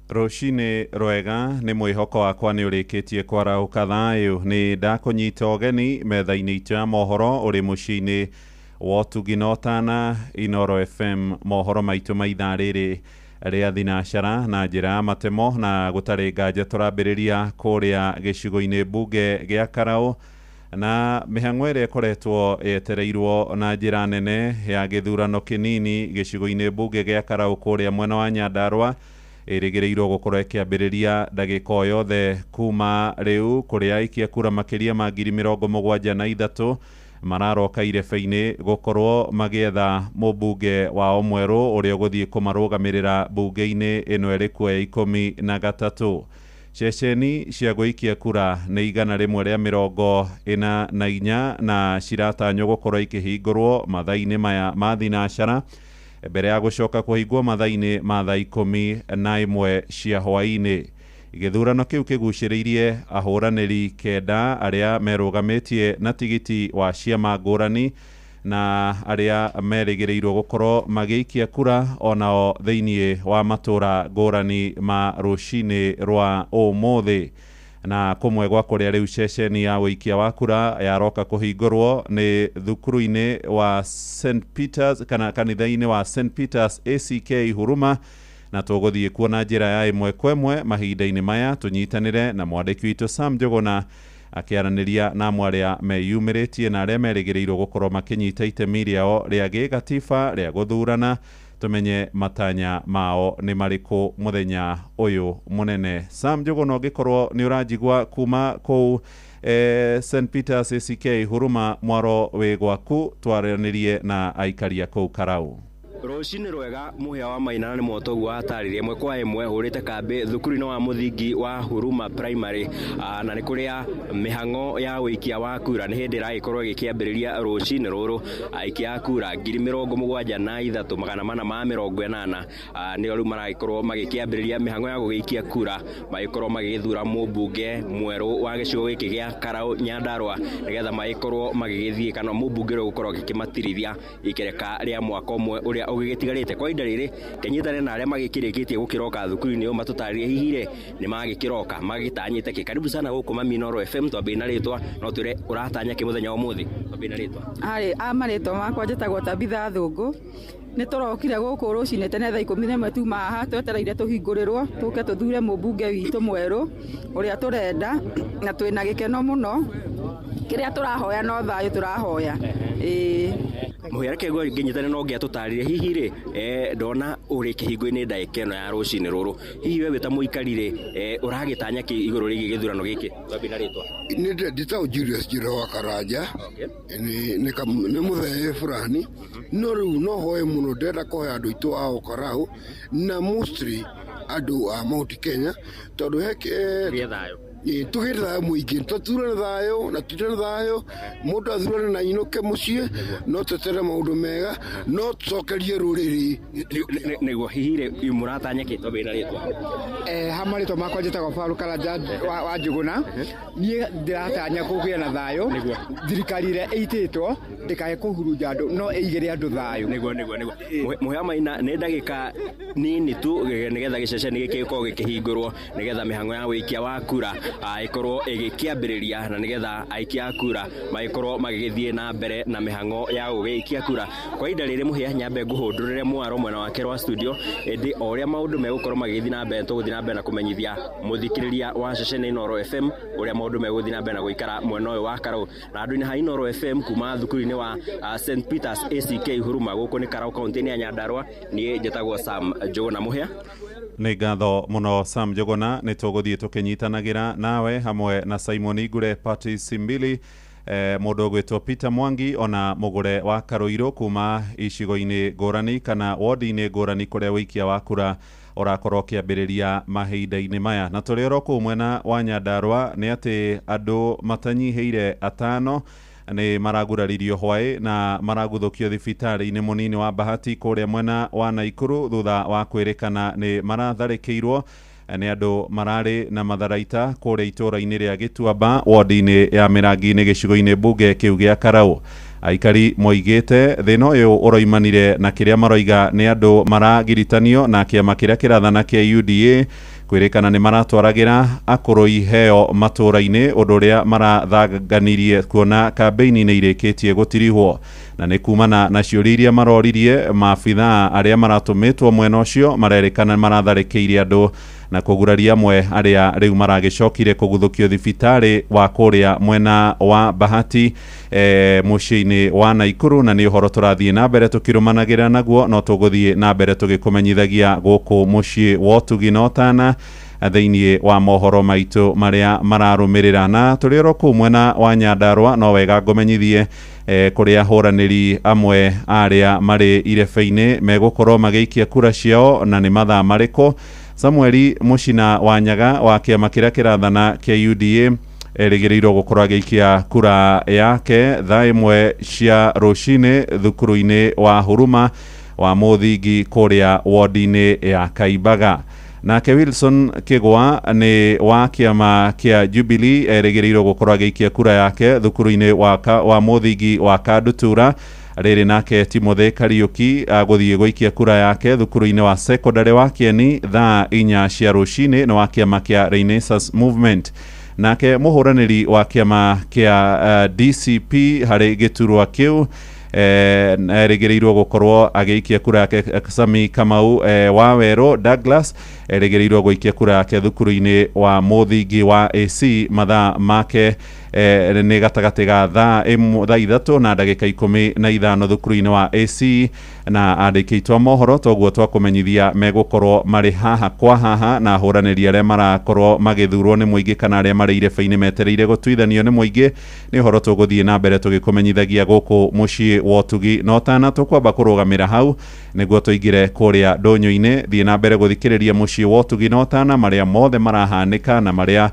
Rũcinĩ rwega, nĩ mwĩhoko wakwa nĩ ũrĩkĩtie kwarahũka thayũ. Nĩ ndakũnyita ũgeni metha-inĩ itũ ya mohoro ũrĩ mũciĩ-inĩ wa ũtugi na ũtana Inoro FM. Mohoro maitũ ma ithaa rĩrĩ rĩa thinacara na njĩra ya matemo, na gũtarĩ nganja tũrambĩrĩria kũrĩa gĩcigo-inĩ mbunge gĩa Karaũ na mĩhang'o ĩrĩa ĩkoretwo yetereirwo na njĩra nene ya gĩthurano kĩnini gĩcigo-inĩ mbunge gĩa Karaũ kũrĩa mwena wa Nyandarua ĩrĩgĩrĩirwo gũkorwo ĩkĩambĩrĩria ndagĩka o yothe kuma rĩu, kũrĩa aikia kura makĩria ma 73,000 mararoka irebe-inĩ gũkorwo magĩetha mũmbunge wao mwerũ ũrĩa ũgũthiĩ kũmarũgamĩrĩra mbunge-inĩ ĩno ĩrĩ kuo ya 13. Ceceni cia gũikia kura nĩ 144 na ciratanywo gũkorwo ikĩhingũrwo mathaa-inĩ maya ma thinacara mbere ya gũcoka kũhingwo mathaa-inĩ ma thaa 11 cia hwaĩ-inĩ. Gĩthurano kĩu kĩgucĩrĩirie ahũranĩri 9 arĩa merũgamĩtie na tigiti wa ciama ngũrani na arĩa merĩgĩrĩirwo gũkorwo magĩikia kura onao thĩinĩ wa matũra ngũrani ma rũcinĩ rwa ũmũthĩ. Na kũmwe gwa kũrĩa rĩu ceceni ya ũikia wa kura yaroka kũhingũrwo nĩ thukuru-inĩ wa St Peters kana kanitha-inĩ wa St Peters ACK Huruma, na tũgũthiĩ kuo na njĩra ya ĩmwe kwa ĩmwe mahinda-inĩ maya tũnyitanĩre na mwandĩki witũ Sam Njũgũna akĩaranĩria na amwe arĩa meyumĩrĩtie na arĩa merĩgĩrĩirwo gũkorwo makĩnyita itemi rĩao rĩa gĩgatiba rĩa gũthurana, tũmenye matanya mao nĩ marĩkũ mũthenya ũyũ mũnene. Sam Njũgũna, ũngĩkorwo nĩ ũranjigua kuma kũu St Peters ACK Huruma, mwaro wĩ gwaku, twaranĩrie na aikaria kũu Karau. Rũcinĩ rwega, mũhĩa wa Maina, nĩ mwotoguo watarĩria ĩmwe kwa ĩmwe hũrĩte kambĩ thukuru-inĩ wa mũthingi wa Huruma Primary, na nĩ kũrĩa mĩhang'o ya ũikia wa kura nĩ hĩndĩ ĩragĩkorwo ĩgĩkĩambĩrĩria rũcinĩ rũrũ. Aikia a kura 73,480 nĩo rĩu maragĩkorwo magĩkĩambĩrĩria mĩhang'o ya gũgĩikia kura, magĩkorwo magĩgĩthura mũmbunge mwerũ wa gĩcigo gĩkĩ gĩa Karau Nyandarua, nĩgetha magĩkorwo magĩgĩthiĩ kana mũmbunge ũrĩa ũgũkorwo agĩkĩmatirithia ikereka rĩa mwaka ũmwe ũrĩa ũgĩgĩtigarĩte. Kwa ihinda rĩrĩ kenyitane na arĩa magĩkĩrĩkĩtie gũkĩroka thukuru-inĩ ũyũ matũtarĩrie hihi rĩ nĩ magĩkĩroka magĩtanyĩte kĩ. Karibu sana gũkũ Mami Inooro FM. Twambĩrĩrie na rĩtwa, no twĩre ũratanya kĩ mũthenya wa ũmũthĩ. Twambĩrĩrie na rĩtwa. Harĩ a marĩtwa makwa njĩtagwo Tabitha Thũngũ. Nĩ tũrokire gũkũ rũcinĩ tene thaa 11, tuma haha twetereire tũhingũrĩrwo tũke tũthure mũmbunge witũ mwerũ ũrĩa tũrenda, na twĩna gĩkeno mũno. Kĩrĩa tũrahoya no thayũ tũrahoya, ĩĩ. Mũhĩa, reke ngĩnyitane na ũngĩ atũtarĩrie hihi rĩ, ndona ũrĩ kĩhingo-inĩ ndagĩka ĩno ya rũcinĩ rũrũ, hihi we wĩ ta mũikari rĩ, ũragĩtanya kĩ igũrũ rĩgiĩ gĩthurano gĩkĩ? Twambie na rĩtwa. Nĩ ndĩtagwo Julius Njĩra wa Karanja. Nĩ mũthee fulani, no rĩu no hoe mũno, ndĩrenda kũhoya andũ aitũ a Karau na mostly andũ a Mount Kenya, tondũ he Gĩe thayũ. Ĩ, tũgĩe thayũ mũingĩ, tũthurane thayũ na tũtire thayũ, mũndũ athurane na ainũke mũciĩ, no tweterere maũndũ mega, no tũcokerie rũrĩrĩ. Nĩguo, hihi rĩ mũratanya kĩ? Twambie na rĩtwa. Ha marĩtwa makwa njĩtagwo Faru Karanja wa Njũgũna. Niĩ ndĩratanya kũgĩa na thayũ. Thirikari ĩrĩa ĩitĩtwo ndĩkae kũhurunja andũ, no ĩigĩre andũ thayũ. Nĩguo. Mũhĩa Maina, nĩ ndagĩka nini tu nĩgetha gĩceceni gĩkĩ gĩkorwo gĩkĩhingũrwo, nĩgetha mĩhang'o ya ũikia wa kura ĩkorwo ĩgĩkĩambĩrĩria, na nĩgetha aikia a kura magĩkorwo magĩgĩthiĩ na mbere na mĩhang'o ya gũgĩikia kura. Kwa ihinda rĩrĩ, Mũhĩa, nyambe ngũhũndũrĩre mwaro mwena wake rwa studio, ĩndĩ o ũrĩa maũndũ megũkorwo magĩgĩthiĩ na mbere, tũgũthiĩ na mbere na kũmenyithia mũthikĩrĩria wa ceceni Inooro FM ũrĩa maũndũ megũthiĩ na mbere na gũikara mwena ũyũ wa Karau na andũ-inĩ ha Inooro FM kuma thukuru-inĩ wa St Peters ACK Huruma, gũkũ nĩ Karau, kaunti-inĩ ya Nyandarua. Niĩ njĩtagwo Sam Njũgũna. Mũhĩa. Nĩ ngatho mũno, Sam Njũgũna. Nĩ tũgũthiĩ tũkĩnyitanagĩra nawe hamwe na Simon Igure, Patrice Simbili, mũndũ ũgwĩtwo Peter Mwangi, ona mũgũre wa Karũirũ kuma icigo-inĩ ngũrani kana wodi-inĩ ngũrani kũrĩa ũikia wa kura ũrakorwo ũkĩambĩrĩria mahinda-inĩ maya. Na tũrĩ oro kũu mwena wa Nyandarua nĩ atĩ andũ matanyihĩire 5 nĩ maraguraririo hwaĩ na maraguthũkio thibitarĩ-inĩ mũnini wa Bahati kũrĩa mwena wa Naikuru, thutha wa kwĩrĩkana nĩ maratharĩkĩirwo nĩ andũ mararĩ na matharaita kũrĩa itũũra-inĩ rĩa Gĩtuamba, wodi-inĩ ya Mĩrangi-inĩ, gĩcigo-inĩ mbunge kĩu gĩa Karau. Aikari moigĩte thĩna ũyũ ũroimanire na kĩrĩa maroiga nĩ andũ maragiritanio na kĩama kĩrĩa kĩrathana kĩa UDA. Kwĩrĩkana nĩ maratwaragĩra akũrũ iheo matũũra-inĩ, ũndũ ũrĩa marathanganirie kuona kambĩini nĩ irĩkĩtie gũtirihwo. Na nĩ kumana na ciũria iria maroririe maabithaa arĩa maratũmĩtwo mwena ũcio, marerĩkana maratharĩkĩire andũ na kũguraria amwe arĩa rĩu maragĩcokire kũguthũkio thibitarĩ wa kũrĩa mwena wa Bahati, mũciĩ-inĩ wa Naikuru. Na nĩ ũhoro tũrathiĩ na mbere tũkĩrũmanagĩra naguo, no tũgũthiĩ na mbere tũgĩkũmenyithagia gũkũ mũciĩ wa ũtugi na ũtana thĩinĩ wa mohoro maitũ marĩa mararũmĩrĩra. Na tũrĩ oro kũu mwena wa Nyandarũa, no wega ngũmenyithie kũrĩa ahũranĩri amwe arĩa marĩ irebe-inĩ megũkorwo magĩikia kura ciao na nĩ mathaa marĩkũ. Samueli Mũcina wa Nyaga wa kĩama kĩrĩa kĩrathana kĩa UDA erĩgĩrĩirwo gũkorwo agĩikia kura yake thaa 1 cia rũcinĩ thukuru-inĩ wa Huruma wa mũthingi kũrĩa wodi-inĩ ya Kaimbaga. Nake Wilson Kĩgwa nĩ wa kĩama kĩa Jubilee erĩgĩrĩirwo gũkorwo agĩikia kura yake thukuru-inĩ wa mũthingi wa Kandutura. Rĩrĩ nake Timothy Kariuki agũthiĩ gũikia kura yake thukuru-inĩ wa secondary wa Kieni thaa 4 cia rũcinĩ, nĩ wa kĩama kĩa Renaissance Movement. Nake mũhũranĩri wa kĩama kĩa DCP harĩ gĩturwa kĩu erĩgĩrĩirwo gũkorwo agĩikia kura yake Sami Kamau wa Werũ Douglas erĩgĩrĩirwo gũikia kura yake thukuru-inĩ wa mũthingi wa AC mathaa make nĩ gatagatĩ ga thaa 3 na ndagĩka 15 thukuru-inĩ wa AC. Na andĩki aitũ a mohoro toguo twakũmenyithia megũkorwo marĩ haha kwa haha na ahũranĩri arĩa marakorwo magĩthurwo nĩ mũingĩ kana arĩa marĩ irebe-inĩ metereire gũtuithanio nĩ mũingĩ. Nĩ ũhoro tũgũthiĩ na mbere tũgĩkũmenyithagia gũkũ mũciĩ wa ũtugi na ũtana. Tũkwamba kũrũgamĩra hau nĩguo tũingĩre kũrĩa ndũnyũ-inĩ. Thiĩ na mbere gũthikĩrĩria mũciĩ wa ũtugi na ũtana, marĩa mothe marahanĩka na marĩa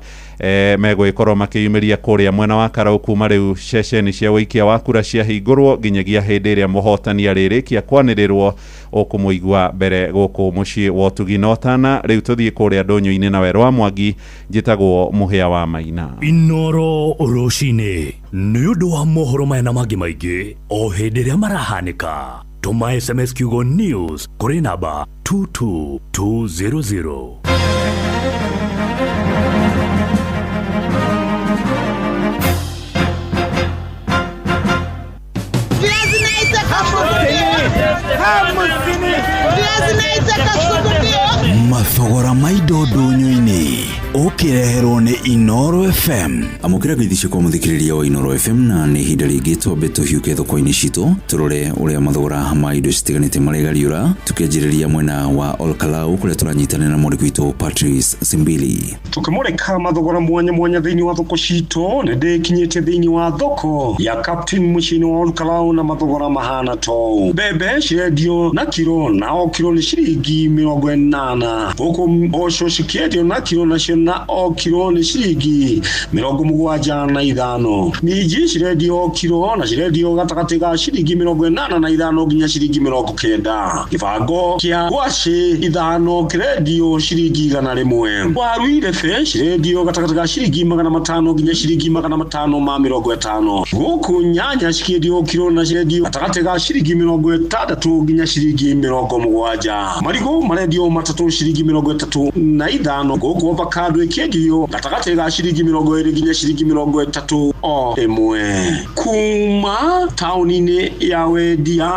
megũgĩkorwo makĩyumĩria kũrĩa mwena wa Karau kuma rĩu ceceni cia ũikia wa kura ciahingũrwo nginyagia hĩndĩ ĩrĩa mũhotani arĩrĩkia kwanĩrĩrwo. Ũkũmũigua mbere gũkũ mũciĩ wa ũtugi na ũtana. Rĩu tũthiĩ kũrĩa ndũnyũ-inĩ na Werũ wa Mwangi. Njĩtagwo Mũhĩa wa Maina. Inoro rũcinĩ nĩ ũndũ wa mohoro maya na mangĩ maingĩ o hĩndĩ ĩrĩa marahanĩka. Tũma SMS kiugo news kũrĩ namba 22200. Mathogora ma indo ndũnyũ-inĩ ũkĩreherwo nĩ Inoro FM. Amũkĩra ngeithi kwa mũthikĩrĩria wa Inoro FM, na nĩ ihinda rĩngĩ twambe tũhiũke thoko-inĩ citũ tũrore ũrĩa mathogora ma indo citiganĩte maregariũra, tukĩanjĩrĩria mwena wa Olkalau kũrĩa tũranyitanĩra na mwandĩki witũ Patrice Simbili. Tukimurika mathogora mwanya mwanya thĩinĩ wa thoko citũ, nĩ ndĩkinyĩte thĩinĩ wa thoko ya Captain mũciĩ-inĩ wa Olkalau na mathogora mahana tou. Mbembe cirendio na kiro, na o kiro nĩ ciringi 80. Gũkũ mboco cikĩendio na kiro, nacio na o kiro nĩ ciringi 75. Minji cirendio o kiro na cirendio gatagatĩ ga ciringi 85 nginya ciringi 90. Gĩbango kĩa ngwacĩ 5 kĩrendio ciringi 100. Waru irebe cirendio gatagatĩ ga ciringi 500 nginya ciringi 550. Gũkũ nyanya cikĩendio o kiro na cirendio gatagatĩ ga ciringi 60 nginya ciringi 70. Marigũ marendio matatũ ciringi 35. Gũkũ avocado ĩkĩendio gatagatĩ ga ciringi 20 nginya ciringi 30 o ĩmwe. Kuma taũni-inĩ ya wendia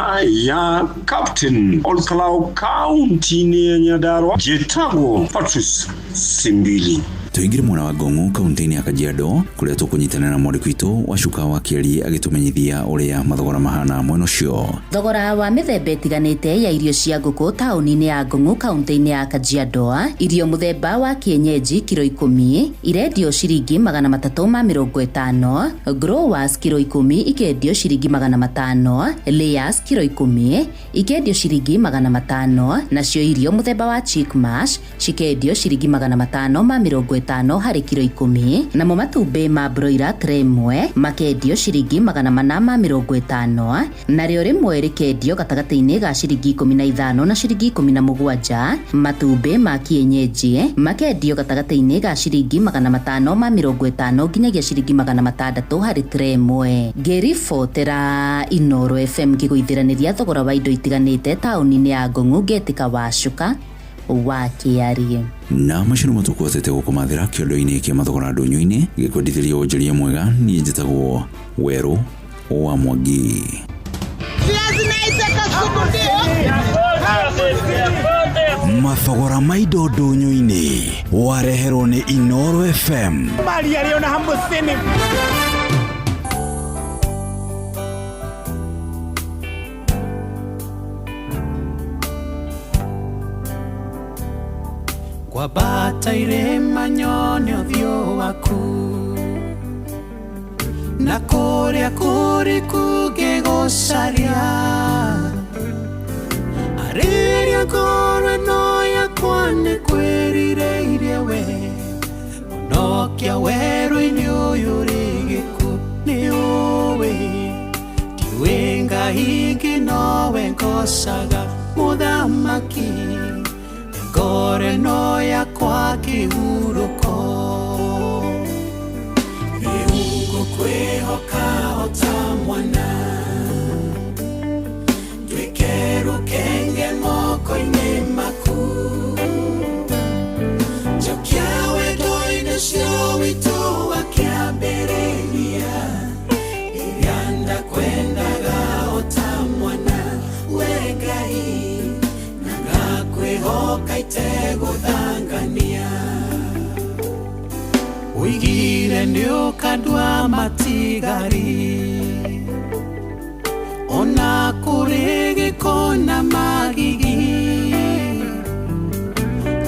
ya Captain Olkalau kaunti-inĩ ya Nyandarua, njĩtagwo Patrice Simbili. Tũingĩre mwena wa Ngong'u kaunti-inĩ ya Kajiado kũrĩa tũkũnyitanĩra na mwandĩki witũ Wacuka wa Kĩeri agĩtũmenyithia ũrĩa mathogora mahana mwena ũcio. Thogora wa mĩthemba ĩtiganĩte ya irio cia ngũkũ taũni-inĩ ya Ngong'u kaunti-inĩ ya Kajiado, irio mũthemba wa kienyeji kiro 10 irendio ciringi 350, growers kiro 10 ikendio ciringi 500, layers kiro 10 ikendio ciringi 500, nacio irio mũthemba wa chick mash cikendio ciringi 550 harĩ kiro 10, namo matumbĩ ma broiler tray ĩmwe makendio ciringi 450, narĩo rĩmwe rĩkendio gatagatĩ-inĩ ga ciringi 15 na ciringi 17. Matumbĩ ma kienyeji makendio gatagatĩ-inĩ ga ciringi 550 nginyagia ciringi 600 harĩ tray ĩmwe. Ngĩribotera Inoro FM ngĩgũithĩranĩria thogora wa indo itiganĩte taũni-inĩ ya Ngong'u, ngetĩka Wacuka wa Kĩarie. Na macio nĩmo tũkuotete gũkũmathĩra kĩondo-inĩ kĩa mathogora ndũnyũ-inĩ gĩkwendithĩria wonjoria mwega. Niĩ njĩtagwo Werũ wa Mwangi. Mathogora ma indo ndũnyũ-inĩ wareherwo nĩ Inoro FM. Kwambata irĩma nyone ũthiũ waku na kũrĩa kũriku ngĩgũcaria arĩria ngoro ĩno yakwa nĩkwĩrirĩirie we honokia werũ-inĩ ũyũ rĩ gĩkuũ nĩũĩ ndiũĩ Ngai ingĩ nowe ngocaga mũthamaki ngoro ĩno yakwa kĩhurũko rĩu ngũkwĩhoka o ta mwana nduĩke rũkenge moko-inĩ maku njokia wendo-inĩ ũcio witũ wa kĩambĩrĩria rĩrĩa ndakwendaga o ta mwana we Ngai na ngakwĩhoka itegũthangania ũigire nĩũkandua matigari ona kũrĩ gĩko na magigi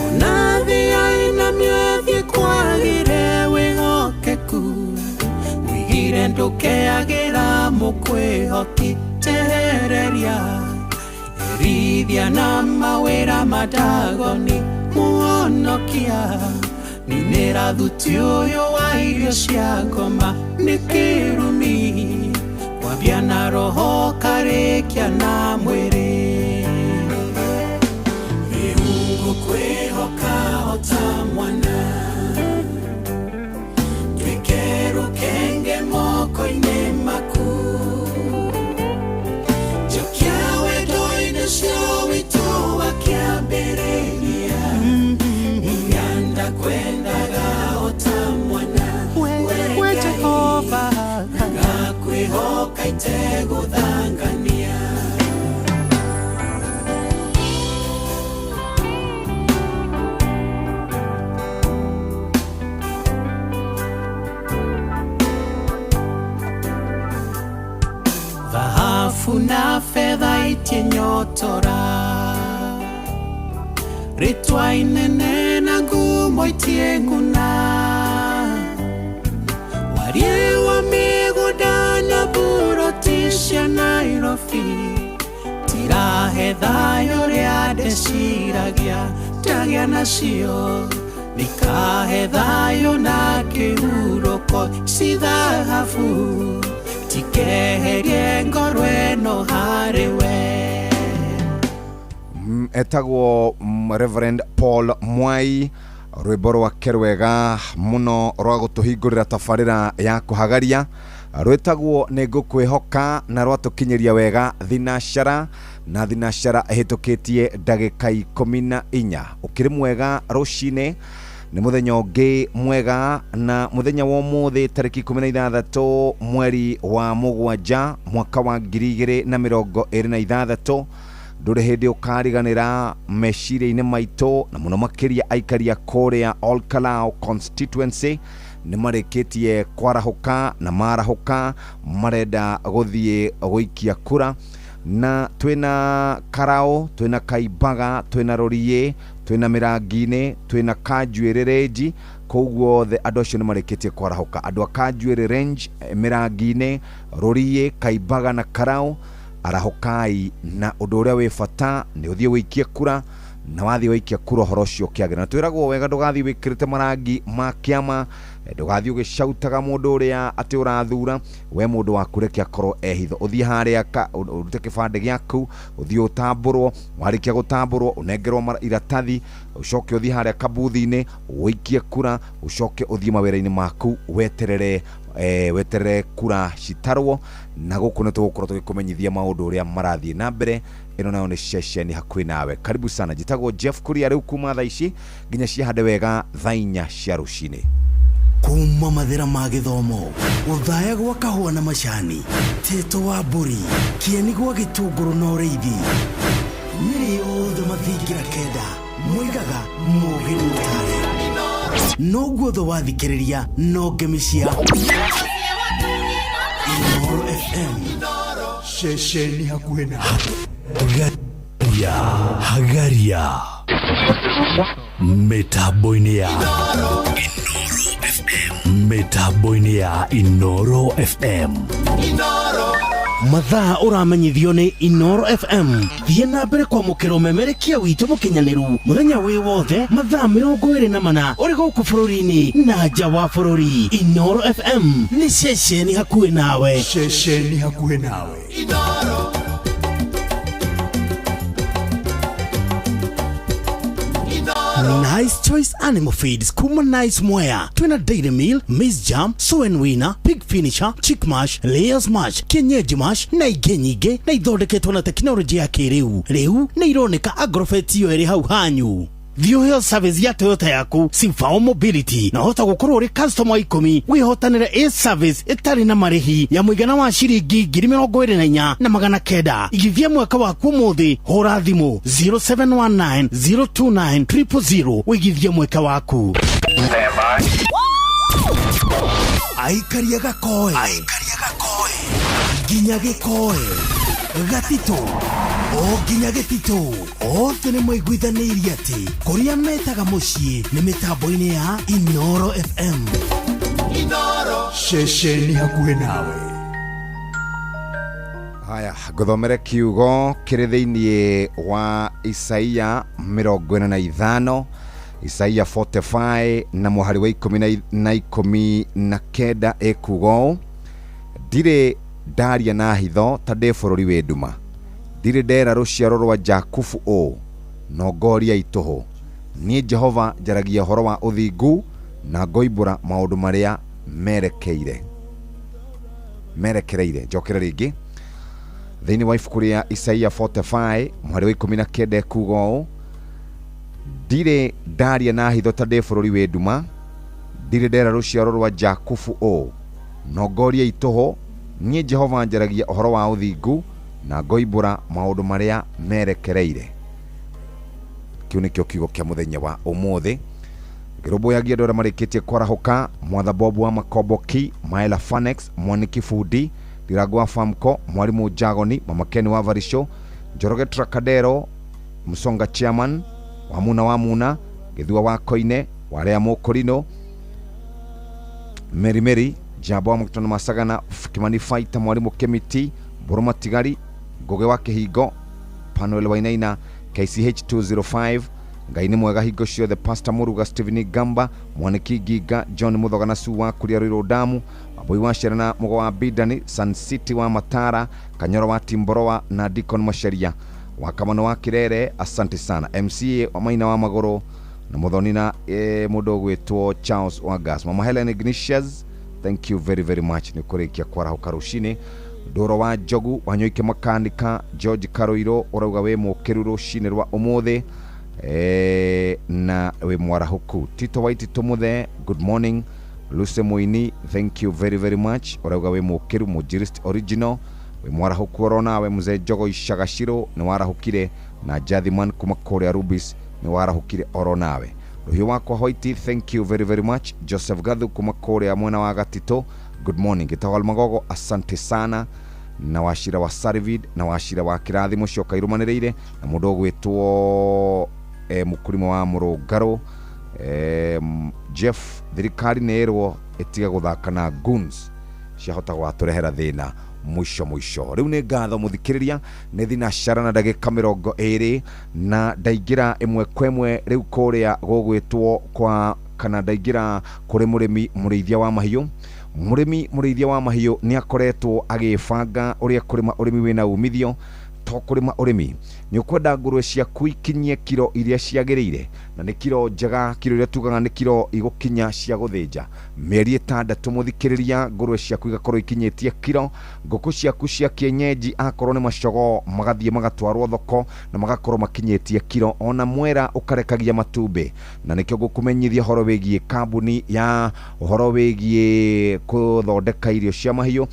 ona thĩ ĩinamio ĩthiĩ kwagĩre wĩhokeku ũigire ndũkeagĩra mũkwĩhoki tehereria erithia na mawĩra madagoni mũhonokia ninĩra thuti ũyũ wa irio cia ngoma nĩ kĩrumi kwambia na roho karĩkia na mwĩrĩ rĩu ngũkwĩhoka o ta mwana nduĩke rũkenge moko-inĩ maku njokia wendo-inĩ ũcio witũ wa kĩambĩrĩria rĩrĩa ndakwendaga o ta mwana we Jehova ngakwĩhoka itegũthangania. Thahabu na fedha itienyotora rĩtwa inene na ngumo itieng'una warie wa mĩgũnda na buroti cia Nairobi tirahe thayũ ũrĩa ndeciragia ndagĩa nacio nikahe thayũ na kĩhurũko ci thahabu tikeherie ngoro ĩno harĩ we. Etagwo Reverend Paul Mwai, rwĩmbo rwake rwega mũno rwa gũtũhingũrĩra tabarĩra ya kũhagaria rwĩtagwo nĩ ngũkwĩhoka na rwatũkinyĩria wega thinacara na thinacara ĩhĩtũkĩtie ndagĩka 14. Ũkĩrĩ mwega rũcinĩ nĩ mũthenya ũngĩ mwega na mũthenya wa ũmũthĩ tarĩki 16 mweri wa mũgwanja mwaka wa 2026. Ndũrĩ hĩndĩ ũkariganĩra meciria-inĩ maitũ na mũno makĩria aikari a kũrĩa Olkalau constituency nĩ marĩkĩtie kwarahũka na marahũka marenda gũthiĩ gũikia kura na twĩna Karao, twĩna Kaimbaga, twĩna Rũriĩ, twĩna Mĩrangi-inĩ, twĩna Kanjuĩrĩ Range. Kũu guothe andũ acio nĩ marĩkĩtie kwarahũka. Andũ a Kanjuĩrĩ Range, Mĩrangi-inĩ, Rũriĩ, Kaimbaga na Karao, arahũkai na ũndũ ũrĩa wĩ bata nĩ ũthiĩ wĩikie kura na wathiĩ waikia kura ũhoro ũcio ũkĩagĩra. Na twĩragwo wega ndũgathiĩ wĩkĩrĩte marangi ma kĩama, ndũgathiĩ ũgĩcautaga mũndũ ũrĩa atĩ ũrathura. We mũndũ waku reke akorwo e hitho, ũthiĩ harĩa ũrute kĩbandĩ gĩaku, ũthiĩ ũtambũrwo, warĩkia gũtambũrwo ũnengerwo iratathi, ũcoke ũthiĩ harĩa kabuthi-inĩ ũikie kura, ũcoke ũthiĩ mawĩra-inĩ maku weterere weterere kura citarwo. Na gũkũ nĩ tũgũkorwo tũgĩkũmenyithia maũndũ ũrĩa marathiĩ na mbere Ĩno nayo nĩ ceceni hakuhĩ nawe. Karibu sana. Njĩtagwo Jeff Kuria. Rĩu kuma thaa ici nginya ciahande wega thaa 4 cia rũcinĩ. Kuma mathĩra ma gĩthomo, gũthaya gwa kahũa na macani, tĩtũ wa mbũri, kĩeni gwa gĩtũngũrũ na ũrĩithi, nĩrĩ othe mathingira kenda moigaga mũgĩ nĩ mũtare, no guothe wathikĩrĩria no ngemi cia Inooro FM, ceceni hakuhĩ na Hagaria, hagaria mitambo-inĩ ya Inooro FM, mitambo-inĩ ya Inooro FM. Mathaa ũramenyithio nĩ Inooro FM. Thiĩ na mbere kwamũkĩra ũmemerekia witũ mũkinyanĩru mũthenya wĩ wothe, mathaa 24, ũrĩ gũkũ bũrũri-inĩ na nja wa bũrũri. Inooro FM nĩ ceceni hakuhĩ nawe. Ceceni hakuhĩ nawe. Nice Choice Animal Feeds kuma Nice Mwea. Twina Dairy Meal, Maize Jam, Soy and Winner, Pig Finisher, Chick Mash, Layers Mash, Kienyeji Mash na ingĩ nyingĩ, na ithondeketwo na tekinoronjĩ ya kĩrĩu. Rĩu nĩ ironeka Agrofet iyo ĩrĩ hau hanyu. Thiĩ ũheo service ya Toyota yaku Sifao Mobility, na hota gũkorwo ũrĩ customer wa 10 wĩhotanĩre a service ĩtarĩ na marĩhi ya mũigana wa ciringi 24,900. Igithia mwaka waku ũmũthĩ, hũra thimũ 0719 029 000 wĩigithie mweka waku. Aikaria gakoe nginya gĩkoe gatitũ o nginya gĩtitũ, othe nĩ maiguithanĩirie atĩ kũrĩa metaga mũciĩ nĩ mĩtambo-inĩ ya Inooro FM. Ceceni hakuhĩ nawe. Haya, ngũthomere kiugo kĩrĩ thĩinĩ wa Isaia 45, Isaia 45 na mũhari wa 10 na 19, ĩkuga ũũ: ndirĩ ndaria na hitho ta ndĩ bũrũri wĩ nduma, ndirĩ ndera rũciaro rwa Jakubu ũũ, nongoriai tũhũ. Niĩ Jehova njaragia ũhoro wa ũthingu na ngoimbũra maũndũ marĩa merekeire merekereire. Njokere rĩngĩ thĩinĩ wa ibuku rĩa Isaia 45 mũhari wa 19, kuga ũũ: ndirĩ ndaria na hitho ta ndĩ bũrũri wĩ nduma, ndirĩ ndera rũciaro rwa Jakubu ũũ, nongoriai tũhũ. Niĩ Jehova njaragia ũhoro wa ũthingu na ngoimbũra maũndũ marĩa merekereire. Kĩu nĩkĩo kiugo kĩa mũthenya wa ũmũthĩ. Ngĩrũmbũyagia andũ arĩa marĩkĩtie kwarahũka: Mwatha Bob wa Makomboki, Maela Fanex, Mwaniki Fundi, Ndirango wa Famco, Mwalimu Jagoni, Mama Ken wa Varisho, Njoroge Trakadero, Msonga Chairman, Wamuna wa Muna, Gĩthua wa Koine, Warea Mũkũrinũ, Meri Meri, Jambo wa Mũkutano Masagana, Kimani Faita, Mwalimu Kemiti, Mbũrũ Matigari, Ngũgĩ wa Kĩhingo, Panuel Wainaina, KCH 205, Ngai nĩ mwega hingo ciothe, Pastor Muruga, Stephen Gamba, Mwaniki Giga, John Muthoga na Su wa Kuria Ruiru Damu, Wambui wa Ciana, Mũgo wa Bidani, Sun City wa Matara, Kanyoro wa Timboroa na Deacon Macharia wa Kamano wa Kirere, asante sana. MCA wa Maina wa Magũrũ na Muthoni na mũndũ ũgwĩtwo Charles Wagas, Mama Helen Ignatius, thank you very very much nĩ kũrĩkia kwarahũka rũcinĩ. Ndũro wa Njogu Wanyoike Makanika, George Karoiro ũrauga wĩ mũkĩru rũcinĩ rwa ũmũthĩ, na wĩ mwarahũku. Tito Waitito Muthe, good morning. Lucy Muini, thank you very very much, ũrauga wĩ mũkĩru. Mũjirist original wĩ mwarahũku oronawe. Mzee Njogo Icagaciro nĩ warahũkire, na Jathiman kuma kũrĩa Rubis nĩ warahũkire oronawe. Rũhiũ wakwa Hoiti, thank you very very much. Joseph Gathu kuma kũrĩa mwena wa Gatito, good morning. Gĩtagwo Magogo, asante sana. Na Wacira wa Sarvid na Wacira wa Kĩrathimo coka irũmanĩrĩire, na mũndũ ũgwĩtwo mũkũrima wa Mũrũngarũ, Jeff, thirikari nĩ ĩrwo ĩtige gũthaka na goons ciahota gwatũrehera thĩna mũico mũico. Rĩu nĩ ngatho mũthikĩrĩria, nĩ thinacara na ndagĩka 20 na ndaingĩra ĩmwe kwa ĩmwe rĩu kũrĩa gũgwĩtwo kwa kana ndaingĩra kũrĩ mũrĩmi mũrĩithia wa mahiũ. Mũrĩmi mũrĩithia wa mahiũ nĩ akoretwo agĩbanga ũrĩa kũrĩma ũrĩmi wĩna umithio. To kũrĩma ũrĩmi, Nĩ ũkwenda ngũrwe ciaku ikinyie kiro iria ciagĩrĩire, na nĩ kiro njega, kiro iria tugaga nĩ kiro igũkinya cia gũthĩnja. Mĩeri 6 mũthikĩrĩria, ngũrwe ciaku igakorwo ikinyĩtie kiro. Ngũkũ ciaku cia kienyeji akorwo nĩ macogo magathiĩ magatwarwo thoko na magakorwo makinyĩtie kiro, ona mwera ũkarekagia matumbĩ. Na nĩkĩo ngũkũmenyithia ũhoro wĩgiĩ kambuni ya ũhoro wĩgiĩ gũthondeka irio cia mahiũ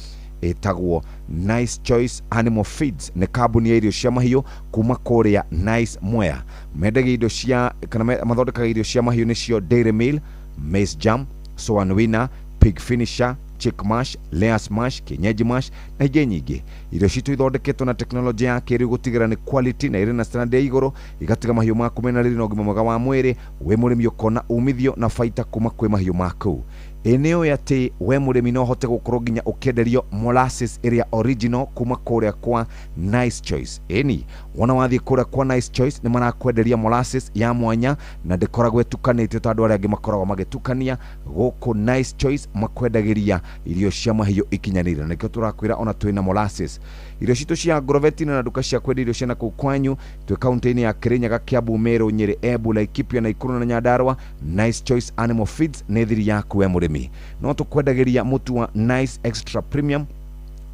ĩtagwo Nice Choice Animal Feeds. Nĩ kambuni ya irio cia mahiũ kuma kũrĩa Nice Mwea. Mendagia indo cia kana mathondekaga irio cia mahiũ nĩcio Dairy Meal, Maize Jam, Swan Winner, Pig Finisher, Chick Mash, Layers Mash, Kienyeji Mash na ingĩ nyingĩ. Irio citũ ithondeketwo na tekinoronjĩ ya kĩrĩu gũtigĩrĩra nĩ quality na irĩ na standard ya igũrũ, igatiga mahiũ maku mena riri na ũgima mwega wa mwĩrĩ. Wĩ mũrĩmi ũkona umithio na baita kuma kwĩ mahiũ maku. Ĩ nĩ ũĩ atĩ we mũrĩmi no ũhote gũkorwo nginya ũkĩenderio molasses ĩrĩa original kuma kũrĩa kwa Nice Choice. Ĩni wona wathiĩ kũrĩa kwa Nice Choice nĩ marakwenderia molasses ya mwanya na ndĩkoragwo ĩtukanĩtio ta andũ arĩa angĩ makoragwo magĩtukania. Gũkũ Nice Choice makwendagĩria irio cia mahiũ ikinyanĩire, na nĩkĩo tũrakwĩra ona twĩna molasses. Irio citũ cia Agrovet na nduka cia kwendia irio cia nakũu kwanyu twĩ kaunti-inĩ ya Kirinyaga, Kiambu, Meru, Nyeri, Embu, Laikipia, Nakuru na Nyandarua. Nice Choice Animal Feeds nĩ thiri yaku we mũrĩmi. No tũkwendagĩria mũtu wa Nice Extra Premium,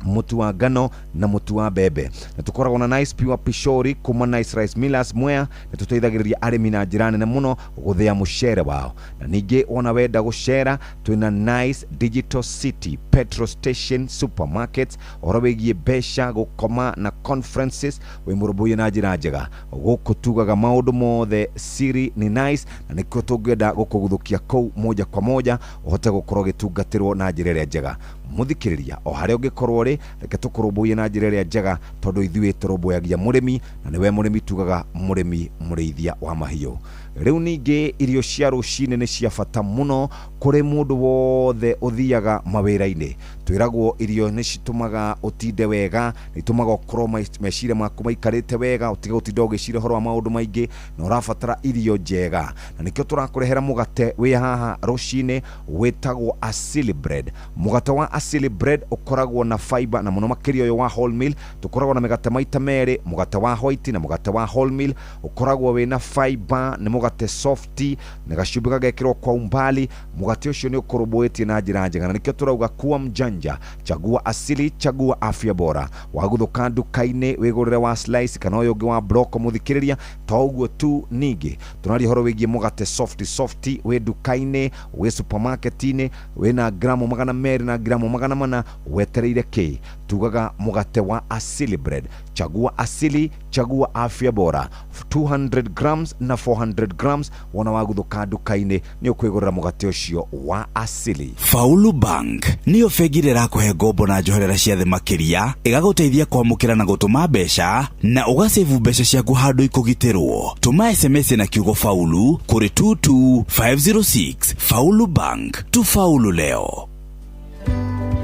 mũtu wa ngano na mũtu wa mbembe. Na tũkoragwo na Nice Pure Pishori kuma Nice Rice Millers Mwea, na tũteithagĩrĩria arĩmi na njĩra nene mũno gũthĩa mũcere wao. Na ningĩ wona wenda gũcera, twĩna Nice Digital City Petrol Station Supermarkets, ũhoro wĩgiĩ mbeca, gũkoma na conferences, wĩ mũrũmbũiye na njĩra njega. Gũkũ tugaga maũndũ mothe siri ni nice, na nĩkĩo tũngĩenda gũkũguthũkia kũu moja kwa moja ũhote gũkorwo ũgĩtungatĩrwo na njĩra ĩrĩa njega. Mũthikĩrĩria o harĩa ũngĩkorwo rĩ, reke tũkũrũmbũiye na njĩra ĩrĩa njega, tondũ ithuĩ tũrũmbũyagia mũrĩmi, na nĩwe mũrĩmi tugaga mũrĩmi mũrĩithia wa mahiũ. Rĩu ningĩ irio cia rũcinĩ nĩ cia bata mũno kũrĩ mũndũ wothe ũthiaga mawĩra-inĩ. Twĩragwo irio nĩ citũmaga ũtinde wega, nĩ itũmaga ũkorwo meciria maku maikarĩte wega, ũtige gũtinda ũgĩciria ũhoro wa maũndũ maingĩ, na ũrabatara irio njega. Na nĩkĩo tũrakũrehera mũgate wĩ haha rũcinĩ wĩtagwo Asili Bread. Mũgate wa Asili Bread ũkoragwo na fiber, na mũno makĩria ũyũ wa wholemeal. Tũkoragwo na mĩgate maita merĩ, mũgate wa white na mũgate wa wholemeal. Ũkoragwo wĩna fiber, nĩ mũgate softy, na gacumbĩ gagekĩrwo kwa umbali. Mũgate ũcio nĩ ũkũrũmbũĩtie na njĩra njega, na nĩkĩo tũrauga kuwa mjanja, chagua Asili, chagua afya bora. Wagũthũka nduka-inĩ wĩgũrĩre wa slice kana ũyũ ũngĩ wa block mũthikĩrĩria. To ũguo tu, ningĩ tũraria ũhoro wĩgiĩ mũgate softy softy wĩ nduka-inĩ, wĩ supermarket-inĩ, wĩna gramu 200 na gramu 400, wetereire kĩ? Tugaga mũgate wa Asili Bread, chagua Asili, chagua afya bora. 200 grams na 400 grams, wona wagũthũka nduka-inĩ nĩ ũkwĩgũrĩra mũgate ũcio wa Asili. Faulu Bank nĩyo bengi ĩrĩa ĩrakũhe ngombo na njoherera cia thĩ makĩria, ĩgagũteithia kwamũkĩra na gũtũma mbeca na ũgacevu mbeca ciaku handũ ikũgitĩrwo. Tũma SMS na kiugo Faulu kũrĩ 22506. Faulu Bank, tufaulu leo.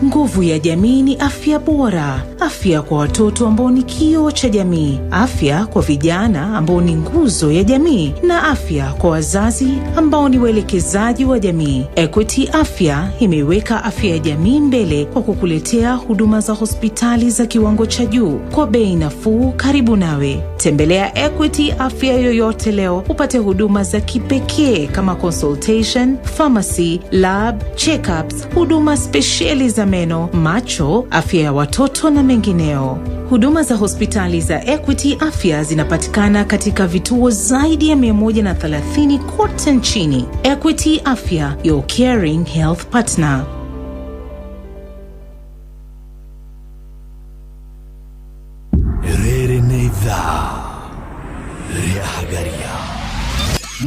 Nguvu ya jamii ni afya bora, afya kwa watoto ambao ni kioo cha jamii, afya kwa vijana ambao ni nguzo ya jamii, na afya kwa wazazi ambao ni waelekezaji wa jamii. Equity Afya imeiweka afya ya jamii mbele kwa kukuletea huduma za hospitali za kiwango cha juu kwa bei nafuu karibu nawe. Tembelea Equity Afya yoyote leo upate huduma za kipekee kama consultation, pharmacy, lab, checkups, huduma spesheli za meno, macho, afya ya watoto na mengineo. Huduma za hospitali za Equity Afya zinapatikana katika vituo zaidi ya 130 kote nchini. Equity Afya, your caring health partner. Rĩrĩ nĩ ithaa rĩa Hagaria.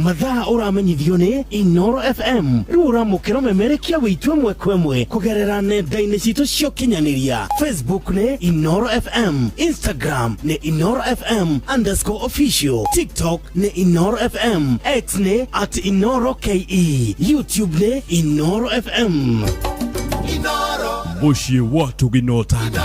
Mathaa ũramenyithio nĩ Inoro FM. Rĩu ũramũkĩra ũmemerekia wĩitũ ĩmwe kwa ĩmwe kũgerera nenda-inĩ citũ cia ũkinyanĩria. Facebook nĩ Inoro FM, Instagram nĩ Inoro FM underscore official, TikTok nĩ Inoro FM, X nĩ at Inoro KE, YouTube nĩ Inoro FM. Mũciĩ wa Tuginotana.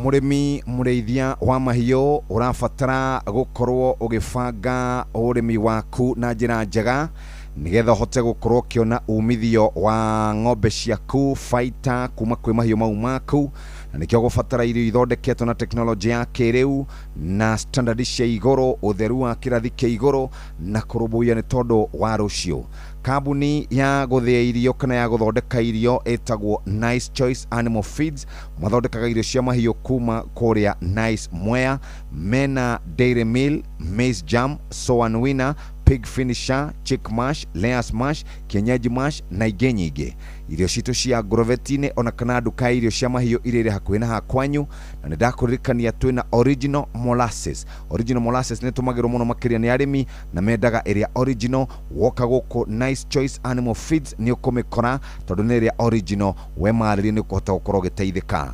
Mũrĩmi mũrĩithia wa mahiũ ũrabatara gũkorwo ũgĩbanga ũrĩmi waku na njĩra njega. Nĩgetha ũhote gũkorwo ũkĩona umithio wa ng'ombe ciaku, baita kuma kwĩ mahiũ mau maku, na nĩkĩo gũbatara irio ithondeketwo na tekinoronjĩ ya kĩrĩu na standard cia igũrũ, ũtheru wa kĩrathi kĩa igũrũ na kũrũmbũiya nĩ tondũ wa rũciũ. Kambuni ya gũthĩa irio kana ya gũthondeka irio ĩtagwo Nice Choice Animal Feeds, mathondekaga irio cia mahiũ kuma kũrĩa Nice Mwea. Mena Dairy Meal, Maize Jam, Soan Winner, Pig Finisher, Chick Mash, Layers Mash, Kienyeji Mash na ingĩ nyingĩ. Irio citũ cia ngorobetinĩ ona kana nduka ya irio cia mahiũ iria irĩ hakuhĩ na hakwanyu. Na nĩ ndakũririkania twĩna original molasses. Original molasses nĩ tũmagĩrwo mũno makĩria nĩ arĩmi na mendaga ĩrĩa original. Woka gũkũ Nice Choice Animal Feeds nĩ ũkũmĩkora tondũ nĩ ĩrĩa original. We marĩrie nĩ ũkũhota gũkorwo ũgĩteithĩka.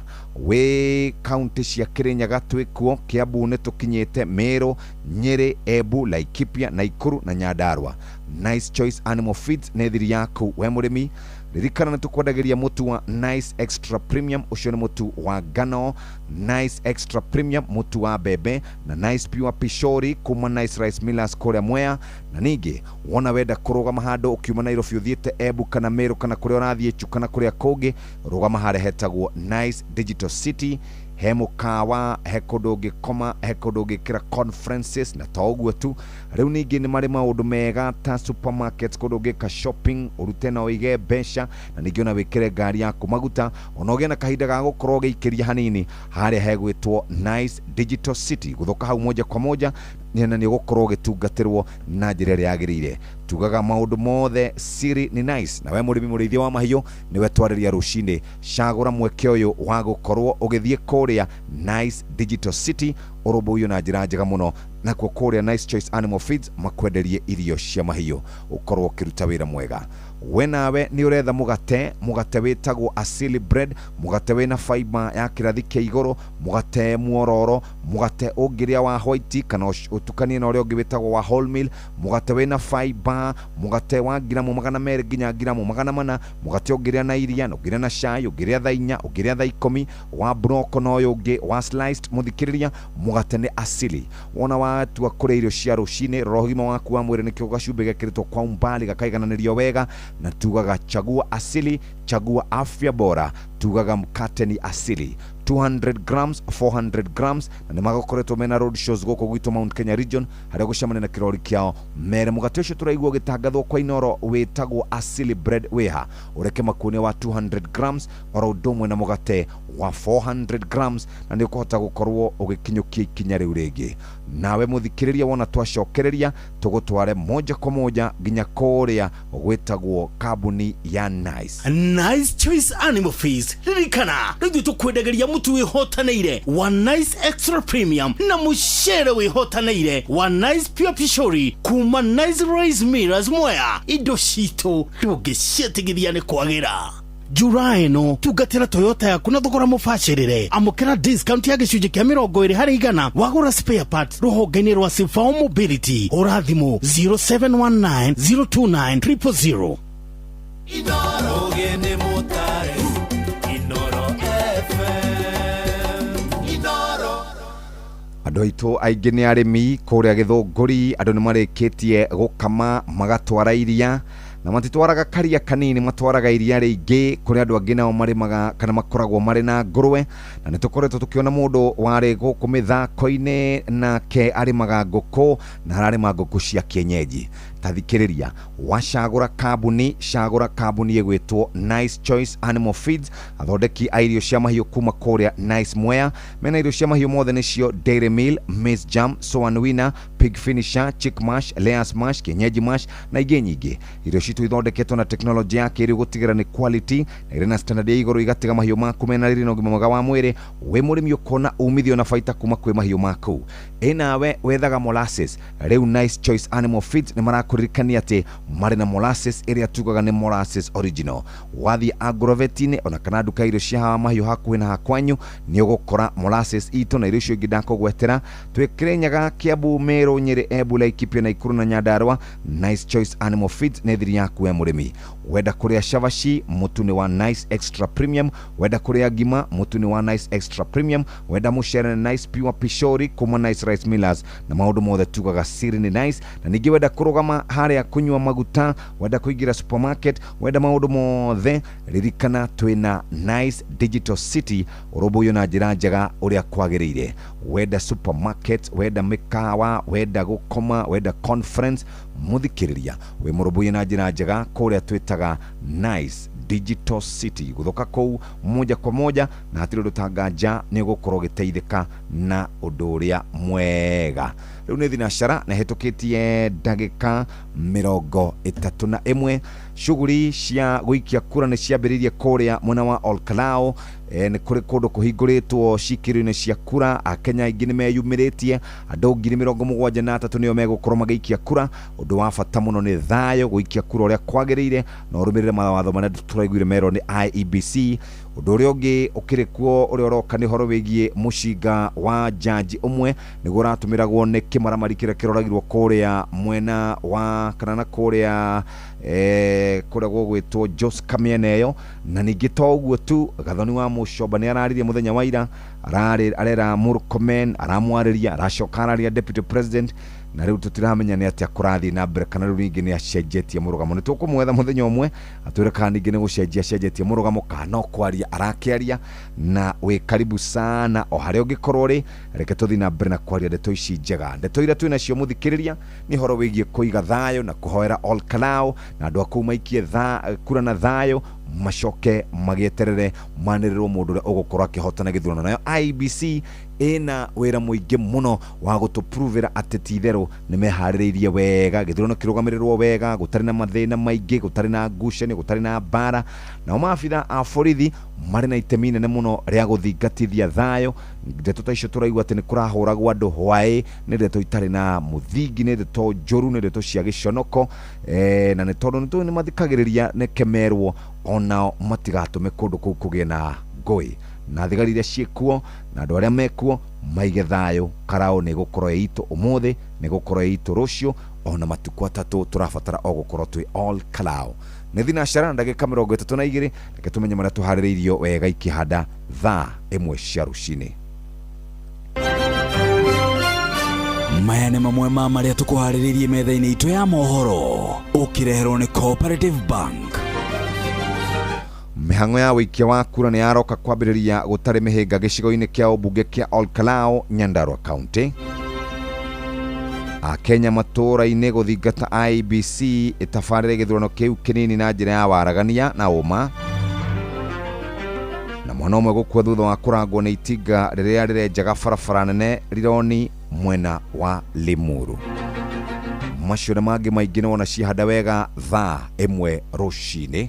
Wĩ kaunti cia Kirinyaga twĩkuo, Kiambu nĩ tũkinyĩte, Meru, Nyeri, Embu, Laikipia, Nakuru na Nyandarua. Nice Choice Animal Feeds nĩ thiri yaku we mũrĩmi. Ririkana nĩ tũkwendagĩria mũtu wa Nice Extra Premium, ũcio nĩ mũtu wa ngano, Nice Extra Premium mũtu wa mbembe, na Nice Pure Pishori kuma Nice Rice Millers kũrĩa Mwea. Na ningĩ wona wenda kũrũgama handũ ũkiuma Nairobi ũthiĩte Embu kana Meru kana kũrĩa ũrathiĩ Chu kana kũrĩa kũngĩ, rũgama harĩa hetagwo Nice Digital City. He mũkawa, he kũndũ ũngĩkoma, he kũndũ ũngĩkĩra conferences, na to ũguo tu, rĩu ningĩ nĩ marĩ maũndũ mega ta supermarket, kũndũ ũngĩka shopping ũrute na ũige mbeca, na ningĩ ona wĩkĩre ngari yaku maguta, ona ũgĩe na kahinda ga gũkorwo ũgĩikĩria hanini harĩa hegwĩtwo Nice Digital City. Gũthoka hau moja kwa moja na nĩ ũgũkorwo ũgĩtungatĩrwo na njĩra ĩrĩa yagĩrĩire. Tugaga maũndũ mothe siri ni nice. Na we mũrĩmi mũrĩithia wa mahiũ nĩwe twarĩria rũcinĩ, cagũra mweke ũyũ wa gũkorwo ũgĩthiĩ kũrĩa Nice Digital City ũrũmbũiyo na njĩra njega mũno, nakuo kũrĩa Nice Choice Animal Feeds makwenderie irio cia mahiũ ũkorwo ũkĩruta wĩra mwega. We nawe nĩ ũretha mũgate, mũgate wĩtagwo Asili Bread, mũgate wĩna fiber ya kĩrathi kĩa igũrũ, mũgate mwororo, mũgate ũngĩrĩa wa white kana ũtukanie na ũrĩa ũngĩ wĩtagwo wa wholemeal, mũgate wĩna fiber, mũgate wa ngiramu 200 nginya ngiramu 400, mũgate ũngĩrĩa na iria, na ũngĩrĩa na cai, ũngĩrĩa thaa 4, ũngĩrĩa thaa 10, wa broko na ũyũ ũngĩ wa sliced. Mũthikĩrĩria, mũgate nĩ Asili. Wona watua kũrĩa irio cia rũcinĩ, rora ũgima waku wa mwĩrĩ, nĩkĩo gacumbĩ gekĩrĩtwo kwa umbali gakaigananĩrio wega, na tugaga chagua Asili, chagua afya bora. Tugaga mkate ni Asili, 200 grams, 400 grams, na nĩ magokoretwo mena road shows gũkũ gwitũ Mount Kenya region harĩa gũcemania na kĩrori kĩao mere. Mũgate ũcio tũraigua ũgĩtangathwo kwa Inoro wĩtagwo Asili Bread wĩha ũreke makuonia wa 200 grams oro ũndũ ũmwe na mũgate wa 400 grams, na nĩ ũkũhota gũkorwo ũgĩkinyũkia ikinya rĩu rĩngĩ. Nawe mũthikĩrĩria, wona twacokereria tũgũtware moja kwa moja nginya kũrĩa gwĩtagwo kambuni ya Nice. Nice Choice Animal Feeds, ririkana rĩu ithuĩ tũkwendagĩria mũtu wĩhotanĩire wa Nice Extra Premium na mũcere wĩhotanĩire wa Nice Pure Pishori kuma Nice Rice Millers Mwea. Indo citũ ndũngĩciĩtigithia nĩ kwagĩra. Njura ĩno tungatĩra Toyota yaku na thogora mũbacĩrĩre. Amũkĩra discount ya gĩcunjĩ kĩa 20% wagũra spare parts rũhonge-inĩ rwa Sifao Mobility. Hũra thimũ 0719 029 000. Inoro gene mutare, Inoro FM, Inoro. Andũ aitũ aingĩ nĩ arĩmi kũrĩa Gĩthũngũri, andũ nĩ marĩkĩtie gũkama magatwara iria, na matitwaraga karia kanini, matwaraga iria rĩingĩ. Kũrĩ andũ angĩ nao marĩmaga kana makoragwo marĩ na ngũrwe, na nĩ tũkoretwo tũkĩona mũndũ warĩ gũkũ mĩthako-inĩ nake arĩmaga ngũkũ na ararĩma ngũkũ cia kienyeji. Tathikĩrĩria, wacagũra kambuni, cagũra kambuni ĩgwĩtwo Nice Choice Animal Feeds, athondeki a irio cia mahiũ kuma kũrĩa Nice Mwea. Mena irio cia mahiũ mothe nĩcio Dairy Meal, Maize Jam, Soan Winner, Pig Finisher, Chick Mash, Layers Mash, Kienyeji Mash na ingĩ nyingĩ. Irio citũ ithondeketwo na tekinoronjĩ ya kĩrĩu gũtigĩra nĩ quality na irĩ na standard ya igũrũ, igatiga mahiũ maku mena riri na ũgima mwega wa mwĩrĩ. Wĩ mũrĩmi ũkona umithio na baita kuma kwĩ mahiũ maku. Ĩ nawe wethaga molasses, rĩu Nice Choice Animal Feeds nĩ marakũririkania atĩ marĩ na molasses ĩrĩa tugaga nĩ molasses original. Wathiĩ agrovet-inĩ ona kana nduka irio cia hawa mahiũ hakuhĩ na hakwanyu nĩ ũgũkora molasses itũ na irio icio ingĩ ndakũgwetera. Twĩ Kĩrĩnyaga, Kiambu, Meru, Meru, Nyeri, Embu, Laikipia, Naikuru na Nyandarua. Nice Choice Animal Feeds nĩ thiri yaku we mũrĩmi. Wenda kũrĩa cabaci, mũtu nĩ wa Nice Extra Premium. Wenda kũrĩa ngima, mũtu nĩ wa Nice Extra Premium. Wenda mũcere nĩ Nice Pure Pishori kuma Nice Rice Millers, na maũndũ mothe tugaga siri nĩ Nice. Na ningĩ wenda kũrũgama harĩa kũnyua maguta, wenda kũingĩra supermarket, wenda maũndũ mothe, ririkana twĩna Nice Digital City, ũrũmbũiyo na njĩra njega ũrĩa kwagĩrĩire. Wenda supermarket, wenda mĩkawa, wenda gũkoma, wenda conference, mũthikĩrĩria wĩ mũrũmbũiye na njĩra njega kũrĩa twĩtaga Nice Digital City. Gũthoka kũu moja kwa moja na hatirĩ ũndũ tanganja, nĩ ũgũkorwo ũgĩteithĩka na ũndũ ũrĩa mwega. Rĩu nĩ thinacara na ĩhĩtũkĩtie ndagĩka 31. Shughuli cia gũikia kura nĩ ciambĩrĩirie kũrĩa mwena wa Olkalou. Nĩ kũrĩ kũndũ kũhingũrĩtwo cikĩro-inĩ cia kura. Akenya aingĩ nĩ meyumĩrĩtie, andũ 73,000 nĩo megũkorwo magĩikia kura. Ũndũ wa bata mũno nĩ thayũ, gũikia kura ũrĩa kwagĩrĩire na ũrũmĩrĩre mawatho marĩa tũraiguire merwo nĩ IEBC. Ũndũ ũrĩa ũngĩ ũkĩrĩ kuo ũrĩa ũroka nĩ ũhoro wĩgiĩ mũcinga wa jaji ũmwe nĩguo ũratũmĩragwo nĩ kĩmaramari kĩrĩa kĩroragirwo kũrĩa mwena wa kana na kũrĩa kũrĩa gũgwĩtwo Joska mĩena ĩyo. Na ningĩ to ũguo tu, Gathoni wa Mũcomba nĩ araririe mũthenya wa ira, arera Murkomen, aramwarĩria, aracoka araria deputy president, na rĩu tũtiramenya nĩ atĩa kũrathiĩ na mbere kana rĩu ningĩ nĩ acenjetie mũrũgamo. Nĩ tũkũmwetha mũthenya ũmwe atwĩre kana ningĩ nĩ gũcenjia acenjetie mũrũgamo kana no kwaria arakĩaria. Na wĩ karibu sana o harĩa ũngĩkorwo rĩ, reke tũthiĩ na mbere na kwaria ndeto ici njega. Ndeto iria twĩ nacio mũthikĩrĩria nĩ ũhoro wĩgiĩ kũiga thayũ na kũhoera Olkalou na andũ a kũu maikie kura na thayũ, macoke magĩeterere manĩrĩrwo mũndũ ũrĩa ũgũkorwo akĩhotana gĩthurano. Nayo IEBC ĩna wĩra mũingĩ mũno wa gũtũpruvĩra atĩ ti itherũ nĩ meharĩrĩirie wega, gĩthurano kĩrũgamĩrĩrwo wega, gũtarĩ na mathĩna maingĩ, gũtarĩ na ngucanio, gũtarĩ na mbara. Nao maabitha a borithi marĩ na itemi inene mũno rĩa gũthingatithia thayũ. Ndeto ta icio tũraigua atĩ nĩ kũrahũragwo andũ hwaĩ, nĩ ndeto itarĩ na mũthingi, nĩ ndeto njũru, nĩ ndeto cia gĩconoko, na nĩ tondũ nĩ mathikagĩrĩria nĩ kemerwo onao matigatũme kũndũ kũu kũgĩe na ngũĩ. Na thigari iria ciĩkuo na andũ arĩa mekuo maige thayũ. Karao nĩ gũkorwo ĩ itũ ũmũthĩ, nĩ gũkorwo ĩ itũ rũciũ, ona matukũ atatũ tũrabatara o gũkorwo twĩ Olkalou. Nĩ thinacara na ndagĩka 32, reke tũmenye marĩa tũharĩrĩirio wega ikĩhanda thaa 1 cia rũcinĩ. Maya nĩ mamwe ma marĩa tũkũharĩrĩirie metha-inĩ itũ ya mohoro, ũkĩreherwo nĩ Cooperative Bank. Mĩhang'o ya wĩikia wa kura nĩ yaroka kwambĩrĩria gũtarĩ mĩhĩnga gĩcigo-inĩ kĩa ũmbunge kĩa Olkalou, Nyandarua County. Akenya matũũra-inĩ gũthingata IEBC ĩtabarĩre gĩthurano kĩu kĩnini na njĩra ya waragania na ũma. Na mwana ũmwe gũkua thutha wa kũrangwo nĩ itinga rĩrĩa rĩrenjaga barabara nene Rironi mwena wa Limuru. Macio na mangĩ maingĩ nĩwona cihanda wega thaa 1 rũcinĩ.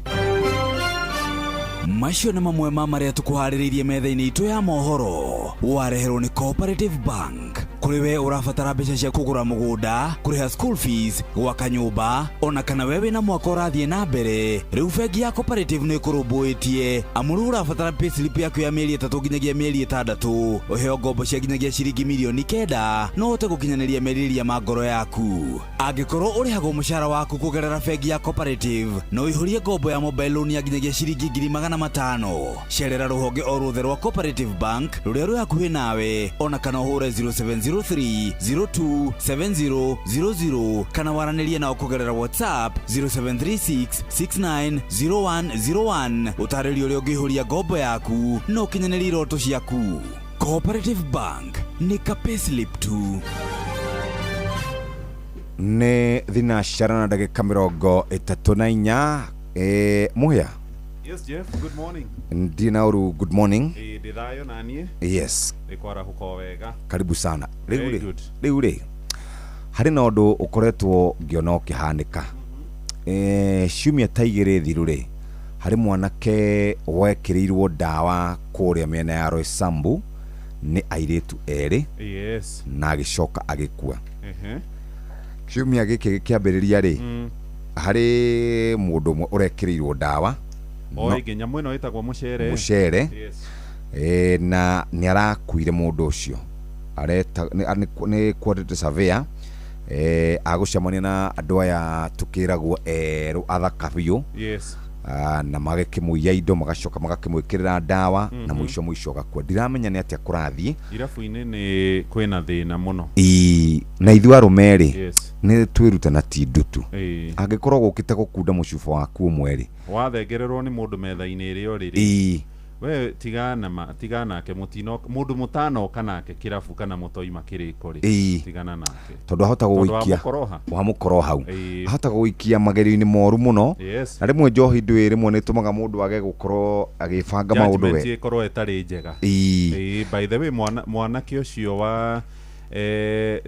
Macio nĩ mamwe ma marĩa tũkũharĩrĩirie metha-inĩ itũ ya mohoro, wareherwo nĩ Cooperative Bank. Kũrĩ we ũrabatara mbeca cia kũgũra mũgũnda, kũrĩha school fees, gwaka nyũmba, ona kana we wĩna mwaka ũrathiĩ na mbere, rĩu bengi ya Cooperative nĩ ĩkũrũmbũĩtie. Amu rĩu ũrabatara payslip yaku ya mĩeri 3 nginyagia mĩeri 6, ũheo ngombo cia nginyagia ciringi mirioni 9, no ũhote gũkinyanĩria merirĩria ma ngoro yaku. Angĩkorwo ũrĩhagwo mũcara waku kũgerera bengi ya Cooperative, no ũihũrie ngombo ya mobile loan ya nginyagia ciringi 500,000. Cerera rũhonge o ruothe rwa Cooperative Bank rũrĩa rwĩ hakuhĩ nawe, ona kana ũhũre 0703 02 7000 kana waranĩrie nao kũgerera WhatsApp 0736 690101. Ũtarĩrio ũrĩa ũngĩihũria ngombo yaku na ũkinyanĩrie iroto ciaku. Cooperative Bank nĩ ka payslip tu. Nĩ thinacara na ndagĩka 34. Mũhĩa. Yes, Jeff, good morning. Ndina ũru, good morning. Ndĩ thayũ na niĩ. Yes. Nĩ kwarahũka o wega. Karibu sana. Very good. Rĩu rĩ, harĩ na ũndũ ũkoretwo ngĩona ũkĩhanĩka. Ciumia ta 2 thiru rĩ, harĩ mwanake wekĩrĩirwo ndawa kũrĩa mĩena ya Roysambu nĩ airĩtu erĩ. Yes. Na agĩcoka agĩkua. Kiumia gĩkĩ gĩkĩambĩrĩria rĩ, harĩ mũndũ ũmwe ũrekĩrĩirwo ndawa. O ĩngĩ nyamũ ĩno ĩtagwo mũcere. Mũcere. Yes. Na nĩ arakuire mũndũ ũcio. Areta nĩ quantity surveyor agũcemania na andũ aya tũkĩragwo erũ athaka biũ. Yes. Na magakĩmũiya indo, magacoka magakĩmwĩkĩrĩra ndawa na mũico mũico agakua. Ndiramenya nĩ atĩa kũrathiĩ. Irabu-inĩ nĩ kwĩna thĩna mũno. Ĩĩ, na ithuĩ arũme rĩ, Yes. nĩ twĩrute na ti ndutu. Ĩĩ. Angĩkorwo gũkĩte gũkunda mũcuba waku ũmwe rĩ, wathengererwo nĩ mũndũ metha-inĩ ĩrĩa ũrĩ rĩ, Ĩĩ. we tigana tigana nake, mũtinoka mũndũ mũtanoka nake kĩrabu kana mũtoima kĩrĩko rĩ, Ĩĩ. tigana nake tondũ ahota Tondũ gũgũikia wamũkoroha. wamũkoroha hau. Ĩĩ. Ahota gũgũikia magerio-inĩ moru mũno. Yes. Na rĩmwe njohi ndũĩ rĩmwe nĩ ĩtũmaga mũndũ age gũkorwo agĩbanga maũndũ Judgment we. ĩkorwo ĩtarĩ njega. Ĩĩ. Ĩĩ, by the way, mwanake ũcio wa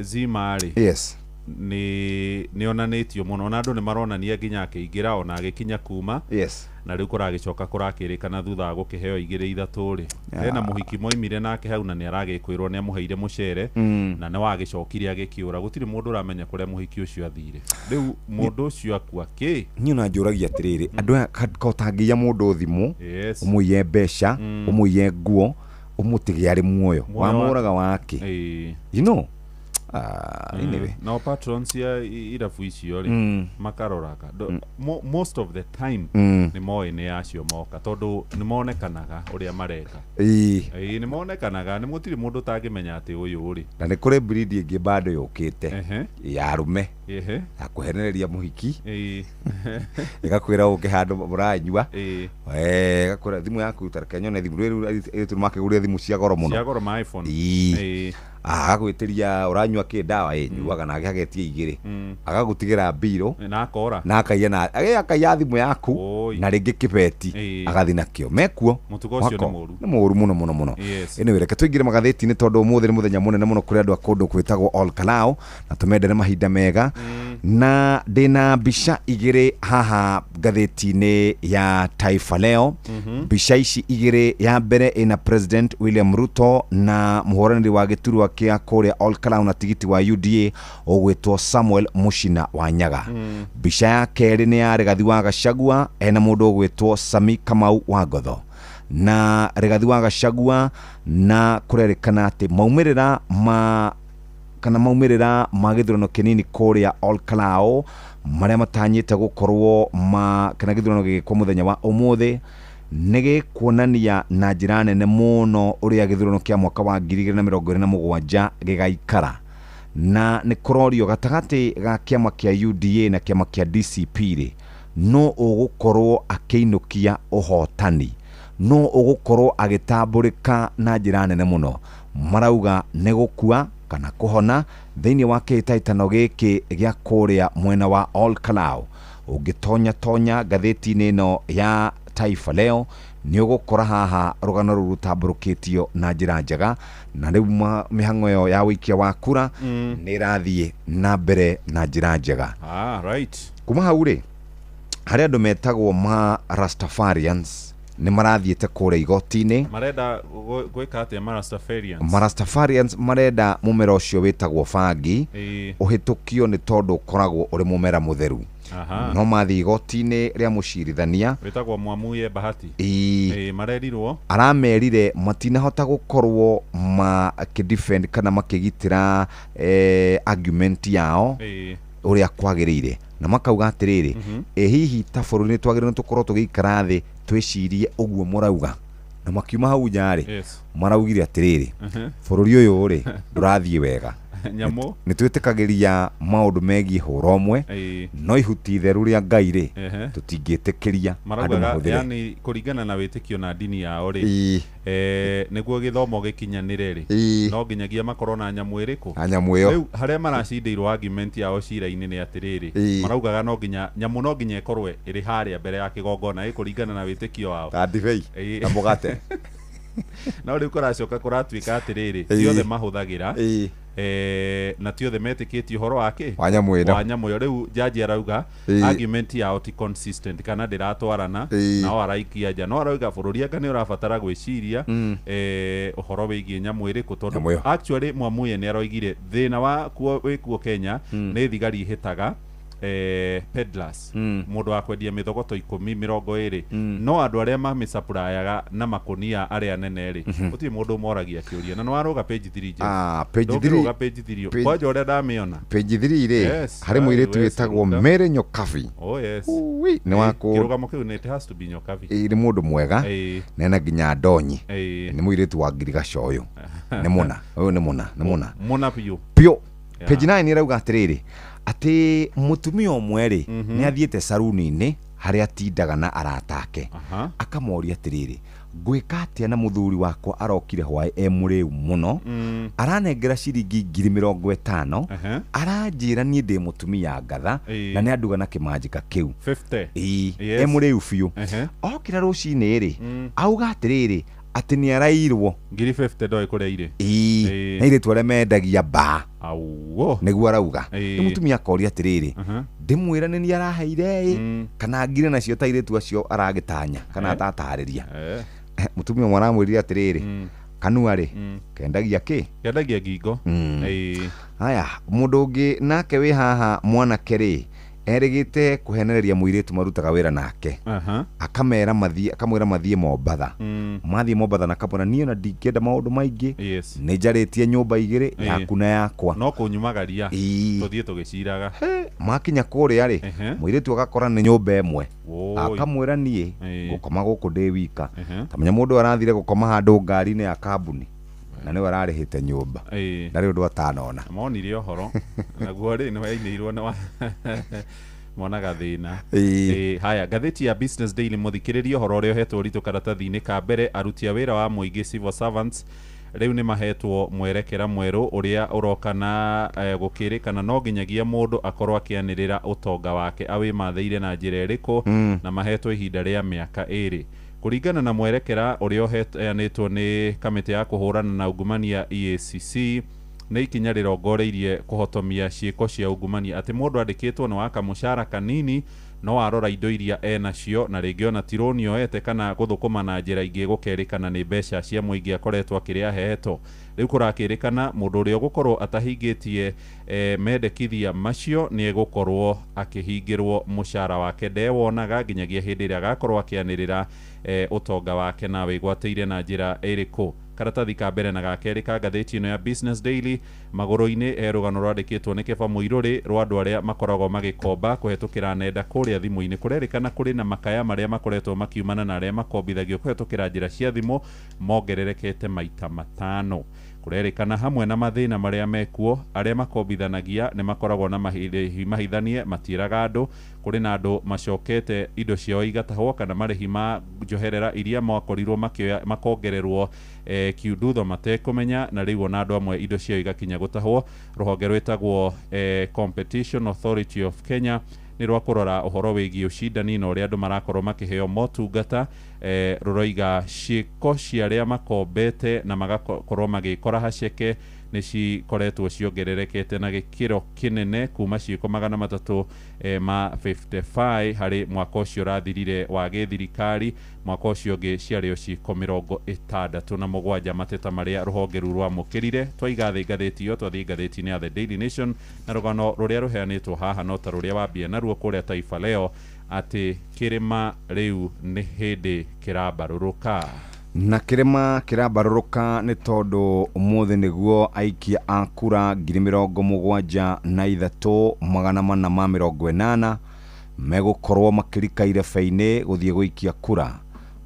Zima rĩ, Yes. nĩ onanĩtio mũno na andũ nĩ maronania nginya akĩingĩra ona agĩkinya kuma. Yes. Na rĩu kũragĩcoka kũrakĩrĩkana thutha wa gũkĩheo igĩrĩ ithatũ rĩ, hena mũhiki moimire nake hau na nĩ aragĩkwĩrwo nĩ amũheire mũcere na nĩ wagĩcokire agĩkĩũra. Gũtirĩ mũndũ ũramenya kũrĩa mũhiki ũcio athire. Rĩu mũndũ ũcio akua kĩ? Niĩ ona njũragia atĩrĩrĩ, andũ aya ko ũtangĩiya mũndũ thimũ, Yes. ũmũiye mbeca, ũmũiye nguo, ũmũtige arĩ muoyo, Muoyo wamũraga wake. Ĩĩ. You know? Anyway. Nao patrons cia irabu icio rĩ, makaroraga most of the time nĩ moĩ nĩ acio moka tondũ nĩ monekanaga ũrĩa mareka. Ĩĩ. Ĩĩ, nĩ monekanaga, nĩ mũtirĩ mũndũ ũtangĩmenya atĩ ũyũ rĩ. Na nĩ kũrĩ breed ĩngĩ bado yũkĩte Ehe. ya arũme Ehe. ya kũhenereria mũhiki. Ĩĩ. Ĩgakwĩra ũke handũ mũranyua. Ĩĩ. Ĩgakwĩra thimũ yaku ta reke nyone thimũ. Rĩu airĩtu nĩmakĩgũrire thimũ cia goro mũno. Cia goro ma iPhone. Ĩĩ. Ĩĩ. Agagwĩtĩria ũranyua kĩ ndawa ĩ nyuaga nake agetia igĩrĩ. Agagũtigĩra mbirũ Na akora. na akaiya na akaiya thimũ yaku Oi. na rĩngĩ kĩbeti Ĩĩ. agathiĩ nakĩo mekuo. Mũtugo ũcio nĩ Wako. mũũru. Nĩ mũũru mũno mũno mũno. Yes. Anyway, reke tũingĩre magathĩti-inĩ tondũ ũmũthĩ nĩ mũthenya mũnene mũno kũrĩ andũ a kũndũ gwĩtagwo Ol Kalou na tũmendere mahinda mega. Na ndĩna mbica igĩrĩ haha ngathĩti-inĩ ya Taifa Leo. Mbica ici igĩrĩ, ya mbere ĩna President William Ruto na mũhũranĩri wa gĩturwa kĩa kũrĩa Ol Kalou na tigiti wa UDA ũgwĩtwo Samuel Mushina wa Nyaga. Mbica ya kerĩ nĩ ya Rigathi wa Gachagua ena mũndũ ũgwĩtwo Sami Kamau wa Ngotho. Na Rigathi wa Gachagua na kũrerĩkana atĩ maumĩrĩra ma kana maumĩrĩra ma gĩthurano kĩnini kũrĩa Ol Kalou marĩa matanyĩte gũkorwo ma kana gĩthurano gĩgĩkwo mũthenya wa ũmũthĩ nĩ gĩkuonania na njĩra nene mũno ũrĩa gĩthurano kĩa mwaka wa 2027 gĩgaikara. Na nĩ kũrorio gatagatĩ ga kĩama kĩa UDA na kĩama kĩa DCP rĩ, no ũgũkorwo akĩinũkia ũhotani, no ũgũkorwo agĩtambũrĩka na njĩra nene mũno. Marauga nĩ gũkua kana kũhona thĩinĩ wa kĩhĩtahĩtano gĩkĩ gĩa kũrĩa mwena wa Ol Kalou. Ũngĩtonya tonya ngathĩti-inĩ ĩno ya Taifa Leo nĩ ũgũkora haha rũgano rũu rũtambũrũkĩtio na njĩra njega. Na rĩu mĩhang'o ĩyo ya ũikia wa kura nĩ ĩrathiĩ na mbere na njĩra njega. Right. Kuma hau rĩ, harĩ andũ metagwo ma Rastafarians nĩ marathiĩte kũrĩa igoti-inĩ. Marenda gwĩka atĩa ma Rastafarians? Ma Rastafarians marenda mũmera ũcio wĩtagwo bangi Ĩĩ. ũhĩtũkio nĩ tondũ ũkoragwo ũrĩ mũmera mũtheru. Aha. No mathiĩ igoti-inĩ rĩa mũcirithania wĩtagwo Mwamuye Bahati. Ĩĩ. Ĩĩ, marerirwo aramerire matinahota gũkorwo makĩdefend kana makĩgitĩra argument yao Ĩĩ. ũrĩa kwagĩrĩire, na makauga atĩrĩrĩ, ĩ hihi ta bũrũri nĩ twagĩrĩirwo nĩ tũkorwo tũgĩikara thĩ twĩcirie ũguo mũrauga. Na makiuma hau nja rĩ, Yes. maraugire atĩrĩrĩ, bũrũri ũyũ rĩ ndũrathiĩ wega. Nyamũ. Nĩ twĩtĩkagĩria maũndũ megiĩ hũra ũmwe, Ĩĩ. no ihuti itheru rĩa Ngai rĩ, Ehe. tũtingĩtĩkĩria andũ Maraugaga mahũthĩre. yani kũringana na wĩtĩkio na ndini yao rĩ, Ĩĩ. nĩguo gĩthomo gĩkinyanĩre rĩ, Ĩĩ. no nginyagia makorwo na nyamũ ĩrĩkũ? Na nyamũ ĩyo. Rĩu harĩa maracindĩirwo argument yao cira-inĩ nĩ atĩrĩrĩ, Ĩĩ. maraugaga no nginya nyamũ no nginya ĩkorwo ĩrĩ harĩa mbere ya kĩgongona ĩkũringana na wĩtĩkio wao. Ta ndibei Ĩĩ. na mũgate. No rĩu kũracoka kũratuĩka atĩrĩrĩ, Ĩĩ. ti othe mahũthagĩra. Ĩĩ. Na ti othe metĩkĩtie ũhoro wa kĩ? Wa nyamũ ĩno. Wa nyamũ ĩyo. Rĩu jaji arauga Ĩĩ. argument yao ti consistent kana ndĩratwarana, Ĩĩ. nao araikia nja. No arauga bũrũri anga nĩ ũrabatara gwĩciria ũhoro wĩgiĩ nyamũ ĩrĩkũ, tondũ Nyamũ ĩyo. actually Mwamuye nĩ aroigire thĩna wa kuo wĩkuo Kenya nĩ thigari ihĩtaga Peddlers, mũndũ wa kwendia mĩthogoto 10, 20, no andũ arĩa mamĩsupplyaga na makũnia arĩa nene rĩ, gũtirĩ mũndũ ũmoragia kĩũria. Na nĩ warũga page 3, Jeff. Ah, page Ndũngĩrũga 3. Page 3 kwanja ũrĩa ndamĩona. Page 3 rĩ, harĩ mũirĩtu wĩtagwo Ruta. Mary Nyokabi. Oh yes. Ui, nĩ wa kũ Kĩrũgamo kĩu nĩ, it has to be Nyokabi. Ĩ, nĩ mũndũ mwega nena nginya ndonyi. Nĩ mũirĩtu wa ngirigaca ũyũ, nĩ mũna ũyũ, nĩ mũna, nĩ mũna. Mũna biũ. Biũ. Page 9 ĩrauga atĩrĩrĩ, atĩ mũtumia ũmwe rĩ, nĩ athiĩte saruni-inĩ harĩa atindaga na arata ake, akamoria atĩrĩrĩ, "Ngwĩka atĩa na mũthuri wakwa? Arokire hwaĩ e mũrĩu mũno, aranengera ciringi 50,000, aranjĩra niĩ ndĩ mũtumia ngatha na nĩ anduga na kĩmanjĩka kĩu." 50. Ĩĩ, e mũrĩu biũ. Okĩra rũcinĩ rĩ, auga atĩrĩrĩ, atĩ nĩ arairwo. 50,000, ndoĩ kũrĩa irĩ. Ĩĩ, na airĩtu arĩa mendagia mbaa. Auo. Nĩguo arauga. Rĩu mũtumia akoria atĩrĩrĩ, ndĩmwĩra nĩ niĩ araheire ĩ, kana ngire nacio ta airĩtu acio aragĩtanya kana atatarĩria? Mũtumia ũmwe aramwĩrire atĩrĩrĩ, kanua rĩ, kendagia kĩ? Kendagia ngingo. Haya, mũndũ ũngĩ nake wĩ haha, mwanake rĩ, erĩgĩte kũhenereria mũirĩtu marutaga wĩra nake, akamera mathiĩ, akamwĩra mathiĩ Mombatha. Mathiĩ Mombatha na akamwĩra, "Niĩ ona ndingĩenda maũndũ maingĩ, nĩ njarĩtie nyũmba igĩrĩ, yaku na yakwa." No kũnyumagaria tũthiĩ tũgĩciraga. Makinya kũrĩa rĩ, mũirĩtu agakora nĩ nyũmba ĩmwe. Woi. Akamwĩra, "Niĩ ngũkoma gũkũ ndĩ wika." Tamenya mũndũ arathire gũkoma handũ ngari-inĩ ya kambuni na nĩwe ararĩhĩte nyũmba, ndarĩ ũndũ atanona. Monire ũhoro naguo rĩ, nĩ wainĩirwo nĩ wa monaga thĩna. Haya, ngathĩti ya Business Daily, mũthikĩrĩria, ũhoro ũrĩa ũhetwo ũritũ karatathi-inĩ ka mbere, aruti a wĩra wa mũingĩ, civil servants, rĩu nĩ mahetwo mwerekera mwerũ ũrĩa ũroka na gũkĩrĩkana no nginyagia mũndũ akorwo akĩanĩrĩra ũtonga wake awĩmathĩire na njĩra ĩrĩkũ, na mahetwo ihinda rĩa mĩaka 2 kũringana na mwerekera ũrĩa ũheanĩtwo nĩ kamĩtĩ ya kũhũrana na ungumania, EACC. Nĩ ikinya rĩrongoreirie kũhotomia ciĩko cia ungumania, atĩ mũndũ andĩkĩtwo nĩ wa kamũcara kanini, no arora indo iria enacio na rĩngĩ ona ti rũni oete kana gũthũkũma na njĩra ingĩ, gũkerĩkana nĩ mbeca cia mũingĩ akoretwo akĩrĩa aheetwo. Rĩu kũrakĩrĩkana mũndũ ũrĩa ũgũkorwo atahingĩtie mendekithia macio nĩ egũkorwo akĩhingĩrwo mũcara wake, ndewonaga nginyagia hĩndĩ ĩrĩa agakorwo akĩanĩrĩra ũtonga wake na wĩgwatĩire na njĩra ĩrĩkũ. Karatathi ka mbere na ga kerĩ ka ngathĩti ĩno ya Business Daily, magũrũ-inĩ he rũgano rwandĩkĩtwo nĩ Keba Mũirũrĩ rwa andũ arĩa makoragwo magĩkomba kũhetũkĩra nenda kũrĩa thimũ-inĩ. Kũrerĩkana kũrĩ na makaya marĩa makoretwo makiumana na arĩa makombithagio kũhetũkĩra njĩra cia thimũ mongererekete maita 5. Kũrerĩkana hamwe na mathĩna marĩa mekuo, arĩa makombithanagia nĩ makoragwo na marĩhi mahithanie, matiĩraga andũ. Kũrĩ na andũ macokete indo ciao igatahwo kana marĩhi ma njoherera iria makorirwo makĩoya makongererwo kiundutho matekũmenya, na rĩu ona andũ amwe indo ciao igakinya gũtahwo. Rũhonge rwĩtagwo Competition Authority of Kenya nĩ rwa kũrora ũhoro wĩgiĩ ũcindani na ũrĩa andũ marakorwo makĩheo motungata, rũroiga ciĩko cia arĩa makombete na magakorwo magĩkora haceke nĩ cikoretwo ciongererekete na gĩkĩro kĩnene kuma ciĩko 300 ma 55 harĩ mwaka ũcio ũrathirire wa gĩthirikari. Mwaka ũcio ũngĩ ciarĩ o ciĩko 67, mateta marĩa rũhonge rũu rwamũkĩrire. Twaiga thĩ ngathĩti ĩyo, twathiĩ ngathĩti-inĩ ya The Daily Nation, na rũgano rũrĩa rũheanĩtwo haha no ta rũrĩa wambia naruo kũrĩa Taifa Leo, atĩ kĩrĩma rĩu nĩ hĩndĩ kĩrambarũrũka. Na kĩrĩma kĩrambarũrũka nĩ tondũ ũmũthĩ nĩguo aikia a kura 73,480 megũkorwo makĩrika irebe-inĩ gũthiĩ gũikia kura.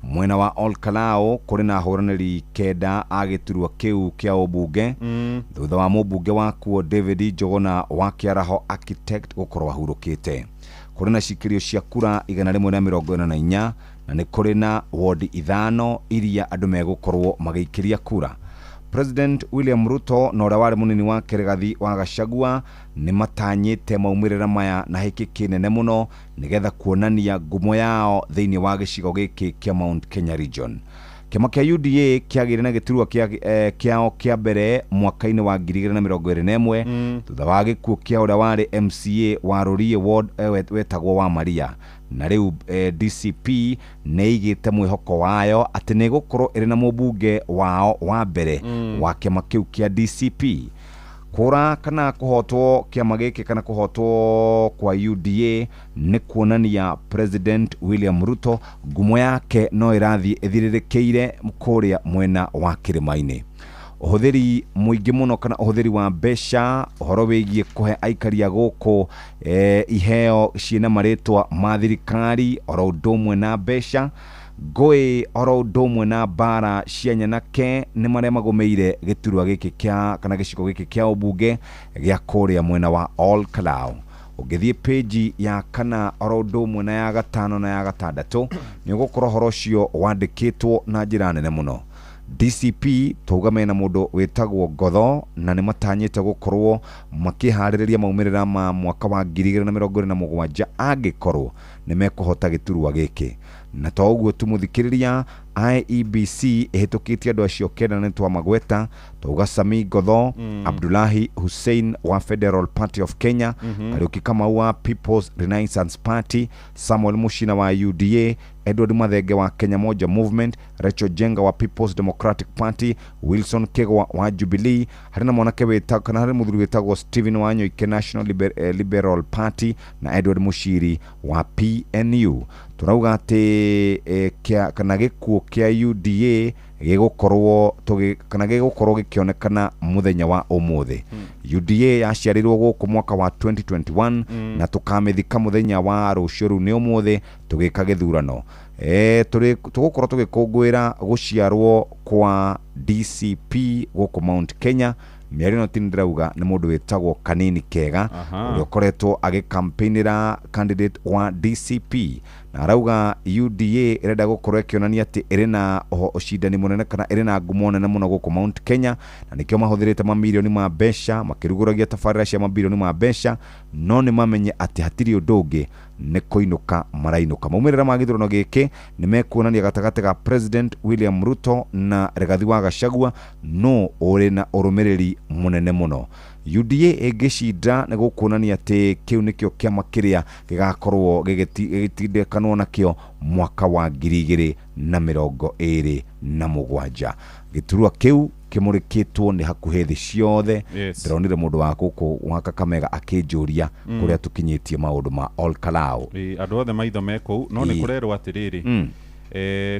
Mwena wa Olkalou kũrĩ na ahũranĩri 9 a gĩturwa kĩu kĩa ũmbunge, thutha wa mũmbunge wakuo David Njuguna wa Kĩaraho Architect gũkorwo ahurũkĩte. Kũrĩ na cikĩrio cia kura 144, na nĩ kũrĩ na wodi 5 iria andũ megũkorwo magĩikĩria kura. President William Ruto na ũrĩa warĩ mũnini wake Rigathi wa Gachagua nĩ matanyĩte maumĩrĩra maya na hĩkĩ kĩnene mũno, nĩgetha kuonania ngumo yao thĩinĩ wa gĩcigo gĩkĩ kĩa Mount Kenya region. Kĩama kĩa UDA kĩagĩire na gĩturwa kĩao kĩa mbere mwaka-inĩ wa 2021, thutha wa gĩkuũ kĩa ũrĩa warĩ MCA wa Rũriĩ ward wetagwo wa Maria. Na rĩu DCP nĩ ĩigĩte mwĩhoko wayo atĩ nĩ ĩgũkorwo ĩrĩ na mũmbunge wao wa mbere wa kĩama kĩu kĩa DCP. Kũra kana kũhotwo kĩama gĩkĩ kana kũhotwo kwa UDA nĩ kuonania President William Ruto ngumo yake no ĩrathiĩ ĩthirĩrĩkĩire kũrĩa mwena wa kĩrĩma-inĩ. Ũhũthĩri mũingĩ mũno kana ũhũthĩri wa mbeca ũhoro wĩgiĩ kũhe aikari a gũkũ iheo ciĩna marĩtwa ma thirikari oro ũndũ ũmwe na mbeca ngũĩ oro ũndũ ũmwe na mbara cia nyanake nĩ marĩa magũmĩire gĩturwa gĩkĩ kĩa kana gĩcigo gĩkĩ kĩa ũmbunge gĩa kũrĩa mwena wa Ol Kalou. Ũngĩthiĩ page ya kana oro ũndũ ũmwe na ya gatano na ya gatandatũ nĩ ũgũkora ũhoro ũcio wandĩkĩtwo na njĩra nene mũno. DCP twauga mena mũndũ wĩtagwo Ngotho na nĩ matanyĩte gũkorwo makĩharĩrĩria maumĩrĩra ma mwaka wa 2027 angĩkorwo nĩ mekũhota gĩturwa gĩkĩ. Na to ũguo tu mũthikĩrĩria, IEBC ĩhĩtũkĩtie andũ acio kenda nĩ twamagweta, twauga Sami Ngotho, Abdullahi Hussein wa Federal Party of Kenya, Kariuki Kamau wa People's Renaissance Party, Samuel Mushina wa UDA, Edward Mathenge wa Kenya Moja Movement, Rachel Jenga wa People's Democratic Party, Wilson Kegwa wa Jubilee, harĩ na mwanake wĩtagwo kana harĩ mũthuri wĩtagwo Stephen Wanyoike National Liberal Party na Edward Mushiri wa PNU. Turauga atĩ kana gĩkuũ kĩa UDA gĩgũkorwo kana gĩgũkorwo gĩkĩonekana mũthenya wa ũmũthĩ. UDA yaciarirwo gũkũ mwaka wa 2021 na tũkamĩthika mũthenya wa rũciũ rũu nĩ ũmũthĩ tũgĩka gĩthurano. Tũgũkorwo tũgĩkũngũĩra gũciarwo kwa DCP gũkũ Mount Kenya. Mĩario ĩno ti ndĩrauga nĩ mũndũ wĩtagwo Kanini Kega ũrĩa ũkoretwo agĩkampĩinĩra candidate wa DCP na arauga UDA ĩrenda gũkorwo ĩkĩonania atĩ ĩrĩ na ũcindani mũnene kana ĩrĩ na ngumo nene mũno gũkũ Mount Kenya na nĩkĩo mahũthĩrĩte mamirioni ma mbeca makĩrugũragia tabarĩra cia mabirioni ma mbeca, no nĩ mamenye atĩ hatirĩ ũndũ ũngĩ nĩ kũinũka marainũka. Maumĩrĩra ma gĩthurano gĩkĩ nĩ mekuonania gatagatĩ ga President William Ruto na Rigathi wa Gachagua no ũrĩ na ũrũmĩrĩri mũnene mũno. UDA ĩngĩcinda nĩ gũkuonania atĩ kĩu nĩkĩo kĩama kĩrĩa gĩgakorwo gĩgĩtindĩkanwo nakĩo mwaka wa 2027. Gĩturwa kĩu kĩmũrĩkĩtwo nĩ hakuhĩ thĩ ciothe. Ndĩronire mũndũ wa gũkũ wa Kakamega akĩnjũria kũrĩa tũkinyĩtie maũndũ ma Ol Kalou. Andũ othe maitho me kũu no nĩ kũrerwo atĩrĩrĩ,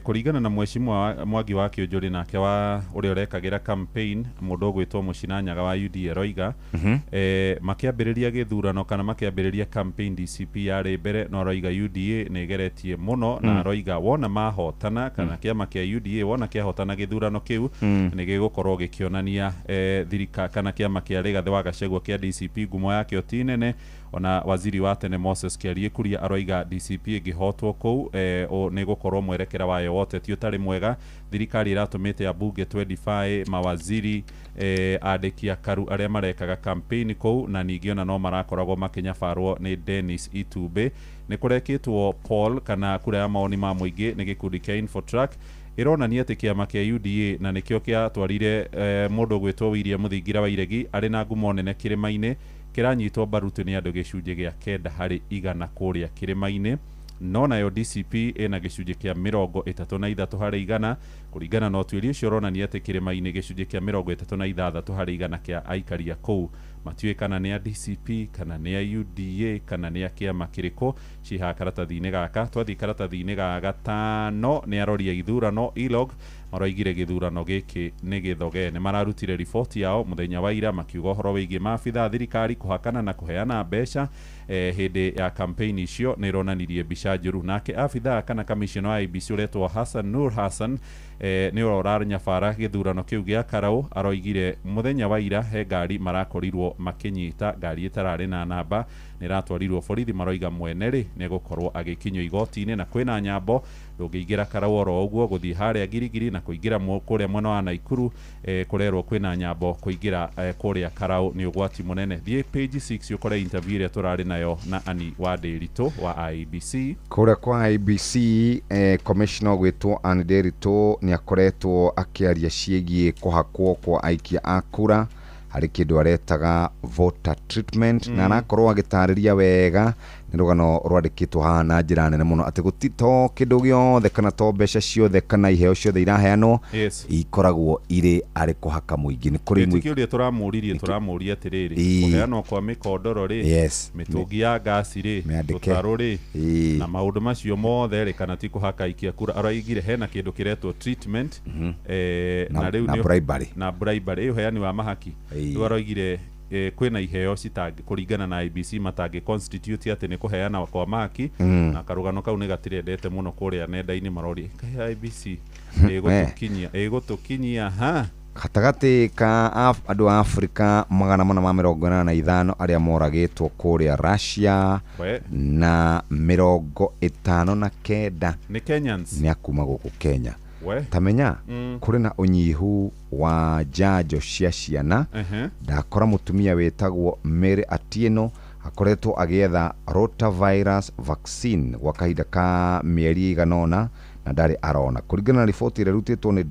kũringana na mheshimiwa Mwangi wa Kĩũnjũrĩ nake wa ũrĩa ũrekagĩra campaign mũndũ ũgwĩtwo Mũcinanyaga wa UDA aroiga makĩambĩrĩria gĩthurano kana makĩambĩrĩria campaign DCP yarĩ mbere, no aroiga UDA nĩ ĩgeretie mũno na aroiga wona mahotana kana kĩama kĩa UDA wona kĩahotana gĩthurano kĩu nĩ gĩgũkorwo gĩkĩonania thirika kana kĩama kĩa Rigathi wa Gachagua kĩa DCP ngumo yakĩo ti nene. Ona waziri wa tene Moses Kĩarie Kuria aroiga DCP ĩngĩhotwo kũu nĩ gũkorwo mwerekera wayo wote ti ũtarĩ mwega. Thirikari ĩratũmĩte ambunge 25 mawaziri andĩki a karu arĩa marekaga campaign kũu na ningĩ ona no marakoragwo makĩnyabarwo nĩ Dennis Itumbĩ. Nĩ kũrekĩtwo poll kana kura ya maoni ma mũingĩ nĩ gĩkundi kĩa Infotrack ĩronania atĩ kĩama kĩa UDA na nĩkĩo kĩatwarire mũndũ ũgwĩtwo William Mũthingira wa Iregi arĩ na ngumo nene kĩrĩma-inĩ kĩranyitwo mbaru tu nĩ andũ gĩcunjĩ gĩa 9% kũrĩa kĩrĩma-inĩ, no nayo DCP ĩna gĩcunjĩ kĩa 33% kũringana na ũtuĩria ũcio ũronania atĩ kĩrĩma-inĩ gĩcunjĩ kĩa 36% kĩa aikari a kũu matiũĩ kana nĩ a DCP kana nĩ a UDA kana nĩ a kĩama kĩrĩkũ. Cihaha karatathi-inĩ gaka. Twathiĩ karatathi-inĩ ga gatano nĩ arori a ithurano ILOG maroigire gĩthurano gĩkĩ nĩ gĩthoge. Nĩ mararutire riboti yao mũthenya wa ira makiuga ũhoro wĩgiĩ maabitha a thirikari kũhakana na kũheana mbeca hĩndĩ ya campaign icio nĩ ironanirie mbica njũru. Nake abithaa kana kamishona wa IEBC ũretwo Hassan Nur Hassan nĩ ũraranyabara gĩthurano kĩu gĩa Karau aroigire mũthenya wa ira he ngari marakorirwo makĩnyita ngari ĩtararĩ na namba nĩ ĩratwarirwo borithi maroiga mwene rĩ nĩ egũkorwo agĩkinyio igoti-inĩ na kwĩna nyambo ndũngĩingĩra Karau oro ũguo gũthiĩ harĩa Girigiri na kũingĩra kũrĩa mwena wa Naikuru kũrerwo kwĩna nyambo kũingĩra kũrĩa Karau nĩ ũgwati mũnene. Thiĩ page 6 ũkore interview ĩrĩa tũrarĩ nayo na Ani wa Ndĩritũ wa IEBC. Kũrĩa kwa IEBC commissioner ũgwĩtwo Ann Ndĩritũ nĩ akoretwo akĩaria ciĩgiĩ kũhakwo kwa aikia a kura Harĩ kĩndũ aretaga voter treatment, na arakorwo agĩtarĩria wega. Nĩ rũgano rwandĩkĩtwo haha na njĩra nene mũno atĩ gũti to kĩndũ gĩothe kana to mbeca ciothe kana iheo ciothe iraheanwo ikoragwo irĩ arĩ kũhaka mũingĩ. Nĩ kũrĩ imwe. Ĩtikĩ ũrĩa tũramũririe, tũramũria atĩrĩrĩ, kũheanwo kwa mĩkondoro rĩ, mĩtũngi ya ngasi rĩ, Mĩandĩke. tũtarũ rĩ, na maũndũ macio mothe rĩ, kana ti kũhaka aikia kura. Araigire hena kĩndũ kĩretwo treatment, na rĩu na bribery. Na bribery, ũheani wa mahaki. Rĩu aroigire kwĩna iheo citangĩ kũringana na IBC matangĩ constitute atĩ nĩ kũheana kwa mahaki. Na karũgano kau nĩ gatirendete mũno kũrĩa nenda-inĩ, maroria kaĩ IBC ĩgũtũkinyia, ĩgũtũkinyia ha? Gatagatĩ ka andũ a Afrika 485 arĩa moragĩtwo kũrĩa Russia, na 59 nĩ Kenyans, nĩ akuma gũkũ Kenya. Tamenya kũrĩ na ũnyihu wa njanjo cia ciana. Ndakora mũtumia wĩtagwo Mary Atieno akoretwo agĩetha rotavirus vaccine gwa kahinda ka mĩeri ĩigana ũna na ndarĩ arona. Kũringana na riboti ĩrĩa ĩrutĩtwo nĩ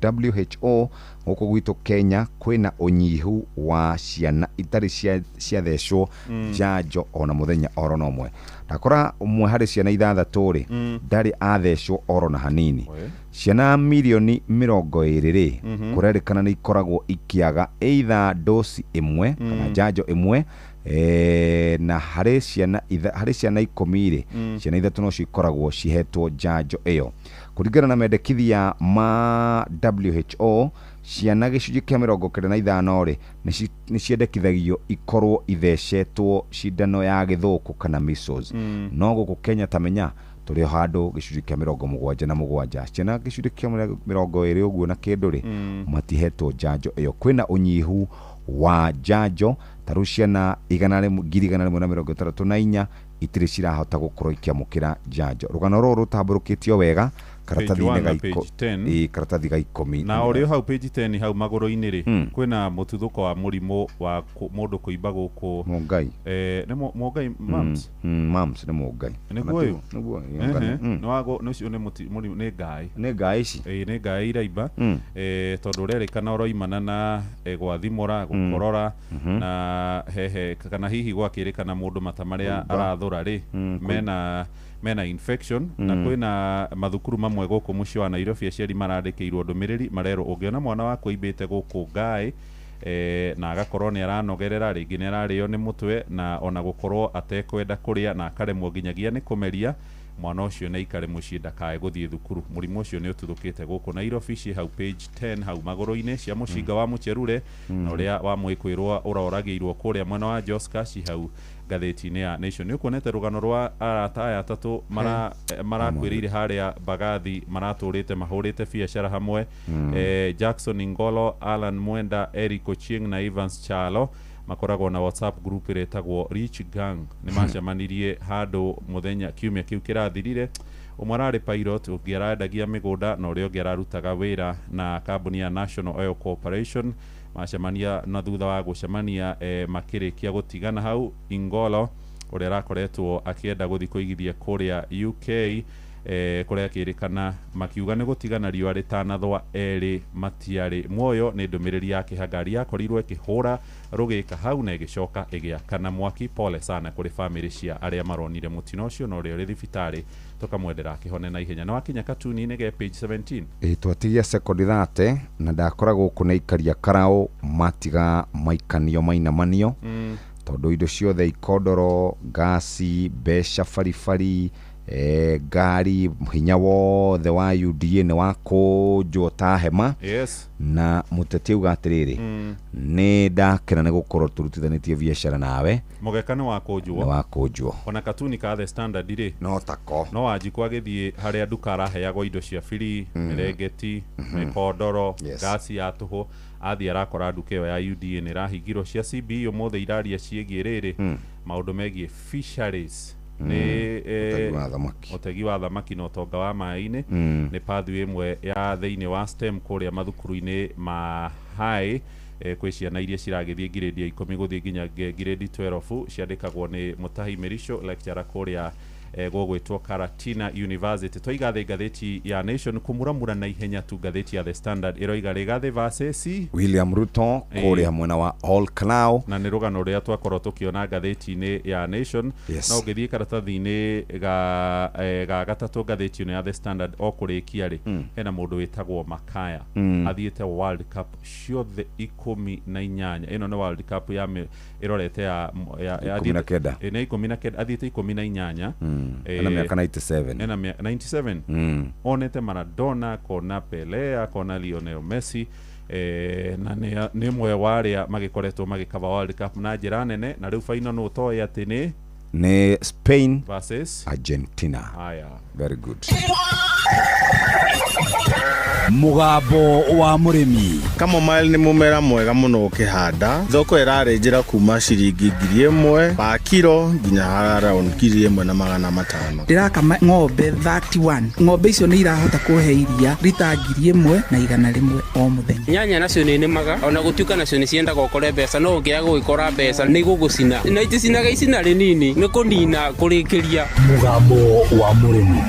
WHO, gũkũ gwitũ Kenya kwĩna ũnyihu wa ciana itarĩ ciathecwo njanjo ona mũthenya oro na ũmwe. Ndakora ũmwe harĩ ciana ithathatũ rĩ, ndarĩ athecwo oro na hanini. Ciana mirioni 20 rĩ, kũrerĩkana nĩ ikoragwo ikĩaga either dosi ĩmwe kana njanjo ĩmwe, na harĩ ciana 10 rĩ, ciana ithatũ nocio ikoragwo cihetwo njanjo ĩyo. Kũringana na mendekithia ma WHO, ciana 95% rĩ, nĩ ciendekithagio ikorwo ithecetwo cindano ya gĩthũkũ kana measles. No gũkũ Kenya tamenya tũrĩ o handũ 77%, ciana 20% ũguo na kĩndũ rĩ, matihetwo njanjo ĩyo. Kwĩna ũnyihu wa njanjo, ta rĩu ciana 164,000 itirĩ cirahota gũkorwo ikĩamũkĩra njanjo. Rũgano rũrũ rũtambũrũkĩtio wega karatathi-inĩ 1 na page 10. Karatathi ga 10. Na ũrĩ o hau page 10 hau magũrũ-inĩ rĩ, kwĩna mũtuthũko wa mũrimũ wa mũndũ kũimba gũkũ Mũngai. Nĩ mũngai, mumps. Mumps nĩ mũngai. Nĩguo ũyũ? Nĩguo. Ehe. Nĩ wago nĩ ũcio nĩ mũrimũ nĩ ngaĩ. Nĩ ngaĩ ici. Ĩĩ, nĩ ngaĩ iraimba. Tondũ ũrerĩkana ũroimana na gwathimũra, gũkorora, na hehe kana hihi gwakĩrĩkana mũndũ mata marĩa Kũimba. arathũra rĩ, mena infection. Na kwĩna mathukuru mamwe gũkũ mũciĩ wa Nairobi aciari marandĩkĩirwo ndũmĩrĩri, marerwo ũngĩona mwana waku aimbĩte gũkũ ngaĩ, na agakorwo nĩ aranogerera rĩngĩ, nĩ ararĩo nĩ mũtwe, na ona gũkorwo atekwenda kũrĩa na akaremwo nginyagia nĩ kũmeria, mwana ũcio nĩ aikare mũciĩ ndakae gũthiĩ thukuru. Mũrimũ ũcio nĩ ũtuthũkĩte gũkũ Nairobi. Ciĩ hau page 10 hau magũrũ-inĩ cia mũcinga wa mũcherure na ũrĩa wa mwĩkwĩrwo ũroragĩirwo kũrĩa mwena wa Joska, ci hau ngathĩti-inĩ ya Nation. Nĩ ũkuonete rũgano rwa arata aya atatũ marakuĩrĩire harĩa Mbagathi, maratũrĩte mahũrĩte biacara hamwe. Jackson Ingolo, Alan Mwenda, Eric Ochieng na Evans Chalo makoragwo na WhatsApp group ĩretagwo Rich Gang. Nĩ macemanirie handũ mũthenya kiumia kĩu kĩrathirire. Ũmwe ararĩ pilot, ũngĩ arendagia mĩgũnda, na ũrĩa ũngĩ ararutaga wĩra na kambuni ya National Oil Corporation. Macemania na thutha wa gũcemania, makĩrĩkia gũtigana hau, Ingolo ũrĩa arakoretwo akĩenda gũthiĩ kũigithia kũrĩa UK, kũrĩa akĩrĩkana makiuga nĩ gũtigana riũa rĩtanathũa erĩ matiarĩ muoyo. Nĩ ndũmĩrĩri ya kĩha. Ngari yakorirwo ĩkĩhũra rũgĩka hau na ĩgĩcoka ĩgĩakana mwaki. Pole sana kũrĩ bamĩrĩ cia arĩa maronire mũtino ũcio, na ũrĩa ũrĩ thibitarĩ tũkamwendera akĩhone na ihenya. Na wakinya katuni-inĩ ge page 17. Ĩ twatigia sekondi 30 na ndakora gũkũ nĩ aikaria karaũ matiga maikanio mainamanio, tondũ indo ciothe, ikondoro, ngasi, mbeca baribari, ngari, hinya wothe wa UDA nĩ wakũnjwo ta hema. Na mũteti auga atĩrĩrĩ, nĩ ndakena nĩ gũkorwo tũrutithanĩtie biacara nawe. Mũgeka nĩ wakũnjwo. Nĩ wakũnjwo. Ona katuni ka The Standard rĩ, no tako no Wanjikũ agĩthiĩ harĩa nduka araheagwo indo cia biri, mĩrengeti, mĩkondoro, ngasi ya tũhũ, athiĩ arakora nduka ĩyo ya UDA nĩ ĩrahingirwo. Cia CBE ũmũthĩ iraria ciĩgiĩ rĩrĩ, maũndũ megiĩ fisheries, nĩ Ũtegi wa thamaki. Ũtegi wa thamaki na ũtonga wa maĩ-inĩ. Nĩ pathway ĩmwe ya thĩinĩ wa STEM kũrĩa mathukuru-inĩ ma high, kwĩ ciana iria ciragĩthiĩ ngirĩndi ya 10 gũthiĩ nginya ngirĩndi 12. Ciandĩkagwo nĩ Mutahi Mĩrico, lecturer kũrĩa. Gũgwĩtwo Karatina University. Twaiga thĩ ngathĩti ya Nation kũmuramura na ihenya tu. Ngathĩti ya The Standard ĩroiga Rigathi versus William Ruto kũrĩa mwena wa Ol Kalou. Na nĩ rũgano rũrĩa twakorwo tũkĩona ngathĩti-inĩ ya Nation. No ũngĩthiĩ karatathi-inĩ ga gatatũ ngathĩti ĩno ya The Standard o kũrĩkia rĩ, hena mũndũ wĩtagwo Makaya. Athiĩte World Cup ciothe 18. Ĩno nĩ World Cup ya ĩrorete ya 19. Nĩ 19, athiĩte 18. Ena mĩaka 97. Ena 97. Onete Maradona, akona Pele, akona Lionel Messi, na nĩ ũmwe wa arĩa magĩkoretwo magĩkaba World Cup na njĩra nene. Na rĩu final nũ ũtoĩ atĩ nĩ Nĩ Spain versus Argentina. Haya. Very good. Mũgambo wa mũrĩmi. Chamomile nĩ mũmera mwega mũno ũkĩhanda. Thoko ĩrarĩ njĩra kuma ciringi 1000 pa kiro nginya around 1500. Ndĩrakama ng'ombe 31. Ng'ombe icio nĩ irahota kũhe iria rita 1100 o mũthenya. Nyanya nacio nĩ nĩmaga ona gũtuĩka nacio nĩ ciendaga ũkore mbeca, no ũngĩaga gũgĩkora mbeca nĩ igũgũcina na iticinaga icina rĩnini, nĩ kũnina kũrĩkĩria. Mũgambo wa mũrĩmi.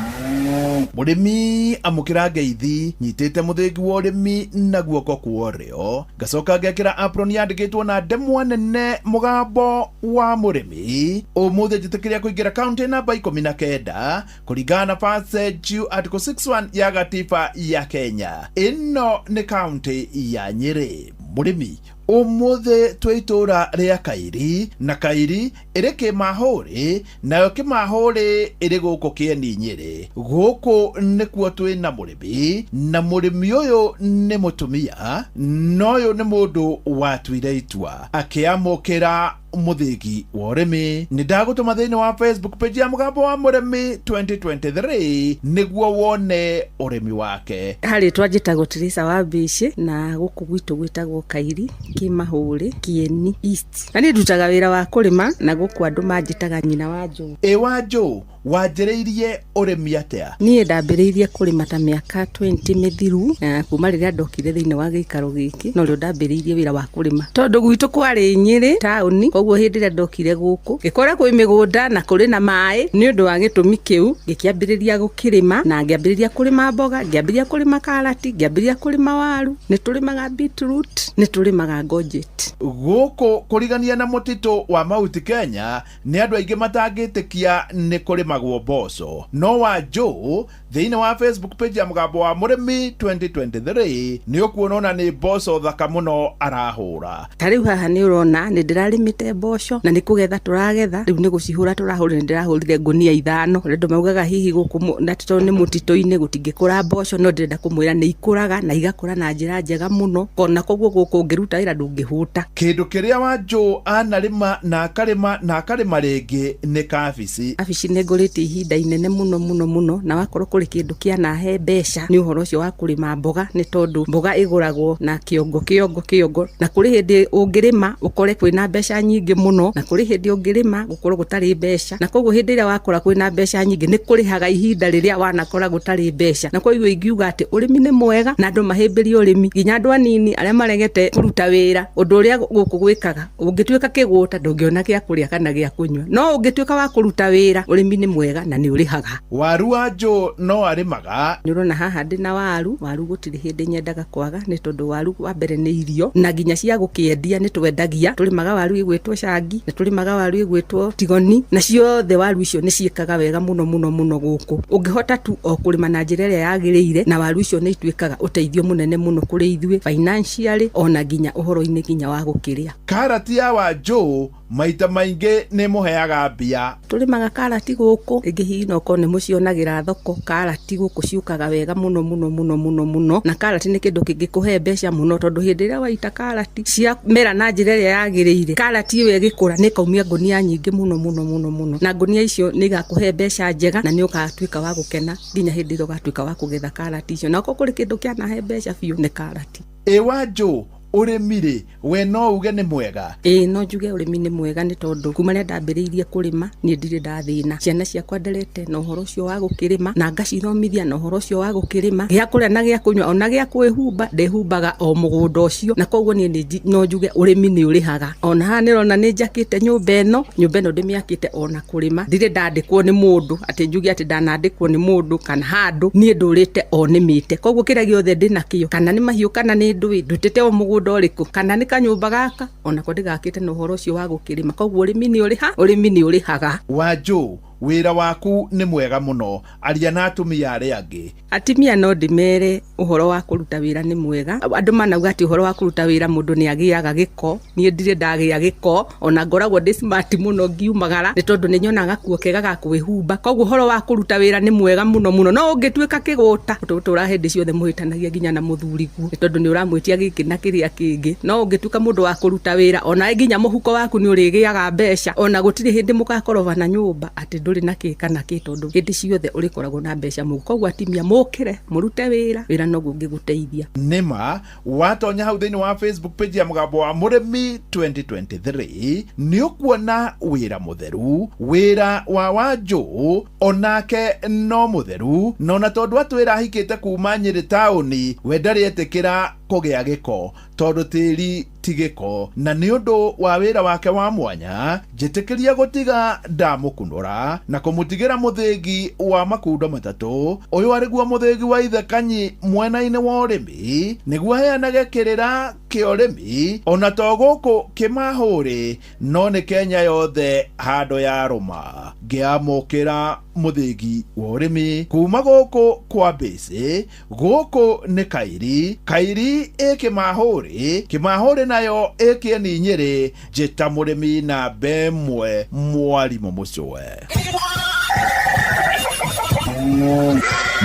Mũrĩmi, amũkĩra ngeithi. Nyitĩte mũthĩgi wa ũrĩmi na guoko kwa ũrĩo, ngacoka ngekĩra apron yandĩkĩtwo na ndemwa nene mũgambo wa mũrĩmi. Ũmũthĩ njĩtĩkĩria kũingĩra kaunti namba 19 kũringana na passage article 61 ya gatiba ya Kenya. Ĩno nĩ kaunti ya Nyĩrĩ. Mũrĩmi, ũmũthĩ twĩ itũũra rĩa Kairi, na Kairi ĩrĩ Kĩmahũrĩ, nayo Kĩmahũrĩ ĩrĩ gũkũ Kĩeni Nyĩrĩ. Gũkũ nĩkuo twĩ na mũrĩmi, na mũrĩmi ũyũ nĩ mũtumia, na ũyũ nĩ mũndũ watuire itua akĩamũkĩra mũthĩgi wa ũrĩmi. Nĩ ndagũtũma thĩinĩ wa Facebook page ya mũgambo wa mũrĩmi 2023 nĩguo wone ũrĩmi wake. Harĩtwa njĩtagwo Teresa wa Mbĩcĩ, na gũkũ gwitũ gwĩtagwo Kairi, Kĩmahũrĩ, Kĩeni East. Na niĩ ndutaga wĩra wa kũrĩma, na gũkũ andũ manjĩtaga nyina wa Njũũ. Ĩ wa Njũũ, wanjĩrĩirie ũrĩmi atĩa? Niĩ ndambĩrĩirie kũrĩma ta mĩaka 20 mĩthiru, na kuma rĩrĩa ndokire thĩinĩ wa gĩikaro gĩkĩ norĩo ndambĩrĩirie wĩra wa kũrĩma, tondũ gwitũ kwarĩ Nyĩrĩ taũni. Koguo hĩndĩ ĩrĩa ndokire gũkũ ngĩkora kwĩ mĩgũnda na kũrĩ na maĩ. Nĩ ũndũ wa gĩtũmi kĩu ngĩkĩambĩrĩria gũkĩrĩma, na ngĩambĩrĩria kũrĩma mboga, ngĩambĩrĩria kũrĩma karati, ngĩambĩrĩria kũrĩma waru, nĩ tũrĩmaga beetroot, nĩ tũrĩmaga courgette. Gũkũ kũrigania na mũtitũ wa Mount Kenya nĩ andũ aingĩ matangĩtĩkia nĩ kũrĩmagwo mboco, no wa Njũũ thĩinĩ wa Facebook page ya mũgambo wa mũrĩmi 2023 nĩ ũkuona ona nĩ mboco thaka mũno arahũra. Ta rĩu haha nĩ ũrona nĩ ndĩrarĩmĩte mboco, na nĩ kũgetha tũragetha. Rĩu nĩ gũcihũra tũrahũra. Nĩ ndĩrahũrire ngũnia 5. Andũ maugaga hihi gũkũ na tondũ nĩ mũtitũ-inĩ gũtingĩkũra mboco, no ndĩrenda kũmwĩra nĩ ikũraga na igakũra na njĩra njega mũno. Kona koguo gũkũ ũngĩruta wĩra ndũngĩhũta. Kĩndũ kĩrĩa wa Njũũ anarĩma na akarĩma na akarĩma rĩngĩ nĩ kabici. Kabici nĩ ngũrĩte ihinda inene mũno mũno mũno, na wakorwo kũrĩ kĩndũ kĩanahe mbeca nĩ ũhoro ũcio wa kũrĩma mboga, nĩ tondũ mboga ĩgũragwo na kĩongo kĩongo kĩongo, na kũrĩ hĩndĩ ũngĩrĩma ũkore kwĩna mbeca nyingĩ mũno, na kũrĩ hĩndĩ ũngĩrĩma gũkorwo gũtarĩ mbeca. Na koguo hĩndĩ ĩrĩa wakora kwĩna mbeca nyingĩ nĩ kũrĩhaga ihinda rĩrĩa wanakora gũtarĩ mbeca. Na koguo ingiuga atĩ ũrĩmi nĩ mwega na andũ mahĩmbĩrie ũrĩmi, nginya andũ anini arĩa maregete kũruta wĩra. Ũndũ ũrĩa gũkũ gwĩkaga, ũngĩtuĩka kĩgũta ndũngĩona gĩa kũrĩa kana gĩa kũnyua, no ũngĩtuĩka wa kũruta wĩra, ũrĩmi nĩ mwega na nĩ ũrĩhaga. Waru wa Njũũ no arĩmaga. Nĩ ũrona haha ndĩna waru. Waru gũtirĩ hĩndĩ nyendaga kwaga, nĩ tondũ waru wa mbere nĩ irio, na nginya cia gũkĩendia nĩ twendagia. Tũrĩmaga waru ĩgwĩtwo cangi, na tũrĩmaga waru ĩgwĩtwo tigoni, na ciothe waru icio nĩ ciĩkaga wega mũno mũno mũno gũkũ. Ũngĩhota tu o kũrĩma na njĩra ĩrĩa yagĩrĩire, na waru icio nĩ ituĩkaga ũteithio mũnene mũno kũrĩ ithuĩ financially, ona nginya ũhoro-inĩ nginya wa gũkĩrĩa. Karati ya wa Njũũ maita maingĩ nĩ mũheaga mbia. Tũrĩmaga karati gũkũ, rĩngĩ hihi no korwo nĩ mũcionagĩra thoko. Karati gũkũ ciũkaga wega mũno mũno mũno mũno mũno, na karati nĩ kĩndũ kĩngĩkũhe mbeca mũno, tondũ hĩndĩ ĩrĩa waita karati ciamera na njĩra ĩrĩa yagĩrĩire, karati ĩyo ĩgĩkũra nĩ ĩkaumia ngũnia nyingĩ mũno mũno mũno mũno, na ngũnia icio nĩ igakũhe mbeca njega, na nĩ ũgatuĩka wa gũkena nginya hĩndĩ ĩrĩa ũgatuĩka wa kũgetha karati icio. Na okorwo kũrĩ kĩndũ kĩanahe mbeca biũ nĩ karati. Ĩ wa Njũũ, Ũrĩmi rĩ, we no uge nĩ mwega? Ĩĩ, no njuge ũrĩmi nĩ mwega, nĩ tondũ kuma rĩrĩa ndambĩrĩirie kũrĩma niĩ ndirĩ ndathĩna. Ciana ciakwa nderete na ũhoro ũcio wa gũkĩrĩma, na ngacithomithia na ũhoro ũcio wa gũkĩrĩma. Gĩa kũrĩa na gĩa kũnyua ona gĩa kwĩhumba ndĩhumbaga o mũgũnda ũcio, na koguo niĩ no njuge ũrĩmi nĩ ũrĩhaga. Ona haha nĩrona nĩ njakĩte nyũmba ĩno, nyũmba ĩno ndĩmĩakĩte ona kũrĩma. Ndirĩ ndandĩkwo nĩ mũndũ atĩ njuge atĩ ndanandĩkwo nĩ mũndũ kana handũ, niĩ ndũrĩte o nĩmĩte. Koguo kĩrĩa gĩothe ndĩnakĩo, kana nĩ mahiũ kana nĩ ndũĩ, ndutĩte o mũgũnda ũrĩkũ, kana nĩ kanyũmba gaka onako ndĩgakĩte na ũhoro ũcio wa gũkĩrĩma. Koguo ũrĩmi nĩ ũrĩha, ũrĩmi nĩ ũrĩhaga. Wanjũ, wĩra waku nĩ mwega mũno, aria na atumia arĩa angĩ. Atumia no ndĩmere ũhoro wa kũruta wĩra nĩ mwega. Andũ manauga atĩ ũhoro wa kũruta wĩra mũndũ nĩ agĩaga gĩko, niĩ ndirĩ ndagĩa gĩko, ona ngoragwo ndĩ smart mũno ngiumagara, nĩ tondũ nĩ nyonaga gakuo kega ga kwĩhumba. Koguo ũhoro wa kũruta wĩra nĩ mwega mũno mũno. No ũngĩtuĩka kĩgũta, ũtũra hĩndĩ ciothe mũhĩtanagia nginya na mũthuriguo, nĩ tondũ nĩ ũramwĩtia gĩkĩ na kĩrĩa kĩngĩ. No ũngĩtuĩka mũndũ wa kũruta wĩra, ona nginya mũhuko waku nĩ ũrĩgĩaga mbeca, ona gũtirĩ hĩndĩ mũgakorobana nyũmba atĩ ndũrĩ na kĩ kana kĩ, tondũ hĩndĩ ciothe ũrĩkoragwo na mbeca mũhuko. Koguo atumia mũkĩre mũrute wĩra, wĩra noguo ũngĩgũteithia. Nĩma watonya hau thĩinĩ wa Facebook page ya Mũgambo wa Mũrĩmi 2023 nĩ ũkuona wĩra mũtheru, wĩra wa Wanjũ onake no mũtheru, na ona tondũ atwĩra ahikĩte kuma Nyĩrĩ taũni, we ndarĩ etĩkĩra kũgĩa gĩko tondũ tĩri ti gĩko, na nĩ ũndũ wa wĩra wake wa mwanya njĩtĩkĩria gũtiga ndamũkunũra na kũmũtigĩra mũthĩgi wa makundo matatũ. Ũyũ arĩguo mũthĩgi wa ithe Kanyi mwena-inĩ wa ũrĩmi, nĩguo aheanage kĩrĩra kĩa ũrĩmi ona to gũkũ kĩmahũrĩ no nĩ Kenya yothe handũ ya rũma. Ngĩamũkĩra mũthĩgi wa ũrĩmi kuma gũkũ kwa Mbĩcĩ, gũkũ nĩ Kairi, Kairi ĩ Kĩmahũrĩ, Kĩmahũrĩ nayo ĩ Kĩeni Nyĩrĩ. Njĩta mũrĩmi namba ĩmwe, mwarimũ mũcũe.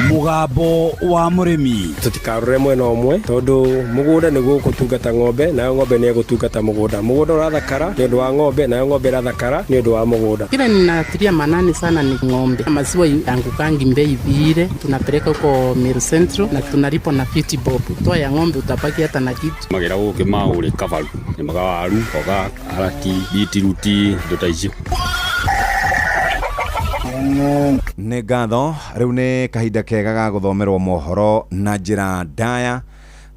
Mũgambo wa mũrĩmi. Tũtikarore mwena ũmwe tondũ mũgũnda nĩguo ũgũtungata ng'ombe, nayo ng'ombe nĩ ĩgũtungata mũgũnda. Mũgũnda ũrathakara nĩ ũndũ wa ng'ombe, nayo ng'ombe ĩrathakara nĩ ũndũ wa mũgũnda. Kile ninatilia manani sana ni ng'ombe. Maziwa yangukangi bei vile, tunapeleka huko Meru Central na tunalipwa na 50 bob. Toa ya ng'ombe utabaki hata na kitu. Magera gũkũ maũrĩ kabaru, nĩmaga waru, mboga, karati, bitiruti, indo ta icio. Nĩ ngatho. Rĩu nĩ kahinda kega ga gũthomerwo mohoro na njĩra ndaya.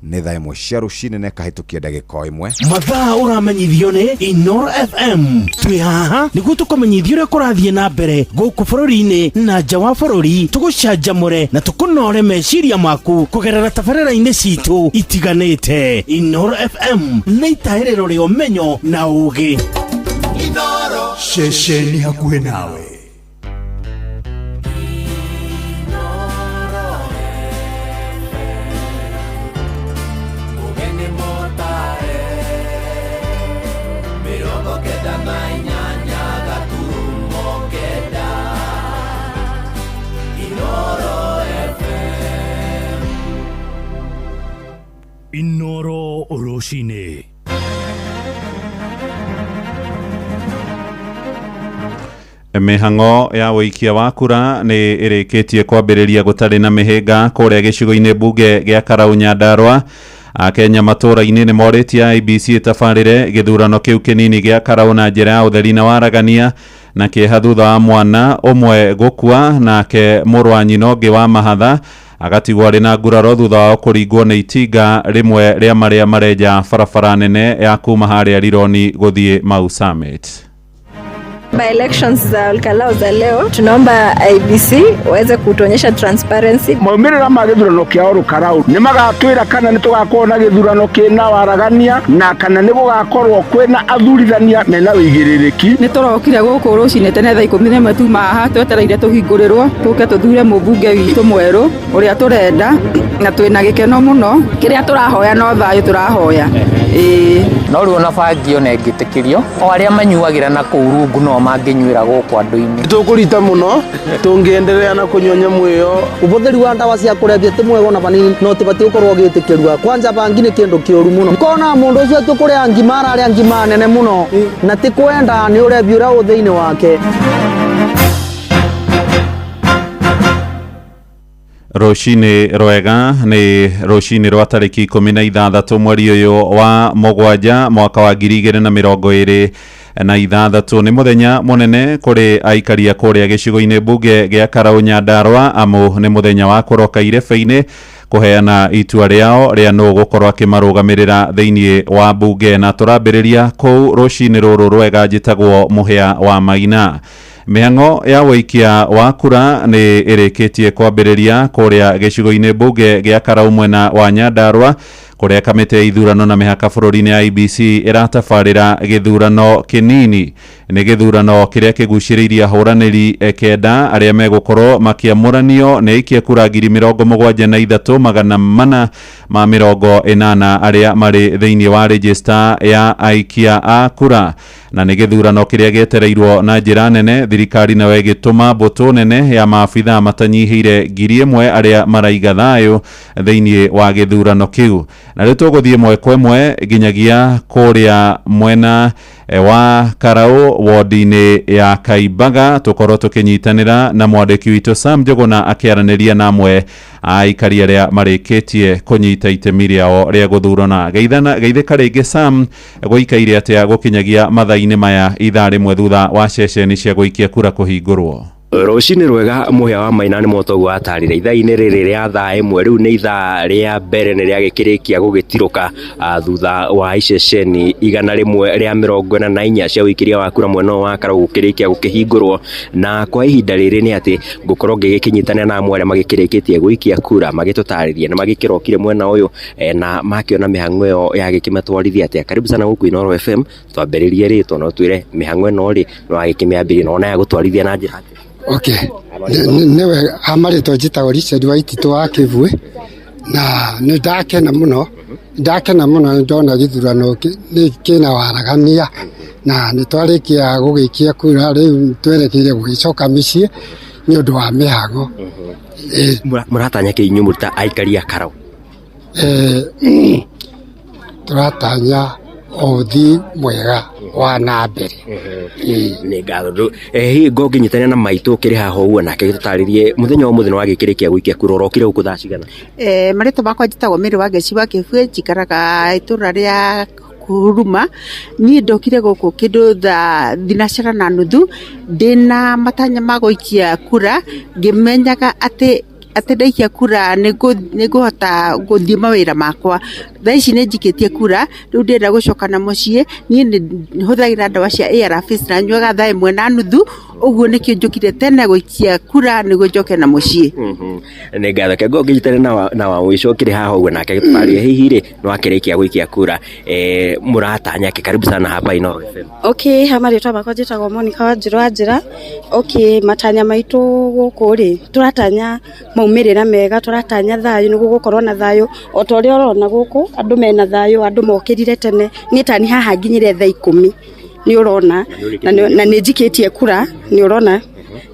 Nĩ thaa 1 cia rũcinĩ na ĩkahĩtũkia ndagĩka 1. Mathaa ũramenyithio nĩ Inoro FM. Twĩ haha nĩguo tũkũmenyithie ũrĩa kũrathiĩ na mbere gũkũ bũrũri-inĩ na nja wa bũrũri, tũgũcanjamũre na tũkũnore meciria maku kũgerera tabarĩra-inĩ citũ itiganĩte. Inoro FM nĩ itahĩrĩro rĩa ũmenyo na ũgĩ. Inoro. Ceceni hakuhĩ nawe. Inoro rũcinĩ. Mĩhang'o ya ũikia wa kura nĩ ĩrĩkĩtie kwambĩrĩria gũtarĩ na mĩhĩnga kũrĩa gĩcigo-inĩ mbunge gĩa Karau Nyandarua. Akenya matũũra-inĩ nĩ morĩtie IEBC ĩtabarĩre gĩthurano kĩu kĩnini gĩa Karau na njĩra ya ũtheri na waragania, na kĩeha thutha wa mwana ũmwe gũkua nake mũrũ wa nyina ũngĩ wa mahatha agatigwo arĩ na nguraro thutha wa kũringwo nĩ itinga rĩmwe rĩa marĩa marenja barabara nene ya kuma harĩa Rironi gũthiĩ Mau Summit. By elections za Olkalou za leo, tunaomba IEBC waweze kutuonyesha transparency. Maumĩrĩra ma gĩthurano kĩa Olkalou nĩ magatwĩra kana nĩ tũgakorwo na gĩthurano kĩna waragania na kana nĩ gũgakorwo kwĩna athurithania mena ũigĩrĩrĩki. Nĩ tũrokire gũkũ rũcinĩ tene thaa 11 tuma haha twetereire tũhingũrĩrwo tũke tũthure mũmbunge witũ mwerũ ũrĩa tũrenda, na twĩna gĩkeno mũno. Kĩrĩa tũrahoya no thayũ tũrahoya. Ĩĩ. No rĩu ona bangi ona ĩngĩtĩkĩrio, o arĩa manyuagĩra na kũu rungu no mangĩnyuĩra gũkũ andũ-inĩ. Tũkũrita mũno tũngĩenderea na kũnyua nyamũ ĩyo. Ũbũthĩri wa ndawa cia kũrebia ti mwega ona vanini, no tibatiĩ gũkorwo ũgĩtĩkĩrua. Kwanja bangi nĩ kĩndũ kĩũru mũno. Kona mũndũ ũcio ti kũrĩa ngima ararĩa ngima nene mũno, na ti kwenda nĩ ũrebi ũrĩa wĩ thĩinĩ wake. Rũcinĩ rwega, nĩ rũcinĩ rwa tarĩki 16 mweri ũyũ wa 7 mwaka wa 2026. Nĩ mũthenya mũnene kũrĩ aikaria kũrĩa gĩcigo-inĩ mbunge gĩa Karau Nyandarua, amu nĩ mũthenya wa kũroka irebe-inĩ kũheana itua rĩao rĩa nũ gũkorwo akĩmarũgamĩrĩra thĩinĩ wa mbunge. Na tũrambĩrĩria kũu rũcinĩ rũrũ rwega. Njĩtagwo Mũhĩa wa Maina. Mĩhang'o ya ũikia wa kura nĩ ĩrĩkĩtie kwambĩrĩria kũrĩa gĩcigo-inĩ mbunge gĩa Karau mwena wa Nyandarua, kũrĩa kamĩtĩ ya ithurano na mĩhaka bũrũri-inĩ ya IEBC ĩratabarĩra gĩthurano kĩnini. Nĩ gĩthurano kĩrĩa kĩgucĩrĩirie ahũranĩri 9 arĩa megũkorwo makĩamũranio nĩ aikia kura 73,480 arĩa marĩ thĩinĩ wa rejista ya aikia a kura. Na nĩ gĩthurano kĩrĩa gĩetereirwo na njĩra nene, thirikari nayo ĩgĩtũma mbũtũ nene ya maabithaa matanyihĩire 1,000 arĩa maraiga thayũ thĩinĩ wa gĩthurano kĩu. Na rĩu tũgũthiĩ ĩmwe kwa ĩmwe nginyagia kũrĩa mwena wa Karau wodi-inĩ ya Kaimbaga, tũkorwo tũkĩnyitanĩra na mwandĩki witũ Sam Njũgũna akĩaranĩria na amwe a aikari arĩa marĩkĩtie kũnyita itemi rĩao rĩa gũthurana. Geithĩka rĩngĩ Sam, gũikaire atĩa gũkinyagia mathaa-inĩ maya ithaa 1 thutha wa ceceni cia gũikia kura kũhingũrwo? Rũcinĩ rwega Mũhĩa wa Maina, nĩ motoguo watarire ithaa-inĩ rĩrĩ rĩa thaa 1. Rĩu nĩ ithaa rĩa mbere nĩ rĩagĩkĩrĩkia gũgĩtirũka thutha wa iceceni 144 cia ũikĩria wa kura mwena ũyũ wa Karau gũkĩrĩkia gũkĩhingũrwo. Na kwa ihinda rĩrĩ nĩ atĩ ngũkorwo ngĩgĩkĩnyitanĩra na amwe arĩa magĩkĩrĩkĩtie gũikia kura, magĩtũtarĩrie nĩ magĩkĩrokire mwena ũyũ na makĩona mĩhang'o ĩyo yagĩkĩmatwarithia atĩa. Karibu sana gũkũ Inooro FM. Twambĩrĩrie rĩtwa na ũtwĩre mĩhang'o ĩno rĩ nĩ wagĩkĩmĩambĩrĩria na wona yagũtwarithia na njĩra atĩa? Okay, nĩ wega. Marĩtwa njĩtagwo Richard Waititũ wa Kĩbui, na nĩ ndakena mũno, ndakena mũno nĩ ndona gĩthurano nĩ kĩna waragania, na nĩ twarĩkia gũgĩikia kura, rĩu twerekeire gũgĩcoka mĩciĩ nĩ ũndũ wa mĩhang'o. Mũratanya kĩ inyuĩ mũrĩ ta aikari a Karau? Tũratanya ũthii mwega wa na mbere. Nĩ ngatho. Hihi ngũngĩnyitanĩra na maitũ ũkĩrĩ haha ũguo nake gĩtũtarĩrie mũthenya wa ũmũthĩ nĩ wagĩkĩrĩkia gũikia kura, ũrokire gũkũ thaa cigana? Marĩtwa makwa njĩtagwo Mary Wangeci wa Kĩbui, njikaraga itũra rĩa Huruma. Niĩ ndokire gũkũ kĩndũ thaa 6:30 ndĩna matanya ma gũikia kura, ngĩmenyaga atĩ ndaikia kura nĩ ngũhota gũthiĩ mawĩra makwa. Thaa ici nĩ njikĩtie kura, rĩu ndĩrenda gũcoka na mũciĩ. Niĩ nĩ hũthagĩra ndawa cia ARVs na nyuaga thaa 1:30, ũguo nĩkĩo njũkire tene gũikia kura nĩguo njoke na mũciĩ. Nĩ ngatho. Ke ngũngĩnyitanĩra na wa mũico ũkĩrĩ haha ũguo nake gĩtũtarĩrie hihi rĩ nĩ wakĩrĩkia gũikia kura, mũratanya kĩ? Karibu sana hapa Inooro FM. Okay, ha marĩtwa makwa njĩtagwo Monica Wanjirũ wa Njĩra. Okay, matanya maitũ gũkũ rĩ, tũratanya maumĩrĩra mega, tũratanya thayũ, nĩguo gũkorwo na thayũ. O ta ũrĩa ũrona gũkũ, andũ mena thayũ, andũ mokĩrire tene. Niĩ tani haha nginyire thaa 10, nĩ ũrona, na nĩ njikĩtie kura, nĩ ũrona.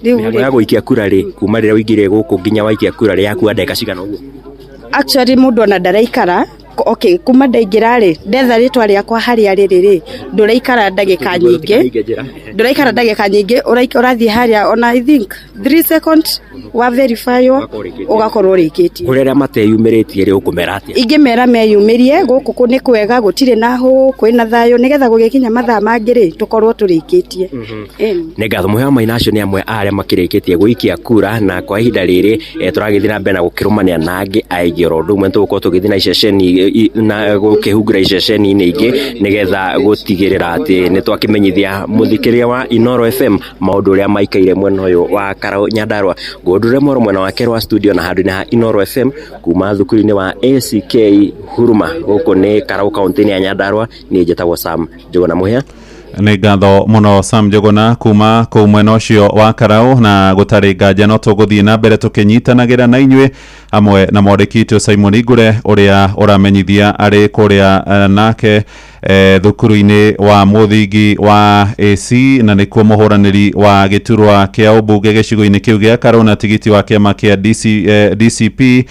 Rĩu Mĩhang'o ya gũikia kura rĩ, kuma rĩrĩa ũingĩrire gũkũ nginya waikia kura rĩ, yakua ndagĩka cigana ũguo? Actually mũndũ ona ndaraikara. Okay, kuma ndaingĩra rĩ, ndetha rĩtwa rĩakwa harĩa rĩrĩ rĩ, ndũraikara ndagĩka nyingĩ, ndũraikara ndagĩka nyingĩ, ũrathiĩ harĩa ona I think 3 seconds wa verify ũgakorwo ũrĩkĩtie. Kũrĩ arĩa mateyumĩrĩtie rĩ, ũkũmera atĩa? Ingĩmera meyumĩrie, gũkũ nĩ kwega, gũtirĩ na hũ, kwĩna thayũ, nĩgetha gũgĩkinya mathaa mangĩ rĩ, tũkorwo tũrĩkĩtie. Ĩni. Nĩ ngatho Mũhĩa wa Maina. Acio nĩ amwe a arĩa makĩrĩkĩtie gũikia kura, na kwa ihinda rĩrĩ tũragĩthiĩ na mbere na gũkĩrũmania na angĩ aingĩ. Oro ũndũ ũmwe tũgũkorwo tũgĩthiĩ na iceceni na gũkĩhungura iceceni-inĩ ingĩ nĩgetha gũtigĩrĩra atĩ nĩ twakĩmenyithia mũthikĩrĩria wa Inooro FM maũndũ ũrĩa maikaire mwena ũyũ wa Karau Nyandarua. Ngũndũre mwaro mwena wake rwa studio na handũ-inĩ ha Inooro FM kuma thukuru-inĩ wa ACK Huruma, gũkũ nĩ Karau kaunti-inĩ ya Nyandarua. Niĩ njĩtagwo Sam Njũgũna Mũhĩa. Nĩ ngatho mũno Sam Njũgũna kuma kũu mwena ũcio wa Karau, na gũtarĩ nganja no tũgũthiĩ na mbere tũkĩnyitanagĩra na inyuĩ hamwe na mwandĩki witũ Simon Igure ũrĩa ũramenyithia arĩ kũrĩa nake. Thukuru-inĩ wa mũthingi wa AC na nĩkuo mũhũranĩri wa gĩturwa kĩa ũmbunge gĩcigo-inĩ kĩu gĩa Karũ na tigiti wa kĩama kĩa DCP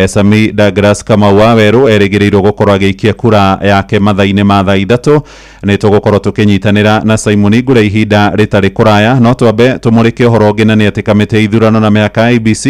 Sami Douglas Kamau wa Werũ erĩgĩrĩirwo gũkorwo agĩikia kura yake mathaa-inĩ ma thaa 3. Nĩ tũgũkorwo tũkĩnyitanĩra na Simon Ngure ihinda rĩtarĩ kũraya, no twambe tũmũrĩke ũhoro ũngĩ, na nĩ atĩ kamĩtĩ ya ithurano na mĩhaka IEBC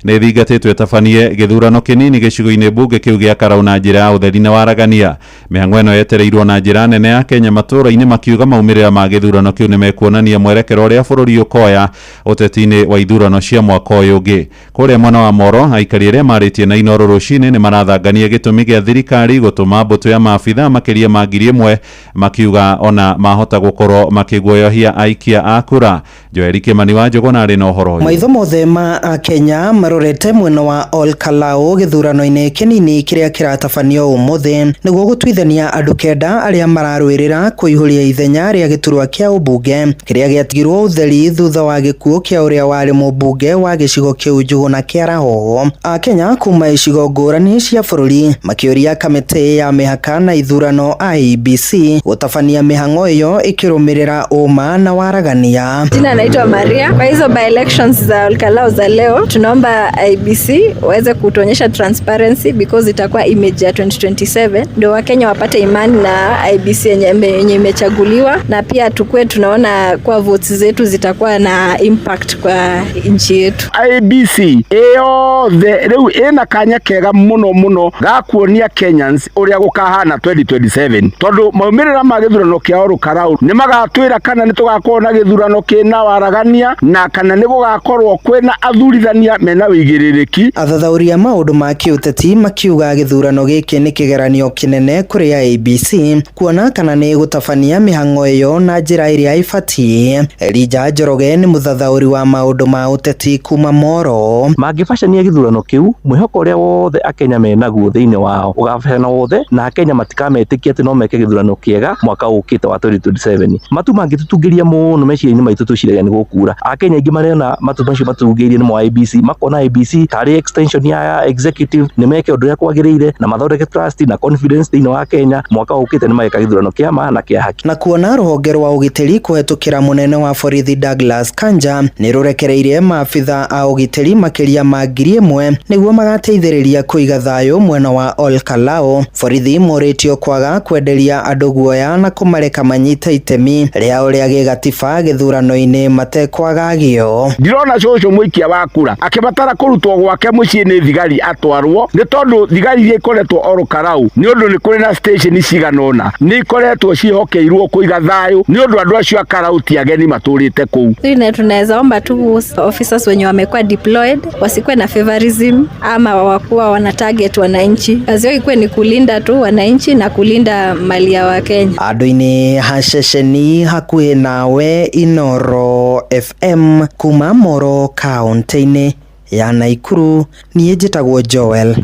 nĩ ĩthingatĩtwo ĩtabanie gĩthurano kĩnini gĩcigo-inĩ mbunge kĩu gĩa Karau na njĩra ya ũtheri na waragania. Mĩhang'o ĩno yetereirwo na njĩra nene ya Kenya matũũra-inĩ makiuga maumĩrĩra ma gĩthurano kĩu nĩ mekuonania mwerekero ũrĩa bũrũri ũkoya ũteti-inĩ wa ithurano cia mwaka ũyũ ũngĩ. Kũrĩa mwena wa Moro, aikari arĩa marĩtie na Inooro rũcinĩ nĩ marathangania gĩtũmi gĩa thirikari gũtũma mbũtũ ya maabitha makĩria ma 1000, makiuga ona mahota gũkorwo makĩguoyohia aikia a kura. Joeli Kimani wa Njũgũna arĩ na ũhoro ũyũ. Maitho mothe ma Akenya marorete mwena wa Ol Kalou gĩthurano-inĩ kĩnini kĩrĩa kĩratabanio ũmũthĩ nĩguo gũtuithania andũ 9 arĩa mararũĩrĩra kũihũria ithenya rĩa gĩturwa kĩa ũmbunge kĩrĩa gĩatigirwo ũtheri thutha wa gĩkuũ kĩa ũrĩa warĩ mũmbunge wa gĩcigo kĩu Njũgũna Kĩaraho. Akenya kuma icigo ngũrani cia bũrũri makĩũria kamĩtĩ ya mĩhaka na ithurano IEBC gũtabania mĩhang'o ĩyo ĩkĩrũmĩrĩra ũma na waragania. Jina naitwa Maria. Kwa hizo by elections za Olkalou za leo, tunaomba IEBC waweze kutuonyesha transparency because itakuwa image ya 2027 ndio Wakenya wapate imani na IEBC yenye imechaguliwa, na pia tukue tunaona kwa votes zetu zitakuwa na impact kwa nchi yetu. IEBC ĩyothe rĩu ĩna kanya kega mũno mũno ga kuonia Kenyans ũrĩa gũkahana 2027, tondũ maumĩrĩra ma gĩthurano kĩa Olkalou nĩ magatwĩra kana nĩ tũgakorwo na gĩthurano kĩna waragania na kana nĩ gũgakorwo kwĩna athurithania mena wĩigĩrĩrĩki. Athathaũri a maũndũ ma kĩũteti makiuga gĩthurano gĩkĩ nĩ kĩgeranio kĩnene kũrĩ IEBC kuona kana nĩ gũtabania mĩhang'o ĩyo na njĩra ĩrĩa ĩbatiĩ. Elijah Njoroge nĩ mũthathaũri wa maũndũ ma ũteti kuma Moro. Mangĩbacania gĩthurano kĩu, mwĩhoko ũrĩa wothe Akenya menaguo thĩinĩ wao ũgabacana wothe, na Akenya matikametĩkia atĩ no meke gĩthurano kĩega mwaka ũkĩte wa 2027. Matu mangĩtũtungĩria mũno meciria-inĩ maitũ twĩciragia nĩ gũkura. Akenya aingĩ marena matu macio matungĩirie nĩ mo IEBC, makona IEBC tarĩ extension ya executive, nĩ meke ũndũ ũrĩa kwagĩrĩire na mathondeke trust na confidence thĩinĩ wa Kenya. Mwaka ũkĩte nĩ mageka gĩthurano kĩa ma na kĩa haki. Na kuona rũhonge rwa ũgitĩri kũhetũkĩra mũnene wa borithi Douglas Kanja nĩ rũrekereirie maabitha a ũgitĩri makĩria ma 1000 nĩguo magateithĩrĩria kũiga thayũ mwena wa Ol Kalou. Borithi morĩtio kwaga kwenderia andũ guoya na kũmareka manyite itemi rĩao rĩa gĩgatiba gĩthurano-inĩ matekwagagio. Ndirona cũcũ mũikia wa kura akĩbatara kũrutwo gwake mũciĩ nĩ thigari atwarwo, nĩ tondũ thigari iria ikoretwo Olkalou nĩ ũndũ nĩ kũrĩ na station cigana ũna nĩ ikoretwo ciĩhokeirwo kũiga thayũ, nĩ ũndũ andũ acio a Karau ti ageni matũrĩte kũu. Tunaweza omba tu officers wenye wamekuwa deployed wasikuwe na favorism ama wakuwa wana target wananchi. Kazi yao ikuwe ni kulinda tu wananchi na kulinda mali ya Wakenya. Andũ-inĩ ha ceceni hakuhĩ nawe Inooro FM kuma Moro kaunti-inĩ ya Naikuru, niĩ njĩtagwo Joel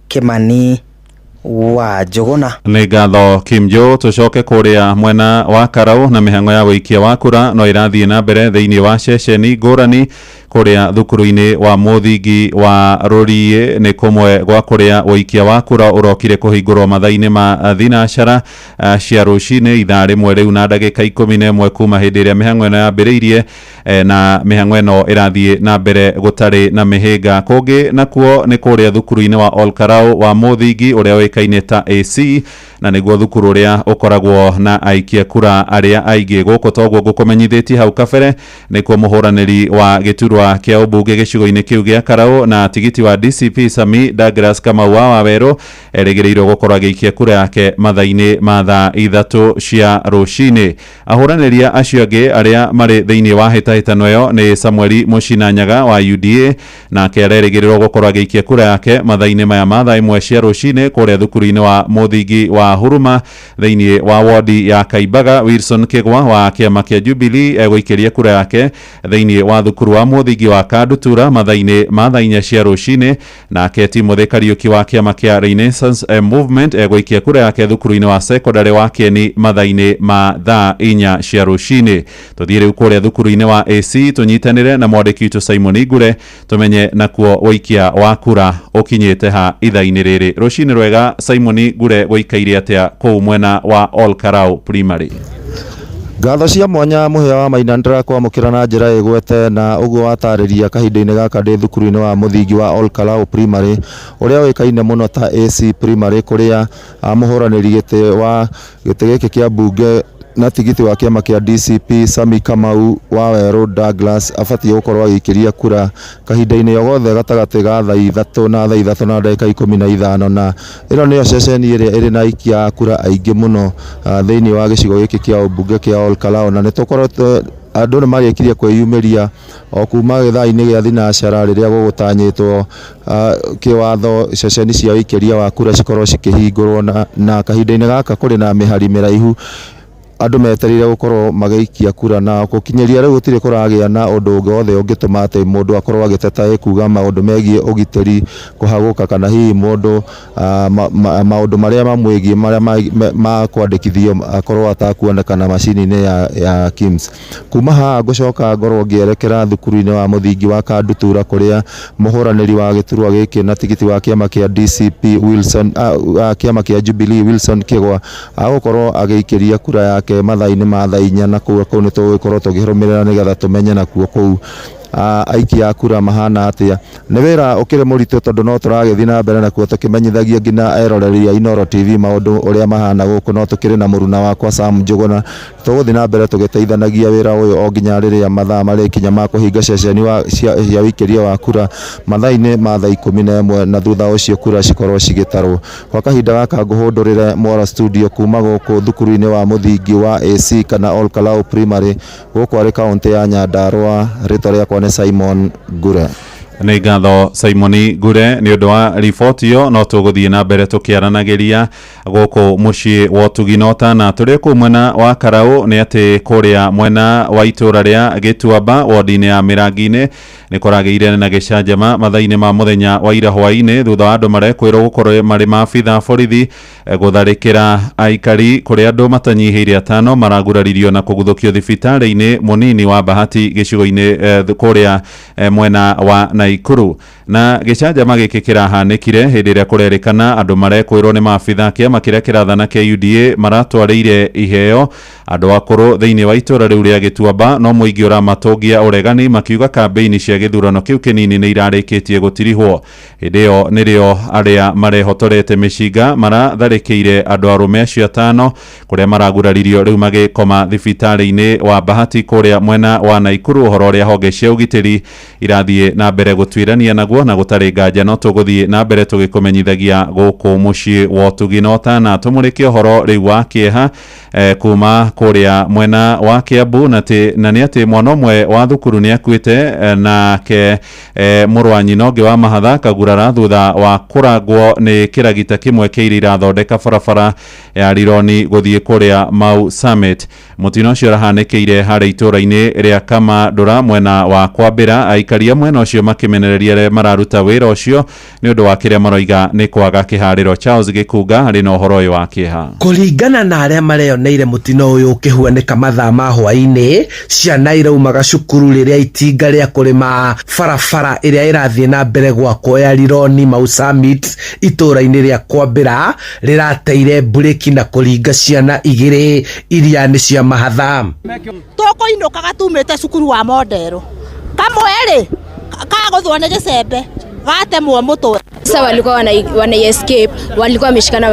Kimani wa Njũgũna. Nĩ ngatho Kim Jo. Tũcoke kũrĩa mwena wa Karau na mĩhang'o ya wĩikia wa kura no ĩrathiĩ na mbere thĩinĩ wa ceceni ngũrani. Kũrĩa thukuru-inĩ wa mũthingi wa Rũriĩ nĩ kũmwe gwa kũrĩa ũikia wa kura ũrokire kũhingũrwo mathaa-inĩ ma thinacara cia rũcinĩ, ithaa 1 rĩu na ndagĩka 11 kuma hĩndĩ ĩrĩa mĩhang'o ĩno yambĩrĩirie, na mĩhang'o ĩno ĩrathiĩ na mbere gũtarĩ na mĩhĩnga. Kũngĩ nakuo nĩ kũrĩa thukuru-inĩ wa Ol Kalou wa mũthingi ũrĩa ũĩkaine ta AC, na nĩguo thukuru ũrĩa ũkoragwo na aikia kura arĩa aingĩ. Gũkũ toguo ngũkũmenyithĩtie hau kabere, nĩkuo mũhũranĩri wa gĩturwa kĩa ũmbunge gĩcigo-inĩ kĩu gĩa Karau na tigiti wa DCP Sami Douglas Kamau wa Wawerũ erĩgĩrĩirwo gũkorwo agĩikia kura yake mathaa-inĩ ma thaa 3 cia rũcinĩ. Ahũranĩria acio angĩ arĩa marĩ thĩinĩ wa hĩtahĩtano ĩyo nĩ Samueli Mũcinanyaga wa UDA, nake arerĩgĩrĩrwo gũkorwo agĩikia kura yake mathaa-inĩ maya ma thaa 1 cia rũcinĩ kũrĩa thukuru-inĩ wa mũthingi wa Huruma thĩinĩ wa wodi ya Kaimbaga. Wilson Kĩgwa wa kĩama kĩa Jubilee egũikĩria kura yake thĩinĩ wa thukuru wa mũthingi mũthingi wa Kandutura mathaa-inĩ ma thaa 4 cia rũcinĩ. Nake Timothy Kariuki wa kĩama kĩa Renaissance Movement egũikia kura yake thukuru-inĩ wa secondary wa Kieni mathaa-inĩ ma thaa 4 cia rũcinĩ. Tũthiĩ rĩu kũrĩa thukuru-inĩ wa AC tũnyitanĩre na mwandĩki witũ Simon Ngure tũmenye nakuo ũikia wa kura ũkinyĩte ha ithaa-inĩ rĩrĩ. Rũcinĩ rwega Simon Ngure, gũikaire atĩa kũu mwena wa Ol Kalou Primary? Ngatho cia mwanya Mũhĩa wa Maina, ndĩrakwamũkĩra na njĩra ĩgwete na ũguo watarĩria. Kahinda-inĩ gaka ndĩ thukuru-inĩ wa mũthingi wa Ol Kalou Primary ũrĩa ũĩkaine mũno ta AC Primary, kũrĩa mũhũranĩri gĩtĩ wa gĩtĩ gĩkĩ kĩa mbunge na tigiti wa kĩama kĩa DCP Sami Kamau wa Werũ Douglas abatiĩ gũkorwo agĩikĩria kura kahinda-inĩ o gothe gatagatĩ ga thaa 3 na thaa 3 na ndagĩka 15, na ĩno nĩyo ceceni ĩrĩa ĩrĩ na aikia a kura aingĩ mũno thĩinĩ wa gĩcigo gĩkĩ kĩa ũmbunge kĩa Ol Kalou. Na nĩ tũkoretwo andũ nĩ marĩkirie kwĩyumĩria o kuma gĩthaa-inĩ gĩa thinacara rĩrĩa gũgũtanyĩtwo kĩwatho ceceni cia ũikĩria wa kura cikorwo cikĩhingũrwo, na kahinda-inĩ gaka kũrĩ na mĩhari mĩraihu andũ metereire gũkorwo magĩikia kura, na gũkinyĩria rĩu gũtirĩ kũragĩa na ũndũ ũngĩ wothe ũngĩtũma atĩ mũndũ akorwo agĩteta ĩkuga maũndũ megiĩ ũgitĩri kũhagũka, kana hihi mũndũ maũndũ marĩa mamwĩgiĩ marĩa ma kwandĩkithio akorwo atakuonekana macini-inĩ ya KIMS. Kuma haha ngũcoka ngorwo ngĩerekera thukuru-inĩ wa mũthingi wa Kandutura kũrĩa mũhũranĩri wa gĩturwa gĩkĩ na tigiti wa kĩama kĩa DCP Wilson kĩama kĩa Jubilee Wilson Kĩgwa agũkorwo agĩikĩria kura yake mathaa-inĩ ma thaa 4, na kũu nĩ tũgũkorwo tũkĩrũmĩrĩra nĩgetha tũmenye nakuo kũu aikia a kura mahana atĩa. Nĩ wĩra ũkĩrĩ mũritũ tondũ no tũragĩthiĩ na mbere nakuo tũkĩmenyithagia nginya eroreri a Inooro TV maũndũ ũrĩa mahana gũkũ, no tũkĩrĩ na mũruna wakwa Sam Njũgũna. Tũgũthiĩ na mbere tũgĩteithanagia wĩra ũyũ o nginya rĩrĩa mathaa marĩkinya ma kũhinga ceceni cia ũikĩria wa kura mathaa-inĩ ma thaa 11, na thutha ũcio kura cikorwo cigĩtarwo. Kwa kahinda gaka ngũhũndũrĩre Mwara studio kuma gũkũ thukuru-inĩ wa mũthingi wa AC kana Ol Kalou Primary gũkũ arĩ kaũntĩ ya Nyandarua. Rĩtwa rĩakwa nĩ Simon Ngure. Nĩ ngatho Simon Ngure nĩ ũndũ wa riboti ĩyo. No tũgũthiĩ na mbere tũkĩaranagĩria gũkũ mũciĩ wa ũtugi na ũtana. Tũrĩ kũu mwena wa Karau nĩ atĩ kũrĩa mwena wa itũra rĩa Gĩtuamba wodi-inĩ ya Mĩrangi-inĩ nĩ kũragĩire na gĩcanjama mathaa-inĩ ma mũthenya wa ira hwaĩ-inĩ thutha wa andũ marekwĩrwo gũkorwo marĩ maabitha borithi gũtharĩkĩra aikari kũrĩa andũ matanyihĩire 5 maraguraririo na kũguthũkio thibitarĩ-inĩ mũnini wa Bahati gĩcigo-inĩ kũrĩa mwena wa Naikuru. Na gĩcanjama gĩkĩ kĩrahanĩkire hĩndĩ ĩrĩa kũrerĩkana andũ marekwĩrwo nĩ maabitha kĩama kĩrĩa kĩrathana kĩa UDA maratwarĩire iheo andũ akũrũ thĩinĩ wa itũra rĩu rĩa Gĩtuamba, no mũingĩ ũramatũngia ũregani makiuga kambĩini cia gĩthurano kĩu kĩnini nĩ irarĩkĩtie gũtirihwo. Hĩndĩ ĩyo nĩrĩo arĩa marehotorete mĩcinga maratharĩkĩire andũ arũme acio 5 kũrĩa maraguraririo rĩu magĩkoma thibitarĩ-inĩ wa Bahati kũrĩa mwena wa Naikuru, ũhoro ũrĩa honge cia ũgitĩri irathiĩ na mbere gũtuĩrania naguo na gũtarĩ nganja no tũgũthiĩ na mbere tũgĩkũmenyithagia gũkũ mũciĩ wa ũtugi na ũtana. Tũmũrĩke ũhoro rĩu wa kĩeha kuma kũrĩa mwena wa Kiambu, na nĩ atĩ mwana ũmwe wa thukuru nĩ akuĩte nake mũrũ wa nyina ũngĩ wa mahatha kagurara thutha wa kũrangwo nĩ kĩragita kĩmwe kĩa iria irathondeka barabara ya Rironi gũthiĩ kũrĩa Mau Summit. Mũtino ũcio ũrahanĩkĩire harĩ itũra-inĩ rĩa Kamandũra mwena wa Kwambĩra, aikari a mwena ũcio makĩmenereria arĩa mararuta wĩra ũcio nĩ ũndũ wa kĩrĩa maroiga nĩ kwaga kĩharĩro. Charles Gĩkunga arĩ na ũhoro ũyũ wa kĩeha. Kũringana na arĩa mareyoneire mũtino ũyũ ũkĩhuanĩka mathaa ma hwaĩ-inĩ, ciana iraumaga cukuru rĩrĩa itinga rĩa kũrĩma barabara ĩrĩa ĩrathiĩ na mbere gwakwo ya Rironi Mau Summit itũra-inĩ rĩa Kwambĩra rĩrateire mburĩki na kũringa ciana 2 iria nĩ cia mahatha. Tũkũinũkaga tumĩte cukuru wa Mondero kamwe rĩ kagũthwo nĩ gĩcembe gatemwo mũtwe. Sasa walikuwa wana escape, walikuwa wameshikana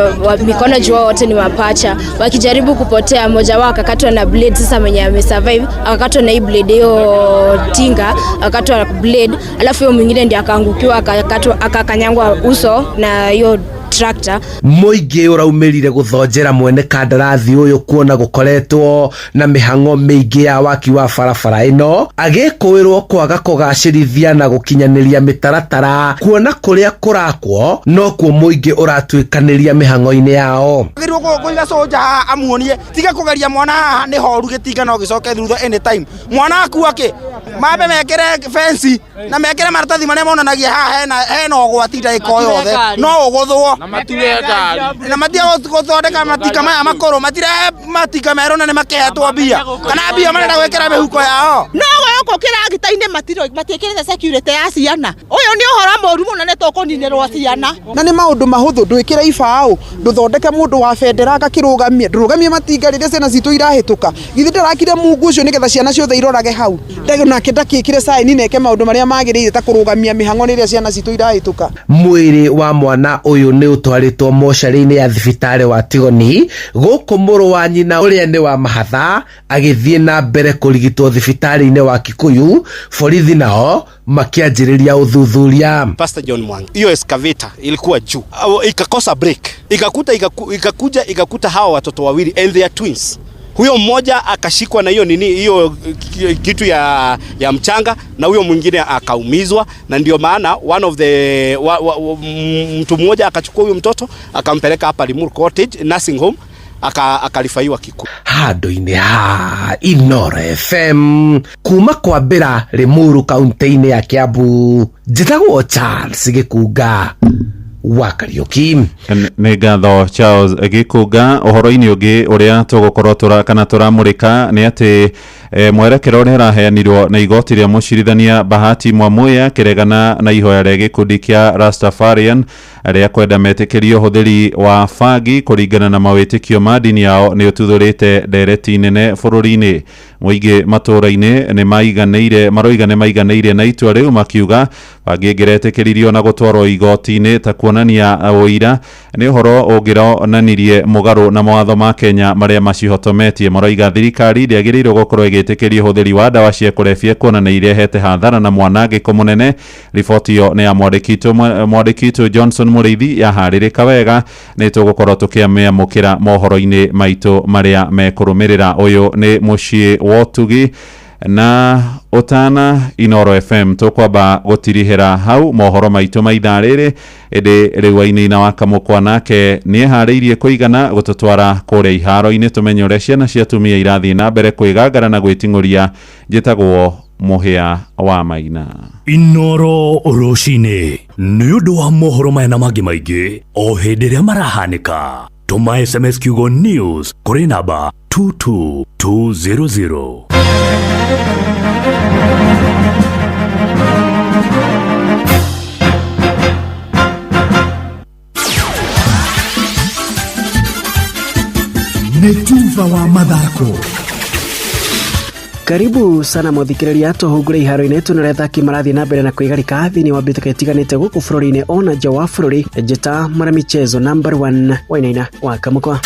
mikono juu wote ni mapacha. Wakijaribu kupotea mmoja wao akakatwa na blade. Sasa mwenye amesurvive akakatwa na hii blade hiyo tinga, akakatwa blade, alafu hiyo mwingine ndiye akaangukiwa akakatwa akakanyangwa uso na hiyo tractor. Mũingĩ ũraumĩrire gũthonjera mwene kandarathi ũyũ kuona gũkoretwo na mĩhang'o mĩingĩ ya waki wa barabara ĩno, agĩkũĩrwo kwaga kũgacĩrithia na gũkinyanĩria mĩtaratara, kuona kũrĩa kũrakwo nokuo mũingĩ ũratuĩkanĩria mĩhang'o-inĩ yao. Agĩrĩirwo kũiga soja haha amuonie tiga kũgeria mwana haha nĩ horu gĩtinga no gĩcoke thutha anytime. Mwana akua kĩ Mambe mekĩre fence na mekĩre maratathi marĩa monanagia haha hena ũgwati ndagĩka o yothe no ũgũthwo na matige gũthondeka matinga maya makũrũ, matirehe matinga merũ na nĩ makĩhetwo mbia kana mbia marenda gwĩkĩra mĩhuko yao. No gũkũ kĩragita-inĩ matiĩkĩrĩte security ya ciana. Ũyũ nĩ ũhoro mũru mũno, nĩ tũkũninĩrwo ciana. Na nĩ maũndũ mahũthũ, ndwĩkĩre ibaũ, ndũthondeke mũndũ wa bendera agakĩrũgamie, ndũrũgamie matinga rĩrĩa ciana citũ irahĩtũka. Githĩ ndarakire mungu ũcio nĩgetha ciana ciothe irorage hau? Nake ndakĩkire saini na eke maũndũ marĩa magĩrĩire ta kũrũgamia mĩhang'o rĩrĩa ciana citũ irahĩtũka. Mwĩrĩ wa mwana ũyũ nĩ ũtwarĩtwo mocarĩ-inĩ ya thibitarĩ wa Tigoni gũkũ mũrũ wa nyina ũrĩa nĩ wa mahatha agĩthiĩ na mbere kũrigitwo thibitarĩ-inĩ wa Kikuyu. Borithi nao makianjĩrĩria ũthuthuria. Pastor John Mwangi, hiyo excavator ilikuwa juu, ikakosa brake, ikakuta ikakuja ikakuta hawa watoto wawili and they are twins. Huyo mmoja akashikwa na hiyo nini, hiyo kitu ya mchanga, na huyo mwingine akaumizwa, na ndio maana one of the wa, wa, wa, mtu mmoja akachukua huyo mtoto akampeleka hapa Limuru Cottage Nursing Home, akarifaiwa Kikuyu. Handũ-inĩ ha Inoro FM kuma kwambĩra Limuru kaunti-inĩ ya Kiambu, njĩtagwo Charles Gĩkunga wa Kariuki. Nĩ ngatho Charles Gĩkũnga. Ũhoro-inĩ ũngĩ ũrĩa tũgũkorwo tũra kana tũramũrĩka nĩ atĩ mwerekera ũrĩa ũraheanirwo na igoti rĩa mũcirithania Bahati Mwamuya kĩregana na ihoya rĩa gĩkundi kĩa Rastafarian rĩa kwenda metĩkĩrio ũhũthĩri wa bangi kũringana na mawĩtĩkio ma ndini yao nĩ ũtuthũrĩte ndereti nene bũrũri-inĩ. Mũingĩ matũũra-inĩ nĩ maiganĩire, maroiga nĩ maiganĩire na itua rĩu, makiuga bangi ĩngĩretĩkĩririo na gũtwarwo igoti-inĩ ta kuonania ũira nĩ ũhoro ũngĩronanirie mũgarũ na mawatho ma Kenya marĩa macihotometie. Maroiga thirikari ndĩagĩrĩirwo gũkorwo ĩgĩtĩkĩria ũhũthĩri wa ndawa cia kũrebia kuona nĩ irehete hathara na mwanangĩko mũnene. Riboti ĩyo nĩ ya mwandĩki witũ Johnson Mũrĩithi, yaharĩrĩka wega nĩ tũgũkorwo tũkĩamĩamũkĩra mohoro-inĩ maitũ marĩa mekũrũmĩrĩra. Ũyũ nĩ mũciĩ wa ũtugi na ũtana Inoro FM. Tũkwamba gũtirihĩra hau mohoro maitũ ma ithaa rĩrĩ, ĩndĩ rĩu Wainaina wa Kamũkwa nake nĩeharĩirie kũigana gũtũtwara kũrĩa iharo-inĩ tũmenye ũrĩa ciana cia atumia irathiĩ na mbere kwĩgangara na gwĩting'ũria. Njĩtagwo Mũhĩa wa Maina. Inoro rũcinĩ nĩ ũndũ wa mohoro maya na mangĩ maingĩ o hĩndĩ ĩrĩa marahanĩka, tũma SMS kiugo news kũrĩ namba 22200. Nĩ tuba wa mathako. Karibu sana muthikiriria, tuhungure iharo-inĩ tuone ũrĩa athaki marathiĩ na mbere na kwĩgarika thĩinĩ wa mbĩtĩka itiganĩte gũkũ bũrũri-inĩ ona nja wa bũrũri. Njĩta mwana michezo number 1 Wainaina wa Kamũkwa.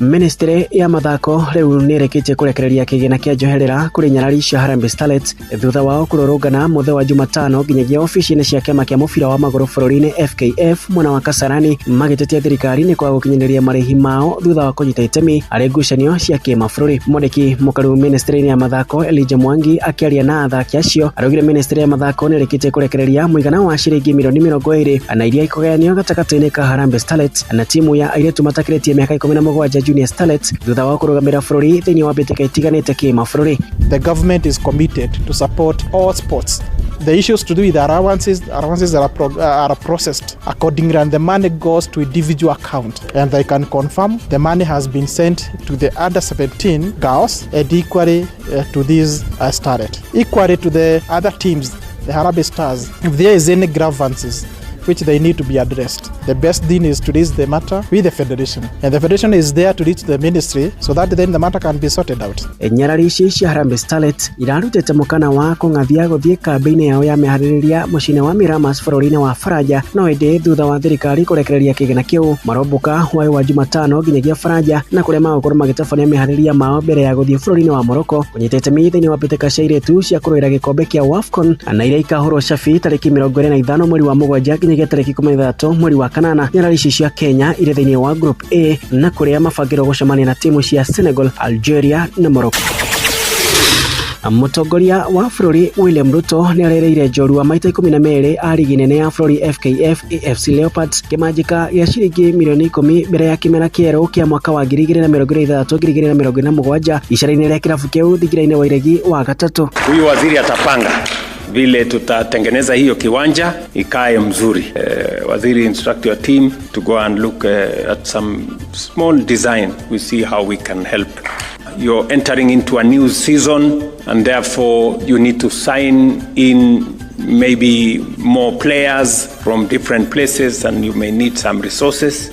Ministry ya mathako rĩu nĩ ĩrĩkĩtie kũrekereria kĩgĩna kĩa njoherera kũrĩ nyarari cia Harambee Starlets thutha wao kũrũrũngana mũthenya wa Jumatano nginyagia ofici-inĩ cia kĩama kĩa mũbira wa magũrũ bũrũri-inĩ FKF mwena wa Kasarani, magĩtetia thirikari nĩ kwaga gũkinyanĩria marĩhi mao thutha wa kũnyita itemi harĩ ngucanio cia kĩmabũrũri. Mwandĩki mũkaru ministry ya mathako Elijah Mwangi akĩaria na athaki acio araugire ministry ya mathako nĩ ĩrĩkĩtie kũrekereria mũigana wa ciringi milioni 20 na iria ikũgayanio gatagatĩ-inĩ ka Harambee Starlets na timu ya airĩtu matakĩrĩtie mĩaka 17 Junior Starlets thutha wa kũrũgamĩrĩra bũrũri thĩinĩ wa mbĩtĩka itiganĩte kĩmabũrũri. The government is committed to support all sports. The issues to do with allowances are processed accordingly, and the money goes to individual account. And they can confirm the money has been sent to the under 17 girls and equally to these starlet. Equally to the other teams, the Harambee Stars. If there is any grievances which they need to be addressed, the best thing is to raise the matter with the federation. And the federation is there to reach the ministry so that then the matter can be sorted out. Nyarari ici cia Harambee Starlets irarutĩte mũkana wa kũng'athia gũthiĩ kambĩ-inĩ yao ya meharĩrĩria mũciĩ-inĩ wa Miramas bũrũri-inĩ wa Faranja, no ĩndĩ thutha wa thirikari kũrekereria kĩgĩna kĩu marombũka hwaĩ wa Jumatano nginyagia Faranja, na kũrĩa magũkorwo magĩtabania meharĩrĩria mao mbere ya gũthiĩ bũrũri-inĩ wa Morocco kũnyita itemi thĩinĩ wa mbĩtĩka cia airĩtu cia kũrũĩra gĩkombe kĩa WAFCON na iria ikahũrwo cabi tarĩki 25 mweri wa mũgwanja nginyagia tarĩki 13 mweri wa kanana. Nyarari ici cia Kenya irĩ thĩinĩ wa Group A na kũrĩa mabangĩrwo gũcemania na timu cia Senegal, Algeria na Morocco. Mũtongoria wa bũrũri William Ruto nĩ arereire njorua maita 12 a rigi nene ya bũrũri FKF AFC Leopards kĩmanjĩka gĩa ciringi mirioni 10 mbere ya kĩmera kĩerũ kĩa mwaka wa 2026 2027 icera-inĩ rĩa kĩrabu kĩu thingira-inĩ wa Iregi wa gatatũ. Huyu waziri atapanga vile tutatengeneza hiyo kiwanja ikae mzuri. Waziri, instruct your team to go and look at some small design. We see how we can help. You're entering into a new season and therefore you need to sign in maybe more players from different places and you may need some resources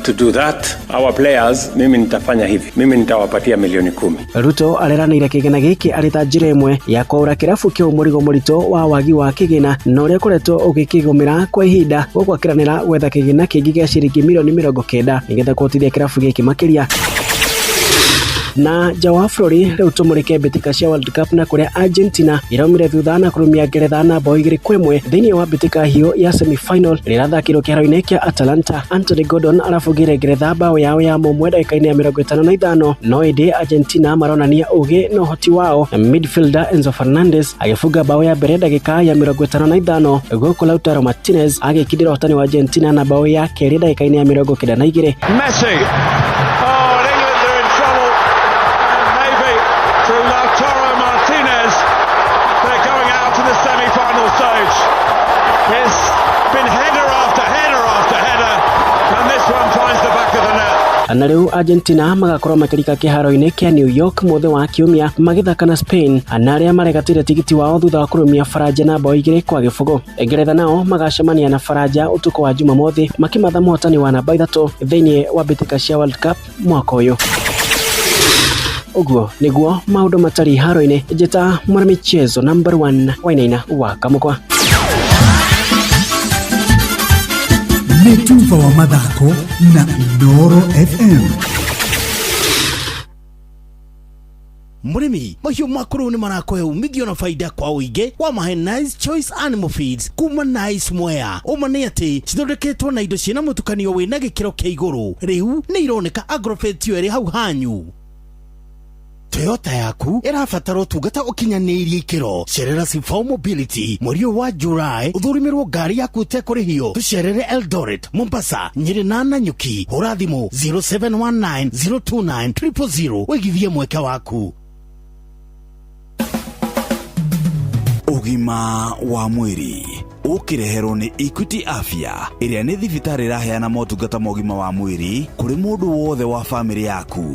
to do that. Our players, mimi nitafanya hivi, mimi nitawapatia milioni 10. Ruto areranĩire kĩgĩna gĩkĩ arĩ ta njĩra ĩmwe ya kwaũra kĩrabu kĩu mũrigo mũritũ wa wagi wa kĩgĩna na ũrĩa ũkoretwo ũgĩkĩgũmĩra kwa ihinda gũkũ akĩranĩra gwetha kĩgĩna kĩngĩ gĩa ciringi mirioni 90 nĩgetha kũhotithia kĩrabu gĩkĩ makĩria. Na nja wa bũrũri rĩu tũmũrĩke mbĩtĩka cia World Cup na kũrĩa Argentina iraumire thutha na kũrũmia Ngeretha na bao 2-1 thĩinĩ wa mbĩtĩka hiũ ya semi-final ĩrĩa ĩrathakĩirwo kĩharo-inĩ kĩa Atalanta. Anthony Gordon arabungĩire Ngeretha bao yao ya mũmwe ndagĩka-inĩ ya 55, no ĩndĩ Argentina maronania ũgĩ na ũhoti wao. Midfielder Enzo Fernandez agĩbunga bao ya mbere ndagĩka ya 55, gũkũ Lautaro Martinez agĩkindĩra ũhotani wa Argentina na bao ya kerĩ ndagĩka-inĩ ya 92. Messi. Oh, and England are in trouble. And maybe through Lautaro Martinez, they're going out to the semi-final stage. It's been header after header after header, and this one finds the back of the net. Na rĩu Argentina magakorwo makĩrika kĩharo-inĩ kĩa New York mũthĩ wa Kiumia magĩthaka na Spain na arĩa maregatĩire tigiti wao thutha wa kũrũmia Faranja na bao 2-0. Ngeretha nao magacemania na Faranja ũtukũ wa Jumamothi makĩmatha mũhotani wa namba 3 thĩinĩ wa mbĩtĩka cia World Cup mwaka ũyũ. Ũguo nĩguo maũndũ matariĩ haro-inĩ. Njĩta mwanamichezo number 1 Wainaina wa Kamũkwa. Nĩ tuba wa mathako na Inooro FM. Mũrĩmi, mahiũ maku rĩu nĩ marakũhe umithio na faida kwa ũingĩ wa mahe Nice Choice Animal Feeds kuma Nice Mwea. Ũma nĩ atĩ cithondeketwo na indo ciĩna mũtukanio wĩna gĩkĩro kĩa igũrũ. Rĩu nĩ ironeka Agrovet yo ĩrĩ hau hanyu. Toyota yaku ĩrabatara ũtungata ũkinyanĩirie ikĩro. Cerera Sifao Mobility mweri ũyũ wa July ũthũrĩmĩrwo ngari yaku ũtekũrĩhio. Tũcerere Eldoret, Mombasa, Nyĩrĩ na Nanyuki. Hũra thimũ 0719 029 000 wĩgithie mweke waku. Ũgima wa mwĩrĩ ũkĩreherwo nĩ Equity Afya ĩrĩa nĩ thibitarĩ ĩraheana motungata ma ũgima wa mwĩrĩ kũrĩ mũndũ wothe wa bamĩrĩ yaku.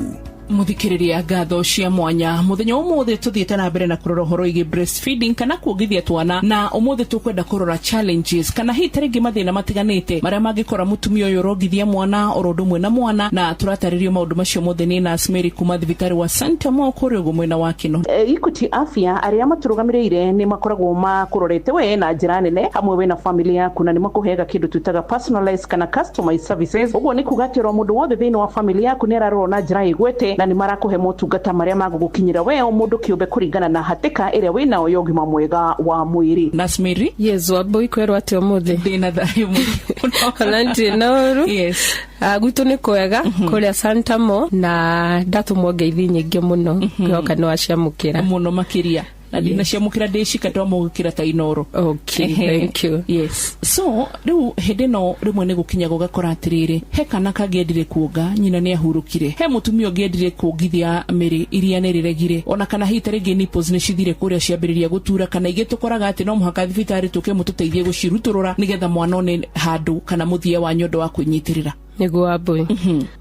Muthikiriria ngatho cia mwanya muthenya umuthi tuthiite na mbere na kurora uhoro wĩgiĩ breastfeeding kana kuongithia twana, na umuthi tukwenda kurora challenges kana hihi tarĩngĩ mathĩna matiganĩte marĩa mangĩkora mũtumia ũyũ ũrongithia mwana oro ũndũ ũmwe na mwana, na tũratarĩrio maũndũ macio mothe nĩ Nurse Mary kuma thibitarĩ wa Santa Mo kũrĩa ũguo mwena wa Kĩno. Equity Afya arĩa matũrũgamĩrĩire nĩ makoragwo makũrorete we na njĩra nene hamwe we na family yaku, na nĩ makũheaga kĩndũ twĩtaga personalized kana customized services. Ũguo nĩ kuga atĩ oro mũndũ wothe thĩinĩ wa family yaku nĩ ararorwo na njĩra ĩgwete, na nĩ marakũhe motungata marĩa magũgũkinyĩra we o mũndũ kĩũmbe kũringana na hatĩka ĩrĩa wĩnayo ya ũgima mwega wa mwĩrĩ. Nurse Mary. Yes, Wambui kwĩrwo atĩ ũmũthĩ ndĩna thayũ mũno. Ona ndirĩ na ũru. Yes. Gwitũ nĩ kwega kũrĩa Santa Mo, na ndatũmwo ngeithi nyingĩ mũno, ngĩhoka nĩ waciamũkĩra mũno makĩria. Na ndinaciamũkĩra ndĩcika twamũgĩkĩra ta Inooro. Okay, thank you. Yes. So rĩu hĩndĩ ĩno rĩmwe nĩ gũkinya gũgakora atĩrĩrĩ, he kana kangĩendire kuonga nyina nĩ ahurũkire, he mũtumia ũngĩendire kuongithia mĩrĩ iria nĩ rĩregire, ona kana hihi tarĩngĩ nipples nĩ cithire kũrĩa ciambĩrĩria gũtura, kana ingĩ tũkoraga atĩ no mũhaka thibitarĩ tũke mũtũteithie gũcirutũrũra nĩgetha mwana one handũ kana mũthia wa nyondo wa kwĩnyitĩrĩra. Nĩguo Wambui.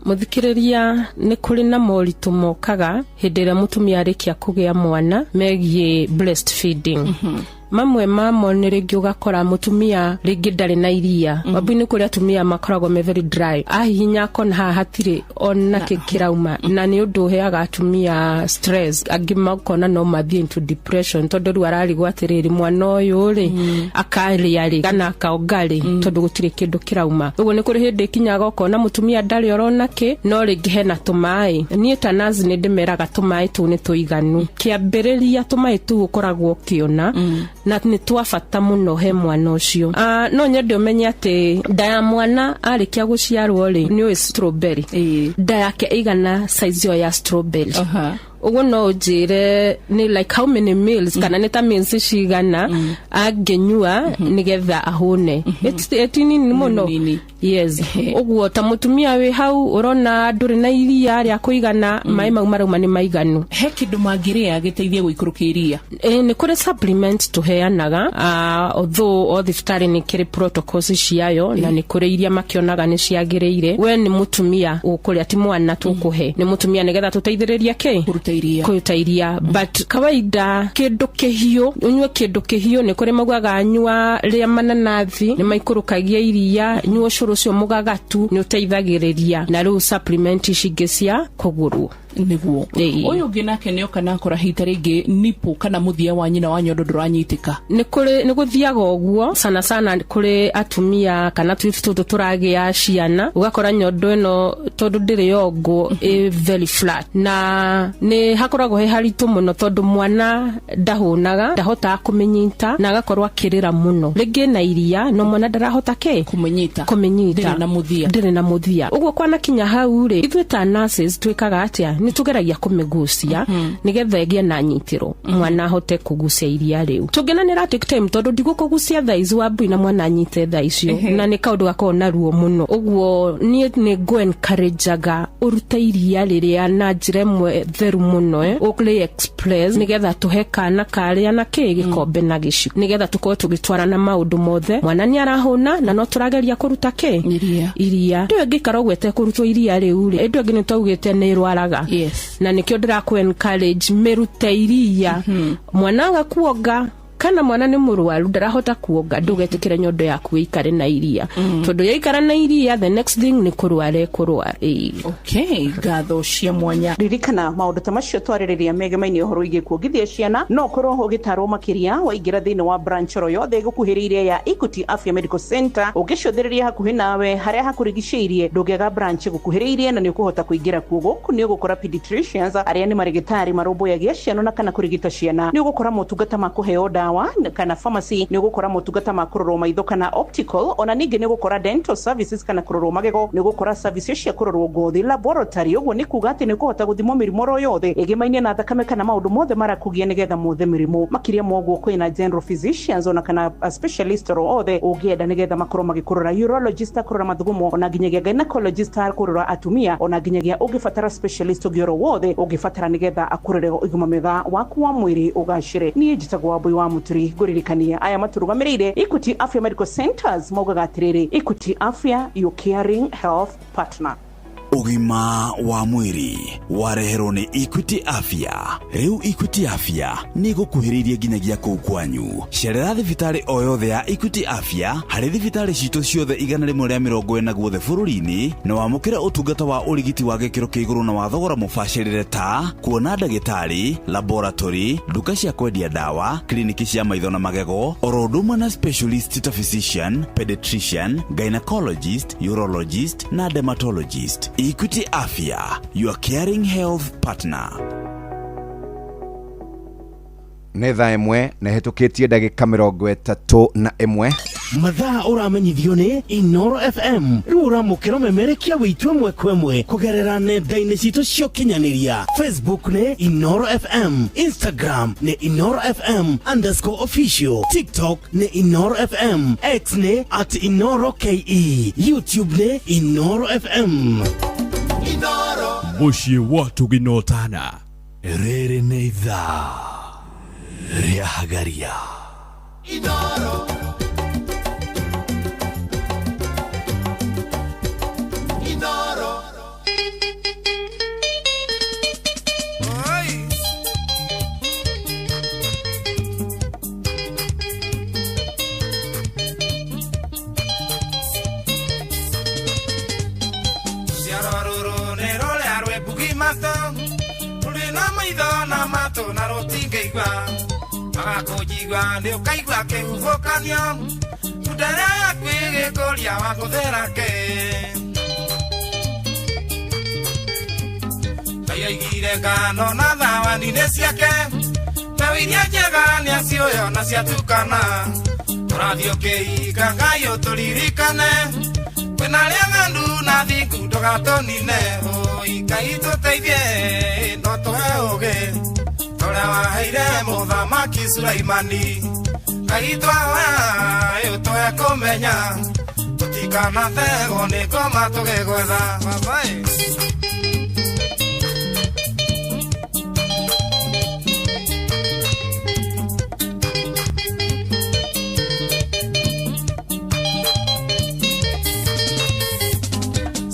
Mũthikĩrĩria, nĩ kũrĩ na moritũ mokaga hĩndĩ ĩrĩa mũtumia arĩkia kũgĩa mwana megiĩ breastfeeding. Mamwe mamo nĩ rĩngĩ ũgakora mũtumia rĩngĩ ndarĩ na iria. Wambui nĩ kũrĩ atumia makoragwo me very dry, ahihinya akona haha hatirĩ ona kĩ kĩrauma, na nĩ ũndũ ũheaga atumia stress. Angĩ makona no mathiĩ into depression tondũ rĩu ararigwo atĩrĩrĩ, mwana ũyũ rĩ akarĩa rĩ kana akaonga rĩ, tondũ gũtirĩ kĩndũ kĩrauma. Ũguo nĩ kũrĩ hĩndĩ ĩkinyaga ũkona mũtumia ndarĩ orona kĩ, no rĩngĩ hena tũmaĩ. Niĩ ta nurse nĩ ndĩmeraga tũmaĩ tũu nĩ tũiganu. Kĩambĩrĩria tũmaĩ tũu ũkoragwo ũkĩona na nĩ twa bata mũno he mwana ũcio. No nyende ũmenye atĩ nda ya mwana arĩkia gũciarwo rĩ, nĩ ũĩ strawberry, nda yake ĩigana size ĩyo ya strawberry. Ũguo no ũnjĩre nĩ like how many meals kana nĩ ta meals cigana angĩnyua nĩgetha ahũne? Ĩti nini mũno. Yes, ũguo ta mũtumia wĩ hau ũrona ndũrĩ na iria rĩa kũigana, maĩ mau marauma nĩ maiganu. He kĩndũ mangĩrĩa gĩteithie gũikũrũkia iria? Ĩ, nĩ kũrĩ supplement tũheanaga, although o thibitarĩ nĩ kĩrĩ protocols ciayo na nĩ kũrĩ iria makĩonaga nĩ ciagĩrĩire. We nĩ mũtumia ũkũrĩa, ti mwana tũkũhe, nĩ mũtumia, nĩgetha tũteithĩrĩrie kĩ? Kũruta iria. Kũruta iria. But kawaida kĩndũ kĩhiũ, ũnyue kĩndũ kĩhiũ. Nĩ kũrĩ maugaga nyua rĩa mananathi, nĩ maikũrũkagia iria, nyua ũcũrũ ũcio mũgagatu, nĩ ũteithagĩrĩria, na rĩu supplement ici ingĩ cia kũgũrwo. Nĩguo. Ũyũ ũngĩ nake nĩ oka nakora hita rĩngĩ nipple kana mũthia wa nyina wa nyondo ndũranyitĩka. Nĩ kũrĩ, nĩ gũthiaga ũguo sana sana kũrĩ atumia kana tũtũ tũragĩa ciana, ũgakora nyondo ĩno tondũ ndĩrĩ yongwo, ĩ very flat, na nĩ hakoragwo he haritũ mũno tondũ mwana ndahũnaga, ndahotaga kũmĩnyita na agakorwo akĩrĩra mũno. Rĩngĩ na iria no mwana ndarahota kĩ? Kũmĩnyita. Kũmĩnyita. Ndĩrĩ na mũthia. Ndĩrĩ na mũthia. Ũguo kwanakinya hau rĩ, ithuĩ ta nurses twĩkaga atĩa? Nĩ tũgeragia kũmĩgucia nĩgetha ĩgĩe na nyitĩro, mwana ahote kũgucia iria rĩu. Tũngĩona nĩ take time, tondũ ndigũkũgucia thaa ici wambui na mwana anyite thaa icio, na nĩ kaũndũ gakoragwo na ruo mũno. Ũguo niĩ nĩ ngũ encourageaga ũrute iria rĩrĩa na njĩra ĩmwe theru mũno, ũrĩ express, nĩgetha tũhe kana karĩa na kĩ gĩkombe na gĩciko, nĩgetha tũkorwo tũgĩtwarana maũndũ mothe. Mwana nĩ arahũna na no tũrageria kũruta kĩ? Iria. Iria. Ndũ ĩngĩikara ũguo ĩtekũrutwo iria rĩu rĩ, ĩndũ ĩngĩ nĩ twaugĩte nĩ ĩrwaraga. Na nĩkĩo ndĩrakũ encourage mĩrute iria. Mwana aga kuonga kana mwana nĩ mũrwaru ndarahota kuonga, ndũgetĩkĩre nyondo yaku ĩikare na iria, tondũ yaikara na iria, the next thing nĩ kũrwara ĩkũrwara. Ĩĩ. Okay, ngatho cia mwanya. Ririkana maũndũ ta macio twarĩrĩria megemainie ũhoro wĩgiĩ kuongithia ciana, no ũkorwo ũgĩtarwo makĩria waingĩra thĩinĩ wa branch oro yothe ĩgũkuhĩrĩirie ya Equity Afya Medical Center. Ũngĩcũthĩrĩria hakuhĩ nawe harĩa hakũrigicĩirie, ndũngĩaga branch ĩgũkuhĩrĩirie na nĩ ũkũhota kũingĩra kuo. Gũkũ nĩ ũgũkora pediatricians arĩa nĩ marĩgĩtarĩ marũmbũyagia ciana na kana kũrigita ciana, nĩ ũgũkora motungata ma kũheo ndawa kana pharmacy, nĩ ũgũkora motungata ma kũrorwo maitho kana optical, ona ningĩ nĩ ũgũkora dental services kana kũrorwo magego, nĩ ũgũkora services cia kũrorwo ngothi, laboratory. Ũguo nĩ kuga atĩ nĩ ũkũhota gũthimwo mĩrimũ oro yothe ĩgĩmainie na thakame kana maũndũ mothe marakũgia nĩgetha mothe mĩrimũ. Makĩria ma ũguo, kwĩna general physicians ona kana a specialist oro othe ũngĩenda nĩgetha makorwo magĩkũrora, urologist akũrora mathugumo, ona nginyagia gynecologist akũrora atumia, ona nginyagia ũngĩbatara specialist ũngĩ oro wothe ũngĩbatara nĩgetha akũrore ũgima mwega waku wa mwĩrĩ ũgacĩre. Niĩ njĩtagwo Wambui wa Mũturi. Ngũririkania aya matũrũgamĩrĩire Equity Afya Medical Centers maugaga atĩrĩrĩ, Equity Afya, your caring health partner. Ũgima wa mwĩrĩ wareherwo nĩ Equity Afya. Rĩu Equity Afya nĩ ĩgũkuhĩrĩirie nginyagia kũu kwanyu. Cerera thibitarĩ o yothe ya Equity Afya harĩ thibitarĩ citũ ciothe 140 guothe bũrũri-inĩ, na wamũkĩre ũtungata wa ũrigiti wa gĩkĩro kĩa igũrũ na wa thogora mũbacĩrĩre, ta kuona ndagĩtarĩ, laboratory, nduka cia kwendia ndawa, kliniki cia maitho na magego, oro ũndũ ũmwe na specialist ta physician, pediatrician, gynecologist, urologist na dermatologist. Equity Afya, your caring health partner. Nĩ thaa 1 na ĩhĩtũkĩtie ndagĩka 31. Mathaa ũramenyithio nĩ Inoro FM. Rĩu ũramũkĩra ũmemerekia wĩitũ ĩmwe kwa ĩmwe kũgerera nenda-inĩ citũ cia ũkinyanĩria. Facebook nĩ Inoro FM, Instagram nĩ Inoro FM_official, TikTok nĩ Inoro FM, X nĩ @InoroKE, YouTube nĩ Inoro FM. Mũciĩ wa tũginotana. Rĩrĩ nĩ ithaa rĩa hagaria. Inoro. Inoro. Oi. Rũciaro rũrũ nĩ rũrĩa rwĩmbugi matũ, rũrĩ na maitho na matũ na rũtingĩigua, magakũnjigua nĩ ũkaigua kĩhuhũkanio, ndundere yaku ĩgĩkũria wakũthera kĩ. Ngai aigire ngano na thawani-inĩ ciake, mbeũ iria njega nĩaciũywo na ciatukana, ũrathiĩ ũkĩhinga Ngai ũtũririkane. Thĩna rĩa ng'andu na thingu ndũgatũnine oi Ngai tũteithie no tũhe ũgĩ ũrĩa waheire mũthamaki Sulaimani. Ngai twahoya ũtũhe kũmenya tũtikanategwo nĩ ngoma tũgĩgwetha. Babaĩ.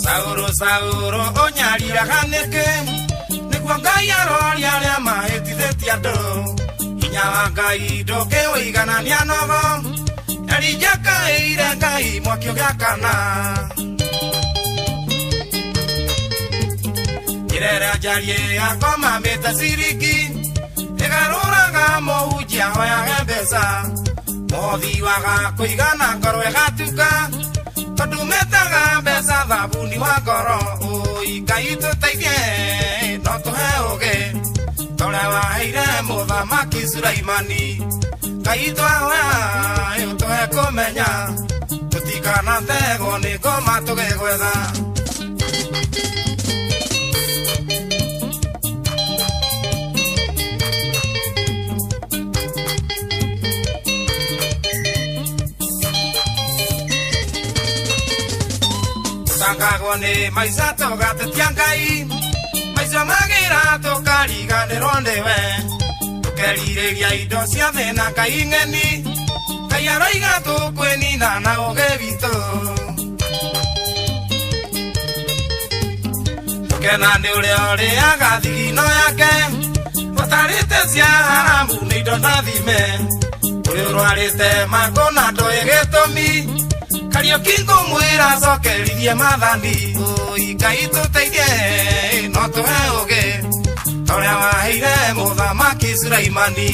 Sauro Sauro ũnyariraga nĩkĩ nĩguo Ngai aroria arĩa mahĩtithĩtie andũ. Hinya wa Ngai ndũngĩũiganania nogo Elija kaĩire Ngai mwaki ũgĩakana. Njĩra ĩrĩa njariĩ yakomamĩte ciringi ĩgarũraga mũhunjia ahoyage mbeca. Mũhothi waga kũigana ngoro ĩgatuka tondũ metaga mbeca thabuni wa ngoro. Oi Ngai tũteithie no tũhe ũgĩ ta ũrĩa waheire mũthamaki Sulaimani. Ngai twahoya ũtũhe kũmenya tũtikanategwo nĩ ngoma tũgĩgwetha. Tũtangagwo nĩ maica tũgatetia Ngai maica magĩra tũkariganĩrwo nĩwe. Tũkerirĩria indo cia thĩ na Ngai ng'eni Ngai aroiga tũkwĩnina na ũgĩ witũ. Tũkena nĩ ũrĩa ũrĩaga thigino yake ũtarĩte cia haramu nĩ indo na thime. Ũrĩa ũrwarĩte mangũ na ndũĩ gĩtũmi Kariũki ngũmwĩra acokerithie maathani. Oi Ngai tũteithie no tũhe ũgĩ ta ũrĩa waheire mũthamaki Sulaimani.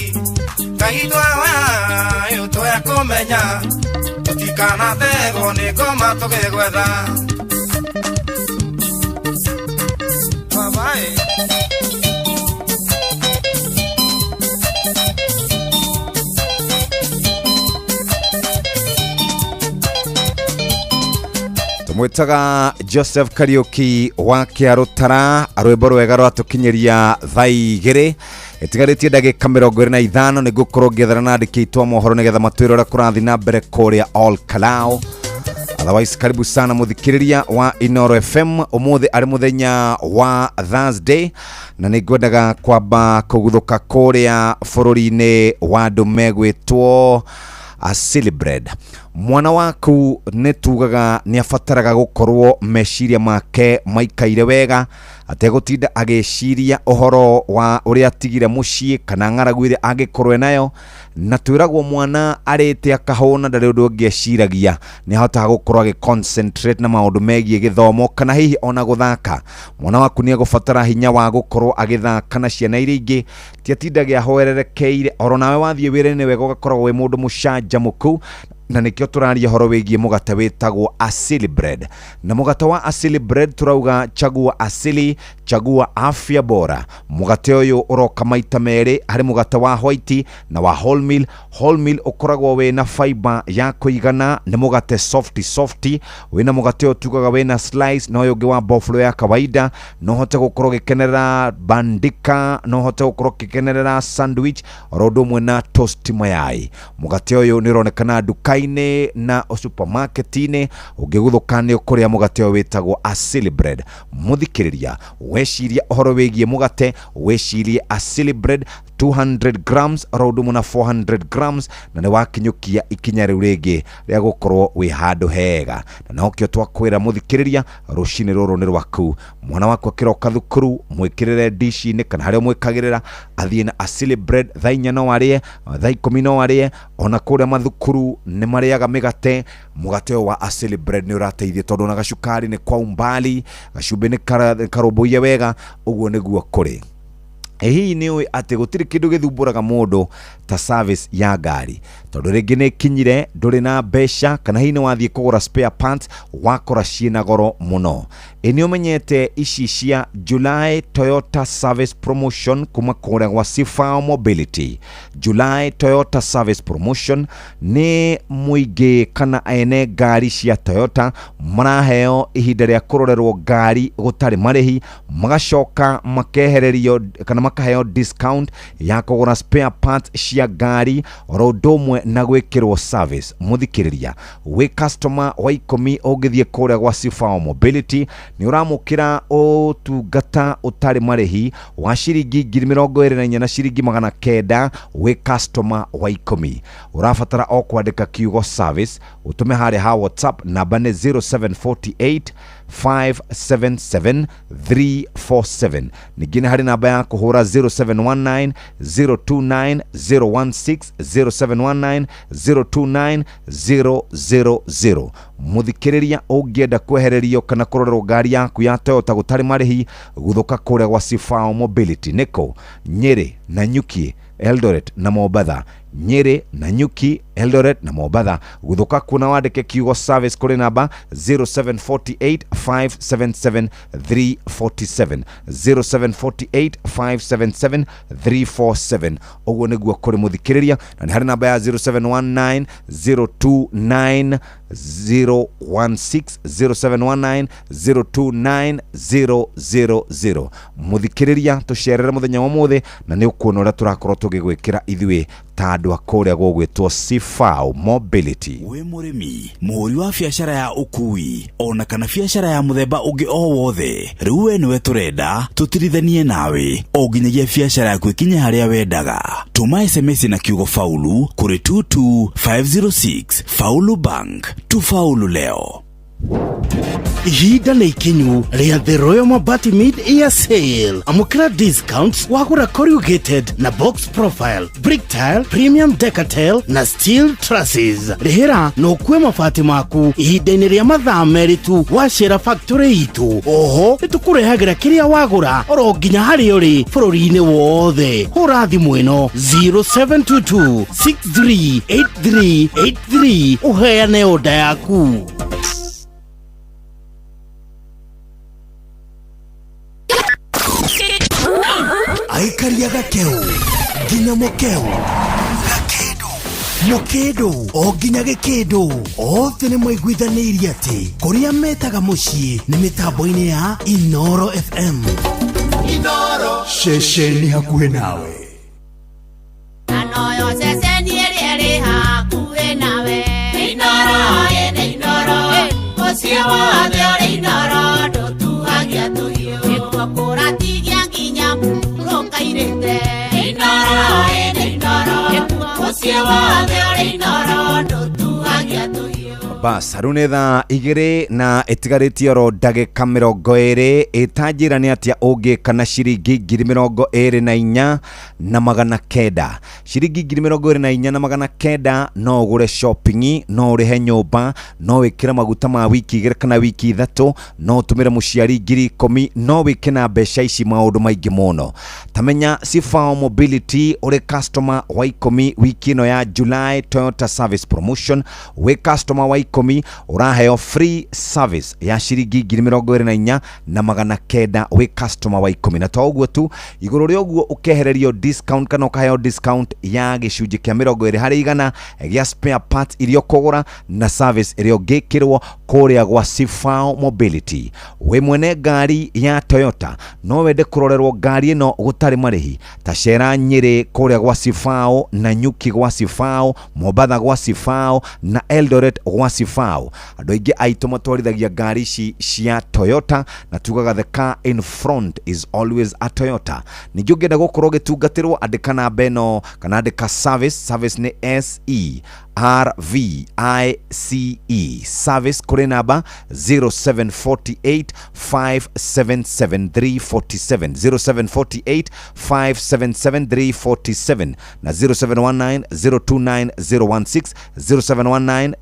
Ngai twahoya ũtũhe kũmenya tũtikanategwo nĩ ngoma tũgĩgwetha. Babaĩ. Tumwitaga Joseph Kariuki wa Kĩarũtara rwĩmbo rwega rwatũkinyĩria thaa igĩrĩ ĩtigarĩtie ndagĩka 25 nĩngũkorwo ngĩethana na andĩki aitũ a mohoro nĩgetha matwĩre ũrĩa kũrathiĩ na mbere kũrĩa Ol Kalou. Otherwise karibu sana mũthikĩrĩria wa Inoro FM ũmũthĩ arĩ mũthenya wa Thursday na nĩngwendaga kwamba kũguthũka kũrĩa bũrũri-inĩ wa andũ megwĩtwo Asili Bread. Mwana waku nĩ tugaga nĩ abataraga gũkorwo meciria make maikaire wega ategũtinda agĩciria ũhoro wa ũrĩa atigire mũciĩ kana ng'aragu ĩrĩa angĩkorwo nayo, na twĩragwo mwana arĩte akahũna ndarĩ ũndũ ũngĩ eciragia, nĩ ahotaga gũkorwo agĩ concentrate na maũndũ megiĩ gĩthomo kana hihi ona gũthaka. Mwana waku nĩ egũbatara hinya wa gũkorwo agĩthaka na ciana iria ingĩ, ti atindage ahoererekeire. Oro nawe wathiĩ wĩra-inĩ wega ũgakoragwo wĩ mũndũ mũcanjamũku, na nĩkĩo tũraria ũhoro wĩgiĩ mũgate wĩtagwo Asili Bread. Na mũgate wa Asili Bread turauga chagua asili, chagua afya bora. Mũgate ũyũ ũroka maita merĩ, harĩ mũgate wa white na wa wholemeal. Wholemeal ũkoragwo wĩna fiber ya kũigana, nĩ mũgate softy softy, wĩna mũgate ũyũ tugaga wĩna slice, na ũyũ ũngĩ wa boflo ya kawaida. No ũhote gũkorwo ũgĩkenerera bandika, no ũhote gũkorwo ũgĩkenerera sandwich oro ũndũ ũmwe na toast mayai. Mũgate ũyũ nĩ ũronekana nduka-inĩ na supermarket-inĩ, ũngĩguthũka nĩ ũkũrĩa mũgate ũyũ wĩtagwo Asili Bread. Mũthikĩrĩria, weciria ũhoro wĩgiĩ mũgate, wecirie Asili Bread 200 grams oro ũndũ ũmwe na 400 grams, na nĩ wakinyũkia ikinya rĩu rĩngĩ rĩa gũkorwo wĩ handũ hega. Na nokĩo twakwĩra mũthikĩrĩria, rũcinĩ rũrũ nĩ rwaku. Mwana waku akĩroka thukuru mwĩkĩrĩre dishi-inĩ kana harĩa ũmwĩkagĩrĩra, athiĩ na Asili Bread. Thaa 4 no arĩe, thaa 10 no arĩe, ona kũrĩa mathukuru nĩ marĩaga mĩgate. Mũgate ũyũ wa Asili Bread nĩ ũrateithia tondũ ona gacukari nĩ kwa umbali, gacumbĩ nĩ karũmbũiye wega, ũguo nĩguo kũrĩ. Ĩ hihi nĩ ũĩ atĩ gũtirĩ kĩndũ gĩthumbũraga mũndũ ta service ya ngari, tondũ rĩngĩ nĩ ĩkinyire ndũrĩ na mbeca, kana hihi nĩ wathiĩ kũgũra spare parts wakora ciĩna goro mũno. Ĩ nĩ ũmenyete ici cia July Toyota Service Promotion kuma kũrĩa gwa Sifao Mobility? July Toyota Service Promotion nĩ mũingĩ kana ene ngari cia Toyota maraheo ihinda rĩa kũrorerwo ngari gũtarĩ marĩhi, magacoka makehererio kana makaheo discount ya kũgũra spare parts cia ngari oro ũndũ ũmwe na gwĩkĩrwo service. Mũthikĩrĩria, wĩ customer wa ikũmi ũngĩthiĩ kũrĩa gwa Sifao Mobility nĩ ũramũkĩra ũtungata ũtarĩ marĩhi wa ciringi 24,900 na ciringi 900 wĩ customer wa ikũmi. Ũrabatara o kwandĩka kiugo service ũtũme harĩa ha WhatsApp, namba nĩ 0748 577 347. Ningĩ nĩ harĩ namba ya kũhũra 0719 029 016, 0719 029 000. Mũthikĩrĩria, ũngĩenda kwehererio kana kũrorerwo ngari yaku ya Toyota gũtarĩ marĩhi, guthũka kũrĩa gwa Sifao Mobility nĩkũ Nyĩrĩ, Nanyuki, Eldoret na Mombatha. Nyĩrĩ, Nanyuki, Eldoret na Mombatha, guthũka kuona wandĩke kiugo service kũrĩ namba 0748 577 347, 0748 577 347. Ũguo nĩguo kũrĩ, mũthikĩrĩria, na nĩ harĩ namba ya 0719 029 016, 0719 029 000. Mũthikĩrĩria, tũcerere mũthenya wa ũmũthĩ na nĩ ũkuona ũrĩa tũrakorwo tũgĩgwĩkĩra ithuĩ ta andũ a kũrĩa gũgwĩtwo Sifao Mobility. Wĩ mũrĩmi, mũhũri wa biacara ya ũkui ona kana biacara ya mũthemba ũngĩ o wothe, rĩu we nĩwe tũrenda tũtirithanie nawe o nginyagia biacara yaku ĩkinye harĩa wendaga. Tũma SMS na kiugo faulu kũrĩ 22506. Faulu Bank, tufaulu leo. Ihinda nĩ ikinyu rĩa The Royal Mabati Mid Year Sale. Amũkĩra discounts wagũra corrugated na box profile, brick tile, premium decatel na steel trusses. Rĩhĩra na ũkue mabati maku ihinda-inĩ rĩa mathaa 2 tu wacera factory itũ. Oho nĩ tũkũrehagĩra kĩrĩa wagũra oro nginya harĩa ũrĩ bũrũri-inĩ wothe. Hũra thimũ ĩno 0722 638383 ũheane oda yaku. Aikaria gakeu nginya mukeu, gakindu mukindu o nginya gikindu, othe nĩ maiguithanĩirie atĩ kũrĩa metaga mũciĩ nĩ mĩtambo-inĩ ya Inoro FM. Ceceni hakuhĩ nawe. Anoyo ceceni ĩrĩa ĩrĩ hakuhĩ nawe. Inooro ĩ nĩ Inooro, mũciĩ wothe ũrĩ Inooro, ndũtuagia tũhiũ nĩkuo kũratigia nginya mũrũkairĩte. Inooro ĩ nĩ Inooro, mũciĩ wothe ũrĩ Inooro, ndũtuagia tũhiũ. Bas, rĩu nĩ thaa 2 na ĩtigarĩtie oro ndagĩka 20. Ĩtanjĩra nĩ atĩa ũngĩka na ciringi 24,900? Ciringi 24,900 no ũgũre shopping, no ũrĩhe nyũmba, no wĩkĩre maguta ma wiki 2 kana wiki 3, no ũtũmĩre mũciari 10,000, no wĩke na mbeca ici maũndũ maingĩ mũno. Tamenya Sifao Mobility, ũrĩ customer wa 10 wiki ĩno ya July Toyota Service Promotion, wĩ customer wa 10 ũraheo free service ya ciringi 24,900 wĩ customer wa 10. Na to ũguo tu, igũrũ rĩa ũguo ũkehererio discount kana ũkaheo discount ya gĩcunjĩ kĩa 20% gĩa spare parts iria ũkũgũra na service ĩrĩa ũngĩkĩrwo kũrĩa gwa Sifao Mobility. Wĩ mwene ngari ya Toyota, no wende kũrorerwo ngari ĩno gũtarĩ marĩhi, ta cera Nyĩrĩ kũrĩa gwa Sifao, Nanyuki gwa Sifao, Mombatha gwa Sifao na Eldoret gwa Sifao. Andũ aingĩ aitũ matwarithagia ngari ici cia Toyota na tugaga the car in front is always a Toyota. Ningĩ ũngĩenda gũkorwo ũgĩtungatĩrwo, andĩka namba ĩno kana andĩka service. Service nĩ S E R V I C E, service kũrĩ kũrĩ namba 0748 577 347, 0748 577 347 na 0719 029 016, 0719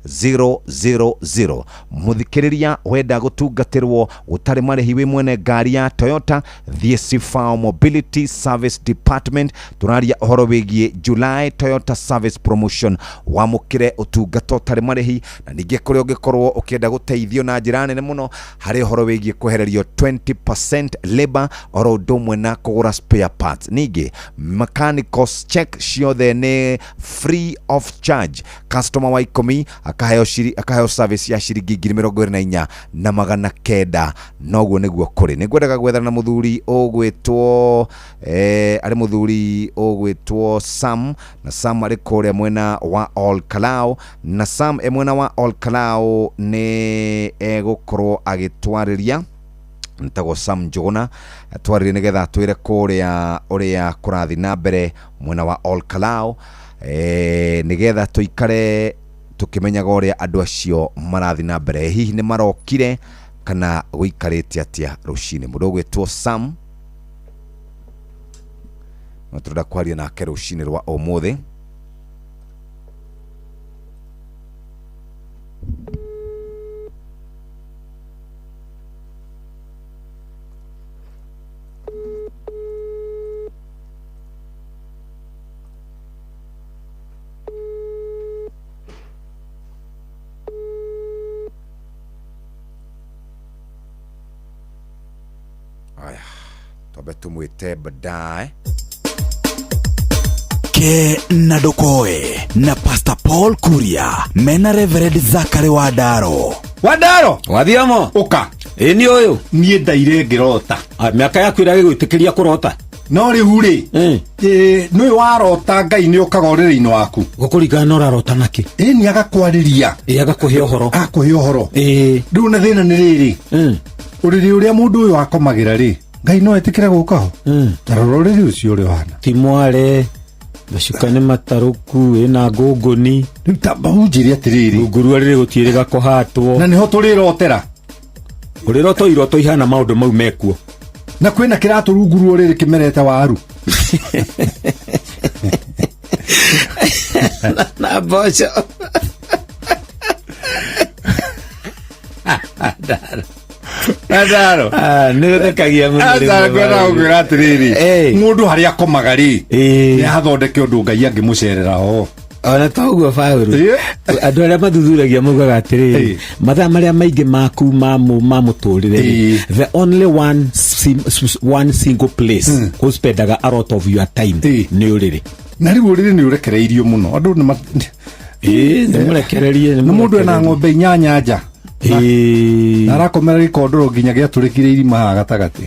029 000. Muthikiriria, wenda gutungatirwo gutari marihi wi mwene ngari ya Toyota, thiĩ Sifao Mobility Service Department. Turaria uhoro wigie July Toyota Service Promotion, wamukire utungata utari marihi, na ningĩ kũrĩa ũngĩkorwo ũkĩenda gũteithio na njĩra nene mũno harĩ ũhoro wĩgiĩ kwehererio 20% labor oro ũndũ ũmwe na kũgũra spare parts. Ningĩ mechanical check ciothe nĩ free of charge. Customer wa 10 akaheo akaheo service ya ciringi 24,900. Noguo nĩguo kũrĩ. Nĩ ngwendaga gwethana na mũthuri ũgwĩtwo arĩ mũthuri ũgwĩtwo Sam, na Sam arĩ kũrĩa mwena wa Ol Kalou, na Sam e mwena wa Ol Kalou nĩ egũkorwo agĩtwarĩria. Nĩtagwo Sam Njũgũna, atwarĩrie nĩgetha atwĩre kũrĩa ũrĩa kũrathiĩ na mbere mwena wa Ol Kalou, nĩgetha tũikare tũkĩmenyaga ũrĩa andũ acio marathiĩ na mbere, hihi nĩ marokire kana gũikarĩte atĩa rũcinĩ. Mũndũ ũgwĩtwo Sam no tũrenda kwaria nake rũcinĩ rwa ũmũthĩ. Aya, twambe tumwĩte baadaye. Ke na Ndokoe na Pastor Paul Kuria mena Reverend Zakari Wandaro. Wandaro Wathiomo. Uka. Ĩ nĩ ũyũ. Niĩ ndaire ngĩrota. Mĩaka yaku ĩragĩgwĩtĩkĩria kũrota. No rĩu rĩ, nĩũĩ warota Ngai nĩ ũkaga ũrĩrĩ-inĩ waku. Gũkũringana na ũrarota nakĩ? Ĩ nĩ agakwarĩria. Ĩ agakũhe ũhoro. Agakũhe ũhoro. Ĩ. Rĩu na thĩna nĩ rĩrĩ. Ũrĩrĩ ũrĩa mũndũ ũyũ akomagĩra rĩ, Ngai no etĩkĩre gũka ho? Ta rora ũrĩrĩ ũcio ũrĩa ũhana. Ti mware, macuka nĩ matarũku, ĩna ngũngũni. Rĩu ta mahunjĩre atĩrĩrĩ. Rungurua rĩrĩ gũtiĩrĩga kũhatwo. Na nĩho tũrĩrotera. Ũrĩrota iroto ihana maũndũ mau mekuo. Na kwĩna kĩratũ rungu rwa ũrĩrĩ kĩmerete waru. Na mboco. Wandaro. Nĩ ũthekagia mũno Aca rĩmwe. ngwenda gũkwĩra atĩrĩrĩ, mũndũ harĩa akomaga rĩ, nĩ athondeke ũndũ Ngai angĩmũcerera ho. Ona toguo Paũlũ, andũ arĩa mathuthuragia maugaga atĩrĩrĩ, mathaa marĩa maingĩ maku ma mũtũrĩre rĩ, the only one single place ũspendaga a lot of your time nĩ ũrĩrĩ. Na rĩu ũrĩrĩ nĩ ũrekereirio mũno. Andũ nĩ nĩ mũrekererie, nĩ Na mũndũ ena mũrekererie. ng'ombe 8 nja. Na arakomera gĩkondoro nginya gĩatũrĩkire irima haha gatagatĩ.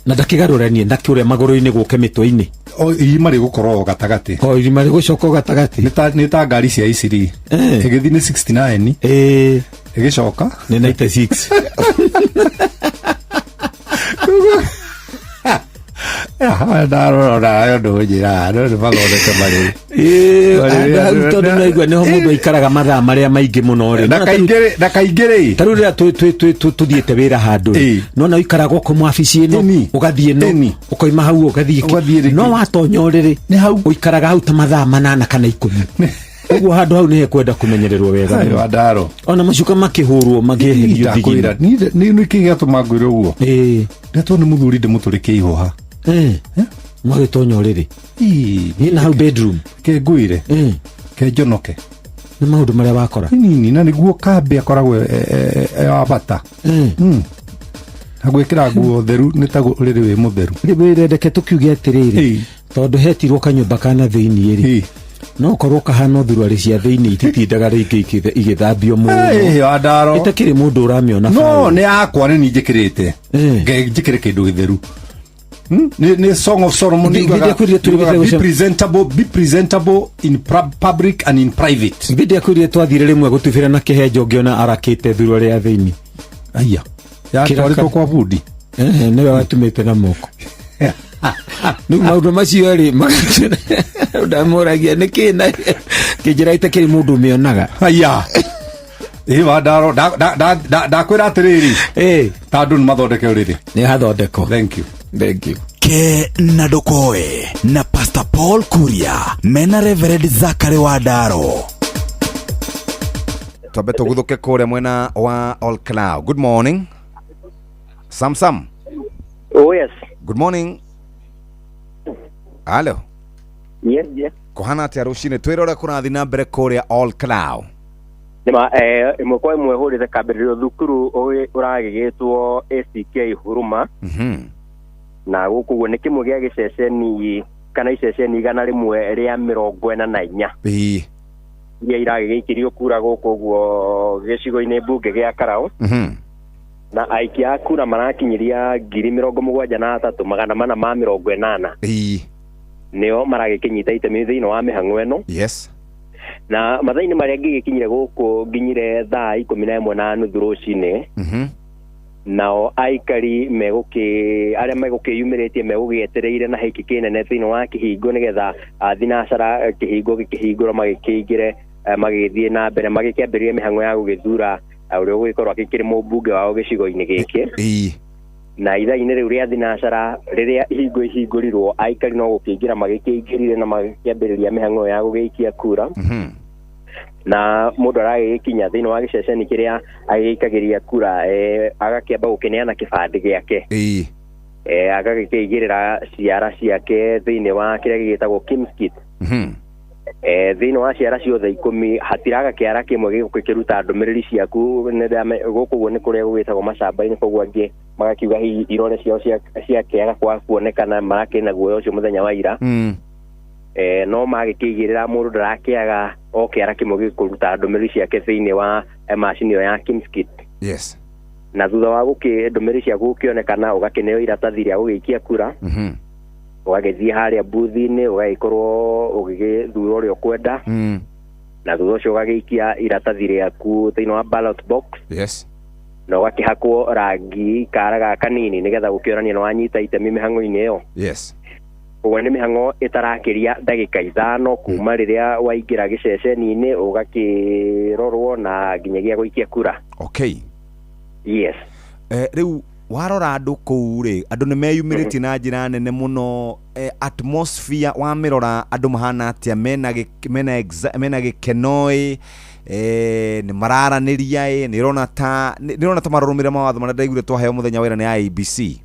Na ndakĩgarũranie na kĩũrĩa magũrũ-inĩ gũke mĩtwe-inĩ. O irima rĩgũkorwo o gatagatĩ. O irima rĩgũcoka o gatagatĩ. Nĩ ta ngari cia Isiri. Ĩgĩthiĩ nĩ 69. Ĩgĩcoka nĩ 96. Ndarora nayo ndũnjĩra, no nĩ mathondeke marĩrĩ. Handũ hau tondũ naigua nĩho mũndũ aikaraga mathaa marĩa maingĩ mũno rĩ. Na kaingĩ rĩ. Ta rĩu rĩrĩa tũthiĩte wĩra handũ rĩ, nona ũikaraga ũkauma wabici ĩno, ũgathiĩ ĩno, ũkoima hau ũgathiĩ ĩngĩ. No watonya ũrĩrĩ, ũikaraga hau ta mathaa 8 kana 10. Ũguo handũ hau nĩ hekwenda kũmenyererwo wega Ayo, mũno. Wandaro. Ona macuka makĩhũrwo makĩeherio Ndakwĩra, thigino. nĩ kĩ gĩatũma ngwĩre ũguo? Ndetwo nĩ mũthuri ndĩmũtũrĩkie ihũha. Mwagĩtonya ũrĩrĩ. Niĩ na hau bedroom. Ke ngwĩre. Ke njonoke. Nĩ maũndũ marĩa wakora. Nini, na nĩguo kambĩ akoragwo e wa bata. Na gwĩkĩra nguo theru nĩ ta ũrĩrĩ wĩ mũtheru. Rĩu reke tũkiuge atĩrĩrĩ, tondũ hetirwo kanyũmba kana thĩiniĩ rĩ, no korwo kahana thuruarĩ cia thĩiniĩ ititindaga rĩngĩ igĩthambio mũno. Wandaro. Ĩtakĩrĩ mũndũ ũramĩona No, Paũlũ. nĩ yakwa nĩ niĩ njĩkĩrĩte. Njĩkĩre kĩndũ gĩtheru. Nĩ Song of Solomon Ndĩ kwĩrire tũrĩ yugaga, gĩtego cia- be presentable in public and in private. Ngĩndĩ akwĩrire twathire rĩmwe gũtubĩra na kĩhenjo ngĩona arakĩte thuruarĩ ya thĩiniĩ. Aya. Yatwarĩtwo kwa bundi. Nĩwe watumĩte na moko. Rĩu maũndũ macio rĩ, ndamũragia nĩkĩ na kĩnjĩra ĩtakĩrĩ mũndũ ũmĩonaga. Aya. Ĩ wa ndaro ndakwĩra atĩrĩrĩ, ta andũ nĩ mathondeke ũrĩrĩ. Nĩ hathondekwo. Thank you. Thank you. Ke na Ndokoe na Pastor Paul Kuria mena Reverend Zachary Wandaro. Twambe tũguthũke kũrĩa mwena wa All Cloud. Good morning. Sam Sam. Oh yes. Good morning. Hello. Yes, yes. Kũhana atĩa rũcinĩ? Twĩre ũrĩa kũrathiĩ na mbere kũrĩa All Cloud. Nĩma ĩmwe kwa ĩmwe hũrĩte kambĩrĩrio thukuru ũragĩgĩtwo ACK Huruma. Na gũkũ guo nĩ kĩmwe gĩa gĩceceni kana iceceni 144 Ĩĩ. iria iragĩgĩikĩrio kura gũkũ guo gĩcigo-inĩ mbunge gĩa Karau. Na aikia a kura marakinyĩria 73,480. Ĩĩ. Nĩo maragĩkĩnyita itemi thĩinĩ wa mĩhang'o ĩno. Yes. Na mathaa-inĩ marĩa ngĩgĩkinyire gũkũ nginyire thaa 11:30 rũcinĩ. Nao aikari megũkĩ arĩa megũkĩyumĩrĩtie megũgĩetereire na hĩki kĩnene thĩinĩ wa kĩhingo nĩgetha thinacara kĩhingo gĩkĩhingũrwo magĩkĩingĩre, magĩgĩthiĩ na mbere magĩkĩambĩrĩria mĩhang'o ya gũgĩthura ũrĩa ũgũgĩkorwo akĩkĩrĩ mũmbunge wao gĩcigo-inĩ gĩkĩ. Na ithaa-inĩ rĩu rĩa thinacara rĩrĩa ihingo ihingũrirwo aikari no gũkĩingĩra magĩkĩingĩrire na magĩkĩambĩrĩria mĩhang'o ya gũgĩikia kura. Na mũndũ aragĩgĩkinya thĩinĩ wa gĩceceni kĩrĩa agĩikagĩria kura, agakĩamba gũkĩneana kĩbandĩ gĩake. Agagĩkĩigĩrĩra ciara ciake thĩinĩ wa kĩrĩa gĩgĩtagwo Kimskit. Thĩinĩ wa ciara ciothe 10 hatiraga kĩara kĩmwe gĩgũkĩruta ndũmĩrĩri ciaku. Gũkũ guo nĩ kũrĩa gũgĩtagwo macamba-inĩ, koguo angĩ magakiuga hihi irore ciao ciakĩaga kwa kuonekana marakĩrĩ na guoya ũcio mũthenya wa ira. No magĩkĩigĩrĩra mũndũ ndarakĩaga o kĩara kĩmwe gĩkũruta ndũmĩrĩri ciake thĩinĩ wa macini ĩyo ya Kimskit. Yes. Na thutha wa gũkĩ ndũmĩrĩri ciaku gũkĩonekana ũgakĩneo iratathi rĩa gũgĩikia kura. Ũgagĩthiĩ harĩa booth-inĩ ũgagĩkorwo ũgĩgĩthura ũrĩa ũkwenda. Na thutha ũcio ũgagĩikia iratathi rĩaku thĩinĩ wa ballot box. Yes. Na ũgakĩhakwo rangi kara kanini nĩgetha gũkĩonania nĩ wanyita itemi mĩhang'o-inĩ ĩyo. Yes. Ũguo nĩ mĩhang'o ĩtarakĩria ndagĩka 5 kuma rĩrĩa waingĩra gĩceceni-inĩ ũgakĩrorwo na nginyagia gũikia kura. Okay. Yes. Rĩu warora andũ kũu rĩ, andũ nĩ meyumĩrĩtie na njĩra nene mũno. Atmosphere wamĩrora andũ mahana atĩa? Mena gĩkeno ĩ, nĩ mararanĩria ĩ, nĩ ũrona ta marũrũmĩrĩra mawatho marĩa ndaiguire twaheo mũthenya wa ira nĩ IEBC?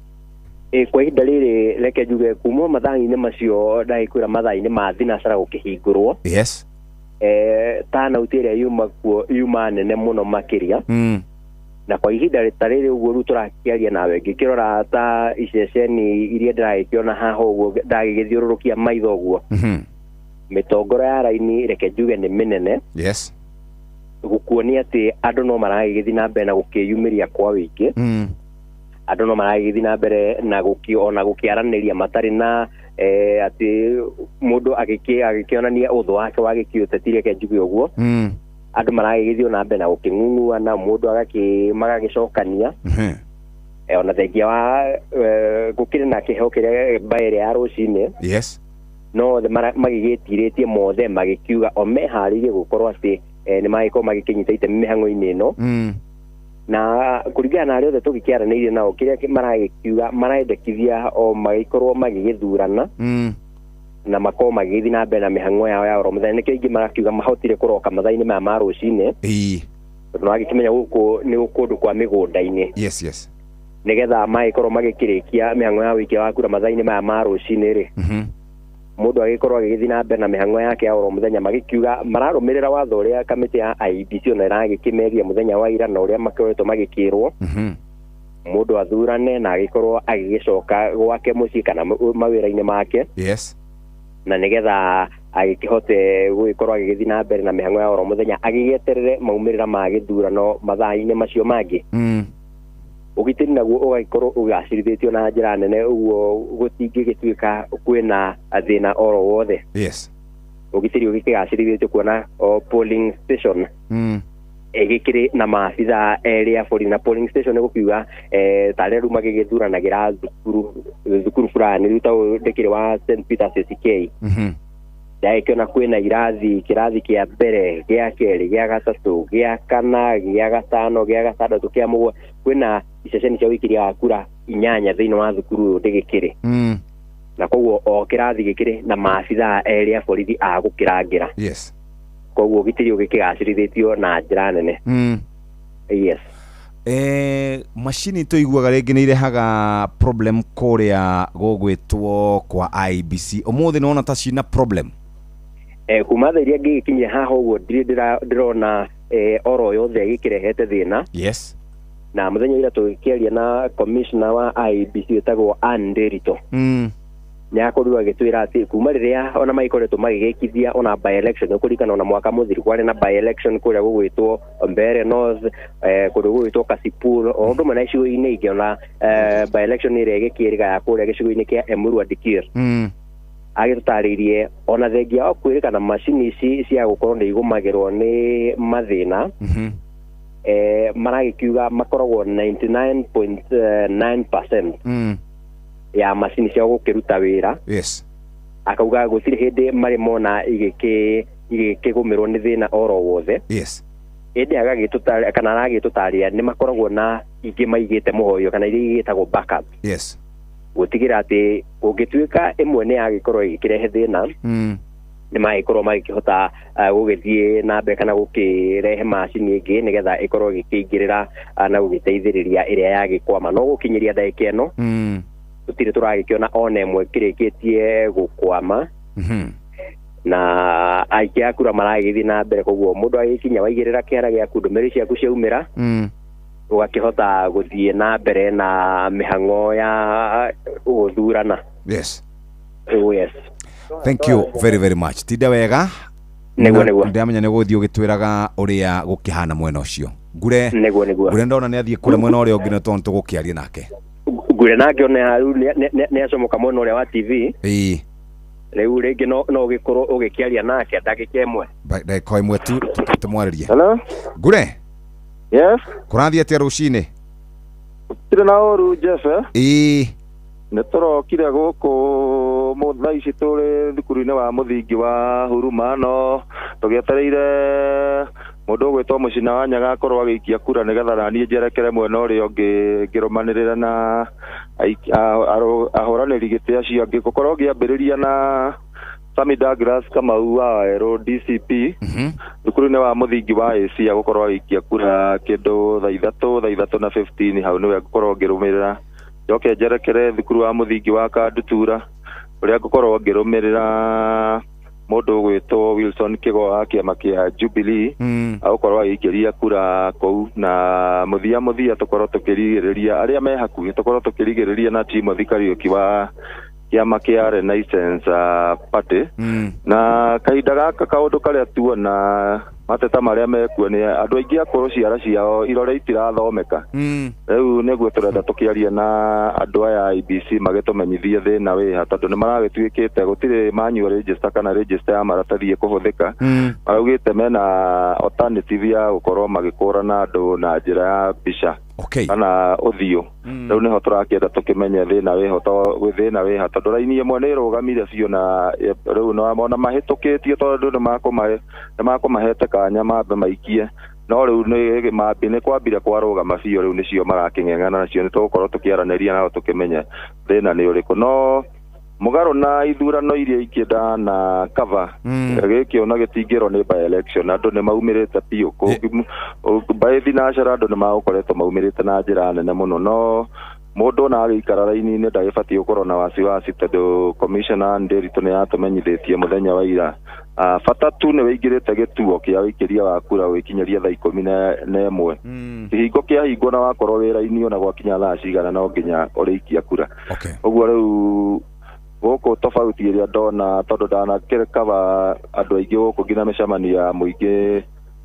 Kwa ihinda rĩrĩ reke njuge kuma mathaa-inĩ macio ndagĩkwĩra mathaa-inĩ ma thinacara gũkĩhingũrwo. Yes. Turnout ĩrĩa yuma kuo yuma nene mũno makĩria. Na kwa ihinda ta rĩrĩ ũguo rĩu tũrakĩaria nawe ngĩkĩrora ta iceceni iria ndĩragĩkĩona haha ũguo ndagĩgĩthiũrũrũkia maitho ũguo. Mĩtongoro ya raini reke njuge nĩ mĩnene. Yes. Gũkuonia atĩ andũ no maragĩgĩthiĩ na mbere na gũkĩyumĩria kwa wĩingĩ. Andũ no maragĩthiĩ na mbere na ona gũkĩaranĩria matarĩ na atĩ mũndũ agĩkĩonania ũthũ wake wa gĩkĩũteti reke njuge ũguo. Andũ maragĩgĩthiĩ na mbere na gũkĩng'ung'uana mũndũ magagĩcokania. Ona thengia wa gũkĩrĩ na kĩheo kĩrĩa mbaĩ ĩrĩa ya rũcinĩ. Yes. No othe magĩgĩtirĩtie mothe magĩkiuga o meharĩirie gũkorwo atĩ nĩ magĩkorwo magĩkĩnyita itemi mĩhang'o-inĩ ĩno. Na kũringana na arĩa othe tũgĩkĩaranĩirie nao kĩrĩa maragĩkiuga marendekithia o magĩkorwo magĩgĩthurana. Na makorwo magĩgĩthiĩ na mbere na mĩhang'o yao ya oro mũthenya. Nĩkĩo aingĩ marakiuga mahotire kũroka mathaa-inĩ maya ma rũcinĩ. Tondũ nĩwagĩkĩmenya gũkũ nĩ kũndũ kwa mĩgũnda-inĩ. Yes, yes. Nĩgetha magĩkorwo magĩkĩrĩkia mĩhang'o ya wĩikia wa kura mathaa-inĩ maya ma rũcinĩ rĩ. Mũndũ agĩkorwo agĩgĩthiĩ na mbere na mĩhang'o yake ya oro mũthenya magĩkiuga mararũmĩrĩra watho ũrĩa kamĩtĩ ya IEBC ona ĩragĩkĩmeria mũthenya wa ira na ũrĩa makoretwo magĩkĩrwo. Mũndũ athurane na agĩkorwo agĩgĩcoka gwake mũciĩ kana mawĩra-inĩ make. Yes. Na nĩgetha agĩkĩhote gũgĩkorwo agĩgĩthiĩ na mbere na mĩhang'o ya oro mũthenya agĩgĩeterere maumĩrĩra ma gĩthurano mathaa-inĩ macio mangĩ. Ũgitĩri naguo ũgagĩkorwo ũgacĩrithĩtio na njĩra nene ũguo gũtingĩgĩtuĩka kwĩna thĩna oro wothe. Yes. Ũgitĩri ũgĩkĩgacĩrithĩtio kuona o polling station ĩgĩkĩrĩ na maabitha erĩ a borithi na polling station nĩ gũkiuga ta arĩa rĩu magĩgĩthuranagĩra thukuru fulani rĩu ta ũyũ ndĩkĩrĩ wa St Peter's ACK. Ndagĩkĩona kwĩna irathi, kĩrathi kĩa mbere, gĩa kerĩ, gĩa gatatũ, gĩa kana, gĩa gatano, gĩa gatandatũ, kĩa mũgwanja. Kwĩna iceceni cia ũikĩria wa kura 8 thĩinĩ wa thukuru ũyũ ndĩgĩkĩrĩ. Na koguo o kĩrathi gĩkĩrĩ na maabithaa erĩ a borithi a gũkĩrangĩra. Koguo ũgitĩri ũgĩkĩgacĩrithĩtio na njĩra nene. Yes. Macini tũiguaga rĩngĩ nĩ irehaga problem kũrĩa gũgwĩtwo kwa IEBC. Ũmũthĩ nĩwona ta cina problem? Kuma thaa iria ngĩgĩkinyire haha ũguo ndirĩ ndĩrona oro yothe ĩgĩkĩrehete thĩna. Na mũthenya ira tũgĩkĩaria na commissioner wa IEBC wĩtagwo Ann Nderitu. Nĩ akorirwo agĩtwĩra atĩ kuma rĩrĩa ona magĩkoretwo magĩgĩkithia ona by election, ũkũririkana ona mwaka mũthiru kwarĩ na by election kũrĩa gũgwĩtwo Mbeere North, kũndũ gũgwĩtwo Kasipul, o ũndũ ũmwe na icigo-inĩ ingĩ ona by election ĩrĩa ĩgĩkĩrĩga ya kũrĩa gĩcigo-inĩ kĩa Emurua Dikirr. Agĩtũtarĩirie ona thengia wa kwĩrĩkana macini ici cia gũkorwo nĩ igũmagĩrwo nĩ mathĩna, maragĩkiuga makoragwo 99.9% ya macini cia gũkĩruta wĩra. Akauga gũtirĩ hĩndĩ marĩ mona igĩkĩgũmĩrwo nĩ thĩna oro wothe. Ĩndĩ agagĩtũtarĩria kana aragĩtũtarĩria nĩ makoragwo na ingĩ maigĩte mũhoyo kana iria igĩtagwo backup. Gũtigĩra atĩ kũngĩtuĩka ĩmwe nĩ yagĩkorwo ĩgĩkĩrehe thĩna, nĩ magĩkorwo magĩkĩhota gũgĩthiĩ na mbere kana gũkĩrehe macini ĩngĩ nĩgetha ĩkorwo ĩgĩkĩingĩrĩra na gũgĩteithĩrĩria ĩrĩa yagĩkwama. No gũkinyĩria ndagĩka ĩno, tũtirĩ tũragĩkĩona ona ĩmwe ĩkĩrĩkĩtie gũkwama. Na aikia a kura maragĩthiĩ na mbere, koguo mũndũ agĩkinya waigĩrĩra kĩara gĩaku, ndũmĩrĩri ciaku ciaumĩra, ũgakĩhota gũthiĩ na mbere na mĩhang'o ya gũthurana. Oh, yes. Thank you very very much. Tinda wega. Nĩguo, nĩguo. Ndĩramenya nĩ ũgũthiĩ ũgĩtwĩraga ũrĩa gũkĩhana mwena ũcio. Ngure. Nĩguo, nĩguo. Ngure ndona nĩ athiĩ kũrĩa mwena ũrĩa ũngĩ nĩ tondũ tũgũkĩaria nake. Ngure nake ona rĩu nĩ acomoka mwena ũrĩa wa TV. Rĩu rĩngĩ no ũgĩkorwo ũgĩkĩaria nake ndagĩka ĩmwe. Ndagĩka ĩmwe tu tũmwarĩrie. Hello? Ngure. Yes. Kũrathiĩ atĩa rũcinĩ? Gũtirĩ na ũru, Jeff. Nĩ tũrokire gũkũ thaa ici tũrĩ thukuru-inĩ wa mũthingi wa Huruma, no tũgĩetereire mũndũ ũgwĩtwo Mũcina wa Nyaga akorwo agĩikia kura nĩgetha naniĩ njerekere mwena ũrĩa ũngĩ ngĩrũmanĩrĩra na ahũranĩri gĩtĩ acio angĩ. Gũkorwo ngĩambĩrĩria na Sammy Douglas Kamau wa Werũ DCP, thukuru-inĩ wa mũthingi wa AC agũkorwo agĩikia kura kĩndũ thaa ithatũ, thaa ithatũ na 15, hau nĩwe ngũkorwo ngĩrũmĩrĩra. Njoke njerekere thukuru wa mũthingi wa Kandutura ũrĩa ngũkorwo ngĩrũmĩrĩra mũndũ ũgwĩtwo Wilson Kĩgo wa kĩama kĩa Jubilee, agũkorwo agĩikĩria kura kũu, na mũthia mũthia tũkorwo tũkĩrigĩrĩria arĩa me hakuhĩ, tũkorwo tũkĩrigĩrĩria na Timothy Kariũki wa kĩama kĩa Renaissance Party. Na kahinda gaka kaũndũ karĩa tuona mateta marĩa mekuo nĩ andũ aingĩ akũrũ ciara ciao irore itirathomeka. Rĩu nĩguo tũrenda tũkĩaria na andũ aya a IEBC magĩtũmenyithie thĩna wĩha, tondũ nĩ maragĩtuĩkĩte gũtirĩ manual register kana register ya maratathi ĩkũhũthĩka. Maraugĩte mena alternative ya gũkorwo magĩkũrana andũ na njĩra ya mbica kana ũthiũ. Rĩu nĩho tũrakĩenda tũkĩmenye thĩna wĩho, thĩna wĩha, tondũ raini ĩmwe nĩ ĩrũgamire biũ na rĩu ona mahĩtũkĩtio tondũ nĩ makũmahete kanya mambe maikie, no rĩu nĩ mambi nĩ kwambire kwarũgama biũ, rĩu nĩcio marakĩng'eng'ana nacio. Nĩ tũgũkorwo tũkĩaranĩria nao tũkĩmenye thĩna nĩ ũrĩkũ. No mũgarũ na ithurano iria ingĩ ndana cover, gĩkĩ ona gĩtingĩrwo nĩ by election, andũ nĩ maumĩrĩte biũ. By thinacara andũ nĩ magũkoretwo maumĩrĩte na njĩra nene mũno, no mũndũ ona agĩikara raini-inĩ ndagĩbatiĩ gũkorwo na wasiwasi, tondũ commissioner Nderitu nĩ yatũmenyithĩtie mũthenya wa ira. Bata tu nĩ wĩingĩrĩte gĩtuo kĩa ũikĩria wa kura ũgĩkinyĩria thaa ikũmi na ĩmwe. Kĩhingo kĩahingwo na wakorwo wĩ raini ona gwakinya thaa cigana no nginya ũrĩikia kura. Ũguo rĩu gũkũ tofauti ĩrĩa ndona, tondũ ndanakĩkaba andũ aingĩ gũkũ nginya mĩcemanio ya mũingĩ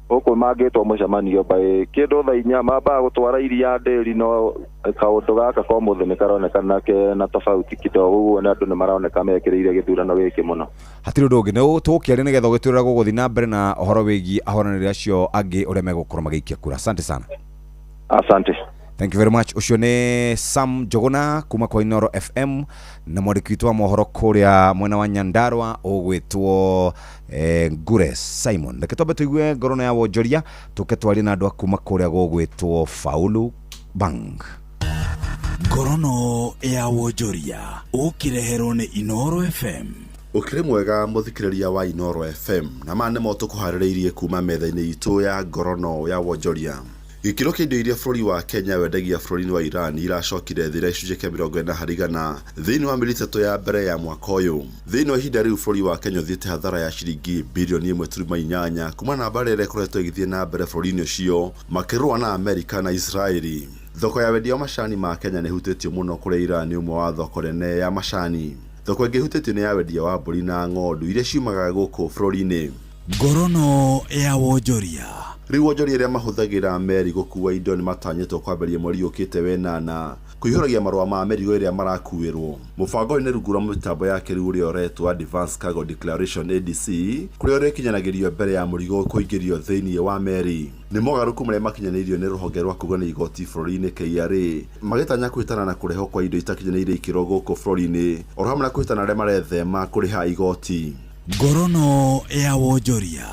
gũkũ mangĩtwo mũcemanio by kĩndũ thaa inya mambaga gũtwara iria ndĩri, no kaũndũ gaka ka ũmũthĩ nĩ karonekana kena tofauti kidogo, ũguo nĩ andũ nĩ maroneka mekĩrĩire gĩthurano gĩkĩ mũno. Hatirĩ ũndũ ũngĩ nĩ tũgũkĩaria nĩgetha ũgĩtwĩra gũgũthiĩ na mbere na ũhoro wĩgiĩ ahũranĩri acio angĩ ũrĩa megũkorwo magĩikia kura. Asante sana. Asante. Thank you very much. Ũcio nĩ Sam Njũgũna kuma kwa Inoro FM na mwandĩki witũ wa mohoro kũrĩa mwena wa Nyandarua ũgwĩtwo Ngure Simon. Reke twambe tũigue ngorono ya wonjoria tũke twarie na andũ a kuma kũrĩa gũgwĩtwo Faulu Bank. Ngorono ya wonjoria ũkĩreherwo nĩ Inoro FM. Ũkĩrĩ mwega mũthikĩrĩria wa Inoro FM, na maya nĩmo tũkũharĩrĩirie kuma metha-inĩ itũ ya ngorono ya wonjoria. Gĩkĩro kĩa indo iria bũrũri wa Kenya wendagia bũrũri-inĩ wa Iran iracokire thĩ na gĩcunjĩ kĩa 40% thĩinĩ wa mĩeri 3 ya mbere ya mwaka ũyũ. Thĩinĩ wa ihinda rĩu bũrũri wa Kenya ũthiĩte hathara ya ciringi birioni 1.8 kumana na mbara ĩrĩa ĩkoretwo ĩgĩthiĩ na mbere bũrũri-inĩ ũcio makĩrũa na Amerika na Israeli. Thoko ya wendia wa macani ma Kenya nĩ ĩhutĩtio mũno kũrĩa Iran nĩ ũmwe wa thoko nene ya macani. Thoko ĩngĩ ĩhutĩtio nĩ ya wendia wa mbũri na ng'ondu iria ciumaga gũkũ bũrũri-inĩ. Ngorono ya wonjoria. Rĩu wonjoria arĩa mahũthagĩra meri gũkua indo nĩ matanyĩtwo kwambĩrĩria mweri ũkĩte wenana kũihũragia marũa ma mĩrigo ĩrĩa marakuĩrwo. Mũbango ũyũ nĩ rungu rwa mĩtambo ya kĩrĩu ũrĩa ũretwo Advance Cargo Declaration ADC, kũrĩa ũrĩkinyanagĩrio mbere ya mũrigo kũingĩrio thĩinĩ wa meri. Nĩ mogarũrũku marĩa makinyanĩirio nĩ rũhonge rwa kũgania igoti bũrũri-inĩ KRA, magĩtanya kũhĩtana na kũrehwo kwa indo itakinyanĩirie ikĩro gũkũ bũrũri-inĩ, oro hamwe na kũhĩtana arĩa marethema kũrĩha igoti. Ngorono ya wonjoria.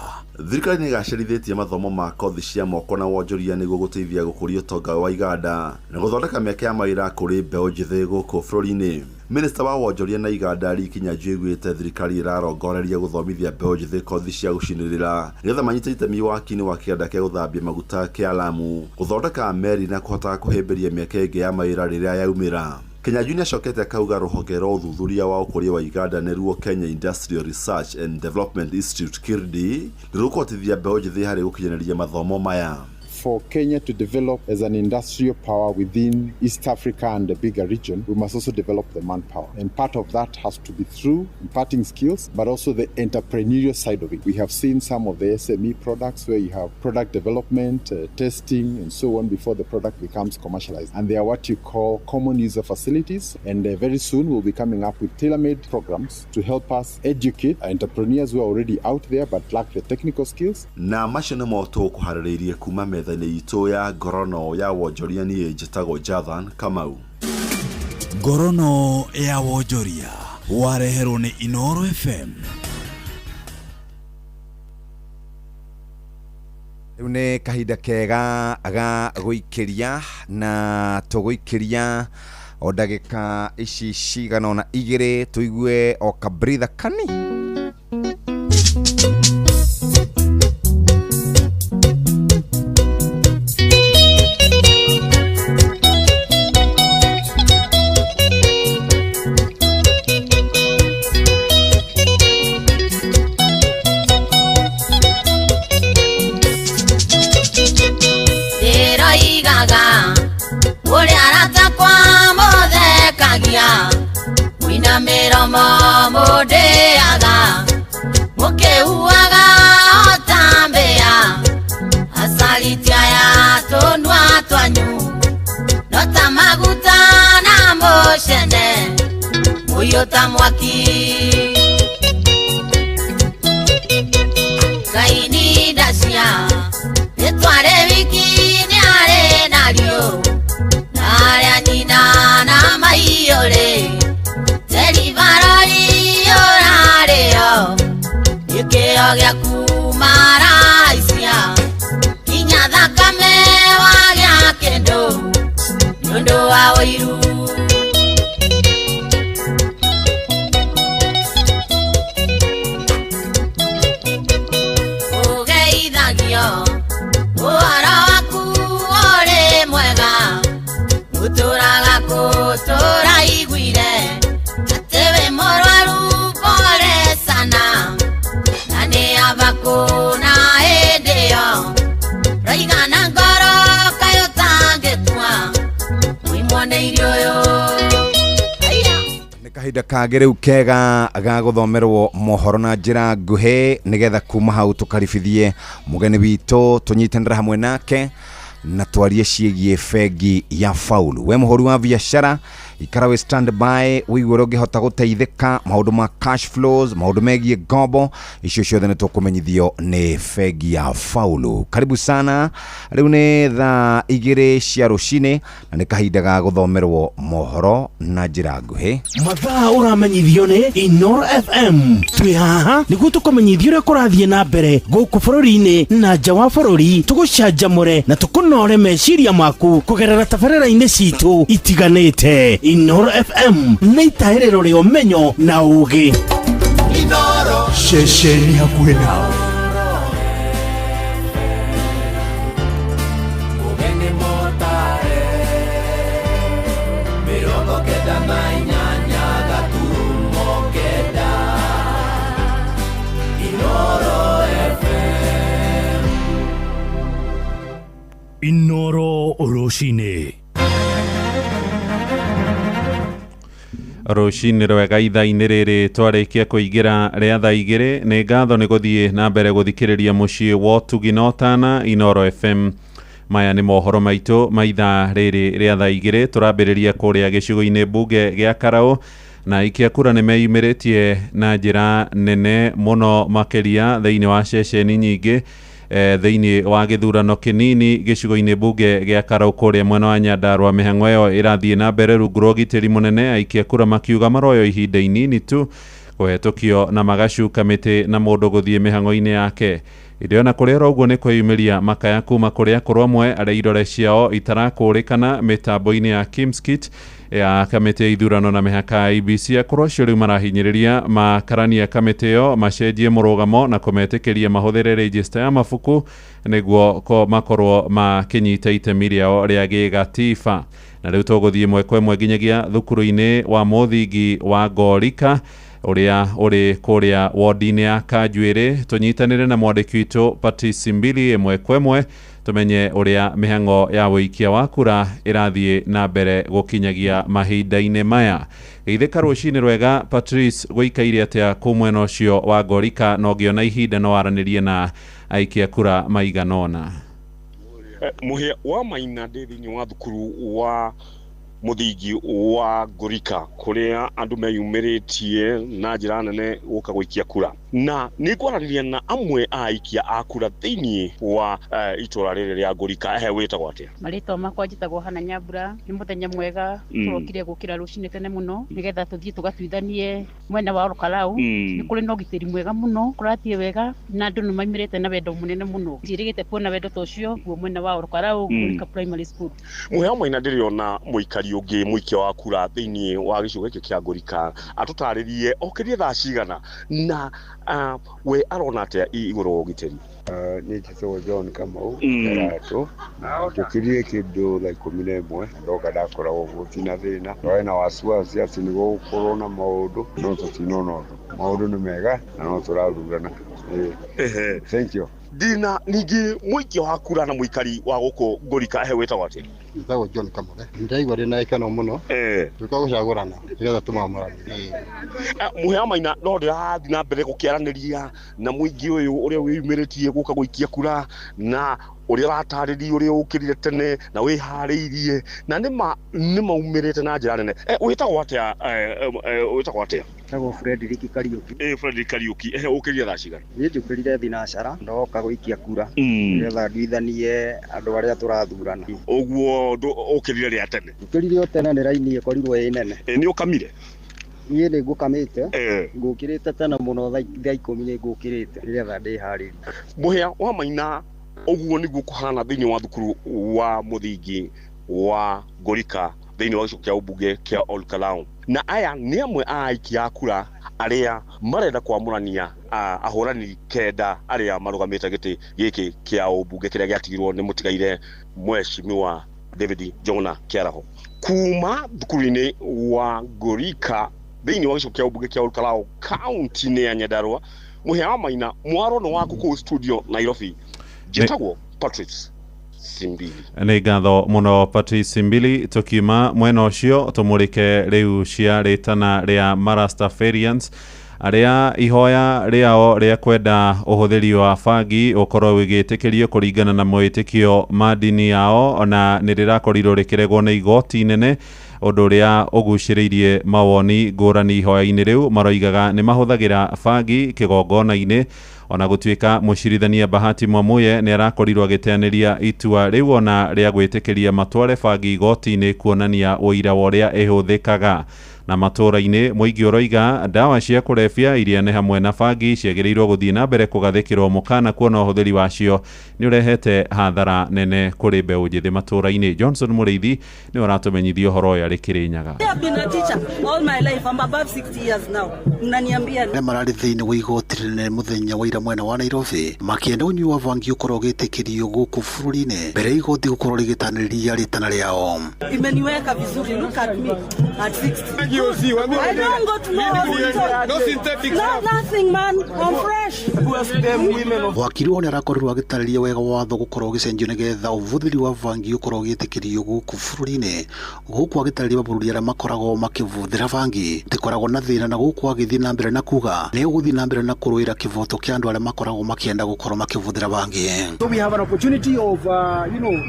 Thirikari nĩ ĩgacĩrithĩtie mathomo ma kothi cia moko na wonjoria nĩguo gũteithia gũkũria ũtonga wa iganda na gũthondeka mĩeke ya mawĩra kũrĩ mbeũ njĩthĩ gũkũ bũrũri-inĩ. Minista wa wonjoria na iganda Lee Kinyanjui oigĩte thirikari ĩrarongoreria gũthomithia mbeũ njĩthĩ kothi cia gũcinĩrĩra nĩgetha manyite itemi waki-inĩ wa kĩganda kĩa gũthambia maguta kĩa Lamu, gũthondeka meri na kũhotaga kũhĩmbĩria mĩeke ĩngĩ ya mawĩra rĩrĩa yaumĩra. Kinyanjui nĩacokete akauga rũhonge rwa ũthuthuria wa ũkũria wa iganda nĩruo Kenya Industrial Research and Development Institute KIRDI nĩrũkũhotithia mbeũ njĩthĩ harĩ gũkinyanĩria mathomo maya. For Kenya to develop as an industrial power within East Africa and the bigger region, we must also develop the manpower. And part of that has to be through imparting skills, but also the entrepreneurial side of it. We have seen some of the SME products where you have product development, testing, and so on before the product becomes commercialized. And they are what you call common user facilities. And very soon we'll be coming up with tailor-made programs to help us educate entrepreneurs who are already out there but lack the technical skills. Na macio nĩmo tũkũharĩrĩirie kuma metha-inĩ itũ ya ngorono ya wonjoria. Niĩ njĩtagwo Jathan Kamau. Ngorono ya wonjoria wareherwo nĩ Inoro FM. Rĩu nĩ kahinda kega ga gũikĩria na tũgũikĩria o ndagĩka ici cigana ona igĩrĩ tũigue o kabritha kani. Ndĩroigaga ũrĩa aratakwa mũthekagia mwĩna mĩromo mũndĩaga mũkĩhuaga o ta mbĩa acaritia ya tũnua twanyu no ta maguta na mũcene mũiyũ ta mwaki. Ngai ni ndacia nĩtware wiki nĩarĩ nario narĩa nyina na maiyũrĩ teribarori ũrarĩo gĩkĩo gĩaku maraicia kinya thakame wagĩa kĩndũ nĩũndũ wa ũiru. Ũgeithagio ũhoro waku ũrĩ mwega ũtũraga kũtũra iguire atĩ wĩ mũrwaru pole sana na nĩ abaku na hĩndĩ ĩyo raigana ngoro kaĩ ũtangĩkua mũimwo nĩ irio ũyũ. Nĩ kahinda kangĩ rĩu kega ga gũthomerwo mohoro na njĩra nguhĩ nĩgetha kuma hau tũkaribithie mũgeni witũ tũnyitanĩre hamwe nake na twarie ciĩgiĩ bengi ya Faulu. We mũhũri wa biacara Ikara wĩ stand by wĩigue ũrĩa ũngĩhota gũteithĩka maũndũ ma cash flows, maũndũ megiĩ ngombo icio ciothe nĩ tũkũmenyithio nĩ bengi ya Faulu. Karibu sana. Rĩu nĩ thaa 2 cia rũcinĩ na nĩ kahinda ga gũthomerwo mohoro na njĩra nguhĩ. Mathaa ũramenyithio nĩ Inoro FM. Twĩ haha nĩguo tũkũmenyithia ũrĩa kũrathiĩ na mbere gũkũ bũrũri-inĩ na nja wa bũrũri, tũgũcanjamũre na tũkũnore meciria maku kũgerera tabarĩra-inĩ citũ itiganĩte. Inoro FM nĩ itahĩrĩro rĩa ũmenyo na ũũgĩ. Ceceni hakuhĩ nawe. Inoro rũcinĩ. Rũcinĩ rwega ithaa-inĩ rĩrĩ twarĩkia kũingĩra rĩa thaa 2. Nĩ ngatho nĩ gũthiĩ na mbere gũthikĩrĩria mũciĩ wa ũtugi na ũtana Inoro FM. Maya nĩ mohoro maitũ ma ithaa rĩrĩ rĩa thaa 2. Tũrambĩrĩria kũrĩa gĩcigo-inĩ mbunge gĩa Karaũ, na aikia kura nĩ meyumĩrĩtie na njĩra nene mũno makĩria thĩinĩ wa ceceni nyingĩ thĩinĩ wa gĩthurano kĩnini gĩcigo-inĩ mbunge gĩa Karaũ kũrĩa mwena wa Nyandarua. Mĩhang'o ĩyo ĩrathiĩ na mbere rungu rwa ũgitĩri mũnene, aikia kura makiuga maroyo ihinda inini tu kũhetũkio na magacuka mĩtĩ na mũndũ gũthiĩ mĩhang'o-inĩ yake. Ĩndĩ ona kũrĩ oro ũguo nĩ kwĩyumĩria makaya kuma kũrĩ akũrũ amwe arĩa irore ciao itarakũrĩkana mĩtambo-inĩ ya Kimskit ya kamĩtĩ ya ithurano na mĩhaka ya IEBC. Akũrũ acio rĩu marahinyĩrĩria makarania kamĩtĩ ĩyo macenjie mũrũgamo na kũmetĩkĩria mahũthĩre register ya mabuku nĩguo makorwo makĩnyita itemi rĩao rĩa gĩgatiba. Na rĩu tũgũthiĩ ĩmwe kwa ĩmwe nginyagia thukuru-inĩ wa mũthingi wa Ngorika ũrĩa ũrĩ kũrĩa wodi-inĩ ya Kanjuĩrĩ, tũnyitanĩre na mwandĩki witũ Patrice Mbili ĩmwe kwa ĩmwe tũmenye ũrĩa mĩhang'o ya ũikia wa kura ĩrathiĩ na mbere gũkinyagia mahinda-inĩ maya. Geithĩka rũcinĩ rwega Patrice, gũikaire atĩa kũu mwena ũcio wa Ngorika, na ũngĩona ihinda no waranĩrie na aikia kura maigana ũna? Mũhĩa wa Maina ndĩ thĩinĩ wa thukuru wa mũthingi wa Ngorika kũrĩa andũ meyumĩrĩtie na njĩra nene gũka gũikia kura, na nĩ ngwaranĩria na amwe a aikia a kura thĩinĩ wa itũra rĩrĩ rĩa Ngorika. Ehe, wĩtagwo atĩa? Marĩtwa makwa njĩtagwo Hana Nyambura. Nĩ mũthenya mwega, tũrokire gũkĩra rũcinĩ tene mũno nĩgetha tũthiĩ tũgatuithanie mwena wa Olkalau. Nĩ kũrĩ na ũgitĩri mwega mũno, kũrathiĩ wega na andũ nĩ maumĩrĩte na wendo mũnene mũno. Njĩrĩgĩte kuona wendo ta ũcio kuo mwena wa Olkalau, Ngorika Primary School. Mũhĩa wa Maina ndĩrĩona mũikari ũngĩ mũikia wa kura thĩinĩ wa gĩcigo gĩkĩ kĩa Ngorika atũtarĩrie okĩrie thaa cigana na we arona atĩa igũrũ wa ũgitĩri. Niĩ njĩtagwo John Kamau Keratũ, na njũkĩrire kĩndũ thaa 11 ndoka ndakora ũguo tina thĩna. Twarĩ na wasiwasi atĩ nĩ gũgũkorwo na maũndũ, no tũtinona ũndũ. Maũndũ nĩ mega na no tũrathurana. Thank you. Ndina ningĩ mũikia wa kura na mũikari wa gũkũ Ngorika, ehe, wĩtagwo atĩa? Njĩtagwo John Kamore. Ndaigua ndĩ na gĩkeno mũno tũka gũcagũrana nĩgetha tũmamũrane. Mũhĩa wa Maina no ndĩrathiĩ na mbere gũkĩaranĩria na mũingĩ ũyũ ũrĩa wĩyumĩrĩtie gũka gũikia kura na ũrĩa ũratarĩria ũrĩa ũkĩrire tene na wĩharĩirie na nĩma nĩmaumĩrĩte na njĩra nene. Wĩtagwo atĩa? Wĩtagwo atĩa? Njĩtagwo Frederick Kariuki. Frederick Kariuki, ehe, ũkĩrire thaa cigana? Niĩ njũkĩrire thinacara ndoka gũikia kura nĩgetha nduithanie andũ arĩa tũrathurana. Ũguo ũkĩrire rĩa tene? Njũkĩrire o tene, nĩ raini ĩkorirwo ĩ nene. Nĩ ũkamire? Niĩ nĩ ngũkamĩte, ngũkĩrĩte tene mũno, thaa 10 nĩ ngũkĩrĩte nĩgetha ndĩharĩrie. Mũhĩa wa Maina, ũguo nĩguo kũhana thĩinĩ wa thukuru wa mũthingi wa Ngorika thĩinĩ wa gĩcigo kĩa ũmbunge kĩa Olkalau. Na aya nĩ amwe a aikia a kura arĩa marenda kwamũrania ahũrani 9 arĩa marũgamĩte gĩtĩ gĩkĩ kĩa ũmbunge kĩrĩa gĩatigirwo nĩ mũtigaire Mheshimiwa David Njuguna Kĩaraho. Kuma thukuru-inĩ wa Ngorika thĩinĩ wa gĩcigo kĩa ũmbunge kĩa Olkalau kaunti-inĩ ya Nyandarua, Mũhĩa wa Maina, mwaro nĩ waku kũu studio Nairobi. Njĩtagwo Patrice Simbili. Nĩ ngatho mũno Patrice Simbili. Tũkiuma mwena ũcio tũmũrĩke rĩu cia rĩtana rĩa Marastafarians arĩa ihoya rĩao rĩa kwenda ũhũthĩri wa bangi ũkorwo ũgĩtĩkĩrio kũringana na mwĩtĩkio ma ndini yao, na nĩ rĩrakorirwo rĩkĩregwo nĩ igoti inene. Ũndũ ũrĩa ũgucĩrĩirie mawoni ngũrani ihoya-inĩ rĩu maroigaga nĩ mahũthagĩra bangi kĩgongona-inĩ. Ona gũtuĩka mũcirithania Bahati Mwamuye nĩ arakorirwo agĩteanĩria itua rĩu ona rĩa gwĩtĩkĩria matware bangi igoti-inĩ kuonania ũira wa ũrĩa ĩhũthĩkaga. Na matũũra-inĩ mũingĩ ũroiga ndawa cia kũrebia iria nĩ hamwe na bangi ciagĩrĩirwo gũthiĩ na mbere kũgathĩkĩrwo mũkana kuona ũhũthĩri wacio nĩ ũrehete hathara nene kũrĩ mbeũ njĩthĩ matũũra-inĩ. Johnson Mũrĩithi nĩ ũratũmenyithia ũhoro ũyũ arĩ Kĩrĩnyaga. I've been a teacher all my life. I'm above 60 years now. Mnaniambia arĩa mararĩ thĩinĩ wa igoti rĩnene mũthenya wa ira mwena wa Nairobi makĩenda ũnyui wa bangi ũkorwo ũgĩtĩkĩrio gũkũ bũrũri-inĩ mbere ya igoti gũkorwo rĩgĩtanĩria rĩtana rĩao. Imeniweka vizuri. Look at me at 60. I don't go to no hospital. No synthetic No, nothing, man. I'm fresh. Wakiri wao nĩarakorirwo agĩtarĩria wega watho gũkorwo ũgĩcenjio nĩgetha ũbũthĩri wa bangi ũkorwo ũgĩtĩkĩrio gũkũ bũrũri-inĩ gũkũ agĩtarĩria mabũrũri arĩa makoragwo makĩbũthĩra bangi tikoragwo na thĩna na gũkũ agĩthiĩ na mbere na kuga nĩ ũgũthiĩ na mbere na kũrũĩra kĩboto kĩa andũ arĩa makoragwo makĩenda gũkorwo makĩbũthĩra bangi. So we have an opportunity of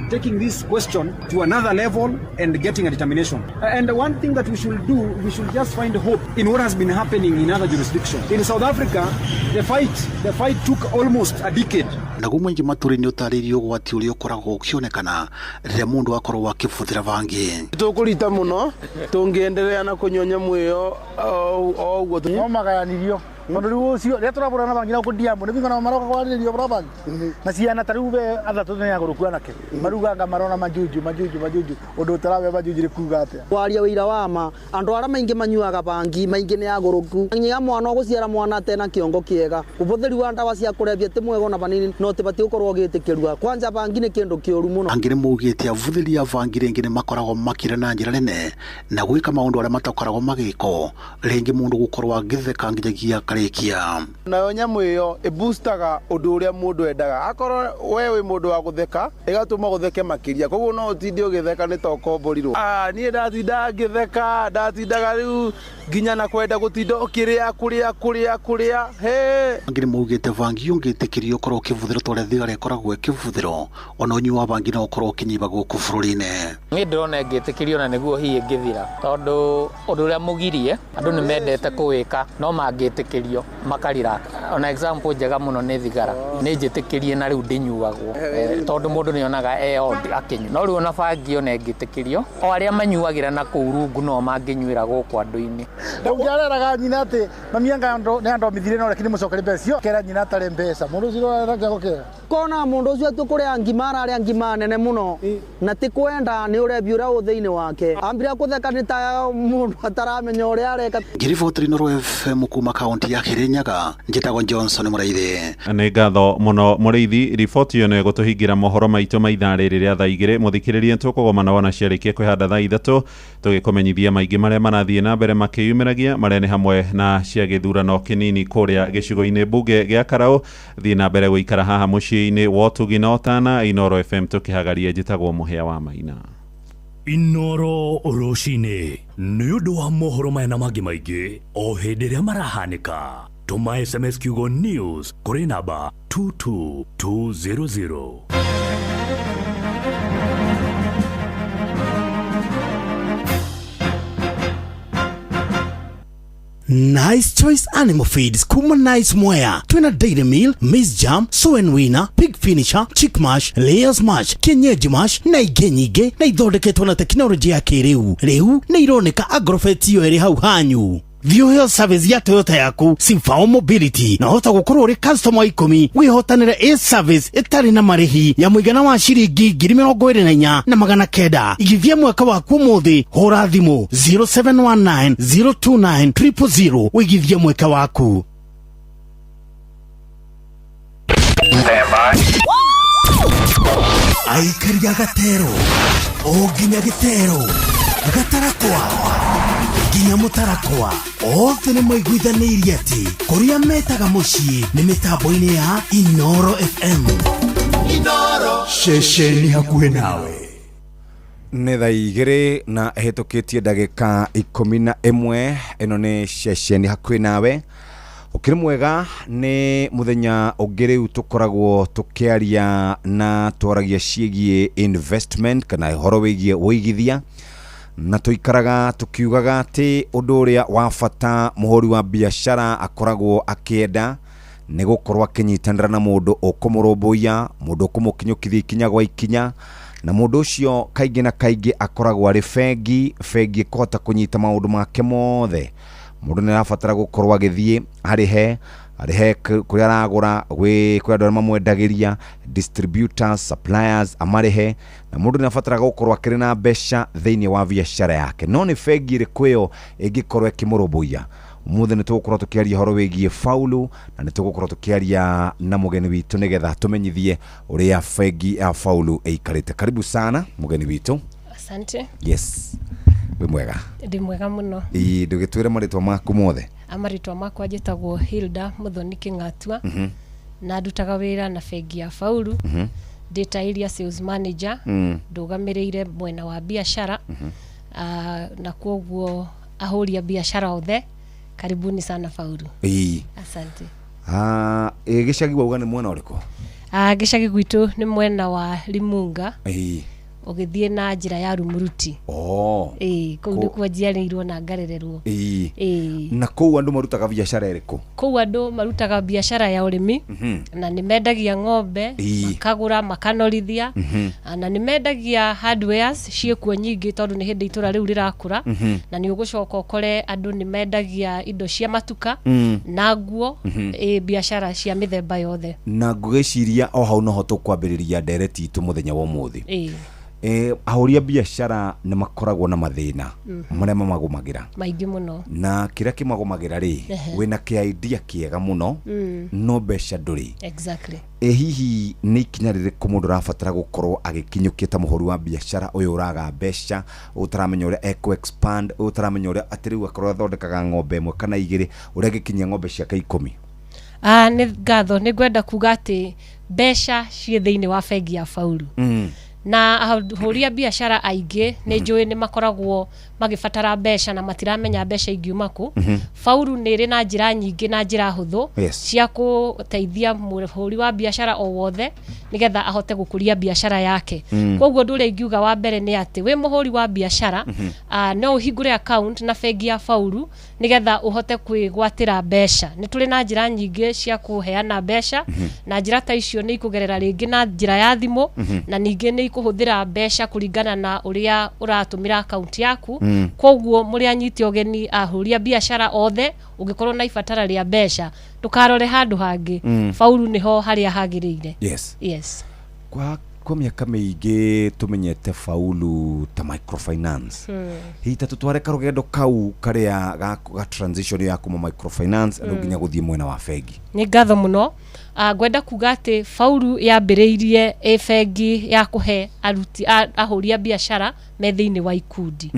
taking this question to another level and getting a determination. And one thing that we should do, we should just find hope in what has been happening in other jurisdictions. In South Africa, the fight took almost a decade. Naguo mũingĩ matũũra-inĩ ũtarĩirie ũgwati ũrĩa ũkoragwo ũkĩonekana rĩrĩa mũndũ akorwo akĩbũthĩra bangi. Tũkũrita mũno tũngĩenderea na kũnyua nyamũ ĩyo o ũguo. No magayanirio tondu riu ucio riria turaburana bangi na kundiambo ni bingana maroka kwariririo bro bangi na ciana ta riu be athatu ni aguruku anake maruganga marona majuju majuju majuju undu utarabe majuju kuga atia kwaria wira wa ma andu aria maingi manyuaga bangi maingi ni aguruku nyiga mwana uguciara mwana tena kiongo kiega ubuthiri wa ndawa cia kurebia ti mwega ona banini no tibati gukorwo ugitikirwa kwanja bangi ni kindu kiuru muno. Angi ni maugite abuthiri a bangi ringi ni makoragwo makire na njira nene na gwika maundu aria matakoragwo magiko ringi mundu gukorwo agitheka nginyagia karikia. Nayo nyamu iyo ĩboostaga ũndũ ũrĩa mũndũ endaga akorwo we wĩ mũndũ wa gũtheka ĩgatũma gũtheke makĩria koguo no ũtinde ũgĩtheka nĩ ta ũkomborirwo. Niĩ ndatindaga ngĩtheka ndatindaga rĩu nginya na kwenda gũtinda ũkĩrĩa kũrĩa kũrĩa kũrĩa he. Angĩ nĩ maugĩte bangi ũngĩtĩkĩrio ũkorwo ũkĩbũthĩrwo ta ũrĩa thigara ĩkoragwo ĩkĩbũthĩrwo ona ũnyui wa bangi no ũkorwo ũkĩnyiba gũkũ bũrũri-inĩ. Niĩ ndĩrona ĩngĩtĩkĩrio na nĩguo hihi ĩngĩthira tondũ ũndũ ũrĩa mũgirie andũ nĩ mendete kũwĩka no mangĩtĩkĩrio makarira. Ona example njega mũno nĩ thigara nĩ njĩtĩkĩrie na rĩu ndĩnyuagwo tondũ mũndũ nĩonaga e odd akĩnyua no rĩu ona bangi ona ĩngĩtĩkĩrio o arĩa manyuagĩra na kũu rungu no mangĩnyuĩra gũkũ andũ-inĩ. Ndũngĩareraga nyina atĩ mami anga nĩ andomithire no lakini mũcokere mbeca cio kera nyina atarĩ mbeca mũndũ ũcio arera kĩongo kĩega kona mũndũ ũcio atĩ kũrĩa ngima ararĩa ngima nene mũno na ti kwenda nĩ ũrebi ũrĩa ũ thĩinĩ wake ambire kũtheka nĩ ta mũndũ ataramenya ũrĩa areka. Ngĩriboteri Inooro FM kuma kaunti ya Kirinyaga njĩtagwo Johnson Mũraithi. Nĩ ngatho mũno Mũrĩithi, riboti ĩyo nĩ ĩgũtũhingĩra mohoro maitũ ma ithaa rĩrĩ rĩa thaa igĩrĩ. Mũthikĩrĩrie tũkũgomana wona ciarĩkia kwĩhanda thaa ithatũ tũgĩkũmenyithia maingĩ marĩa marathiĩ na mbere makĩyumĩragia marĩa nĩ hamwe na cia gĩthurano kĩnini kũrĩa gĩcigo-inĩ mbunge gĩa Karau. Thiĩ na mbere gũikara haha mũciĩ-inĩ wa ũtugi na ũtana Inooro FM tũkĩhagaria. Njĩtagwo Mũhĩa wa Maina. Inooro rũcinĩ nĩ ũndũ wa mohoro maya na mangĩ maingĩ o hĩndĩ ĩrĩa marahanĩka. Tũma SMS kiugo news kũrĩ namba 22200. Nice Choice Animal Feeds kuma Nice Mwea twina Dairy Meal, Maize Jam, Sow and Winner, Pig Finisher, Chick Mash, Layers Mash, Kienyeji Mash na ingĩ nyingĩ na ithondeketwo na tekinoronjĩ ya kĩrĩu. Rĩu nĩ ironeka Agrofet iyo ĩrĩ hau hanyu. Thiĩ ũheo service ya Toyota yaku Simfao Mobility na hota gũkorwo ũrĩ customer 10 wĩhotanĩre a service ĩtarĩ na marĩhi ya mũigana wa ciringi 24,900. Igithia mwaka waku ũmũthĩ, hũra thimũ 0719 029 000 ũigithie mweka waku. Aikaria gatero o nginya gĩtero gatarakwa nginya mũtarakwa othe nĩ maiguithanĩirie atĩ kũrĩa metaga mũciĩ nĩ mĩtambo-inĩ ya Inooro FM. Inooro ceceni hakuhĩ nawe. Nĩ thaa igĩrĩ na ĩhĩtũkĩtie ndagĩka 11. Ĩno nĩ ceceni hakuhĩ nawe. Ũkĩrĩ mwega, nĩ mũthenya ũngĩ rĩu tũkoragwo tũkĩaria na twaragia ciĩgiĩ investment kana ũhoro wĩgiĩ ũigithia Na tũikaraga tũkiugaga atĩ ũndũ ũrĩa wa bata mũhũri wa biacara akoragwo akĩenda nĩ gũkorwo akĩnyitanĩra na mũndũ ũkũmũrũmbũiya, mũndũ ũkũmũkinyũkithia ikinya gwa ikinya, na mũndũ ũcio kaingĩ na kaingĩ akoragwo arĩ bengi, bengi ĩkũhota kũnyita maũndũ make mothe. Mũndũ nĩ arabatara gũkorwo agĩthiĩ arĩhe arĩhe kũrĩa aragũra, gwĩ kwĩ andũ arĩa mamwendagĩria, distributors, suppliers, amarĩhe, na mũndũ nĩ abataraga gũkorwo akĩrĩ na mbeca thĩinĩ wa biacara yake. No nĩ bengi ĩrĩkũ ĩyo ĩngĩkorwo ĩkĩmũrũmbũiya? Ũmũthĩ nĩ tũgũkorwo tũkĩaria ũhoro wĩgiĩ Faulu, na nĩ tũgũkorwo tũkĩaria na mũgeni witũ nĩgetha tũmenyithie ũrĩa bengi ya Faulu ĩikarĩte. Karibu sana mũgeni witũ. Asante. Yes, wĩ mwega? Ndĩ mwega mũno. Ĩĩ, ndũgĩtwĩre marĩtwa maku mothe. Marĩtwa makwa njĩtagwo Hilda Muthoni Kĩng'atua. Na ndutaga wĩra na bengi ya Faulu. Ndĩ ta area sales manager. Ndũgamĩrĩire mwena wa biacara. Na kwoguo ahũri a biacara othe, karibuni sana Faulu. Asante. Ah, ĩ gĩcagi wauga nĩ mwena ũrĩkũ? Gĩcagi gwitũ nĩ mwena wa Limunga. Ũgĩthiĩ na njĩra ya Rumuruti. Ĩĩ, kũu nĩkuo njiarĩirwo na ngarererwo. Ĩĩ. Na kũu andũ marutaga biacara ĩrĩkũ? Kũu andũ marutaga biacara ya ũrĩmi. Na nĩ mendagia ng'ombe, makagũra, makanorithia. Na nĩ mendagia hardwares ciĩkuo nyingĩ tondũ nĩ hĩndĩ itũra rĩu rĩrakũra. Na nĩ ũgũcoka ũkore andũ nĩ mendagia indo cia matuka na nguo. Ĩĩ, biacara cia mĩthemba yothe. Na ngũgĩciria o hau noho tũkwambĩrĩria ndereti itũ mũthenya wa ũmũthĩ. Ĩĩ. Ahũri a biacara nĩ makoragwo na mathĩna marĩa mamagũmagĩra maingĩ mũno, na kĩrĩa kĩmagũmagĩra rĩ, wĩna kĩ idea kĩega mũno, no mbeca ndũrĩ. Ĩ hihi nĩ ikinya rĩrĩkũ mũndũ arabatara gũkorwo agĩkinyũkia ta mũhũri wa biacara ũyũ ũraga mbeca, ũtaramenya ũrĩa ekũ expand, ũyũ ũtaramenya ũrĩa atĩ rĩu akorwo athondekaga ng'ombe ĩmwe kana igĩrĩ, ũrĩa angĩkinyia ng'ombe ciake 10? Nĩ ngatho. Nĩ ngwenda kuga atĩ mbeca ciĩ thĩinĩ wa bengi ya Faulu. Na ahũri a biacara aingĩ nĩ njũĩ nĩ makoragwo magĩbatara mbeca na matiramenya mbeca ingiuma kũ. Faulu nĩ ĩrĩ na njĩra nyingĩ na njĩra hũthũ cia gũteithia mũhũri wa biacara o wothe nĩgetha ahote gũkũria biacara yake. Koguo ũndũ ũrĩa ingiuga wa mbere nĩ atĩ wĩ mũhũri wa biacara, no ũhingũre account na bengi ya Faulu nĩgetha ũhote kwĩgwatĩra mbeca. Nĩ tũrĩ na njĩra nyingĩ cia kũheana mbeca, na njĩra ta icio nĩ ikũgerera rĩngĩ na njĩra ya thimũ, na ningĩ nĩ ikũhũthĩra mbeca kũringana na ũrĩa ũratũmĩra account yaku. Koguo mũrĩ anyite ũgeni ahũri a biacara othe, ũngĩkorwo na ibatara rĩa mbeca ndũkarore handũ hangĩ. Faulu nĩho harĩa hagĩrĩire. Yes. Kwa mĩaka mĩingĩ tũmenyete Faulu ta microfinance. Hihi ta tũtware karũgendo kau karĩa ga transition ya kuma microfinance rĩu nginya gũthiĩ mwena wa bengi. Nĩ ngatho mũno. Ngwenda kuga atĩ Faulu yambĩrĩirie ĩ bengi ya kũhe aruti ahũri a biacara me thĩinĩ wa ikundi.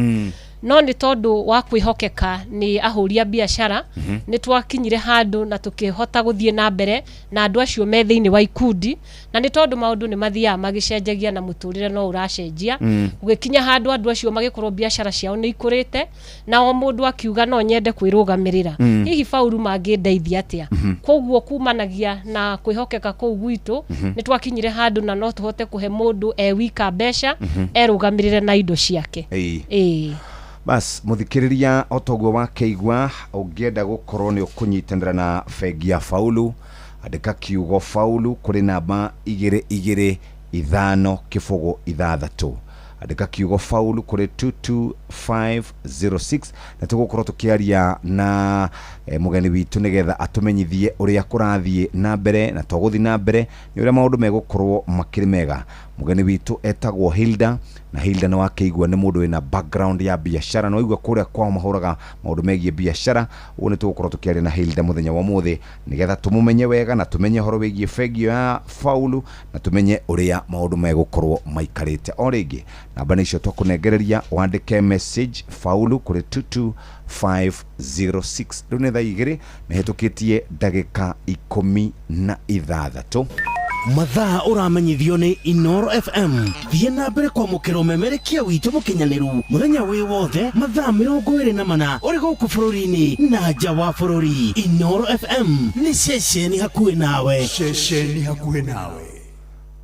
No nĩ tondũ wa kwĩhokeka nĩ ahũri a biacara, nĩ twakinyire handũ na tũkĩhota gũthiĩ na mbere na andũ acio me thĩinĩ wa ikundi, na nĩ tondũ maũndũ nĩ mathiaga magĩcenjagia na mũtũrĩre no ũracenjia. Gũgĩkinya handũ andũ acio magĩkorwo biacara ciao nĩ ikũrĩte, na o mũndũ akiuga no nyende kwĩrũgamĩrĩra. Hihi Faulu mangĩndeithia atĩa? Koguo kumanagia na kwĩhokeka kũu gwitũ, nĩ twakinyire handũ na no tũhote kũhe mũndũ e wika mbeca, erũgamĩrĩre na indo ciake. Ĩĩ. Bas, mũthikĩrĩria, o toguo wakĩigua, ũngĩenda gũkorwo nĩ ũkũnyitanĩra na bengi ya Faulu, andĩka kiugo Faulu kũrĩ namba 22506. Andĩka kiugo Faulu kũrĩ 22506, na tũgũkorwo tũkĩaria na mũgeni witũ nĩgetha atũmenyithie ũrĩa kũrathiĩ na mbere, na tũgũthiĩ na mbere nĩ ũrĩa maũndũ megũkorwo makĩrĩ mega. Mũgeni witũ etagwo Hilda, na Hilda nĩ wakĩigua nĩ mũndũ wĩna background ya biacara, na waigua kũrĩa kwao mahũraga maũndũ megiĩ biacara. Ũguo nĩ tũgũkorwo tũkĩaria na Hilda mũthenya wa ũmũthĩ nĩgetha tũmũmenye wega na tũmenye ũhoro wĩgiĩ bengi ya Faulu, na tũmenye ũrĩa maũndũ megũkorwo maikarĩte. O rĩngĩ namba nĩ icio twakũnengereria, wandĩke message Faulu kũrĩ 22506. Rĩu nĩ thaa 2 nĩhĩtũkĩtie ndagĩka 16. Mathaa ũramenyithio nĩ Inoro FM. Thiĩ na mbere kwamũkĩra ũmemerekia witũ mũkinyanĩru mũthenya wĩ wothe mathaa 24 ũrĩ gũkũ bũrũri-inĩ na nja wa bũrũri. Inoro FM nĩ ceceni hakuhĩ nawe. Ceceni hakuhĩ nawe.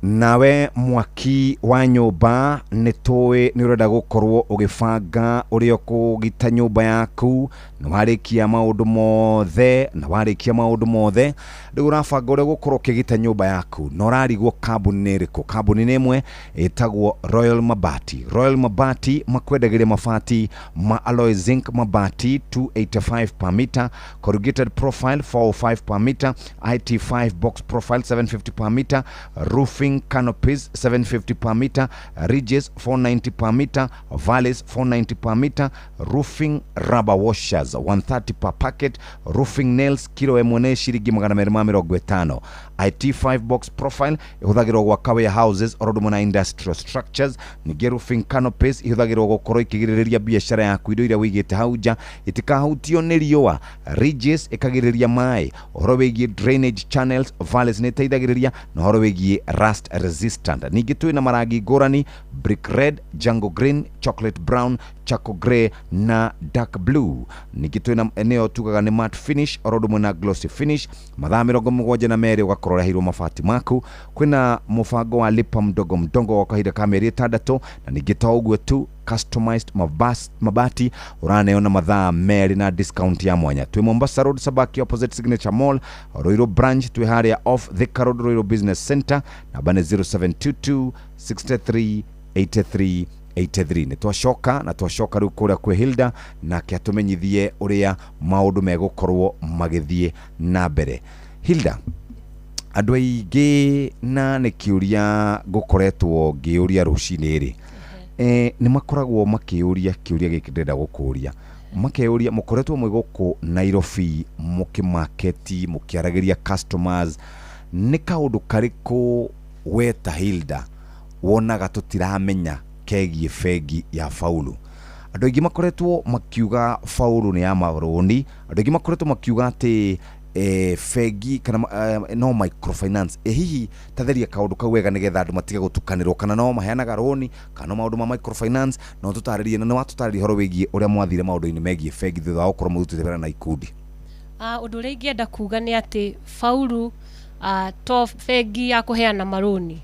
Nawe mwaki wa nyũmba nĩ tũĩ nĩ ũrenda gũkorwo ũgĩbanga ũrĩa ũkũgita nyũmba yaku, na warĩkia maũndũ mothe, na warĩkia maũndũ mothe rĩu ũrabanga ũrĩa ũgũkorwo ũkĩgita nyũmba yaku, na ũrarigwo kambuni nĩ ĩrĩkũ. Kambuni nĩ ĩmwe ĩtagwo Royal Mabati. Royal Mabati makwendagĩria mabati ma alloy zinc mabati 285 per meter, corrugated profile 405 per meter, IT5 box profile 750 per meter, roofing canopies 750 per meter, ridges 490 per meter, valleys 490 per meter, roofing rubber washers 130 per packet, roofing nails kilo ĩmwe nĩ ciringi 250. IT5 box profile ihũthagĩrwo gwaka warehouses oro ũndũ ũmwe na industrial structures. Ningĩ roofing canopies ihũthagĩrwo gũkorwo ikĩgirĩrĩria biacara yaku, indo iria wĩigĩte hau nja itikahutio nĩ riũa. Ridges ĩkagirĩrĩria maĩ. Ũhoro wĩgiĩ drainage channels, valleys nĩ ĩteithagĩrĩria na ũhoro wĩgiĩ rust resistant. Ningĩ twĩna marangi ngũrani, brick red, jungle green, chocolate brown, charcoal grey na dark blue. Ningĩ twĩna nĩyo tugaga nĩ matte finish oro ũndũ ũmwe na glossy finish. Mathaa 72 ũgakorwo ũreheirwo mabati maku. Kwĩna mũbango wa lipa mdogo mdogo wa kahinda ka mĩeri 6, na ningĩ to ũguo tu, customized mabati ũraneo na mathaa 2 na discount ya mwanya. Twĩ Mombasa Road, Sabaki, opposite Signature Mall. Ruiru branch twĩ harĩa off Thika Road, Ruiru Business Center. Namba nĩ 0722 63 83 83. Nĩ twacoka na twacoka rĩu kũrĩa kwĩ Hilda, nake atũmenyithie ũrĩa maũndũ megũkorwo magĩthiĩ na mbere. Hilda, andũ aingĩ na nĩ kĩũria ngũkoretwo ngĩũria rũcinĩ rĩ, nĩ makoragwo makĩũria kĩũria gĩkĩ ndĩrenda gũkũria. Makeyũria, mũkoretwo mwĩ gũkũ Nairobi mũkĩmaketi, mũkĩaragĩria customers, nĩ kaũndũ karĩkũ we ta Hilda wonaga tũtiramenya kegiĩ bengi ya Faulu? Andũ aingĩ makoretwo makiuga Faulu nĩ ya marũni, andũ aingĩ makoretwo makiuga atĩ bengi kana no microfinance. Hihi tatheria kaũndũ kau wega nĩgetha andũ matige gũtukanĩrwo, kana no maheanaga rũni kana no maũndũ ma microfinance. No tũtarĩrie, na nĩ watũtarĩria ũhoro wĩgiĩ ũrĩa mwathire maũndũ-inĩ megiĩ bengi thutha wa gũkorwo mũrutĩte wĩra na ikundi. Ũndũ ũrĩa ingĩenda kuga nĩ atĩ Faulu to bengi ya kũheana marũni.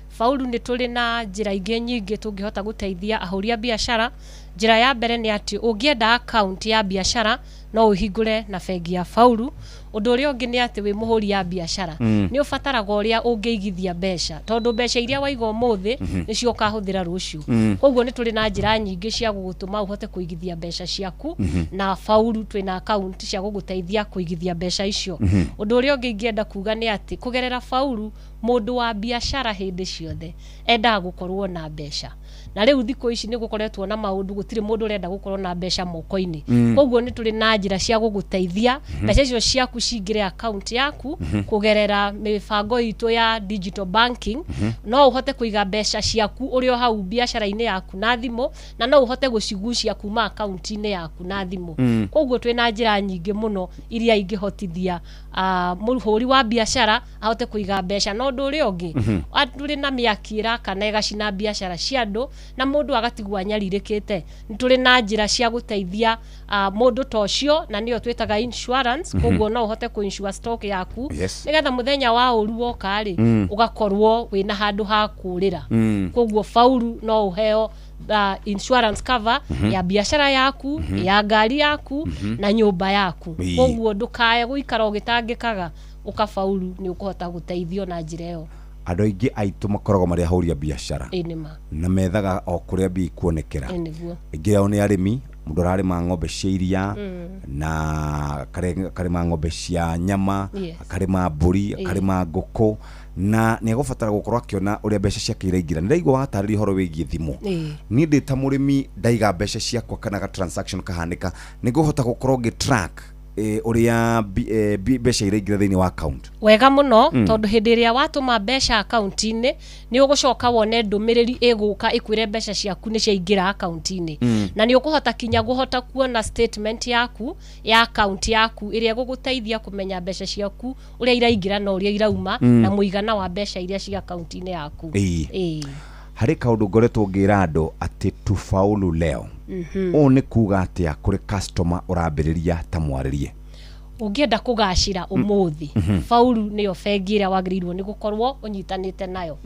Faulu nĩ tũrĩ na njĩra ingĩ nyingĩ tũngĩhota gũteithia ahũri a biacara. Njĩra ya mbere nĩ atĩ ũngĩenda account ya biacara no ũhingũre na bengi ya Faulu. Ũndũ ũrĩa ũngĩ nĩ atĩ wĩ mũhũri ya biacara nĩ ũbataraga ũrĩa ũngĩigithia mbeca, tondũ mbeca iria waiga ũmũthĩ nĩcio ũkahũthĩra rũciũ. Koguo nĩ tũrĩ na njĩra nyingĩ cia gũgũtũma ũhote kũigithia mbeca ciaku, na Faulu twĩna account cia gũgũteithia kũigithia mbeca icio. Ũndũ ũrĩa ũngĩ ingĩenda kuga nĩ atĩ kũgerera Faulu, mũndũ wa biacara hĩndĩ ciothe endaga gũkorwo na mbeca, na rĩu thikũ ici nĩ gũkoretwo na maũndũ, gũtirĩ mũndũ ũrenda gũkorwo na mbeca moko-inĩ. Koguo nĩ tũrĩ na njĩra cia gũgũteithia mbeca icio ciaku cingĩre account yaku kũgerera mĩbango itũ ya digital banking. No ũhote kũiga mbeca ciaku ũrĩ o hau biacara-inĩ yaku na thimũ, na no ũhote gũcigucia kuma akaunti-inĩ yaku na thimũ. Koguo twĩna njĩra nyingĩ mũno iria ingĩhotithia mũhũri wa biacara ahote kũiga mbeca. Na ũndũ ũrĩa ũngĩ, tũrĩ na mĩaki ĩrakana ĩgacina biacara cia andũ na mũndũ agatigwo anyarirĩkĩte. Nĩ tũrĩ na njĩra cia gũteithia mũndũ ta ũcio, na nĩyo twĩtaga insurance. Koguo no ũhote kũ-insure stock yaku nĩgetha mũthenya wa ũru woka rĩ, ũgakorwo wĩna handũ ha kũrĩra. Koguo Faulu no ũheo insurance cover ya biacara yaku, ya ngari yaku, na nyũmba yaku. Koguo ndũkae gũikara ũgĩtangĩkaga, ũka Faulu nĩ ũkũhota gũteithio na njĩra ĩyo. Andũ aingĩ aitũ makoragwo marĩ ahũri a biacara Ĩĩ nĩ ma. na methaga o kũrĩa mbia ikuonekera. Ĩĩ nĩguo. Aingĩ ao nĩ arĩmi, mũndũ ararĩma ng'ombe cia iria, na akarĩma ng'ombe cia nyama, akarĩma mbũri, akarĩma ngũkũ, na nĩ egũbatara gũkorwo akĩona ũrĩa mbeca ciake iraingĩra. Nĩ ndaigua watarĩria ũhoro wĩgiĩ thimũ. Niĩ ndĩ ta mũrĩmi ndaiga mbeca ciakwa kana ga transaction kahanĩka, nĩ ngũhota gũkorwo ngĩ track ũrĩa mbeca iraingĩra thĩinĩ wa account. Wega mũno, tondũ hĩndĩ ĩrĩa watũma mbeca akaunti-inĩ nĩ ũgũcoka wone ndũmĩrĩri ĩgũka ĩkwĩre mbeca ciaku nĩ ciaingĩra akaunti-inĩ. Na nĩ ũkũhota kinya kũhota kuona statement yaku ya akaunti yaku ĩrĩa ĩgũgũteithia kũmenya mbeca ciaku ũrĩa iraingĩra na ũrĩa irauma, na mũigana wa mbeca iria ci akaunti-inĩ yaku. Ĩĩ. Harĩ kaũndũ ngoretwo ngĩra andũ atĩ tufaulu leo. Ũũ nĩ kuga atĩa kũrĩ customer ũrambĩrĩria ta mwarĩrie? Ũngĩenda kũgacĩra ũmũthĩ, Faulu nĩyo bengi ĩrĩa wagĩrĩirwo nĩ gũkorwo ũnyitanĩte nayo.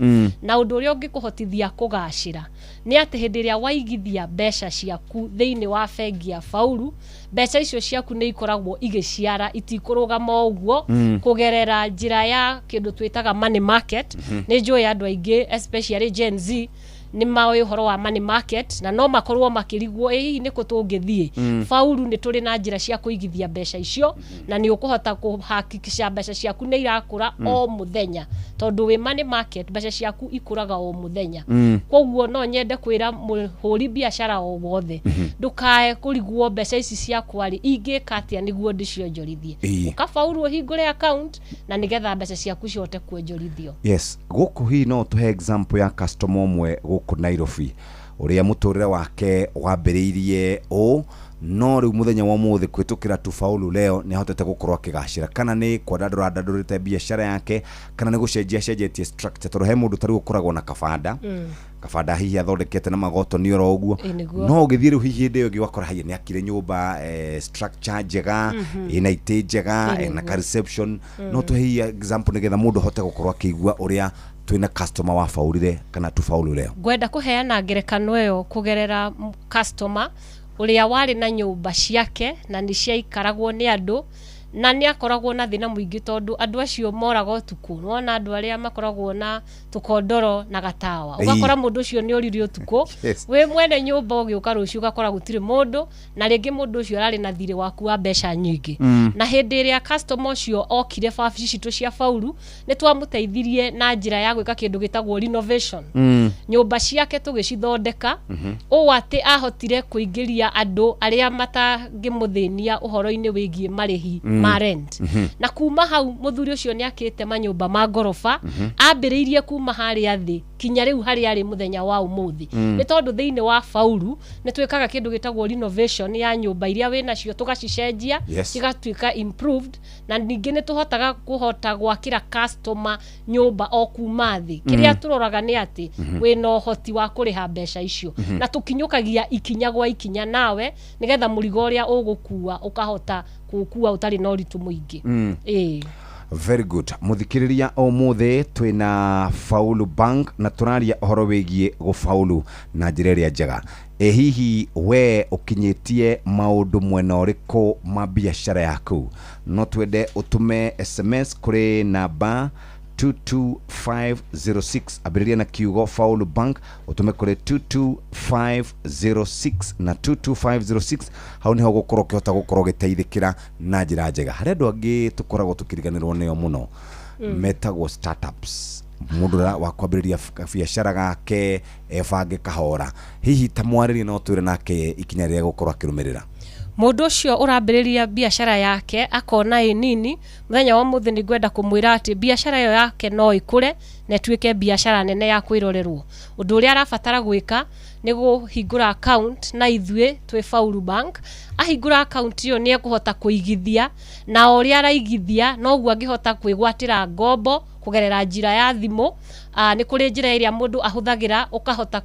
Na ũndũ ũrĩa ũngĩkũhotithia kũgacĩra nĩ atĩ hĩndĩ ĩrĩa waigithia mbeca ciaku thĩinĩ wa bengi ya Faulu, mbeca icio ciaku nĩ ikoragwo igĩciara, itikũrũgama o ũguo, kũgerera njĩra ya kĩndũ twĩtaga money market. Nĩ njũĩ andũ aingĩ, especially Gen Z, nĩ moĩ ũhoro wa money market na no makorwo makĩrigwo, ĩ hihi nĩkũ tũngĩthiĩ? Faulu nĩ tũrĩ na njĩra cia kũigithia mbeca icio, na nĩ ũkũhota kũhakikisha mbeca ciaku nĩ irakũra o mũthenya, tondũ wĩ money market mbeca ciaku ikũraga o mũthenya. Koguo no nyende kwĩra mũhũri biacara o wothe, ndũkae kũrigwo mbeca ici ciakwa rĩ, ingĩka atĩa nĩguo ndĩcionjorithie. Ũka Faulu ũhingũre account na nĩgetha mbeca ciaku cihote kuonjorithio. Yes, gũkũ hihi no tũhe example ya customer ũmwe gũkũ Nairobi ũrĩa mũtũrĩre wake wambĩrĩirie ũũ, no rĩu mũthenya wa ũmũthĩ kũhĩtũkĩra tu Faulu Leo nĩ ahotete gũkorwo akĩgacĩra, kana nĩ kwandandũra andandũrĩte biacara yake, kana nĩ gũcenjia acenjetie structure, tondũ he mũndũ tarĩu ũkoragwo na kabanda, kabanda hihi athondekete na magotoni oro ũguo. Ĩ, nĩguo. No ũgĩthiĩ rĩu hihi hĩndĩ ĩyo ĩngĩ ũgakora haiya nĩ akire nyũmba, structure njega, ĩna itĩ njega, ĩna ka reception. No tũhe hihi example nĩgetha mũndũ ahote gũkorwo akĩigua ũrĩa twĩna customer wabaũrire kana tu Faulu Leo. Ngwenda kũheana ngerekano ĩyo kũgerera customer ũrĩa warĩ na nyũmba ciake na nĩ ciaikaragwo nĩ andũ, na nĩ akoragwo na thĩna mũingĩ tondũ andũ acio moraga ũtukũ. Nĩwona andũ arĩa makoragwo na tũkondoro na gatawa, ũgakora mũndũ ũcio nĩ orire ũtukũ. Wĩ mwene nyũmba ũgĩũka rũciũ ũgakora gũtirĩ mũndũ, na rĩngĩ mũndũ ũcio ararĩ na thirĩ waku wa mbeca nyingĩ. Na hĩndĩ ĩrĩa customer ũcio okire wabici citũ cia Faulu, nĩ twamũteithirie na njĩra ya gwĩka kĩndũ gĩtagwo renovation. Nyũmba ciake tũgĩcithondeka ũũ atĩ ahotire kũingĩria andũ arĩa matangĩmũthĩnia ũhoro-inĩ wĩgiĩ marĩhi ma rent. Na kuma hau mũthuri ũcio nĩ akĩte manyũmba ma ngoroba, ambĩrĩirie kuma harĩa thĩ kinya rĩu harĩa arĩ mũthenya wa ũmũthĩ. Nĩ tondũ thĩinĩ wa Faulu nĩ twĩkaga kĩndũ gĩtagwo renovation ya nyũmba iria wĩnacio, tũgacicenjia cigatuĩka improved, na ningĩ nĩ tũhotaga kũhota gwakĩra customer nyũmba o kuma thĩ. Kĩrĩa tũroraga nĩ atĩ wĩna ũhoti wa kũrĩha mbeca icio, na tũkinyũkagia ikinya gwa ikinya nawe nĩgetha mũrigo ũrĩa ũgũkua ũkahota kũũkua ũtarĩ na ũritũ mũingĩ. Ĩĩ. Very good. Mũthikĩrĩria, ũmũthĩ twĩna Faulu Bank na tũraria ũhoro wĩgiĩ gũfaulu na njĩra ĩrĩa njega. Ĩ hihi we ũkinyĩtie maũndũ mwena ũrĩkũ ma biacara yaku? No twende ũtũme SMS kũrĩ namba 22506, ambĩrĩria na kiugo Faulu Bank, ũtũme kũrĩ 22506, na 22506 hau nĩho ũgũkorwo ũkĩhota gũkorwo ũgĩteithĩkĩra na njĩra njega. Harĩ andũ angĩ tũkoragwo tũkĩriganĩrwo nĩo mũno, metagwo startups, mũndũ ũrĩa wa kwambĩrĩria biacara gake ebange kahora. Hihi ta mwarĩrie no twĩre nake ikinya rĩrĩa gũkorwo akĩrũmĩrĩra? Mũndũ ũcio ũrambĩrĩria biacara yake akona ĩ nini, mũthenya wa ũmũthĩ nĩ ngwenda kũmwĩra atĩ biacara ĩyo yake no ĩkũre na ĩtuĩke biacara nene ya kwĩrorerwo. Ũndũ ũrĩa arabatara gwĩka nĩ kũhingũra account na ithuĩ twĩ Faulu Bank. Ahingũra account ĩyo nĩ ekũhota kũigithia, na o ũrĩa araigithia noguo angĩhota kwĩgwatĩra ngombo kũgerera njĩra ya thimũ. Nĩ kũrĩ njĩra ĩrĩa mũndũ ahũthagĩra ũkahota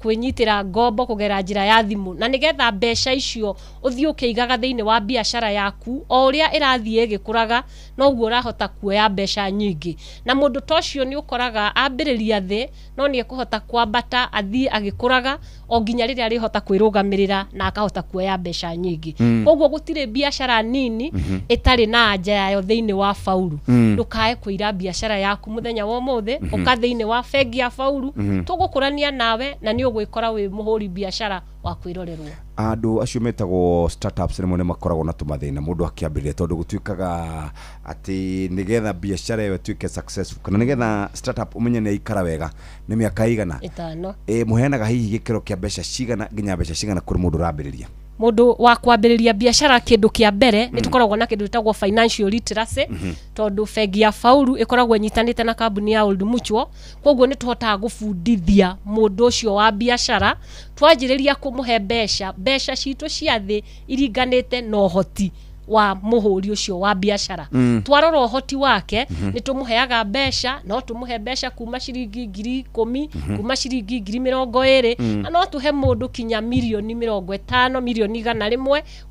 kwĩnyitĩra ngombo kũgerera njĩra ya thimũ, na nĩgetha mbeca icio ũthiĩ ũkĩigaga thĩinĩ wa biacara yaku, o ũrĩa ĩrathiĩ ĩgĩkũraga noguo ũrahota kuoya mbeca nyingĩ. Na mũndũ ta ũcio nĩ ũkoraga ambĩrĩria thĩ, no nĩ ekũhota kwambata athiĩ agĩkũraga o nginya rĩrĩa arĩhota kwĩrũgamĩrĩra na akahota kuoya mbeca nyingĩ. Koguo gũtirĩ biacara nini ĩtarĩ na anja yayo thĩinĩ wa Faulu. Ndũkae kũira biacara yaku mũthenya wa ũmũthĩ, ũka thĩinĩ wa bengi ya Faulu, tũgũkũrania nawe na nĩ ũgwĩkora wĩ mũhũri biacara wa kwĩrorerwo. Andũ acio metagwo startups rĩmwe nĩ makoragwo na tũmathĩna mũndũ akĩambĩrĩria, tondũ gũtuĩkaga atĩ nĩgetha biacara ĩyo ĩtuĩke successful, kana nĩgetha startup ũmenye nĩ yaikara wega, nĩ mĩaka ĩigana? 5. Ĩ mũheanaga hihi gĩkĩro kĩa mbeca cigana nginya mbeca cigana kũrĩ mũndũ ũrambĩrĩria? Mũndũ wa kwambĩrĩria biacara, kĩndũ kĩa mbere nĩ tũkoragwo na kĩndũ gĩtagwo financial literacy, tondũ bengi ya Faulu ĩkoragwo ĩnyitanĩte na kambuni ya Old Mutual. Koguo nĩ tũhotaga gũbundithia mũndũ ũcio wa biacara. Twanjĩrĩria kũmũhe mbeca, mbeca citũ cia thĩ iringanĩte na ũhoti wa mũhũri ũcio wa biacara. Twarora ũhoti wake, nĩ tũmũheaga mbeca, no tũmũhe mbeca kuma ciringi 10,000, kuma ciringi 20,000, na no tũhe mũndũ kinya 50 million, 100 million,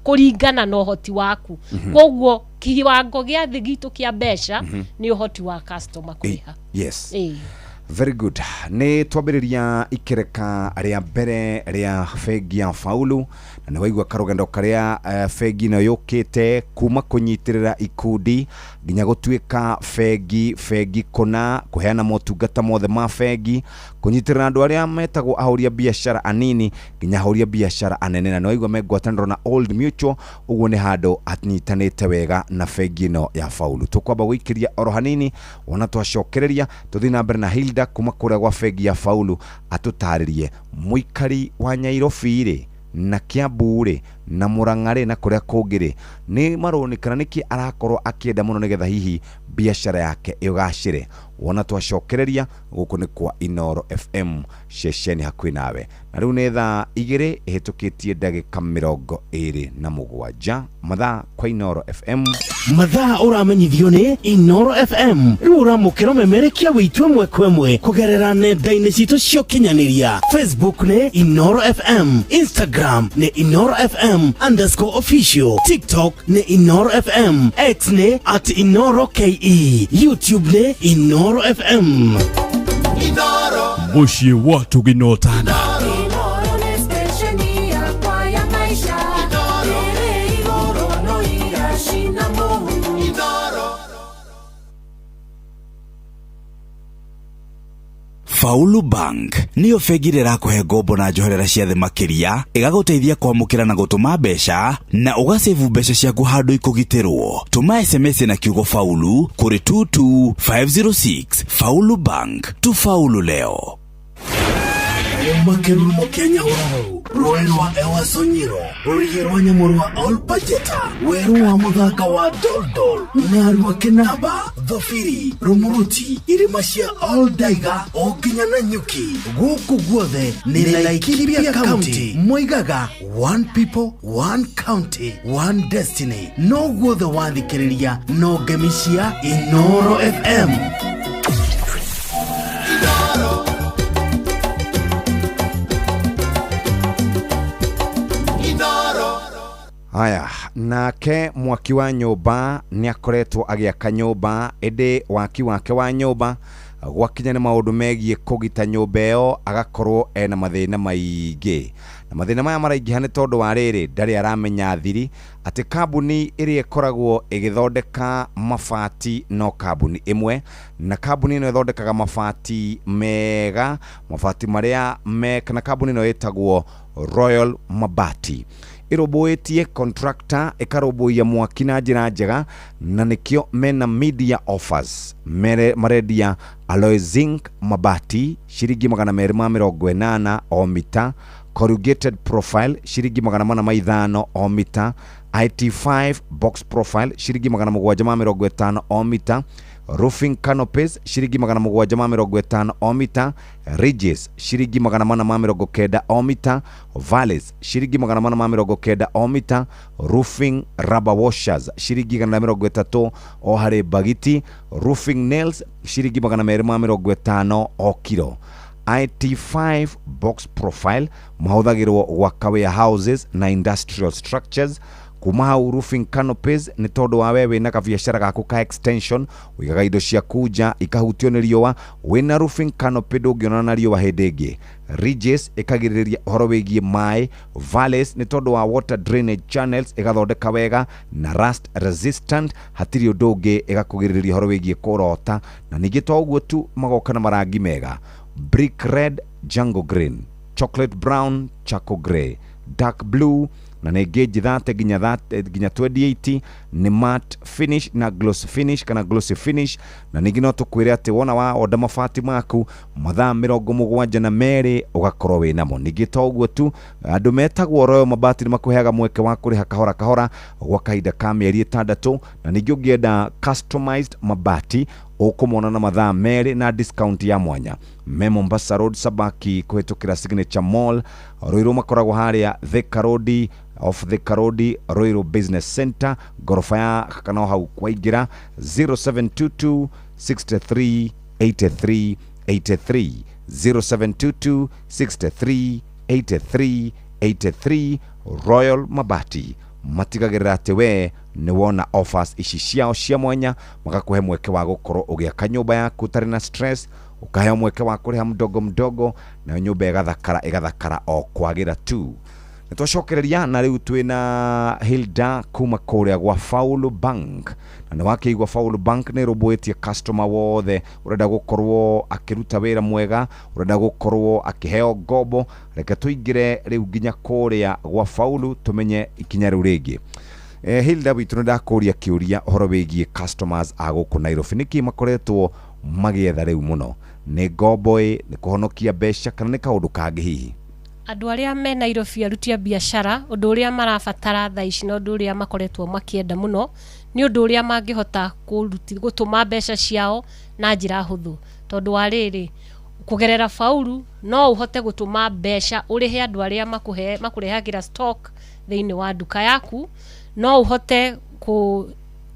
kũringana na ũhoti waku. Koguo kiwango gĩa thĩ gitũ kĩa mbeca nĩ ũhoti wa customer kũrĩha. Ĩĩ. Very good. Nĩ twambĩrĩria ikereka rĩa mbere rĩa bengi ya Faulu, na nĩ waigua karũgendo karĩa bengi ĩno yũkĩte kuma kũnyitĩrĩra ikundi nginya gũtuĩka bengi kũna, kũheana motungata mothe ma bengi, kũnyitĩrĩra andũ arĩa metagwo ahũri a biacara anini nginya ahũri a biacara anene, na nĩ waigua me ngwatanĩro na Old Mutual. Ũguo nĩ handũ anyitanĩte wega na bengi ĩno ya Faulu. Tũkwamba gũikĩria oro hanini, wona twacokereria tũthiĩ na mbere na Hilda kuma kũrĩa gwa bengi ya Faulu atũtarĩrie mũikari wa Nyairobi rĩ, na Kiambu rĩ, na Murang'a rĩ, na kũrĩa kũngĩ rĩ, nĩ marũni kana nĩkĩ arakorwo akĩenda mũno nĩgetha hihi biacara yake ĩgacĩre. Wona twacokereria, gũkũ nĩ kwa Inoro FM, ceceni hakuhĩ nawe. Na rĩu nĩ 2:27 mathaa kwa Inoro FM. Mathaa ũramenyithio nĩ Inoro FM. Rĩu ũramũkĩra ũmemerekia wĩitũ ĩmwe kwa ĩmwe kũgerera nenda-inĩ citũ cia ũkinyanĩria. Facebook nĩ Inoro FM, Instagram nĩ Inoro FM_official, TikTok nĩ Inoro FM, X nĩ @InoroKE, YouTube nĩ Inoro FM. Mũciĩ wa Tuginotana. Inoro nĩ stesheni yakwa ya maisha ĩrĩ igũrũ no iracina mũhu. Faulu Bank nĩyo bengi ĩrĩa ĩrakũhe ngombo na njoherera cia thĩ makĩria, ĩgagũteithia kwamũkĩra na gũtũma mbeca na ũgacebu mbeca ciaku handũ ikũgitĩrwo. Tũma SMS na kiugo Faulu kũrĩ 22506. Faulu Bank, tufaulu leo. Kuma kĩrurumo kĩa Nyahururu, rũĩ rwa Ewaso Nyiro, rũrigi rwa nyamũ rwa Olpajeta, werũ wa mũthanga wa Doldol, Narua, Kĩnamba, Thobiri, Rumuruti, irĩma cia Oldaiga o nginya Nanyuki, gũkũ guothe nĩ Laikipia County. Moigaga one people, one county, one destiny. No guothe wathikĩrĩria no ngemi cia Inoro FM. Haya, nake mwaki wa nyũmba nĩ akoretwo agĩaka nyũmba, ĩndĩ waki wake wa nyũmba gwakinya nĩ maũndũ megiĩ kũgita nyũmba ĩyo agakorwo ena mathĩna maingĩ, na mathĩna maya maraingĩha nĩ tondũ wa rĩrĩ, ndarĩ aramenya thiri atĩ kambuni ĩrĩa ĩkoragwo ĩgĩthondeka mabati no kambuni ĩmwe, na kambuni ĩno ĩthondekaga mabati mega, mabati marĩa me kana kambuni ĩno ĩtagwo Royal Mabati, ĩrũmbũĩtie contractor, ĩkarũmbũiya mwaki na njĩra njega, na nĩkĩo mena media offers. Mere, marendia alloy zinc mabati ciringi 280 o mita, corrugated profile ciringi 405 o mita, IT5 box profile ciringi 750 o mita, roofing canopies ciringi 750 o mita, ridges ciringi 490 o mita, valleys ciringi 490 o mita, roofing rubber washers ciringi 130 o harĩ bagiti, roofing nails ciringi 250 o kiro. IT5 box profile mahũthagĩrwo gwaka warehouses na industrial structures. Kuma hau, roofing canopies nĩ tondũ wa we wĩna kabiacara gaku ka extension, ũigaga indo ciaku nja ikahutio nĩ riũa, wĩna roofing canopy ndũngĩonana na riũa hĩndĩ ĩngĩ. Ridges ĩkagirĩrĩria ũhoro wĩgiĩ maĩ, valleys nĩ tondũ wa water drainage channels ĩgathondeka wega, na rust resistant hatirĩ ũndũ ũngĩ, ĩgakũgirĩrĩria ũhoro wĩgiĩ kũrota. Na ningĩ to ũguo tu, magoka na marangi mega: brick red, jungle green, chocolate brown, charcoal grey, dark blue, na nĩ gauge 30 nginya 30 nginya 28, nĩ matte finish na gloss finish kana glossy finish. Na ningĩ no tũkwĩre atĩ wona wa onda mabati maku, mathaa 72 ũgakorwo wĩ namo. Ningĩ to ũguo tu, andũ metagwo Royal Mabati nĩ makũheaga mweke wa kũrĩha kahora kahora gwa kahinda ka mĩeri 6. Na ningĩ ũngĩenda customized mabati Ũkũmona na mathaa merĩ na discount ya mwanya. Me Mombasa Road Sabaki kũhĩtũkĩra Signature Mall. Ruiru makoragwo harĩa Thika Road, off Thika Road, Ruiru Business Center, ngoroba ya kana o hau kwaingĩra. 0722 63 83 83, 0722 63 83 83. Royal Mabati matigagĩrĩra atĩ we nĩ wona offers ici ciao cia mwanya, magakũhe mweke wa gũkorwo ũgĩaka nyũmba yaku ũtarĩ na stress, ũkaheo mweke wa kũrĩha mdogo mdogo, nayo nyũmba ĩgathakara ĩgathakara o kwagĩra tu. Nĩ twacokereria na rĩu twĩna Hilda kuma kũrĩa gwa Faulu Bank, na nĩ wakĩigua Faulu Bank nĩ ĩrũmbũĩtie customer wothe ũrenda gũkorwo akĩruta wĩra mwega, ũrenda gũkorwo akĩheo ngombo. Reke tũingĩre rĩu nginya kũrĩa gwa Faulu tũmenye ikinya rĩu rĩngĩ. Hilda witũ, nĩ ndakũria kĩũria ũhoro wĩgiĩ customers a gũkũ Nairobi, nĩkĩ makoretwo magĩetha rĩu mũno? Nĩ ngombo ĩ, nĩ kũhonokia mbeca, kana nĩ kaũndũ kangĩ hihi? Andũ arĩa me Nairobi, aruti a biacara, ũndũ ũrĩa marabatara thaa ici na ũndũ ũrĩa makoretwo makĩenda mũno nĩ ũndũ ũrĩa mangĩhota gũtũma mbeca ciao na njĩra hũthũ, tondũ wa rĩrĩ, kũgerera Faulu no ũhote gũtũma mbeca ũrĩhe andũ arĩa makũrehagĩra stock thĩinĩ wa nduka yaku, no ũhote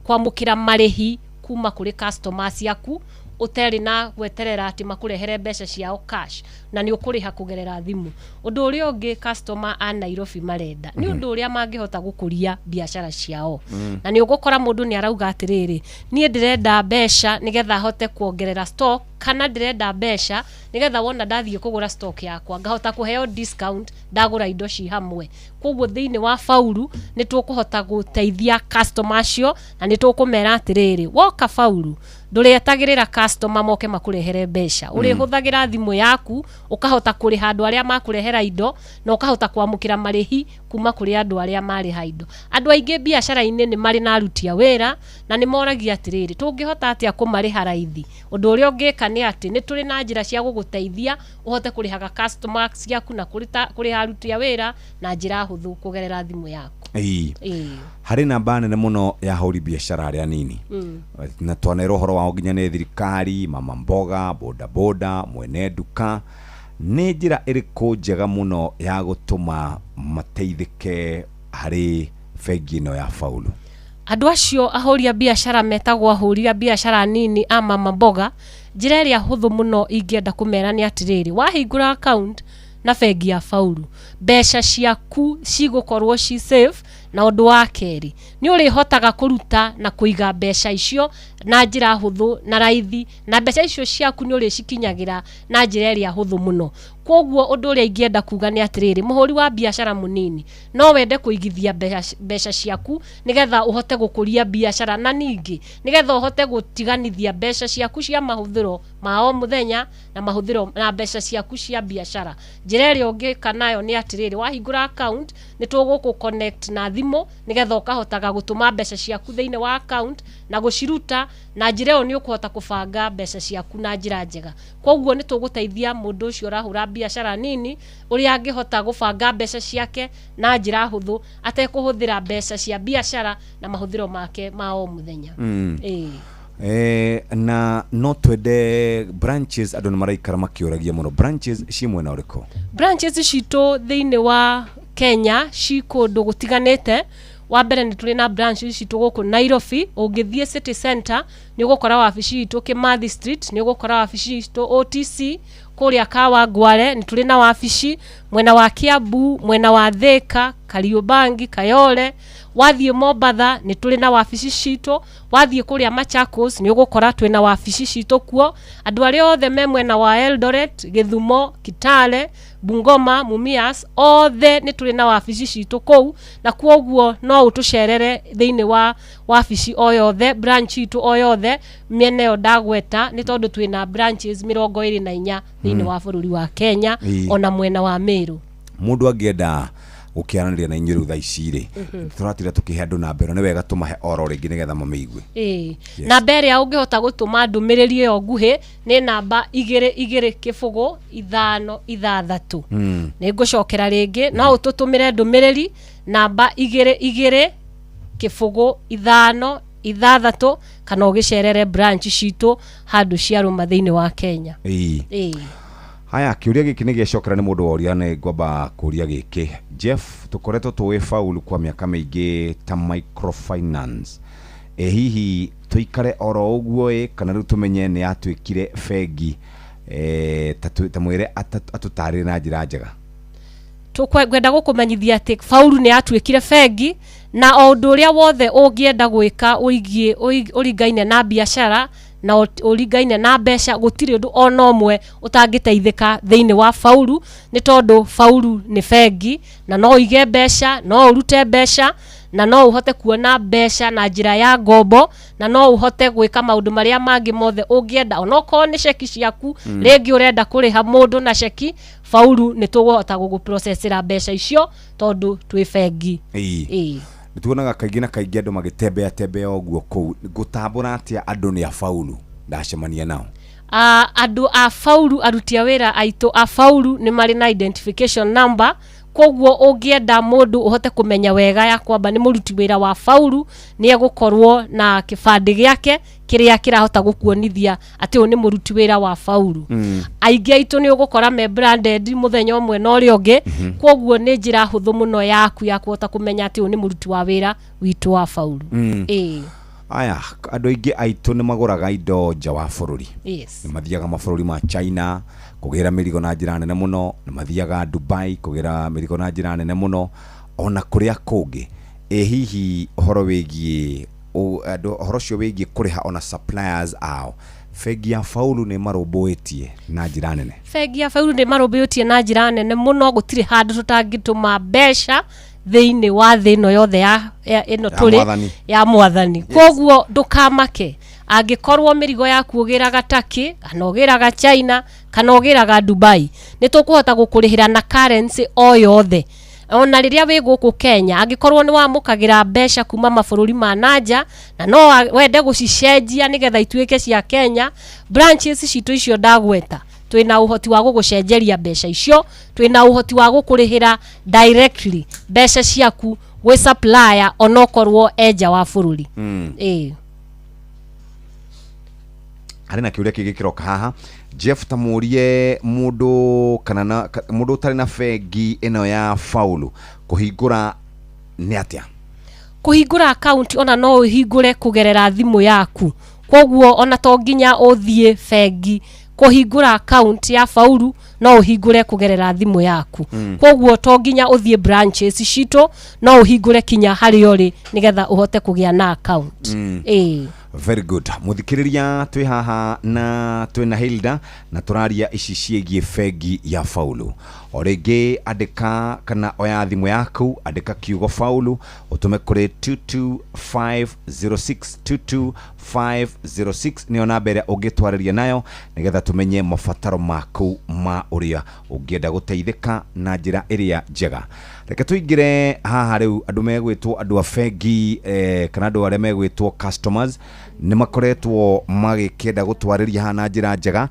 kwamũkĩra marĩhi kuma kũrĩ customers ciaku ũtarĩ na gweterera atĩ makũrehere mbeca ciao cash, na nĩ ũkũrĩha kũgerera thimũ. Ũndũ ũrĩa ũngĩ customer a Nairobi marenda nĩ ũndũ ũrĩa mangĩhota gũkũria biacara ciao. Na nĩ ũgũkora mũndũ nĩ arauga atĩrĩrĩ, niĩ ndĩrenda mbeca nĩgetha hote kuongerera stock, kana ndĩrenda mbeca nĩgetha wona ndathiĩ kũgũra stock yakwa ngahota kũheo discount ndagũra indo ci hamwe. Koguo thĩinĩ wa Faulu nĩ tũkũhota gũteithia customer acio, na nĩ tũkũmera atĩrĩrĩ, woka Faulu ndũrĩetagĩrĩra customer moke makũrehere mbeca, ũrĩhũthagĩra thimũ yaku ũkahota kũrĩha andũ arĩa makũrehera indo, na ũkahota kwamũkĩra marĩhi kuma kũrĩ andũ arĩa marĩha indo. Andũ aingĩ biacara-inĩ nĩ marĩ na aruti a wĩra na nĩ moragia atĩrĩrĩ, tũngĩhota atĩa kũmarĩha raithi? Ũndũ ũrĩa ũngĩka nĩ atĩ nĩ tũrĩ na njĩra cia gũgũteithia ũhote kũrĩhaga customer ciaku na kũrĩha aruti a wĩra na njĩra hũthũ kũgerera thimũ yaku. Ĩĩ. Harĩ namba nene mũno ya ahũri biacara arĩa nini, na twanerwo ũhoro wao nginya nĩ thirikari, mama mboga, boda boda, mwene nduka. Nĩ njĩra ĩrĩkũ njega mũno ya gũtũma mateithĩke harĩ bengi ĩno ya Faulu? Andũ acio ahũri a biacara metagwo ahũri a biacara nini a mama mboga, njĩra ĩrĩa hũthũ mũno ingĩenda kũmera nĩ atĩrĩrĩ, wahingũra account na bengi ya Faulu, mbeca ciaku cigũkorwo ci safe, na ũndũ wa kerĩ nĩ ũrĩhotaga kũruta na kũiga mbeca icio na njĩra hũthũ na raithi, na mbeca icio ciaku nĩ ũrĩcikinyagĩra na njĩra ĩrĩa hũthũ mũno. Koguo ũndũ ũrĩa ingĩenda kuga nĩ atĩrĩrĩ, mũhũri wa biacara mũnini no wende kũigithia mbeca ciaku nĩgetha ũhote gũkũria biacara, na ningĩ nĩgetha ũhote gũtiganithia mbeca ciaku cia mahũthĩro ma o mũthenya na mahũthĩro na mbeca ciaku cia biacara. Njĩra ĩrĩa ũngĩka nayo nĩ atĩrĩrĩ, wahingũra account nĩ tũgũkũ connect na thimũ nĩgetha ũkahotaga gũtũma mbeca ciaku thĩinĩ wa account na gũciruta, na njĩra ĩyo nĩ ũkũhota kũbanga mbeca ciaku na njĩra njega. Koguo nĩ tũgũteithia mũndũ ũcio ũrahũra biacara nini ũrĩa angĩhota gũbanga mbeca ciake na njĩra hũthũ atekũhũthĩra mbeca cia biacara na mahũthĩro make ma o mũthenya. Ĩĩ. Na no twende branches, andũ nĩ maraikara makĩũragia mũno, branches ci mwena ũrĩkũ? Branches citũ thĩinĩ wa Kenya ci kũndũ gũtiganĩte. Wa mbere nĩ tũrĩ na branch citũ gũkũ Nairobi. Ũngĩthiĩ City Center nĩ ũgũkora wabici itũ, Kimathi Street nĩ ũgũkora wabici itũ, OTC kũrĩa Kawangware nĩ tũrĩ na wabici, mwena wa Kiambu, mwena wa Thika, Kariobangi, Kayole. Wathiĩ Mombatha nĩ tũrĩ na wabici citũ. Wathiĩ kũrĩa Machakos nĩ ũgũkora twĩna wabici citũ kuo. Andũ arĩa othe me mwena wa Eldoret, Gĩthumo, Kitale, Bungoma, Mumias, othe nĩ tũrĩ na wabici citũ kũu, na kwoguo no ũtũcerere thĩinĩ wa wabici o yothe, branch itũ o yothe mĩena ĩyo ndagweta, nĩ tondũ twĩna branches 24 thĩinĩ wa bũrũri wa Kenya, ona mwena wa Meru. Mũndũ angĩenda gũkĩaranĩria na inyuĩ rĩu thaa ici rĩ, tũratira tũkĩhe andũ namba ĩno, nĩ wega tũmahe oro rĩngĩ nĩgetha mamĩigue. Ĩĩ. Namba ĩrĩa ũngĩhota gũtũma ndũmĩrĩri ĩyo nguhĩ nĩ namba 22056. Nĩ ngũcokera rĩngĩ, no ũtũtũmĩre ndũmĩrĩri namba 22056, Kana ũgĩcerere branch citũ handũ ciarũma thĩinĩ wa Kenya. Ĩĩ. Ĩĩ. Haya, kĩũria gĩkĩ nĩ gĩacokera nĩ mũndũ woria, nĩ ngwamba kũria gĩkĩ. Jeff, tũkoretwo tũĩ Faulu kwa mĩaka mĩingĩ ta microfinance, ĩ hihi tũikare oro ũguo ĩ, kana rĩu tũmenye nĩ yatuĩkire bengi? Ta mwĩre atũtarĩre na njĩra njega. Tũkwenda gũkũmenyithia atĩ Faulu nĩ yatuĩkire bengi, na o ũndũ ũrĩa wothe ũngĩenda gwĩka ũigiĩ ũringaine na biacara na ũringaine na mbeca, gũtirĩ ũndũ ona ũmwe ũtangĩteithĩka thĩinĩ wa Faulu, nĩ tondũ Faulu nĩ bengi, na no ũige mbeca, no ũrute mbeca, na no ũhote kuona mbeca na njĩra ya ngombo, na no ũhote gwĩka maũndũ marĩa mangĩ mothe ũngĩenda, onokorwo nĩ ceki ciaku. Rĩngĩ ũrenda kũrĩha mũndũ na ceki, Faulu nĩ tũgũhota gũgũprocessĩra mbeca icio tondũ twĩ bengi. Ĩĩ. Ĩĩ. Nĩ tuonaga kaingĩ na kaingĩ andũ magĩtembea tembea ũguo kũu, ngũtambũra atĩa andũ nĩ a Faulu ndacemania nao? Andũ a Faulu, aruti a wĩra aitũ a Faulu nĩ marĩ na identification number, koguo ũngĩenda mũndũ ũhote kũmenya wega ya kwamba nĩ mũruti wĩra wa Faulu, nĩ egũkorwo na kĩbandĩ gĩake kĩrĩa kĩrahota gũkuonithia atĩ ũyũ nĩ mũruti wĩra wa Faulu. Aingĩ aitũ nĩ ũgũkora me branded mũthenya ũmwe na ũrĩa ũngĩ, koguo nĩ njĩra hũthũ mũno yaku ya kũhota kũmenya atĩ ũyũ nĩ mũruti wa wĩra witũ wa Faulu. Ĩĩ. Aya, andũ aingĩ aitũ nĩ magũraga indo nja wa bũrũri. Yes. Nĩ mathiaga mabũrũri ma China kũgĩra mĩrigo na njĩra nene mũno, nĩ mathiaga Dubai kũgĩra mĩrigo na njĩra nene mũno, ona kũrĩa kũngĩ. Ĩ hihi ũhoro wĩgiĩ andũ, ũhoro ũcio wĩgiĩ kũrĩha ona suppliers ao, bengi ya Faulu nĩ marũmbũĩtie na njĩra nene? Bengi ya Faulu nĩ marũmbũĩtie na njĩra nene mũno. Gũtirĩ handũ tũtangĩtũma mbeca thĩinĩ wa thĩ ĩno yothe ya ĩno Ya tũrĩ Mwathani. Ya Mwathani. Koguo ndũkamake angĩkorwo mĩrigo yaku ũgĩraga Turkey, kana ũgĩraga China, kana ũgĩraga Dubai, nĩ tũkũhota gũkũrĩhĩra na currency o yothe. Ona rĩrĩa wĩ gũkũ Kenya, angĩkorwo nĩ wamũkagĩra mbeca kuma mabũrũri ma nanja na no wende gũcicenjia nĩgetha ituĩke cia Kenya, branches citũ icio ndagweta, twĩna ũhoti wa gũgũcenjeria mbeca icio, twĩna ũhoti wa gũkũrĩhĩra directly mbeca ciaku gwĩ supplier onokorwo enja wa bũrũri. Ĩĩ. Harĩ na kĩũria kĩngĩ kĩroka haha, Jeff, ta mũrie mũndũ kana na mũndũ ũtarĩ na bengi ĩno ya Faulu kũhingũra nĩ atĩa? Kũhingũra account ona no ũhingũre kũgerera thimũ yaku, koguo ona to nginya ũthiĩ bengi kũhingũra account ya Faulu, no ũhingũre kũgerera thimũ yaku. Koguo to nginya ũthiĩ branches citũ, no ũhingũre kinya harĩa ũrĩ nĩgetha ũhote kũgĩa na account. Ĩĩ. Very good. Mũthikĩrĩria, twĩ haha na twĩna Hilda na tũraria ici ciĩgiĩ bengi ya Faulu. O rĩngĩ, andĩka kana oya thimũ yaku, andĩka kiugo Faulu, ũtũme kũrĩ 22506. 22506 nĩyo namba ĩrĩa ũngĩtwarĩria nayo nĩgetha tũmenye mabataro maku ma ũrĩa ũngĩenda gũteithĩka na njĩra ĩrĩa njega. Reke tũingĩre haha rĩu, andũ megwĩtwo andũ a bengi, kana andũ arĩa megwĩtwo customers nĩ makoretwo magĩkĩenda gũtwarĩria haha na njĩra njega,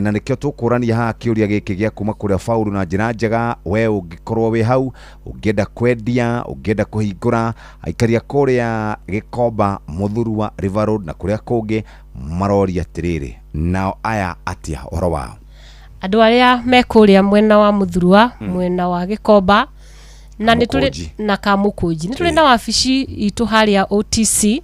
na nĩkĩo tũkũrania haha kĩũria gĩkĩ gĩa kuma kũrĩa Faulu na njĩra njega. We ũngĩkorwo wĩ hau ũngĩenda kwendia, ũngĩenda kũhingũra, aikaria kũrĩa Gĩkomba, Mũthurwa, River Road na kũrĩa kũngĩ maroria atĩrĩrĩ, nao aya atĩa ũhoro wao? Andũ arĩa me kũrĩa mwena wa Mũthurwa, mwena wa Gĩkomba na nĩ tũrĩ Kamũkũnji. na Kamũkũnji, nĩ tũrĩ na wabici itũ harĩa OTC,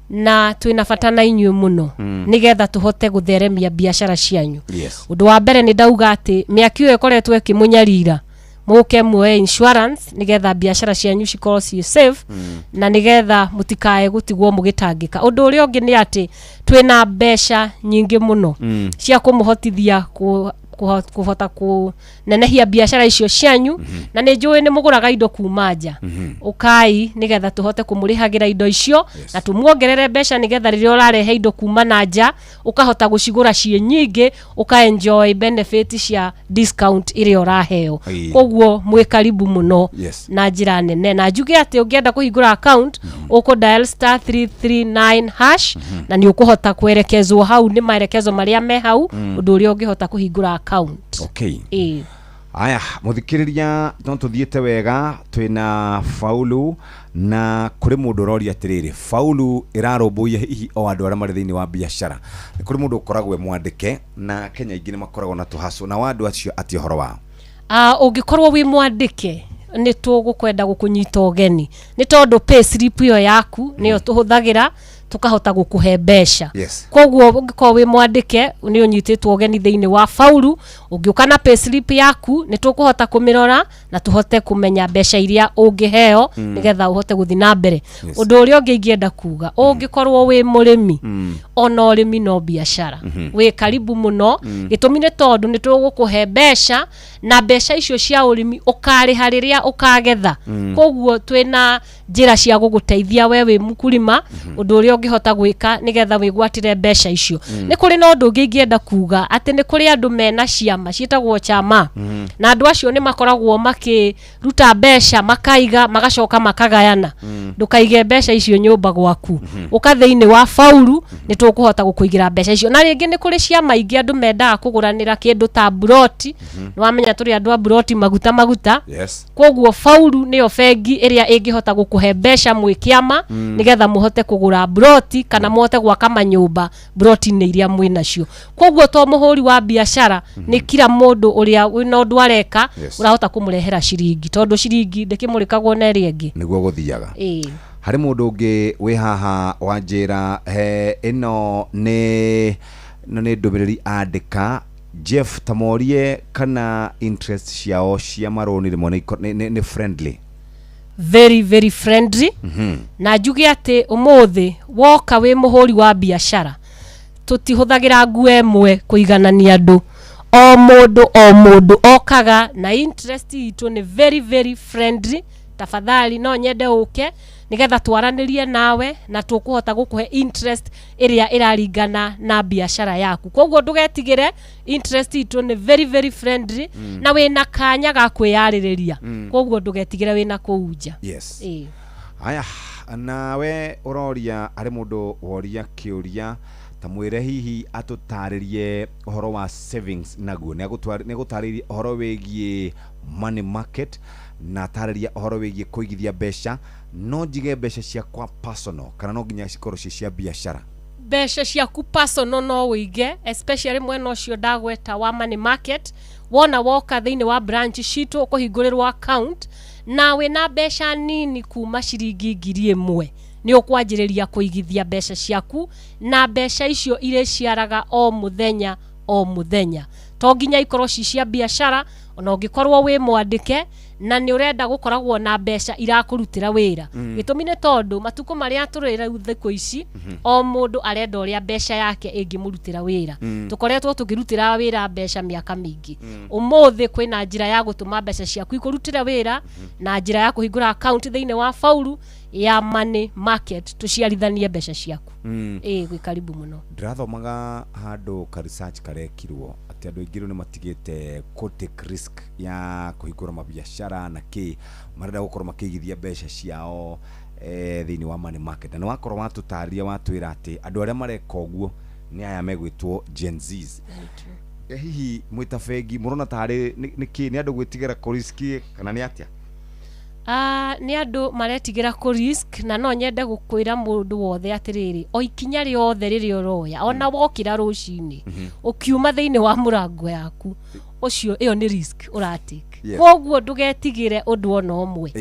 na twĩna bata na inyuĩ mũno nĩgetha tũhote gũtheremia biacara cianyu. Ũndũ wa mbere, nĩ ndauga atĩ mĩaki ĩyo ĩkoretwo ĩkĩmũnyarira, mũke muoe insurance nĩgetha biacara cianyu cikorwo ciĩ safe, na nĩgetha mũtikae gũtigwo mũgĩtangĩka. Ũndũ ũrĩa ũngĩ nĩ atĩ twĩna mbeca nyingĩ mũno cia kũmũhotithia kũhota kũnenehia biacara icio cianyu, na nĩ njũĩ nĩ mũgũraga indo kuma nja. Ũkai nĩgetha tũhote kũmũrĩhagĩra indo icio na tũmuongerere mbeca, nĩgetha rĩrĩa ũrarehe indo kuma na nja ũkahota gũcigũra ciĩ nyingĩ, ũka enjoy benefit cia discount ĩrĩa ũraheo. Koguo mwĩ karibu mũno na njĩra nene, na njuge atĩ ũngĩenda kũhingũra account, ũkũ dial star 339 hash na nĩ ũkũhota kwerekezwo hau nĩ maelekezo marĩa me hau, ũndũ ũrĩa ũngĩhota kũhingũra account. Ĩĩ. Aya muthikiriria no tuthiete wega twina Faulu na kuri mundu uroria atiriri Faulu irarumbuiya hihi o andu aria mari thiini wa biacara. Ni kuri mundu ukoragwo e mwandike na Kenya ingi ni makoragwo na tuhacu na wandu acio ati uhoro wao. Ungikorwo wi mwandike ni tugukwenda gukunyita ugeni ni tondu pay slip iyo yaku niyo tuhuthagira tukahota gukuhe mbeca. Yes. Koguo ungikorwo wi mwandike ni unyititwo ugeni thiini wa Faulu, ungiuka na pay slip yaku ni tukuhota kumirora na tuhote kumenya mbeca iria ungiheo nigetha uhote guthi na mbere. Yes. Undu uria ungi ingienda kuga, ungikorwo wi murimi ona urimi no biacara wi karibu muno, gitumi ni tondu ni tugukuhe mbeca na mbeca icio cia urimi ukariha riria ukagetha. Koguo twina njira cia guguteithia we wi mukurima undu uria ungihota gwika nigetha wigwatire mbeca icio. Ni kuri na undu ungi ingienda kuga ati ni kuri andu mena ciama ciitagwo chama, na andu acio ni makoragwo makiruta mbeca makaiga magacoka makagayana. Ndukaige mbeca icio nyumba gwaku, uka thiini wa Faulu ni tukuhota gukuigira mbeca icio. Na ringi ni kuri ciama ingi andu mendaga kuguranira kindu ta buroti, ni wamenya turi andu a buroti maguta maguta. Yes. Koguo Faulu niyo bengi iria ingihota gukuhe mbeca mwi kiama nigetha muhote kugura broti kana muhote gwaka manyumba broti-inĩ iria mwĩ nacio. Koguo to muhuri wa biacara ni kila mundu uria wina undu areka urahota kumurehera ciringi, tondu ciringi ndikimurikagwo na ĩrĩa ĩngĩ niguo guthiaga. Ĩĩ. Hari mundu ungi wi haha wanjira he ino ni ino ni ndumiriri andika Jeff tamorie kana interest ciao cia maroni rimwe ni friendly, very very friendly. Na njuge ati umuthi woka wi muhuri wa biacara tutihuthagira nguo ĩmwe kuiganania andu. O mundu okaga na interest itu ni very very friendly. Tafadhali no nyende uke nigetha twaranirie nawe na tukuhota gukuhe interest iria iraringana na biacara yaku. Koguo ndugetigire, interest itu ni very very friendly na wina kanya ga kwiyaririria. Koguo ndugetigire wina kuu nja. Yes. Aya nawe uroria ari mundu woria kiuria ta mwire hihi atutaririe uhoro wa savings naguo ni agutaririe uhoro wigie money market na tariria uhoro wigie kuigithia mbeca. No njige mbeca ciakwa personal kana no nginya cikorwo ci cia biacara? Mbeca ciaku personal no wige, especially mwena ucio ndagweta wa money market. Wona woka thiini wa branch citu ukuhingurirwo account na wina mbeca nini kuma ciringi 1,000 ni ukwanjiriria kuigithia mbeca ciaku, na mbeca icio iriciaraga o muthenya o muthenya. To nginya ikorwo ci cia biacara, ona ungikorwo wi mwandike na ni urenda gukoragwo na mbeca irakurutira wira. Gitumi ni tondu matuko maria turi riu thiku ici o mundu arenda uria mbeca yake ingimurutira wira. Tukoretwo tukirutira wira mbeca miaka mingi. Umuthi kwina njira ya gutuma mbeca ciaku ikurutira wira na njira ya kuhingura account thiini wa Faulu ya money market tuciarithanie mbeca ciaku. Ĩĩ, gwĩ karibu muno. Ndirathomaga handu ka research karekirwo ati andu aingĩ rĩu nĩ matigĩte kũ take risk ya kũhingũra mabiacara na kĩ, marenda gũkorwo makĩigithia mbeca ciao thĩinĩ wa money market. Na nĩ wakorwo watũtarĩria watwĩra atĩ andũ arĩa mareka ũguo nĩ aya megwĩtwo Gen Zs. Hihi mwĩta bengi mũrona tarĩ nĩkĩ, nĩ andũ gwĩtigĩra kũ risk kana nĩ atĩa? Nĩ andũ maretigĩra kũ risk, na no nyende gũkwĩra mũndũ wothe atĩrĩrĩ, o ikinya rĩothe rĩrĩa ũroya ona wokĩra rũcinĩ ũkiuma thĩinĩ wa mũrango yaku, ũcio ĩyo nĩ risk ũratake. Yes. Koguo ndũgetigĩre ũndũ ona ũmwe.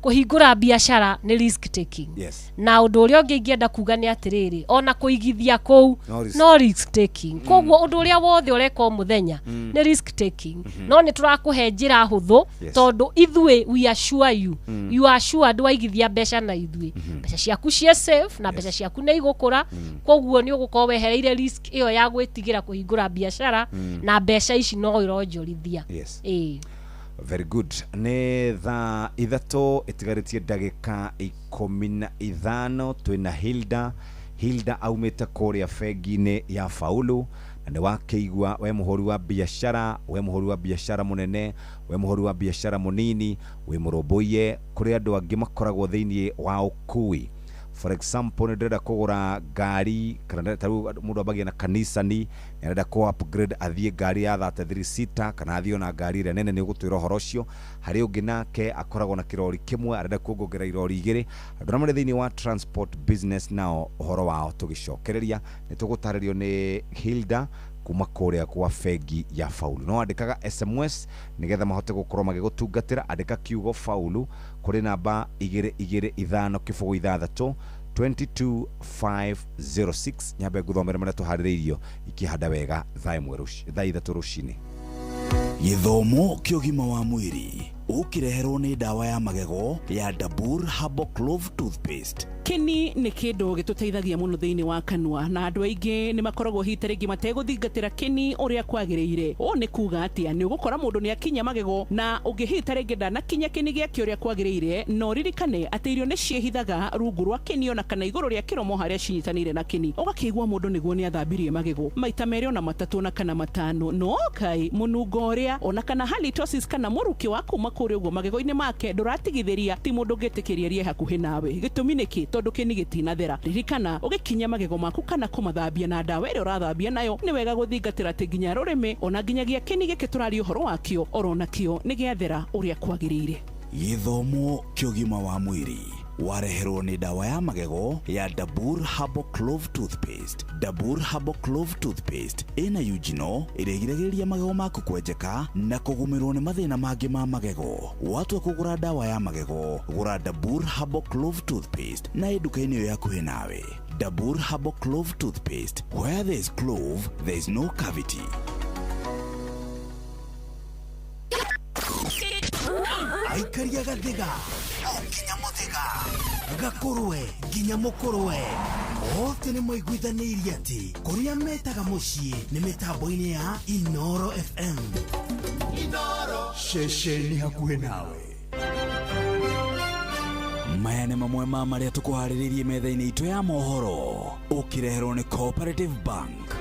Kũhingũra biacara nĩ risk taking. Yes. Na ũndũ ũrĩa ũngĩ ingĩenda kuga nĩ atĩrĩrĩ, ona kũigithia kũu no risk, no risk taking. Koguo ũndũ ũrĩa wothe ũreka o mũthenya nĩ risk taking. No nĩ tũrakũhe njĩra hũthũ, Yes. tondũ ithuĩ we assure you, you are sure ndwaigithia mbeca na ithuĩ, mbeca ciaku ciĩ safe na mbeca ciaku nĩ igũkũra. Koguo nĩ ũgũkorwo wehereire risk ĩyo ya gwĩtigĩra kũhingũra biacara, na mbeca ici no ironjorithia. Yes. Ĩĩ. Very good. Nĩ thaa 3 ĩtigarĩtie ndagĩka 15 twĩna Hilda. Hilda aumĩte kũrĩa bengi-inĩ ya Faulu, na nĩ wakĩigua we mũhũri wa biacara, we mũhũri wa biacara mũnene, we mũhũri wa biacara mũnini, wĩ mũrũmbũiye kũrĩ andũ angĩ makoragwo thĩinĩ wa ũkui. For example, nĩ ndĩrenda kũgũra ngari kana ta rĩu mũndũ ambagia na kanisani, nĩ arenda kũ upgrade athiĩ ngari ya 33 seater kana athiĩ ona ngari ĩrĩa nene, nĩ ũgũtwĩra ũhoro ũcio. Harĩ ũngĩ nake akoragwo na kĩrori kĩmwe, arenda kuongongerera irori igĩrĩ. Andũ arĩa marĩ thĩinĩ wa transport business nao ũhoro wao tũgĩcokereria nĩ tũgũtarĩrio nĩ Hilda kuma kũrĩa kwa bengi ya Faulu. No andĩkaga SMS nĩgetha mahote gũkorwo magĩgũtungatĩra. Andĩka kiugo Faulu kũrĩ namba 22506 22506. Nyambe nguthomere marĩa tũharĩrĩirio ikĩhanda wega thaa 1 thaa 3 rũcinĩ. Gĩthomo kĩa ũgima wa mwĩrĩ ũkĩreherwo nĩ ndawa ya magego ya Dabur Herbal Clove Toothpaste. Kĩni nĩ kĩndũ gĩtũteithagia mũno thĩinĩ wa kanua, na andũ aingĩ nĩ makoragwo hihi ta rĩngĩ mategũthingatĩra kĩni ũrĩa kwagĩrĩire. Ũũ nĩ kuga atĩa? Nĩ ũgũkora mũndũ nĩ akinya magego na ũngĩ hihi ta rĩngĩ ndanakinya kĩni gĩake ũrĩa kwagĩrĩire, na ũririkane atĩ irio nĩ ciĩhithaga rungu rwa kĩni ona kana igũrũ rĩa kĩromo harĩa cinyitanĩire na kĩni. Ũgakĩigua mũndũ nĩguo nĩ athambirie magego maita 2 ona 3 ona kana 5, no kai mũnungo ũrĩa ona kana halitosis kana mũrukĩ wa kuma kũrĩa ũguo magego-inĩ make ndũratigithĩria, ti mũndũ ũngĩtĩkĩria rie hakuhĩ nawe. Gĩtũmi nĩkĩ? Tondũ kĩni gĩtinathera. Ririkana ũgĩkinya magego maku kana kũmathambia na ndawa ĩrĩa ũrathambia nayo, nĩ wega gũthingatĩra atĩ nginya rũrĩmĩ ona nginyagia kĩni gĩkĩ tũraria ũhoro wakĩo orona kĩo nĩ gĩathera ũrĩa kwagĩrĩire. Gĩthomo kĩa ũgima wa mwĩrĩ wareherwo nĩ ndawa ya magego ya Dabur Herbal Clove Toothpaste. Dabur Herbal Clove Toothpaste ĩna eugenol ĩrĩa ĩgiragĩrĩria magego maku kwenjeka na kũgũmĩrwo nĩ mathĩna mangĩ ma magego. Watua kũgũra ndawa ya magego, gũra Dabur Herbal Clove Toothpaste na ĩ nduka-inĩ ĩyo hakuhĩ nawe. Dabur Herbal Clove Toothpaste, where there is clove, there is no cavity. Aikaria gathiga o nginya muthiga gakurwe nginya mukurwe, othe nĩ maiguithanĩirie atĩ kũrĩa metaga mũciĩ nĩ mĩtambo-inĩ ya Inoro FM. Inoro ceceni hakuhĩ nawe. Maya nĩ mamwe ma marĩa tũkũharĩrĩirie metha-inĩ itũ ya mohoro, ũkĩreherwo nĩ Cooperative Bank.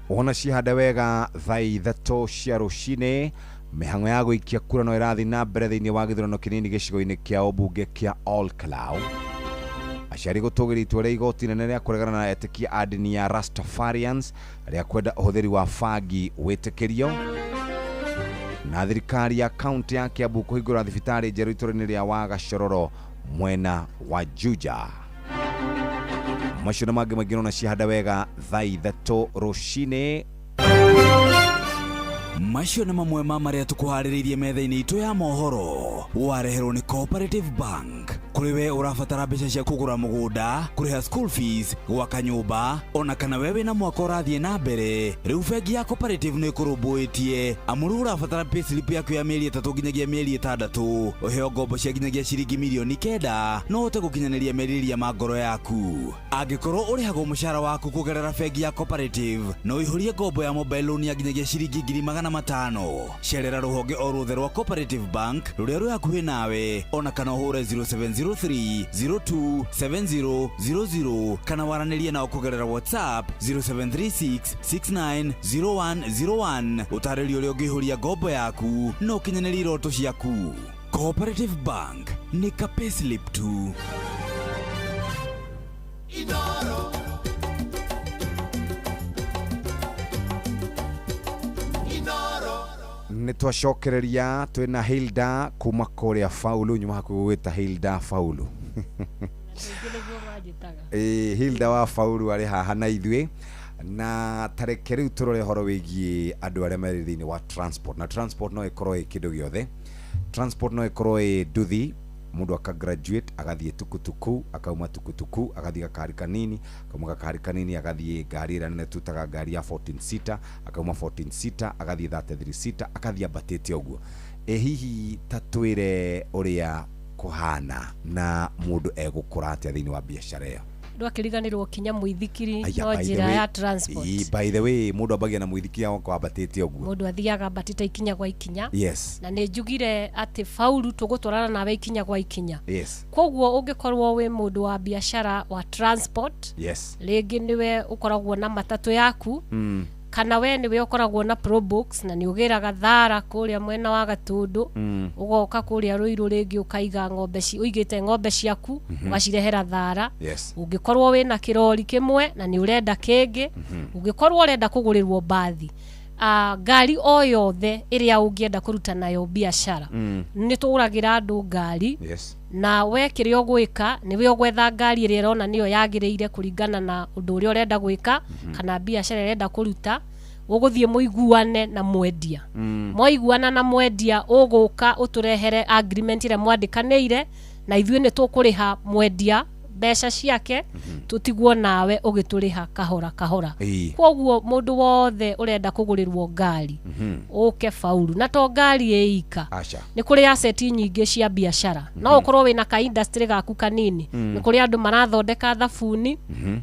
Wona cihanda wega thaa 3 cia rũcinĩ, mĩhang'o ya gũikia kura no ĩrathiĩ na mbere thĩinĩ wa gĩthurano kĩnini gĩcigo-inĩ kĩa ũmbunge kĩa Olkalau. Aciari gũtũgĩria itua rĩa igoti inene rĩa kũregana na etĩkia a ndini ya Rastafarians rĩa kwenda ũhũthĩri wa bangi wĩtĩkĩrio. Na thirikari ya kaunti ya Kiambu kũhingũra thibitarĩ njerũ itũũra-inĩ rĩa Wagacororo mwena wa Juja. Macio na mangĩ maingĩ nona cihanda wega thaa 3 rũcinĩ. Macio nĩ mamwe ma marĩa tũkũharĩrĩirie metha-inĩ itũ ya mohoro, wareherwo nĩ Cooperative Bank. Kũrĩ we ũrabatara mbeca cia kũgũra mũgũnda, kũrĩha school fees, gwaka nyũmba, ona kana we wĩna mwaka ũrathiĩ na mbere, rĩu bengi ya Cooperative nĩ ĩkũrũmbũĩtie. Amu rĩu ũrabatara payslip yaku ya mĩeri 3 nginyagia mĩeri 6, ũheo ngombo cia nginyagia ciringi mirioni 9, no ũhote gũkinyanĩria merirĩria ma ngoro yaku. Angĩkorwo ũrĩhagwo mũcara waku kũgerera bengi ya Cooperative, no ũihũrie ngombo ya mobile loan ya nginyagia ciringi 500,000. Cerera rũhonge o ruothe rwa Cooperative Bank rũrĩa rwĩ hakuhĩ nawe, ona kana ũhũre 0703 02 7000 kana waranĩrie nao kũgerera WhatsApp 0736 690101. Ũtarĩrio ũrĩa ũngĩihũria ngombo yaku na ũkinyanĩrie iroto ciaku. Cooperative Bank nĩ ka payslip tu. Inoro. Inoro. Nĩ twacokereria twĩna Hilda kuma kũrĩa Faulu, nyuma hakuhĩ gwĩta Hilda Faulu. Hilda wa Faulu arĩ haha na ithuĩ, na tareke rĩu tũrore ũhoro wĩgiĩ andũ arĩa marĩ thĩinĩ wa transport. Na transport no ĩkorwo ĩ kĩndũ gĩothe. Transport no ĩkorwo ĩ nduthi, mũndũ aka graduate agathiĩ tukutuku, akauma tukutuku agathiĩ gakari kanini, akauma gakari kanini agathiĩ ngari ĩrĩa nene tutaga ngari ya 14 seater, akauma 14 seater agathiĩ 33 seater, akathiĩ ambatĩte ũguo. Ĩ hihi ta twĩre ũrĩa kũhana na mũndũ egũkũra atĩa thĩinĩ wa biacara ĩyo? Ndwakĩriganĩrwo kinya mũithikiri no njĩra ya transport. By the way, mũndũ ambagia na mũithikiri agoka ambatĩte ũguo. Mũndũ athiaga ambatĩte ikinya gwa ikinya. Yes. Na nĩ njugire atĩ Faulu tũgũtwarana nawe ikinya gwa ikinya. Yes. Koguo ũngĩkorwo wĩ mũndũ wa biacara wa transport, yes, rĩngĩ nĩwe ũkoragwo na matatũ yaku, Kana we nĩwe ũkoragwo na Probox na nĩ ũgĩraga thara kũrĩa mwena wa Gatũndũ, ũgoka kũrĩa Rũirũ rĩngĩ ũkaiga ng'ombe ũigĩte ng'ombe ciaku, ũgacirehera thara. Ũngĩkorwo wĩna kĩrori kĩmwe na nĩ ũrenda kĩngĩ, ũngĩkorwo ũrenda kũgũrĩrwo mbathi, ngari o yothe ĩrĩa ũngĩenda kũruta nayo biacara, nĩ tũgũragĩra andũ ngari. Na we kĩrĩa ũgwĩka nĩwe ũgwetha ngari ĩrĩa ĩrona nĩyo yagĩrĩire kũringana na ũndũ ũrĩa ũrenda gwĩka, kana biacara ĩrenda kũruta. Ũgũthiĩ mũiguane na mwendia. Mwaiguana na mwendia, ũgũka ũtũrehere agreement ĩrĩa mwandĩkanĩire, na ithuĩ nĩ tũkũrĩha mwendia mbeca ciake, tũtigwo nawe ũgĩtũrĩha kahora kahora. Kwoguo mũndũ wothe ũrenda kũgũrĩrwo ngari, ũke Faulu. Na to ngari ĩika, Aca. nĩ kũrĩ asset nyingĩ cia biacara. No ũkorwo wĩna ka industry gaku kanini, nĩ kũrĩ andũ marathondeka thabuni,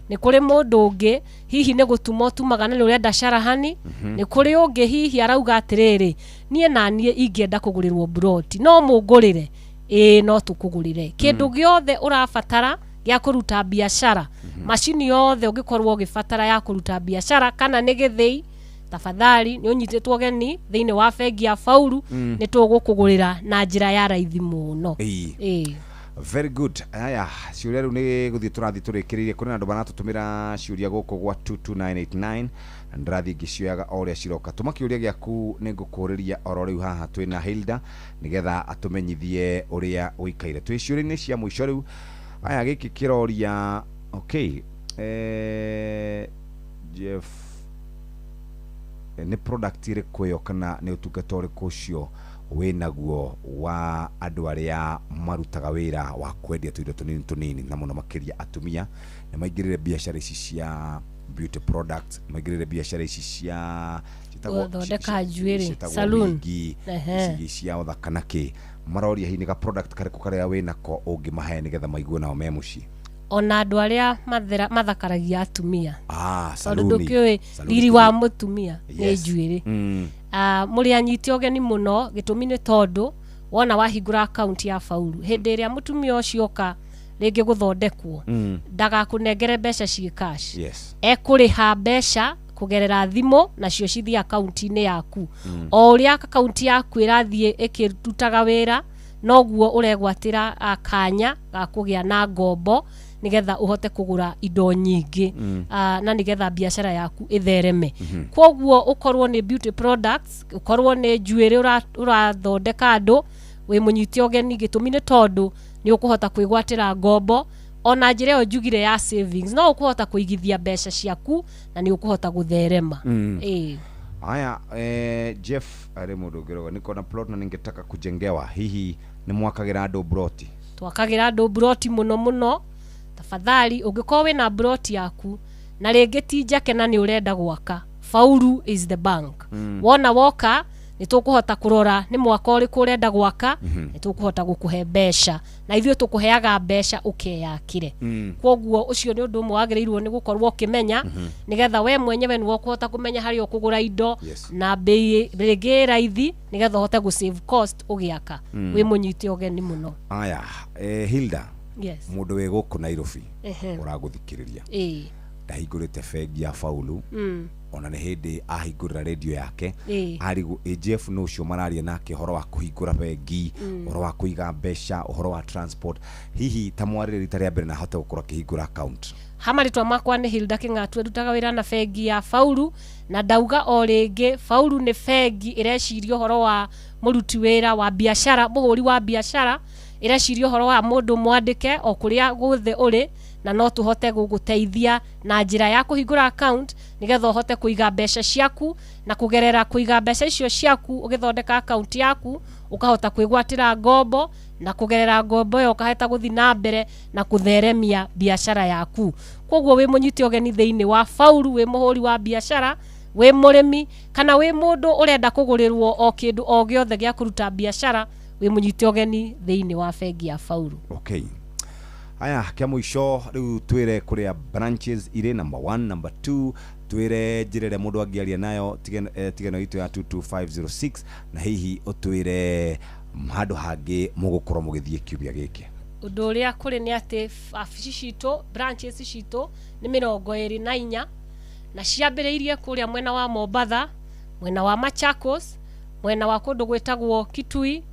nĩ kũrĩ mũndũ ũngĩ hihi nĩ gũtuma ũtumaga na nĩ ũrenda carahani, nĩ kũrĩ ũngĩ hihi arauga atĩrĩrĩ, niĩ na niĩ ingĩenda kũgũrĩrwo broti, no mũngũrĩre? Ĩĩ, no tũkũgũrĩre. Kĩndũ gĩothe ũrabatara gĩa kũruta biacara, macini yothe ũngĩkorwo ũgĩbatara ya kũruta biacara, kana nĩ gĩthĩi, tafadhali nĩ ũnyitĩtwo ũgeni thĩinĩ wa bengi ya Faulu. Nĩ tũgũkũgũrĩra na njĩra ya raithi mũno. Ĩĩ. Very good. Aya, ciũria rĩu nĩ gũthiĩ tũrathiĩ tũrĩkĩrĩirie. Kũrĩ na andũ maratũtũmĩra ciũria gũkũ gwa 22989 na ndĩrathiĩ ngĩcioyaga o ũrĩa ciroka. Tũma kĩũria gĩaku, nĩ ngũkũrĩria oro rĩu haha twĩna Hilda nĩgetha atũmenyithie ũrĩa ũikaire. Twĩ ciũria-inĩ cia mũico rĩu. Aya, gĩkĩ kĩroria, okay, Jeff, nĩ product ĩrĩkũ ĩyo kana nĩ ũtungata ũrĩkũ ũcio wĩnaguo wa andũ arĩa marutaga wĩra wa kwendia tũindo tũnini tũnini, na mũno makĩria atumia nĩ maingĩrĩre biacara ici cia beauty products, maingĩrĩre biacara ici cia gũthondeka njuĩrĩ, ciĩtagwo saloon. Wigi ici cia ũthaka na kĩ. Maroria hihi nĩ ga product karĩkũ karĩa wĩnako ũngĩmahe nĩgetha maigue nao me mũciĩ? Ona andũ arĩa mathakaragia atumia, tondũ Saluni. ndũkĩũĩ Saluni riri wa mũtumia nĩ njuĩrĩ. Mũrĩ anyite ũgeni mũno. Gĩtũmi nĩ tondũ wona wahingũra akaunti ya Faulu, hĩndĩ ĩrĩa mũtumia ũcio oka rĩngĩ gũthondekwo, ndagakũnengere mbeca ciĩ cash, ekũrĩha mbeca kũgerera thimũ, nacio cithiĩ akaunti-inĩ yaku. O ũrĩa akaunti yaku ĩrathiĩ ĩkĩrutaga wĩra, noguo ũregwatĩra kanya ga kũgĩa na ngombo nĩgetha ũhote kũgũra indo nyingĩ, na nĩgetha biacara yaku ĩthereme. Kwoguo ũkorwo nĩ beauty products, ũkorwo nĩ njuĩrĩ ũrathondeka andũ, wĩ mũnyite ũgeni. Gĩtũmi nĩ tondũ nĩ ũkũhota kwĩgwatĩra ngombo ona njĩra ĩyo njugire ya savings, no ũkũhota kũigithia mbeca ciaku na nĩ ũkũhota gũtherema. Ĩĩ. Haya, Jeff, arĩ mũndũ ũngĩroga niko na plot na ningetaka kujengewa, hihi nĩ mwakagĩra andũ broti? Twakagĩra andũ broti mũno mũno. Tafadhali, ũngĩkorwo wĩna broti yaku na rĩngĩ ti njake na nĩ ũrenda gwaka, Faulu is the bank. Wona woka, nĩ tũkũhota kũrora nĩ mwaka ũrĩkũ ũrenda gwaka, nĩ tũkũhota gũkũhe mbeca, na ithuĩ tũkũheaga mbeca ũkeyakĩre. Kwoguo ũcio nĩ ũndũ ũmwe wagĩrĩirwo nĩ gũkorwo ũkĩmenya, nĩgetha we mwenyewe nĩwe ũkũhota kũmenya harĩa ũkũgũra indo na mbei rĩngĩ ĩ raithi, nĩgetha ũhote gũ save cost ũgĩaka. Wĩ mũnyite ũgeni mũno. Aya, Hilda, Yes. mũndũ wĩ gũkũ Nairobi ũragũthikĩrĩria, ndahingũrĩte bengi ya Faulu, ona nĩ hĩndĩ ahingũrĩra redio yake, arigwo ĩ Jeff nũ ũcio mararia nake ũhoro wa kũhingũra bengi, ũhoro wa kũiga mbeca, ũhoro wa transport, hihi ta mwarĩre rita rĩa mbere na ahote gũkorwo akĩhingũra account? Ha marĩtwa makwa nĩ Hilda Kĩng'atu, ndutaga wĩra na bengi ya Faulu, na ndauga o rĩngĩ, Faulu nĩ bengi ĩreciria ũhoro wa mũruti wĩra wa biacara, mũhũri wa biacara, ĩreciria ũhoro wa mũndũ mwandĩke o kũrĩa guothe ũrĩ, na no tũhote gũgũteithia na njĩra ya kũhingũra account nĩgetha ũhote kũiga mbeca ciaku, na kũgerera kũiga mbeca icio ciaku ũgĩthondeka account yaku, ũkahota kwĩgwatĩra ngombo, na kũgerera ngombo ĩyo ũkahota gũthiĩ na mbere na kũtheremia biacara yaku. Koguo wĩ mũnyite ũgeni thĩinĩ wa Faulu, wĩ mũhũri wa biacara, wĩ mũrĩmi, kana wĩ mũndũ ũrenda kũgũrĩrwo o kĩndũ o gĩothe gĩa kũruta biacara, wĩ mũnyite ũgeni thĩinĩ wa bengi ya Faulu. Okay, aya, kĩa mũico rĩu, twĩre kũrĩa branches irĩ, number 1, number 2, twĩre njĩra ĩrĩa mũndũ angĩaria nayo tigano itũ ya 22506, na hihi ũtwĩre handũ hangĩ mũgũkorwo mũgĩthiĩ kiumia gĩkĩ. Ũndũ ũrĩa kũrĩ nĩ atĩ abici citũ, branches citũ nĩ 24, Na ciambĩrĩirie kũrĩa mwena wa Mombatha, mwena wa Machakos, mwena wa kũndũ gwĩtagwo Kitui,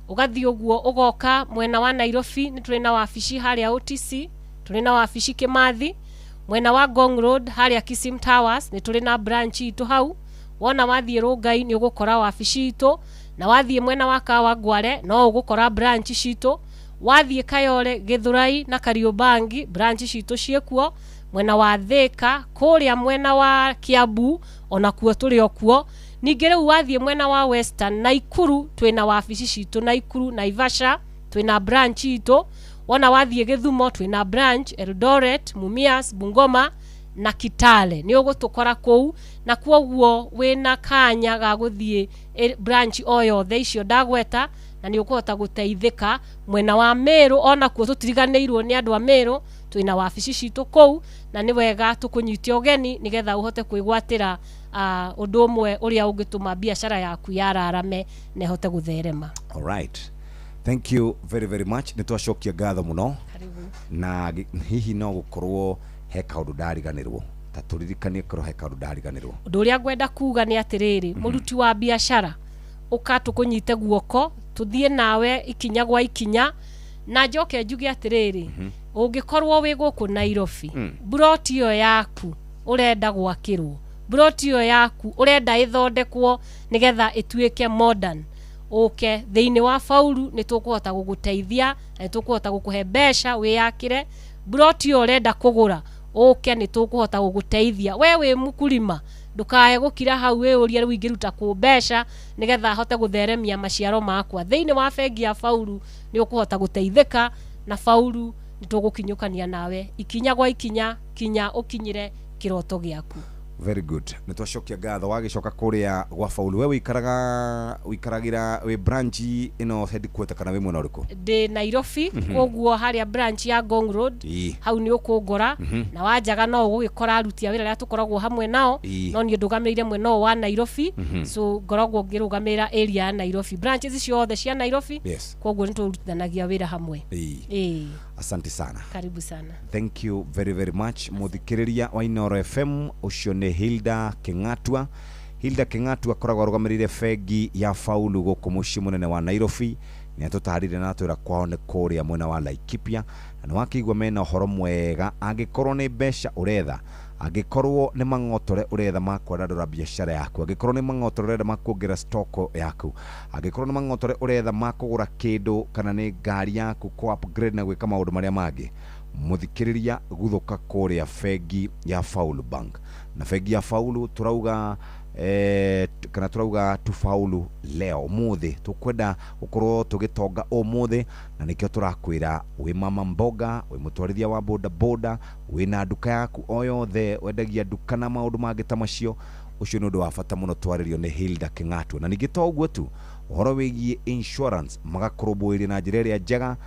ũgathiĩ ũguo ũgoka mwena wa Nairobi. Nĩ tũrĩ na wabici harĩa OTC, tũrĩ na wabici Kimathi, mwena wa Ngong Road harĩa Kisim Towers nĩ tũrĩ na branch itũ hau. Wona wathiĩ Rongai nĩ ũgũkora wabici itũ, na wathiĩ mwena wa Kawangware no ũgũkora branch citũ. Wathiĩ Kayole, Githurai na Kariobangi branch citũ ciĩkuo. Mwena wa Thika kũrĩa mwena wa Kiambu onakuo tũrĩ o kuo. Ningĩ rĩu wathiĩ mwena wa Western Naikuru twĩna wabici citũ Naikuru, Naivasha twĩna branch itũ. Wona wathiĩ Gĩthumo twĩna branch Eldoret, Mumias, Bungoma na Kitale nĩ ũgũtũkora kũu. Na kwoguo wĩna kanya ga gũthiĩ branch o yothe icio ndagweta, na nĩ ũkũhota gũteithĩka. Mwena wa Meru onakuo tũtiriganĩirwo nĩ andũ a Meru, twĩna wabici citũ kũu, na nĩ wega tũkũnyite ũgeni nĩgetha ũhote kwĩgwatĩra ũndũ ũmwe ũrĩa ũngĩtũma biacara yaku yararame na ĩhote gũtherema. All right, thank you very very much. Nĩ twacokia ngatho mũno. Karibu. Na hihi no gũkorwo he kaũndũ ndariganĩrwo, ta tũririkanie korwo he kaũndũ ndariganĩrwo. Ũndũ ũrĩa ngwenda kuga nĩ atĩrĩrĩ, mũruti wa biacara, ũka tũkũnyite guoko tũthiĩ nawe ikinya gwa ikinya. Na njoke njuge atĩrĩrĩ, ũngĩkorwo wĩ gũkũ Nairobi, mburoti ĩyo yaku ũrenda gwakĩrwo, mburoti ĩyo yaku ũrenda ĩthondekwo nĩgetha ĩtuĩke modern, ũke thĩinĩ wa Faulu nĩ tũkũhota gũgũteithia na nĩ tũkũhota gũkũhe mbeca wĩyakĩre. Mburoti ĩyo ũrenda kũgũra, ũke nĩ tũkũhota gũgũteithia. We wĩ mũkulima, ndũkae gũkira hau wĩyũrie rĩu ingĩruta kũ mbeca nĩgetha hote gũtheremia maciaro makwa. Thĩinĩ wa bengi ya Faulu nĩ ũkũhota gũteithĩka, na Faulu nĩ tũgũkinyũkania nawe ikinya gwa ikinya kinya ũkinyĩre kĩroto gĩaku. Very good. Nĩ twacokia ngatho. Wagĩcoka kũrĩa gwa Faulu, we wĩikaraga wĩikaragĩra wĩ branch ĩno headquarter kana wĩ mwena ũrĩkũ? Ndĩ Nairobi, koguo harĩa branch ya Ngong Road, hau nĩ ũkũngora. Na wanjaga no ũgũgĩkora aruti a wĩra arĩa tũkoragwo hamwe nao, no niĩ ndũgamĩrĩire mwena ũyũ wa Nairobi. So ngoragwo ngĩrũgamĩrĩra area ya Nairobi, branches ciothe cia Nairobi. Koguo nĩ tũrutithanagia wĩra hamwe. Ĩĩ. Asante sana. Karibu sana. Thank you very very much. Muthikiriria wa Inoro FM, ucio nĩ Hilda King'atua. Hilda King'atua akoragwo arũgamĩrĩire bengi ya Faulu gũkũ mũciĩ mũnene wa Nairobi. Nĩ atũtarire na atwĩra kwao nĩ kũrĩa mwena wa Laikipia, na nĩ wakĩigua mena ũhoro mwega. Angĩkorwo nĩ mbeca ũretha, angĩkorwo nĩ mang'otore ũretha ma kwandandũra biacara yaku, angĩkorwo nĩ mang'otore ũretha ma kuongerera stock yaku, angĩkorwo nĩ mang'otore ũretha ma kũgũra kĩndũ kana nĩ ngari yaku kũ upgrade na gwĩka maũndũ marĩa mangĩ, muthikiriria guthuka kũrĩa bengi ya Faulu Bank. Na bengi ya Faulu turauga kana turauga tufaulu leo umuthi, tukwenda gukorwo tugitonga umuthi, na nikio turakwira wi mama mboga, wi mutwarithia wa boda boda, wina nduka yaku o yothe wendagia nduka na maundu mangi ta macio, ucio ni undu wa bata muno twaririo ni Hilda King'atua. Na ningĩ to ũguo tu, ũhoro wĩgiĩ insurance magakũrũmbũirie na njĩra ĩrĩa njega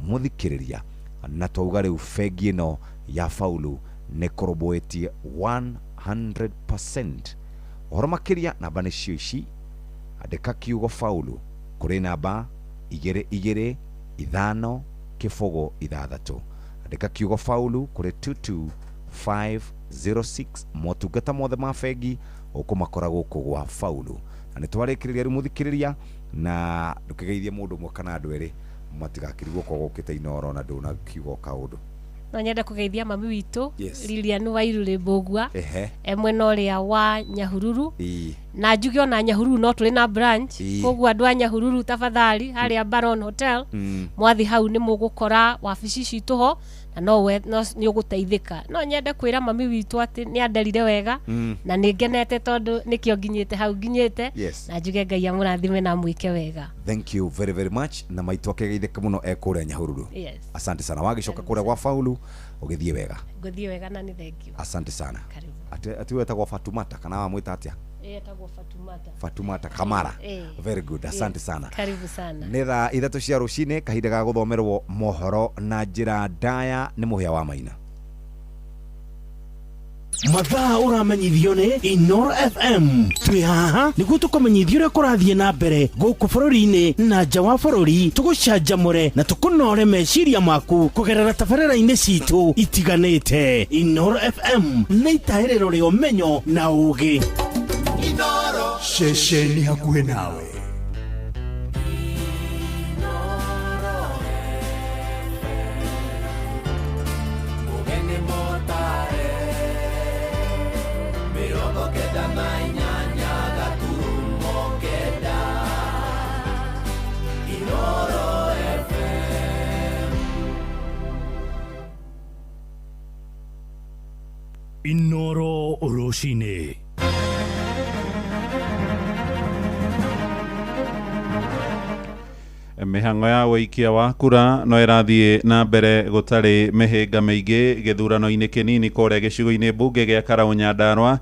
mũthikĩrĩria. Na twauga rĩu bengi ĩno ya Faulu nĩ kũrũmbũĩtie 100%. Ũhoro makĩria namba nĩ cio ici, andĩka kiugo Faulu kũrĩ namba 2 2 5 0 6, andĩka kiugo Faulu kũrĩ 22506. Motungata mothe ma bengi ũkũmakora gũkũ gwa Faulu. Na nĩ twarĩkĩrĩria rĩu mũthikĩrĩria, na ndũkĩgeithie mũndũ ũmwe kana andũ erĩ matigakĩrigwo korwo ũkĩte Inoro na ndũnakiuga kaũndũ. No nyende kũgeithia mami witũ Lilian Wairuri Mbũgua e mwena ũrĩa wa Nyahururu. Na njuge ona Nyahururu no tũrĩ na branch, koguo andũ a Nyahururu tafadhali harĩa Baron Hotel mwathi hau nĩ mũgũkora wabici citũ ho, na no nĩ ũgũteithĩka. No nyende kwĩra mami witũ atĩ nĩ anderire wega na nĩ ngenete tondũ nĩkĩo nginyĩte hau nginyĩte. Na njuge Ngai amũrathime na amwĩke wega. Thank you very very much. Na maitũ akĩgeithĩka mũno e kũrĩa Nyahururu. Asante sana. Wagĩcoka kũrĩa gwa Faulu ũgĩthiĩ wega. Ngũthiĩ wega na nĩ thank you. Asante sana. Ati wetagwo Fatumata kana wamwĩta atĩa? Etagwo Fatumata. Fatumata Kamara. Very good. Asante sana. Karibu sana. Nĩ thaa 3 cia rũcinĩ, kahinda ga gũthomerwo mohoro na njĩra ndaya nĩ Mũhĩa wa Maina. Mathaa ũramenyithio nĩ Inoro FM. Twĩ haha nĩguo tũkũmenyithia ũrĩa kũrathiĩ na mbere gũkũ bũrũri-inĩ na nja wa bũrũri, tũgũcanjamũre na tũkũnore meciria maku kũgerera tabarĩra-inĩ citũ itiganĩte. Inoro FM nĩ itahĩrĩro rĩa ũmenyo na ũũgĩ. Ceceni hakuhĩ nawe. Mugeni motare 98 gaturumo 9 Inoro FM. Inoro rũcinĩ. Mĩhang'o ya ũikia wa kura no ĩrathiĩ na mbere gũtarĩ mĩhĩnga mĩingĩ gĩthurano-inĩ kĩnini kũrĩa gĩcigo-inĩ mbunge gĩa Karau Nyandarua.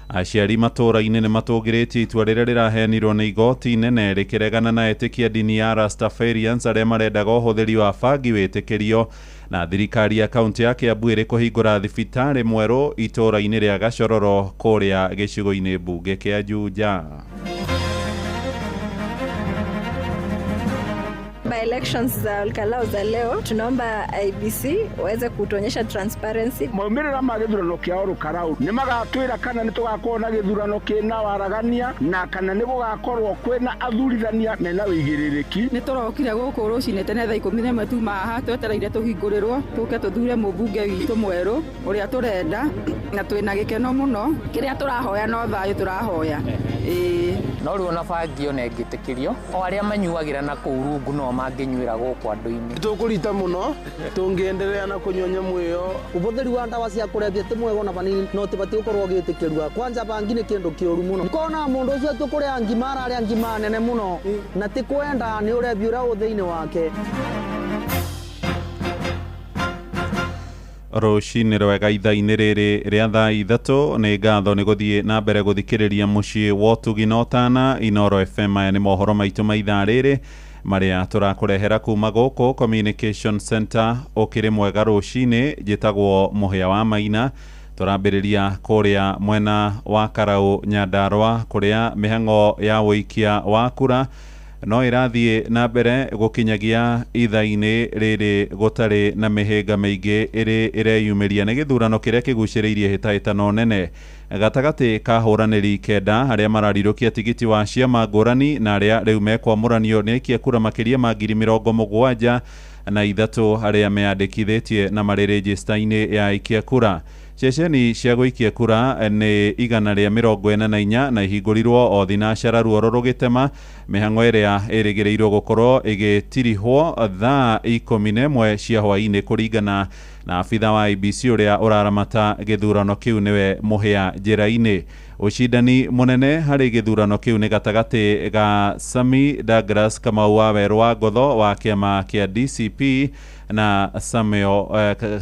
Aciari matũũra-inĩ nĩ matũgĩrĩtie itua rĩrĩa rĩraheanirwo nĩ igoti inene rĩkĩregana na etĩkia ndini ya Rastafarians arĩa marendaga ũhũthĩri wa bangi wĩtĩkĩrio. Na thirikari ya kaunti ya Kiambu ĩrĩ kũhingũra thibitarĩ mwerũ itũũra-inĩ rĩa Gacororo kũrĩa gĩcigo-inĩ mbunge kĩa Juja. By elections za Olkalau za leo, tunaomba IEBC waweze kutuonyesha transparency. Maumĩrĩra ma gĩthurano kĩa Olkalau nĩ magatwĩra kana nĩ tũgakorwo na gĩthurano kĩna waragania na kana nĩ gũgakorwo kwĩna athurithania mena wĩigĩrĩrĩki. Nĩ tũrokire gũkũ rũcinĩ tene thaa 11 tuma haha twetereire tũhingũrĩrwo tũke tũthure mũmbunge witũ mwerũ ũrĩa tũrenda, na twĩna gĩkeno mũno. Kĩrĩa tũrahoya no thayũ tũrahoya. Ĩĩ. No rĩu ona bangi ona ĩngĩtĩkĩrio, o arĩa manyuagĩra na kũu rungu no mangĩnyuĩra gũkũ andũ-inĩ. Tũkũrita mũno tũngĩenderea na kũnyua nyamũ ĩyo. Ũbũthĩri wa ndawa cia kũrebia ti mwega ona vanini, no tũbatiĩ gũkorwo ũgĩtĩkĩrua. Kwanja bangi nĩ kĩndũ kĩũru mũno. Kona mũndũ ũcio ti kũrĩa ngima, ararĩa ngima nene mũno na ti kwenda, nĩ ũrebi ũrĩa wĩ thĩinĩ wake. Rũcinĩ rwega ithaa-inĩ rĩrĩ rĩa thaa 3. Nĩ ngatho nĩ gũthiĩ na mbere gũthikĩrĩria mũciĩ wa ũtugi na ũtana Inoro FM. Maya nĩ mohoro maitũ ma ithaa rĩrĩ marĩa tũrakũrehera kuma gũkũ Communication Center. Ũkĩrĩ mwega rũcinĩ, njĩtagwo Mũhĩa wa Maina. Tũrambĩrĩria kũrĩa mwena wa Karau Nyandarua kũrĩa mĩhang'o ya ũikia wa kura no ĩrathiĩ na mbere gũkinyagia ithaa-inĩ rĩrĩ gũtarĩ na mĩhĩnga mĩingĩ ĩrĩ ĩreyumĩria. Nĩ gĩthurano kĩrĩa kĩgucĩrĩirie hĩtahĩtano nene gatagatĩ ka hũranĩri 9 arĩa mararirũkia tigiti wa ciama ngũrani na arĩa rĩu mekwamũranio nĩ aikia kura makĩria ma 73,000 arĩa meyandĩkithĩtie na marĩ rĩnjĩsta-inĩ ya aikia kura. Ceceni cia gũikia kura nĩ 144 na ihingũrirwo o thinacara ruoro rũgĩtema. Mĩhang'o ĩrĩa ĩrĩgĩrĩirwo gũkorwo ĩgĩtirihwo thaa 11 cia hwaĩ-inĩ kũringana na abitha wa IEBC ũrĩa ũraramata gĩthurano kĩu nĩwe Mũhĩa Njĩra-inĩ. Ũcindani mũnene harĩ gĩthurano kĩu nĩ gatagatĩ ga Sami Douglas Kamau wa Werũ wa Ngotho wa kĩama kĩa DCP na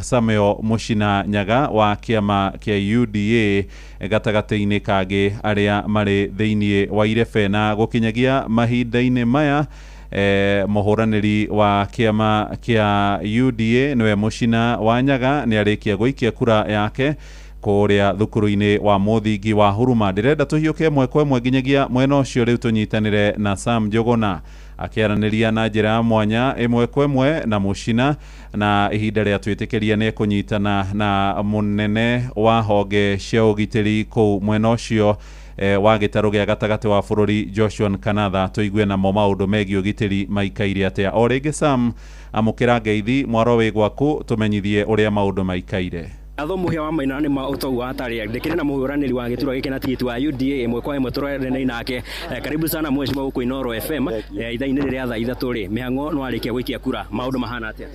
Samuel Mũcina Nyaga wa kĩama kĩa UDA gatagatĩ-inĩ kangĩ arĩa marĩ thĩinĩ wa irebe. Na gũkinyagia mahinda-inĩ maya mũhũranĩri wa kĩama kĩa UDA nĩwe Mũcina wa Nyaga nĩ arĩkia gũikia kura yake kũrĩa thukuru-inĩ wa mũthingi wa Huruma. Ndĩrenda tũhiũke ĩmwe kwa ĩmwe nginyagia mwena ũcio rĩu tũnyitanĩre na Sam Njũgũna akĩaranĩria na njĩra ya mwanya ĩmwe kwa ĩmwe na Mũcina, na ihinda rĩa twĩtĩkĩria nĩ ekũnyitana na mũnene wa honge cia ũgitĩri kũu mwena ũcio wa gĩtarũ gĩa gatagatĩ wa bũrũri Joshua Kanatha, tũigue namo maũndũ megiĩ ũgitĩri maikaire atĩa. O rĩngĩ Sam, amũkĩra ngeithi mwaro wĩ gwaku, tũmenyithie ũrĩa maũndũ maikaire. Atho Mũhĩa wa Maina nĩ ma ũtou wa tarĩa ndĩkĩrĩ na mũhũranĩri wa gĩturwa gĩkĩ na tigiti wa UDA ĩmwe kwa ĩmwe tũrerene nake. Karibu sana mheshimiwa gũkũ Inoro FM. Ithaa-inĩ rĩrĩa thaa 3 rĩ, mĩhang'o no arĩkia gũikia kura, maũndũ mahana atĩa?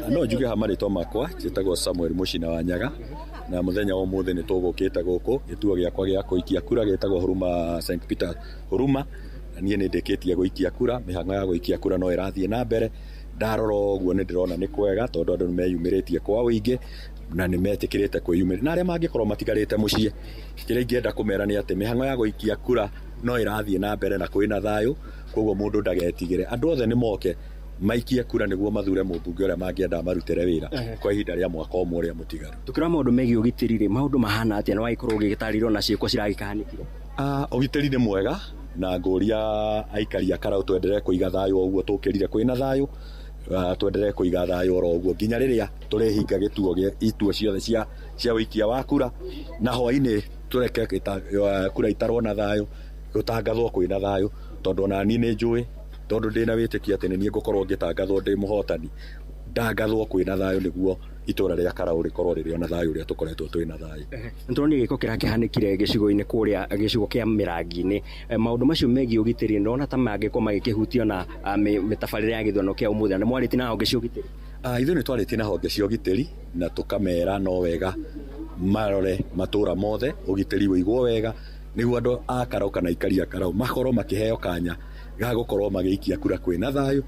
No njuge ha marĩtwa makwa njĩtagwo Samuel Mũcina wa Nyaga, na mũthenya wa ũmũthĩ nĩ tũgũkĩte gũkũ gĩtuo gĩakwa gĩa gũikia kura gĩtagwo Huruma St Peter Huruma, na niĩ nĩ ndĩkĩtie gũikia kura. Mĩhang'o ya gũikia kura no ĩrathiĩ na mbere. Ndarora ũguo nĩ ndĩrona nĩ kwega tondũ andũ nĩ meyumĩrĩtie kwa ũingĩ na nĩ metĩkĩrĩte kwĩyumĩria, na arĩa mangĩkorwo matigarĩte mũciĩ, kĩrĩa ingĩenda kũmera nĩ atĩ mĩhang'o ya gũikia kura no ĩrathiĩ na mbere na kwĩna thayũ, koguo mũndũ ndagetigĩre. Andũ othe nĩ moke Maikie kura nĩguo mathure mũmbunge ũrĩa mangĩenda marutĩre wĩra kwa ihinda rĩa mwaka ũmwe ũrĩa mũtigaru. Tukĩrora maũndũ megiĩ ũgitĩri rĩ, maũndũ mahana atĩa na wagĩkorwo ũgĩgĩtarĩrio na ciĩko ciragĩkahanĩkire? Ũgitĩri nĩ mwega na ngũria aikari a Karau twenderee kũiga thayũ o ũguo tũkĩrire kwĩna thayũ, twenderee kũiga thayũ oro ũguo nginya rĩrĩa tũrĩhinga gĩtuo gĩa ituo ciothe cia ũikia wa kura, na hwainĩ tũreke kura itarwo na thayũ, gũtangathwo kwĩna thayũ, tondũ ona niĩ nĩ njũĩ, tondũ ndĩna wĩtĩkio atĩ nĩ niĩ ngũkorwo ngĩtangathwo ndĩ mũhotani, ndangathwo kwĩna thayũ nĩguo itũra rĩa Karau rĩkorwo rĩrĩ ona thayũ ũrĩa tũkoretwo twĩna thayũ. Nĩtũronire gĩko kĩrakĩhanĩkire gĩcigo-inĩ kũrĩa gĩcigo kĩa Mĩrangi-inĩ. Maũndũ macio megiĩ ũgitĩri ndĩrona ta mangĩkorwo magĩkĩhutio na mĩtabarĩre ya gĩthurano kĩa ũmũthĩ, na nĩ mwarĩtie na honge cia ũgitĩri? Ithuĩ nĩ twarĩtie na honge cia ũgitĩri na tũkamera no wega marore matũra mothe ũgitĩri ũigwo wega nĩguo andũ a Karau kana aikari a Karau makorwo makĩheo kanya ga gũkorwo magĩikia kura kwĩna thayũ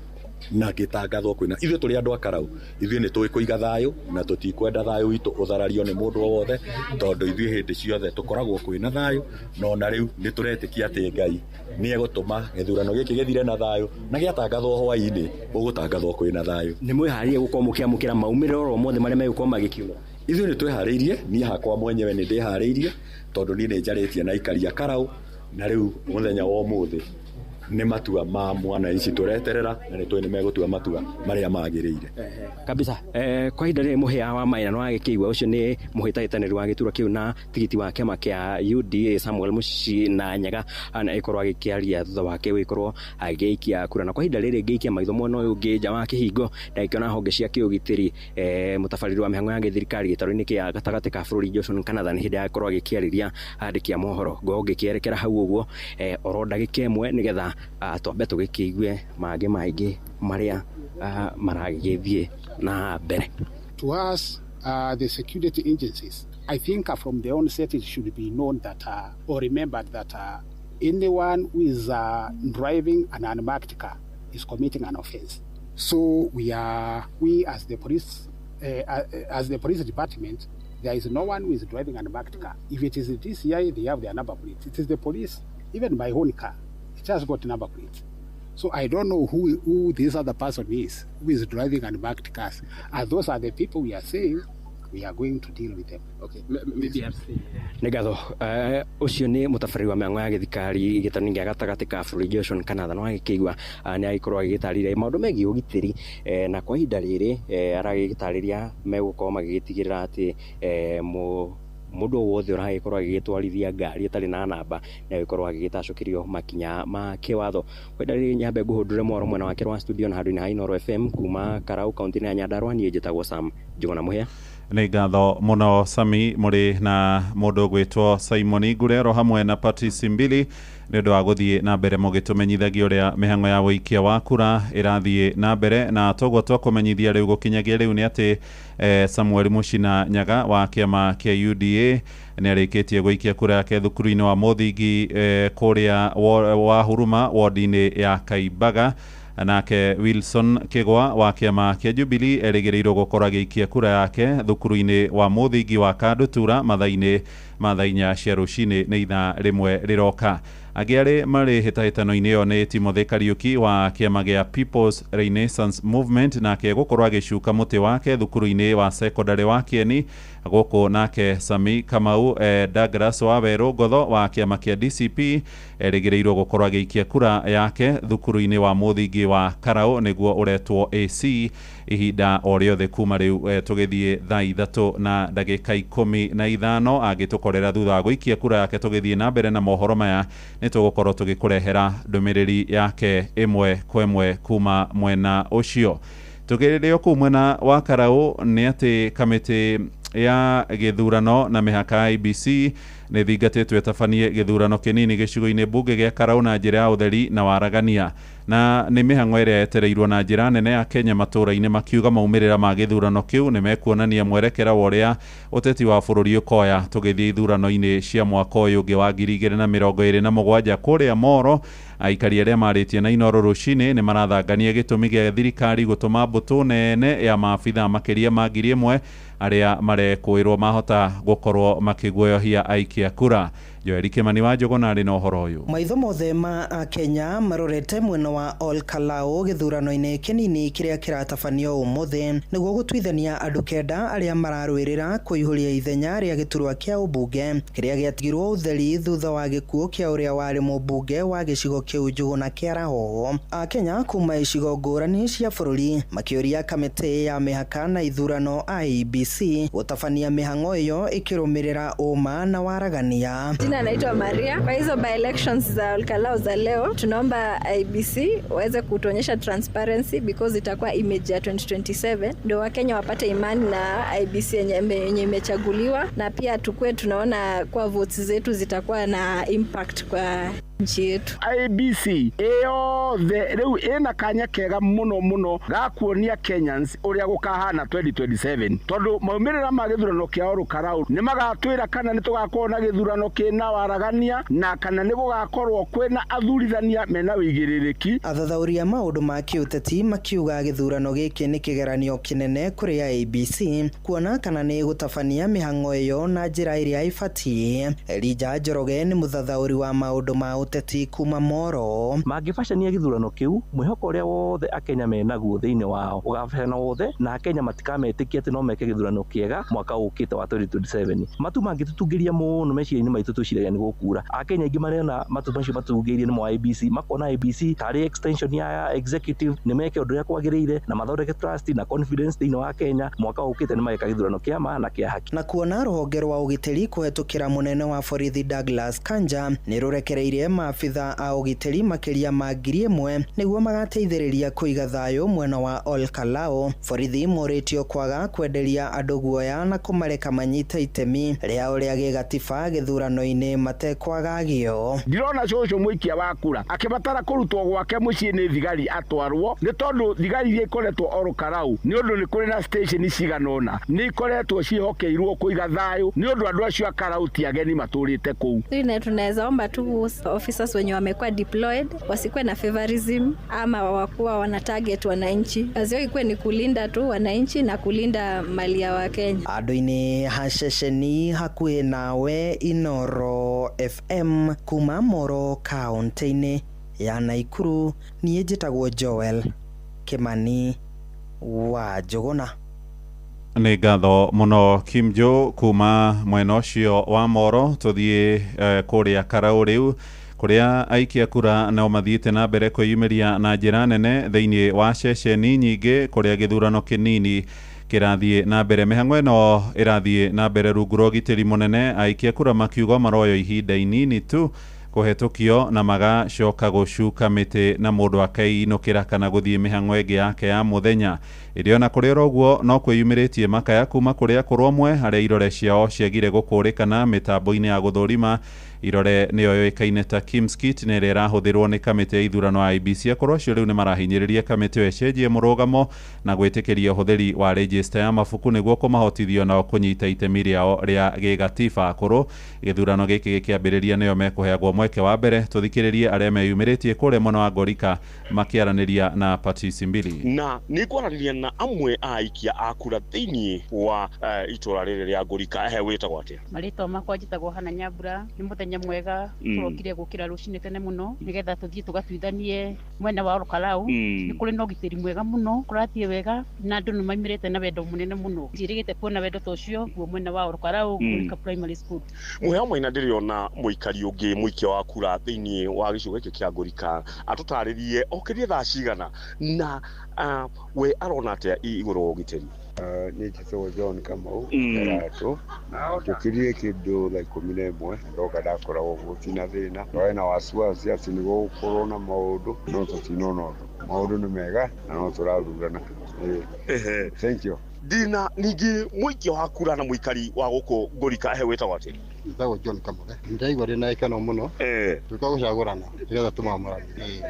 na gĩtangathwo kwĩna. Ithuĩ tũrĩ andũ a Karau, ithuĩ nĩ tũĩ kũiga thayũ na tũtikwenda thayũ witũ ũtharario nĩ mũndũ o wothe, tondũ ithuĩ hĩndĩ ciothe tũkoragwo kwĩna thayũ, na ona rĩu nĩ tũretĩkia atĩ Ngai nĩ egũtũma gĩthurano gĩkĩ gĩthire na thayũ, na gĩatangathwo hwaĩ-inĩ gũgũtangathwo kwĩna thayũ. Nĩ mwĩharĩirie gũkorwo mũkĩamũkĩra maumĩrĩro oro mothe marĩa megũkorwo magĩkiumĩra? Ithuĩ nĩ twĩharĩirie, niĩ hakwa mwenyewe nĩ ndĩharĩirie, tondũ niĩ nĩ njarĩtie na aikari a Karau, na rĩu mũthenya wa ũmũthĩ nĩ matua ma mwananchi tũreterera, na nĩ tũĩ nĩ megũtua matua marĩa magĩrĩire. Kabisa. Kwa ihinda rĩrĩ mũhĩa wa Maina nĩ wagĩkĩigua ũcio nĩ mũhĩtahĩtanĩri wa gĩturwa kĩu na tigiti wa kĩama kĩa UDA Samuel Mũcina Nyaga, na ĩkorwo agĩkĩaria thutha wake gũgĩkorwo agĩikia kura. Na kwa ihinda rĩrĩ ngĩikia maitho mwena ũyũ ũngĩ nja wa kĩhingo, ndagĩkĩona honge cia kĩũgitĩri, mũtabarĩri wa mĩhang'o ya gĩthirikari gĩtarũ-inĩ kĩa gatagatĩ ka bũrũri Johnson Kanatha nĩ hĩndĩ akorwo agĩkĩarĩria andĩki a mohoro. Ngorwo ngĩkĩerekera hau ũguo, oro ndagĩka ĩmwe nĩgetha twambe tũgĩkĩigue mangĩ maingĩ marĩa maragĩthiĩ na mbere. To us, the security agencies, I think from the onset it should be known that or remembered that anyone who is driving an unmarked car is committing an offense. So we as the police, as the police department, there is no one who is driving an unmarked car. If it is the DCI, they have their number plate. It is the police, even my own car, it has got number plate. So I don't know who this other person is, who is driving unmarked cars. And those are the people we are saying we are going to deal with them. Okay, maybe nĩ ngatho. Ũcio nĩ mũtabarĩri wa mĩhang'o ya gĩthirikari gĩtarũ-inĩ gĩa gatagatĩ ka bũrũri Johnson Kanatha. Nĩ wagĩkĩigua nĩ agĩkorwo agĩgĩtarĩria maũndũ megiĩ ũgitĩri, na kwa ihinda rĩrĩ aragĩgĩtarĩria megũkorwo magĩgĩtigĩrĩra atĩ mũndũ o wothe ũragĩkorwo agĩgĩtwarithia ngari ĩtarĩ na namba nĩ agĩkorwo agĩgĩtacũkĩrio makinya ma kĩwatho. Kwa ihinda rĩrĩ nyambe ngũhũndũre mwaro mwena wake wa studio na handũ-inĩ ha Inooro FM kuma Karau kaunti-inĩ ya Nyandarua. Niĩ njĩtagwo Sam Njuguna Mũhĩa. Nĩ ngatho mũno Sami, mũrĩ na mũndũ ũgwĩtwo Simon Ngurero hamwe na Patrice Mbili nĩ ũndũ wa gũthiĩ na mbere mũgĩtũmenyithagia ũrĩa mĩhang'o ya ũikia wa kura ĩrathiĩ na mbere. Na toguo twakũmenyithia rĩu gũkinyagia rĩu nĩ atĩ Samuel Mũcina Nyaga wa kĩama kĩa UDA nĩ arĩkĩtie gũikia kura yake thukuru-inĩ wa mũthingi kũrĩa wa Huruma ward-inĩ ya Kaimbaga. Nake Wilson Kigwa wa kĩama kĩa Jubilee erĩgĩrĩirwo gũkorwo agĩikia kura yake thukuru-inĩ wa mũthingi wa Kandutura mathaa-inĩ ma thaa inya cia rũcinĩ nĩ ithaa rĩmwe rĩroka. Angĩ arĩ marĩ hĩtahĩtano-inĩ ĩyo nĩ Timothy Kariuki wa kĩama gĩa People's Renaissance Movement, nake gũkorwo agĩcuka mũtĩ wake thukuru-inĩ wa secondary wa Kieni gũkũ. Nake Sami Kamau Douglas wa Werũ Ngotho wa kĩama kĩa DCP erĩgĩrĩirwo gũkorwo agĩikia kura yake thukuru-inĩ wa mũthingi wa Karau nĩguo ũretwo AC ihinda o rĩothe kuma rĩu tũgĩthiĩ thaa 3 na ndagĩka 15. Angĩtũkorera thutha wa gũikia kura yake tũgĩthiĩ na mbere na mohoro maya, nĩ tũgũkorwo tũgĩkũrehera ndũmĩrĩri yake ĩmwe kwa ĩmwe kuma mwena ũcio. Tũkĩrĩrĩo kũu mwena wa Karau nĩ atĩ kamĩtĩ ya gĩthurano na mĩhaka ya IEBC nĩ thingatĩtwo ĩtabanie gĩthurano kĩnini gĩcigo-inĩ mbunge gĩa Karau na njĩra ya ũtheri na waragania, na nĩ mĩhang'o ĩrĩa yetereirwo na njĩra nene ya Kenya matũũra-inĩ makiuga maumĩrĩra ma gĩthurano kĩu nĩ mekuonania mwerekera wa ũrĩa ũteti wa bũrũri ũkoya tũgĩthiĩ ithurano-inĩ cia mwaka ũyũ ũngĩ wa 2027. Kũrĩa Moro, aikari arĩa marĩtie na Inooro rũcinĩ nĩ marathangania gĩtũmi gĩa thirikari gũtũma mbũtũ nene ya maabithaa makĩria ma 1000 arĩa marekũĩrwo mahota gũkorwo makĩguoyohia aikia kura. Joeli Kimani wa Njũgũna arĩ na ũhoro ũyũ. Maitho mothe ma Akenya marorete mwena wa Ol Kalou gĩthurano-inĩ kĩnini kĩrĩa kĩratabanio ũmũthĩ nĩguo gũtuithania andũ 9 arĩa mararũĩrĩra kũihũria ithenya rĩa gĩturwa kĩa ũmbunge kĩrĩa gĩatigirwo ũtheri thutha wa gĩkuũ kĩa ũrĩa warĩ mũmbunge wa gĩcigo kĩu Njũgũna Kĩaraho. Akenya kuma icigo ngũrani cia bũrũri makĩũria kamĩtĩ ya mĩhaka na ithurano IEBC gũtabania mĩhang'o ĩyo ĩkĩrũmĩrĩra ũma na waragania. Jina naitwa Maria. Kwa hizo by elections za Olkalou za leo, tunaomba IEBC waweze kutuonyesha transparency because itakuwa image ya 2027 ndio Wakenya wapate imani na IEBC yenye imechaguliwa, na pia tukue tunaona kwa votes zetu zitakuwa na impact kwa nchi yetu. IEBC ĩyothe rĩu ĩna kanya kega mũno mũno ga kuonia Kenyans ũrĩa gũkahana 2027, tondũ maumĩrĩra ma gĩthurano kĩa Ol Kalou nĩ magatwĩra kana nĩ tũgakorwo na gĩthurano kĩna waragania na kana nĩ gũgakorwo kwĩna athurithania mena wĩigĩrĩrĩki. Athathaũri a maũndũ ma kĩũteti makiuga gĩthurano gĩkĩ nĩ kĩgeranio kĩnene kũrĩ IEBC kuona kana nĩ ĩgũtabania mĩhang'o ĩyo na njĩra ĩrĩa ĩbatiĩ. Elijah Njoroge nĩ mũthathaũri wa maũndũ ma ũteti kuma Moro. Mangĩbacania gĩthurano kĩu, mwĩhoko ũrĩa wothe Akenya menaguo thĩinĩ wao ũgabacana wothe, na Akenya matikametĩkia atĩ no meke gĩthurano kĩega mwaka ũkĩte wa 2027. Matu mangĩtũtungĩria mũno meciria-inĩ maitũ twĩciragia nĩ gũkura. Akenya aingĩ marena matu macio matungĩirie nĩ mo IEBC, makona IEBC tarĩ extension ya executive, nĩ meke ũndũ ũrĩa kwagĩrĩire na mathondeke trust na confidence thĩinĩ wa Kenya. Mwaka ũkĩte nĩ mageka gĩthurano kĩa ma na kĩa haki. Na kuona rũhonge rwa ũgitĩri kũhetũkĩra mũnene wa borithi Douglas Kanja nĩ rũrekereirie maabitha a ũgitĩri makĩria ma 1,000 nĩguo magateithĩrĩria kũiga thayũ mwena wa Ol Kalou. Borithi morĩtio kwaga kwenderia andũ guoya na kũmareka manyite itemi rĩao rĩa gĩgatiba gĩthurano-inĩ matekwagagio. Ndirona cũcũ mũikia wa kura akĩbatara kũrutwo gwake mũciĩ nĩ thigari atwarwo, nĩ tondũ thigari iria ikoretwo Ol Kalou nĩ ũndũ nĩ kũrĩ na station cigana ũna nĩ ikoretwo ciĩhokeirwo kũiga thayũ, nĩ ũndũ andũ acio a Karau ti ageni matũrĩte kũu. Tunaweza omba tu officers wenye wamekuwa deployed wasikuwe na favorism ama wakuwa wana target wananchi. Kazi yao ikuwe ni kulinda tu wananchi na kulinda mali ya Wakenya. Andũ-inĩ haceceni hakuhĩ nawe Inoro FM kuma Moro kaunti-inĩ ya Naikuru, niĩ njĩtagwo Joel Kimani wa Njũgũna. Nĩ ngatho mũno Kimjo kuma mwena ũcio wa Moro. Tũthiĩ kũrĩa Karau rĩu kũrĩa aikia kura nao mathiĩte na mbere kwĩyumĩria na njĩra nene thĩinĩ wa ceceni nyingĩ kũrĩa gĩthurano kĩnini kĩrathiĩ na mbere. Mĩhang'o ĩno ĩrathiĩ na mbere rungu rwa ũgitĩri mũnene, aikia kura makiuga maroyo ihinda inini tu kũhetũkio na magacoka gũcuka mĩtĩ na mũndũ akeinũkĩra kana gũthiĩ mĩhang'o ĩngĩ yake ya mũthenya. Ĩndĩ ona kũrĩ oro ũguo no kwĩyumĩrĩtie makaya kuma kũrĩa akũrũ amwe harĩa irore ciao ciagire gũkũrĩkana mĩtambo-inĩ ya gũthũrima. Irore nĩyo yũĩkaine ta Kimskit na ĩrĩa ĩrahũthĩrwo nĩ kamĩtĩ ya ithurano IEBC. Akũrũ acio rĩu nĩ marahinyĩrĩria kamĩtĩ ĩyo ĩcenjie mũrũgamo na gwĩtĩkĩria ũhũthĩri wa register ya mabuku nĩguo kũmahotithia nao kũnyita itemi rĩao rĩa gĩgatiba. Akũrũ gĩthurano gĩkĩ gĩkĩambĩrĩria nĩo mekũheagwo mweke wa mbere. Tũthikĩrĩrie arĩa meyumĩrĩtie kũrĩa mwena wa Ngorika makĩaranĩria na Patrice Mbili. Na nĩ kwaranĩria na amwe a aikia a kura thĩinĩ wa itũra rĩrĩ rĩa Ngorika. Ehe, wĩtagwo atĩa? Marĩtwa makwa njĩtagwo Hana Nyambura. Nĩ mũthenya mwega, tũrokire gũkĩra rũcinĩ tene mũno nĩgetha tũthiĩ tũgatuithanie mwena wa Ol Kalou. Nĩ kũrĩ na ũgitĩri mwega mũno, kũrathiĩ wega na andũ nĩ maimĩrĩte na wendo mũnene mũno. Njĩrĩgĩte kuona wendo ta ũcio kuo mwena wa Ol Kalou, Ngorika Primary School. Mũheo Maina, ndĩrĩona mũikari ũngĩ mũikia wa kura thĩinĩ wa gĩcigo gĩkĩ kĩa Ngorika atũtarĩrie okĩrie thaa cigana na we arona atĩa igũrũ wa ũgitĩri. Niĩ njĩtagwo John Kamau Karatu, na njũkĩrire kĩndũ thaa 11 ndoka ndakora gũtirĩ na thĩna, twarĩ na wasiwasi atĩ nĩ gũgũkorwo na maũndũ, no tũtinona ũndũ. Maũndũ nĩ mega na no tũrathurana. Thank you. Ndina ningĩ mũikia wa kura na mũikari wa gũkũ Ngorika, ehe, wĩtagwo atĩa? Njĩtagwo John Kamore. Ndĩraigua ndĩ na gĩkeno mũno tũka gũcagũrana nĩgetha tũmamũranie.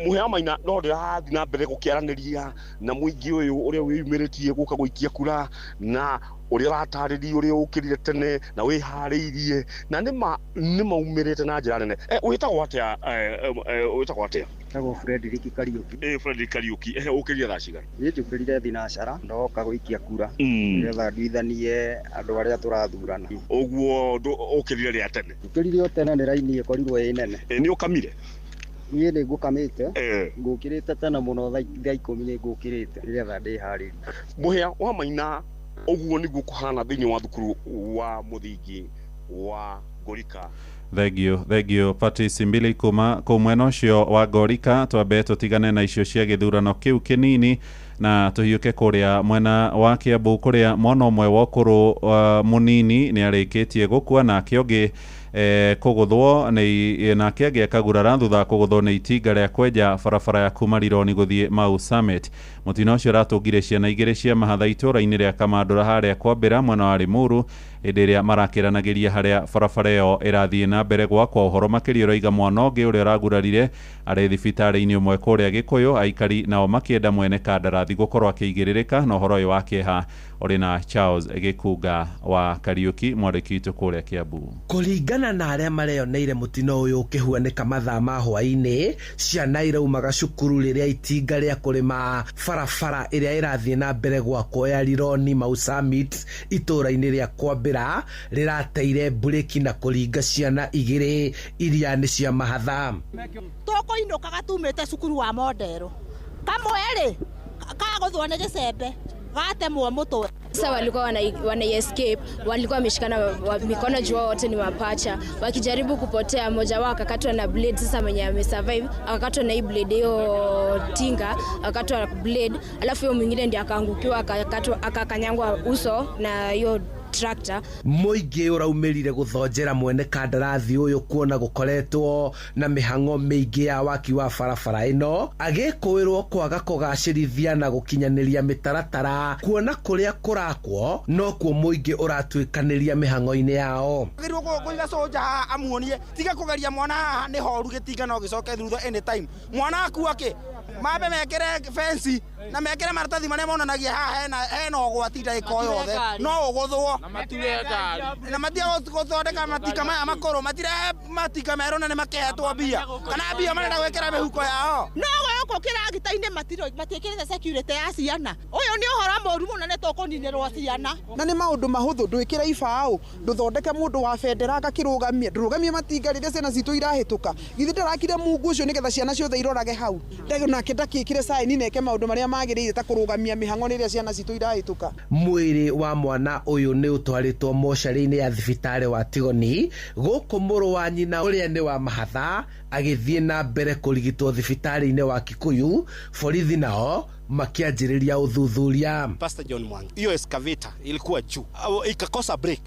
Mũheo Maina, no ndĩrathiĩ na mbere gũkĩaranĩria na mũingĩ ũyũ ũrĩa wĩyumĩrĩtie gũka gũikia kura na Ũrĩa ũratarĩria ũrĩa ũkĩrire tene na wĩharĩirie na nĩma nĩmaumĩrĩte na njĩra nene. Wĩtagwo atĩa? Wĩtagwo atĩa? Njĩtagwo Frederick Kariuki. Frederick Kariuki, ũkĩrire thaa cigana? Niĩ njũkĩrire thinacara ndoka gũikia kura nĩgetha nduithanie andũ arĩa tũrathurana. Ũguo ũkĩrire rĩa tene? Njũkĩrire o tene, nĩ raini ĩkorirwo ĩ nene. Nĩ ũkamire? Niĩ nĩ ngũkamĩte, ngũkĩrĩte tene mũno, thaa 10 nĩ ngũkĩrĩte nĩgetha ndĩharĩrie. Mũhĩa wa Maina, ũguo nĩguo kũhana thĩinĩ wa thukuru wa mũthingi wa Ngorika. Thengio Patrice Mbili kuma kũu mwena ũcio wa Ngorika. Twambe tũtigane na icio cia gĩthurano kĩu kĩnini na tũhiũke kũrĩa mwena wa Kiambu, kũrĩa mwana ũmwe wa ũkũrũ mũnini nĩ arĩkĩtie gũkua nake ũngĩ kũgũthwo nĩ nake angĩ akagurara thutha wa kũgũthwo nĩ itinga rĩa kwenja barabara ya kuma Rironi gũthiĩ Mau Summit. Mũtino ũcio ũratũngire ciana igĩrĩ cia mahatha itũũra-inĩ rĩa Kamandũra harĩa Kwambĩra mwena wa Limuru hĩndĩ ĩrĩa marakĩranagĩria harĩa barabara ĩyo ĩrathiĩ na mbere gwakwo. Ũhoro makĩria ũroiga mwana ũngĩ ũrĩa ũragurarire arĩ thibitarĩ-inĩ ũmwe kũrĩa Gĩkũyũ, aikari nao makĩenda mwene kandarathi gũkorwo akĩigĩrĩrĩka. Na ũhoro ũyũ wa kĩeha ũrĩ na Charles Gĩkunga wa Kariuki, mwandĩki witũ kũrĩa Kiambu. Kũringana na arĩa mareyoneire mũtino ũyũ ũkĩhuanĩka mathaa ma hwaĩ-inĩ, ciana iraumaga cukuru rĩrĩa itinga rĩa kũrĩma barabara ĩrĩa ĩrathiĩ na mbere gwakwo ya Rironi Mau Summit itũũra-inĩ rĩa Kwambĩra rĩrateire mburĩki na kũringa ciana igĩrĩ iria nĩ cia mahatha. Tũkũinũkaga tumĩte cukuru wa Mondero, kamwe rĩ kagũthwo nĩ gĩcembe gatemwo mũtwe. Sasa walikuwa wana escape, walikuwa wameshikana mikono juu wote ni mapacha. Wakijaribu kupotea, mmoja wao akakatwa na blade. Sasa mwenye amesurvive akakatwa na hii blade, hiyo tinga akakatwa blade, alafu hiyo mwingine ndiye akaangukiwa akakatwa akakanyangwa uso na hiyo tractor. Mũingĩ ũraumĩrire gũthonjera mwene kandarathi ũyũ kuona gũkoretwo na mĩhang'o mĩingĩ ya waki wa barabara ĩno, agĩkũĩrwo kwaga kũgacĩrithia na gũkinyanĩria mĩtaratara, kuona kũrĩa kũrakwo nokuo mũingĩ ũratuĩkanĩria mĩhang'o-inĩ yao. Agĩrĩirwo kũiga soja haha amuonie tiga kũgeria mwana haha nĩ horu gĩtinga no gĩcoke thutha anytime. Mwana akua kĩ mambe mekĩre fence na mekĩre maratathi marĩa monanagia haha hena ũgwati ndagĩka o yothe no ũgũthwo na matige gũthondeka matinga maya makũrũ, matirehe matinga merũ na nĩmakehetwo mbia kana mbia marenda gwĩkĩra mĩhuko yao. No gũkũ kĩragita-inĩ matiĩkĩrĩte security ya ciana. Ũyũ nĩ ũhoro mũũru mũno, nĩ tũkũninĩrwo ciana. Na nĩ maũndũ mahũthũ, ndwĩkĩre ibaũ, ndũthondeke mũndũ wa bendera agakĩrũgamie, ndũrũgamie matinga rĩrĩa ciana citũ irahĩtũka. Githĩ ndarakire mungu ũcio nĩgetha ciana ciothe irorage hau? Nake ndakĩkire saini na eke maũndũ marĩa magĩrĩire ta kũrũgamia mĩhang'o rĩrĩa ciana citũ irahĩtũka. Mwĩrĩ wa mwana ũyũ nĩ ũtwarĩtwo mocarĩ-inĩ ya thibitarĩ wa Tigoni, gũkũ mũrũ wa nyina ũrĩa nĩ wa mahatha agĩthiĩ na mbere kũrigitwo thibitarĩ-inĩ wa Kikuyu. Borithi nao makianjĩrĩria ũthuthuria. Pastor John Mwangi, hiyo excavator ilikuwa juu, ikakosa break,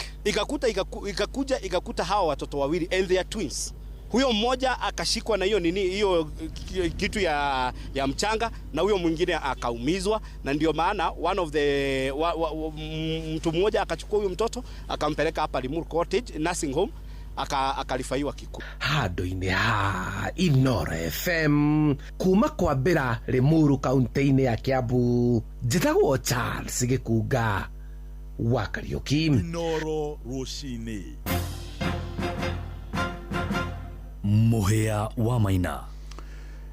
ikakuja ikakuta hawa watoto wawili and they are twins. Huyo mmoja akashikwa na hiyo nini, hiyo kitu ya mchanga, na huyo mwingine akaumizwa, na ndio maana one of the mtu mmoja akachukua huyo mtoto akampeleka hapa Limuru Cottage Nursing Home akarifaiwa Kikuyu. Handũ-inĩ ha Inoro FM kuma Kwambĩra Limuru kaunti-inĩ ya Kiambu, njĩtagwo Charles Gĩkunga wa Kariuki. Inoro rũcinĩ. Mũhĩa wa Maina.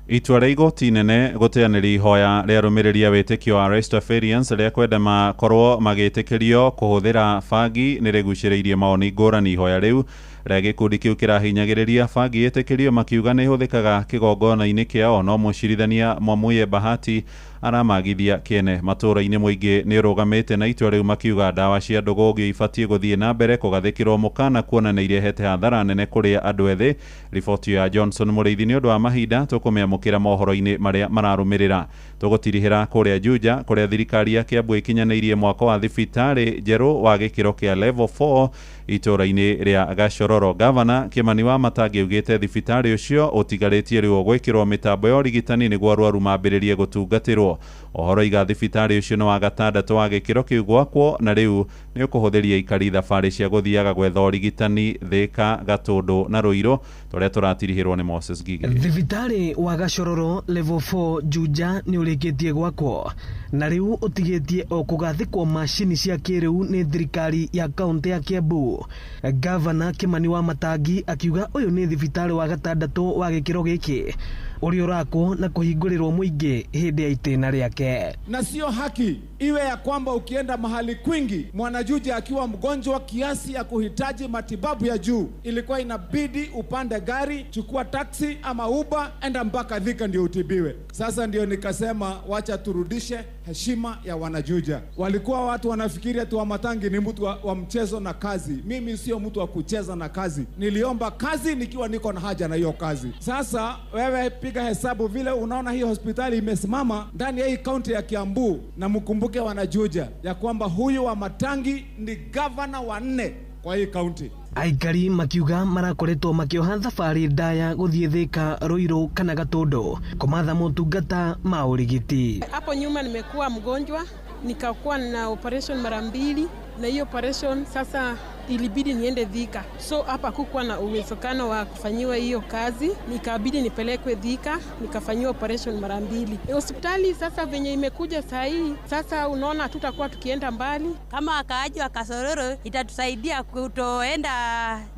Itua rĩa igoti inene gũteanĩria ihoya rĩa arũmĩrĩri a wĩtĩkio wa Rastafarians rĩa kwenda makorwo magĩtĩkĩrio kũhũthĩra bangi nĩ rĩgucĩrĩirie mawoni ngũrani. Ihoya rĩu rĩa gĩkundi kĩu kĩrahinyagĩrĩria bangi ĩtĩkĩrio makiuga nĩ ĩhũthĩkaga kĩgongona-inĩ kĩao, no mũcirithania Mwamuye Bahati aramagithia kĩene. Matũũra-inĩ mũingĩ nĩ ũrũgamĩte na itua rĩu makiuga ndawa cia ndũgũgĩ ibatiĩ gũthiĩ na mbere kũgathĩkĩrwo mũkana kuona nĩ irehete hathara nene kũrĩ andũ ethĩ. Riboti ya Johnson Mũrĩithi nĩ ũndũ wa mahinda tũkũmĩamũkĩra mohoro-inĩ marĩa mararũmĩrĩra. Tũgũtirihĩra kũrĩa Juja kũrĩa thirikari ya Kiambu ĩkinyanĩirie mwako wa thibitarĩ njerũ wa gĩkĩro kĩa level 4 itũũra-inĩ rĩa Gachororo. Gavana Kimani Wamatangi augĩte thibitarĩ ũcio ũtigarĩtie rĩu gwĩkĩrwo mĩtambo ya ũrigitani nĩguo arwaru mambĩrĩrie gũtungatĩrwo. Ũhoro iga thibitarĩ ũcio nĩ wa gatandatũ wa gĩkĩro kĩu gwakwo na rĩu nĩ ũkũhũthĩria aikari thabarĩ cia gũthiaga gwetha ũrigitani Thika, Gatũndũ na Ruiru. Ũrĩa tũratirihĩrwo nĩ Moses Ngigĩ. Thibitarĩ wa Gachororo level 4 Juja nĩ ũrĩkĩtie gwakwo na rĩu ũtigĩtie o kũgathĩkwo macini cia kĩrĩu nĩ thirikari ya kaũntĩ ya Kiambu. Gavana Kimani wa Matangi akiuga ũyũ nĩ thibitarĩ wa gatandatũ wa gĩkĩro gĩkĩ ũrĩa ũrakwo na kũhingũrĩrwo mũingĩ hĩndĩ ya itĩna rĩake. Na sio haki iwe ya kwamba ukienda mahali kwingi mwanajuja akiwa mgonjwa kiasi ya kuhitaji matibabu ya juu, ilikuwa inabidi upande gari, chukua taksi ama Uber, enda mpaka Thika ndio utibiwe. Sasa ndio nikasema wacha turudishe heshima ya wanajuja. Walikuwa watu wanafikiria tu Wamatangi ni mtu wa mchezo na kazi. Mimi sio mtu wa kucheza na kazi. Niliomba kazi nikiwa niko na haja na hiyo kazi. Sasa wewe piga hesabu vile unaona hii hospitali imesimama ndani ya hii kaunti ya Kiambu, na mkumbuke wanajuja ya kwamba huyu Wamatangi ni gavana wa 4 kwa hii kaunti. Aikari makiuga marakoretwo makĩoha thabarĩ ndaya gũthiĩ Thika, Ruiru kana Gatũndũ kũmatha motungata ma ũrigiti. Hapo nyuma nimekuwa mgonjwa, nikakuwa na operation mara 2, na hiyo operation sasa ilibidi niende Thika. So hapa kukuwa na uwezekano wa kufanyiwa hiyo kazi, nikabidi nipelekwe Thika, nikafanyiwa operation mara 2. Hospitali sasa venye imekuja saa hii, sasa unaona tutakuwa tukienda mbali. Kama wakaaji wa Kasororo itatusaidia kutoenda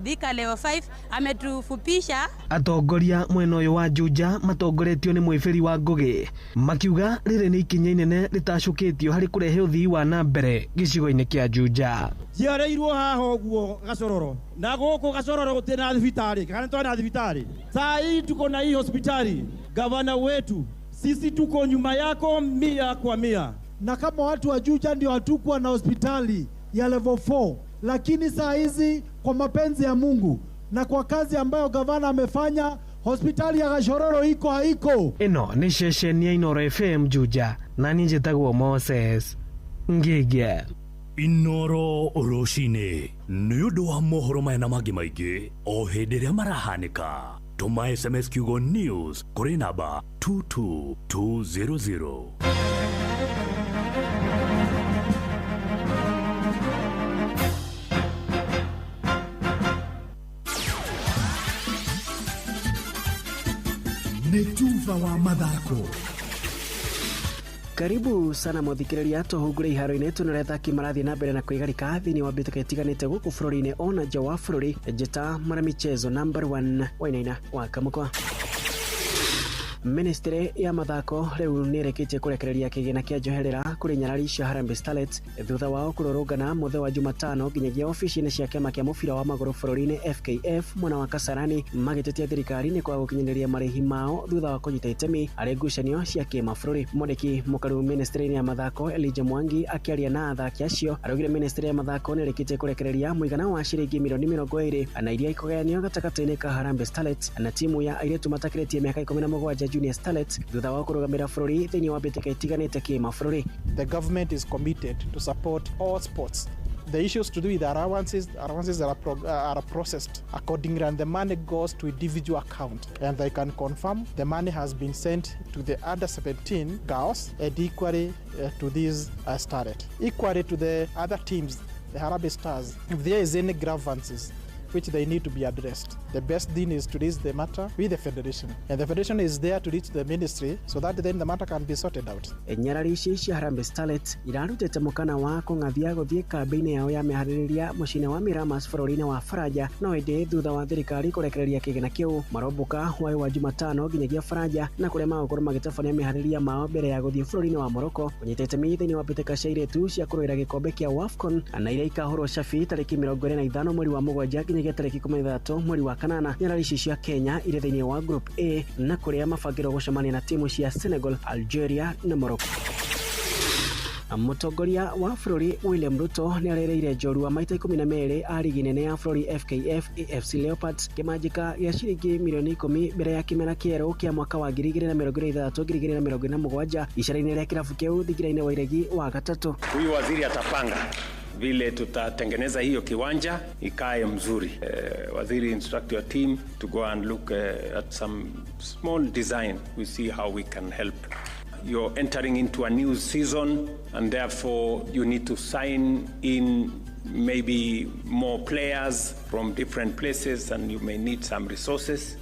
Thika level 5, ametufupisha. Atongoria mwena ũyũ wa Juja matongoretio nĩ Mwĩbĩri wa Ngũgĩ makiuga rĩrĩ nĩ ikinya inene rĩtacũkĩtio harĩ kũrehe ũthii wa na mbere gĩcigo-inĩ kĩa Juja. Njiarĩirwo haha ũguo Gachororo, na gũkũ Gachororo gũtirĩ na thibitarĩ, kana nĩ na thibitarĩ. Saa hii tuko na hii hospitali. Gavana wetu, sisi tuko nyuma yako 100 kwa 100. Na kama watu wa Juja ndio hatukuwa na hospitali ya level 4, lakini saa hizi kwa mapenzi ya Mungu na kwa kazi ambayo gavana amefanya, hospitali ya Gachororo iko haiko. Ĩno nĩ ceceni ya Inooro FM Juja, na niĩ njĩtagwo Moses Ngĩgĩ. Inooro rũcinĩ nĩ ũndũ wa mohoro maya na mangĩ maingĩ o hĩndĩ ĩrĩa marahanĩka. Tũma SMS kiugo news kũrĩ namba 22200. Nĩ tuba wa mathako. Karibu sana muthikiriria tuhungure iharo-inĩ tunore athaki marathiĩ na mbere na kwĩgarika thĩinĩ wa mbĩtĩka itiganĩte gũkũ bũrũri-inĩ ona nja wa bũrũri. Njĩta mwana michezo number 1 Wainaina wa Kamũkwa. Ministry ya mathako rĩu nĩĩrĩkĩtie kũrekereria kĩgĩna kĩa njoherera kũrĩ nyarari cia Harambee Starlets thutha wao kũrũrũngana mũthĩ wa Jumatano nginyagia ofici-inĩ cia kĩama kĩa mũbira wa magũrũ bũrũri-inĩ FKF mwena wa Kasarani magĩtetia thirikari nĩ kwaga gũkinyanĩria marĩhi mao thutha wa kũnyita itemi harĩ ngucanio cia kĩmabũrũri. Mwandĩki mũkaru ministry ya mathako Elijah Mwangi akĩaria na athaki acio araugire ministry ya mathako nĩĩrĩkĩtie kũrekereria mũigana wa ciringi milioni 20 na iria ikũgayanio gatagatĩ-inĩ ka Harambee Starlets na timu ya airĩtu matakĩrĩtie mĩaka 17 Junior Starlets thutha wa kũrũgamĩra bũrũri thĩinĩ wa mbĩtĩka itiganĩte kĩmabũrũri. The government is committed to support all sports. The issues to do with allowances are processed accordingly, and the money goes to individual account, and they can confirm the money has been sent to the under 17 girls and equally to these starlet, equally to the other teams, the Harambee Stars. If there is any grievances which they need to be addressed, the best thing is to raise the matter with the federation, and the federation is there to reach the ministry so that then the matter can be sorted out. Nyarari ici cia Harambee Starlets irarutĩte mũkana wa kũng'athia gũthiĩ kambĩ-inĩ yao ya meharĩrĩria mũciĩ-inĩ wa Miramas bũrũri-inĩ wa Faranja, no ĩndĩ thutha wa thirikari kũrekereria kĩgĩna kĩu marombũka hwaĩ wa Jumatano nginyagia Faranja na kũrĩa magũkorwo magĩtabania meharĩrĩria mao mbere ya gũthiĩ bũrũri-inĩ wa Morocco kũnyita itemi thĩinĩ wa mbĩtĩka cia airĩtu cia kũrũĩra gĩkombe kĩa WAFCON na iria ikahũrwo cabi tarĩki 25 mweri wa mũgwanja nginyagia tarĩki 13 mweri wa kanana. Nyarari ici cia Kenya irĩ thĩinĩ wa Group A na kũrĩa mabangĩrwo gũcemania na timu cia Senegal, Algeria na Morocco. Mũtongoria wa bũrũri William Ruto nĩarereire njorua maita 12 a rigi nene ya bũrũri FKF AFC Leopards kĩmanjĩka gĩa ciringi milioni 10 mbere ya kĩmera kĩerũ kĩa mwaka wa 2026-2027 icera-inĩ rĩa kĩrabu kĩu thingira-inĩ wa Iregi wa gatatũ. Huyu waziri atapanga vile tutatengeneza hiyo kiwanja ikae mzuri. Waziri, instruct your team to go and look at some small design. We see how we can help. You're entering into a new season, and therefore you need to sign in maybe more players from different places and you may need some resources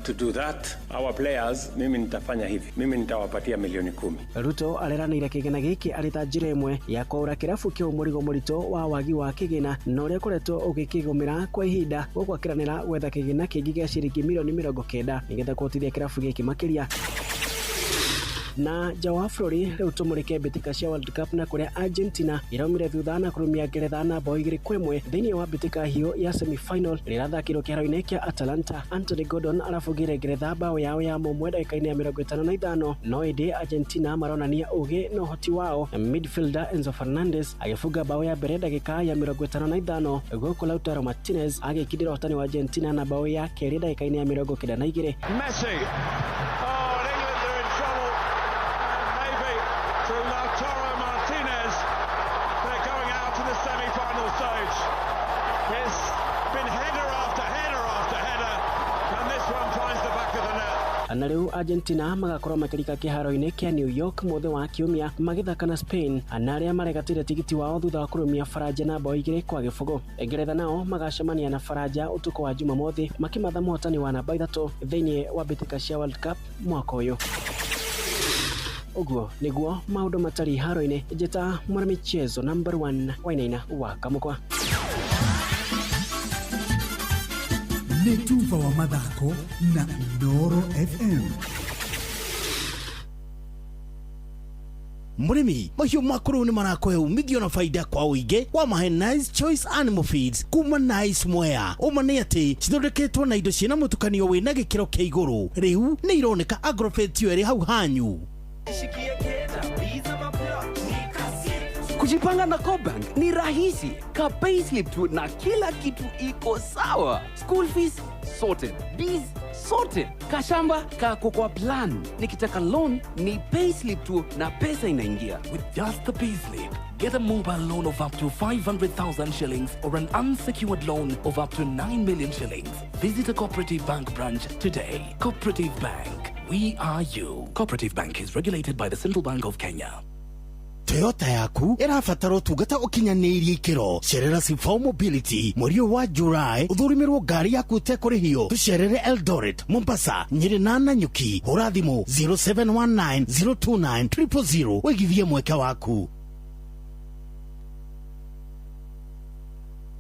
to do that. Our players, mimi nitafanya hivi, mimi nitawapatia milioni 10. Ruto areranĩire kĩgĩna gĩkĩ arĩ ta njĩra ĩmwe ya kwaũra kĩrabu kĩu mũrigo mũritũ wa wagi wa kĩgĩna na ũrĩa ũkoretwo ũgĩkĩgũmĩra kwa ihinda, gũkũ akĩranĩra gwetha kĩgĩna kĩngĩ gĩa ciringi mirioni 90 nĩgetha kũhotithia kĩrabu gĩkĩ makĩria. Na nja wa bũrũri, rĩu tũmũrĩke mbĩtĩka cia World Cup, na kũrĩa Argentina iraumire thutha na kũrũmia Ngeretha na bao 2-1 thĩinĩ wa mbĩtĩka hiũ ya semi-final ĩrĩa ĩrathakĩirwo kĩharo-inĩ kĩa Atalanta. Anthony Gordon arabungire Ngeretha bao yao ya mũmwe ndagĩka-inĩ ya 55, no ĩndĩ Argentina maronania ũgĩ na ũhoti wao, midfielder Enzo Fernandez agĩbunga bao ya mbere ndagĩka ya 55, gũkũ Lautaro Martinez agĩkindĩra ũhotani wa Argentina na bao ya kerĩ ndagĩka-inĩ ya 92. Messi. Oh, and England are in trouble. And maybe through Lautaro Martinez, they're going out to the semi-final stage. It's been header after header after header, and this one finds the back of the net. Na rĩu Argentina magakorwo makĩrika kĩharo-inĩ kĩa New York mũthĩ wa Kiumia magĩthaka na Spain, na arĩa maregatĩire tigiti wao thutha wa kũrũmia Faranja na bao 2-0. Ngeretha nao magacemania na Faranja ũtukũ wa Jumamothi makĩmatha mũhotani wa namba 3 thĩinĩ wa mbĩtĩka cia World Cup mwaka ũyũ. Ũguo nĩguo maũndũ matariĩ haro-inĩ. Njĩta mwanamichezo number 1 Wainaina wa Kamũkwa. Nĩ tuba wa mathako na Inooro FM. Mũrĩmi, mahiũ maku rĩu nĩ marakũhe umithio na faida kwa ũingĩ wa mahe Nice Choice Animal Feeds kuma Nice Mwea. Ũma nĩ atĩ cithondeketwo na indo ciĩna mũtukanio wĩna gĩkĩro kĩa igũrũ. Rĩu nĩ ironeka Agrovet ĩrĩ hau hanyu. Kujipanga na CoBank ni rahisi. Ka payslip tu na kila kitu iko sawa. School fees sorted, biz sorted, kashamba kako kwa plan. Nikitaka loan ni payslip tu na pesa inaingia. With just the payslip, get a mobile loan of up to 500,000 shillings or an unsecured loan of up to 9 million shillings. Visit a Cooperative Bank branch today. Cooperative Bank. We are you. Cooperative Bank is regulated by the Central Bank of Kenya. Toyota yaku ĩrabatara ũtungata ũkinyanĩirie ikĩro. Cerera Sifao Mobility mweri ũyũ wa July ũthũrĩmĩrwo ngari yaku ũtekũrĩhio. Tũcerere Eldoret, Mombasa, Nyĩrĩ na Nanyuki. Hũra thimũ 0719 029 000 wĩgithie mweke waku.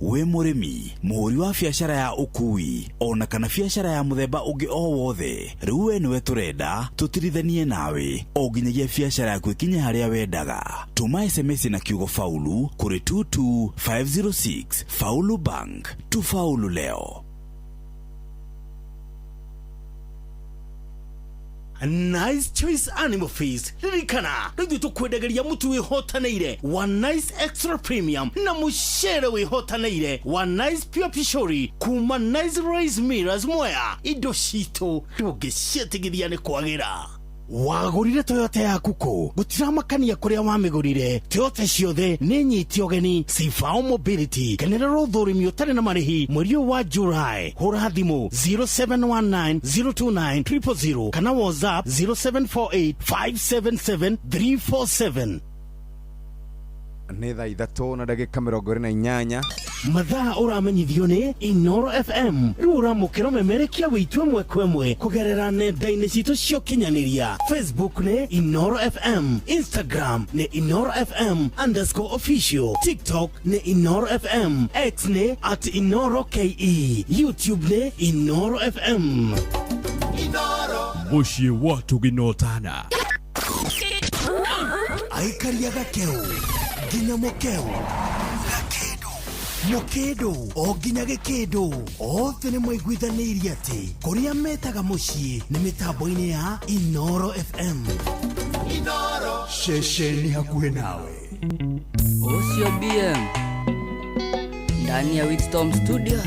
Wĩ mũrĩmi, mũhũri wa biacara ya ũkui ona kana biacara ya mũthemba ũngĩ o wothe, rĩu we nĩwe tũrenda tũtirithanie nawe o nginyagia biacara yaku ĩkinye harĩa wendaga. Tũma SMS na kiugo "faulu" kũrĩ 22506. Faulu Bank, tufaulu leo. Nice Choice Animal Feeds, ririkana rĩu tũkwendagĩria mũtu wĩhotanĩire wa Nice Extra Premium na mũcere wĩhotanĩire wa Nice Pure Pishori kuma Nice Rice Millers Mwea. Indo citũ ndũngĩciĩtigithia nĩ kwagĩra. Wagũrire Toyota yaku kũ? Gũtiramakania kũrĩa wamĩgũrire, Toyota ciothe nĩ nyiti ũgeni. Sifao Mobility, kenerera ũthũrimi ũtarĩ na marĩhi mweri ũyũ wa July. Hũra thimũ 0719 029 000 kana WhatsApp 0748 577 347. Nĩ thaa 3:28. Mathaa ũramenyithio nĩ Inoro FM. Rĩu ũramũkĩra ũmemerekia wĩitũ ĩmwe kwa ĩmwe kũgerera nenda-inĩ citũ cia ũkinyanĩria. Facebook nĩ Inoro FM, Instagram nĩ InoroFM_official, TikTok nĩ Inoro FM, X nĩ @InoroKE, YouTube nĩ Inoro FM. Mũciĩ wa tũginotana. Aikaria gakeu nginya mũkeu, gakĩndũ, mũkĩndũ o nginya gĩkĩndũ, othe nĩ maiguithanĩirie atĩ kũrĩa metaga mũciĩ nĩ mĩtambo-inĩ ya Inoro FM. Ceceni hakuhĩ nawe. Ũcio BM ndani ya Wisdom Studios.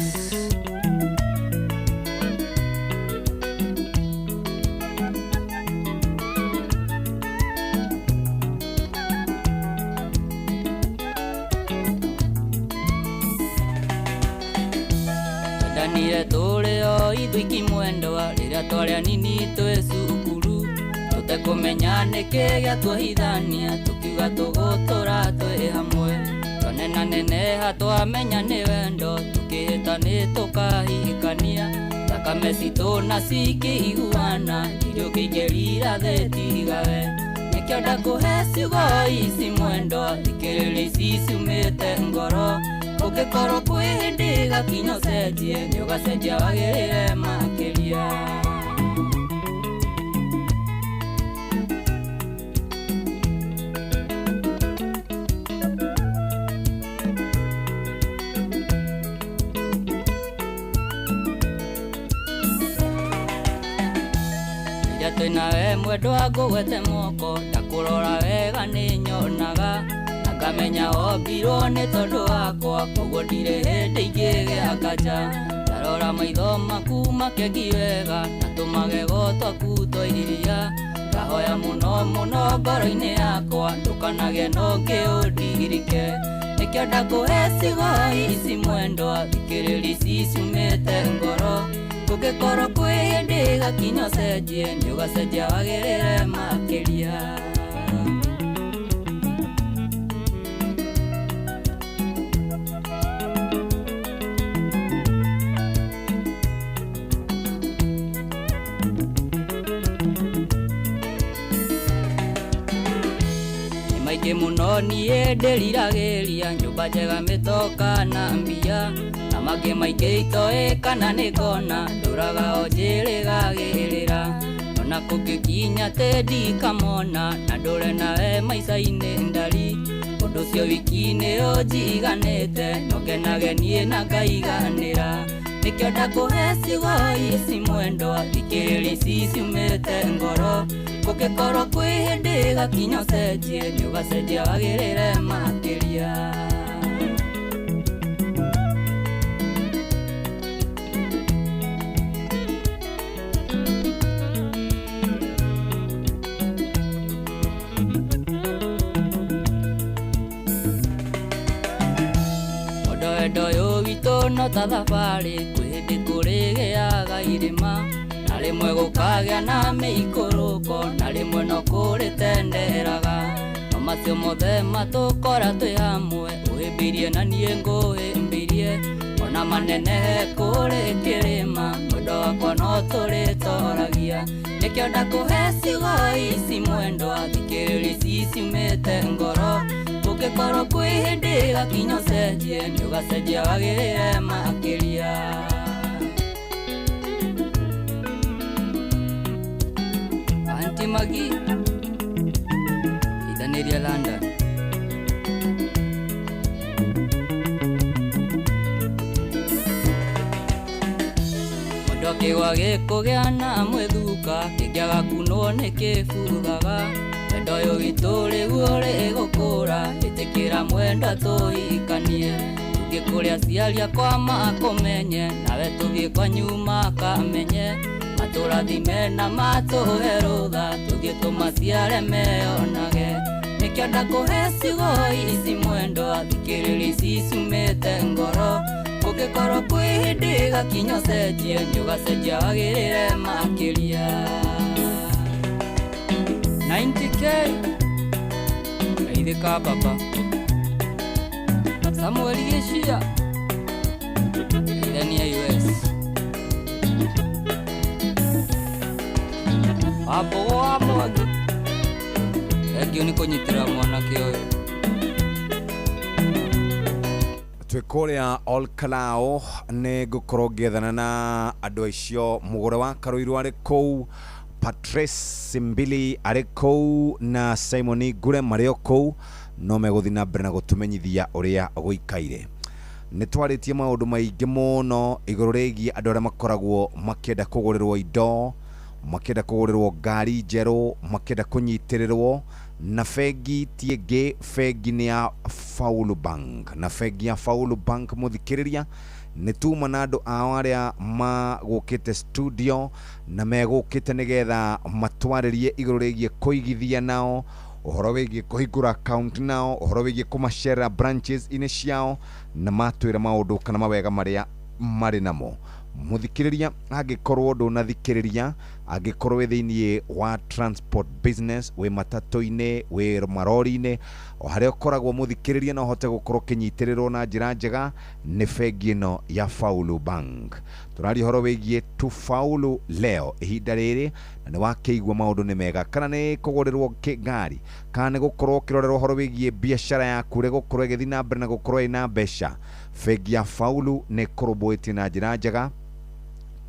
Twendanire tũrĩ o ithuiki mwendwa rĩrĩa twarĩ anini twĩ cukuru, tũtekũmenya nĩkĩ gĩatuohithania, tũkiuga tũgũtũra twĩ hamwe. Twanenanire. Tũtananeneha twamenya nĩ wendo tũkĩhĩta nĩ tũkahikania thakame citũ na cikĩiguana irio kĩingĩrira thĩ tigawe nĩkĩo ndakũhe ciugo ici mwendo thikĩrĩria ici ciumĩte ngoro ũngĩkorwo kwĩ hĩndĩ gakinya ũcenjie nĩ ũgacenjia wagĩrĩre makĩria. Twĩnawe mwendwa ngũgwete moko ndakũrora wega nĩ nyonaga na ngamenya wombirwo nĩ tondũ wakwa koguo ndirĩ hĩndĩ ingĩgĩa nganja ndarora maitho maku makengi wega na tũmagego twaku twa iria ngahoya mũno mũno ngoro-inĩ yakwa ndũkanage na ũngĩ ũndirike nĩkĩo ndakũhe ciugo ici mwendwa thikĩrĩria ici ciumĩte ngoro ũngĩkorwo kwĩ hĩndĩ gakinya ũcenjie nĩ ũgacenjia wagĩrĩre makĩria. Nĩ maingĩ mũno niĩ ndĩriragĩria nyũmba njega mĩtoka na mbia na mangĩ maingĩ itoĩ kana nĩ ngona ndũraga o njĩrĩgagĩrĩra ona kũngĩkinya atĩ ndikamona na ndũre nawe maica-inĩ ndari ũndũ ũcio wiki nĩ ũnjiganĩte no ngenage niĩ na ngaiganĩra nĩkĩo ndakũhe ciugo ici mwendwa thikĩrĩria ici ciumĩte ngoro ũngĩkorwo kwĩ hĩndĩ gakinya ũcenjie nĩ ũgacenjia wagĩrĩre makĩria. Wendo ũyũ witũ no ta thabarĩ kwĩ hĩndĩ kũrĩgĩaga irĩma na rĩmwe gũkagĩa na mĩikũrũko na rĩmwe no kũrĩtenderaga no macio mothe matũkora twĩ hamwe ũhĩmbĩirie na niĩ ngũhĩmbĩirie ona manenehe kũrĩ kĩrĩma mwendo wakwa no tũrĩtoragia nĩkĩo ndakũhe ciugo ici mwendwa thikĩrĩria ici ciumĩte ngoro ũngĩkorwo kwĩ hĩndĩ gakinya ũcenjie nĩ ũgacenjia wagĩrĩre makĩria. Aunty Maggie ithanĩria London. Mũndũ akĩgwa gĩkũgĩa na mwĩthuka kĩngĩaga kunwo nĩ kĩbuthaga wendo ũyũ witũ rĩu ũrĩgũkũra ĩtĩkĩra mwendwa tũhikanie tũthiĩ kũrĩa aciari akwa makũmenye nawe tũthiĩ kwanyu makamenye matũrathime na matũhe rũtha tũthiĩ tũmaciare meyonage nĩkĩo ndakũhe ciugo ici mwendwa thikĩrĩria ici ciumĩte ngoro ũngĩkorwo kwĩ hĩndĩ gakinya ũcenjie nĩ ũgacenjia wagĩrĩre makĩria. 90K Aithika baba Samuel Gĩcia Aithania US Wambogo wa Mwangi Thengio nĩ kũnyitĩrĩra mwanake ũyũ. Twĩ kũrĩa Olkalou nĩ ngũkorwo ngĩethana na andũ acio mũgũre wa Karũirũ arĩ kũu Patrice Mbili arĩ kũu na Simon Ngure marĩ o kũu no megũthiĩ na mbere na gũtũmenyithia ũrĩa gũikaire. Nĩ twarĩtie maũndũ maingĩ mũno igũrũ rĩgiĩ andũ arĩa makoragwo makĩenda kũgũrĩrwo indo makĩenda kũgũrĩrwo ngari njerũ makĩenda kũnyitĩrĩrwo na bengi ti ĩngĩ bengi nĩ ya Faulu Bank na bengi ya Faulu Bank mũthikĩrĩria nĩ tuma na andũ ao arĩa magũkĩte studio na megũkĩte nĩgetha matwarĩrie igũrũ rĩgiĩ kũigithia nao ũhoro wĩgiĩ kũhingũra account nao ũhoro wĩgiĩ kũmacerera branches inĩ ciao na matwĩra maũndũ kana mawega marĩa marĩ namo. Muthikiriria angikorwo ndunathikiriria, angikorwo wi thiini wa transport business, wi matatu-ini, wi marori-ini, o haria ukoragwo muthikiriria no hote gukorwo kinyitirirwo na njira njega ni bengi ino ya Faulu Bank. Turaria horo wigie tufaulu leo ihinda riri, na ni wakiigua maundu ni mega, kana ni kugurirwo ngari, kana ni gukorwo ukirorerwo horo wigie biashara yaku ri gukorwo igithii na mbere na gukorwo ina mbeca. Bengi ya Faulu ni kurumbũĩtie na njira njega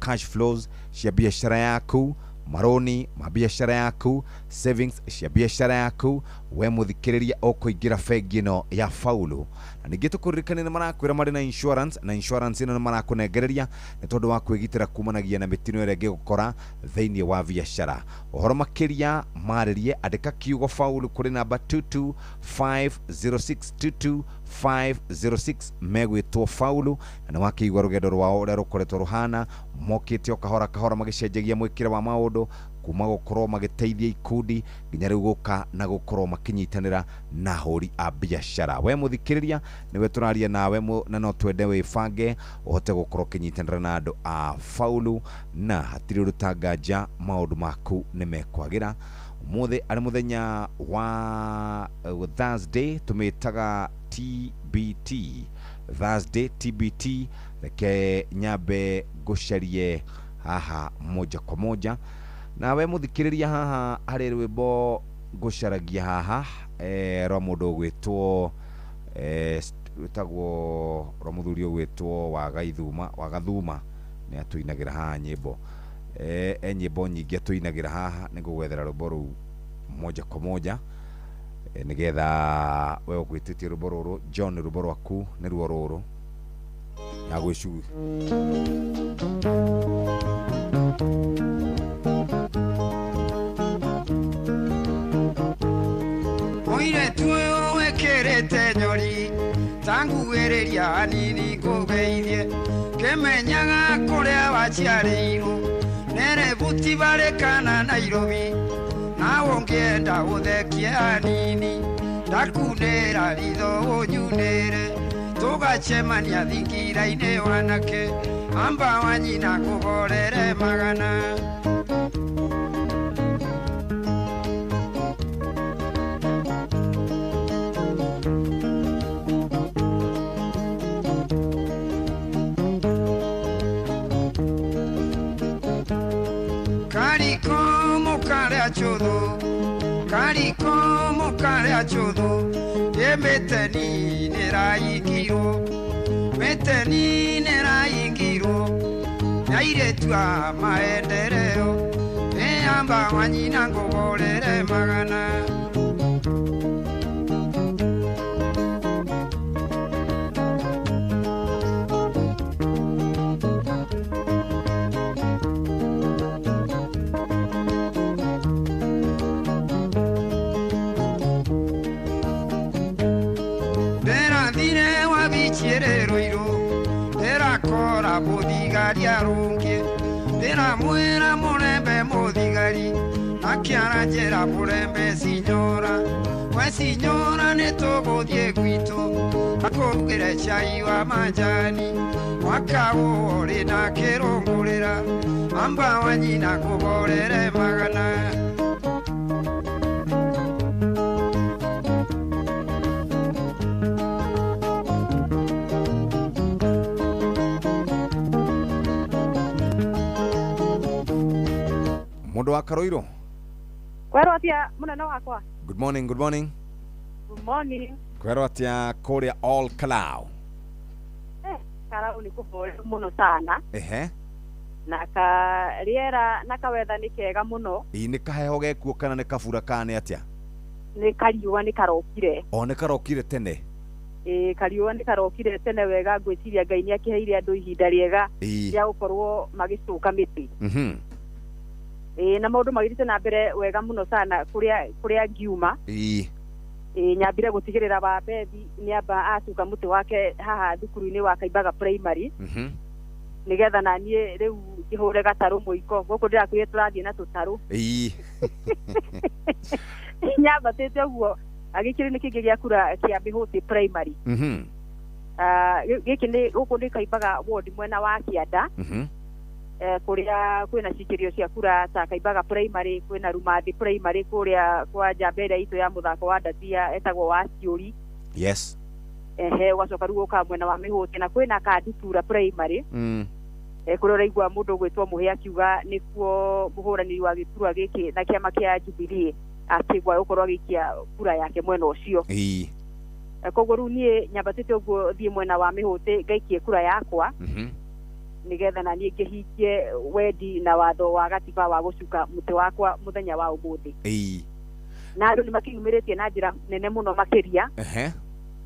cash flows cia biashara yaku, maroni ma biashara yaku, savings cia biashara yaku. We muthikiriria ukuingira bengi ino ya Faulu. Na ningĩ tũkũririkanie nĩ marakwĩra marĩ na insurance, na insurance ĩno nĩ marakũnengereria nĩ tondũ wa kwĩgitĩra kumanagia na mĩtino ĩrĩa ĩngĩgũkora thĩinĩ wa biashara. Ũhoro makĩria marĩrie, andĩka kiugo Faulu kũrĩ namba 22506, 22506, megwĩtwo Faulu. Na nĩ wakĩigua rũgendo rwao ũrĩa rũkoretwo rũhana, mokĩte o kahora kahora magĩcenjagia mwĩkĩre wa maũndũ kuma gukorwo magiteithia ikundi nginya riu guka na gukorwo makinyitanira na ahuri a biashara. We muthikiriria niwe turaria nawe na no twende wibange uhote gukorwo kinyitanira na andu a Faulu, na hatiri undu nganja maundu maku ni mekwagira. Umuthi ari muthenya wa Thursday, tumitaga TBT Thursday TBT. Reke nyambe ngucarie haha moja kwa moja nawe muthikiriria haha hari rwimbo ngucaragia haha rwa mundu ugwitwo witagwo rwa muthuri ugwitwo Wagaithuma, Wagathuma ni atuinagira haha nyimbo nyimbo nyingi atuinagira haha. Nigugwethera rwimbo ruu moja kwa moja nigetha we ugwititie rwimbo ruru. John, rwimbo rwaku ni ruo ruru ya gwicuu. Mũirĩtu ũyũ wĩkĩrĩte nyori tanguĩrĩria hanini ngũgeithie, kĩmenyaga kũrĩa waciarĩirwo Nairobi barĩ kana Nairobi, nawe ũngĩenda ũthekie hanini ndakunĩra ritho ũnyunĩre, tũgacemania thingira-inĩ wanake amba wa nyina ngũgorere magana. Kariko mukare chuthu ye meteni neraingirwo, meteni neraingirwo nyairetu a maendeleo e amba wanyina ngugorere magana. Muthigari arungi ndiramwira murembe muthigari akiara njira murembe sinyora, we sinyora nituguthie gwitu akugire chai wa majani mwaka uri na kirungurira amba wa nyina kugorere magana. Mundu wa Karoiro Kwero atia munene wakwa. Good morning, good morning. Good morning. Kwero atia kuria all Kalau. Kalau ni kubore muno sana. Ehe. Na ka riera na kawetha ni kega muno. Ii ni kaheho gekuo kana ni kabura kana ni atia? Ni kariua ni karokire. O ni karokire tene. Ii kariua ni karokire tene wega, ngwiciria Ngai ni akiheire andu ihinda riega ria gukorwo magicuka miti. Na maundu magirite na mbere wega muno sana kuria ngiuma. Nyambire gutigirira wa Bethi niamba acuka muti wake haha thukuru-ini wa Kaimbaga Primary. Nigetha na nie riu ngihure gataru muiko guku ndirakwire turathie na tutaru. Nyambatite uguo agikiri ni kingi gia kura kia Mihuti Primary. Gĩkĩ nĩ gũkũ nĩ Kaimbaga ward mwena wa Kĩanda. Kũrĩa kwĩna cikĩrio cia kura ta Kaimbaga Primary, kwĩna Rumathi Primary, kũrĩa kwa njamba ĩrĩa itũ ya mũthako wa ndatia etagwo wa Ciũri. Yes. Ehe, ũgacoka rĩu ũka mwena wa Mĩhũti na kwĩna Kandutura Primary. Kũrĩa ũraigua mũndũ ũgwĩtwo Mũhĩa akiuga nĩkuo mũhũranĩri wa gĩturwa gĩkĩ na kĩama kĩa Jubilee akĩgwa gũkorwo agĩikia kura yake mwena ũcio. Koguo rĩu niĩ nyambatĩte ũguo thiĩ mwena wa Mĩhũti ngaikie kura yakwa nĩgetha na niĩ ngĩhingie wendi na watho wa gatiba wa gũcuka mũtĩ wakwa mũthenya wa ũmũthĩ. Na andũ nĩ makĩyumĩrĩtie na njĩra nene mũno makĩria.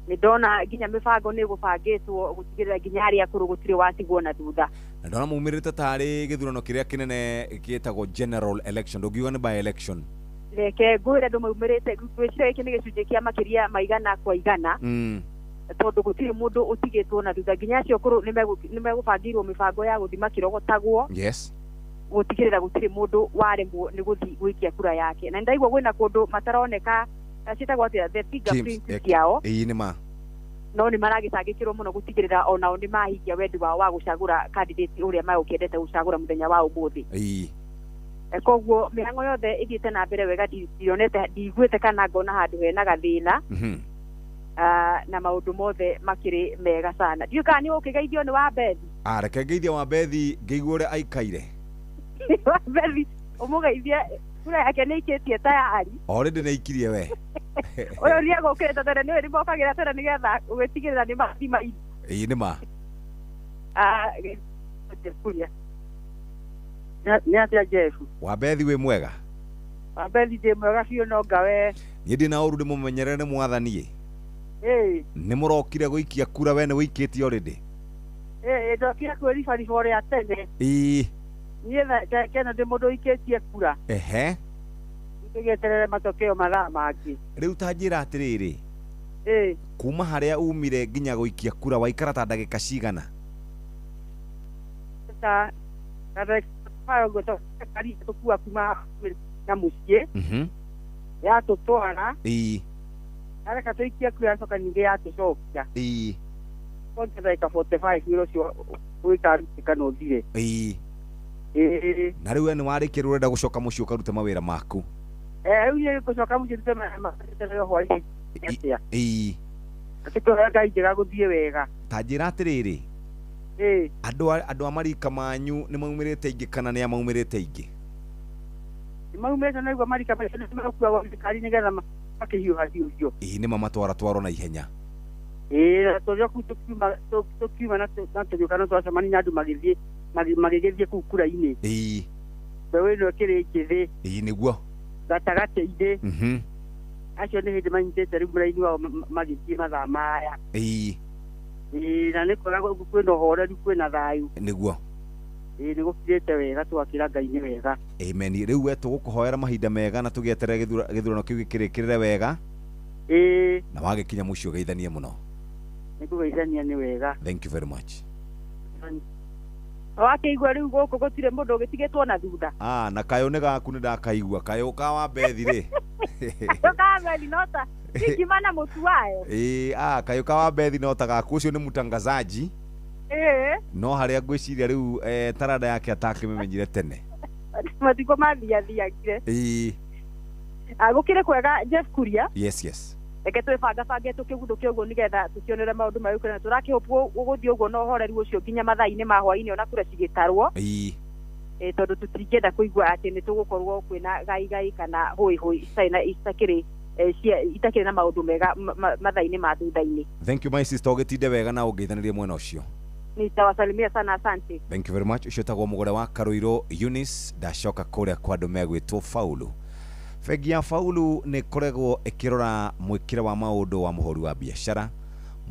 Nĩ ndona nginya mĩbango nĩ ĩgũbangĩtwo gũtigĩrĩra nginya arĩa akũrũ gũtirĩ watigwo na thutha. Na ndona maumĩrĩte tarĩ gĩthurano kĩrĩa kĩnene gĩtagwo general election, ndũngiuga nĩ by election. Reke ngwĩre andũ maumĩrĩte, ngwĩciria gĩkĩ nĩ gĩcunjĩ kĩa makĩria ma 100%. Tondũ gũtirĩ mũndũ ũtigĩtwo na thutha, nginya acio akũrũ nĩ megũbangĩirwo mĩbango ya gũthiĩ makĩrogotagwo. Yes. Gũtigĩrĩra gũtirĩ mũndũ waremwo nĩ gũthiĩ gũikia kura yake. Na nĩndaigua kwĩna kũndũ mataroneka, ciĩtagwo atĩa, the fingerprint ciao. Ĩĩ nĩ ma. No nĩ maragĩtangĩkĩrwo mũno gũtigĩrĩra onao nĩ mahingia wendi wao wa gũcagũra candidate ũrĩa magũkĩendete gũcagũra mũthenya wa ũmũthĩ. Koguo mĩhang'o yothe ĩthiĩte na mbere wega, ndionete, ndiguĩte kana ngona handũ hena gathĩna. Na maũndũ mothe makĩrĩ mega sana. Ndiũĩ kana nĩ ũkĩgeithio nĩ Wambethi. Reke ngeithie Wambethi ngĩigue ũrĩa aikaire. Wambethi ũmũgeithie kura yake nĩ ĩikĩtie tayari. Already nĩ aikirie we. Ũyũ nĩ egũkĩrĩte tene, nĩwe nĩ mokagĩra tene nĩgetha gũtigĩrĩra nĩ mathima indo. Ĩĩ nĩ ma. Nĩ atĩa Jeff? Wambethi wĩ mwega? Wambethi ndĩ mwega biũ no ngawe. Niĩ ndĩ na ũru ndĩmũmenyerere nĩ mwathani. Ĩĩ. Nĩ mũrokire gũikia kura we nĩ wĩikĩtie already? Ĩĩ, ndokire kwĩribariba ũrĩa tene. Ĩĩ. Niĩ kena ndĩ mũndũ ũikĩtie kura. Ehe. Tũgĩeterere matokeo mathaa mangĩ. Rĩu ta njĩra atĩrĩrĩ. Ĩĩ. Kuma harĩa umire nginya gũikia kura waikara ta ndagĩka cigana? Ta ndagĩka tũkua kuma na mũciĩ. Yatũtwara. Ĩĩ. Areka tũikie kura yacoka ningĩ yatũcokia. Ĩĩ. Konke ndagĩka 45 wĩra ũcio wĩkarutĩka na ũthire. Ĩĩ. Ĩĩ. Na rĩu we nĩ warĩkia rĩu ũrenda gũcoka mũciĩ ũkarute mawĩra maku. Rĩu niĩ ngũcoka mũciĩ ndute mawĩra makwa hwaĩ-inĩ atĩa. Ĩĩ. Atĩ kũhoya Ngai njega gũthiĩ wega. Ta njĩra atĩrĩrĩ. Ĩĩ. Andũ a marika manyu nĩ maumĩrĩte aingĩ kana nĩ a maumĩrĩte aingĩ? Nĩ maumĩrĩte na igua marika macio nĩ makuagwo thirikari nĩgetha makĩhiũha hiũhio. Ĩĩ nĩ mamatwara twarwo na ihenya. Ĩĩ, na tũrĩa kũu tũkiuma na tũgĩũka na twacemania na andũ magĩthiĩ magĩgĩthiĩ kũu kura-inĩ. Ĩĩ. Mbeũ ĩno ĩkĩrĩ njĩthĩ. Ĩĩ nĩguo. Gatagatĩ-inĩ. Acio nĩ hĩndĩ manyitĩte rĩu mũraini wao magĩthiĩ mathaa maya. Ĩĩ. Ĩĩ, na nĩ kwega kwĩna ũhoreru kwĩna thayũ. Nĩguo. Ĩĩ, nĩ gũkirĩte wega tũgakĩra Ngai nĩ wega. Amen. Rĩu we tũgũkũhoera mahinda mega na tũgĩeterere gĩthurano kĩu gĩkĩrĩkĩrĩre wega. Ĩĩ. Na wagĩkinya mũciĩ ũgeithanie mũno. Nĩ kũgeithania nĩ wega. Thank you very much. Wakĩigua rĩu gũkũ gũtirĩ mũndũ ũgĩtigĩtwo na thutha. Na kayũ nĩ gaku nĩ ndakaigua kayũ ka Wambethi rĩ. Kayũ ka Wambethi no ta ngima na mũtu wayo. Ĩĩ, kayũ ka Wambethi no ta gaku, ũcio nĩ mũtangazaji. Ĩĩ. No harĩa ngwĩciria rĩu taranda yake atakĩmĩmenyire tene. Mathiko mathiathiangire. Ĩĩ. Gũkĩrĩ kwega Jeff Kuria. Yes, yes. Reke twĩbangabange tũkĩguthũke ũguo nĩgetha tũkĩonere maũndũ marĩa ũkĩrĩ na tũrakĩhope ũgũthiĩ ũguo na ũhoreru ũcio nginya mathaa-inĩ ma hwaĩ-inĩ ona kura cigĩtarwo. Ĩĩ. Tondũ tũtingĩenda kũigua atĩ nĩ tũgũkorwo kwĩna gaigai kana hũi hũi itakĩrĩ itakĩrĩ na maũndũ mega mathaa-inĩ ma thutha-inĩ. Thank you my sister, ũgĩtinde wega na ũngeithanĩrie mwena ũcio. Nitawasalimia sana, asante. Thank you very much. Ũcio ũtagwo mũgũre wa Karũirũ Eunice, ndacoka kũrĩa kwa andũ megwĩtwo Faulu. Bengi ya Faulu nĩ ĩkoragwo ĩkĩrora mwĩkĩre wa maũndũ wa mũhũri wa biacara.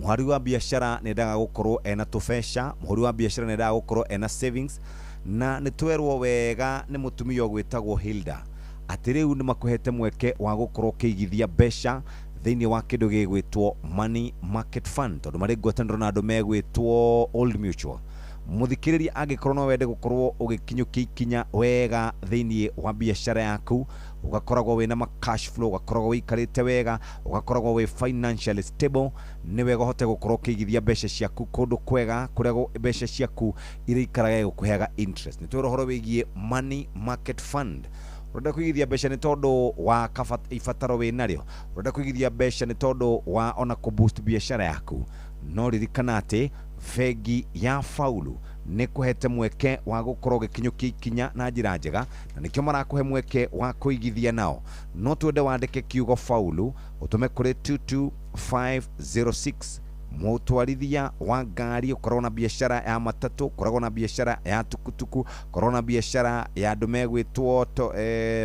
Mũhũri wa biacara nĩ endaga gũkorwo ena tũbeca, mũhũri wa biacara nĩ endaga gũkorwo ena savings, na nĩ twerwo wega nĩ mũtumia ũgwĩtagwo Hilda atĩ rĩu nĩ makũhete mweke wa gũkorwo ũkĩigithia mbeca thĩinĩ wa kĩndũ gĩgwĩtwo Money Market Fund, tondũ marĩ ngwatanĩro na andũ megwĩtwo Old Mutual. Muthikiriria angikorwo no wende gukorwo ugikinyukia ikinya wega thiini wa biashara yaku, ugakoragwo wina ma cash flow, ugakoragwo wikarite wega, ugakoragwo wi financially stable, ni wega uhote gukorwo ukiigithia mbeca ciaku kundu kwega kuria mbeca ciaku irĩikaraga igukuheaga interest. Ni twĩra ũhoro wĩgiĩ money market fund. Urenda kuigithia mbeca nĩ tondũ wa ibataro wĩ narĩo, urenda kuigithia mbeca nĩ tondũ wa ona kũ boost biashara yaku, no ririkana atĩ bengi ya Faulu nĩ kũhete mweke wa gũkorwo ũgĩkinyũkia ikinya na njĩra njega, na nĩkĩo marakũhe mweke wa kũigithia nao. No twende wandĩke kiugo Faulu ũtũme kũrĩ 22506. Mũtwarithia wa ngari, ũkorwo na biashara ya matatu, ũkoragwo na biashara ya tukutuku, ũkorwo na biashara ya andũ megwĩtwo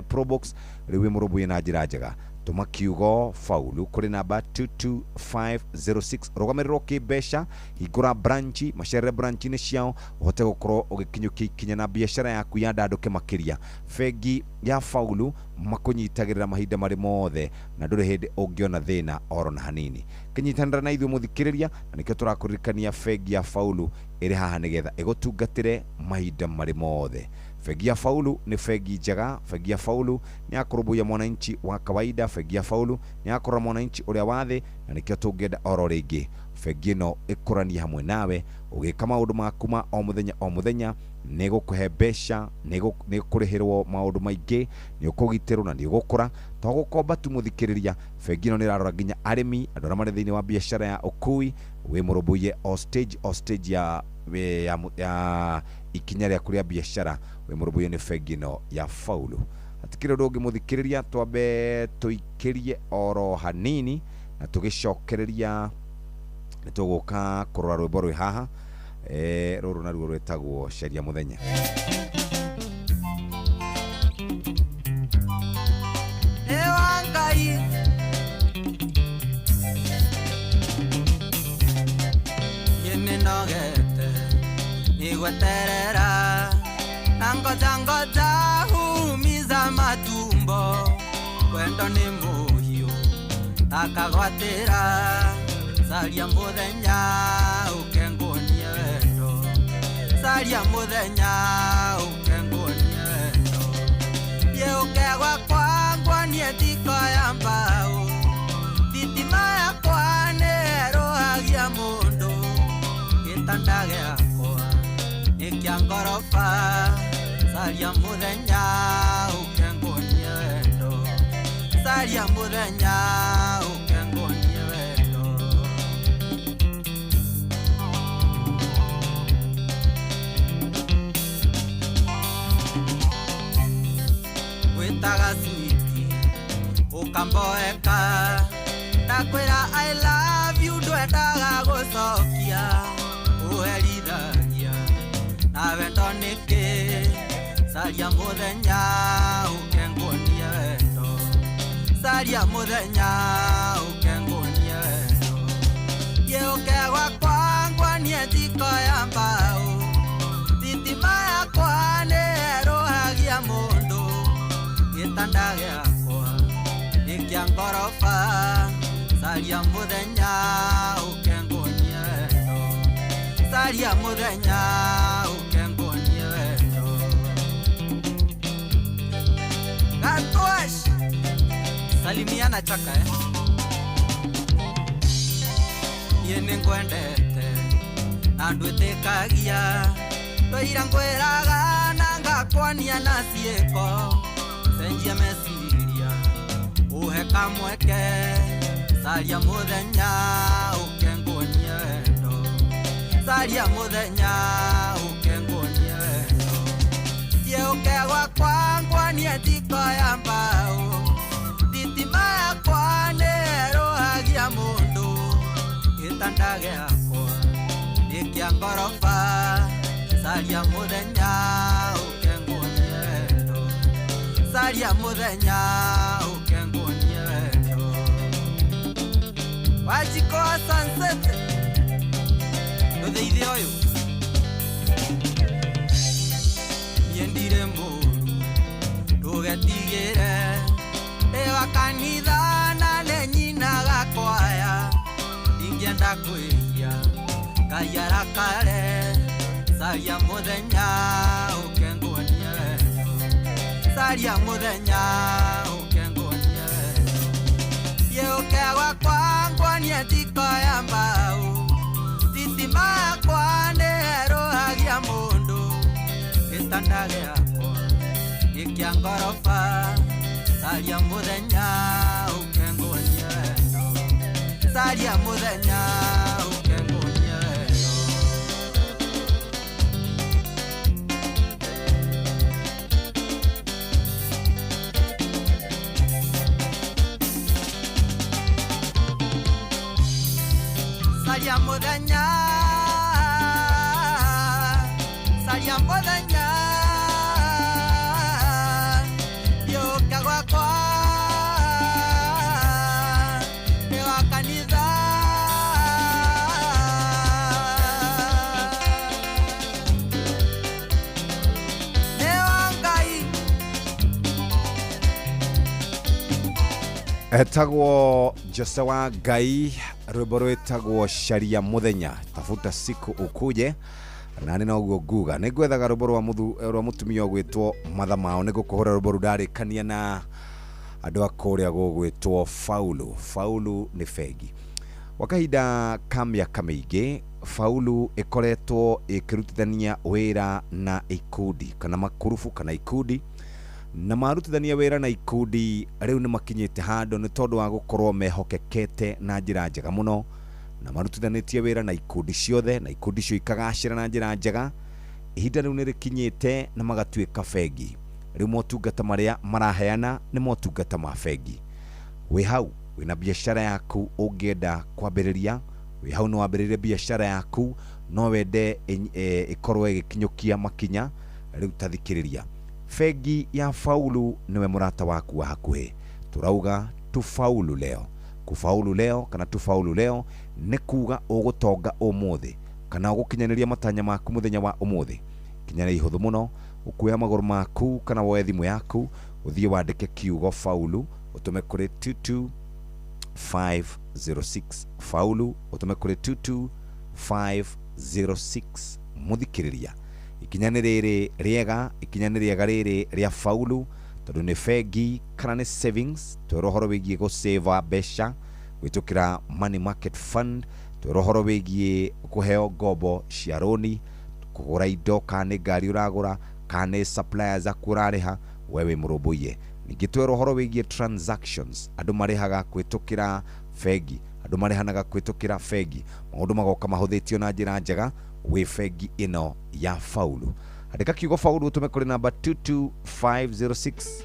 Probox, rĩu wĩ mũrũmbũiye na njĩra njega. Tũma kiugo Faulu kũrĩ namba 22506. Rũgamĩrĩrwo kĩmbeca, hingũra branchi, macerere branchi-inĩ ciao, ũhote gũkorwo ũgĩkinyũkia ikinya na biashara yaku yandandũke makĩria. Bengi ya Faulu makũnyitagĩrĩra mahinda marĩ mothe na ndũrĩ hĩndĩ ũngĩona thĩna oro na hanini. Kĩnyitanĩra na ithuĩ mũthikĩrĩria, na nĩkĩo tũrakũririkania bengi ya Faulu ĩrĩ haha nĩgetha ĩgũtungatĩre mahinda marĩ mothe. Bengi ya Faulu nĩ bengi njega. Bengi ya Faulu nĩ ya kũrũmbũiya mwananchi wa kawaida. Bengi ya Faulu nĩ ya kũrora mwananchi ũrĩa wa thĩ, na nĩkĩo tũngĩenda oro rĩngĩ bengi ĩno ĩkũranie hamwe nawe ũgĩka maũndũ maku ma o mũthenya o mũthenya. Nĩ gũkũhe mbeca, nĩ ũkũrĩhĩrwo maũndũ maingĩ, nĩ ũkũgitĩrwo na nĩ ũgũkũra. To gũkomba tu mũthikĩrĩria, bengi ĩno nĩ ĩrarora nginya arĩmi, andũ arĩa marĩ thĩinĩ wa biashara ya ũkui, wĩ mũrũmbũiye o stage o stage ya ikinya rĩaku rĩa biashara, wĩ mũrũmbũiye nĩ bengi ĩno ya Faulu. Hatikĩrĩ ũndũ ũngĩ mũthikĩrĩria, twambe tũikĩrie oro hanini na tũgĩcokereria nĩ tũgũka kũrora rwĩmbo rwĩ haha. Rũrũ naruo rwĩtagwo Caria Mũthenya. Ewa Ngai nĩnogete nĩgweterera na ngoja ngoja humiza matumbo wendo nĩ mũhiũ takagwatĩra caria mũthenya ũkenguonie wendo caria mũthenya ũkenguonie wendo thiĩ ũke gwakwa nguonie thiko ya mbaũ thitima yakwa nĩerũhagia mũndũ gĩtanda gĩakwa nĩ kĩa ngoroba caria mũthenya ũkenguonie wendo caria mũthenya ũkenguonie wendo. Wĩtaga switi ũkamboeka ndakwĩra I love you ndwendaga gũcokia ũherithagia na wendo nĩkĩ caria mũthenya ũkenguonie wendo caria mũthenya ũkenguonie wendo thiĩ ũke gwakwa nguonie thiko ya mbaũ thitima yakwa nĩerũhagia mũndũ gĩtanda gĩakwa nĩ kĩa ngoroba caria mũthenya ũkenguonie wendo caria mũthenya ũkenguonie wendo. Gatwash salimiana chaka niĩ nĩngwendete na ndwĩtĩkagia ndũira ngwĩraga na ngakwania na ciĩko cenjia meciria ũhe kamweke caria mũthenya ũkenguonie wendo caria mũthenya ũkenguonie wendo thiĩ ũke gwakwa nguonie thiko ya mbaũ thitima yakwa nĩerũhagia mũndũ gĩtanda gĩakwa nĩ kĩa ngoroba caria mũthenya ũkenguonie wendo caria mũthenya ũkenguonie wendo. Wajiko wa sunset ndũthĩithie ũyũ niĩ ndirĩ mũru ndũgetigĩre ndĩ wa kanitha na nĩ nyinaga kwaya ndingĩenda kwĩhia Ngai arakare. Caria muthenya ukenguonie wendo, caria muthenya ukenguonie wendo. Yeuke gwakwa nguonie thiko ya mbao, thitima yakwa nĩĩrũhagia mũndũ, gĩtanda gĩakwa nĩ kĩa ngoroba. Caria mũthenya ũkenguonie wendo, caria mũthenya ũkenguonie wendo. Caria mũthenya, caria mũthenya, yũka gwakwa nĩ wa kanitha. Nĩ wa Ngai. Etagwo Jose wa Ngai, rwimbo rwĩtagwo Caria Muthenya, tafuta siku ukuje. Na nĩ noguo nguga nĩ ngwethaga rwimbo rwa mũtumia ũgwĩtwo Matha Mao, nĩ ngũkũhũra rwimbo rũu ndarĩkania na andũ a kũrĩa gũgwĩtwo Faulu. Faulu nĩ bengi. Kwa kahinda ka mĩaka mĩingĩ Faulu ĩkoretwo ĩkĩrutithania wĩra na ikundi kana makurubu kana ikundi, na marutithania wĩra na ikundi rĩu nĩ makinyĩte handũ nĩ tondũ wa gũkorwo mehokekete na njĩra njega mũno, na marutithanĩtie wĩra na ikundi ciothe na ikundi icio ikagacĩra na njĩra njega. Ihinda rĩu nĩ rĩkinyĩte na magatuĩka bengi. Rĩu motungata marĩa maraheana nĩ motungata ma bengi. Wĩ hau wĩna biacara yaku ũngĩenda kwambĩrĩria, wĩ hau no wambĩrĩrie biacara yaku, no wende ĩkorwo ĩgĩkinyũkia makinya. Rĩu tathikĩrĩria, bengi ya Faulu niwe mũrata waku wa hakuhĩ. Turauga tufaulu leo. Kufaulu leo kana tufaulu leo nĩ kuga ũgũtonga ũmũthĩ kana ũgũkinyanĩria matanya maku mũthenya wa ũmũthĩ. Kinya nĩ ihũthũ mũno, ũkuoya magũrũ maku kana woe thimũ yaku ũthiĩ wandĩke kiugo faulu ũtũme kũrĩ 22506, faulu ũtũme kũrĩ 22506. Mũthikĩrĩria, ikinya nĩ rĩrĩ rĩega, ikinya nĩ rĩega rĩrĩ rĩa faulu tondũ nĩ bengi kana nĩ savings. Twĩrwo ũhoro wĩgiĩ gũsave mbeca gwĩtũkĩra money market fund, twĩrwo ũhoro wĩgiĩ kũheo ngombo cia rũni, kũgũra indo, kana nĩ ngari ũragũra, kana nĩ suppliers aku ũrarĩha, we wĩ mũrũmbũiye. Ningĩ twĩrwo ũhoro wĩgiĩ transactions, andũ marĩhaga gwĩtũkĩra bengi, andũ marĩhanaga gwĩtũkĩra bengi, maũndũ magoka mahũthĩtio na njĩra njega wĩ bengi ĩno ya Faulu. Andĩka kiugo faulu ũtũme kũrĩ namba 22506.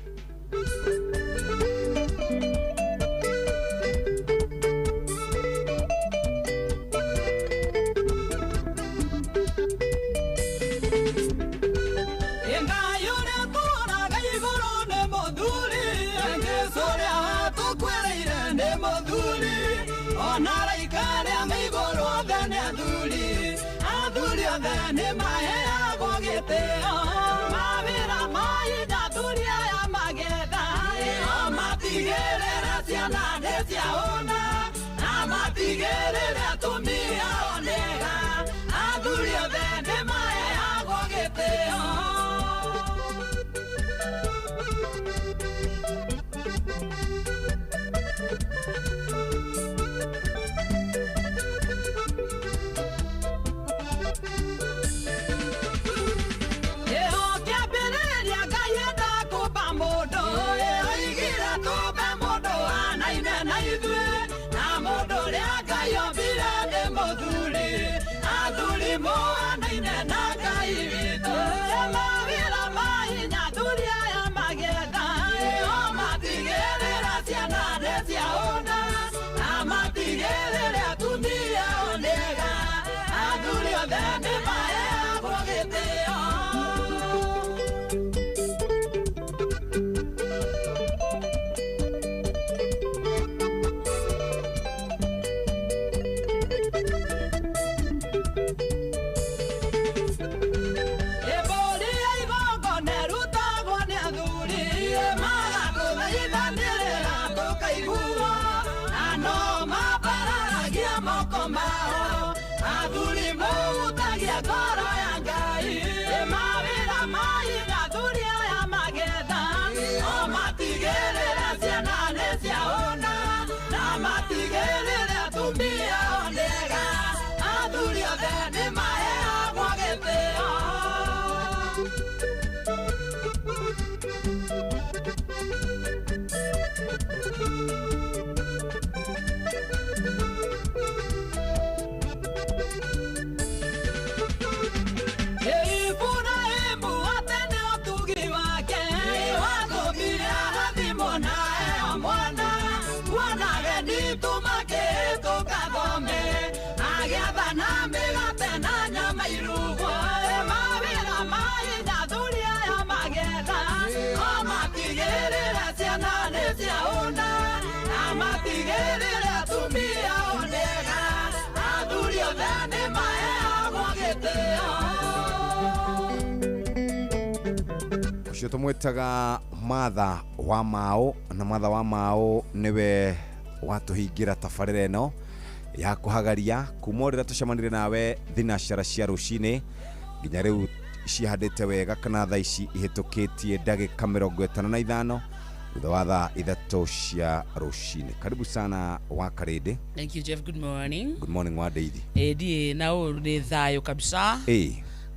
Ũcio tũmwĩtaga Martha wa Mao, na Martha wa Mao nĩwe watũhingĩra tabarĩra ĩno ya kũhagaria kuma o rĩrĩa tũcemanire nawe thinacara cia rũcinĩ nginya rĩu cihandĩte wega kana thaa ici ihĩtũkĩtie ndagĩka 55 thutha wa thaa 3 cia rũcinĩ. Karibu sana wa Karĩndĩ. Thank you, Jeff. Good morning. Good morning wa Ndeithi. Ndiĩ na ũru, nĩ thayũ kabisa.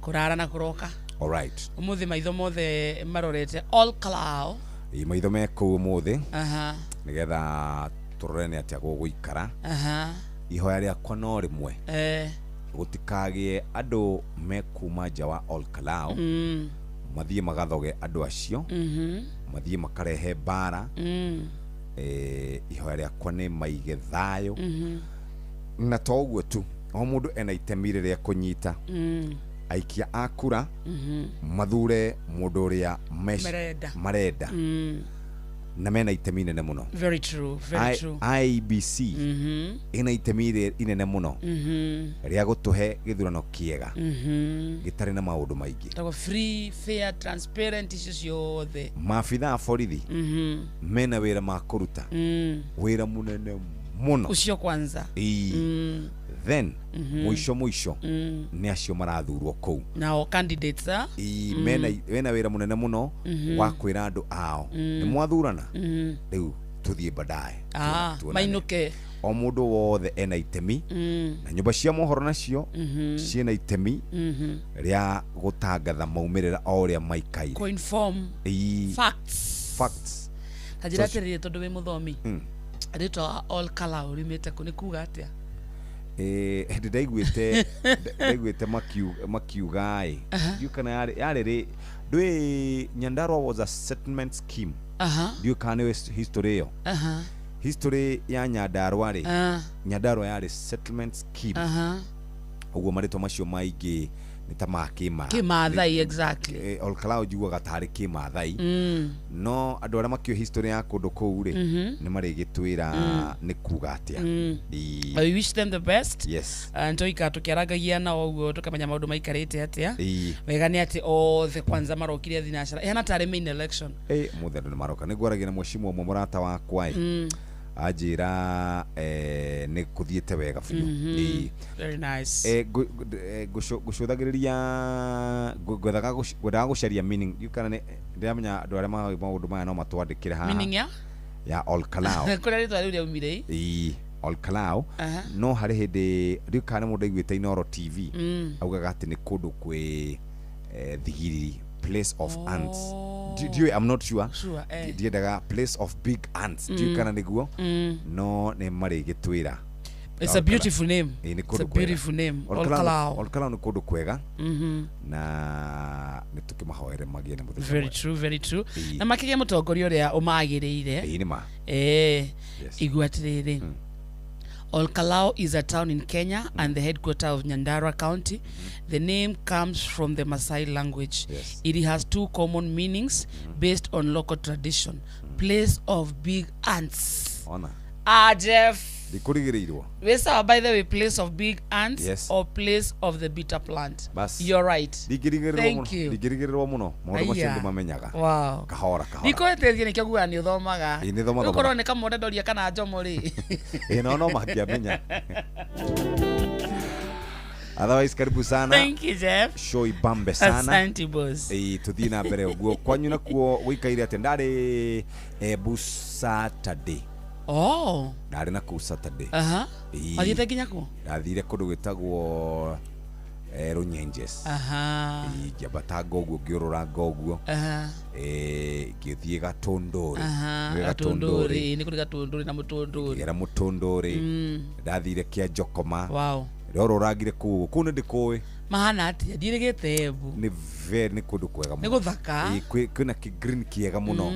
Kũrara na kũroka. All right. Ũmũthĩ maitho mothe marorete Ol Kalou. Ĩ, maitho me kũu ũmũthĩ nĩgetha tũrore nĩ atĩa gũgũikara. Ihoya rĩakwa no rĩmwe, gũtikagĩe andũ mekuma nja wa Ol Kalou mathiĩ magathoge andũ acio, mathiĩ makarehe mbara. Ihoya rĩakwa nĩ maige thayũ. Na to ũguo tu, o mũndũ ena itemi rĩrĩa kũnyita. Aikia a kura mathure mũndũ ũrĩa marenda na mena itemi inene mũno. Very true, very true. IEBC ina itemi inene mũno rĩa gũtũhe gĩthurano kĩega gĩtarĩ na maũndũ maingĩ. Tago free, fair, transparent icio ciothe. Maabitha a borithi mena wĩra ma kũruta, wĩra mũnene mũno ũcio kwanza. Then mũico mũico nĩ acio marathurwo kũu nao candidates mena wĩra mũnene mũno wa kwĩra andũ ao nĩ mwathurana rĩu tũthiĩ baadaye mainũke. O mũndũ wothe ena itemi na nyũmba cia mohoro nacio ciĩna itemi rĩa gũtangatha maumĩrĩra o ũrĩa maikaire, co-inform facts. Ta njĩra atĩrĩrĩ, tondũ wĩ mũthomi, rĩtwa Ol Kalou rimĩte kũ, nĩ kuga atĩa? Ndaiguĩte makiuga ĩ ndiũ kana yarĩ ndũĩ Nyandarua was a settlement scheme. Ndiũ kana nĩwe history ĩyo. History ya Nyandarua rĩ, Nyandarua yarĩ settlement scheme. Ũguo marĩtwa macio maingĩ nĩ ta ma Kĩmathai. Exactly. Ol Kalou njiguaga tarĩ Kĩmathai, no andũ arĩa makĩũĩ history ya kũndũ kũu rĩ nĩ marĩgĩtwĩra nĩ kuga atĩa. I wish them the best. Yes. Ntoika tũkĩarangagia nao ũguo tũkamenya maũndũ maikarĩte atĩa. Wega nĩ atĩ othe kwanza marokire thinacara ĩhana tarĩ main election. Mũthĩ andũ nĩ maroka. Nĩ ngwaragia na mweshimwa ũmwe mũrata wakwa ĩ anjĩra nĩ kũthiĩte wega biũ. Very nice. Ngũcũthagĩrĩria ngwendaga gũcaria meaning. Kana ndĩramenya andũ arĩa maũĩ maũndũ maya no matwandĩkĩre haha. Meaning ya Ol Kalou. Kũrĩa rĩtwa rĩu rĩaumire ĩ Ol Kalou. No harĩ hĩndĩ rĩu kana mũndũ aiguĩte Inooro TV augaga atĩ nĩ kũndũ kwĩ thigiriri, place of ants. Ndiũĩ, I'm not sure. Ndiendaga place of big ants. Ndiũĩ kana nĩguo, no nĩ marĩgĩtwĩra. It's a beautiful name. It's a beautiful name. Ol Kalou. Ol Kalou nĩ kũndũ kwega na nĩ tũkĩmahoere magĩe na mũthenya. Very true, very true. Na makĩgĩa mũtongoria ũrĩa ũmagĩrĩire. Ĩ nĩ ma. Igua atĩrĩrĩ. Ol Kalou is a town in Kenya and the headquarters of Nyandarua County. The name comes from the Maasai language. Yes. It has two common meanings based on local tradition. Place of big ants. Ona. Jeff. Ndikurigĩrĩirwo. We saw, by the way, place of big ants. Yes. Or place of the bitter plant. Bas. You're right. Thank you. Ndingĩrigĩrĩrwo mũno. Maũndũ macio ndĩmamenyaga. Wow. Kahora kahora. Ndikũhĩtĩtie nĩkĩo ngugaga nĩ ũthomaga. Ĩ, nĩ thoma. Ũkorwo nĩ kamwenda ndoria kana njomo rĩ. Ĩ, no mangĩamenya. Otherwise, karibu sana. Thank you, Jeff. Show ibambe sana. Asante, boss. Tuthiĩ na mbere ũguo. Kwanyu nakuo gũikaire atĩa? Ndarĩ Embu Saturday. Oh. Ndarĩ na kũu Saturday. Wathiĩte nginya kũ? Ndathire kũndũ gwĩtagwo Runyenjes. Ngĩambatanga ũguo, ngĩũrũranga ũguo. Ngĩthiĩ Gatũndũrĩ. Gatũndũrĩ, nĩ kũrĩ Gatũndũrĩ na Mũtũndũrĩ. Ngĩgera Mũtũndũrĩ. Ndathire Kĩanjokoma. Wow. Ndorũrangire kũu. Kũu nĩ ndĩkũĩ. Mahana atĩa? Ndirĩgĩte Embu. Nĩ very, nĩ kũndũ kwega mũno. Nĩ gũthaka. Kwĩna kĩ green kĩega mũno.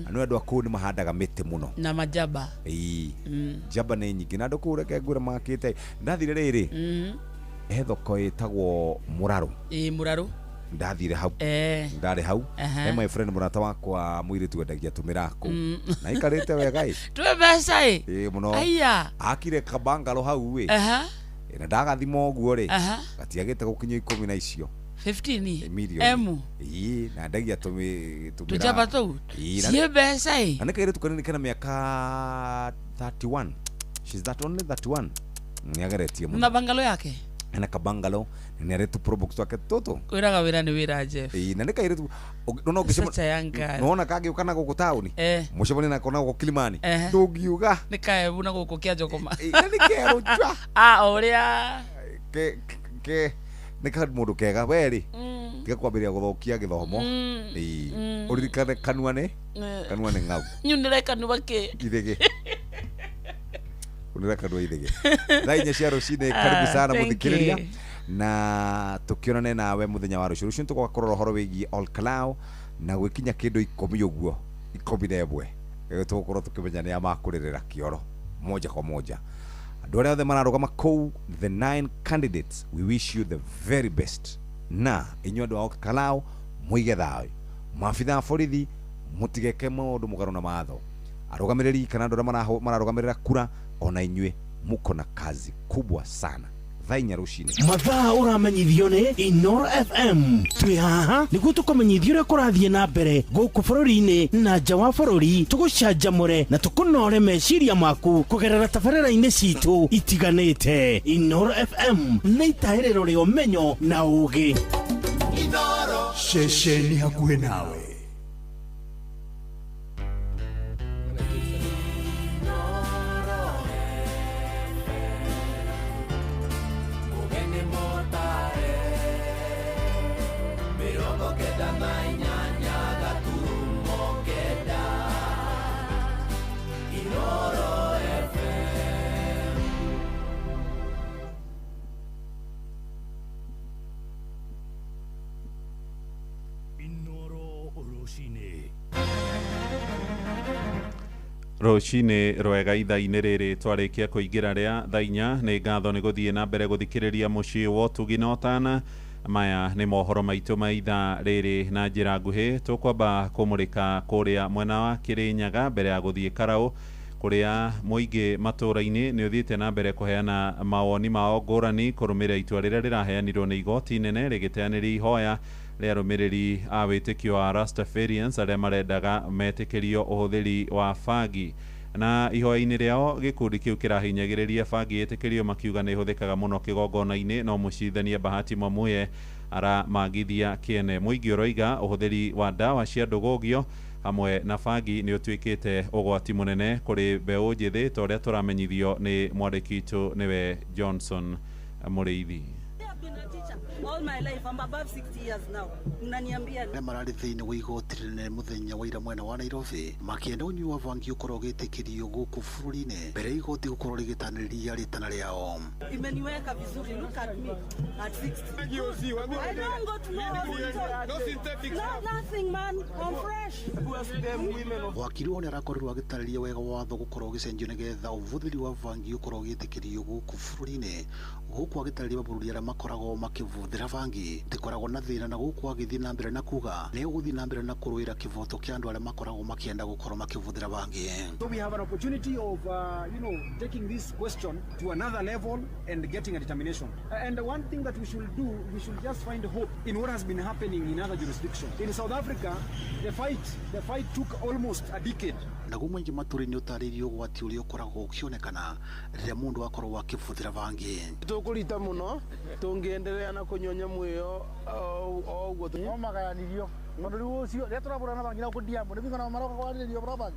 Na nĩ andũ a kũu nĩ mahandaga mĩtĩ mũno. Na majaba. Njamba nĩ nyingĩ. Na andũ kũu reke ngwĩre makĩte. Ndathire rĩrĩ. He thoko ĩtagwo Mũrarũ. Mũrarũ. Ndathire hau. Ndarĩ hau. He my friend mũrata wakwa mũirĩtu wendagia tũmĩra kũu. Na aikarĩte wega ĩ. Twĩ mbeca ĩ. Ĩ mũno. Aya. Akire kabangaro hau ĩ. Na ndagathima ũguo rĩ. Gatiagĩte gũkinya 10 na icio. 15 Milioni. M. Ii, na ndagia tumi Tũchapa tũu. Ciĩ mbeca ĩ. Na nĩ kairĩtu kanini kena mĩaka 31. She's that only 31. Nĩ ageretie mũno. Na bangalo yake. Ena kabangalo na nĩ arĩ tu probox twake tũtũ. Wĩraga wĩra nĩ wĩra Jeff. Ii, na nĩ kairĩtu nona Such a young girl. nona kagĩũka na gũkũ taũni. Mũcemania nako na gũkũ Kilimani. Ndũngiuga. Nĩ kaebu na gũkũ kĩa Njokoma. Na nĩ kerũ njwa. Ah, ũrĩa. Ke nĩ ka mũndũ kega we rĩ. Tiga kwambĩrĩria gũthũkia gĩthomo. Ii. Ũririkane kanua nĩ kanua nĩ ng'au. Nyunĩre kanua kĩ. Ithĩgĩ. Unĩra kanua ithĩgĩ. Thaa 4 cia rũcinĩ, karibu sana mũthikĩrĩria. Na tũkĩonane nawe mũthenya wa rũciũ. Rũciũ nĩtũgakorwo ũhoro wĩgiĩ Olkalau na gwĩkinya kĩndũ 10 ũguo, 11. Tũgũkorwo tũkĩmenya nĩa makũrĩrĩra kĩoro moja kwa moja. Andũ arĩa othe mararũgama kũu, the 9 candidates, we wish you the very best. Na inyuĩ andũ a Olkalau mũige thayũ. Maabitha a borithi mũtigeke maũndũ mũgarũ na watho. Arũgamĩrĩri kana andũ arĩa mararũgamĩrĩra kura, ona inyuĩ muko na kazi kubwa sana. Thaa 4 rũcinĩ. Mathaa ũramenyithio nĩ Inoro FM. Twĩ haha nĩguo tũkũmenyithia ũrĩa kũrathiĩ na mbere gũkũ bũrũri-inĩ na nja wa bũrũri, tũgũcanjamũre na tũkũnore meciria maku kũgerera tabarĩra-inĩ citũ itiganĩte. Inoro FM nĩ itahĩrĩro rĩa ũmenyo na ũũgĩ. Ceceni hakuhĩ nawe. Rũcinĩ rwega ithaa-inĩ rĩrĩ twarĩkia kũingĩra rĩa thaa 4. Nĩ ngatho nĩ gũthiĩ na mbere gũthikĩrĩria mũciĩ wa ũtugi na ũtana. Maya nĩ mohoro maitũ ma ithaa rĩrĩ na njĩra nguhĩ. Tũkwamba kũmũrĩka kũrĩa mwena wa Kĩrĩnyaga mbere ya gũthiĩ Karaũ, kũrĩa mũingĩ matũũra-inĩ nĩ ũthiĩte na mbere kũheana mawoni mao ngũrani kũrũmĩrĩra itua rĩrĩa rĩraheanirwo nĩ igoti inene rĩgĩteanĩria ihoya rĩa arũmĩrĩri a wĩtĩkio wa Rastafarians arĩa marendaga metĩkĩrio ũhũthĩri wa bangi. Na ihoya-inĩ rĩao gĩkundi kĩu kĩrahinyagĩrĩria bangi ĩtĩkĩrio, makiuga nĩ ĩhũthĩkaga mũno kĩgongona-inĩ, no mũcirithania Bahati Mwamuye aramagithia kĩene. Mũingĩ ũroiga ũhũthĩri wa ndawa cia ndũgũgio hamwe na bangi nĩ ũtuĩkĩte ũgwati mũnene kũrĩ mbeũ njĩthĩ, ta ũrĩa tũramenyithio nĩ mwandĩki witũ nĩwe Johnson Mũrĩithi. All my life, I'm above 60 years now. Mnaniambia arĩa mararĩ thĩinĩ wa igoti rĩnene mũthenya wa ira mwena wa Nairobi makĩenda ũnyui wa bangi ũkorwo ũgĩtĩkĩrio gũkũ bũrũri-inĩ mbere ya igoti gũkorwo rĩgĩtanĩria rĩtana rĩao. Imeniweka vizuri. Look at me at 60. I don't go to no hospital. No, nothing man. I'm fresh. Wakiri wao nĩarakorirwo agĩtarĩria wega watho gũkorwo ũgĩcenjio nĩgetha ũhũthĩri wa bangi ũkorwo ũgĩtĩkĩrio gũkũ bũrũri-inĩ, gũkũ agĩtarĩria mabũrũri arĩa makoragwo makĩbũthĩra bangi tikoragwo na thĩna, na gũkũ agĩthiĩ na mbere na kuga nĩ ũgũthiĩ na mbere na kũrũĩra kĩvoto kĩa andũ arĩa makoragwo makĩenda gũkorwo makĩbũthĩra bangi. So we have an opportunity of taking this question to another level and getting a determination. And one thing that we should do, we should just find hope in what has been happening in other jurisdictions. In South Africa, the fight took almost a decade. Naguo mũingĩ matũũra-inĩ ũtarĩirio ũgwati ũrĩa ũkoragwo ũkĩonekana rĩrĩa mũndũ akorwo akĩbũthĩra bangi. Tũkũrita mũno tũngĩenderea na kũnyua nyamũ ĩyo o ũguo no magayanirio tondũ rĩu ũcio rĩrĩa tũrabũrana bangi na kũndiambo nĩ bingona maroka kwarĩrĩrio ũhoro wa bangi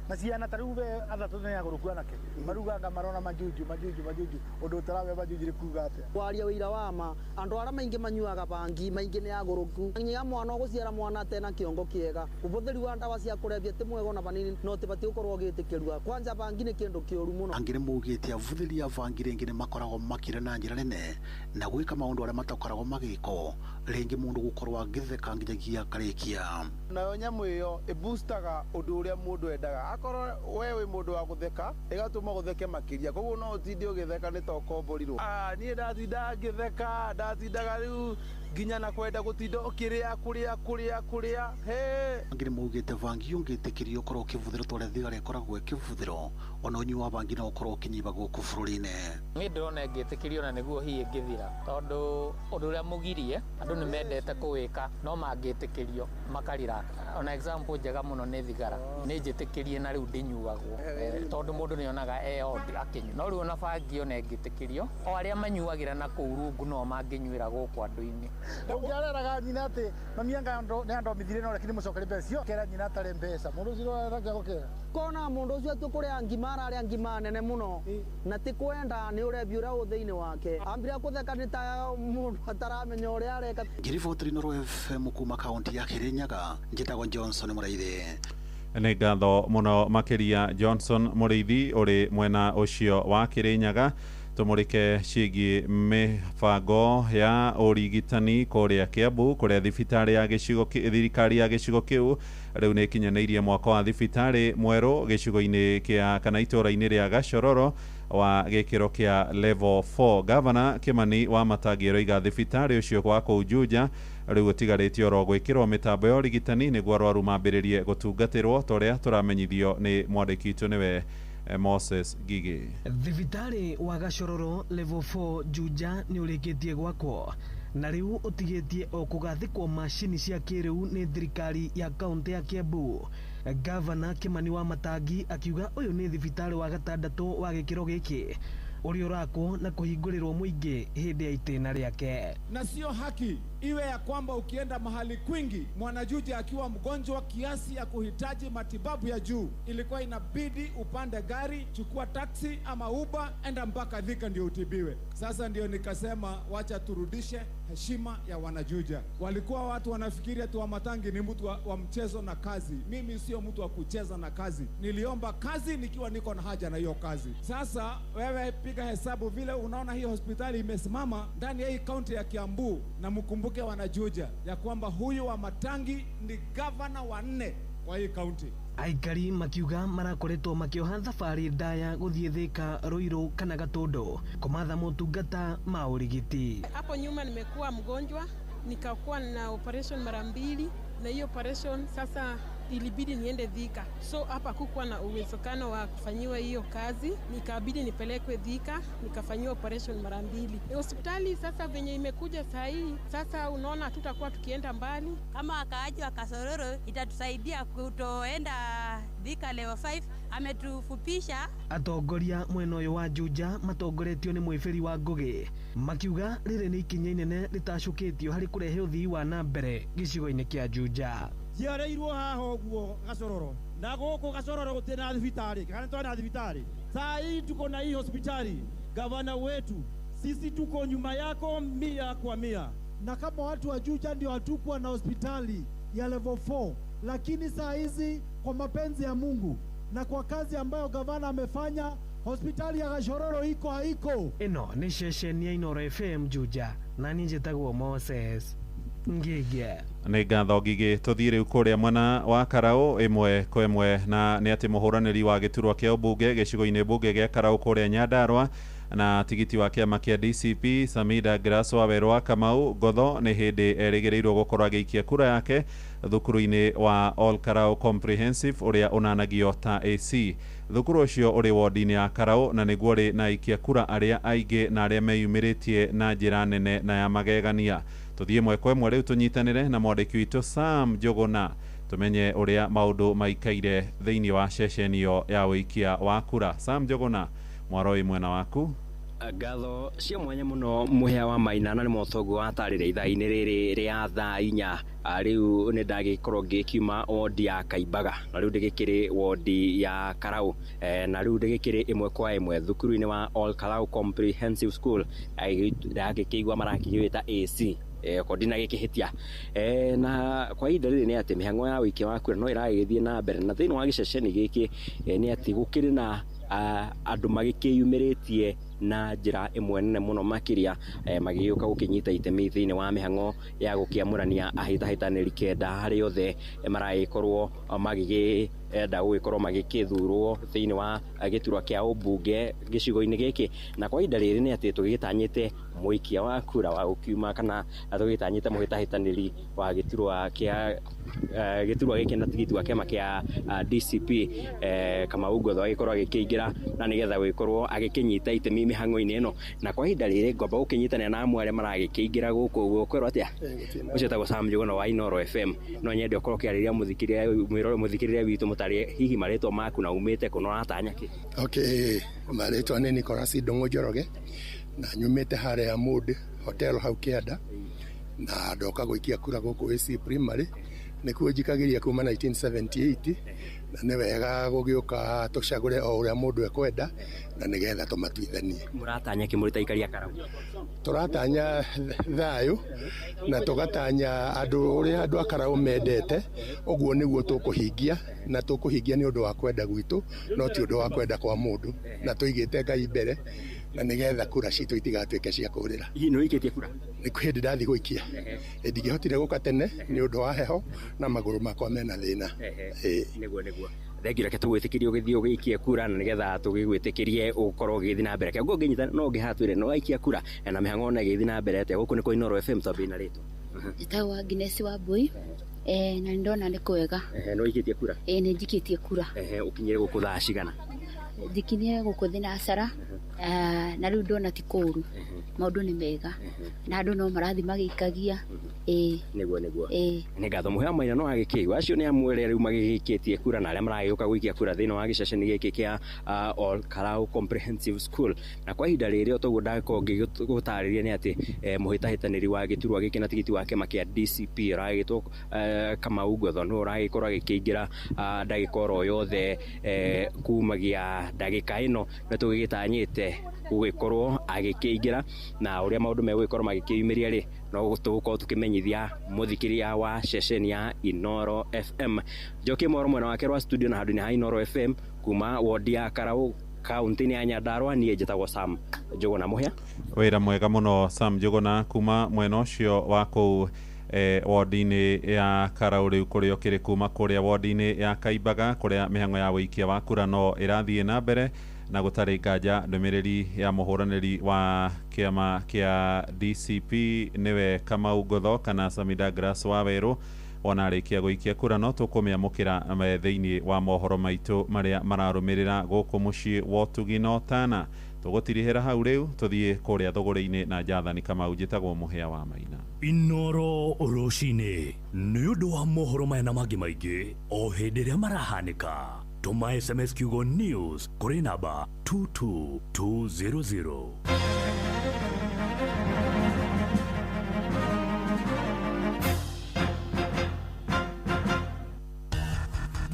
na ciana ta rĩu be athatũ nĩ agũrũku anake maruganga marona majuju majuju majuju ũndũ ũtarabe majuju nĩ kuga atĩa. Kwaria wĩira wa ma andũ arĩa maingĩ manyuaga bangi maingĩ nĩ agũrũku nginya mwana ũgũciara mwana atena kĩongo kĩega. Ũbũthĩri wa ndawa cia kũrebia ti mwega ona vanini no tibatiĩ gũkorwo ũgĩtĩkĩrua. Kwanja bangi nĩ kĩndũ kĩũru mũno. Angĩ nĩ maugĩte abũthĩri a bangi rĩngĩ nĩ makoragwo makĩra na njĩra nene na gwĩka maũndũ arĩa matakoragwo magĩkwo, rĩngĩ mũndũ gũkorwo agĩtheka nginyagia akarĩkia. Nayo nyamũ ĩyo ĩboostaga ũndũ ũrĩa mũndũ endaga. Akorwo we wĩ mũndũ wa gũtheka ĩgatũma ũtheke makĩria, koguo no ũtinde ũgĩtheka nĩ ta ũkomborirwo. Niĩ ndatindaga ngĩtheka, ndatindaga rĩu Nginya na kwenda gutinda ukiria kuria kuria kuria he. Angĩ nĩ maugĩte bangi ũngĩtĩkĩrio ũkorwo ũkĩbũthĩrwo ta ũrĩa thigara ĩkoragwo ĩkĩbũthĩrwo, ona ũnyui wa bangi no ũkorwo ũkĩnyiba gũkũ bũrũri-inĩ. Niĩ ndĩrona ĩngĩtĩkĩrio na nĩguo hihi ĩngĩthira, tondũ ũndũ ũrĩa mũgirie andũ nĩ mendete kũwĩka no mangĩtĩkĩrio makarira. Ona example njega mũno nĩ thigara, nĩ njĩtĩkĩrie na rĩu ndĩnyuagwo, tondũ mũndũ nĩ onaga e odd akĩnyua. No rĩu ona bangi ona ĩngĩtĩkĩrio, o arĩa manyuagĩra na kũu rungu no mangĩnyuĩra gũkũ andũ-inĩ. Ũngĩareraga nyina atĩ mami anga nĩ andomithirie no reke ndĩmũcokerie mbeca icio, kera nyina atarĩ mbeca mũndũ ũcio arenda gũkĩra. Kona mũndũ ũcio atĩ kũrĩa ngima ararĩa ngima nene mũno na ti kwenda nĩ ũrebi ũrĩa wĩ thĩinĩ wake, ambire kũtheka nĩ ta mũndũ ataramenya ũrĩa areka. Ngĩribotĩra Inooro FM kuma kaunti ya Kirinyaga, njĩtagwo Johnson Mũraithi. Nĩ ngatho mũno makĩria Johnson Mũrĩithi ũrĩ mwena ũcio wa Kirinyaga. Tũmũrĩke ciĩgiĩ mĩbango ya ũrigitani kũrĩa Kiambu, kũrĩa thibitarĩ ya gĩcigo thirikari ya gĩcigo kĩu rĩu nĩ ĩkinyanĩirie mwako wa thibitarĩ mwerũ gĩcigo-inĩ kĩa kana itũũra-inĩ rĩa Gacororo wa gĩkĩro kĩa level 4. Gavana Kimani wa Matangi aroiga thibitarĩ ũcio wa kũu Juja rĩu ũtigarĩtie oro gwĩkĩrwo mĩtambo ya ũrigitani nĩguo arwaru mambĩrĩrie gũtungatĩrwo ta ũrĩa tũramenyithio nĩ mwandĩki witũ nĩwe Moses Gigi. Thibitarĩ wa Gacororo level 4 Juja nĩ ũrĩkĩtie gwakwo na rĩu ũtigĩtie o kũgathĩkwo macini cia kĩrĩu nĩ thirikari ya kaunti ya Kiambu. Gavana Kimani wa Matangi akiuga ũyũ nĩ thibitarĩ wa gatandatũ wa gĩkĩro gĩkĩ ũrĩa ũrakwo na kũhingũrĩrwo mũingĩ hĩndĩ ya itĩna rĩake. Na sio haki iwe ya kwamba ukienda mahali kwingi mwanajuja akiwa mgonjwa kiasi ya kuhitaji matibabu ya juu, ilikuwa inabidi upande gari, chukua taxi ama Uber, enda mpaka Thika ndio utibiwe. Sasa ndio nikasema wacha turudishe heshima ya wanajuja. Walikuwa watu wanafikiria tu Wamatangi ni mtu wa mchezo na kazi. Mimi sio mtu wa kucheza na kazi. Niliomba kazi nikiwa niko na haja na hiyo kazi. Sasa wewe piga hesabu vile unaona hii hospitali imesimama ndani ya hii kaunti ya Kiambu, na mkumbuke wanajuja ya kwamba huyu wa Matangi ni gavana wa 4 kwa hii kaunti. Aikari makiuga marakoretwo makĩoha thabarĩ ndaya gũthiĩ Thika, Ruiru kana Gatũndũ kũmatha motungata ma ũrigiti. Hapo nyuma nimekuwa mgonjwa, nikakuwa na operation mara mbili, na hiyo operation sasa ilibidi niende Thika. So hapa kukuwa na uwezekano wa kufanyiwa hiyo kazi, nikabidi nipelekwe Thika, nikafanyiwa operation mara mbili. Hospitali sasa venye imekuja saa hii, sasa unaona tutakuwa tukienda mbali. Kama wakaaji wa Kasororo itatusaidia kutoenda Thika level 5, ametufupisha. Atongoria mwena ũyũ wa Juja matongoretio nĩ Mwĩbĩri wa Ngũgĩ makiuga rĩrĩ nĩ ikinya inene rĩtacũkĩtio harĩ kũrehe ũthii wa na mbere gĩcigo-inĩ kĩa Juja. Ciareirwo haha ũguo Gacororo na gũkũ Gacororo gũtirĩ na thibitarĩ, kana nĩ na thibitarĩ. Saa hii tuko na hii hospitali, gavana wetu sisi tuko nyuma yako 100 kwa 100. Na kama watu wa Juja ndio hatukuwa na hospitali ya level 4, lakini saa hizi kwa mapenzi ya Mungu na kwa kazi ambayo gavana amefanya, hospitali ya Gachororo iko haiko. Ĩno nĩ ceceni ya Inooro FM Juja, na niĩ njĩtagwo Moses Ngige. Nĩ ngatho Ngigĩ. Tũthiĩ rĩu kũrĩa mwena wa Karau ĩmwe kwa ĩmwe, na nĩ atĩ mũhũranĩri wa gĩturwa kĩa ũmbunge gĩcigo-inĩ mbunge gĩa Karau kũrĩa Nyandarua na tigiti wa kĩama kĩa DCP Samida Grass wa Werũ wa Kamau Ngotho nĩ hĩndĩ erĩgĩrĩirwo gũkorwo agĩikia kura yake thukuru-inĩ wa All Karau Comprehensive ũrĩa ũnanagio ta AC. Thukuru ũcio ũrĩ wodi-inĩ ya Karau na nĩguo ũrĩ na aikia kura arĩa aingĩ na arĩa meyumĩrĩtie na njĩra nene na ya magegania. Tũthiĩ ĩmwe kwa ĩmwe rĩu tũnyitanĩre na mwandĩki witũ Sam Njũgũna tũmenye ũrĩa maũndũ maikaire thĩinĩ wa ceceni ĩyo ya ũikia wa kura. Sam Njũgũna, mwaro wĩ mwena waku. Ngatho cia mwanya muno Mũhĩa wa Maina, na nĩ motongo watarĩria ithaa-inĩ rĩrĩ rĩa thaa inya. Rĩu nĩ ndagĩkorwo ngĩkiuma wodi ya Kaimbaga na rĩu ndĩgĩkĩrĩ wodi ya Karau, na rĩu ndĩgĩkĩrĩ ĩmwe kwa ĩmwe thukuru-inĩ wa All Karau Comprehensive School, ndagĩkĩigua marakĩwĩta AC ko ndinagĩkĩhĩtia. Na kwa ihinda rĩrĩ nĩ atĩ mĩhang'o ya ũikia wa kura no ĩragĩthiĩ na mbere, na thĩinĩ wa gĩceceni gĩkĩ nĩ atĩ gũkĩrĩ na andũ magĩkĩyumĩrĩtie na njĩra ĩmwe nene mũno makĩria, magĩũka gũkĩnyita itemi thĩinĩ wa mĩhang'o ya gũkĩamũrania ahĩtahĩtanĩri kenda harĩ othe maragĩkorwo magĩgĩ marakĩenda gũgĩkorwo magĩkĩthurwo thĩinĩ wa gĩturwa kĩa ũmbunge gĩcigo-inĩ gĩkĩ. Na kwa ihinda rĩrĩ nĩ atĩ tũgĩgĩtanyĩte mũikia wa kura wa gũkiuma kana tũgĩgĩtanyĩte mũhĩtahĩtanĩri wa gĩturwa kĩa gĩturwa gĩkĩ na tigiti wa kĩama kĩa DCP Kamau Ngotho agĩkorwo agĩkĩingĩra na nĩgetha gũgĩkorwo agĩkĩnyita itemi mĩhang'o-inĩ ĩno. Na kwa ihinda rĩrĩ ngwamba gũkĩnyitanĩra na amwe arĩa maragĩkĩingĩra gũkũ ũguo. Kwĩrwo atĩa? Ũcio wĩtagwo Sam Njũgũna wa Inooro FM. No nyende ũkorwo ũkĩarĩria mũthikĩrĩria witũ mũtarĩrie hihi marĩtwa maku na umĩte kũ na ũratanya kĩ? Okay, marĩtwa nĩ Nicholas Ndung'u Njoroge na nyumĩte harĩa Mood Hotel hau kĩanda, na ndoka gũikia kura gũkũ AC Primary, nĩkuo njikagĩria kuma 1978, na nĩ wega gũgĩũka tũcagũre o ũrĩa mũndũ ekwenda na nĩgetha tũmatuithanie. Mũratanya kĩ mũrĩ ta aikari a Karau? Tũratanya thayũ na tũgatanya andũ ũrĩa andũ a Karau mendete, ũguo nĩguo tũkũhingia, na tũkũhingia nĩ ũndũ wa kwenda gwitũ, no ti ũndũ wa kwenda kwa mũndũ, na tũigĩte Ngai mbere na nĩgetha kura citũ itigatuĩke cia kũrĩra. Hihi nĩ ũikĩtie kura? Nĩ hĩndĩ ndathiĩ gũikia, ndingĩhotire gũka tene nĩ ũndũ wa heho na magũrũ makwa mena thĩna. Nĩguo nĩguo. Thengiũ, reke tũgwĩtĩkĩrie ũgĩthiĩ ũgĩikie kura na nĩgetha tũgĩgwĩtĩkĩrie ũkorwo ũgĩthiĩ na mbere. Kĩongo ũngĩnyita no ũngĩ haha twĩre nĩ waikia kura na mĩhang'o ona ĩgĩthiĩ na mbere atĩa. Gũkũ nĩ kwa Inooro FM, twambie na rĩtwa. Njĩtagwo Agnes Wambui, na nĩ ndona nĩ kwega. Nĩ ũikĩtie kura? Ĩĩ, nĩ njikĩtie kura. Ũkinyire gũkũ thaa cigana? Thikinyire gũkũ thinacara, na rĩu ndona ti kũũru, maũndũ nĩ mega na andũ no marathiĩ magĩikagia. Ĩĩ. Nĩguo nĩguo. Ĩĩ. Nĩ ngatho. Mũhea Maina no agĩkĩigua acio nĩ amwe arĩa rĩu magĩgĩikĩtie kura na arĩa maragĩũka gũikia kura thĩinĩ wa gĩceceni gĩkĩ kĩa Ol Kalou Comprehensive School. Na kwa ihinda rĩrĩ o toguo ndakorwo ngĩgũtarĩria nĩ atĩ mũhĩtahĩtanĩri wa gĩturwa gĩkĩ na tigiti wa kĩama kĩa DCP ũragĩtwo Kamau Ngotho nĩwe ũragĩkorwo agĩkĩingĩra ndagĩka oro yothe kumagia ndagĩka ĩno nĩ tũgĩgĩtanyĩte gũgĩkorwo agĩkĩingĩra, na ũrĩa maũndũ megũgĩkorwo magĩkĩyumĩria rĩ no tũgũkorwo tũkĩmenyithia mũthikĩria wa ceceni ya Inooro FM. Njokie mohoro mwena wake rwa studio na handũ-inĩ ha Inooro FM kuma wodi ya Karau kaunti-inĩ ya Nyandarua. Niĩ njĩtagwo Sam Njũgũna Mũhĩa. Wĩra mwega mũno Sam Njũgũna kuma mwena ũcio wa kũu wodi-inĩ ya Karau rĩu kũrĩa ũkĩrĩ kuma kũrĩa wodi-inĩ ya Kaimbaga kũrĩa mĩhang'o ya wũikia wa kura no ĩrathiĩ na mbere na gũtarĩ nganja ndũmĩrĩri ya mũhũranĩri wa kĩama kĩa DCP nĩwe Kamau Ngotho kana Sami Douglas Wawerũ wona arĩkia gũikia kura no tũkũmĩamũkĩra thĩinĩ wa mohoro maitũ marĩa mararũmĩrĩra gũkũ mũciĩ wa ũtugi na ũtana. Tũgũtirihĩra hau rĩu tũthiĩ kũrĩa thũgũrĩ-inĩ na Jathani Kamau. Njĩtagwo Mũhĩa wa Maina. Inooro rũcinĩ nĩ ũndũ wa mohoro maya na mangĩ maingĩ o hĩndĩ ĩrĩa marahanĩka. Tũma SMS kiugo news kũrĩ namba 22200.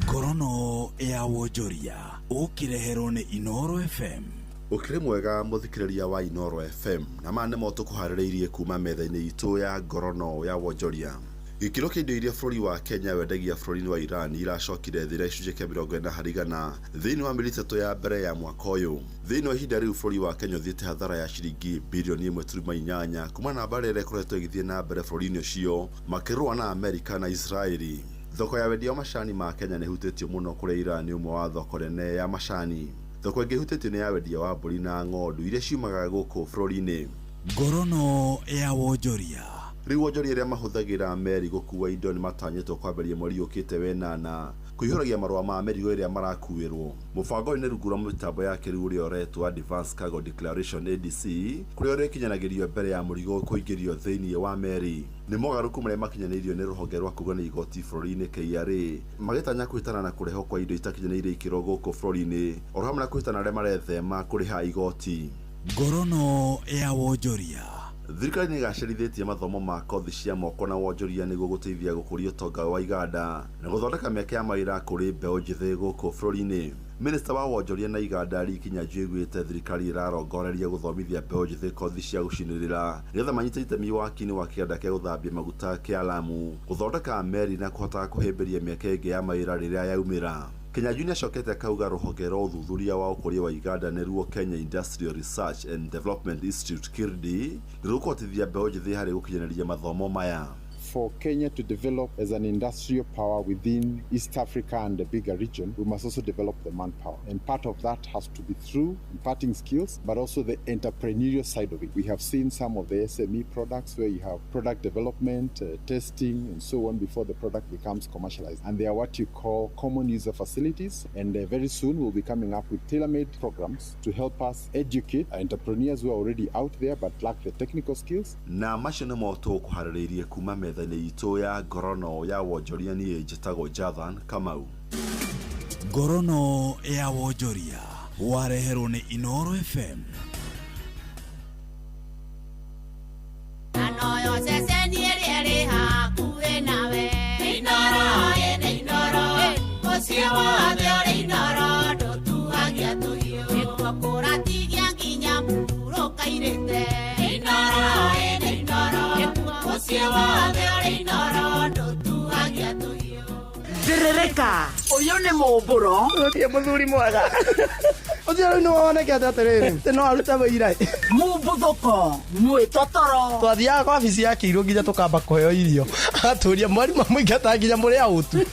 Ngorono ya wonjoria ũkĩreherwo nĩ Inooro FM. Ũkĩrĩ mwega mũthikĩrĩria wa Inooro FM, na maya nĩmo tũkũharĩrĩirie kuma metha-inĩ itũ ya ngorono ya wonjoria. Gĩkĩro kĩa indo iria bũrũri wa Kenya wendagia bũrũri-inĩ wa Iran iracokire thĩ na gĩcunjĩ kĩa 40% thĩinĩ wa mĩeri 3 ya mbere ya mwaka ũyũ. Thĩinĩ wa ihinda rĩu bũrũri wa Kenya ũthiĩte hathara ya ciringi birioni 1.8 kuma na mbara ĩrĩa ĩkoretwo ĩgĩthiĩ na mbere bũrũri-inĩ ũcio makĩrũa na Amerika na Israeli. Thoko ya wendia wa macani ma Kenya nĩ ĩhutĩtio mũno kũrĩa Iran nĩ ũmwe wa thoko nene ya macani. Thoko ĩngĩ ĩhutĩtio nĩ ya wendia wa mbũri na ng'ondu iria ciumaga gũkũ bũrũri-inĩ. Ngorono ya wonjoria. Rĩu wonjoria arĩa mahũthagĩra meri gũkua indo nĩ matanyĩtwo kwambĩrĩria mweri ũkĩte wenana kũihũragia marũa ma mĩrigo ĩrĩa marakuĩrwo. Mũbango ũyũ nĩ rungu rwa mĩtambo ya kĩrĩu ũrĩa ũretwo Advance Cargo Declaration ADC, kũrĩa ũrĩkinyanagĩrio mbere ya mũrigo kũingĩrio thĩinĩ wa meri. Nĩ mogarũrũku marĩa makinyanĩirio nĩ rũhonge rwa kũgania igoti bũrũri-inĩ KRA magĩtanya kũhĩtana na kũrehwo kwa indo itakinyanĩirie ikĩro gũkũ bũrũri-inĩ oro hamwe na kũhĩtana arĩa marethema kũrĩha igoti. Ngorono ya wonjoria. Thirikari nĩ ĩgacĩrithĩtie mathomo ma kothi cia moko na wonjoria nĩguo gũteithia gũkũria ũtonga wa iganda na gũthondeka mĩeke ya mawĩra kũrĩ mbeũ njĩthĩ gũkũ bũrũri-inĩ. Minista wa wonjoria na iganda Lee Kinyanjui oigĩte thirikari ĩrarongoreria gũthomithia mbeũ njĩthĩ kothi cia gũcinĩrĩra nĩgetha manyite itemi waki-inĩ wa kĩganda kĩa gũthambia maguta kĩa Lamu, gũthondeka meri na kũhota kũhĩmbĩria mĩeke ĩngĩ ya mawĩra rĩrĩa yaumĩra. Kinyanjui nĩacokete akauga rũhonge rwa ũthuthuria wa ũkũria wa iganda nĩruo Kenya Industrial Research and Development Institute KIRDI nĩrũkũhotithia mbeũ njĩthĩ harĩ gũkinyanĩria mathomo maya. For Kenya to develop as an industrial power within East Africa and the bigger region, we must also develop the manpower. And part of that has to be through imparting skills, but also the entrepreneurial side of it. We have seen some of the SME products where you have product development, testing, and so on before the product becomes commercialized. And they are what you call common user facilities. And very soon we'll be coming up with tailor-made programs to help us educate entrepreneurs who are already out there but lack the technical skills. Na macio nĩmo tũkũharĩrĩirie kuma metha-inĩ itũ ya ngorono ya wonjoria. Niĩ njĩtagwo Jathan Kamau. Ngorono ya wonjoria wareherwo nĩ Inoro FM. Anoyo ceceni ĩrĩa ĩrĩ hakuhĩ nawe. Inoro, ĩnĩ Inoro, mũciĩ wothe ũrĩ Inoro, ndũtuagia tũhiũ. Nĩkuo kũratigia nginya mũhurũka-irĩte. Inoro, ĩnĩ Inoro, mũciĩ wothe ũrĩ Inoro, ndũtuagia tũhiũ. Thĩrĩrĩka, ũyũ nĩ mũmbũro. Ũtie mũthuri mwega. Ũcio rĩu nĩwonekete atĩrĩrĩ, atĩ no arute wĩira. Mũmbuthũko, mwĩtotoro. Twathiaga kwa wabici ya kĩirũ nginya tũkamba kũheo irio. Agatũria mwarimũ amũingata nginya mũrĩ aũtu.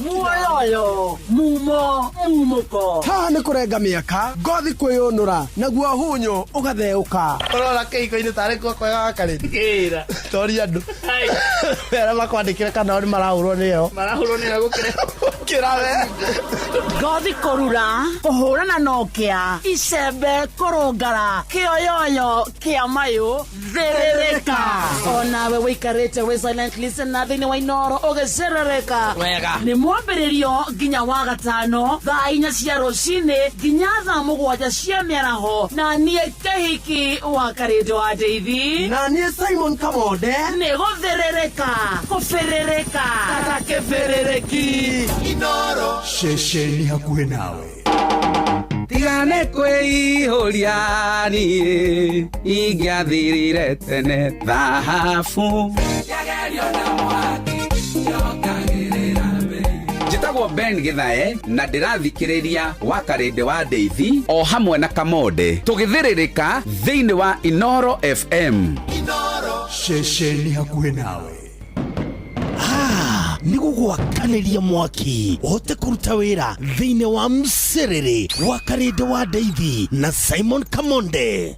Muoyoyo, mumo, mumũko. Haha nĩ kũrenga mĩaka, ngothi kwĩyũnũra, naguo hunyũ ũgatheũka. Ũrora kĩhiko-inĩ tarĩ kuo kwega gakarĩ. Kĩra. Toria andũ. Arĩa makwandĩkĩre kana o nĩ marahũrwo nĩyo. Marahũrwo nĩyo gũkĩra. Gũkĩra we. Ngothi kũrura, kũhũrana na ũkĩa, icembe kũrũngara, kĩoyoyo kĩa mayũ, thĩrĩrĩka. Onawe wĩikarĩte wĩ silent listener thĩinĩ wa Inoro ũgĩcerereka. Wega. Nĩ mwambĩrĩrio nginya wa gatano thaa 4 cia rũcinĩ nginya thaa 7 cia mĩaraho, na niĩ Kĩhiki wa Karĩndũ wa Ndeithi, na niĩ Simon Kamonde. Nĩ gũthĩrĩrĩka, kũbĩrĩrĩka kata kĩbĩrĩrĩki. Inoro ceceni hakuhĩ nawe. Tigane kwĩihũria niĩ ingĩathirire tene thahabu. Njĩtagwo Ben Githae na ndĩrathikĩrĩria wa Karĩndĩ wa Ndeithi o hamwe na Kamonde tũgĩthĩrĩrĩka thĩinĩ wa Inoro FM. Inoro ceceni hakuhĩ nawe. Nĩ gũgwakanĩria mwaki ũhote kũruta wĩra thĩinĩ wa mcerere wa Karĩndĩ wa Ndeithi na Simon Kamonde.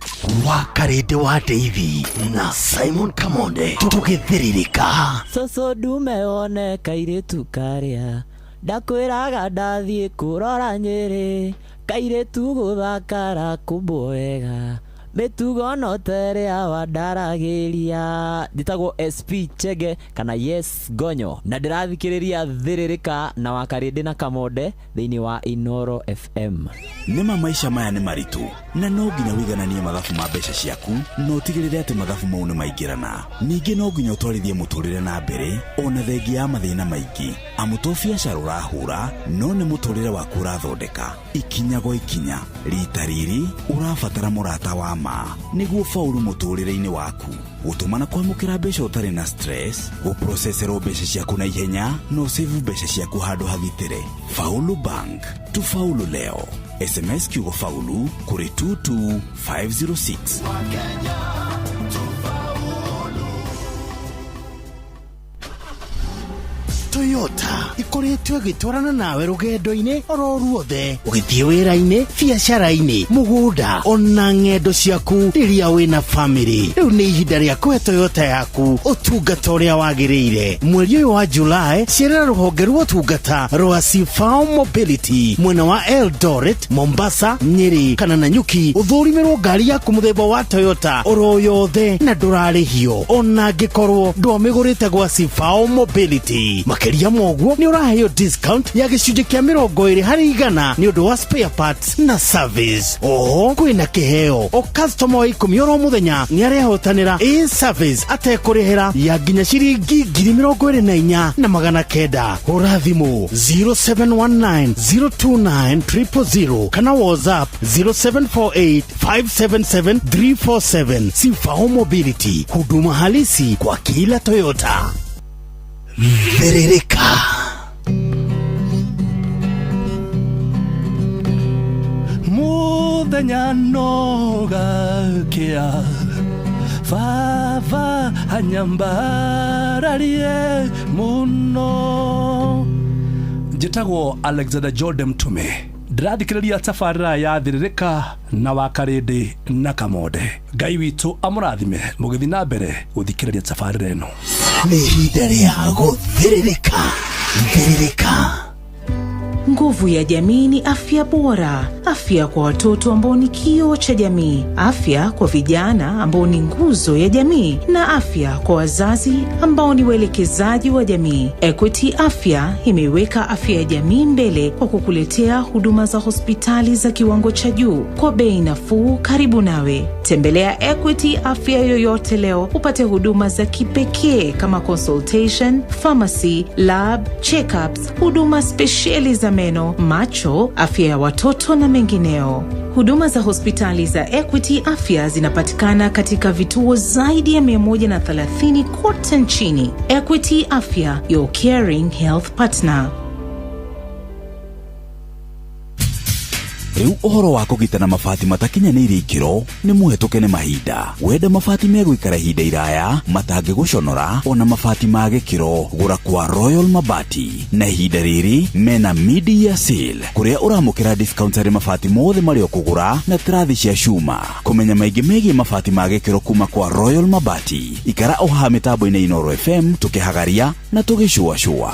Wa Karĩndĩ wa Ndeithi na Simon Kamonde tũgĩthĩrĩrĩka. Cũcũ ndume wone kairĩtu karĩa ndakwĩraga ndathiĩ kũrora Nyĩrĩ, kairĩtu gũthakara kũmbwo wega, mĩtugo no ta ĩrĩa wandaragĩria. Njĩtagwo SP Chege kana Yes Gonyo na ndĩrathikĩrĩria Thĩrĩrĩka na wa Karĩndĩ na Kamonde thĩinĩ wa Inoro FM. Nĩma maisha maya nĩ maritũ na no nginya wĩigananie mathabu ma mbeca ciaku na ũtigĩrĩre atĩ mathabu mau nĩ maingĩrana. Ningĩ no nginya ũtwarithie mũtũrĩre na mbere ona thengia ya mathĩna maingĩ, amu to biacara ũrahũra no nĩ mũtũrĩre waku ũrathondeka ikinya gwa ikinya. Rita rĩrĩ ũrabatara mũrata wa ma nĩguo faulu mũtũrĩre-inĩ waku, gũtũma na kwamũkĩra mbeca ũtarĩ na stress, gũproceserwo mbeca ciaku na ihenya na ũsave mbeca ciaku handũ hagitĩre. Faulu Bank, tufaulu leo. SMS kiugo faulu kũrĩ 22506. Toyota ikoretwo ĩgĩtwarana nawe rũgendo-inĩ oro ruothe, ũgĩthiĩ wĩra-inĩ, biacara-inĩ, mũgũnda ona ng'endo ciaku rĩrĩa wĩna famĩlĩ. Rĩu nĩ ihinda rĩa kũhe Toyota yaku ũtungata ũrĩa wagĩrĩire. Mweri ũyũ wa Julai, cerera rũhonge rwa ũtungata rwa Sifao Mobility mwena wa Eldoret, Mombasa, Nyeri kana Nanyuki, ũthũrimĩrwo ngari yaku mũthemba wa Toyota oro yothe na ndũrarĩhio ona angĩkorwo ndwamĩgũrĩte gwa Sifao Mobility. Makĩria moguo nĩ ũraheo discount ya gĩcunjĩ kĩa 20% nĩ ũndũ wa spare parts na service. Oho kwĩna kĩheo o customer wa 10 oro mũthenya nĩ arehotanĩra a service atekũrĩhĩra ya nginya ciringi 24,900. Hũra thimũ 0719 029 000 kana WhatsApp 0748 577 347. Sifao Mobility, huduma halisi kwa kila Toyota. Thĩrĩrĩka. Mũthenya no gakĩa Baba anyambararie muno. Njĩtagwo Alexander Jordan Mtume, ndĩrathikĩrĩria tabarĩra ya Thĩrĩrĩka na Wakarĩndĩ na Kamonde. Ngai witũ amũrathime mũgĩthiĩ na mbere gũthikĩrĩria tabarĩra ĩno. Nĩ ihinda rĩa gũthĩrĩrĩka. Thĩrĩrĩka. Nguvu ya jamii ni afya bora, afya kwa watoto ambao ni kioo cha jamii, afya kwa vijana ambao ni nguzo ya jamii, na afya kwa wazazi ambao ni waelekezaji wa jamii. Equity Afya imeiweka afya ya jamii mbele kwa kukuletea huduma za hospitali za kiwango cha juu kwa bei nafuu karibu nawe. Tembelea Equity Afya yoyote leo upate huduma za kipekee kama consultation, pharmacy, lab, checkups, huduma spesheli za meno, macho, afya ya watoto na mengineo. Huduma za hospitali za Equity Afya zinapatikana katika vituo zaidi ya 130 kote nchini. Equity Afya, your caring health partner. Rĩu ũhoro wa kũgitana mabati matakinyanĩirie ikĩro nĩ mũhetũke nĩ mahinda. Wenda mabati megũikara ihinda iraya matangĩgũconora, ona mabati ma gĩkĩro, gũra kwa Royal Mabati. Na ihinda rĩrĩ mena mid-year sale kũrĩa ũramũkĩra discount harĩ mabati mothe marĩa ũkũgũra na tirathi cia cuma. Kũmenya maingĩ megiĩ mabati ma gĩkĩro kuma kwa Royal Mabati, ikara o haha mĩtambo-inĩ Inooro FM tũkĩhagaria na tũgĩcũacũa.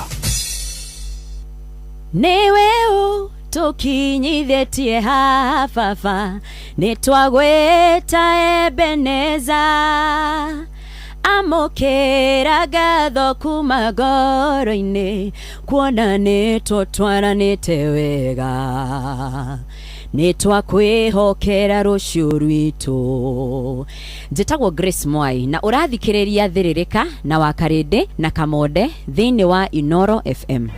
Nĩwe ũ tũkinyithĩtie haha baba, nĩ twagwĩta Ebeneza. Amũkĩra ngatho kuma ngoro-inĩ, kuona nĩ tũtwaranĩte wega, nĩ twakwĩhokera rũciũ rwitũ. Njĩtagwo Grace Mwai na ũrathikĩrĩria Thĩrĩrĩka na Wakarĩndĩ na Kamonde thĩinĩ wa Inooro FM.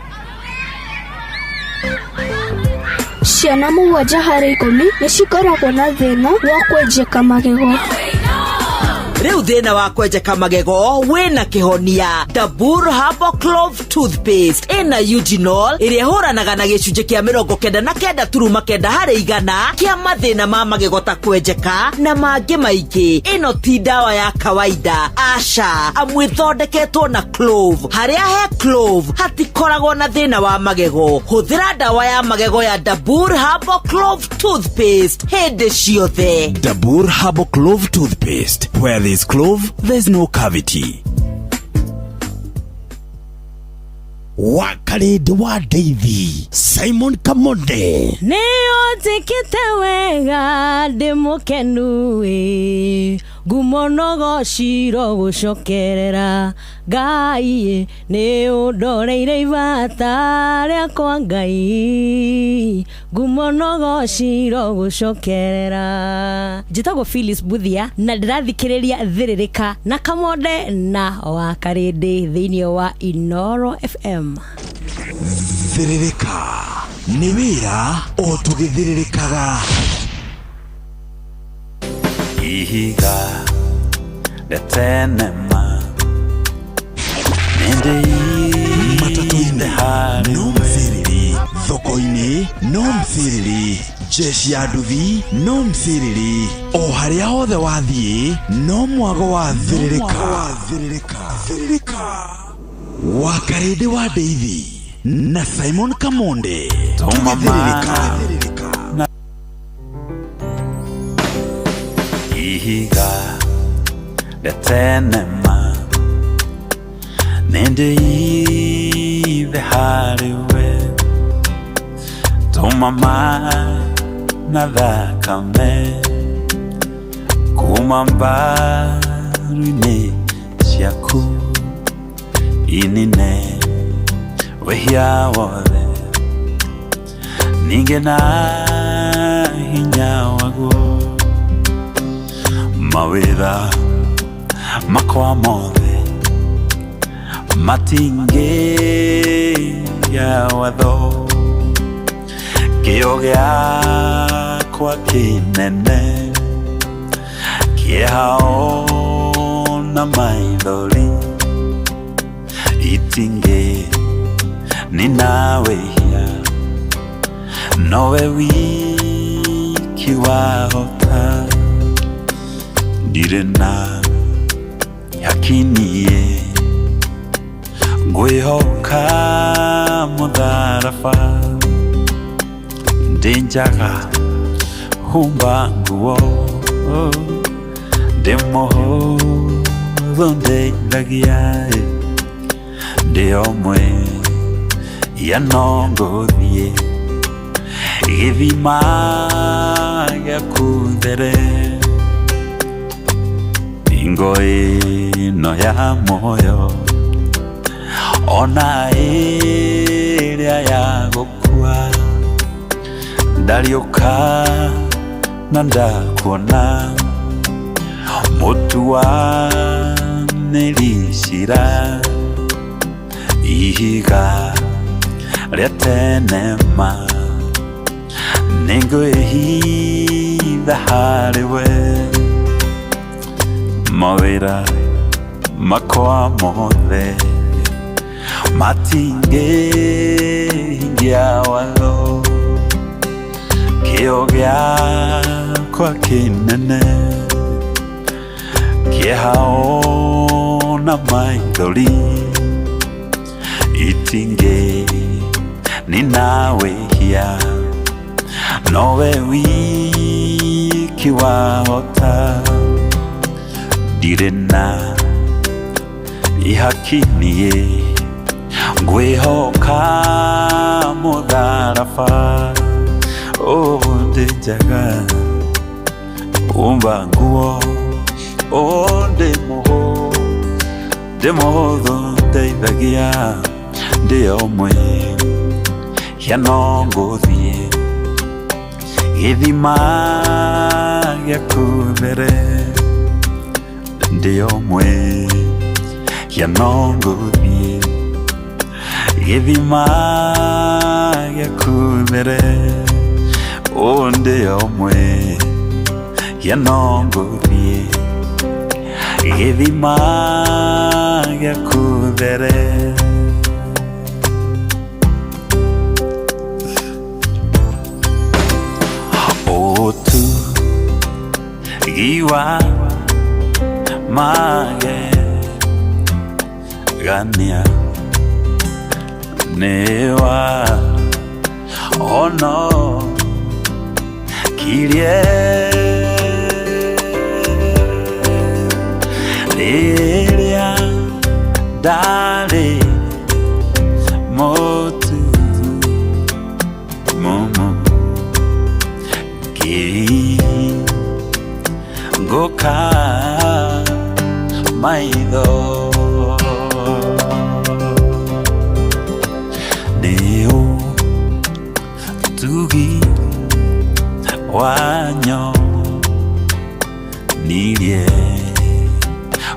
Ciana 7 harĩ 10 nĩ cikoragwo na thĩna wa kwenjeka magego. Rĩu thĩna wa kwenjeka magego wĩna kĩhonia. Dabur Herbal Clove Toothpaste ĩna eugenol ĩrĩa ĩhũranaga na gĩcunjĩ kĩa 99.9% kĩa mathĩna ma magego ta kwenjeka na mangĩ maingĩ. Ĩno ti ndawa ya kawaida, aca, amu ĩthondeketwo na clove. Harĩa he clove hatikoragwo na thĩna wa magego. Hũthĩra ndawa ya magego ya Dabur Herbal Clove Toothpaste hĩndĩ ciothe. Dabur Herbal Clove Toothpaste. Where there's clove, there's no cavity. Wakarĩndĩ wa Ndeithi Simon Kamonde. Nĩ ũnjĩkĩte wega, ndĩ mũkenu ĩ, ngumo nogociro gũcokerera Ngai, nĩ ũndoreire ibata rĩakwa Ngai, ngumo nogociro gũcokerera. Njĩtagwo Phyllis Buthia na ndĩrathikĩrĩria Thĩrĩrĩka na Kamonde na Wakarĩndĩ thĩinĩ wa Inooro FM. Thĩrĩrĩka nĩ wĩra o tũgĩthĩrĩrĩkaga. Ihiga rĩa tene ma Matatũ-inĩ no mthĩrĩri, thoko-inĩ no mthĩrĩri, jeshi ya nduthi no mthĩrĩri, o harĩa hothe wathiĩ no mwago wa thĩrĩrĩka. Wakarĩndĩ wa Ndeithi na Simon Kamonde, tũgĩthĩrĩrĩka. Ihiga rĩa tene ma nĩndĩithe harĩ we, tũma maĩ na thakame kuma mbaru-inĩ ciaku inine wĩhia wothe, ningĩ na hinya waguo mawĩra makwa mothe matingĩya watho, kĩo gĩakwa kĩnene kĩeha ona maithori itingĩ nina wĩhia, nowe wiki wahota, ndirĩ na Ihaki niĩ ngwĩhoka mũtharaba. Ndĩ njaga humba nguo, ndĩ mũhũthũ ndeithagia, ndĩ ũmwe ya no ngũthiĩ gĩthima gĩaku there. Hingo ĩno ya muoyo ona ĩrĩa ya gũkua, ndariũka na ndakuona, mũtuanĩri cira, ihiga rĩa tene ma, nĩngwĩhitha harĩ we. Mawĩra makwa mothe matingĩhingia watho, kĩo gĩakwa kĩnene, kĩeha ona maithori itingĩ nina wĩhia, nowe wiki wahota. Ndirĩ na ihaki niĩ ngwĩhoka mũtharaba. Oh, ndĩ njaga umba nguo, oh, ndĩ mũhũthũ ndeithagia, ndĩ ũmwe ya no ngũthiĩ gĩthima gĩaku there. Ndĩ ũmwe ya no ngũthiĩ gĩthima gĩaku there. Oh, ndĩ ũmwe ya no ngũthiĩ gĩthima gĩaku there. Ũtugi wa magegania nĩ wa honokirie rĩrĩa ndarĩ mũtumumu, ngĩhingũka maitho. Nĩ ũtugi wanyonirie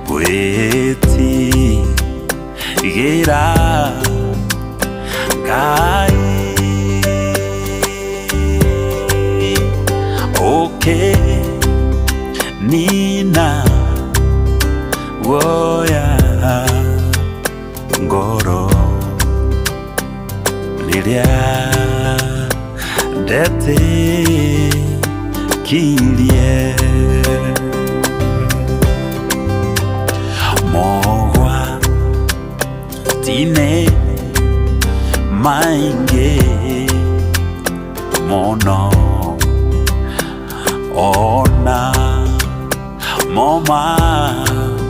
gwĩtigĩra Ngai, ũkĩnina guoya ngoro rĩrĩa ndetĩkirie. Mogwati-inĩ maingĩ mũno, ona mo magerio,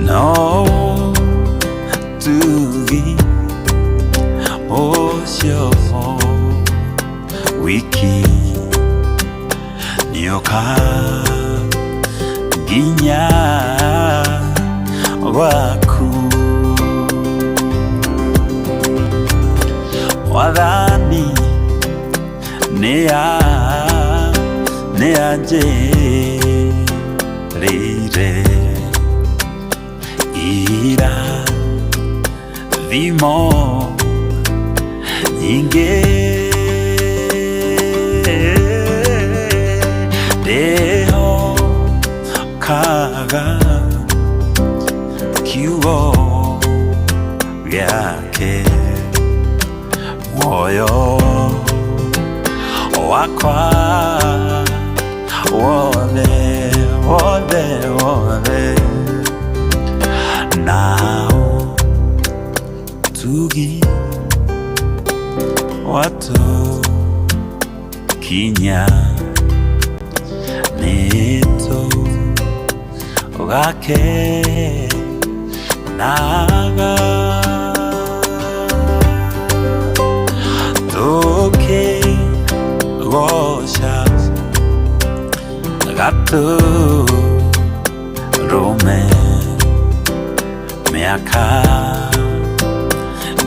no ũtugi ũcio wiki nĩũka nginya gwaku. Wathani nĩanjĩrĩire irathimo nyingĩ, ndĩhokaga kiugo gĩake, muoyo wakwa. Wothe wothe wothe nao tugi watu kinya nito gake naga toke gocha gatu rome meaka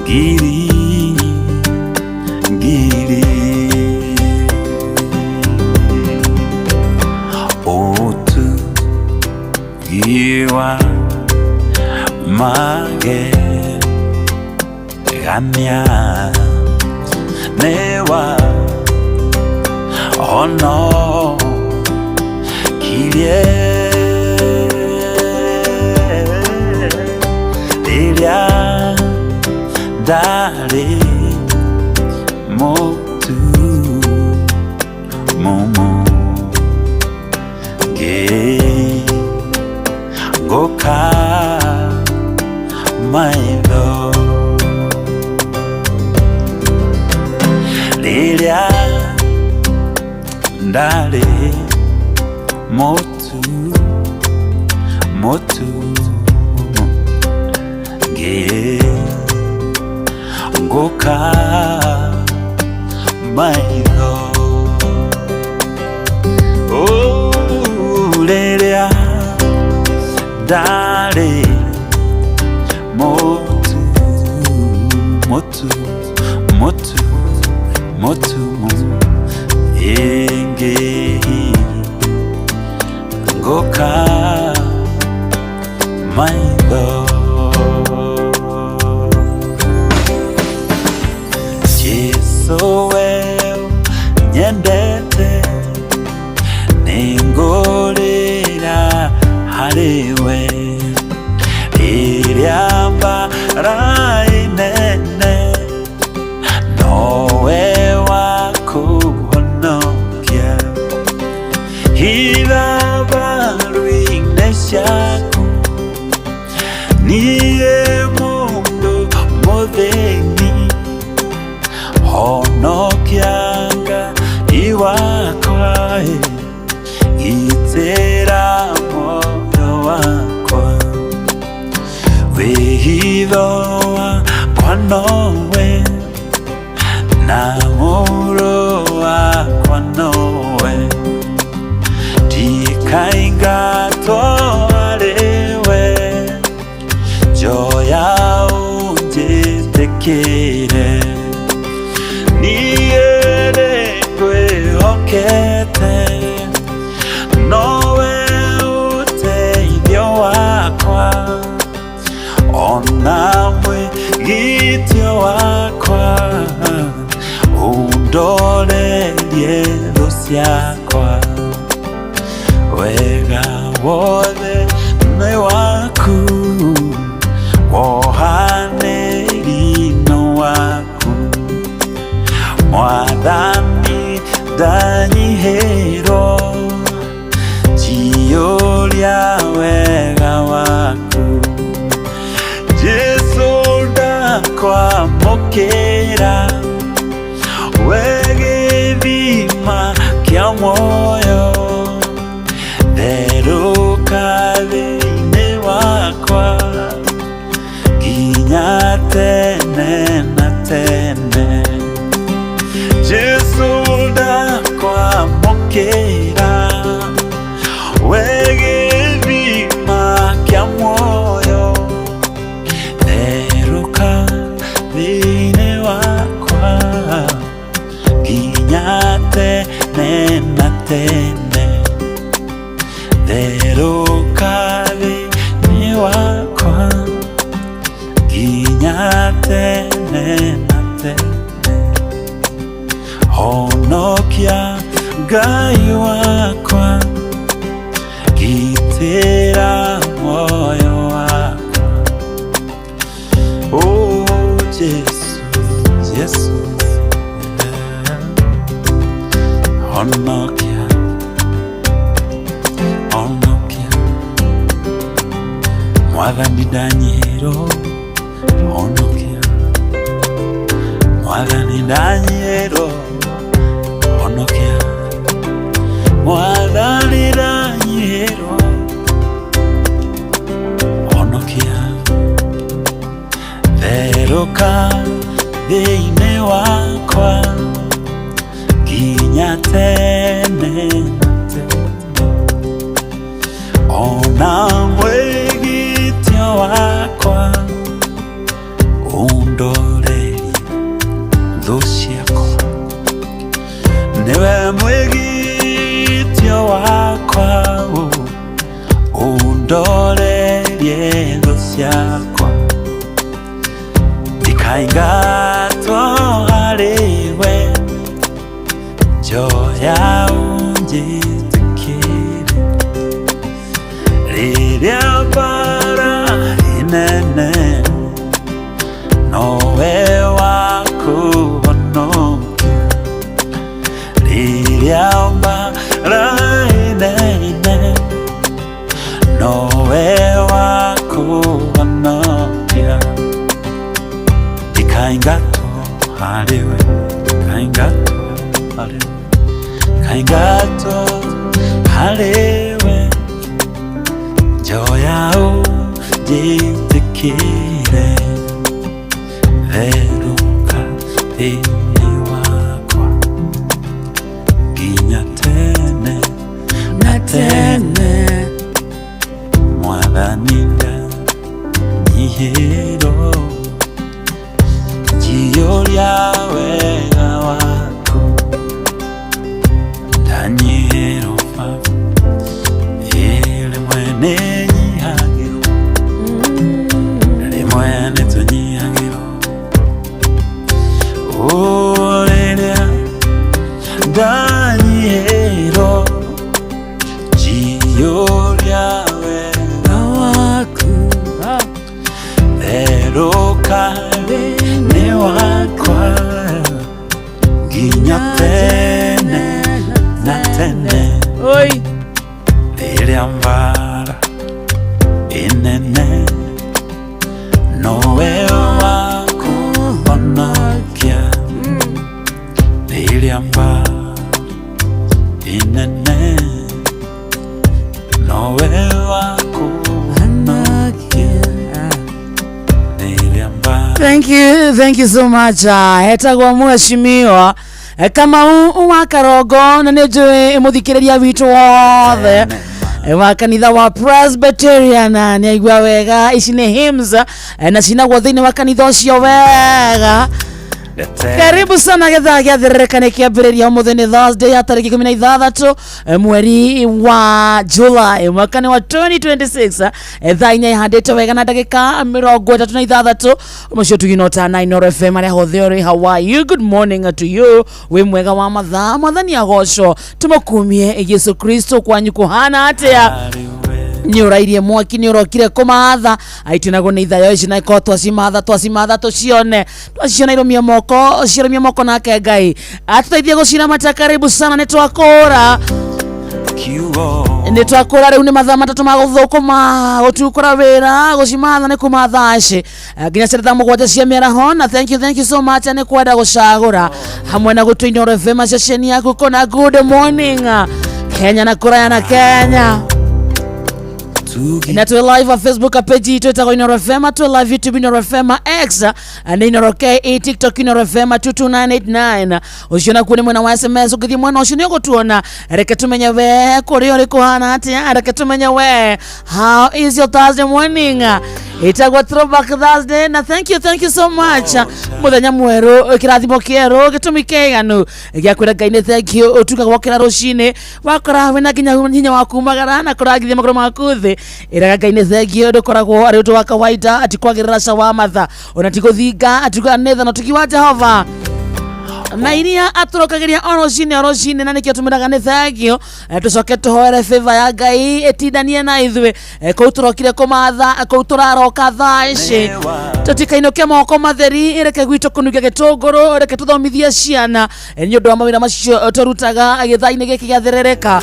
giri giri otu giwa mage gamia newa ono kirie riria ndari motu mumu ngi ngoka maitho riria ndari motu motu ngi ngoka maitho oh riria ndari motu motu motu motu ingi ngoka maitho Jesu we nyendete ningũrĩra harĩ we rĩrĩa mbara inene nowe wa kũhonokia hitha mbaru-inĩ ciaku niĩ mũndũ mũthĩni honokia Ngai wakwa gitĩra muoyo wakwa wĩhitho wakwa nowe na mũrũ wakwa nowe ndikaingatwo harĩwe njoya ũnjĩtĩkĩre niĩ nĩngwĩhokete nowe ũteithio wakwa ona mwĩgitio wakwa ũndorerie thũ ciakwa wega wothe nĩ waku wohanĩri nĩ waku mwathani ndanyihĩrwo njiyũria wega waku Jesu ndakwamũkĩra we gĩthima kĩa muoyo therũka thĩinĩ wakwa nginya tene na tene Jesu ndakwamũkĩra we gĩthima kĩa muoyo therũka thĩinĩ wakwa nginya tene na tene therũka thĩinĩ wakwa nginya tene na tene honokia Ngai wakwa gitĩra muoyo wakwa oh Jesu Jesu honokia Ndanyihĩrwo honokia, Mwathani ndanyihĩrwo honokia. Therũka thĩinĩ wakwa nginya tene na tene, ona mwĩgitio wakwa ũndorerie thũ ciakwa, nĩwe mwĩgitio wakwa, ũndorerie thũ ciakwa, ndikaingatwo harĩwe, njoya ũnjĩtĩkĩre rĩrĩa mbara inene, nowe wakũhonokia rĩrĩa mbara inene, nowe wakũhonokia, ndikaingatwo harĩwe, ndikaingatwo harĩwe, ndikaingatwo harĩwe, njoya ũnjĩtĩkĩre, therũka thĩinĩ wakwa nginya tene na tene, Mwathani ndanyihĩrwo, njiyũria wega waku, ndanyihĩrwo Baba, ĩ rĩmwe nĩnyihagĩrwo, rĩmwe nĩtũnyihagĩrwo, o rĩrĩa ndanyihĩrwo, njiyũria wega waku, therũka thĩinĩ wakwa nginya tene na tene. Oi. Rĩrĩa mbara inene, nowe wakũhonokia, rĩrĩa mbara inene, nowe wakũhonokia, rĩrĩa mbara. Thank you so much. Hetagwo mheshimiwa Kamau wa Karongo, na nĩ njũĩ mũthikĩrĩria witũ wothe wa kanitha wa Presbyterian nĩ aigua wega. Ici nĩ hymns na cinagwo thĩinĩ wa kanitha ũcio wega. Karibu sana gĩthaa gĩa thĩrĩrĩka nĩ kĩambĩrĩria. Ũmũthĩ nĩ Thursday ya tarĩki 16 mweri wa July, mwaka nĩ wa 2026. Thaa 4 ihandĩte wega na ndagĩka 36. Mũciĩ tugino ta 9 FM arĩa hothe ũrĩ, how are you? Good morning to you. Wĩ mwega wa mathaa, Mwathani agocwo, tũmũkumie Yesu Kristo. Kwanyu kũhana atĩa? Nĩ ũrairie mwaki, nĩ ũrokire kũmatha aitinagwo nĩ ithayo ici, na ikorwo twacimatha twacimatha tũcione, twaciona irũmie moko, cirũmie moko, nake Ngai atũteithie gũciramata. Karibu sana, nĩ twakũra, nĩ twakũra. Rĩu nĩ mathaa 3 ma gũthũkũma, gũtukũra wĩra, gũcimatha nĩ kuma thaa ici nginya cia thaa 7 cia mĩaraho. Na thank you, thank you so much nĩ kwenda gũcagũra hamwe na gũtũ Inooro FM ceceni yaku kũna. Good morning Kenya na kũraya na Kenya, na twĩ live Facebook page itũ ĩtagwo Inooro FM, twĩ live YouTube Inooro FM, X nĩ Inooro KE, TikTok Inooro FM 22989. Ũcio nakuo nĩ mwena wa SMS, ũngĩthiĩ mwena ũcio nĩ ũgũtuona. Reke tũmenye we kũrĩa ũrĩ kũhana atĩa, reke tũmenye we how is your Thursday morning. Ĩtagwo Throwback Thursday, na thank you, thank you so much. Mũthenya mwerũ, kĩrathimo kĩerũ, gĩtũmi kĩiganu gĩa kwĩra Ngai nĩ thank you. Ũtuka wokĩra rũcinĩ, wakora wĩna nginya hinya wa kumagara na kũrangithia magũrũ maku thĩ, ĩraga Ngai nĩ thank you. Ndũkoragwo arĩ ũndũ wa kawaida ati kwagĩrĩra ca wa matha, ona ti gũthinga atiuga nĩ tha na ũtugi wa Jehova na iria atũrokagĩria o rũcinĩ o rũcinĩ, na nĩkĩo tũmĩraga nĩ thank you. Tũcoke tũhoere favor ya Ngai ĩtindanie na ithuĩ kũu tũrokire kũmatha, kũu tũraroka thaa ici. Tũtikainũke moko matheri, reke gwitũ kũnungia gĩtũngũrũ, reke tũthomithie ciana nĩ ũndũ wa mawĩra macio tũrutaga gĩthaa-inĩ gĩkĩ gĩa thĩrĩrĩka.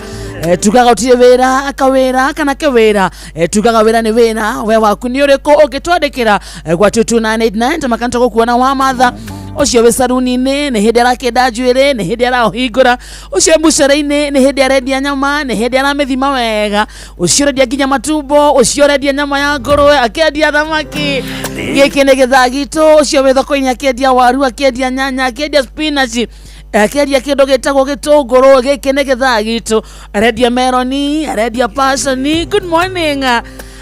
Tugaga ũtirĩ wĩra kawĩra kana kĩwĩra, tugaga wĩra nĩ wĩra. We waku nĩ ũrĩkũ? Ũngĩtwandĩkĩra gwa 22989 tamakana tũgũkuona wa matha. Ũcio wĩ saruni-inĩ nĩ hĩndĩ arakĩnda njuĩrĩ, nĩ hĩndĩ araũhingũra. Ũcio wĩ mũcere-inĩ nĩ hĩndĩ arendia nyama, nĩ hĩndĩ aramĩthima wega. Ũcio ũrendia nginya matumbo, ũcio ũrendia nyama ya ngũrwe, akĩendia thamaki. Gĩkĩ nĩ gĩthaa gitũ. Ũcio wĩ thoko-inĩ akĩendia waru, akĩendia nyanya, akĩendia spinach, akĩendia kĩndũ gĩtagwo gĩtũngũrũ. Gĩkĩ nĩ gĩthaa gitũ. Arendia meroni, arendia passion. Good morning.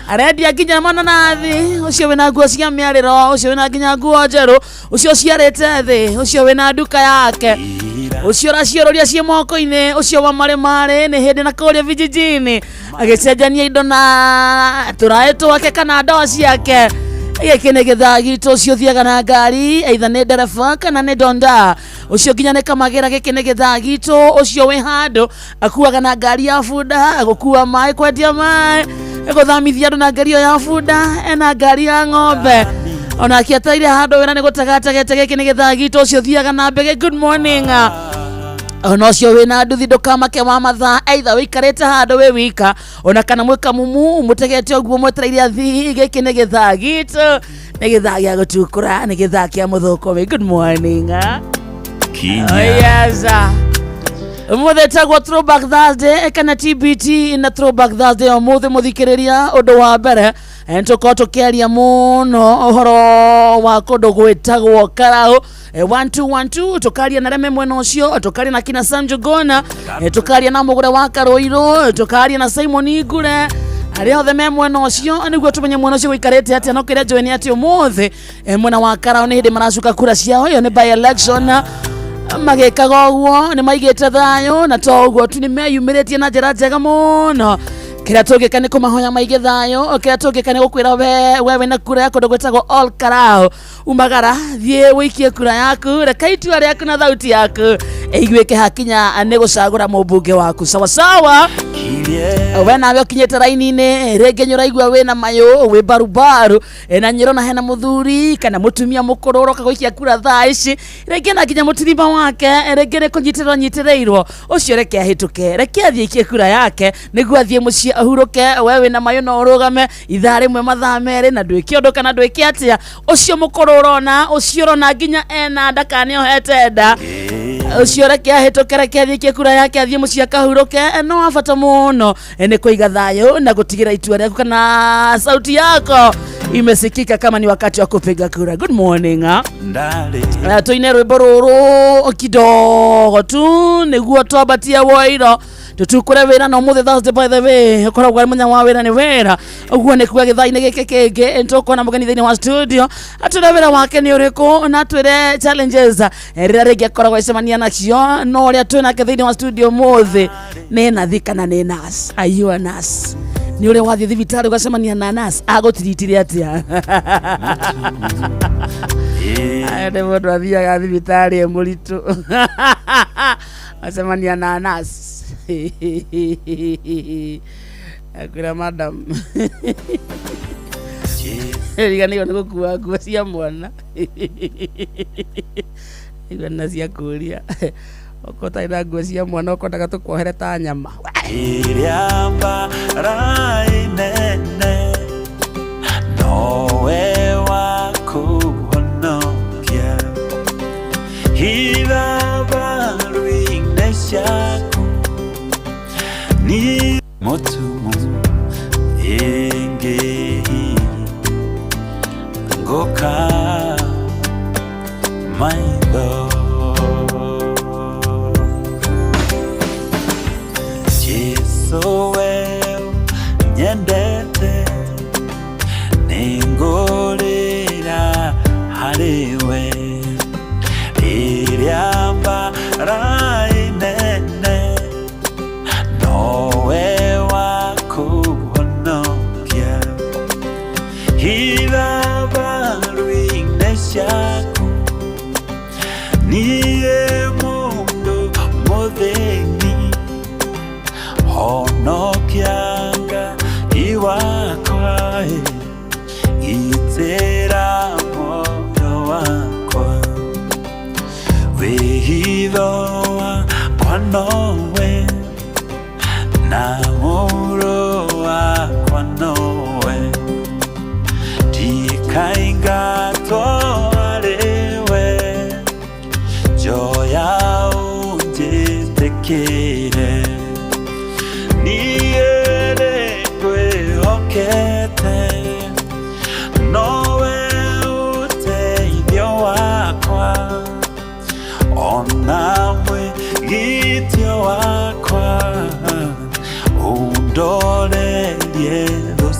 Arendia nginya mananathi. Ũcio wĩna nguo cia mĩarĩro, ũcio wĩna nginya nguo njerũ, ũcio ũciarĩte thĩ, ũcio wĩna nduka yake, ũcio ũraciũrũria ciĩ moko-inĩ, ũcio wa marĩ marĩ nĩ hĩndĩ na kũrĩa vijijini agĩcenjania indo na tũraĩ twake kana ndoo ciake. Gĩkĩ nĩ gĩthaa gitũ. Ũcio ũthiaga na ngari, either nĩ ndereba kana nĩ donda, ũcio nginya nĩ kamagĩra. Gĩkĩ nĩ gĩthaa gitũ. Ũcio wĩ handũ akuaga na ngari ya bunda, gũkua maĩ, kwendia maĩ, gũthamithia andũ na ngari ĩyo ya bunda, ena ngari ya ng'ombe, onake etereire handũ wĩra nĩ gũtegategete. Gĩkĩ nĩ gĩthaa gitũ. Ũcio ũthiaga na mbege, good morning. Ona ũcio wĩna nduthi, ndũkamake wa mathaa, either wĩikarĩte handũ wĩ wika ona kana mwĩ kamumu mũtegete ũguo mwetereire athii. Gĩkĩ nĩ gĩthaa gitũ, nĩ gĩthaa gĩa gũtukũra, nĩ gĩthaa kĩa mũthũkũmi. Good morning. Oh, yes. Ũmũthĩ ĩtagwo Throwback Thursday kana TBT na Throwback Thursday. Ũmũthĩ mũthikĩrĩria, ũndũ wa mbere nĩtũkorwo tũkĩaria mũno ũhoro wa kũndũ gwĩtagwo Karau 1212, tukaria na reme mwena ũcio, tukaria na kina Sam Njuguna, tukaria na mũgũre wa Karũirũ, tukaria na Simon Ngure, arĩa othe me mwena ũcio, nĩguo tũmenye mwena ũcio gũikarĩte atĩa. No kĩrĩa njũĩ nĩ atĩ ũmũthĩ mwena wa Karau nĩ hĩndĩ maracuka kura ciao. Ĩyo nĩ by election. Magĩkaga ũguo nĩ maigĩte thayũ, na to ũguo tu, nĩ meyumĩrĩtie na njĩra njega mũno. Kĩrĩa tũngĩka nĩ kũmahoya maige thayũ. Kĩrĩa tũngĩka nĩ gũkwĩra we wĩna kura ya kũndũ gwĩtagwo All Karau, umagara thiĩ wĩikie kura yaku. Reke itua rĩaku na thauti yaku ĩiguĩke hakinya nĩ gũcagũra mũmbunge waku. Sawa sawa. We nawe ũkinyĩte raini-inĩ, rĩngĩ nĩ ũraigua wĩna mayũ, wĩ barubaru, na nyĩrona hena mũthuri kana mũtumia mũkũrũ ũroka gũikia kura thaa ici, rĩngĩ na nginya mũtirima wake, rĩngĩ nĩ kũnyitĩrĩrwo nyitĩrĩirwo. Ũcio reke ahĩtũke, reke athiĩ aikie kura yake nĩguo athiĩ mũciĩ ahurũke. We wĩna mayũ no ũrũgame ithaa rĩmwe, mathaa 2, na ndwĩke ũndũ kana ndwĩke atĩa. Ũcio mũkũrũ ũrona, ũcio ũrona nginya ena nda kana nĩohete nda, ũcio reke ahĩtũke, reke athiĩ aikie kura yake, athiĩ mũciĩ akahurũke. No wa bata mũno nĩ kũiga thayũ na gũtigĩra itua rĩaku kana sauti yako imesikika kama ni wakati wa kupiga kura. Good morning, ah. Tuine rwĩmbo rũrũ kidogo tu nĩguo twambatie woiro tutukure wĩra. Na ũmũthĩ Thursday, by the way, ũkoragwo arĩ mũthenya wa wĩra. Nĩ wĩra ũguo nĩ kuga gĩthaa-inĩ gĩkĩ kĩngĩ nĩtũkuona mũgeni thĩinĩ wa studio, atwĩre wĩra wake nĩ ũrĩkũ na atwĩre challenges rĩrĩa rĩngĩ akoragwo agĩcemania nacio. No ũrĩa twĩ nake thĩinĩ wa studio ũmũthĩ nĩ nathi kana nĩ nurse. Are you a nurse? Nĩ ũrĩa wathiĩ thibitarĩ ũgacemania na nurse, agũtiritire atĩa? Aya nĩ mũndũ athiaga thibitarĩ e mũritũ, acemania na nurse, akwĩra, "Madam, riganĩirwo nĩ gũkua nguo cia mwana." Igua na cia kũria, okorwo ũtarĩ na nguo cia mwana, ũkwendaga tũkuohere ta nyama. Ĩrĩa mbara ĩnene nowe wa kũhonokia ithabaru-inĩ ciaku ni mũtumu ĩngĩ ngũka maitho. Jesu, we nyendete, nĩngũrĩra harĩ we rĩrĩa mbara ĩnene nowe wa kũhonokia ithabaru-inĩ ciaku niĩ mũndũ mũthĩni, honokia Ngai wakwa, gitĩra muoyo wakwa, wĩhitho wakwa nowe na mũro wakwa nowe, ndikaingatwo.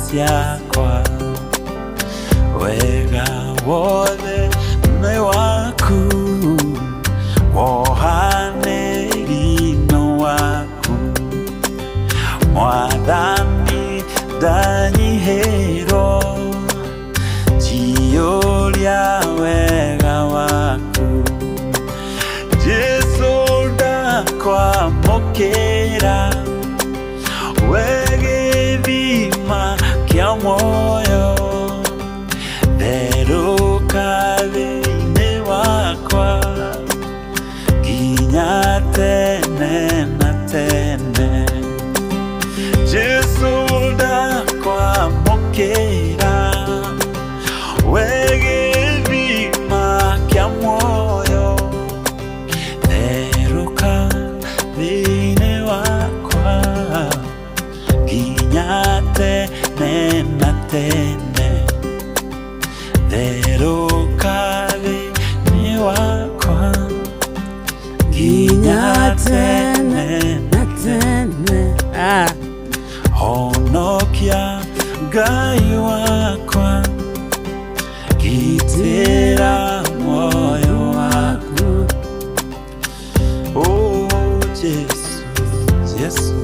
ciakwa wega wothe nĩ waku wohanĩri nĩ waku mwathani ndanyihĩrwo njiyũria wega waku Jesu ndakwamũkĩra we gĩthima kĩa muoyo therũka thĩinĩ wakwa nginya tene na tene Jesu ndakwamũkĩra we gĩthima kĩa muoyo therũka thĩinĩ wakwa nginya tene na tene therũka thĩinĩ wakwa nginya tene na tene. Ah. Honokia Ngai wakwa gitĩra muoyo waku Oh Jesu Jesu.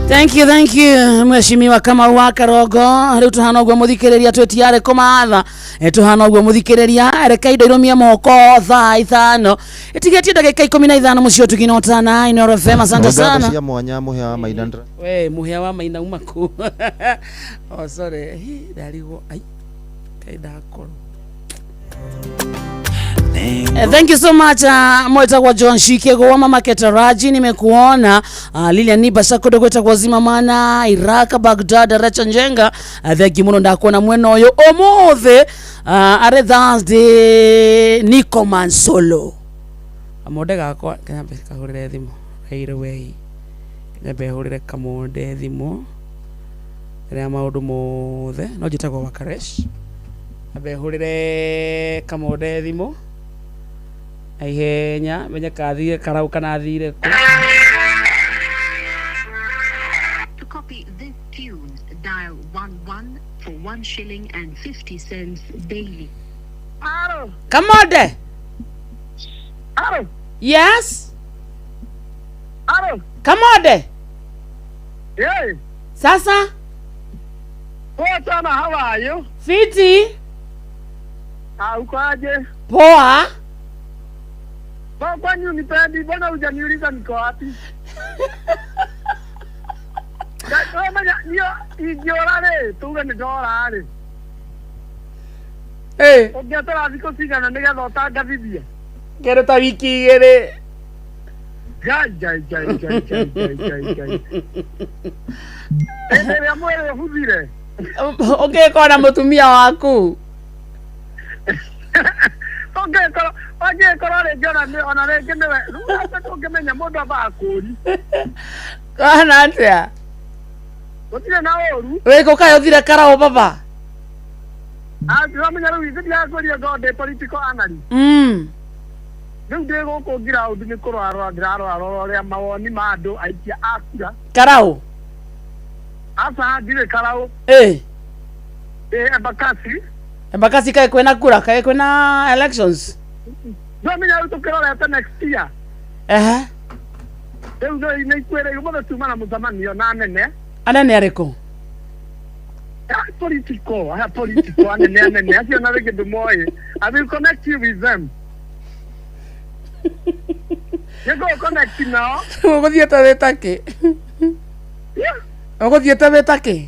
Thank you, thank you mheshimiwa Kamau wa Karongo. Riu tuhana uguo muthikiriria twitiare kumatha. Tuhana uguo muthikiriria reke indo irumie moko thaa 5 itigetie ndagika 15 mucio tuginotana Inooro FM. Asante Ngatho sana cia mwanya muhea wa maina ndra we muhea wa maina uma ku. Oh sorry. Hi, ndarigwo ai kai ndakorwo. Thank you so much, mwetagwa John Shikego wa Mama Ketaraji, nimekuona. Lilian Niba Sakodo gwetagwa Zima Mana Iraq Baghdad Racha Njenga, thank you muno ndakuona mwena uyu umuthi, ari Thursday Nico Mansolo amonde gakwa kanyambe kahurire thimu right away, kanyambe hurire kamonde thimu ria maundu mothe no njitagwo Wakaresh, ambe hurire kamonde thimu na ihenya menye kathire karau kana athire ku. To copy this tune, dial 11 for 1 shilling and 50 cents daily. Kamonde. Aro. Yes. Aro. Kamonde. Hey. Sasa. Poa sana, how are you? Fiti. Ah, uko aje? Poa. Kwa kwani unipendi? Mbona hujaniuliza niko wapi? Menya niyo ingĩũra rĩ, tuge nĩ ndora rĩ. Eh. Ũngĩetera thikũ cigana nĩgetha ũtangathithie? Kĩndũ ta wiki 2. Ngai ngai ngai ngai ngai ngai ngai ngai. Hĩndĩ ĩrĩa mwĩrĩ ũbuthire. Ũngĩkorwo na mũtumia waku. Ũngĩkorwo ũngĩkorwo rĩngĩ ona nĩ ona rĩngĩ nĩwe rĩu ndũngĩmenya mũndũ ambaga kũũri. Kana atĩa? Gũtirĩ na ũru. Wĩkũ kaĩ ũthire karau baba? Ah, ndĩramenya rĩu ithuĩ ndirakwĩria ngorwo ndĩ political analyst. Rĩu ndĩ gũkũ ground nĩ kũrorarora ndĩrarorarora ũrĩa mawoni ma andũ aikia a kura. Karau? Aca ndirĩ karau. Eh. Ndĩ Embakasi. Embakasi kaĩ kwĩna kura, kaĩ kwĩna elections? Ndĩramenya rĩu tũkĩrorete next year. Ehe. Rĩu nĩ ikwĩrĩirwo ũmũthĩ tuma na mũcemanio na anene. Anene arĩkũ? Political, aya political anene anene acio na rĩngĩ ndũmoĩ. I will connect you with them. Nĩngũgũ connect nao. Ũgũthiĩte wĩ ta kĩ? Ũgũthiĩte wĩ ta kĩ?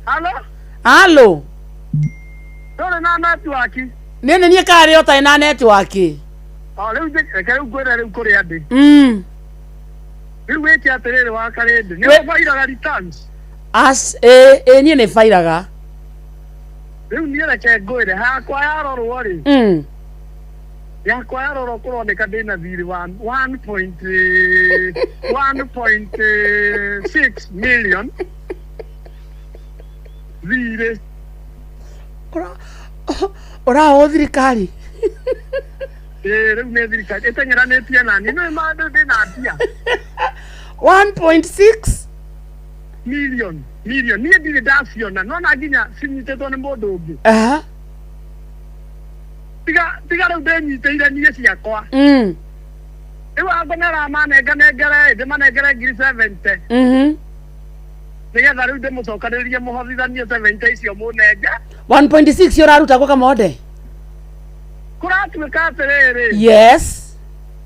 Halo? Halo? Ndũrĩ na network. Niĩ nĩ niĩ karĩ ũtarĩ na network. O rĩu reke rĩu ngwĩre rĩu kũrĩa ndĩ. Rĩu wĩke atĩrĩrĩ wa Karĩndĩ. Nĩ ũbairaga returns? As ĩ niĩ nĩ bairaga. Rĩu niĩ reke ngwĩre hakwa yarorwo rĩ. Yakwa yarorwo kũroneka ndĩna thirĩ wa 1.6 million thirĩ. Ũrahũ thirikari? Ĩĩ rĩu nĩ thirikari ĩteng'eranĩtie nani nĩ ma ndĩ na mbia. 1.6 Million million niĩ ndirĩ ndaciona nona nginya cinyitĩtwo nĩ mũndũ ũngĩ. Aha. Tiga tiga rĩu ndĩnyitĩire niĩ ciakwa. Rĩu ango nĩaramanenganengere ndĩmanengere 70,000. Nĩgetha rĩu ndĩmũcokanĩrĩrie mũhothithanie 70 icio mũnenge. 1.6 ũraruta gwa Kamonde? Kũratuĩka atĩrĩrĩ. Yes.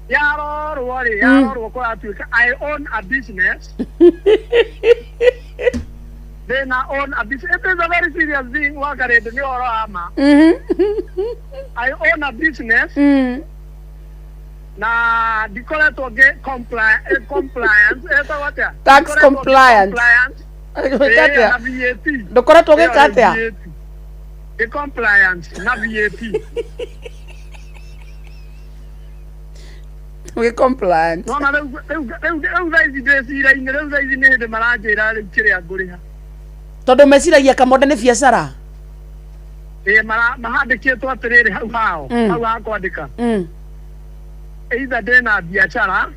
Yarorwo rĩ, yarorwo kũratuĩka I own a business. Ndĩna own a business. It is a very serious thing Wakarĩndĩ, nĩ ũhoro wa ma. I own a business. Na ndikoretwo ngĩ compliance ĩtagwo atĩa? Tax Ndikoretwo ngĩ compliance. compliance. Ũgĩka Ĩĩ, atĩa? na VAT. Ndũkoretwo ũgĩka Ĩyo nĩ atĩa? VAT. Ngĩ compliance na VAT. Ũgĩ compliant. Nona rĩu rĩu rĩu rĩu thaa ici ndĩ cira-inĩ, rĩu thaa ici nĩ hĩndĩ maranjĩra rĩu kĩrĩa ngũrĩha. Tondũ meciragia Kamonde nĩ biacara. Ĩĩ, mahandĩkĩtwo atĩrĩrĩ hau hao, hau ha kwandĩka. Either ndĩna biacara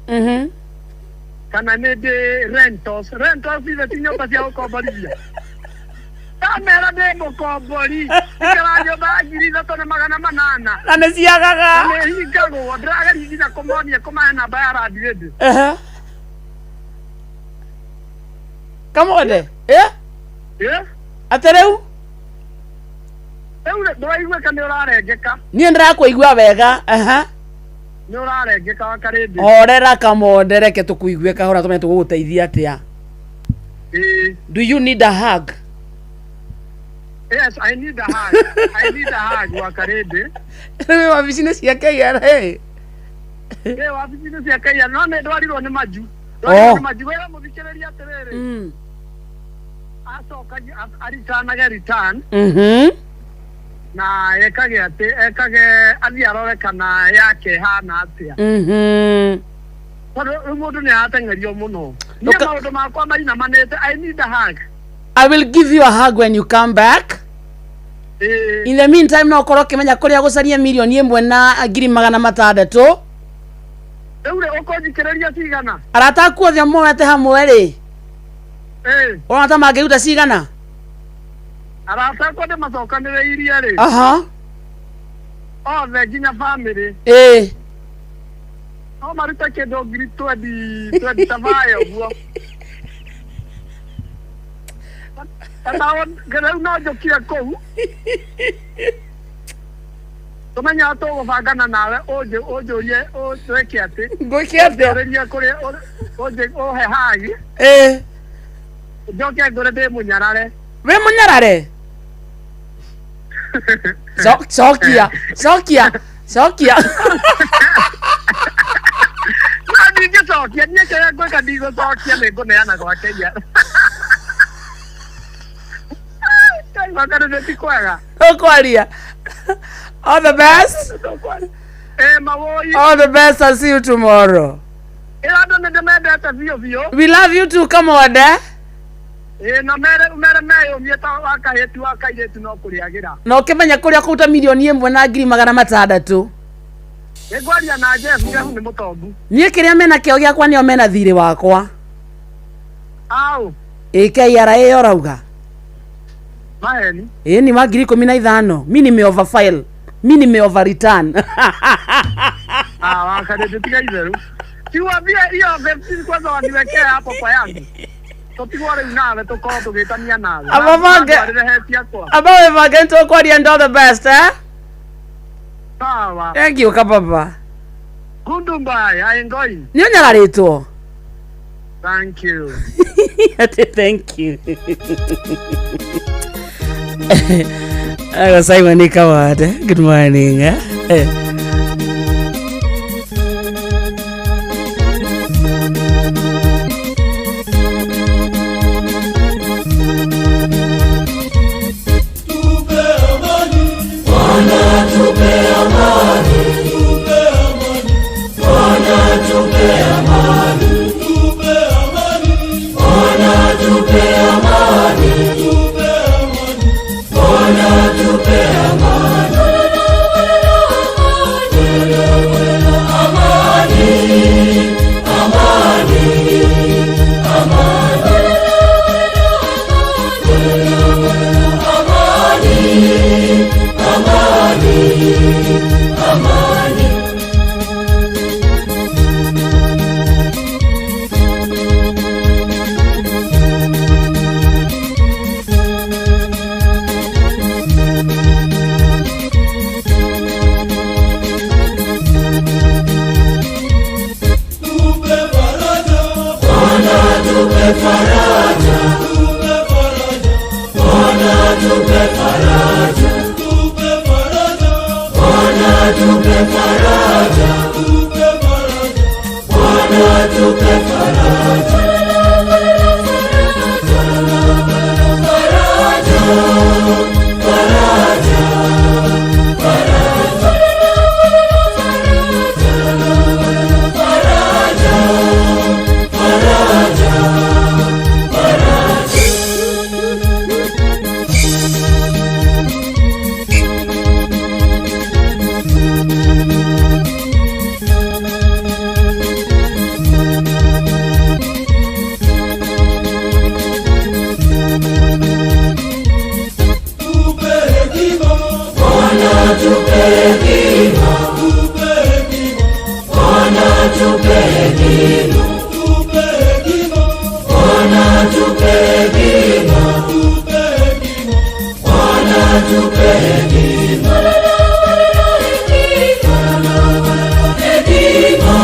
kana nĩ ndĩ rentals. Rentals ithe ti nyũmba cia gũkomborithia. Ndamera ndĩ mũkombori, ikara nyũmba ya 3,800. Na nĩ ciagaga. Na nĩ hingagwo, ndĩrageria nginya kũmonia kũmahe namba ya landlady. Ehe. Kamonde, eh? Ĩ? Atĩ rĩu? Rĩu ndũraiguĩka nĩ ũrarengeka. Niĩ ndĩrakũigua wega. Aha. Nĩ ũrarengeka Wakarĩndĩ. Horera Kamonde, reke tũkũigue kahora tũmenye tũgũgũteithia atĩa. Ĩĩ. Do you need a hug? Yes, I need a hug. I need a hug Wakarĩndĩ. Rĩu wabici-inĩ cia KRA. Ĩ wabici-inĩ cia KRA no nĩ ndwarirwo nĩ manju. Ndwarirwo Oh. nĩ manju. Wĩra mũthikĩrĩria atĩrĩrĩ. Acokagie aritanage return. Na ekage atĩ ekage athiĩ arore kana yake ĩhana atĩa. Tondũ rĩu mũndũ nĩ arateng'erio mũno. Niĩ maũndũ makwa mainamanĩte. I need a hug. I will give you a hug when you come back. Ĩĩ. In the meantime no ũkorwo ũkĩmenya kũrĩa gũcaria 1,600,000. Rĩu rĩ ũkũnjikĩrĩria cigana? Arata aku othe moete hamwe rĩ, Ĩĩ. ũrona ta mangĩruta cigana? Arata akwa ndĩmacokanĩrĩirie rĩ. Aha. Othe nginya family. Ĩĩ. No marute kĩndũ ngiri twendi twendi ta bayo ũguo. Kana rĩu no njũkire kũu. Tũmenya tũgũbangana nawe ũnjũrie twĩke atĩ. Ngwĩke atĩa? Ũnjũrĩrie kũrĩa ũhe hagi. Ĩĩ. Njoke ngũre ndĩ mũnyarare. Wĩ mũnyarare? Cokia, cokia, cokia. No ndingĩcokia, niĩ kĩrĩa ngwĩka ndigũcokia nĩ ngũneana gwa Kenya. Ngai wakarĩndĩ ti kwega. Ũkwaria. All the best. Eh, mawoi. All the best. I'll see you tomorrow. Ĩra andũ nĩ ndĩmendete biũ biũ. We love you too, Kamonde. Ĩĩ, na mere mere meyũmie ta wa kahĩti wa kairĩtu no kũrĩagĩra. Na ũkĩmenya kũrĩa kũruta 1,600,000. Nĩngwaria na Jeff, Jeff nĩ mũtongu. Niĩ kĩrĩa mena kĩo gĩakwa nĩo mena thirĩ wakwa. Au. Ĩ KRA ĩyo ũrauga. Maheni. Ĩ ni wa 15,000. Mi nime overfile. Mi nime over return. Ah, wakarĩndĩ tiga itherũ. Tiwambie hiyo 15 kwanza waniwekee hapo kwa yangu. Tũtigwo rĩu nawe tũkorwo tũgĩtania nawe. Ababange. Ndwarĩre he ciakwa. Aba wĩbange nĩtũkwaria and all the best, eh? Sawa. Thank you, kababa. Goodbye, I am going. Nĩ ũnyararĩtwo? Thank you. Ati thank you. Ako Simon Kamande. Good morning. Eh? Bwana tupe amani, tupe amani, Bwana tupe amani, tupe amani, Bwana tupe amani, tupe amani, Bwana tupe amani. Amani, amani, amani. tupe hekima, tupe hekima. Bwana tupe hekima, tupe hekima. Bwana tupe hekima, tupe hekima. Bwana tupe hekima. Hekima,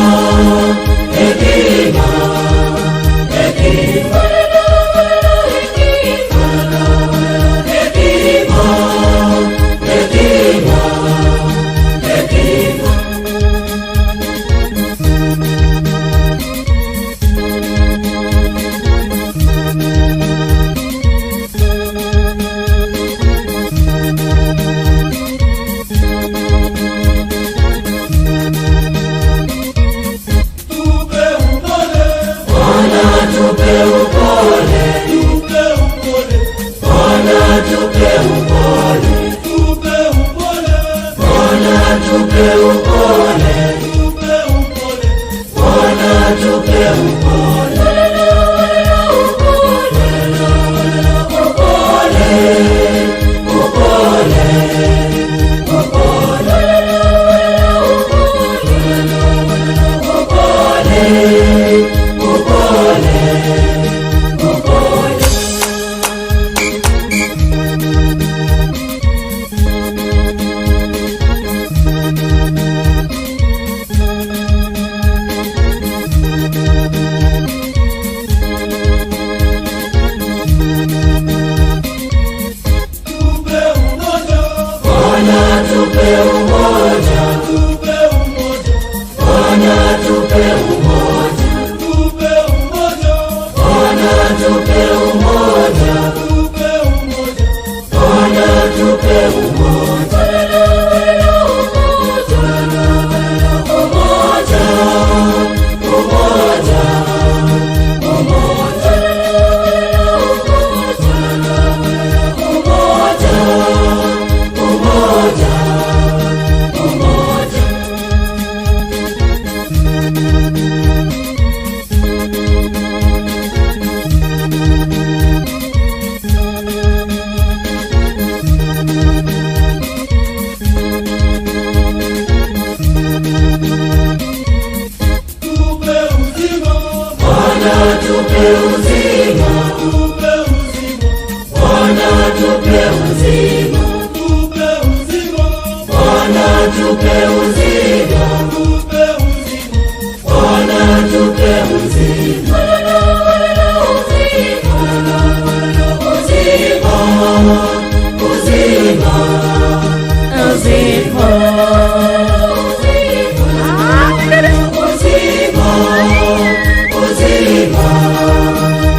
hekima, hekima. Hekima, hekima, hekima. Tupe upole, Bwana tupe upole, tupe upole, Bwana tupe upole, tupe upole, Bwana tupe upole, tupe upole, Bwana tupe upole. Upole, upole, upole. Upole, upole, upole. Tupe umoja, Bwana tupe umoja, tupe umoja, Bwana tupe umoja, tupe umoja, Bwana tupe umoja, tupe umoja, Bwana tupe umoja. Umoja, umoja, umoja. Umoja, umoja, umoja. Tupe uzima, Bwana tupe uzima, tupe uzima, Bwana tupe uzima, tupe uzima, Bwana tupe uzima, tupe uzima, Bwana tupe uzima. Uzima, uzima,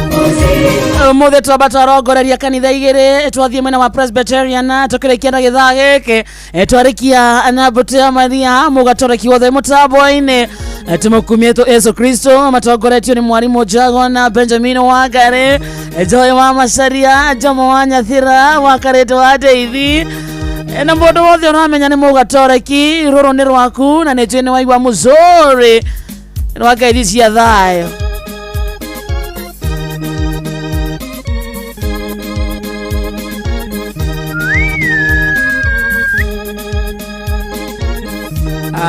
uzima. Umuthi twamba twarongoreria kanitha igiri, twathiĩ mwena wa Presbyterian tũkĩrĩkia na gĩthaa gĩkĩ. Twarĩkia na mbũtũ ya Maria mũgatoreki wothe mũtambo-inĩ. Tũmũkumie tũ Yesu Kristo matongoretio nĩ mwarimũ Jagona Benjamin Wangari, Joy wa Macaria, Jomo wa Nyathira wa Karĩndũ wa Ndeithi. Na mũndũ wothe ũramenya nĩ mũgatoreki, rũrũ nĩ rwaku na nĩ njũĩ nĩ waigua mũzũrĩ rwa ngeithi cia thayũ.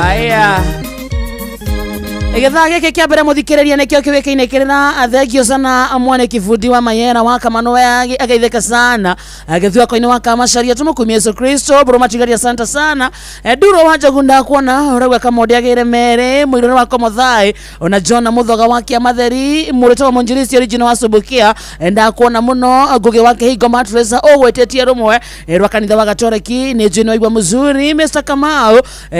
Aya, gĩthaa gĩkĩ kĩa mbere mũthikĩrĩria nĩkĩo kĩũĩkaine kĩrĩ na thengio sana mwane kĩbundi wa Mayera wa Kamano ageithĩka sana gĩthwako-inĩ wa Kamacaria, tũmũkumie Yesu Kristo bũrũ matigaria santa sana. Nduro wa Njogu ndakuona ũrauga Kamonde agĩre merĩ mũirũrĩ wa Komothai ona John Mũthoga wa Kĩamatheri mũrĩtagwo mũnjirisi original wa Subukia. Ndakuona mũno Ngũgĩ wa Kĩhingo Matresa ũgwĩtĩtie rũmwe rwa kanitha wa Gatoreki nĩ njũĩ nĩ waigua mũzuri. Mr Kamau,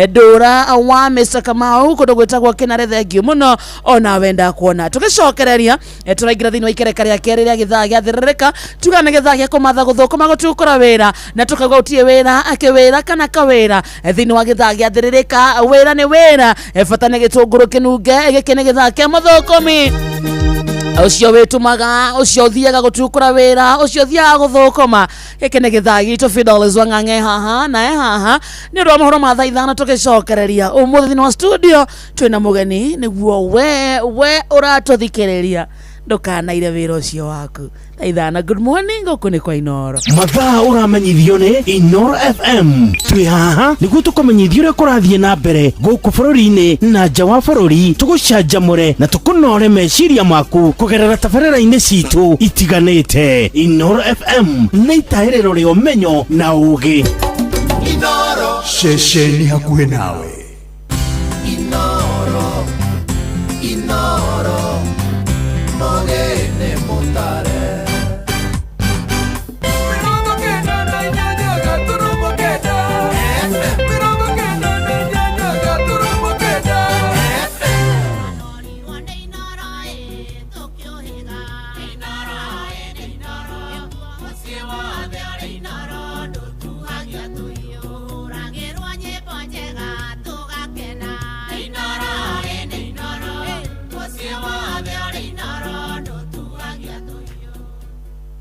ndũra wa Mr Kamau kũndũ gwĩtagwo Kĩnare, thengio mũno onawe ndakuona. Tũgĩcokereria tũraingĩra thĩinĩ wa ikereka rĩa kerĩ rĩa gĩthaa gĩa thĩrĩrĩka, tuga nĩ gĩthaa gĩa kũmatha gũthũkũma gũtukũra wĩra na tũkauga gũtirĩ wĩra akĩwĩra kana kawĩra. Thĩinĩ wa gĩthaa gĩa thĩrĩrĩka wĩra nĩ wĩra, bata nĩ gĩtũngũrũ kĩnunge, gĩkĩ nĩ gĩthaa kĩa mũthũkũmi ũcio wĩtũmaga, ũcio ũthiaga gũtukũra wĩra, ũcio ũthiaga gũthũkũma. Gĩkĩ nĩ gĩthaa gitũ Fidelis Wang'ang'e haha nae haha nĩ ũndũ wa mohoro ma thaa 5. Tũgĩcokereria ũmũthĩ thĩinĩ wa studio twĩna mũgeni nĩguo we ũratũthikĩrĩria Ndũkanaire wĩra ũcio waku. Thaa 5 good morning, gũkũ nĩ kwa Inoro. Mathaa ũramenyithio nĩ Inoro FM. Twĩ haha nĩguo tũkũmenyithie ũrĩa kũrathiĩ na mbere gũkũ bũrũri-inĩ na nja wa bũrũri, tũgũcanjamũre na tũkũnore meciria maku kũgerera tabarĩra-inĩ citũ itiganĩte. Inoro FM nĩ itahĩrĩro rĩa ũmenyo na ũgĩ. Inoro. Ceceni hakuhĩ nawe. Inoro. Inoro. Mogene mutare.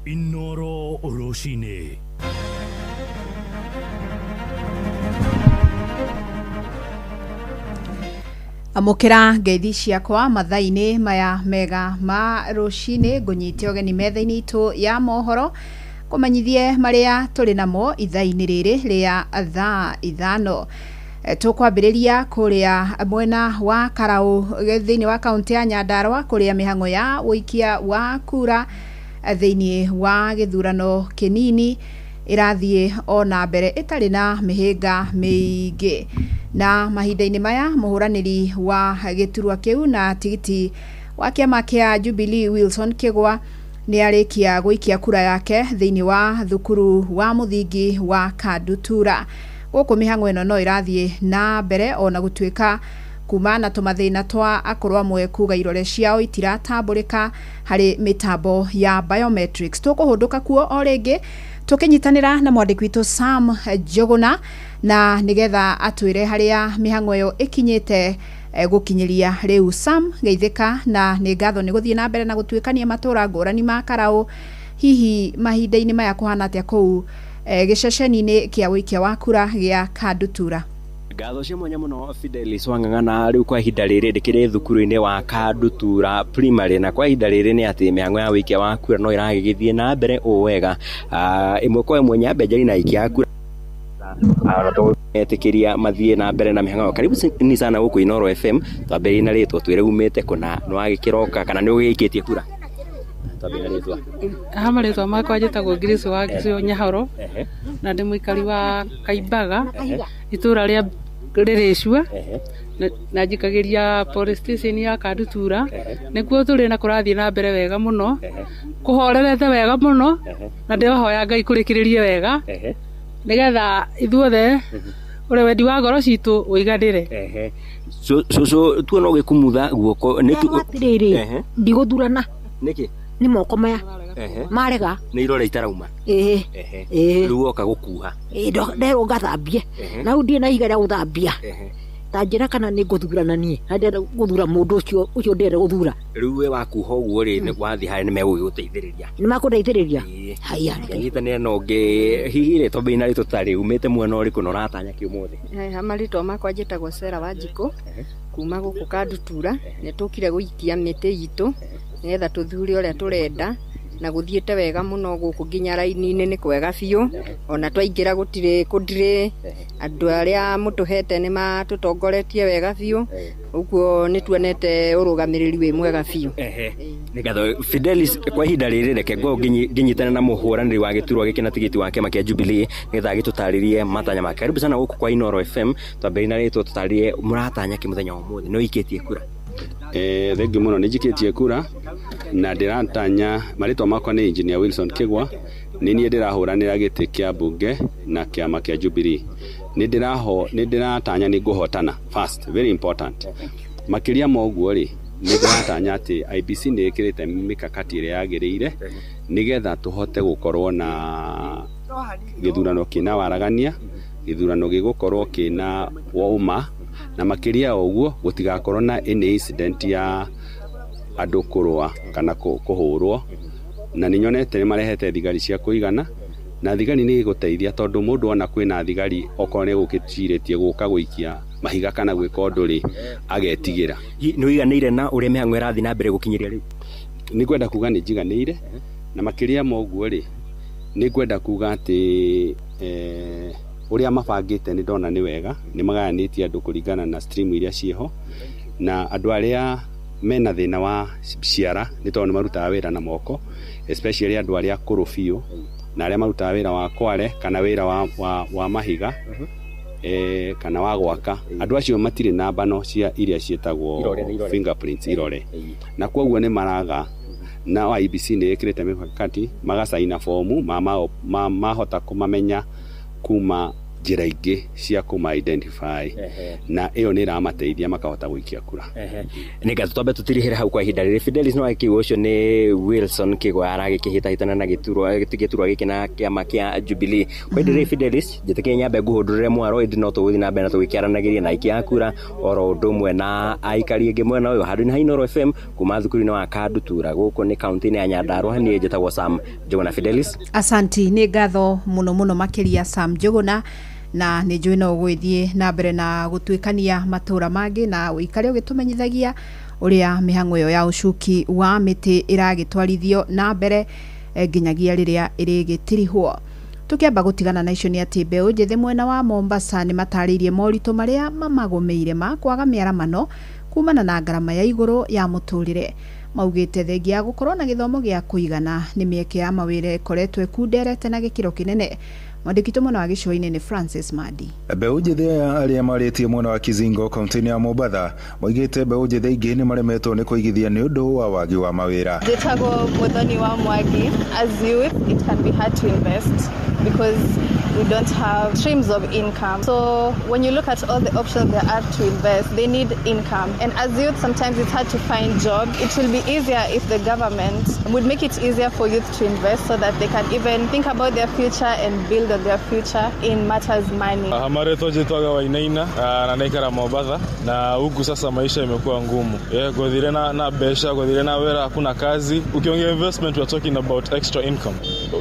Inoro rũcinĩ. Amũkĩra ngeithi ciakwa mathaa-inĩ maya mega ma rũcinĩ, ngũnyite ũgeni metha-inĩ itũ ya mohoro kũmenyithie marĩa tũrĩ namo ithaa-inĩ rĩrĩ rĩa thaa 5. Tũkwambĩrĩria kũrĩa mwena wa Karau thĩinĩ wa kaunti ya Nyandarua, kũrĩa mĩhang'o ya ũikia wa kura thĩinĩ wa gĩthurano kĩnini ĩrathiĩ ona mbere ĩtarĩ na mĩhĩnga mĩingĩ. Na mahinda-inĩ maya mũhũranĩri wa gĩturwa kĩu na tigiti wa kĩama kĩa Jubilee Wilson Kĩgwa nĩ arĩkia gũikia kura yake thĩinĩ wa thukuru wa mũthingi wa Kandutura. Gũkũ mĩhang'o ĩno no ĩrathiĩ na mbere ona gũtuĩka kuma na tũmathĩna twa akũrũ amwe kuga irore ciao itiratambũrĩka harĩ mĩtambo ya biometrics. Tũkũhũndũka kuo o rĩngĩ tũkĩnyitanĩra na mwandĩki witũ Sam Njũgũna na nĩgetha atwĩre harĩa mĩhang'o ĩyo ĩkinyĩte gũkinyĩria rĩu. Sam, geithĩka na nĩ ngatho nĩ gũthiĩ na mbere na gũtuĩkania matũra ngũrani ma Karau. Hihi mahinda-inĩ maya kũhana atĩa kũu gĩceceni-inĩ kĩa ũikia wa kura gĩa Kandutura? Ngatho cia mwanya mũno Fidelis Wang'ang'ana. Rĩu kwa ihinda rĩrĩ ndĩkĩrĩ thukuru-inĩ wa Kandutura Primary, na kwa ihinda rĩrĩ nĩ atĩ mĩhang'o ya ũikia wa kura no ĩragĩgĩthiĩ na mbere ũũ wega. Ĩmwe kwa ĩmwe nyambe njari na aikia a kura etĩkĩria mathiĩ na mbere na mĩhang'o. Karibu ni sana gũkũ Inoro FM. Twambĩrĩrie na rĩtwa, twĩre umĩte kũna, nĩ wagĩkĩroka kana nĩ ũgĩikĩtie kura? Twambĩrĩrie na rĩtwa. Haha marĩtwa makwa njĩtagwo Grace wa Gĩcũa Nyahoro, na ndĩ mũikari wa Kaimbaga, itũra rĩa Rĩrĩcua, na njikagĩria police station ya Kandutura. Nĩkuo tũrĩ na kũrathiĩ na mbere wega mũno, kũhorerete wega mũno, na ndĩrahoya Ngai kũrĩkĩrĩrie wega nĩgetha ithuothe ũrĩa wendi wa ngoro citũ ũiganĩre. Cũcũ, tuona ũgĩkumutha guoko nĩ Atĩrĩrĩ, ndigũthurana. Nĩkĩ? Nĩ moko maya marega. Nĩ irore itarauma. Ĩĩ. Rĩu woka gũkuha. Nderwo ngathambie, na rĩu ndirĩ na ihiga rĩa gũthambia. Ta njĩra kana nĩ ngũthurana niĩ, na ndĩrenda gũthura mũndũ ũcio ndĩrenda gũthura. Rĩu we wakuha ũguo rĩ, wathiĩ harĩa nĩ megũgĩgũteithĩrĩria. Nĩ makũndeithĩrĩria? Haya. Nyitanĩra na ũngĩ hihi rĩ, twambĩrĩrie na rĩtwa tarĩ umĩte mwena ũrĩkũ na ũratanya kĩ ũmũthĩ? Ha marĩtwa makwa njĩtagwo Sera Wanjikũ kuma gũkũ Kandutura. Nĩ tũkire gũikia mĩtĩ itũ nĩgetha tũthure ũrĩa tũrenda, na gũthiĩte wega mũno gũkũ nginya raini-inĩ nĩ kwega biũ, ona twaingĩra gũtirĩ kũndirĩ, andũ arĩa mũtũhete nĩ matũtongoretie wega biũ, ũguo nĩ tuonete ũrũgamĩrĩri wĩ mwega biũ. Nĩ ngatho Fidelis. Kwa ihinda rĩrĩ reke ngorwo ngĩnyitana na mũhũranĩri wa gĩturwa gĩkĩ na tigiti wa kĩama kĩa Jubilee nĩgetha agĩtũtarĩrie matanya make. Karibu sana gũkũ kwa Inoro FM. Twambĩrĩrie na rĩtwa, tũtarĩrie mũratanya kĩ mũthenya wa ũmũthĩ, nĩ ũikĩtie kura? Thengiũ mũno, nĩ njikĩtie kura na ndĩratanya. Marĩtwa makwa nĩ Engineer Wilson Kĩgwa, nĩ niĩ ndĩrahũranĩra gĩtĩ kĩa mbunge na kĩama kĩa Jubilee. Nĩ ndĩratanya nĩ ngũhotana, first very important. Makĩria ma ũguo rĩ, nĩ ndĩratanya atĩ IEBC nĩ ĩkĩrĩte mĩkakati ĩrĩa yagĩrĩire nĩgetha tũhote gũkorwo na gĩthurano kĩna waragania, gĩthurano gĩgũkorwo kĩna ũma, na makĩria ya ũguo gũtigakorwo na any incident ya andũ kũrũa kana kũhũrwo. Na nĩ nyonete nĩ marehete thigari cia kũigana, na thigari nĩ igũteithia tondũ mũndũ ona kwĩna thigari okorwo nĩ gũgĩcirĩtie gũka gũikia mahiga kana gwĩka ũndũ rĩ, agetigĩra. Nĩ ũiganĩire na ũrĩa mĩhang'o ĩrathiĩ na mbere gũkinyĩria rĩu? Nĩ ngwenda kuga nĩ njiganĩire, na makĩria ma ũguo rĩ, nĩ ngwenda kuga atĩ ũrĩa mabangĩte nĩ ndona nĩ wega. Nĩ magayanĩtie andũ kũringana na stream iria ciĩho, na andũ arĩa mena thĩna wa ciara nĩ tondũ nĩ marutaga wĩra na moko, especially andũ arĩa akũrũ biũ na arĩa marutaga wĩra wa kware kana wĩra wa mahiga, kana wa gwaka. Andũ acio matirĩ na mbano cia iria ciĩtagwo Irore, nĩ irore. fingerprints, irore, na koguo nĩ maraga. Na IEBC nĩ ĩkĩrĩte mĩkakati magacaina fomu mahota kũmamenya kuma njĩra ingĩ cia kũma identify, na ĩyo nĩ ĩramateithia makahota gũikia kura. Nĩ ngatho, twambe tũtirihĩre hau kwa ihinda rĩrĩ. Fidelis, no agĩkĩigua ũcio nĩ Wilson Kĩgwa aragĩkĩhĩtahĩtana na gĩturwa gĩkĩ na kĩama kĩa Jubilee kwa ihinda rĩrĩ. Fidelis, njĩtĩkĩrie nyambe ngũhũndũrĩre mwaro, ĩndĩ no tũgũthiĩ na mbere na tũgĩkĩaranagĩria na aikia a kura oro ũndũ ũmwe na aikari ĩngĩ mwena ũyũ handũ-inĩ ha Inooro FM kuma thukuru-inĩ wa Kandutura gũkũ nĩ kaunti-inĩ ya Nyandarua. Niĩ njĩtagwo Sam Njũgũna. Fidelis. Asanti, nĩ ngatho mũno mũno makĩria, Sam Njũgũna, na nĩ njũĩ no ũgũgĩthiĩ na mbere na gũtuĩkania matũra mangĩ na ũikare ũgĩtũmenyithagia ũrĩa mĩhang'o ĩyo ya ũcuki wa mĩtĩ ĩragĩtwarithio na mbere, nginyagia rĩrĩa ĩrĩgĩtirihwo. Tũkĩamba gũtigana na icio nĩ atĩ mbeũ njĩthĩ mwena wa Mombasa nĩ matarĩirie moritũ marĩa mamagũmĩire ma kwaga mĩaramano kumana na ngarama ya igũrũ ya mũtũrĩre. Maugĩte thengia ya gũkorwo na gĩthomo gĩa kũigana, nĩ mĩeke ya mawĩra ĩkoretwo ĩkunderete na gĩkĩro kĩnene. Mwandĩki witũ mwena wa gĩcũa-inĩ nĩ Francis Madi. Mbeũ njĩthĩ aya arĩa marĩtie mwena wa Kizingo kaunti-inĩ ya Mombatha moigĩte mbeũ njĩthĩ aingĩ nĩ maremetwo nĩ kũigithia nĩ ũndũ wa wagi wa mawĩra. Njĩtagwo Muthoni wa Mwangi. As youth, it can be hard to invest because we don't have streams of income. So when you look at all the options there are to invest, they need income. And as youth, sometimes it's hard to find jobs. It will be easier if the government would make it easier for youth to invest so that they can even think about their future and build on their future in matters money. Marĩtwa njĩtwaga Wainaina, na naikara Mombatha, na huku sasa maisha imekuwa ngumu. Yeah, gũthire na besha gũthire na wera, hakuna kazi. Ukiongea investment, we are talking about extra income.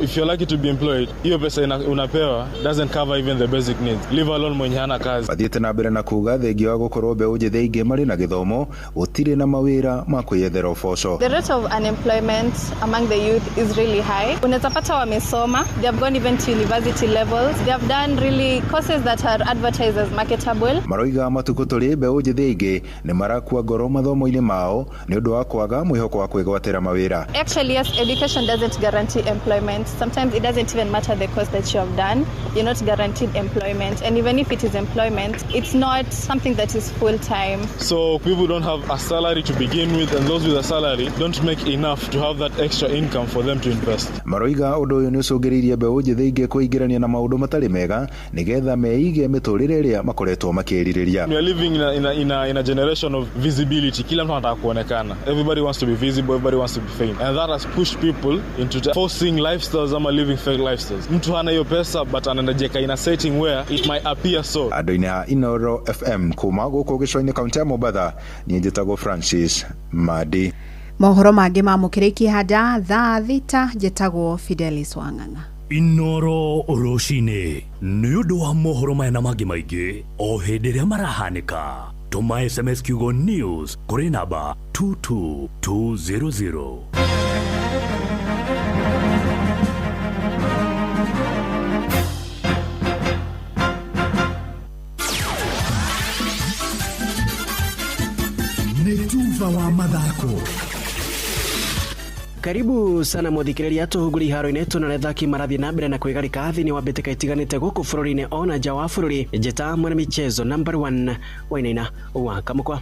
If you're lucky to be employed, hiyo pesa unapewa doesn't cover even the basic needs. Leave alone mwenye hana kazi. Mathiĩte na mbere na kuga thengia wa gũkorwo mbeũ njĩthĩ aingĩ marĩ na gĩthomo, gũtirĩ na mawĩra ma kwĩyethera ũboco. The rate of unemployment among the youth is really high. Unaweza pata wamesoma, they have gone even to university levels, they have done really courses that are advertised as marketable. Maroiga matukũ tũrĩ mbeũ njĩthĩ aingĩ nĩ marakua ngoro mathomo-inĩ mao nĩ ũndũ wa kwaga mwĩhoko wa kwĩgwatĩra mawĩra. Actually, yes, education doesn't guarantee employment. Sometimes it doesn't even matter the course that you have done. You're not guaranteed employment. And even if it is employment, it's not something that is full time. So people don't have a salary to begin with, and those with a salary don't make enough to have that extra income for them to invest. Maroiga ũndũ ũyũ nĩ ũcũngĩrĩirie mbeũ njĩthĩ aingĩ kwĩingĩrania na maũndũ matarĩ mega nĩgetha meige mĩtũrĩre ĩrĩa makoretwo makĩrirĩria. We are living in a generation of visibility. Kila mtu anataka kuonekana. Everybody wants to be visible, everybody wants to be famous. And that has pushed people into forcing lifestyles ama living fake lifestyles. Mtu hana hiyo pesa but anajiweka in a setting where it might appear so. Andũ-inĩ a Inooro FM kuma gũkũ gĩcũa-inĩ kaunti ya Mombatha, niĩ njĩtagwo Francis Madi. Mohoro mangĩ mamũkĩra ikĩhanda thaa 6. Njĩtagwo Fidelis Wang'ang'a. Inoro rũcinĩ nĩ ũndũ wa mohoro maya na mangĩ maingĩ o hĩndĩ ĩrĩa marahanĩka, tũma SMS kiugo news kũrĩ namba 22200. Nĩ tuba wa mathako. Karibu sana muthikiriria tuhunguri iharo-inĩ tunare thaki marathiĩ na mbere na kwĩgarĩka thĩinĩ wa mbĩtĩka itiganĩte gũkũ bũrũri-inĩ ona nja wa bũrũri. Njĩta mwana michezo number 1 Wainaina wa Kamukwa.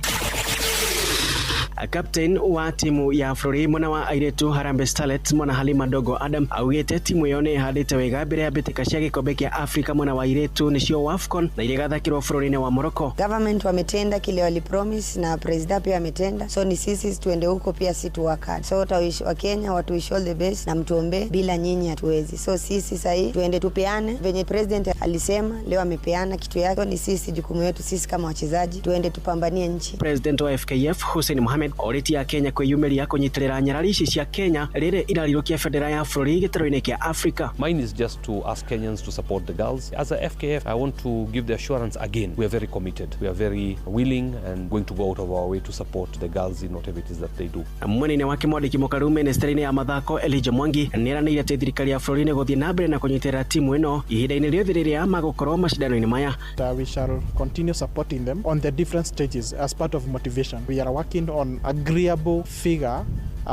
Captain wa timu ya bũrũri mwena wa airĩtu Harambee Starlets mwana Halima Dogo Adam augĩte timu ĩyo nĩ ĩhandĩte wega mbere ya mbĩtĩka cia gĩkombe kĩa Afrika mwena wa airĩtu nĩcio WAFCON na iria igathakĩrwo bũrũri-inĩ wa Morocco. Government wametenda kile walipromise na president pia ametenda, so ni sisi tuende huko pia, si tu work hard. So tawish wa Kenya watu wish all the best na mtuombe, bila nyinyi hatuwezi. So sisi sahii tuende tupeane venye president alisema, leo amepeana kitu yake. So ni sisi, jukumu yetu sisi kama wachezaji tuende tupambanie nchi. President wa FKF Hussein Mohamed Mohamed orĩtie Kenya kwĩyumĩria kũnyitĩrĩra nyarari ici cia Kenya rĩrĩ irarirũkia bendera ya bũrũri gĩtarũ-inĩ kĩa Afrika. Mine is just to ask Kenyans to support the girls. As a FKF, I want to give the assurance again, we are very committed. We are very willing and going to go out of our way to support the girls in whatever it is that they do. Mwena-inĩ wake mwandĩki mũkaru ministry-inĩ ya mathako Elijah Mwangi nĩeranĩire atĩ thirikari ya bũrũri nĩ gũthiĩ na mbere na kũnyitĩrĩra timu ĩno ihinda-inĩ rĩothe rĩrĩa magũkorwo macindano-inĩ maya. We shall continue supporting them on the different stages as part of motivation. We are working on agreeable figure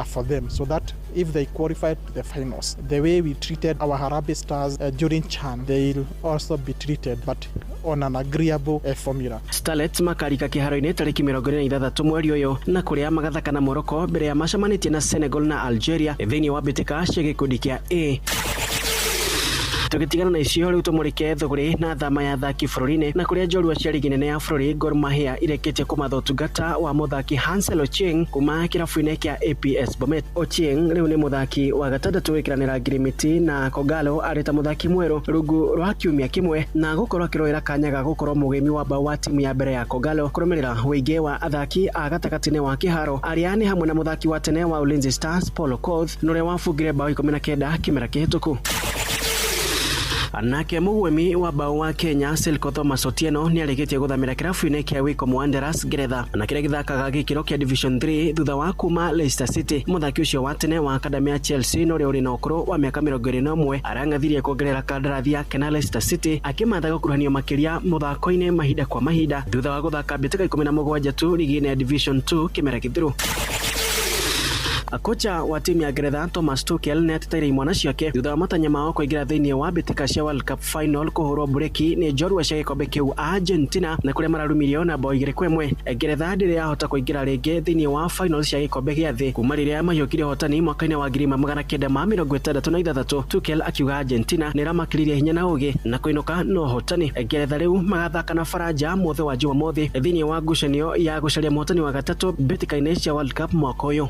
for them so that if they qualify to the finals, the way we treated our Harambee Stars during CHAN, they'll also be treated but on an agreeable formula. Starlets makarika kĩharo-inĩ tarĩki 26 mweri ũyũ na kũrĩa magathaka na Morocco mbere ya macemanĩtie na Senegal na Algeria thĩinĩ wa mbĩtĩka cia gĩkundi kĩa A. Tũgĩtigana na icio rĩu tũmũrĩke thũgũrĩ na thama ya athaki bũrũri-inĩ na kũrĩa njorua cia rigi nene ya bũrũri Gor Mahia irekĩtie kũmatha ũtungata wa mũthaki Hansel Ochieng kuma kĩrabu-inĩ kĩa APS Bomet. Ochieng rĩu nĩ mũthaki wa gatandatũ gwĩkĩranĩra ngirimiti na Kogalo arĩ ta mũthaki mwerũ rungu rwa kiumia kĩmwe na gũkorwo akĩrũĩra kanya ga gũkorwo mũgĩmi wa bao wa timu ya mbere ya Kogalo kũrũmĩrĩra wĩingĩ wa athaki a gatagatĩ-inĩ wa kĩharo arĩa nĩ hamwe na mũthaki wa tene wa Ulinzi Stars Paul Okoth na ũrĩa wabungire bao 19 kĩmera kĩhĩtũku. Nake mũgwemi wa bao wa Kenya Silko Thomas Otieno nĩarĩkĩtie gũthamĩra kĩrabu-inĩ kĩa Wycombe Wanderers Ngeretha na kĩrĩa gĩthakaga gĩkĩro kĩa Division 3 thutha wa kuma Leicester City. Mũthaki ũcio wa tene wa akademi ya Chelsea na ũrĩa ũrĩ na ũkũrũ wa mĩaka 21 arang'athirie kuongerera kandarathi yake na Leicester City akĩmatha gũkuruhanio makĩria mũthako-inĩ mahinda kwa mahinda thutha wa gũthaka mbĩtĩka 17 tu ligi-inĩ ya Division 2 kĩmera gĩthiru. Kocha wa timu ya Ngeretha Thomas Tuchel nĩateteire imwana ciake thutha wa matanya mao kũingĩra thĩinĩ wa mbĩtĩka cia World Cup final kũhũrwo mbureki nĩ njorua cia gĩkombe kĩu Argentina na kũrĩa mararumirio na bao 2-1. Ngeretha ndĩrĩ yahota kũingĩra rĩngĩ thĩinĩ wa final cia gĩkombe gĩa thĩ kuma rĩrĩa mahiũkire ũhotani mwaka-inĩ wa 1966. Tuchel akiuga Argentina nĩĩramakĩririe hinya na ũgĩ na kũinũka no ũhotani. Ngeretha rĩu magathaka na Faranja mũthĩ wa Jumamothi thĩinĩ wa ngucanio ya gũcaria mũhotani wa gatatũ mbĩtĩka-inĩ cia World Cup mwaka ũyũ.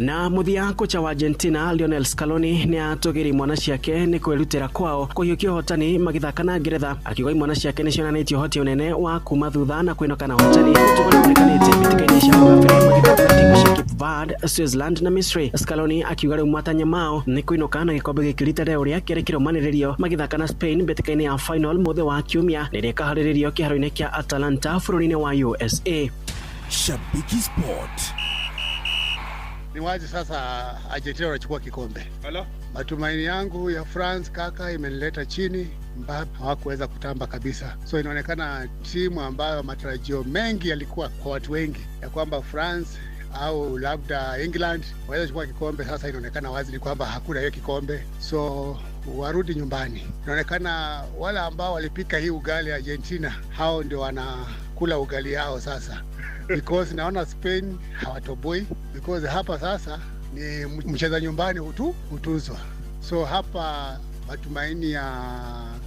Na mũthia kocha wa Argentina Lionel Scaloni nĩatũgĩirie imwana ciake nĩ kwĩrutĩra kwao kũhiũkia ũhotani magĩthaka na Ngeretha akiuga imwana ciake nĩcionanĩtie ũhoti ũnene wa kuma thutha na kũinũka na ũhotani mũtugo nĩwonekanĩte mbĩtĩka-inĩ cia hau kabere magĩthaka na timu cia Cape Verde, Switzerland na Misri. Scaloni akiuga rĩu matanya mao nĩ kũinũka na gĩkombe gĩkĩ rita rĩao rĩa kerĩ kĩrũmanĩrĩrio magĩthaka na Spain mbĩtĩka-inĩ ya final mũthĩ wa Kiumia rĩrĩa ĩkaharĩrĩrio kĩharo-inĩ kĩa Atalanta bũrũri-inĩ wa USA. Shabiki Sport. Ni wazi sasa Argentina wanachukua kikombe. Hello? Matumaini yangu ya France kaka imenileta chini. Mbappe hawakuweza kutamba kabisa. So inaonekana timu ambayo matarajio mengi yalikuwa kwa watu wengi ya kwamba France au labda England waweza kuchukua kikombe, sasa inaonekana wazi ni kwamba hakuna hiyo kikombe. So warudi nyumbani. Inaonekana wale ambao walipika hii ugali Argentina, hao ndio wanakula ugali yao sasa. Because naona Spain hawatoboi, because hapa sasa ni mcheza nyumbani hutuzwa. So hapa matumaini ya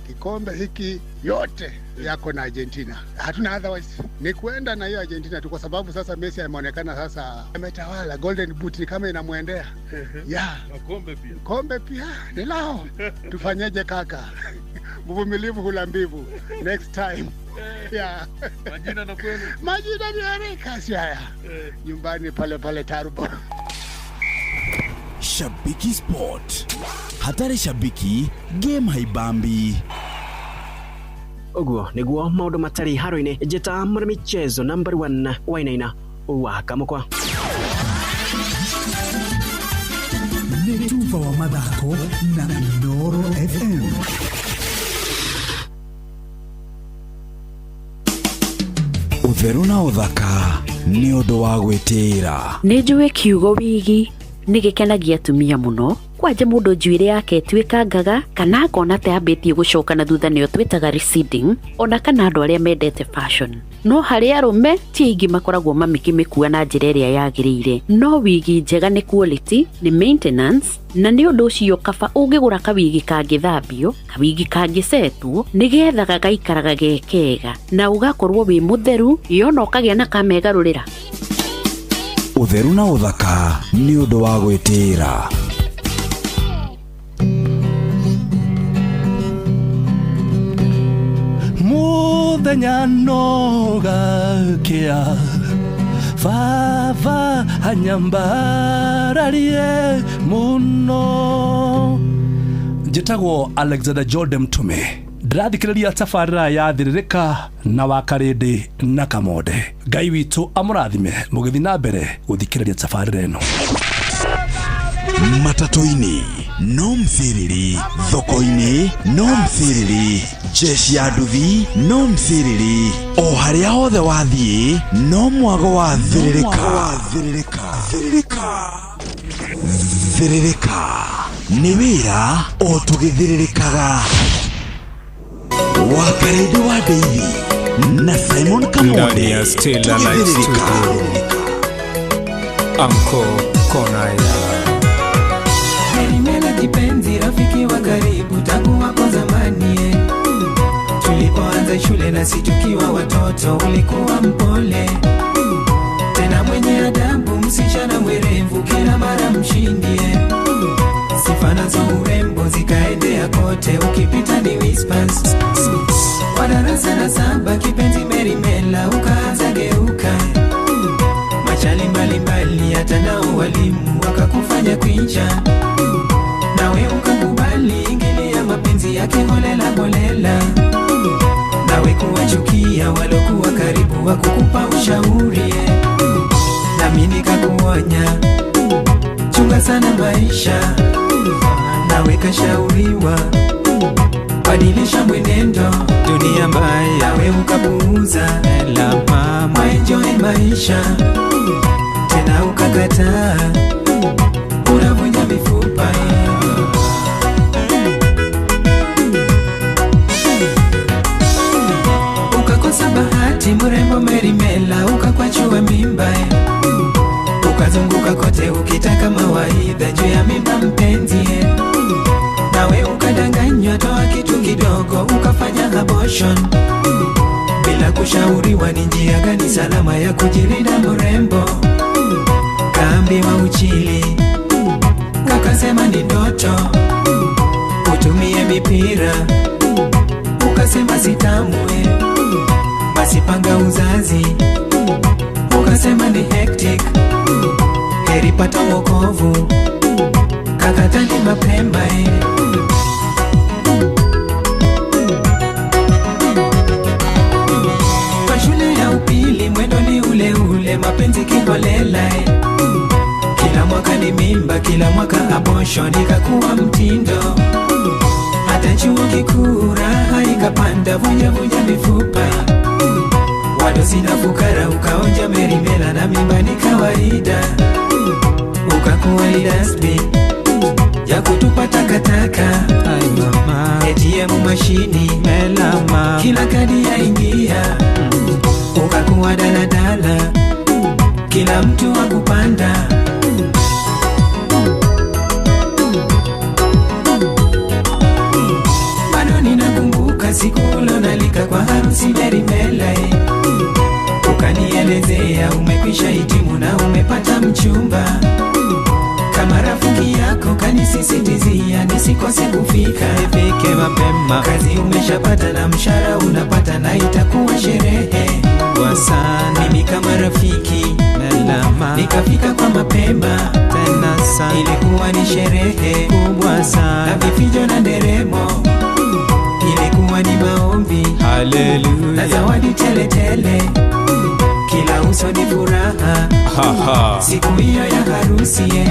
kikombe hiki yote yako na Argentina. Hatuna otherwise, ni kuenda na hiyo Argentina tu, kwa sababu sasa Messi ameonekana sasa ametawala. Golden boot ni kama inamuendea. Yeah. Na kombe pia. Kombe pia ni lao. Tufanyeje kaka? Mvumilivu hula mbivu. Next time. Yeah. Majina na kwenu. Majina ni Erika Siaya. Nyumbani pale pale Tarbo. Shabiki Sport. Hatari shabiki, game haibambi. Ũguo nĩguo maũndũ matarĩ haro-inĩ. Njĩta mwana michezo number 1 Wainaina wa Kamũkwa. Nĩ tuba wa mathako na Inooro FM. Ũtheru na ũthaka nĩ ũndũ wa gwĩtĩĩra. Nĩ njũĩ kiugo wigi nĩ gĩkenagia atumia mũno, kwanja mũndũ njuĩrĩ yake ĩtuĩkangaga kana akona ta yambĩtie gũcoka na thutha nĩyo twĩtaga receding, ona kana andũ arĩa mendete fashion. No harĩ arũme ti aingĩ makoragwo mamĩkĩmĩkua na njĩra ĩrĩa yagĩrĩire. No wigi njega nĩ quality, nĩ maintenance, na nĩ ũndũ ũcio kaba ũngĩgũra kawigi kangĩthambio, kawigi kangĩcetwo, nĩgetha gagaikaraga ge kega na ũgakorwo wĩ mũtheru, yona ũkagĩa na kamegarũrĩra. Ũtheru na ũthaka nĩ ũndũ wa gwĩtĩĩra. Muthenya no gakĩa Baba anyambararie muno. Njĩtagwo Alexander Jordan Mtume, ndĩrathikĩrĩria tabarĩra ya Thĩrĩrĩka na Wakarĩndĩ na Kamonde. Ngai witũ amũrathime mũgĩthiĩ na mbere gũthikĩrĩria tabarĩra ĩno. Matatũ-inĩ no msiriri, thoko-inĩ no msiriri, jeshi ya nduthi no msiriri, o harĩa hothe wathiĩ no mwago wa Thĩrĩrĩka. Thĩrĩrĩka nĩ wĩra o tũgĩthĩrĩrĩkaga. Wakarĩndĩ wa Ndeithi na Simon Kamonde. Ndani ya Stella Live tũgĩthĩrĩrĩka. Studio. Anko Kona ya Merimela kipenzi, rafiki wa karibu tangu hapo zamani eh. Tulipoanza shule na si tukiwa watoto, ulikuwa mpole tena mwenye adabu, msichana mwerevu, kila mara mshindi eh. Sifa nazo urembo zikaendea kote, ukipita ni whispers. Wa darasa la 7 kipenzi Merimela ukaanza geuka, machali mbalimbali hata nao walimu wakakufanya kwincha, nawe ukakubali ingilia mapenzi yake holela holela, nawe kuwachukia walokuwa karibu wakukupa ushauri, nami nikakuonya chunga sana maisha, nawe kashauriwa badilisha mwenendo, dunia mbaya, nawe ukapuuza la mama, enjoy maisha tena ukakataa, unavunja mifupa. Ukakosa bahati mrembo Merimela, ukakwachua mimba, ukazunguka kote ukitaka mawaidha juu ya mimba mpenzi, nawe ukadanganywa toa kitu kidogo ukafanya abortion bila kushauriwa ni njia gani salama ya kujilinda mrembo. Kaambiwa uchili, kakasema ni ndoto, utumie mipira, ukasema sitamwe, basi panga uzazi, ukasema ni hectic, heri pata wokovu, kakatani mapema eh. Kwa shule ya upili mwendo ni ule ule, mapenzi kiholela eh. Kila mwaka ni mimba, kila mwaka abortion ikakuwa mtindo. Hata chuo kikuu raha ikapanda, vunja vunja mifupa, wadosi na fukara ukaonja Merimela na mimba ni kawaida, ukakuwa ni dustbin ya kutupa takataka. Ai mama, ATM mashini melama, kila kadi ya ingia, ukakuwa daladala, kila mtu wa kupanda. Bado ninakumbuka siku ulonalika kwa harusi Merimela eh. Ukanielezea umekwisha hitimu na umepata mchumba, kama rafiki yako kanisisitizia nisikose kufika, nifike mapema, kazi umeshapata na mshahara unapata na itakuwa sherehe kubwa sana. Mimi kama rafiki Melama nikafika kwa mapema tena sana, ilikuwa ni sherehe kubwa sana na vifijo na nderemo, ilikuwa ni maombi Haleluya na zawadi tele tele, kila uso ni furaha. Ha, ha. Siku hiyo ya harusi eh.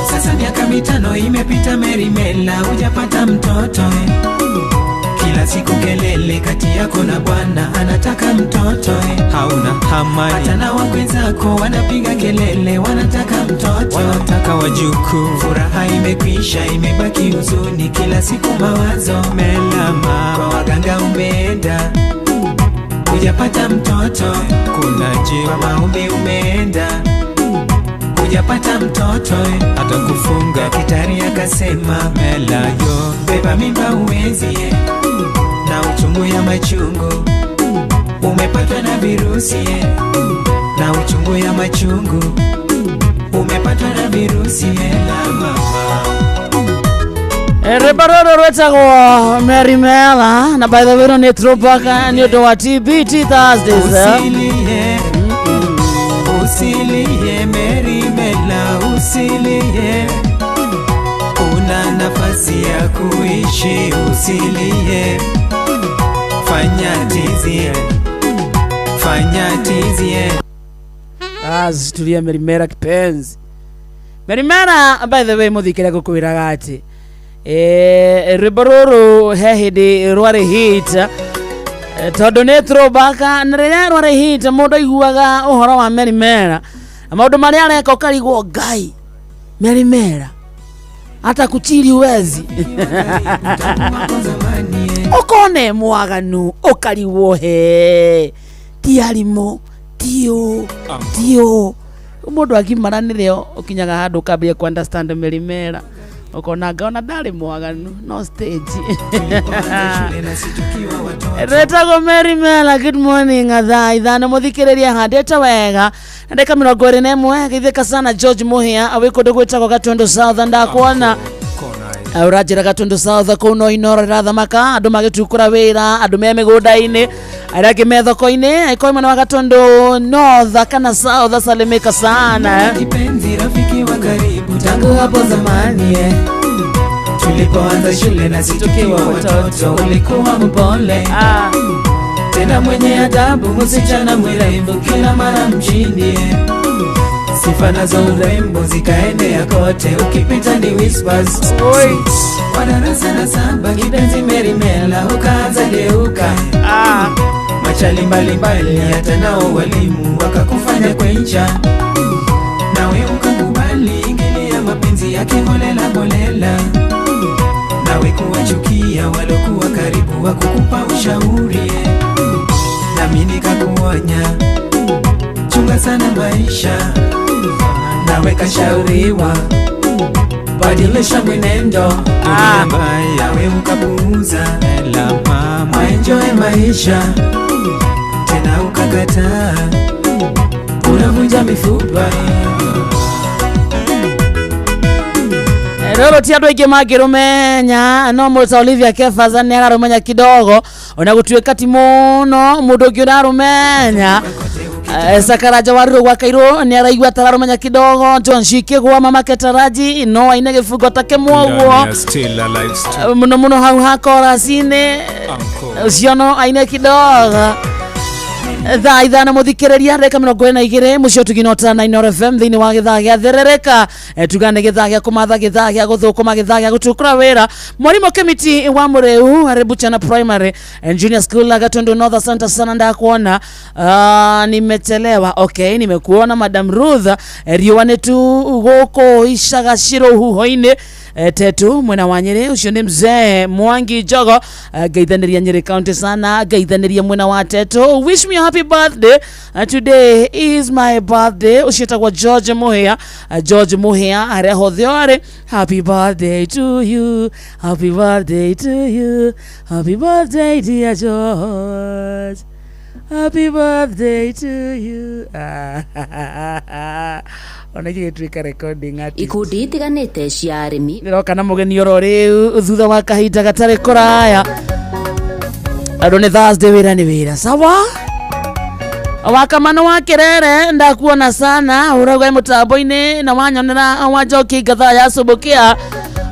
Sasa miaka 5 imepita Merimela, hujapata mtoto eh. Kila siku kelele kati yako na bwana, anataka mtoto eh. Hauna hamani, hata na wakwenzako wanapiga kelele, wanataka mtoto, wanataka wajukuu. Furaha imekwisha, imebaki huzuni, kila siku mawazo Melama, kwa waganga umeenda, hujapata mtoto. Kuna jibu, kwa maombi umeenda, hujapata mtoto. Hata kufunga daktari akasema Mela yo, beba mimba uwezi eh. Na uchungu ya machungu umepatwa na virusi eh. Na uchungu ya machungu umepatwa na virusi eh. La mama. Rwĩmbo rũrũ rwĩtagwo Mary Mela na by the way nĩ throwback nĩ ũndũ wa TBT Thursdays. Usilie, usilie Mary Mela, usilie, una nafasi ya kuishi, usilie, fanya tizie, fanya tizie. Basi tulia Mary Mela kipenzi. Mary Mela by the way muthikire gukwiraga ati rwĩmbo rũrũ he hĩndĩ rwarĩ hit, tondũ nĩ throwback, na rĩrĩa rwarĩ hit mũndũ aiguaga ũhoro wa Mary Mela na maũndũ marĩa areka ũkarigwo Ngai, Mary Mela hata kuchiri uwezi ũkone mwaganu ũkarigwo he ti arimũ tio tio mũndũ agimara nĩrĩo ũkinyaga handũ ũkambia ku understand Mary Mela ukona ngaona ndarĩ mwaganu no stage. Retagwo Mary Mela. Good morning thaa 5 muthikĩrĩria handĩte wega na ndagĩka 21. Geithĩka sana George Muhia wĩ kũndũ gwĩtagwo Gatundu South, ndakuona ũranjĩra Gatundu South kũu no Inoro rĩrathamaka, andũ magĩtukũra wĩra, andũ me mĩgũnda-inĩ, arĩa angĩ me thoko-inĩ. Angĩkorwo mwena wa Gatundu North kana South, salimika sana. Kipenzi, rafiki wa karibu tangu hapo zamani, tulipoanza shule na tukiwa watoto, ulikuwa mpole tena mwenye adabu, msichana mrembo kila mara mjini, sifa nazo urembo zikaenea kote, ukipita ni whispers. Wa darasa la 7 kipenzi Mary Mela ukaanza geuka, machali mbalimbali hata nao walimu wakakufanya kwencha, nawe ukakubali ingilia mapenzi yake holela holela, nawe kuwachukia walokuwa karibu wakukupa ushauri, nami nikakuonya chunga sana maisha, nawe kashauriwa badilisha mwenendo, dunia mbaya we ukapuuza, enjoy maisha tena ukakataa, unavunja mifupa. Roro ti andũ aingĩ mangĩrũmenya no mũta Olivia Kefas nĩ ararũmenya kidogo, ona gũtuĩka ti mũno mũndũ ũngĩ ũrarũmenya. Sakaraja Waruru gwa Kairũ nĩ araigua tararũmenya kidogo. John Shikigwa mama Ketaraji no aine gĩbungo ta kĩmwe ũguo mũno mũno hau ha chorus-inĩ ũcio no aine kidogo. Thaa 5 muthikĩrĩria ndagĩka 42 mũciĩ ũtugino na Inoro FM thĩinĩ wa gĩthaa gĩa therereka, tugane gĩthaa gĩa kũmatha, gĩthaa gĩa gũthũkũma, gĩthaa gĩa gũtukũra wĩra. Mwarimũ Kĩmiti wa Mũrĩu arĩ Buchana Primary and Junior School Gatundu North, asante sana ndakuona. Nimechelewa, okay, nimekuona Madam Ruth. Riũa nĩ tu gũkũ icaga cirũhuho-inĩ tetu mwena wa Nyĩrĩ, ũcio nĩ mzee Mwangi Njogo. Ngeithanĩria Nyĩrĩ County sana, ngeithanĩria mwena wa Tetu. Wish me a happy birthday, today is my birthday. Ũcio etagwo George Muhia, George Muhia harĩa hothe arĩ, happy birthday to you, happy birthday to you, happy birthday dear George, happy birthday to you. Ona gĩgĩtuĩka recording artist. Ikundi itiganĩte cia arĩmi ndĩroka na mũgeni oro rĩu thutha wa kahinda gatarĩ kũraya. Andũ nĩ Thursday, wĩra nĩ wĩra sawa. Wakamano wa Kerere ndakuona sana ũrauga mũtambo-inĩ na wanyonera wa Njoki ngathaa ya Subukia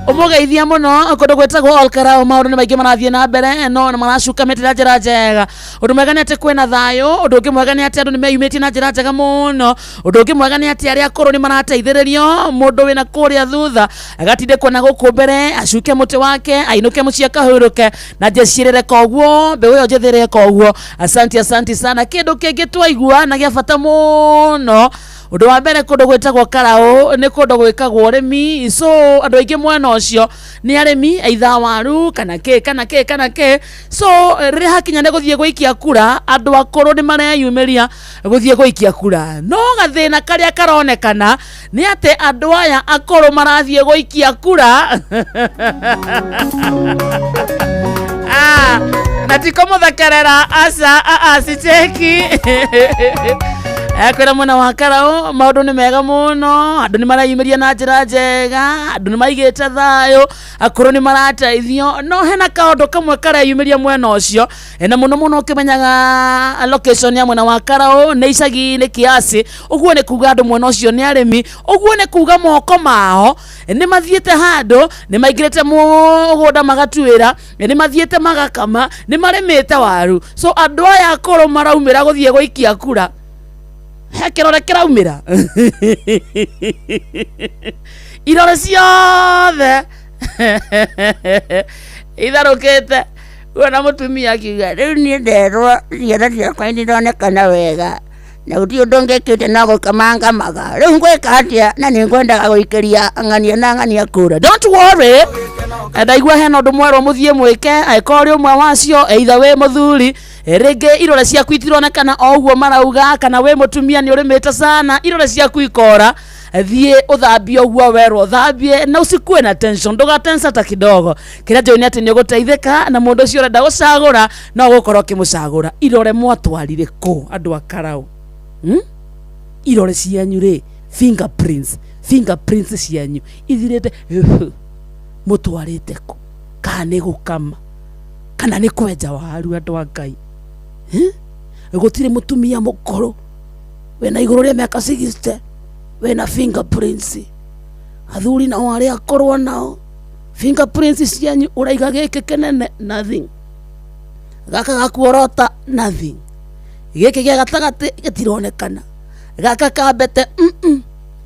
ũmũgeithia mũno kũndũ gwĩtagwo Olkarau. Maũndũ nĩ maingĩ marathiĩ na mbere no nĩ maracuka mĩtĩ na njĩra njega. Ũndũ mwega nĩ atĩ kwĩna thayũ, ũndũ ũngĩ mwega nĩ atĩ andũ nĩ meyumĩtie na njĩra njega mũno, ũndũ ũngĩ mwega nĩ atĩ arĩa akũrũ nĩ marateithĩrĩrio, mũndũ wĩna kũrĩa thutha agatindĩkwo na gũkũ mbere acuke mũtĩ wake ainũke mũciĩ akahurũke na njecirĩre koguo mbeũ ĩyo njĩthĩrĩre koguo. Asante, asante sana. Kĩndũ kĩngĩ twaigua na gĩa bata mũno, ũndũ wa mbere kũndũ gwĩtagwo Karau nĩ kũndũ gwĩkagwo ũrĩmi, so andũ aingĩ mwena ũcio nĩ arĩmi either waru kana kĩ kana kĩ kana kĩ. So rĩrĩa hakinya nĩ gũthiĩ gũikia kura, andũ akũrũ nĩ mareyumĩria gũthiĩ gũikia kura, no gathĩna karĩa karonekana nĩ atĩ andũ aya akũrũ marathiĩ gũikia kura na ti kũmũthekerera aca, sicheki. Ekwĩra mwena wa Karau maũndũ nĩ mega mũno, andũ nĩ mareyumĩria na njĩra njega, andũ nĩ maigĩte thayũ, akũrũ nĩ marateithio, no hena kaũndũ kamwe kareyumĩria mwena ũcio. Na mũno mũno ũkĩmenyaga location ya mwena wa Karau nĩ icagi-inĩ kiasi, ũguo nĩ kuga andũ mwena ũcio nĩ arĩmi, ũguo nĩ kuga moko mao nĩ mathiĩte handũ, nĩ maingĩrĩte mũgũnda magatuĩra, nĩ mathiĩte magakama, nĩ marĩmĩte waru. So andũ aya akũrũ maraumĩra gũthiĩ gũikia kura, he kĩrore kĩraumĩra irore ciothe itharũkĩte. Wona mũtumia akiuga rĩu niĩ nderwo ciana ciakwa nĩironekana wega na gũtirĩ ũndũ ngĩkĩte no gũkama ngamaga, rĩu ngwĩka atĩa na nĩ ngwendaga gũikĩria ng'ania na ng'ania kura. Don't worry, ndaigua hena ũndũ mwerũ mũthiĩ mwĩke, angĩkorwo ũrĩ ũmwe wacio, either wĩ mũthuri rĩngĩ irore ciaku itironekana o ũguo marauga, kana wĩ mũtumia nĩ ũrĩmĩte sana irore ciaku ikora, thiĩ ũthambie ũguo werwo ũthambie na usikue na tension, ndũgatensa ta kidogo. Kĩrĩa njũĩ nĩ atĩ nĩ ũgũteithĩka na mũndũ ũcio ũrenda gũcagũra no ũgũkorwo ũkĩmũcagũra. Irore mwatwarire kũ andũ a Karau? Irore cianyu rĩ, fingerprints cianyu ithirĩte mũtwarĩte kũ? Kana nĩ gũkama kana nĩ kwenja waru? Andũ a Ngai, gũtirĩ mũtumia mũkũrũ wĩna igũrũ rĩa mĩaka 60 wĩna fingerprints. Athuri nao arĩa akũrũ nao fingerprints cianyu ũraiga gĩkĩ kĩnene nothing, gaka gakuorota nothing, gĩkĩ gĩa gatagatĩ gĩtironekana, gaka kambete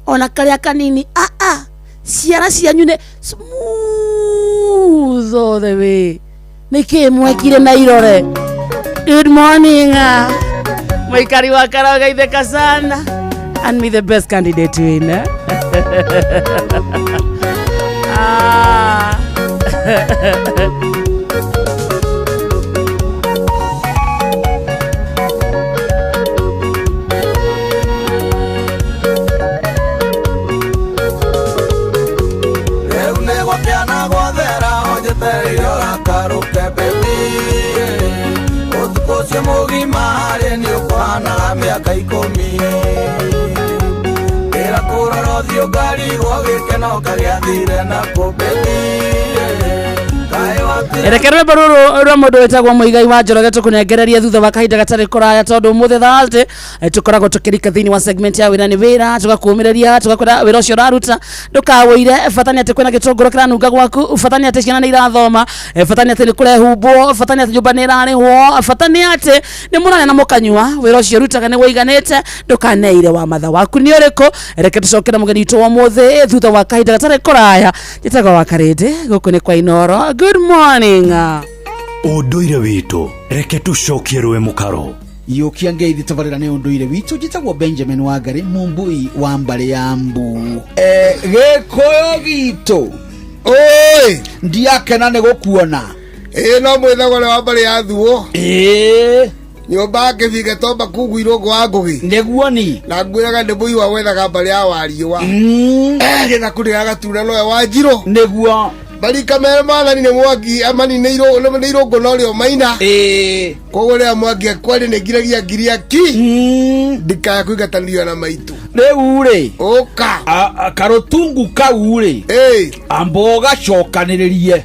ona karĩa kanini aa. Ciara cianyu nĩ smooth all the way. Nĩkĩ mwekire na irore? Good morning, mũikari wa Karau, geithĩka sana and me the best candidate win, eh? Ah. Rĩu nĩ gwakĩana gwathera onjetereire ũrakarũke baby, ũtukũ ũcio mũgima harĩ nĩ ũkũhanaga mĩaka 10, ndĩra kũrora ũthiũ ngarigwo gĩkeno kagĩathire nakũ baby. Reke rwĩmbo rũrũ rwa mũndũ wĩtagwo Mũigai wa Njoroge tũkũnengereria thutha wa kahinda gatarĩ kũraya, tondũ ũmũthĩ Thursday tũkoragwo tũkĩrika thĩinĩ wa segment ya wĩra nĩ wĩra, tũgakũmĩrĩria tũgakwĩra wĩra ũcio ũraruta ndũkawũire. Bata nĩ atĩ kwĩna gĩtũngũrũ kĩranunga gwaku, bata nĩ atĩ ciana nĩ irathoma, bata nĩ atĩ nĩ kũrehumbwo, bata nĩ atĩ nyũmba nĩ ĩrarĩhwo, bata nĩ atĩ nĩ mũrarĩa na mũkanyua. Wĩra ũcio ũrutaga nĩ wũiganĩte, ndũkaneire wa matha waku nĩ ũrĩkũ. Reke tũcokere mũgeni witũ wa ũmũthĩ thutha wa kahinda gatarĩ kũraya. Njĩtagwo wa Karĩndĩ, gũkũ nĩ kwa Inoro. Good morning. Ũndũire witũ reke tũcokie rũĩ mũkaro. Yũkia ngeithi tabarĩra nĩ ũndũire witũ. Njĩtagwo Benjamin Wangari, mumbui wa mbarĩ ya mbu. Gĩkũyũ gitũ oi ndiakena nĩ gũkuona. Ĩĩ no mwĩthogore wa mbarĩ ya thuo. Ĩĩ nyũmba ya kĩbinge tomba kungu irũngũ wa ngũgĩ. Nĩguo ni na ngwĩraga nĩ mũi wa wethaga mbarĩ ya wariũa. Gĩthaku nĩ gagatura nowe wa njirũ. Nĩguo barika mere mathani nĩ mwangi amani nĩ irũngũ no rĩo maina. Ĩĩ koguo rĩrĩa mwangi akwarĩ nĩ ngiragia ngiria ki ndikaya kũingatanĩrio na maitũ. Rĩu rĩ ũka karũtungu kau rĩ amba ũgacokanĩrĩrie,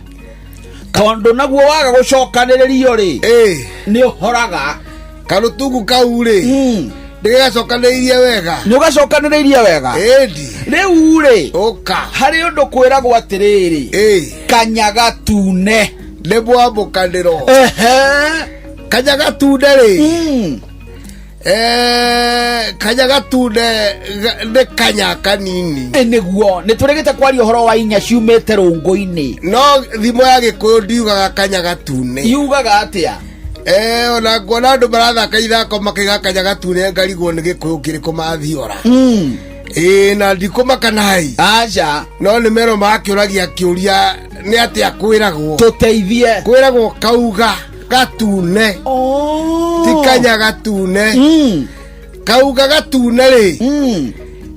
tondũ naguo waga gũcokanĩrĩrio rĩ nĩ ũhoraga. Karũtungu kau rĩ ndĩgacokanĩrĩirie wega. Nĩ ũgacokanĩrĩirie wega. Ĩndi rĩu rĩ ũka harĩ ũndũ kwĩragwo atĩrĩrĩ, kanyaga tune nĩ mwamũkanĩro. Kanyaga tune rĩ, kanyaga tune nĩ kanya kanini. Nĩguo nĩ tũrĩgĩte kwaria ũhoro wa inya ciumĩte rũngũ-inĩ. No thimo ya gĩkũyũ ndiugaga kanyaga tune. Yugaga atĩa? Ona nguona andũ marathaka ithako makĩiga kanyaga tune ngarigwo nĩ gĩkũyũ kĩrĩkũ mathiora. Ĩĩ na ndikũmaka nai. Aca. No nĩ mero makĩũragia kĩũria nĩ atĩa kwĩragwo. Tũteithie. Kwĩragwo kauga gatune. Ti kanya gatune. Kauga gatune rĩ.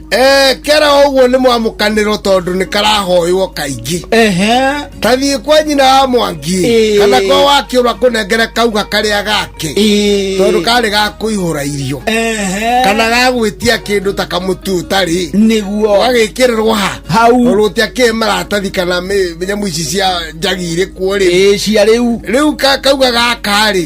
Kera ũguo nĩ mwamũkanĩro tondũ nĩ karahoywo kaingĩ. Tathiĩ kwa nyina wa Mwangi kana kwa wakĩũra kũnengere kauga karĩa gake tondũ karĩ ga kũihũra irio kana ga gwĩtia kĩndũ ta kamũtu ũtarĩ nĩguo ũgagĩkĩrĩrwo ha hau tondũ gũtiakĩrĩ maratathi kana nyamũ ici cia njagi irĩ kuo rĩ cia rĩu rĩu kauga gaka rĩ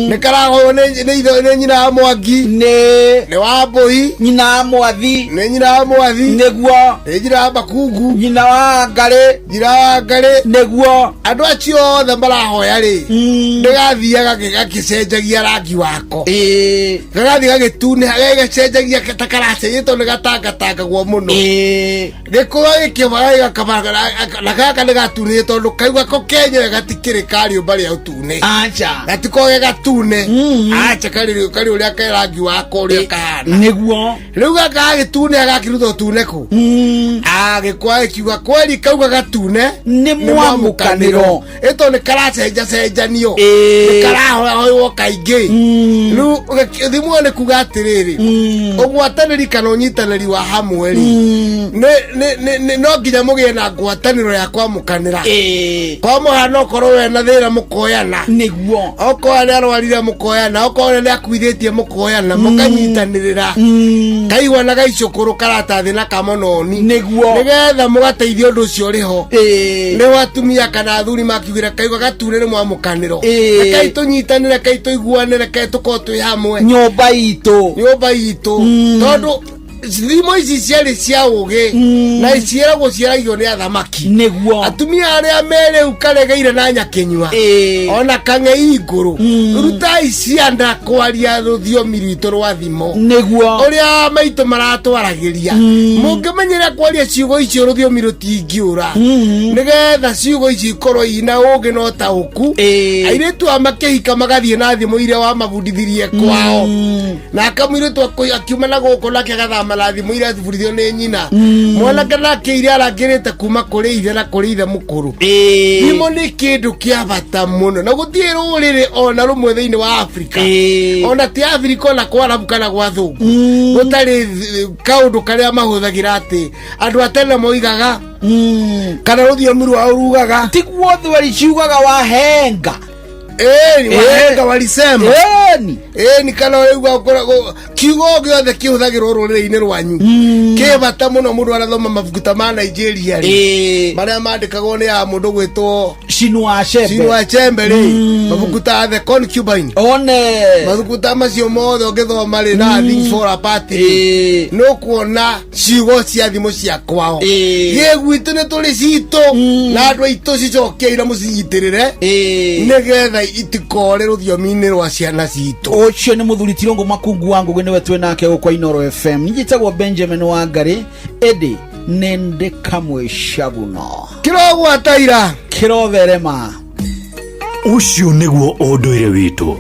nĩ karahoywo nĩ nyina wa Mwangi nĩ wa Mbũi nyina wa Mwathi nĩ nyina wa Mwathi nĩguo nĩ nyina wa Makungu nyina wa Ngarĩ nyina wa Ngarĩ nĩguo andũ acio othe marahoya rĩ nĩgathiaga gakĩcenjagia rangi wako gagathiĩ gagĩtunĩha gagĩcenjagia ta karacenjia tondũ nĩgatangatangagwo mũno gĩkũga gĩkĩũmaga gĩgakaba na gaka nĩgatunĩhe tondũ kaigua ko kenyewe gatikĩrĩ ka rĩũmba rĩa ũtune aca gatikoge ge gatune aca karĩ ũrĩa ke rangi wako ũrĩa kahana nĩguo rĩu gaka gagĩtune gakĩruta ũtune kũ agĩkwa gĩkiuga kweri kauga gatune nĩ mwamũkanĩro ĩto nĩ karacenjacenjanio nĩ karahoyahoywo kaingĩ rĩu thimũ nĩ kuga atĩrĩrĩ ũgwatanĩri kana ũnyitanĩri wa hamwe rĩ no nginya mũgĩe na ngwatanĩro ya kwamũkanĩra kwa mũhano okorwo wena thĩna mũkoyana nĩguo okorwo nĩ arwarire mũkoyana okorwo nĩ akuithĩtie mũkoyana mũkanyitanĩrĩra kaigua na gaicũkũrũ karatathi na kamononi nĩguo nĩgetha mũgateithia ũndũ ũcio ũrĩ ho nĩho atumia kana athuri makiugĩra kaigua gatune nĩ mwamũkanĩro rekei tũnyitanĩre rekei tũiguanĩre rekei tũkorwo twĩ hamwe nyũmba itũ nyũmba itũ tondũ thimo ici ciarĩ cia ũgĩ na ciĩragwo ciaragio nĩ athamaki nĩguo atumia arĩa me rĩu karegeire na nyakĩnyua ona kang'ei ngũrũ rutai ciana kwaria rũthiomi rwitũ rwa thimo nĩguo ũrĩa maitũ maratwaragĩria mũngĩmenyera kwaria ciugo icio rũthiomi rũtingĩũra nĩgetha ciugo ici ikorwo ina ũgĩ na ũtaũku airĩtu a makĩhika magathiĩ na thimo iria wamabundithirie kwao nake mũirĩtu akiuma na gũkũ nake agathama na thimo iria athibundithio nĩ nyina mwanake nake iria arangĩrĩte kuma kũrĩ ithe na kũrĩ ithe mũkũrũ thimo nĩ kĩndũ kĩa bata mũno na gũtirĩ rũrĩrĩ ona rũmwe thĩinĩ wa Afrika ona ti Afrika ona kwa Arabu kana gwa Thũngũ gũtarĩ kaũndũ karĩa mahũthagĩra atĩ andũ a tene moigaga kana rũthiomi rwao rugaga tiguo thweri ciugaga wahenga wahenga walisema ĩni kana ũraigua kiugo gĩothe kĩhũthagĩrwo rũrĩrĩ-inĩ rwanyu kĩ bata mũno mũndũ arathoma mabuku ta ma Nigeria rĩ marĩa mandĩkagwo nĩ ya mũndũ gwĩtwo Chinua Achebe Chinua Achebe rĩ mabuku ta The Concubine one mabuku ta macio mothe ũngĩthoma rĩ na Things Fall Apart rĩ nĩ ũkuona ciugo cia thimo cia kwao gĩ gwitũ nĩ tũrĩ citũ na andũ aitũ cicokiei na mũcinyitĩrĩre nĩgetha itikore rũthiomi-inĩ rwa ciana citũ ũcio nĩ mũthuri Tirũngũ Makungu wa Ngũgĩ nĩwe twĩ nake gũkũ Inooro FM njĩtagwo Benjamin Wangari ĩndĩ nĩndĩ kamwe caguno kĩrogwataira kĩrotherema ũcio nĩguo ũndũire witũ.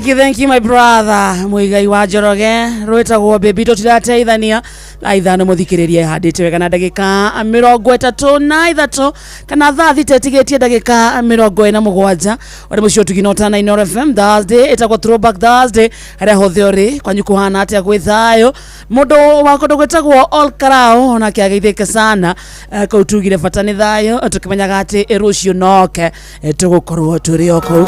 Thank you my brother Muigai wa Njoroge rwĩtagwo baby tũtirateithania thaa ithano mũthikĩrĩria ĩhandĩte wega na ndagĩka 33 kana thaa thita ĩtigĩtie ndagĩka 47 ũrĩ mũciĩ ũtugi na ũtana Inooro FM Thursday ĩtagwo Throwback Thursday harĩa hothe ũrĩ kwanyu kũhana atĩa gwĩ thayũ mũndũ wa kũndũ gwĩtagwo Ol Karao onake ageithĩke sana kũu tugire bata nĩ thayũ tũkĩmenyaga atĩ rũciũ noke tũgũkorwo tũrĩ o kũu.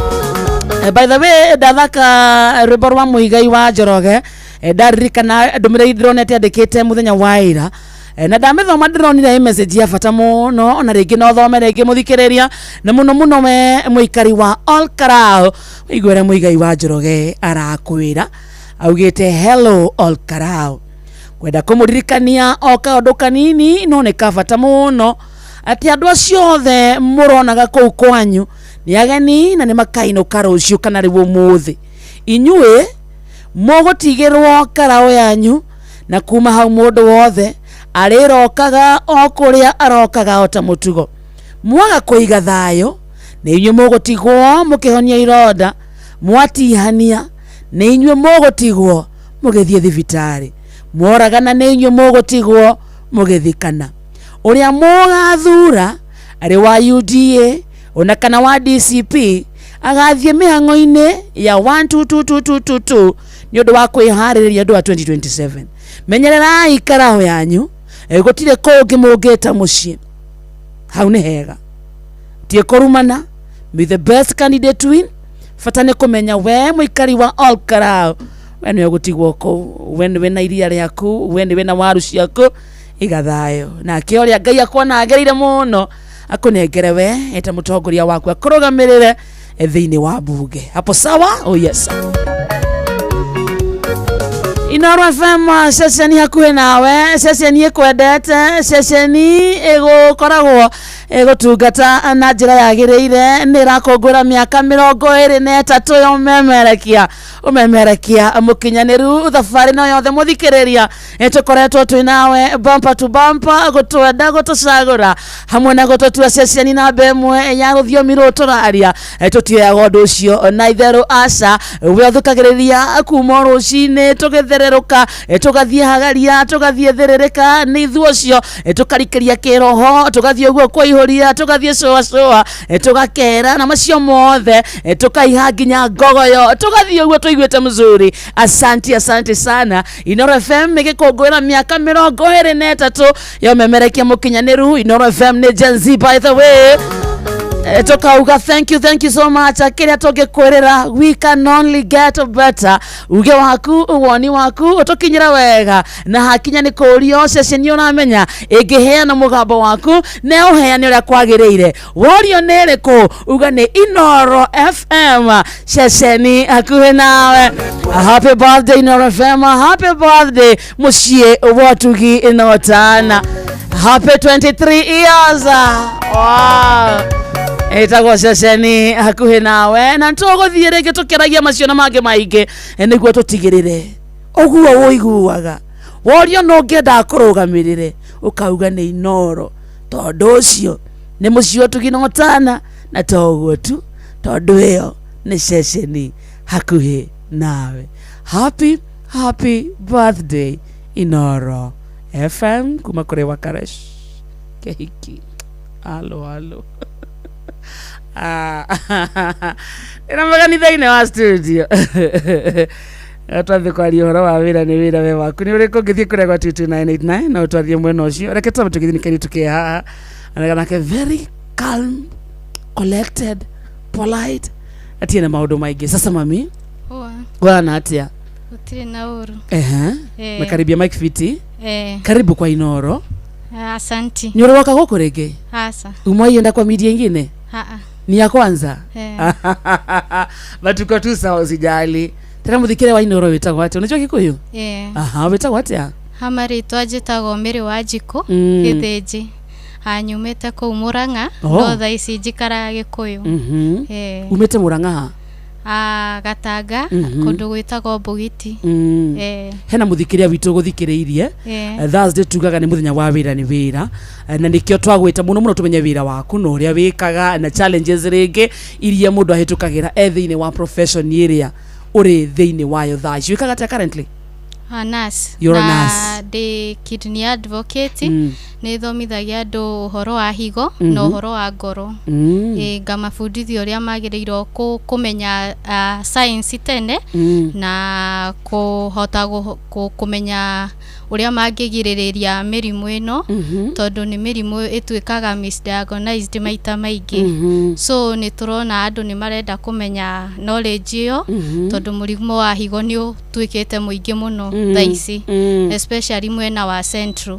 By the way ndathaka rwĩmbo rwa Muigai wa Njoroge ndaririkana ndũmĩrĩri ndĩronete andĩkĩte mũthenya wa ira na ndamĩthoma ndĩronire message ya bata mũno ona rĩngĩ no thome rĩngĩ mũthikĩrĩria na mũno mũno we mũikari wa Ol Karao ũiguĩre Muigai wa Njoroge arakwĩra augĩte hello Ol Karao kwenda kũmũririkania o kaũndũ kanini no nĩ kabata mũno atĩ andũ acio othe mũronaga kũu kwanyu nĩ ageni na nĩ makainũka rũciũ kana rĩu ũmũthĩ inyuĩ mũgũtigĩrwo karao yanyu na kuma hau mũndũ wothe arĩrokaga o kũrĩa arokaga o ta mũtugo mwaga kũiga thayũ Nĩ inyuĩ mũgũtigwo mũkĩhonia ironda, mwatihania nĩ inyuĩ mũgũtigwo mũgĩthiĩ thibitarĩ, mworagana nĩ inyuĩ mũgũtigwo mũgĩthikana. Ũrĩa mũgathura arĩ wa UDA ona kana wa DCP agathiĩ mĩhang'o-inĩ ya 122222 nĩ ũndũ wa kwĩharĩrĩria ũndũ wa 2027. Menyererai karaũ yanyu, gũtirĩ kũngĩ mũngĩta mũciĩ. Hau nĩ hega, tie kũrumana. May the best candidate win. Bata nĩ kũmenya we mũikari wa Ol Kalou, we nĩwe ũgũtigwo kũu, we nĩwe na iria rĩaku, we nĩwe na waru ciaku, iga thayũ nake ũrĩa Ngai akuona agĩrĩire mũno akũnengere we eta mũtongoria waku akũrũgamĩrĩre thĩinĩ wa bunge. Hapo sawa? Oh yes. Inooro FM, ceceni hakuhĩ nawe, ceceni ĩkwendete, ceceni ĩgũkoragwo ĩgũtungata na njĩra yagĩrĩire. Nĩ ĩrakũngũĩra mĩaka 23 ya ũmemerekia, ũmemerekia mũkinyanĩru. Thabarĩ no yothe mũthikĩrĩria tũkoretwo twĩ nawe bumper to bumper, gũtwenda, gũtũcagũra hamwe na gũtũtua ceceni namba ĩmwe ya rũthiomi rũrũ tũraria. Tũtioyaga ũndũ ũcio na itherũ, aca. We ũthikagĩrĩria kuma o rũcinĩ, tũgĩthererũka, tũgathiĩ hagaria, tũgathiĩ thĩrĩrĩka, nĩ ithuĩ ũcio tũkarikĩria kĩroho, tũgathiĩ ũguo kũihũria, tũgathiĩ cũa cũa, tũgakera na macio mothe, tũkaiha nginya ngogoyo, tũgathiĩ ũguo tũiguĩte mzuri. Asante, asante sana. Inooro FM ĩgĩkũngũĩra mĩaka 23 ya ũmemerekia mũkinyanĩru. Inooro FM nĩ Gen Z, by the way. Tukauga thank you, thank you so much. Kĩrĩa tũngĩkwĩrĩra, we can only get better. Uge waku, woni waku ũtũkinyĩra wega, na hakinya nĩ kũũrio ceceni ũramenya ĩngĩheana mũgambo waku na ũheane ũrĩa kwagĩrĩire, worio nĩ ĩrĩkũ, uga nĩ Inooro FM, ceceni hakuhĩ nawe. Happy birthday Inooro FM, happy birthday mũciĩ wa ũtugi na ũtana, happy 23 years. Wow. Ĩtagwo ceceni hakuhĩ nawe, na tũgũthiĩ rĩngĩ tũkĩaragia macio na mangĩ maingĩ, nĩguo tũtigĩrĩre ũguo ũiguaga worio no ũngĩenda kũrũgamĩrĩre, ũkauga nĩ Inooro, tondũ ũcio nĩ mũciĩ ũtugi na ũtana, na to ũguo tu, tondũ ĩyo nĩ ceceni hakuhĩ nawe. Happy, happy birthday Inooro FM, kuma kũrĩ Wakaresh Kehiki. Alo alo. Ndĩna magani thĩinĩ wa studio, twambie kwaria ũhoro wa wĩra. Nĩ wĩra we waku nĩ ũrĩkũ? Ũngĩthiĩ kũrĩa gwa 22989 no twarie mwena ũcio. Reke twambe tũgĩthiĩ nĩ kairĩtu ke haha nake, very calm, collected, polite, atirĩ na maũndũ maingĩ. Sasa mami? Poa. Wana atĩa? Gũtirĩ na ũru. Ehe. Eh. Nakaribia mike fiti. Eh. Karibu kwa Inoro. Asanti. Nĩ ũrĩ woka gũkũ rĩngĩ? Asa. Umewaienda kwa media ingine? Aa. Ni ya kwanza? Eh. But uko tu sawa, usijali. Tena muthikire wa Inoro wĩtagwo atĩa? Unajua Gĩkũyũ? Eh. Aha, wĩtagwo atĩa? Ha marĩtwa njĩtagwo Mary Wanjikũ Gĩthĩnji. Nyumĩte kũu Mũrang'a. Oh. No thaa ici njikaraga Gĩkũyũ. Eh. Umĩte Mũrang'a ha? Gatanga, kũndũ gwĩtagwo Mbũgiti. Eh. Hena mũthikĩria witũ gũthikĩrĩirie. Thursday tugaga nĩ mũthenya wa wĩra nĩ wĩra. Na nĩkĩo twagwĩta mũno mũno tũmenye wĩra waku na ũrĩa wĩkaga na challenges rĩngĩ iria mũndũ ahĩtũkagĩra e thĩinĩ wa profession ĩrĩa ũrĩ thĩinĩ wayo thaa ici. Wĩkaga atĩa currently? A nurse. You're a Na nurse. Ndĩ kidney advocate. Nĩ thomithagia andũ ũhoro wa higo na ũhoro wa ngoro. Ĩ, ngamabundithia ũrĩa magĩrĩirwo kũmenya science tene na kũhota kũmenya ũrĩa mangĩgirĩrĩria mĩrimũ ĩno, tondũ nĩ mĩrimũ ĩtuĩkaga misdiagnosed maita maingĩ. So nĩ tũrona andũ nĩ marenda kũmenya knowledge ĩyo, tondũ mũrimũ wa higo nĩ ũtuĩkĩte mũingĩ mũno thaa ici, especially mwena wa Central.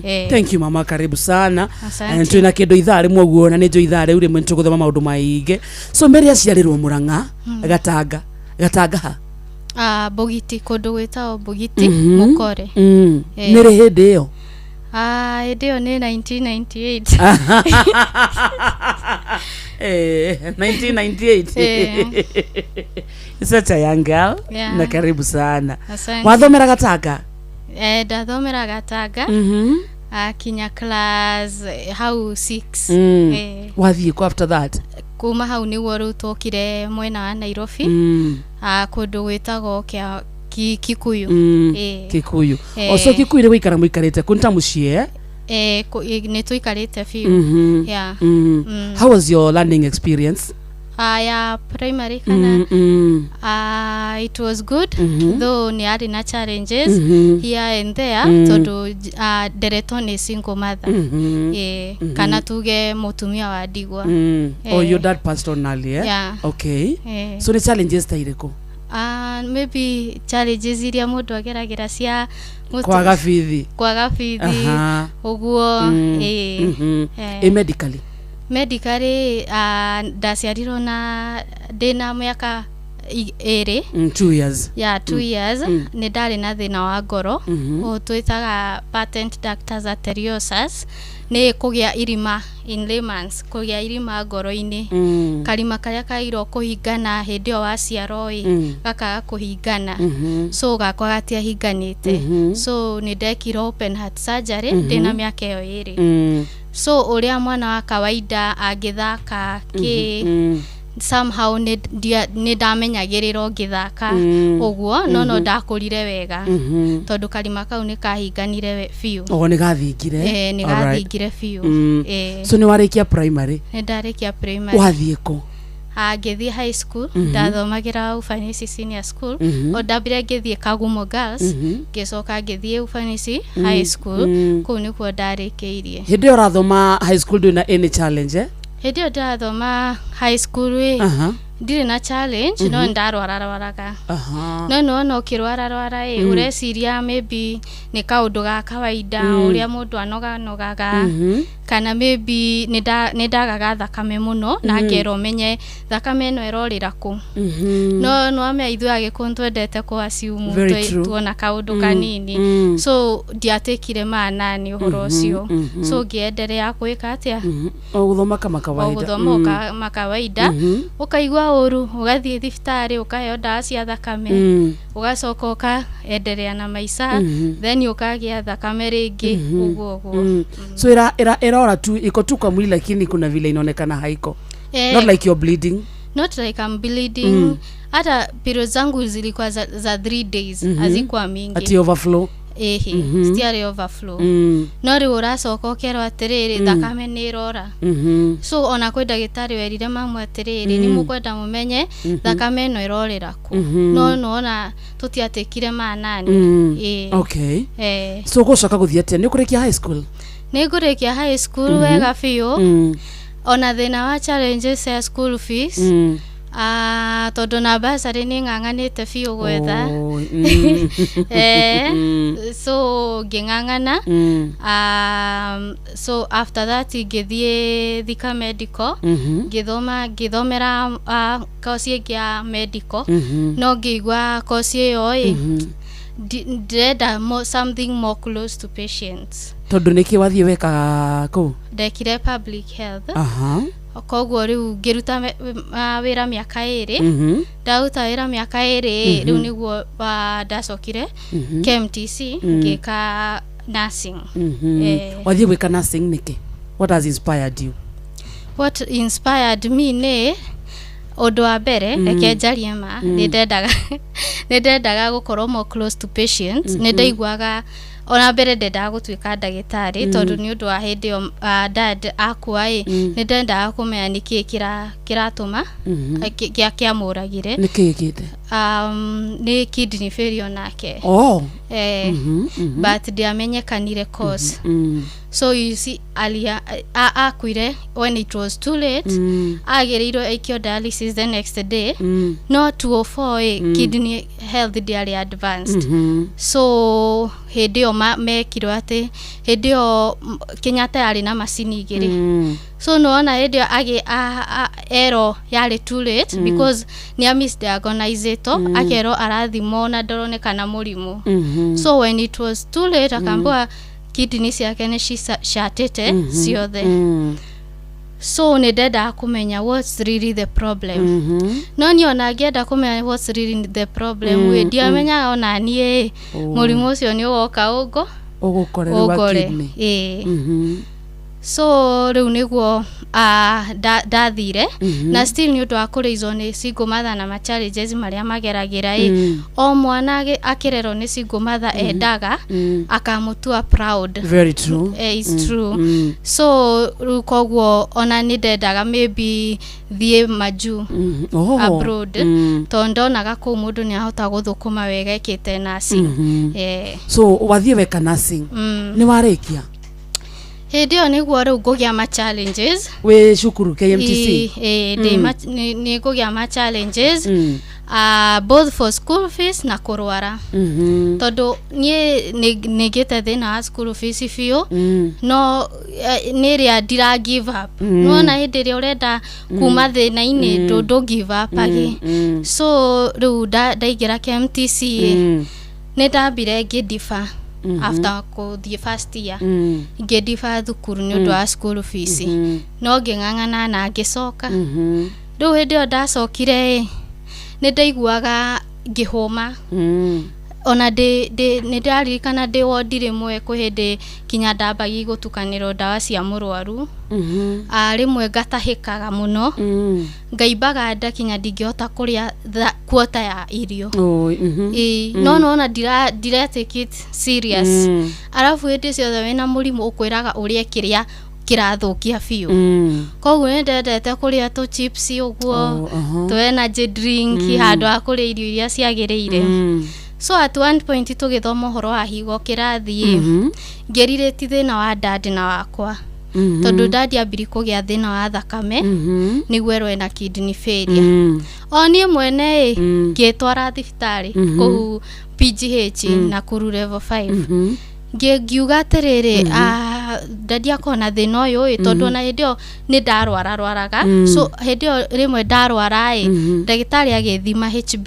Eh. Thank you mama, karibu sana. Asante. Eh, twĩna kĩndũ ithaa rĩmwe ũguo, na nĩ njũĩ ithaa rĩu rĩmwe nĩ tũgũthoma maũndũ maingĩ. So Mary aciarĩrwo Mũrang'a, Gatanga. Gatanga ha? Ah, Mbũgiti, kũndũ gwĩtagwo Mbũgiti, Mũkore. Eh. Nĩ rĩ hĩndĩ ĩyo? Ah, hĩndĩ ĩyo nĩ 1998. 1998. Such a young girl. Na karibu sana. Asante. Wathomera Gatanga? Eh, ndathomera Gatanga. Akinya class hau 6. Wathiĩ kũ after that? Kuma hau nĩguo rĩu twokire mwena wa Nairobi. Kũndũ gwĩtagwo kĩa Kikuyu. Ĩĩ. Kikuyu. Eh. O so Kikuyu rĩ gũikara mũikarĩte kũ nĩ ta mũciĩ eh? Eh, nĩ tũikarĩte biũ. Yeah. How was your learning experience? Ya primary kana? It was good, though nĩ yarĩ na challenges here and there, tondũ nderetwo nĩ single mother. Ĩĩ, kana tuge mũtumia wa ndigwa. Oh, Eh. your dad passed on early, eh? Yeah. Okay. Eh. So nĩ challenges ta irĩkũ? Maybe challenges iria mũndũ ageragĩra cia Kwaga bithi. Kwaga bithi. Ũguo. Ĩĩ. Eh. Ĩ medically? Medically, ndaciarirwo na ndĩna mĩaka 2. 2 years. Ya, 2 years. Nĩ ndarĩ na thĩna wa ngoro. Ũũ twĩtaga patent ductus arteriosus, nĩ kũgĩa irima, in layman's, kũgĩa irima ngoro-inĩ. Karima karĩa kagĩrĩirwo kũhingana hĩndĩ ĩyo waciarwo ĩ, gakaga kũhingana. So gakwa gatiahinganĩte. So nĩ ndekirwo open heart surgery ndĩna mĩaka ĩyo 2. So ũrĩa mwana wa kawaida angĩthaka kĩ, somehow nĩ ndamenyagĩrĩrwo ngĩthaka ũguo, no no ndakũrire wega, tondũ karima kau nĩ kahinganire biũ. O nĩ gathingire? Eh, nĩ Alright. gathingire biũ. Eh. So nĩ warĩkia primary? Nĩ ndarĩkia primary. Wathiĩ kũ? Ngĩthiĩ high school. Ndathomagĩra Ufanisi Senior School. O ndambire ngĩthiĩ Kagumo Girls, ngĩcoka ngĩthiĩ Ufanisi High School. Kũu nĩkuo ndarĩkĩirie. Hĩndĩ ĩyo ũrathoma high school ndwĩ na any challenge, eh? Hĩndĩ ĩyo ndĩrathoma high school ĩ, ndirĩ na challenge, no ndarwararwaraga. No nĩwona ũkĩrwararwara ĩ, ũreciria maybe nĩ kaũndũ ga kawaida, ũrĩa mũndũ anoganogaga, kana maybe nĩ ndagaga thakame mũno na ngerwo menye thakame ĩno ĩrorĩra kũ. No nĩwamenya ithuĩ Agĩkũyũ twendete kũ assume Very true. tuona kaũndũ kanini. So ndiatĩkire manani ũhoro ũcio. So ngĩenderea gwĩka atĩa? O gũthoma kama kawaida. O gũthoma kama kawaida. Ũkaigua ũru, ũgathiĩ thibitarĩ, ũkaheo ndawa cia thakame, ũgacoka ũkaenderea na maica. Then ũkagĩa thakame rĩngĩ, ũguo ũguo. So ira ira iraora tu, iko tu kwa mwili, lakini kuna vile inaonekana haiko. Eh. Not like you're bleeding. Not like I'm bleeding. Hata period zangu zilikuwa za 3 days, hazikuwa mingi. Ati overflow. Ĩhĩ. Citiarĩ overflow. No rĩu ũracoka ũkerwo atĩrĩrĩ, thakame nĩ ĩrora. So ona kwĩ ndagĩtarĩ werire mamu atĩrĩrĩ, nĩ mũkwenda mũmenye thakame ĩno ĩrorĩra kũ. No nĩwona tũtiatĩkire manani. Ĩĩ. Okay. Eh. So gũcoka gũthiĩ atĩa? Nĩ ũkũrĩkia high school? Nĩ ngũrĩkia high school wega biũ. Ona thĩna wa challenges ya school fees, ah, tondũ na bursary nĩ ng'ang'anĩte biũ gwetha. Oh, Eh, so ngĩng'ang'ana. So after that ngĩthiĩ Thika Medical, ngĩthoma, ngĩthomera kosi ĩngĩ ya medical. No ngĩigua kosi ĩyo ĩ, ndĩrenda something more close to patients. Tondũ nĩkĩ wathiĩ weka kũu? Ndekire public health. Koguo rĩu ngĩruta wĩra mĩaka 2. Ndaruta wĩra mĩaka 2, rĩu nĩguo ndacokire KMTC, ngĩka nursing. Eh. Wathiĩ gwĩka nursing nĩkĩ? What has inspired you? What inspired me nĩ ũndũ wa mbere, reke njarie ma, nĩ ndendaga gũkorwo more close to patients. Nĩ ndaiguaga ona mbere ndendaga gũtuĩka ndagĩtarĩ, tondũ nĩ ũndũ wa hĩndĩ ĩyo dad akua ĩ, nĩ ndendaga kũmenya nĩkĩĩ kĩratũma kĩamũragire. Nĩkĩ gĩkĩte? Nĩ kidney failure nake. Oh. Eh, but ndiamenyekanire cause. So you see, alia akuire when it was too late. Agĩrĩirwo aikio dialysis the next day, no 204 ĩ, kidney health ndĩarĩ advanced. So hĩndĩ ĩyo mekirwo atĩ hĩndĩ ĩyo Kenyatta yarĩ na macini 2. So nĩwona hĩndĩ ĩyo erwo yarĩ too late, because nĩ misdiagnosĩtwo. Akerwo arathimwo na ndaronekana mũrimũ. So when it was too late, akaambiwa kidney ciake nĩ cicatĩte ciothe. So nĩ ndendaga kũmenya what's really the problem. No niĩ ona ngĩenda kũmenya what's really the problem, wĩ ndiamenyaga ona niĩ Oh. mũrimũ ũcio nĩ ũgoka ũngo ũgũkore rĩu wa ũngore kidney. Ĩĩ. So rĩu nĩguo ndathire na still nĩ ũndũ wa kũrĩizwo nĩ single mother na ma challenges marĩa mageragĩra ĩ, o mwana akĩrerwo nĩ single mother endaga akamũtua proud. Very true. It's true. So rĩu koguo ona nĩ ndendaga maybe thiĩ majuu, Oh. abroad, tondũ ndonaga kũu mũndũ nĩ ahota gũthũkũma wega ekĩte nursing. So wathiĩ weka nursing, nĩ warĩkia? Hĩndĩ ĩyo nĩguo rĩu ngũgĩa ma challenges. Wĩ cukuru KMTC? Ĩ, ndĩ nĩ ngũgĩa ma challenges, both for school fees na kũrwara, tondũ niĩ nĩ ngĩte thĩna wa school fees biũ, no nĩ ĩrĩa ndira give up. Nĩwona hĩndĩ ĩrĩa ũrenda kuma thĩna-inĩ, ndũ give up agi. So rĩu ndaingĩra KMTC ĩ, nĩ ndambire ngĩdefer. After kũthiĩ first year, ngĩdefer thukuru nĩ ũndũ wa school fees, no ngĩng'ang'ana na ngĩcoka. Rĩu hĩndĩ ĩyo ndacokire ĩ, nĩ ndaiguaga ngĩhũma. Ona ndĩ nĩ ndaririkana ndĩ wondi rĩmwe kwĩ hĩndĩ kinya ndambagia gũtukanĩrwo ndawa cia mũrwaru. Rĩmwe ngatahĩkaga mũno, ngaimbaga nda kinya ndingĩhota kũrĩa quarter ya irio. Oi, Ĩĩ, no nona ndira take it serious. Arabu hĩndĩ ciothe wĩna mũrimũ ũkwĩraga ũrĩe kĩrĩa kĩrathũkia biũ. Koguo nĩ ndendete kũrĩa tũ chips ũguo, Oh, aha. tũ energy drink, handũ ha kũrĩa irio iria ciagĩrĩire. So at one point tũgĩthoma ũhoro wa higo kĩrathi, ngĩrirĩti thĩna wa dad na wakwa, tondũ dad ambiri kũgĩa thĩna wa thakame, nĩguo erwo ena kidney failure. O niĩ mwene ĩ, ngĩtwara thibitarĩ kũu PGH, Nakuru level 5. Ngiuga atĩrĩrĩ, dadi akorwo na thĩna ũyũ ĩ, tondũ ona hĩndĩ ĩyo nĩ ndarwara rwaraga. So hĩndĩ ĩyo rĩmwe ndarwara ĩ, ndagĩtarĩ agĩthima HB,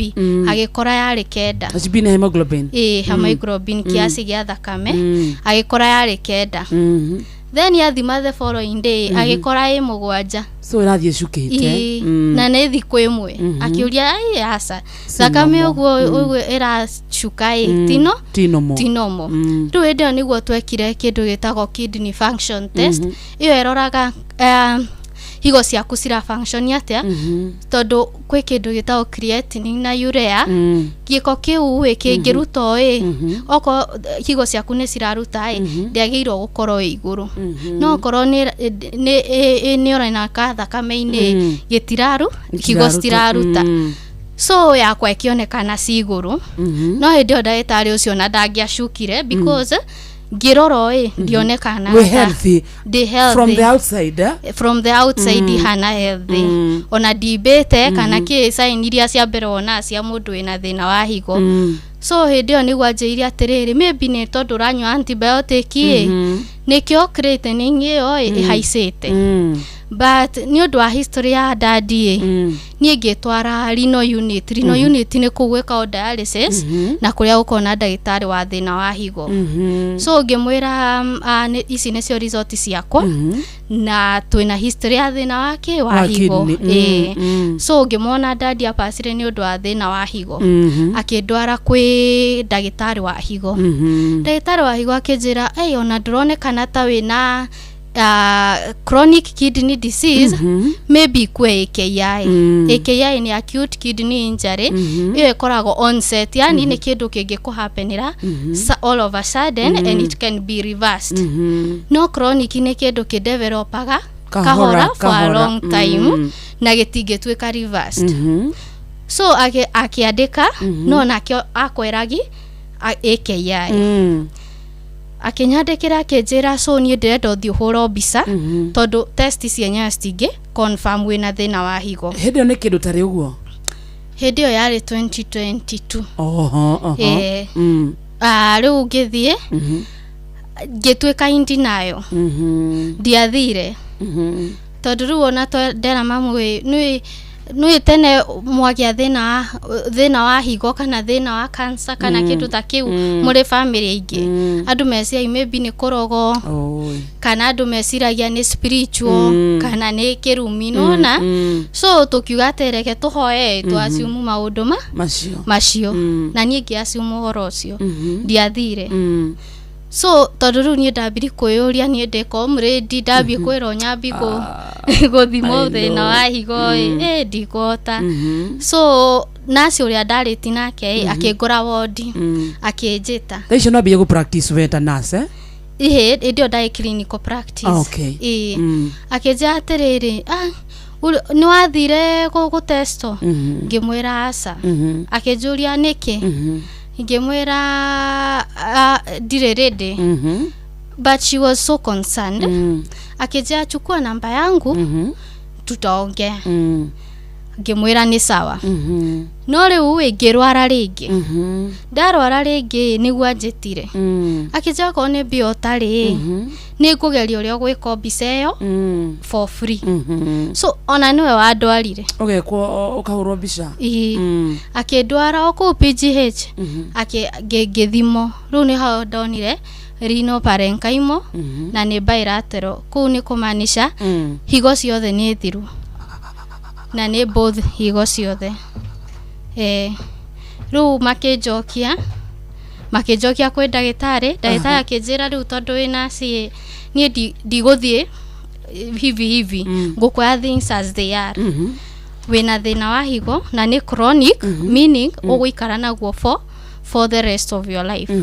agĩkora yarĩ 9. HB nĩ hemoglobin. Ĩ, hemoglobin, kiasi gĩa thakame. Agĩkora yarĩ 9. Then athima the following day, agĩkora ĩ 7. So ĩrathiĩ ĩcukĩte. Ĩ, na nĩ thikũ ĩmwe. Akĩũria, ai aca, Si thakame normal. ũguo ũguo ĩracuka ĩ, tino Ti normal. Ti normal. Rĩu hĩndĩ ĩyo nĩguo twekire kĩndũ gĩtagwo kidney function test. Ĩyo ĩroraga higo ciaku cira function atĩa, tondũ kwĩ kĩndũ gĩtagwo creatinine na urea. Gĩko kĩu ĩ kĩngĩrutwo ĩ, okorwo higo ciaku nĩ ciraruta ĩ, ndĩagĩrĩirwo gũkorwo ĩ igũrũ. No okorwo nĩ ũrainaka thakame-inĩ, gĩtiraru higo Gĩtiraruta. citiraruta. So yakwa ĩkĩonekana ci igũrũ. No hĩndĩ ĩyo ndagĩtarĩ ũcio na ndangĩacukire, because ngĩrorwo ĩ, ndionekana Wĩ healthy. Ndĩ healthy. From the outside, eh? From the outside, hana healthy. Ona ndimbĩte kana kĩ, sign iria cia mbere wonaga cia mũndũ wĩna thĩna wa higo. So hĩndĩ ĩyo nĩguo anjĩire atĩrĩrĩ, maybe nĩ tondũ ũranyua antibiotic ĩ, nĩkĩo creatinine ĩyo ĩ ĩhaicĩte. But nĩ ũndũ wa history ya dadi ĩ, niĩ ngĩtwara renal unit. Renal unit nĩ kũu gwĩkagwo dialysis, na kũrĩa gũkoragwo na ndagĩtarĩ wa thĩna wa higo. So ngĩmwĩra, ici nĩcio result ciakwa, na twĩna history ya thĩna wa kĩ wa Wa higo. kidney. Ĩĩ. So ngĩmwona dadi apacire nĩ ũndũ wa thĩna wa higo. Akĩndwara kwĩ ndagĩtarĩ wa higo. Ndagĩtarĩ wa higo akĩnjĩra, "Ei, ona ndũronekana ta wĩna chronic kidney disease, maybe kwe AKI." AKI nĩ acute kidney injury. Ĩyo ĩkoragwo onset, yani nĩ kĩndũ kĩngĩkũhapenĩra all of a sudden, and it can be reversed. No chronic nĩ kĩndũ kĩdevelopaga Kahora, kahora for a kahora. long time, na gĩtingĩtuĩka reversed. So akĩandĩka, no nake akweragi AKI. Akĩnyandĩkĩra akĩnjĩra, so niĩ ndĩrenda ũthiĩ ũhũrwo mbica, tondũ test cienyewe citingĩ confirm wĩna thĩna wa higo. Hĩndĩ ĩyo nĩ kĩndũ tarĩ ũguo? Hĩndĩ ĩyo yarĩ 2022. Oho. Ĩĩ. Rĩu ngĩthiĩ, ngĩtuĩka indi nayo, ndiathire, tondũ rĩu ona ndera mamu ĩ, nĩ tene mwagĩa thĩna wa higo kana thĩna wa cancer kana kĩndũ ta kĩu, mũrĩ family ingĩ, andũ meciragia maybe nĩ kũrogwo, Oi. kana andũ meciragia nĩ spiritual, kana nĩ kĩrumi, nona. So tũkiuga atĩ reke tũhoe, twaciumu maũndũ ma macio. Macio. Na niĩ ngĩaciumu ũhoro ũcio, ndiathire. So tondũ rĩu niĩ ndambiri kwĩyũria, niĩ ndĩ comrade, ndambie kwĩrwo nyambi gũthimwo I thĩna know. wa higo ĩ, ĩ ndikũhota. So nurse ũrĩa ndarĩti nake ĩ, akĩngũra wondi, akĩnjĩta. Thaa icio no ambie gũ practice we ta nurse, eh? Ĩhĩ, hĩndĩ ĩyo ndarĩ clinical practice. Ah, okay. Ĩĩ. Akĩnjĩra atĩrĩrĩ, ah, nĩ wathire gũtesto? Ngĩmwĩra aca. Akĩnjũria nĩkĩ. Ngĩmwĩra, "Ah, ndirĩ ready." But she was so concerned. Akĩnjĩra, "Chukua namba yangu, tutaongea." Ngĩmwĩra nĩ sawa. No rĩu ĩ, ngĩrwara rĩngĩ. Ndarwara rĩngĩ nĩguo anjĩtire. Akĩnjĩra okorwo nĩ mbia ũtarĩ, nĩ ngũgeria ũrĩa ũgwĩka mbica ĩyo for free. So ona nĩwe wandwarire. Ũgekwo, ũkahũrwo mbica. Ĩĩ. Akĩndwara o kũu PGH. Ngĩthimwo. Rĩu nĩ hau ndonire renal parenchymal na nĩ bilateral. Kũu nĩ kũmaanisha higo ciothe nĩ thiru na nĩ both higo ciothe. Rĩu makĩnjokia kwĩ ndagĩtarĩ. Ndagĩtarĩ akĩnjĩra rĩu tondũ wĩ nurse, niĩ ndigũthiĩ hivi hivi, ngũkuoya things as they are. Wĩna thĩna wa higo na nĩ chronic, meaning ũgũikara naguo for the rest of your life.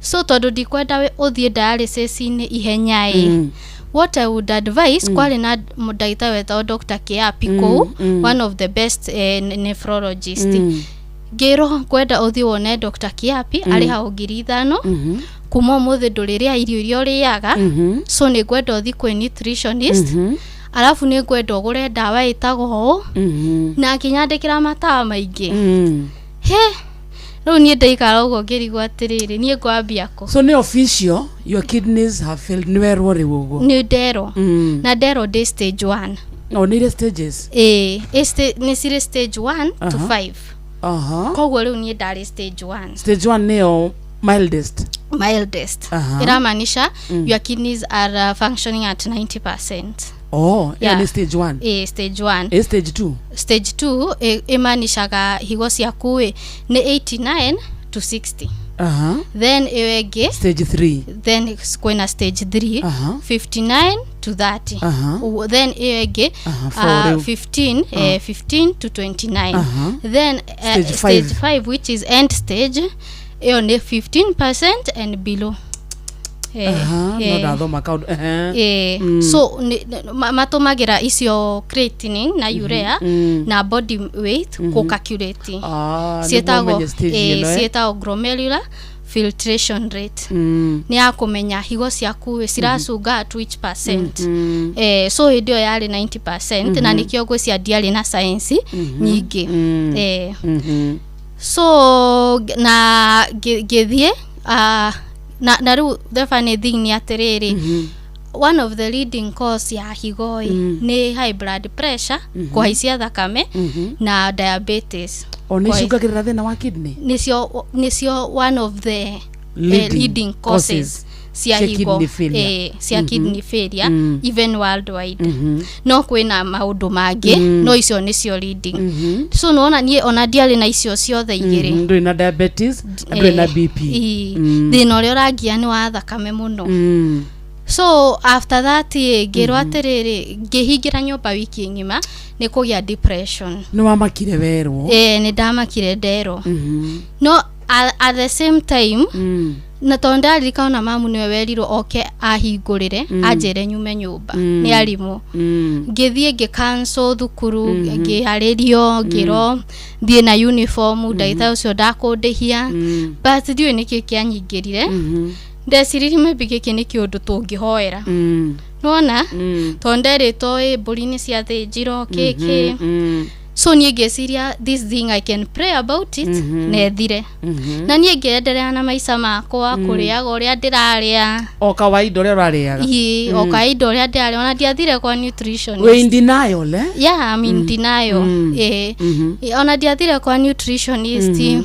So tondũ ndikwenda ũthiĩ dialysis-inĩ ihenya ĩ, what I would advise, kwarĩ na ndagĩtarĩ wetagwo Dr. Kiapi kũu, one of the best nephrologist. Ngĩrwo ngwenda ũthiĩ wone Dr. Kiapi, arĩ hau 5,000. Kuma ũmũthĩ ndũrĩrĩa irio iria ũrĩaga. So nĩ ngwenda ũthiĩ kwĩ nutritionist, arabu nĩ ngwenda ũgũre ndawa ĩtagwo ũũ, na akĩnyandĩkĩra matawa maingĩ. He, rĩu niĩ ndaikara ũguo ngĩrigwo atĩrĩrĩ, niĩ ngwambia kũ? So nĩ official, your kidneys have failed, nĩ werwo rĩu ũguo? Nĩ nderwo. Na nderwo ndĩ stage 1. O nĩ irĩ stages? Ĩĩ, nĩ cirĩ stage 1 to 5. Koguo rĩu niĩ ndarĩ stage 1. Stage 1 nĩyo mildest? Mildest. Ĩramaanisha your kidneys are functioning at 90%. Oh, ĩyo Yeah. nĩ stage 1? Ĩĩ, stage 1. Ĩ stage 2? Stage 2 ĩmaanishaga higo ciaku ĩ nĩ 89 to 60. Then ĩyo ĩngĩ, Stage 3? Then kwĩna stage 3, 59 to 30. Then ĩyo ĩngĩ, Four rĩu. 15, 15 to 29. Then Stage stage five. 5, which is end stage, ĩyo nĩ 15% and below. No ndathoma kaũndũ. So matũmagĩra icio creatinine na urea na body weight kũ calculate. Ah, nĩguo Ciĩtagwo ũmenye stage ĩno, eh? Ciĩtagwo glomerular filtration rate. Nĩ ya kũmenya higo ciaku ciracunga at which percent. So hĩndĩ ĩyo yarĩ 90%, na nĩkĩo ngwĩcia ndiarĩ na science nyingĩ. So na ngĩthiĩ, na rĩu the funny thing nĩ atĩrĩrĩ, one of the leading cause ya higo ĩ nĩ high blood pressure, kũhaicia thakame, na diabetes. O nĩ icũngagĩrĩra thĩna wa kidney? Nĩcio one of the Leading leading causes causes cia cia higo, kidney failure. cia kidney failure, even worldwide. No kwĩna maũndũ mangĩ, no icio nĩcio leading. So nĩwona niĩ ona ndiarĩ na icio ciothe igĩrĩ. Ndũrĩ na diabetes na ndũrĩ na BP. Ii. Thĩna ũrĩa ũrangia nĩ wa thakame mũno. So after that ĩ, ngĩrwo atĩrĩrĩ, ngĩhingĩra nyũmba wiki ng'ima nĩ kũgĩa depression. Nĩ wamakire werwo? Nĩ ndamakire nderwo. No at the same time, na tondũ ndaririkana ona mamu nĩwe werirwo oke ahingũrĩre, anjĩre nyume nyũmba nĩ arimũ. Ngĩthiĩ ngĩ cancel thukuru, ngĩharĩrio, ngĩrwo thiĩ na uniform, ndagĩtarĩ ũcio ndakũndĩhia. But ndiũĩ nĩkĩ kĩanyingĩrire, ndeciririe maybe gĩkĩ nĩ kĩũndũ tũngĩhoera. Nĩwona, tondũ nderĩtwo ĩ mbũri nĩ ciathĩnjirwo kĩkĩ. So niĩ ngĩciria this thing I can pray about it na ĩthire. Na niĩ ngĩenderea na maica makwa, kũrĩaga ũrĩa ndĩrarĩa. O kawaida ũrĩa ũrarĩaga? Ĩĩ, o kawaida ũrĩa ndĩrarĩa, ona ndiathire kwa nutritionist. Wĩ in denial, eh? Yeah, I'm in denial. Ĩĩ. Ona ndiathire kwa nutritionist.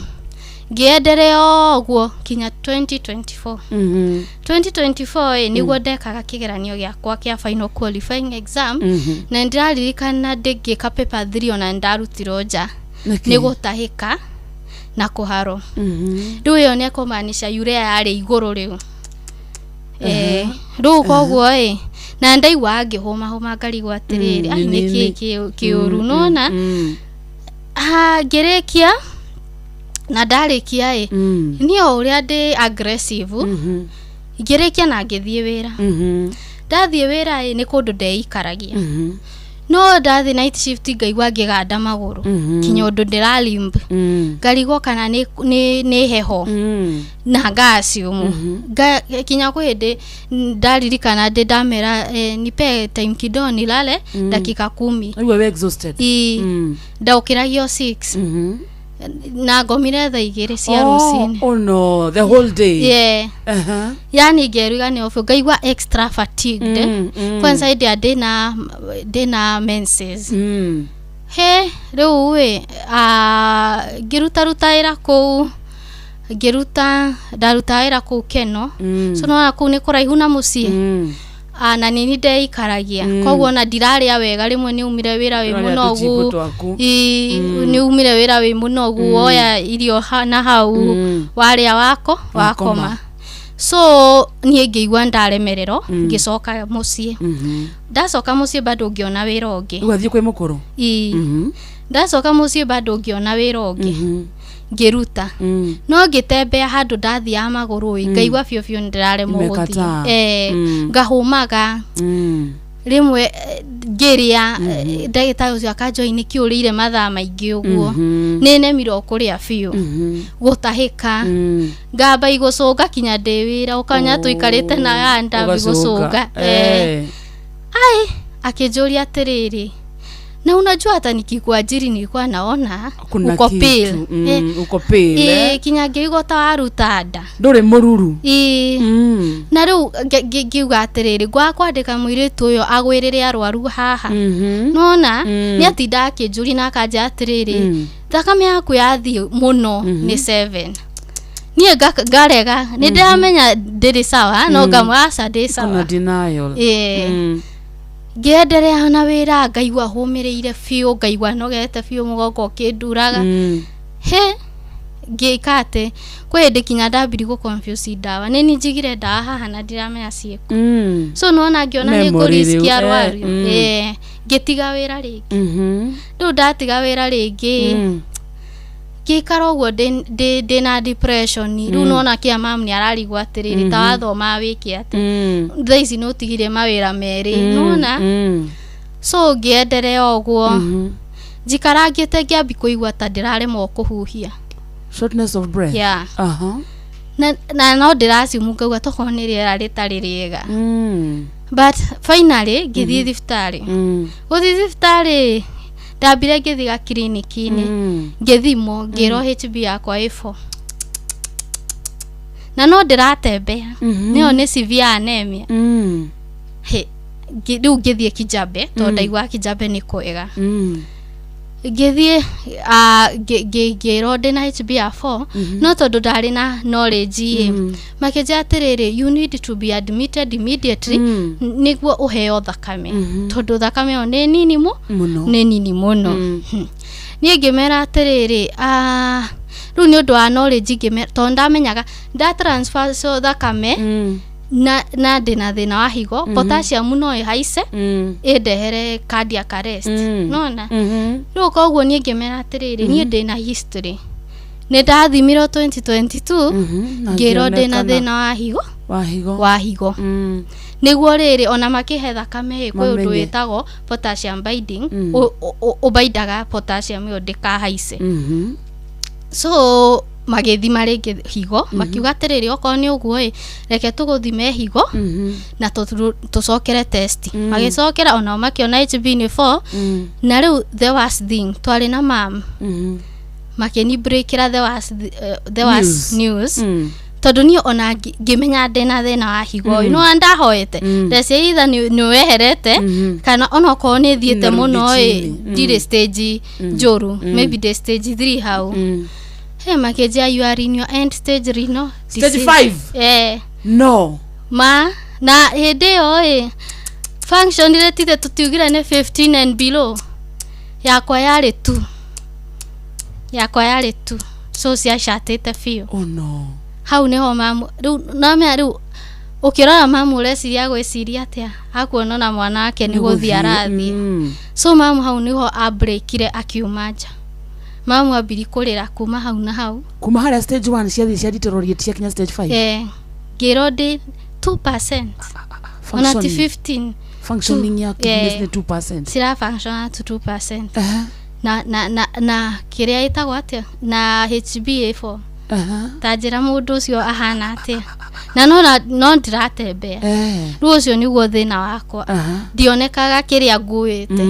Ngĩenderea o ũguo kinya 2024. 2024 ĩ nĩguo ndekaga kĩgeranio gĩakwa kĩa final qualifying exam. Na ndĩraririkana ndĩngĩka paper 3, ona nĩndarutirwo nja Nĩkĩ? nĩ gũtahĩka na kũharwo. Rĩu ĩyo nĩ kũmaanisha urea yarĩ igũrũ rĩu. Eh, rĩu koguo ĩ na ndaigua ngĩhũmahũma ngarigwo atĩrĩrĩ, ai nĩ nĩ nini. kĩ kĩũru nona. Ha, ngĩrĩkia na ndarĩkia ĩ niĩ o ũrĩa ndĩ aggressive, ngĩrĩkia na ngĩthiĩ wĩra. Ndathiĩ wĩra ĩ nĩ kũndũ ndeikaragia, no ndathiĩ night shift ngaigua ngĩganda magũrũ kinya ũndũ ndĩralimb, ngarigwo kana nĩ heho na ngaciumu. Kinya kwĩ hĩndĩ ndaririkana ndĩ ndamera nipe time kidogo nilale dakika 10. Rĩu wĩ exhausted. Ĩ, ndaũkĩragio 6 na ngomire thaa 2 cia rũcinĩ. Oh no, the whole day. Yeah. Aha. Yani ngeruga nĩ obu ngaigua extra fatigued. Kwanza hĩndĩ ĩrĩa ndĩna menses. He rĩu ĩ ngĩrutaruta wĩra kũu, ngĩruta ndaruta wĩra kũu Keno. So nona kũu nĩ kũraihu na mũciĩ. Na nini ndeikaragia, koguo ona ndirarĩa wega, rĩmwe nĩ umire wĩra wĩ Ũrarĩa mũnogu. tũchimbo twaku. Ĩ, nĩ umire wĩra wĩ mũnogu, woya irio na hau warĩa wako Wakoma. wakoma. So niĩ ngĩigua ndaremererwo, ngĩcoka mũciĩ. Ndacoka mũciĩ bado ngĩona wĩra ũngĩ. Rĩu athiĩ kwĩ mũkũrũ. Ĩ, ndacoka mũciĩ bado ngĩona wĩra ũngĩ ngĩruta, no ngĩtembea handũ ndathiaga magũrũ ĩ, ngaigua biũ biũ nĩndĩraremwo gũthiĩ. Imekataa. Eh, ngahũmaga rĩmwe, ngĩrĩa, ndagĩtarĩ ũcio akanjohi nĩkĩ ũrĩire mathaa maingĩ ũguo, nĩ nemirwo kũrĩa biũ, gũtahĩka, ngamba igũcũnga kinya ndĩ wĩra ũkanya tũikarĩte na aya ndambi gũcũnga. Eh. Ai, akĩnjũria atĩrĩrĩ, na unajua hata nikikuajiri nilikuwa naona Kuna uko kitu. pale. Eh, Uko pale, eh, eh. kinya ngĩigua ta waruta nda. Ndũrĩ mũruru. Ĩ, na rĩu ngiuga atĩrĩrĩ, ngwaga kwandĩka mũirĩtu ũyũ agwĩrĩre arwaru haha, nona nĩ atinda akĩnjũria na akanja atĩrĩrĩ, thakame yaku yathiĩ mũno nĩ 7. Niĩ ngarega, nĩ ndĩramenya ndĩrĩ sawa, no ngamwaca ndĩ Kuna sawa. denial. Ĩ. Ngĩenderea na wĩra, ngaigua hũmĩrĩire biũ, ngaigua nogete biũ, mũgongo ũkĩnduraga. He ngĩka atĩ kwĩ hĩndĩ kinya ndambiri gũ confuse ndawa, nĩ ni njigire ndawa haha na ndiramenya ciĩkũ. So nona ngĩona nĩ Memory ngũrisikia rĩu, eh, arwaru. Eh, ngĩtiga wĩra rĩngĩ. Rĩu ndatiga wĩra rĩngĩ, ngĩikara ũguo ndĩna depression. Rĩu nona kĩa mam nĩ ararigwo atĩrĩrĩ, ta wathoma wĩke atĩ thaa ici nĩ ũtigire mawĩra merĩ, nona. So ngĩenderea ũguo njikarangĩte, ngĩambi kũigua ta ndĩraremwo kũhuhia. Shortness of breath. Yeah. Aha. Na no ndĩracimu ngauga tokorwo nĩ rĩera rĩtarĩ rĩega, but finally ngĩthiĩ thibitarĩ. Gũthiĩ thibitarĩ ndambire ngĩthiĩ gakiriniki-inĩ, ngĩthimwo, ngĩrwo HB yakwa ĩ 4 na no ndĩratembea, nĩyo nĩ severe anemia. He, rĩu ngĩthiĩ Kijabe tondũ ndaiguaga Kijabe nĩ kwega. Ngĩthiĩ ngĩrwo ndĩna HB ya 4, no tondũ ndarĩ na knowledge ĩ, makĩnjĩra atĩrĩrĩ, you need to be admitted immediately nĩguo ũheo thakame, tondũ thakame ĩyo nĩ nini Mũno. nĩ nini mũno. Niĩ ngĩmera atĩrĩrĩ, rĩu nĩ ũndũ wa knowledge ngĩmera, tondũ ndamenyaga nda transfer so thakame na ndĩna thĩna wa higo, potassium no ĩhaice ĩndehere cardiac arrest, nona. Rĩu koguo niĩ ngĩmera atĩrĩrĩ, niĩ ndĩna history, nĩ ndathimirwo 2022, na ngĩrwo ndĩna ngĩonekana. thĩna wa higo. Wa higo. Wa higo. Nĩguo rĩrĩ ona makĩhe thakame ĩ, kwĩ ũndũ Mamenye. wĩtagwo potassium binding, ũbaindaga potassium ĩyo ndĩkahaice. So magĩthima rĩngĩ higo, makiuga atĩrĩrĩ, okorwo nĩ ũguo ĩ, reke tũgũthime higo na tũcokere test. Magĩcokera onao makĩona HB nĩ 4. Na rĩu the worst thing, twarĩ na mam, makĩni breakĩra the worst news, tondũ niĩ ona ngĩmenya ndĩna thĩna wa higo mm. No ndahoete ndeciria either nĩ weherete kana onokorwo nĩ thiĩte Nĩũrudi mũno ĩ, chini. Ndirĩ stage njũru, maybe ndĩ stage 3 hau. He makĩnjĩra, you are in your end stage renal Stage disease. 5? Eh. No. Ma na hĩndĩ ĩyo ĩ, function rĩtithe tũtiugire nĩ 15 and below, yakwa yarĩ tu, yakwa yarĩ tu, so ciacatĩte biũ. Oh no. Hau nĩho mamu rĩu namenya rĩu Ũkĩrora mamu ũreciria agwĩciria atĩa akuona na mwana wake nĩ gũthiĩ arathiĩ. So mamu hau nĩho abreakire akiuma nja. Mamu ambiri kũrĩra kuma hau na hau. Kuma harĩa stage 1 ciathiĩ cia deteriorate ciakinya stage 5. Ngĩrwo ndĩ 2%. Ona ti 15. Functioning ya kidneys nĩ 2%. Cira function at 2%. Na na na na kĩrĩa ĩtagwo atĩa na HbA4. Ta njĩra mũndũ ũcio ahana atĩa. Na no ndiratembea. Rĩu ũcio nĩguo thĩna wakwa. Ndionekaga kĩrĩa nguĩte.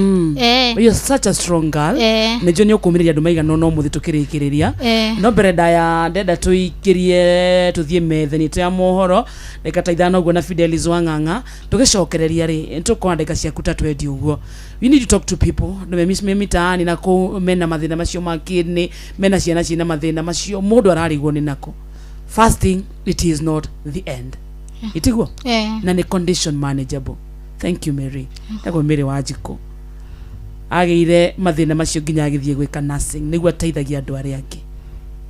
You're such a strong girl. Nĩnjũĩ nĩ ũkũmĩrĩria andũ maigana ũna ũmũthĩ tũkĩrĩkĩrĩria. No mbere ndaya ndenda tũikĩrie tũthiĩ metha-inĩ itũ ya mohoro ndagĩka ta 5 ũguo na Fidelis Wang'ang'a tũgĩcokereria rĩ tũkona ndagĩka ciaku ta 20 ũguo. We need to talk to people andũ me mitaani na kũu mena mathĩna macio ma kidney, mena ciana ciĩna mathĩna macio mũndũ ararigwo nĩ nako. First thing, it is not the end. Itiguo? Na nĩ condition manageable. Thank you Mary. Ego Mary Wanjikũ agĩire mathĩna macio nginya agĩthiĩ gwĩka nursing nĩguo ateithagia andũ arĩa angĩ.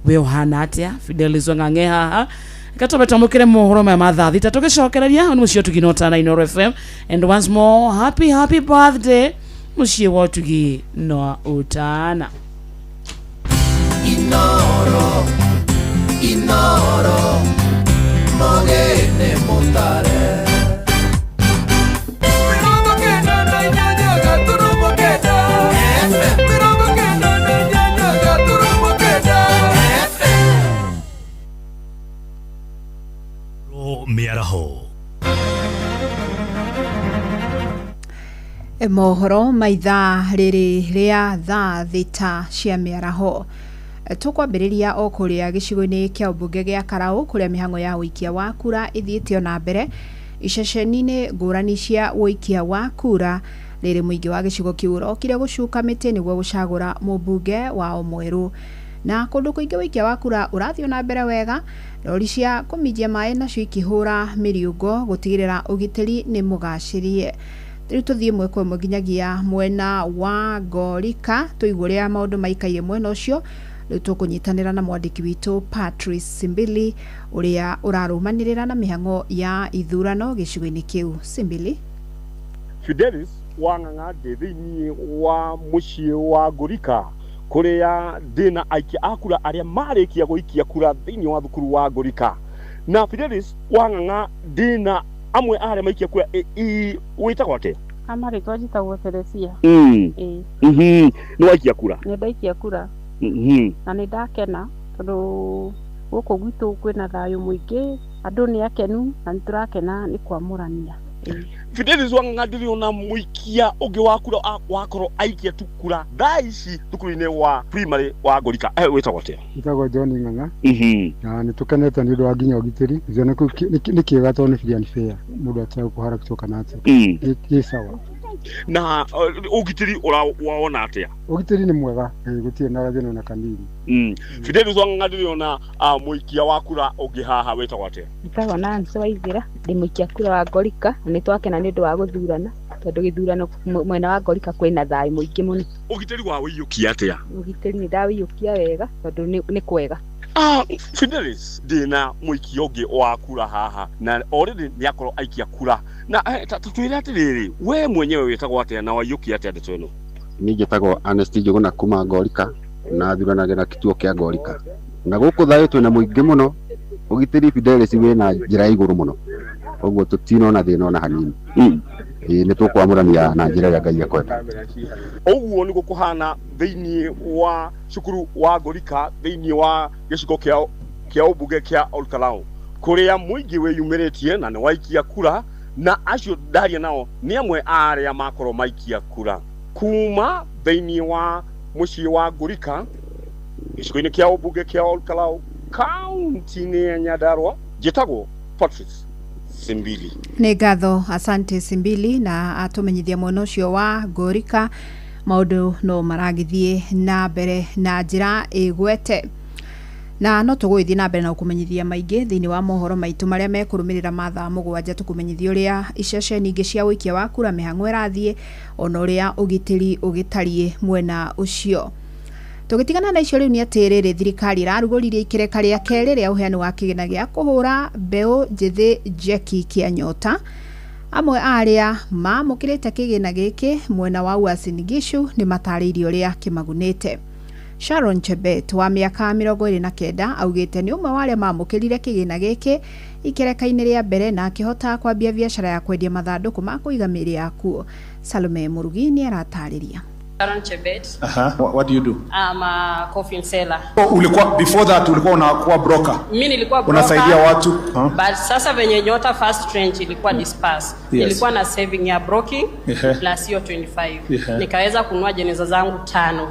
We ũhana atĩa? Fidelis Wang'ang'e haha. Reke twambe twamũkĩre mohoro maya ma thaa 6 tũgĩcokereria nĩ mũciĩ ũtugi na ũtana Inooro FM. And once more, happy happy birthday mũciĩ wa ũtugi na ũtana. Inooro, Inooro, mogene mutare. 9 Ro mĩaraho. Mohoro ma ithaa rĩrĩ rĩa thaa 6 cia mĩaraho. Tũkwambĩrĩria o kũrĩa gĩcigo-inĩ kĩa ũmbunge gĩa Karau kũrĩa mĩhang'o ya ũikia wa kura ĩthiĩte ona mbere iceceni-inĩ ngũrani cia ũikia wa kura. Rĩrĩ mũingĩ wa gĩcigo kĩu ũrokire gũcuka mĩtĩ nĩguo gũcagũra mũmbunge wao mwerũ. Na kũndũ kũingĩ ũikia wa kura ũrathiĩ na mbere wega, rori cia kũminjia maĩ nacio ikĩhũra mĩriũngo gũtigĩrĩra ũgitĩri nĩ mũgacĩrie. Rĩu tũthiĩ ĩmwe kwa ĩmwe nginyagia mwena wa Ngorika tũigue ũrĩa maũndũ maikaire mwena ũcio. Rĩu tũkũnyitanĩra na mwandĩki witũ Patrice Simbili ũrĩa ũrarũmanĩrĩra na mĩhang'o ya ithurano gĩcigo-inĩ kĩu. Simbili. Fidelis Wang'ang'a ndĩ thĩinĩ wa mũciĩ wa Ngorika kũrĩa ndĩna aikia a kura arĩa marĩkia gũikia kura thĩinĩ wa thukuru wa Ngorika. Na Fidelis Wang'ang'a ndĩna amwe a arĩa maikia kura. Wĩtagwo atĩa? Amarĩtwa njĩtagwo Teresia. Nĩ waikia kura? Nĩ ndaikia kura. Na nĩ ndakena tondũ gũkũ gwitũ kwĩna thayũ mũingĩ, andũ nĩ akenu na nĩ tũrakena nĩ kwamũrania. Fidelis Wang'ang'a ndĩrĩ mũikia ũngĩ wa kura wakorwo aikia tu kura thaa ici thukuru-inĩ wa primary wa Ngorika. Wĩtagwo atĩa? Njĩtagwo John Ng'ang'a. Na nĩ tũkenete nĩ ũndũ wa nginya ũgitĩri. Nĩ kĩega tondũ nĩ free and fair, mũndũ ategũkũhara gũcoka na atĩa. Gĩ sawa. Na ũgitĩri ũrawona atĩa? Ũgitĩri nĩ mwega, gũtirĩ na gathĩna ona kanini. Fidelis Wang'ang'a ndĩrĩ ona mũikia wa kura ũngĩ haha. Wĩtagwo atĩa? Njĩtagwo Nancy Waithera, ndĩ mũikia kura wa Ngorika na nĩ twakena nĩ ũndũ wa gũthurana tondũ gĩthurano mwena wa Ngorika kwĩna thayũ mũingĩ mũno. Ũgitĩri wa wĩiyũkia atĩa? Ũgitĩri nĩ ndawĩiyũkia wega tondũ nĩ kwega. Fidelis ndĩna mũikia ũngĩ wa kura haha na already nĩ akorwo aikia kura. Na twĩre atĩrĩrĩ, we mwenyewe wĩtagwo atĩa na waiyũkia atĩa ndeto ĩno? Niĩ njĩtagwo Ernest Njũgũna kuma Ngorika na thuranagĩra kituo kĩa Ngorika. Na gũkũ thayũ twĩna mũingĩ mũno, ũgitĩri Fidelis wĩna njĩra ya igũrũ mũno, ũguo tũtinona thĩna ona hanini. Nĩ tũkwamũrania na njĩra ĩrĩa Ngai ekwenda. Ũguo nĩguo kũhana thĩinĩ wa cukuru wa Ngorika thĩinĩ wa gĩcigo kĩa ũmbunge kĩa Olkalau kũrĩa mũingĩ wĩyumĩrĩtie na nĩ waikia kura, na acio ndaria nao nĩ amwe a arĩa makorwo maikia kura kuma thĩinĩ wa mũciĩ wa Ngorika gĩcigo-inĩ kĩa ũmbunge kĩa Olkalau kaunti-inĩ ya Nyandarua. Njĩtagwo Patrice Simbili. Nĩ ngatho, asante Simbili, na atũmenyithia mwena ũcio wa Ngorika maũndũ no maragĩthiĩ na mbere na njĩra ĩgwete. Na no tũgũgĩthiĩ na mbere na gũkũmenyithia maingĩ thĩinĩ wa mohoro maitũ marĩa mekũrũmĩrĩra ma thaa 7 tũkũmenyithia ũrĩa iceceni ingĩ cia ũikia wa kura mĩhang'o ĩrathiĩ ona ũrĩa ũgitĩri ũgĩtariĩ mwena ũcio. Tũgĩtigana na icio rĩu nĩ atĩ rĩrĩ thirikari ĩrarugũririe ikereka rĩa kerĩ rĩa ũheani wa kĩgĩna gĩa kũhũra mbeũ njĩthĩ njeki kĩa Nyota. Amwe a arĩa maamũkĩrĩte kĩgĩna gĩkĩ mwena wa Uasin Gishu nĩ matarĩirie ũrĩa kĩmagunĩte. Sharon Chebet wa mĩaka 29 augĩte nĩ ũmwe wa arĩa maamũkĩrire kĩgĩna gĩkĩ ikereka-inĩ rĩa mbere na akĩhota kwambia biacara ya kwendia mathandũkũ ma kũiga mĩĩrĩ yakuo. Salome Mũrugi nĩ aratarĩria. Sharon Chebet. Aha. What do you do? I'm a coffin seller. Oh, ulikuwa before that ulikuwa unakuwa broker. Mimi nilikuwa broker. Unasaidia watu. Huh? But sasa venye Nyota first tranche ilikuwa disperse. Nilikuwa na saving ya broking plus hiyo 25. Nikaweza kununua jeneza zangu 5.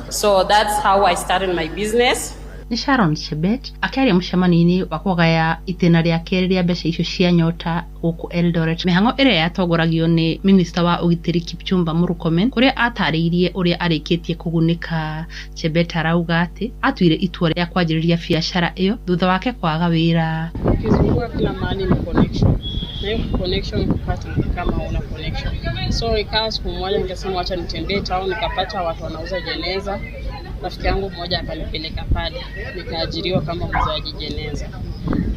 So that's how I started my business. Nĩ Sharon Chebet akĩaria mũcemanio-inĩ wa kũgaya itĩna rĩa kerĩ rĩa mbeca icio cia Nyota gũkũ Eldoret, mĩhang'o ĩrĩa yatongoragio nĩ minista wa ũgitĩri Kipchumba Murkomen, kũrĩa atarĩirie ũrĩa arĩkĩtie kũgunĩka. Chebet arauga atĩ atuire itua rĩa kwanjĩrĩria biacara ĩyo thutha wake kwaga wĩra. Ukizunguka kila mahali ni connection. Na hiyo connection kupata kama una connection. So ikawa siku moja nikasema wacha nitembee town, nikapata watu wanauza jeneza. Rafiki yangu mmoja akanipeleka pale, nikaajiriwa kama muuzaji jeneza.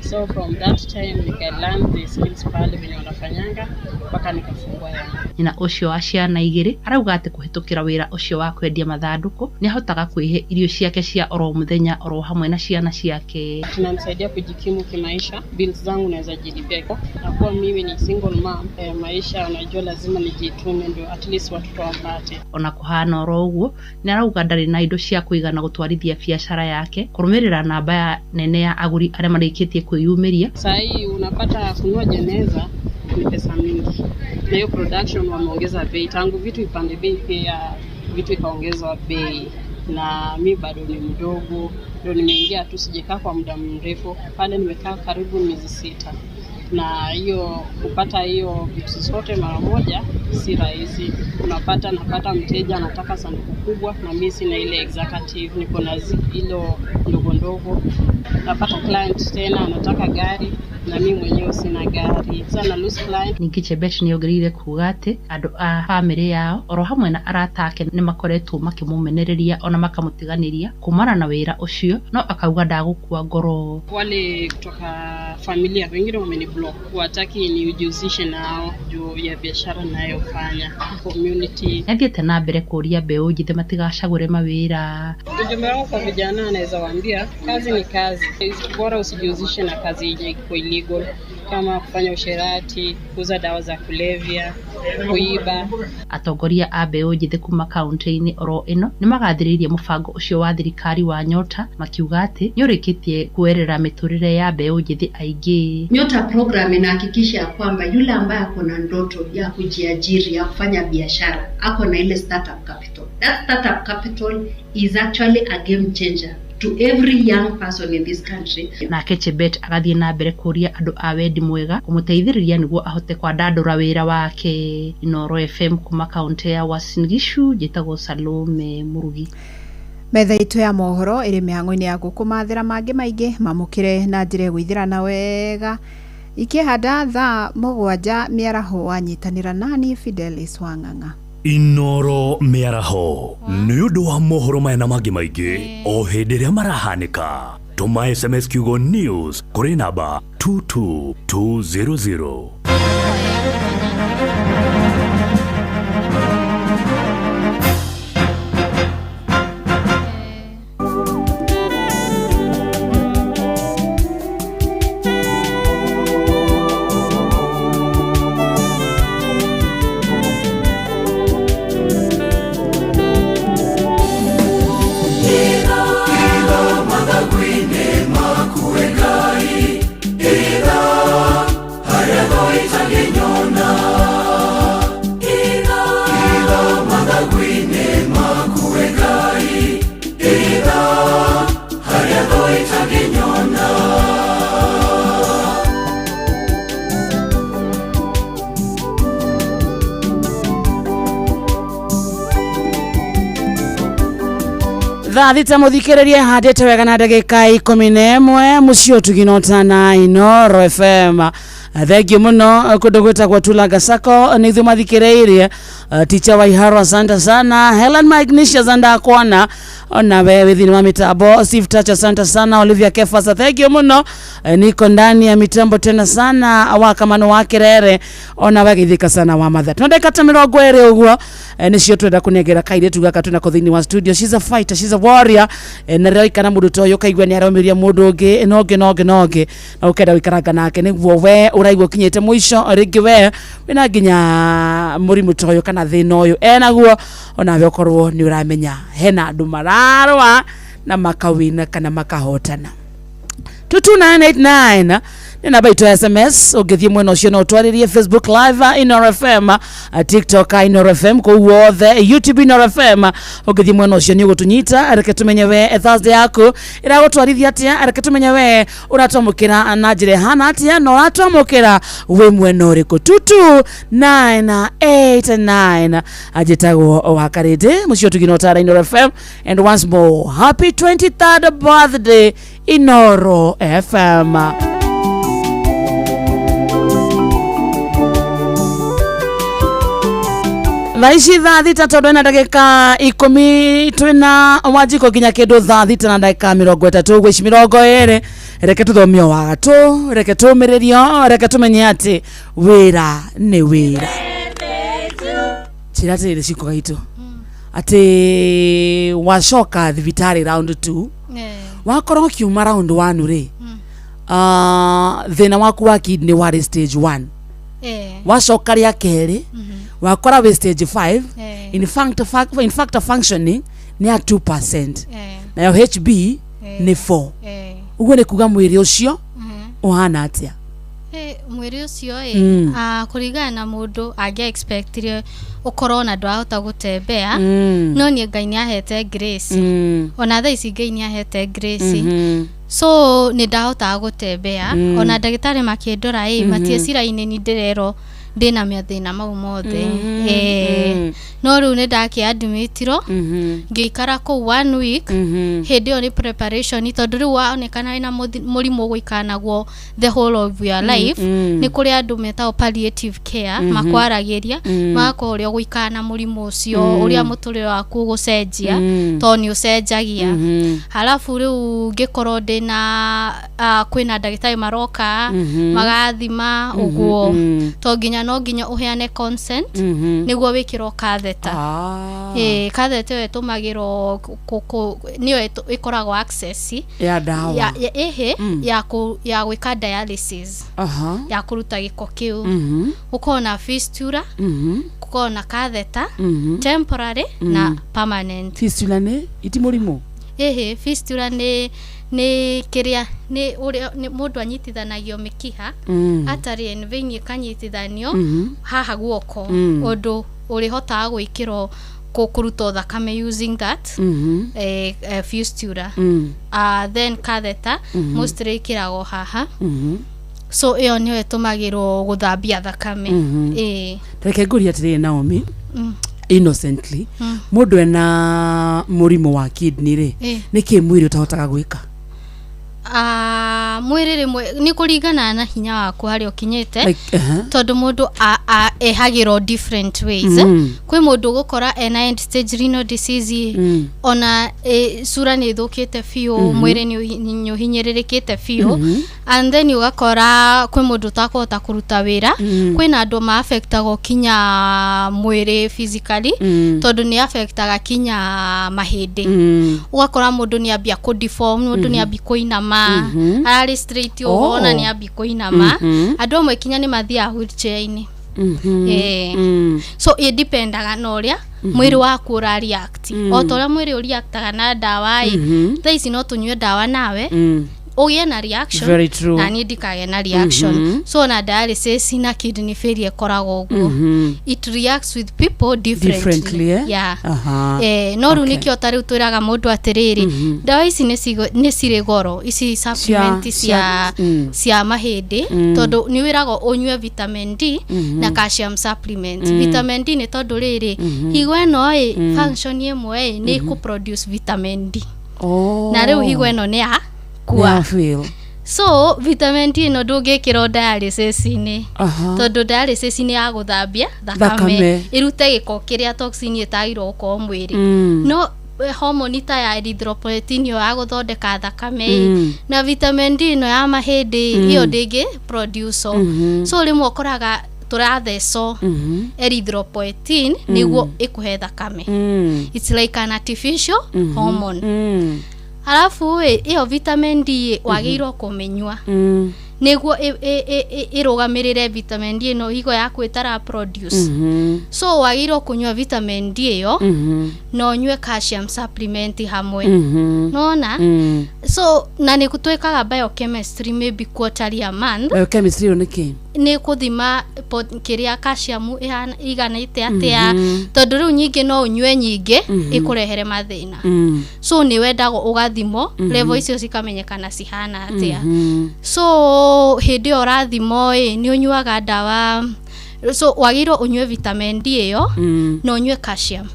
So from that time nika learn the skills pale venye wanafanyanga mpaka nikafungua yangu. Nyina ũcio wa ciana 2 arauga atĩ kũhĩtũkĩra wĩra ũcio wa kwendia mathandũkũ nĩ ahotaga kwĩhe irio ciake cia oro mũthenya oro hamwe na ciana ciake. Tunanisaidia kujikimu kimaisha, bills zangu naweza jilipia. Na kuwa mimi ni single mom, maisha unajua lazima nijitume ndio at least watoto wapate. Ona kũhana oro ũguo nĩ arauga ndarĩ na indo cia kũigana gũtwarithia biacara yake kũrũmĩrĩra namba ya nene ya agũri arĩa marĩkĩtie kwĩyumĩria. Sahii unapata kununua jeneza ni pesa mingi, na hiyo production wameongeza bei tangu vitu ipande bei, pia vitu ikaongezwa bei, na mi bado ni mdogo, ndio nimeingia tu, sijakaa kwa muda mrefu pale, nimekaa karibu miezi 6, na hiyo kupata hiyo vitu zote mara moja si rahisi. Unapata napata mteja anataka sanduku kubwa na mimi sina ile executive, niko na hilo ndogo ndogo. Napata client tena anataka gari na mimi mwenyewe sina gari. Sasa na lose client. Ningĩ Chebet nĩ ongereire kuuga atĩ andũ a bamĩrĩ yao oro hamwe na arata ake nĩ makoretwo makĩmũmenereria ona makamũtiganĩria kumana na wĩra ũcio, no akauga ndagũkua ngoro. Wale kutoka familia wengine wameniblock, wataki nijihusishe nao juu ya biashara ninayofanya community. Nĩathiĩte na mbere kũũria mbeũ njĩthĩ matigacagũre mawĩra. Ujumbe wangu kwa vijana anaweza waambia kazi ni kazi, bora usijihusishe na kazi yenye iko illegal kama kufanya usherati, kuuza dawa za kulevya, kuiba. Atongoria a mbeũ njĩthĩ kuma kaunti-inĩ oro ĩno nĩ magathĩrĩirie mũbango ũcio wa thirikari wa Nyota makiuga atĩ nĩ ũrĩkĩtie kuerera mĩtũrĩre ya mbeũ njĩthĩ aingĩ. Nyota program inahakikisha kwamba yule ambaye ako na ndoto ya kujiajiri, ya kufanya biashara, ako na ile startup capital. That startup capital is actually a game changer to every young person in this country. Nake Chebet agathiĩ na mbere kũria andũ a wendi mwega kũmũteithĩrĩria nĩguo ahote kwandandũra wĩra wake. Inooro FM kuma kaunti ya Uasin Gishu, njĩtagwo Salome Mũrugi. Metha itũ ya mohoro ĩrĩ mĩhang'o-inĩ ya gũkũmathĩra mangĩ maingĩ mamũkĩre na njĩra ĩgũithĩrana wega ikĩhanda thaa 7 mĩaraho wanyitanĩra nani Fidelis Wang'ang'a. Inooro mĩaraho nĩ ũndũ wa mohoro maya na mangĩ maingĩ o hĩndĩ ĩrĩa marahanĩka. Tũma SMS kiugo news kũrĩ namba 22200. Thaa thita muthikiririe handite wega na ndagika 11 mucio tuginota na Inooro FM. Thengiå må no kå ndå gwä tagwo Tulaga Sacco nä ithuä mathikä rä irie. Teacher Waiharo, asante sana. Helen Magnesius ndakuona ona wewe thĩinĩ wa mitambo. Steve Touch, asante sana. Olivia Kefas, thank you muno. Niko ndani ya mitambo tena sana wa kamano wa kirere ona we githika sana wa matha tuna ndagĩka ta 20 ũguo, nĩcio twenda kũnengera kairĩtu gaka twĩnako thĩinĩ wa studio. She's a fighter, she's a warrior. Na rĩrĩa waikara mũndũ ta ũyũ ũkaigua nĩ araumĩria mũndũ ũngĩ na ũngĩ na ũngĩ na ũngĩ na ũkenda gũikaranga nake nĩguo we ũraigua ũkinyĩte mũico. Rĩngĩ we wĩna nginya mũrimũ ta ũyũ kana thĩna ũyũ enaguo, onawe ũkorwo nĩ ũramenya hena andũ mararũa na makawina kana makahotana. 22989 nĩ namba itũ ya SMS. Ũngĩthiĩ mwena ũcio no ũtwarĩrie Facebook live Inoro FM, TikTok Inoro FM, kũu wothe YouTube Inoro FM. Ũngĩthiĩ mwena ũcio nĩ ũgũtũnyita. Reke tũmenye we Thursday yaku ĩragũtwarithia atĩa. Reke tũmenye we ũratwamũkĩra na njĩra ĩhana atĩa na ũratwamũkĩra wĩ mwena ũrĩkũ. 22989. Anjĩtagwo Wakarĩndĩ mũcio tugina ũtara Inoro FM, and once more, happy 23rd birthday Inoro FM. Thaa ici 6 tondũ ena ndagĩka 10 twĩna Wanjikũ nginya kĩndũ 6:30 ũguo ici 20. Reke tũthomio wagatũ, reke tũmĩrĩrio, reke tũmenye atĩ wĩra nĩ wĩra. Njĩra atĩrĩrĩ ciko gaitũ atĩ wacoka thibitarĩ round 2, wakorwo ũkiuma round 1 rĩ, thĩna waku wa kidney warĩ stage 1. Wacoka rĩa kerĩ wakora wĩ stage 5. In fact functioning nĩ ya 2%, nayo HB nĩ 4. Ũguo nĩ kuga mwĩrĩ ũcio ũhana atĩa? Mwĩrĩ ũcio ĩ, kũringana na mũndũ angĩ expectire ũkorwo na ndwahota gũtembea, no niĩ Ngai nĩ ahete grace. Ona thaa ici Ngai nĩ ahete grace, so nĩ ndahotaga gũtembea. Ona ndagĩtarĩ makĩndora ĩ, matiecirainĩ ni ndĩrerwo ndĩna mathĩna mau mothe. No rĩu nĩ ndakĩadmitirwo, ngĩikara kũu one week. Hĩndĩ ĩyo nĩ preparation, tondũ rĩu waonekana wĩna mũrimũ ũgũikara naguo the whole of your life. Nĩ kũrĩ andũ metagwo palliative care, makwaragĩria, magakorwo ũrĩa ũgũikara na mũrimũ ũcio, ũrĩa mũtũrĩre waku ũgũcenjia, tondũ nĩ ũcenjagia. Halafu rĩu ngĩkorwo ndĩna kwĩna ndagĩtarĩ maroka, magathima ũguo, to nginya no nginya ũheane consent nĩguo wĩkĩrwo catheter. Catheter ĩyo ĩtũmagĩrwo nĩyo ĩkoragwo access ya ndawa. Ya ĩhĩ, ya gwĩka dialysis, ya kũruta gĩko kĩu. Gũkorwo na fistula, gũkorwo na catheter, temporary na permanent. Fistula nĩ iti mũrimũ? Ĩhĩ, fistula nĩ kĩrĩa nĩ ũrĩa nĩ mũndũ anyitithanagio mĩkiha, artery and vein ĩkanyitithanio haha guoko, ũndũ ũrĩhotaga gwĩkĩrwo kũrutwo thakame using that fistula. Then catheter mostly ĩkĩragwo haha, so ĩyo nĩyo ĩtũmagĩrwo gũthambia thakame. Ĩĩ. Reke ngũrie atĩrĩrĩ Naomi, innocently, mũndũ ena mũrimũ wa kidney rĩ, nĩkĩ mwĩrĩ ũtahotaga gwĩka? Ah, mwĩrĩ rĩmwe nĩ kũringana na hinya waku harĩa ũkinyĩte, Like, tondũ mũndũ ehagĩrwo different ways. Kwĩ mũndũ ũgũkora ena end stage renal disease, ona cura nĩ ĩthũkĩte biũ, mwĩrĩ nĩ ũhinyĩrĩrĩkĩte biũ, and then ũgakora kwĩ mũndũ ũtakũhota kũruta wĩra. Kwĩna andũ ma-affectagwo kinya mwĩrĩ physically, tondũ nĩ affectaga kinya mahĩndĩ. Ũgakora mũndũ nĩ ambia kũ deform, mũndũ nĩ ambia kũinama, ararĩ straight ũguo, ona nĩ ambia kũinama. Andũ amwe kinya nĩ mathiaga wheelchair-inĩ. So ĩdependaga na ũrĩa mwĩrĩ waku ũra react. O ta ũrĩa mwĩrĩ ũreactaga na ndawa ĩ, thaa ici no tũnyue ndawa nawe ũgĩe na reaction, Very true. na niĩ ndikagĩa na reaction. So na dialysis na kidney failure ĩkoragwo ũguo, it reacts with people differently, Differently, eh? Yeah. No rĩu nĩkĩo ta rĩu twĩraga mũndũ atĩrĩrĩ, ndawa ici nĩ cirĩ goro, ici supplement cia cia mahĩndĩ, tondũ nĩ wĩragwo ũnyue vitamin D na calcium supplement. Vitamin D nĩ tondũ rĩrĩ, higo ĩno ĩ, function ĩmwe ĩ nĩ kũ produce vitamin D, Oh. na rĩu higo ĩno nĩ ya Nĩ kua ya fail. So vitamin D ĩno ndũngĩkĩrwo dialysis-inĩ, Aha. tondũ dialysis nĩ ya gũthambia Thakame. thakame ĩrute gĩko kĩrĩa toxin ĩtagĩrwo gũkorwo mwĩrĩ. No hormone ta ya erythropoietin ĩyo ya gũthondeka thakame ĩ, na vitamin D ĩno ya mahĩndĩ, ĩyo ndĩngĩ produce. So rĩmwe ũkoraga tũrathecwo erythropoietin nĩguo ĩkũhe thakame. It's like an artificial hormone. Arabu ĩ, ĩyo vitamin D wagĩrĩirwo kũmĩnyua nĩguo ĩrũgamĩrĩre vitamin D ĩno higo yaku ĩtara produce. So wagĩrĩirwo kũnyua vitamin D ĩyo na ũnyue calcium supplement hamwe. Nona so na nĩ twĩkaga biochemistry maybe quarterly, a month. Biochemistry ĩyo nĩ kĩ? Nĩ kũthima kĩrĩa calcium ĩiganĩte atĩa, tondũ rĩu nyingĩ no ũnyue nyingĩ ĩkũrehere mathĩna. So nĩ wendagwo ũgathimwo level icio cikamenyekana cihana atĩa. So hĩndĩ ĩyo ũrathimwo ĩ, nĩ ũnyuaga ndawa. So wagĩrĩirwo ũnyue vitamin D ĩyo na ũnyue calcium,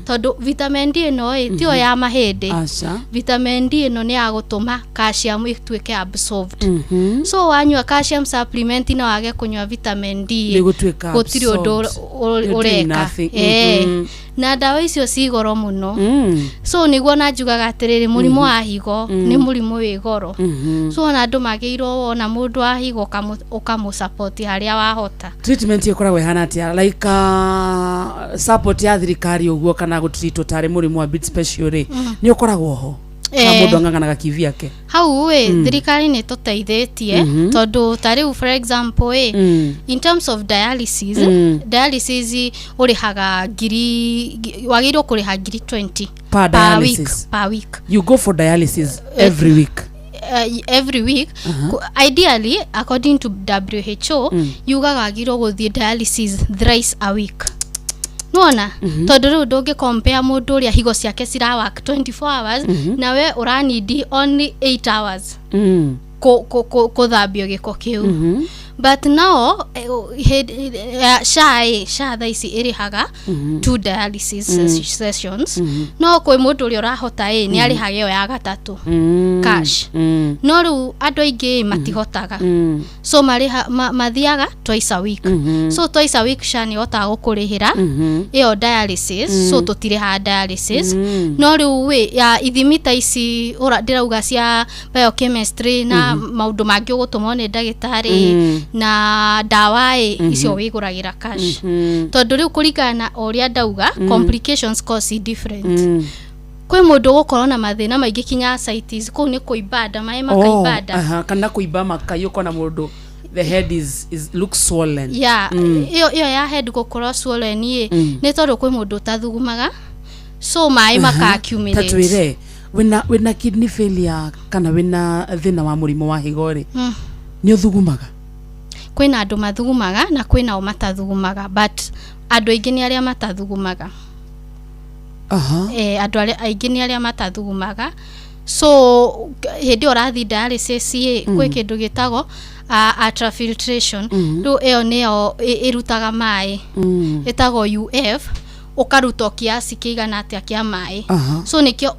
tondũ vitamin D ĩno ĩ tiyo ya mahĩndĩ. Aca. Vitamin D ĩno nĩ ya gũtũma calcium ĩtuĩke absorbed. So wanyua calcium supplement na wage kũnyua vitamin D Nĩ gũtuĩka gũtirĩ ũndũ absorbed. You're doing ũreka. nothing. Na ndawa icio ci goro mũno. So nĩguo na njugaga atĩrĩrĩ, mũrimũ wa higo nĩ mũrimũ wĩ goro. So ona andũ magĩrĩirwo wona mũndũ wa higo ũkamũ harĩa wahota. Treatment ĩkoragwo ĩhana atĩa, like support ya thirikari ũguo kana gũtreatwo tarĩ mũrimũ wa bit special rĩ, nĩ ũkoragwo ho kana mũndũ ang'ang'anaga kivyake? Hau ĩ, thirikari nĩ tũteithĩtie, tondũ ta rĩu for example ĩ, in terms of dialysis, dialysis ũrĩhaga ngiri, wagĩrĩirwo kũrĩha ngiri 20 Per week. Dialysis. Per week. You go for dialysis every week? Every week. Ideally, according to WHO, yugaga wagĩrĩirwo gũthiĩ dialysis thrice a week, nona tondũ rĩu ndũngĩ compare mũndũ ũrĩa higo ciake cirawork 24 hours na we ũranidi only 8 hours kũthambio gĩko kĩu. But now SHA ĩ, SHA thaa ici ĩrĩhaga two dialysis sessions. No kwĩ mũndũ ũrĩa ũrahota ĩ, nĩ arĩhaga ĩyo ya gatatũ cash. No rĩu andũ aingĩ ĩ, matihotaga. So marĩha mathiaga twice a week. So twice a week SHA nĩ ĩhotaga gũkũrĩhĩra ĩyo dialysis. So tũtirĩhaga dialysis. No rĩu ĩ, ya ithimi ta ici ndĩrauga cia biochemistry na maũndũ mangĩ ũgũtũmwo nĩ ndagĩtarĩ na ndawa ĩ, icio wĩgũragĩra cash, tondũ rĩu kũringana na o ũrĩa ndauga, complications cause different. Kwĩ mũndũ ũgũkorwo na mathĩna maingĩ kinya ascites, kũu nĩ kũimba nda, maĩ makaimba nda. Aha, kana kũimba makai, ũkona mũndũ the head is looks swollen. Ya, ĩyo ya head gũkorwo swollen ĩ, nĩ tondũ kwĩ mũndũ ũtathugumaga, so maĩ maka Ta accumulate. twĩre, wĩna kidney failure kana wĩna thĩna wa mũrimũ wa higo rĩ, nĩ ũthugumaga? Kwĩna andũ mathugumaga na kwĩna o matathugumaga, but andũ aingĩ nĩ arĩa matathugumaga. Andũ arĩa aingĩ nĩ arĩa matathugumaga. So hĩndĩ ĩyo ũrathiĩ dialysis ĩ, kwĩ kĩndũ gĩtagwo ultrafiltration. Rĩu ĩyo nĩyo ĩrutaga maĩ, ĩtagwo UF, ũkarutwo kiasi kĩigana atĩa kĩa maĩ. So nĩkĩo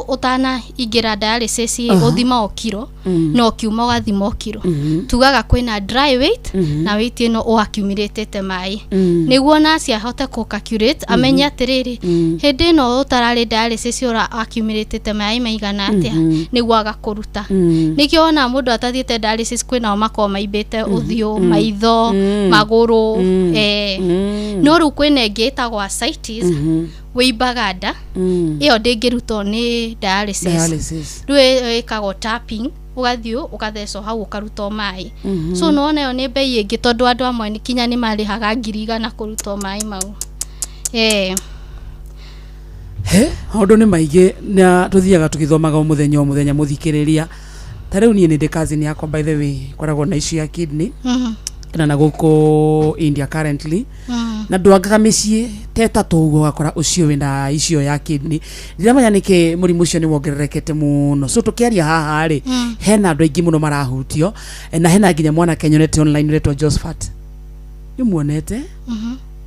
ũtanaingĩra dialysis ĩ, ũthimagwo kiro, na ũkiuma ũgathimwo kiro. Tugaga kwĩna dry weight na weight ĩno ũaccumulated maĩ, nĩguo nurse ahote kũ calculate, amenye atĩrĩrĩ, hĩndĩ ĩno ũtararĩ dialysis ũra accumulated maĩ maigana atĩa, nĩguo agakũruta. Nĩkĩo wona mũndũ atathiĩte dialysis kwĩnao makoragwo maimbĩte ũthiũ, maitho, magũrũ. No rĩu kwĩna ĩngĩ ĩtagwo ascites, wĩimbaga nda. Ĩyo ndĩngĩrutwo nĩ dialysis. Dialysis. Rĩu ĩyo ĩkagwo tapping, ũgathiĩ ũgathecwo hau ũkarutwo maĩ. So nĩwona ĩyo nĩ mbei ĩngĩ, tondũ andũ amwe kinya nĩ marĩhaga 100,000 kũrutwo maĩ mau. He maũndũ nĩ maingĩ na tũthiaga tũgĩthomaga o mũthenya o mũthenya, mũthikĩrĩria. Ta rĩu niĩ nĩ ndĩ cousin yakwa, by the way, koragwo na issue ya kidney na gũkũ India currently, na ndwangaga mĩciĩ ta ĩtatũ ũguo ũgakora ũcio wĩna icio ya kidney. Ndiramenya nĩkĩ mũrimũ ũcio nĩ wongererekete mũno. So tũkĩaria haha rĩ, hena andũ aingĩ mũno marahutio. Na hena nginya mwanake nyonete online ũretwo Josephat, nĩ muonete?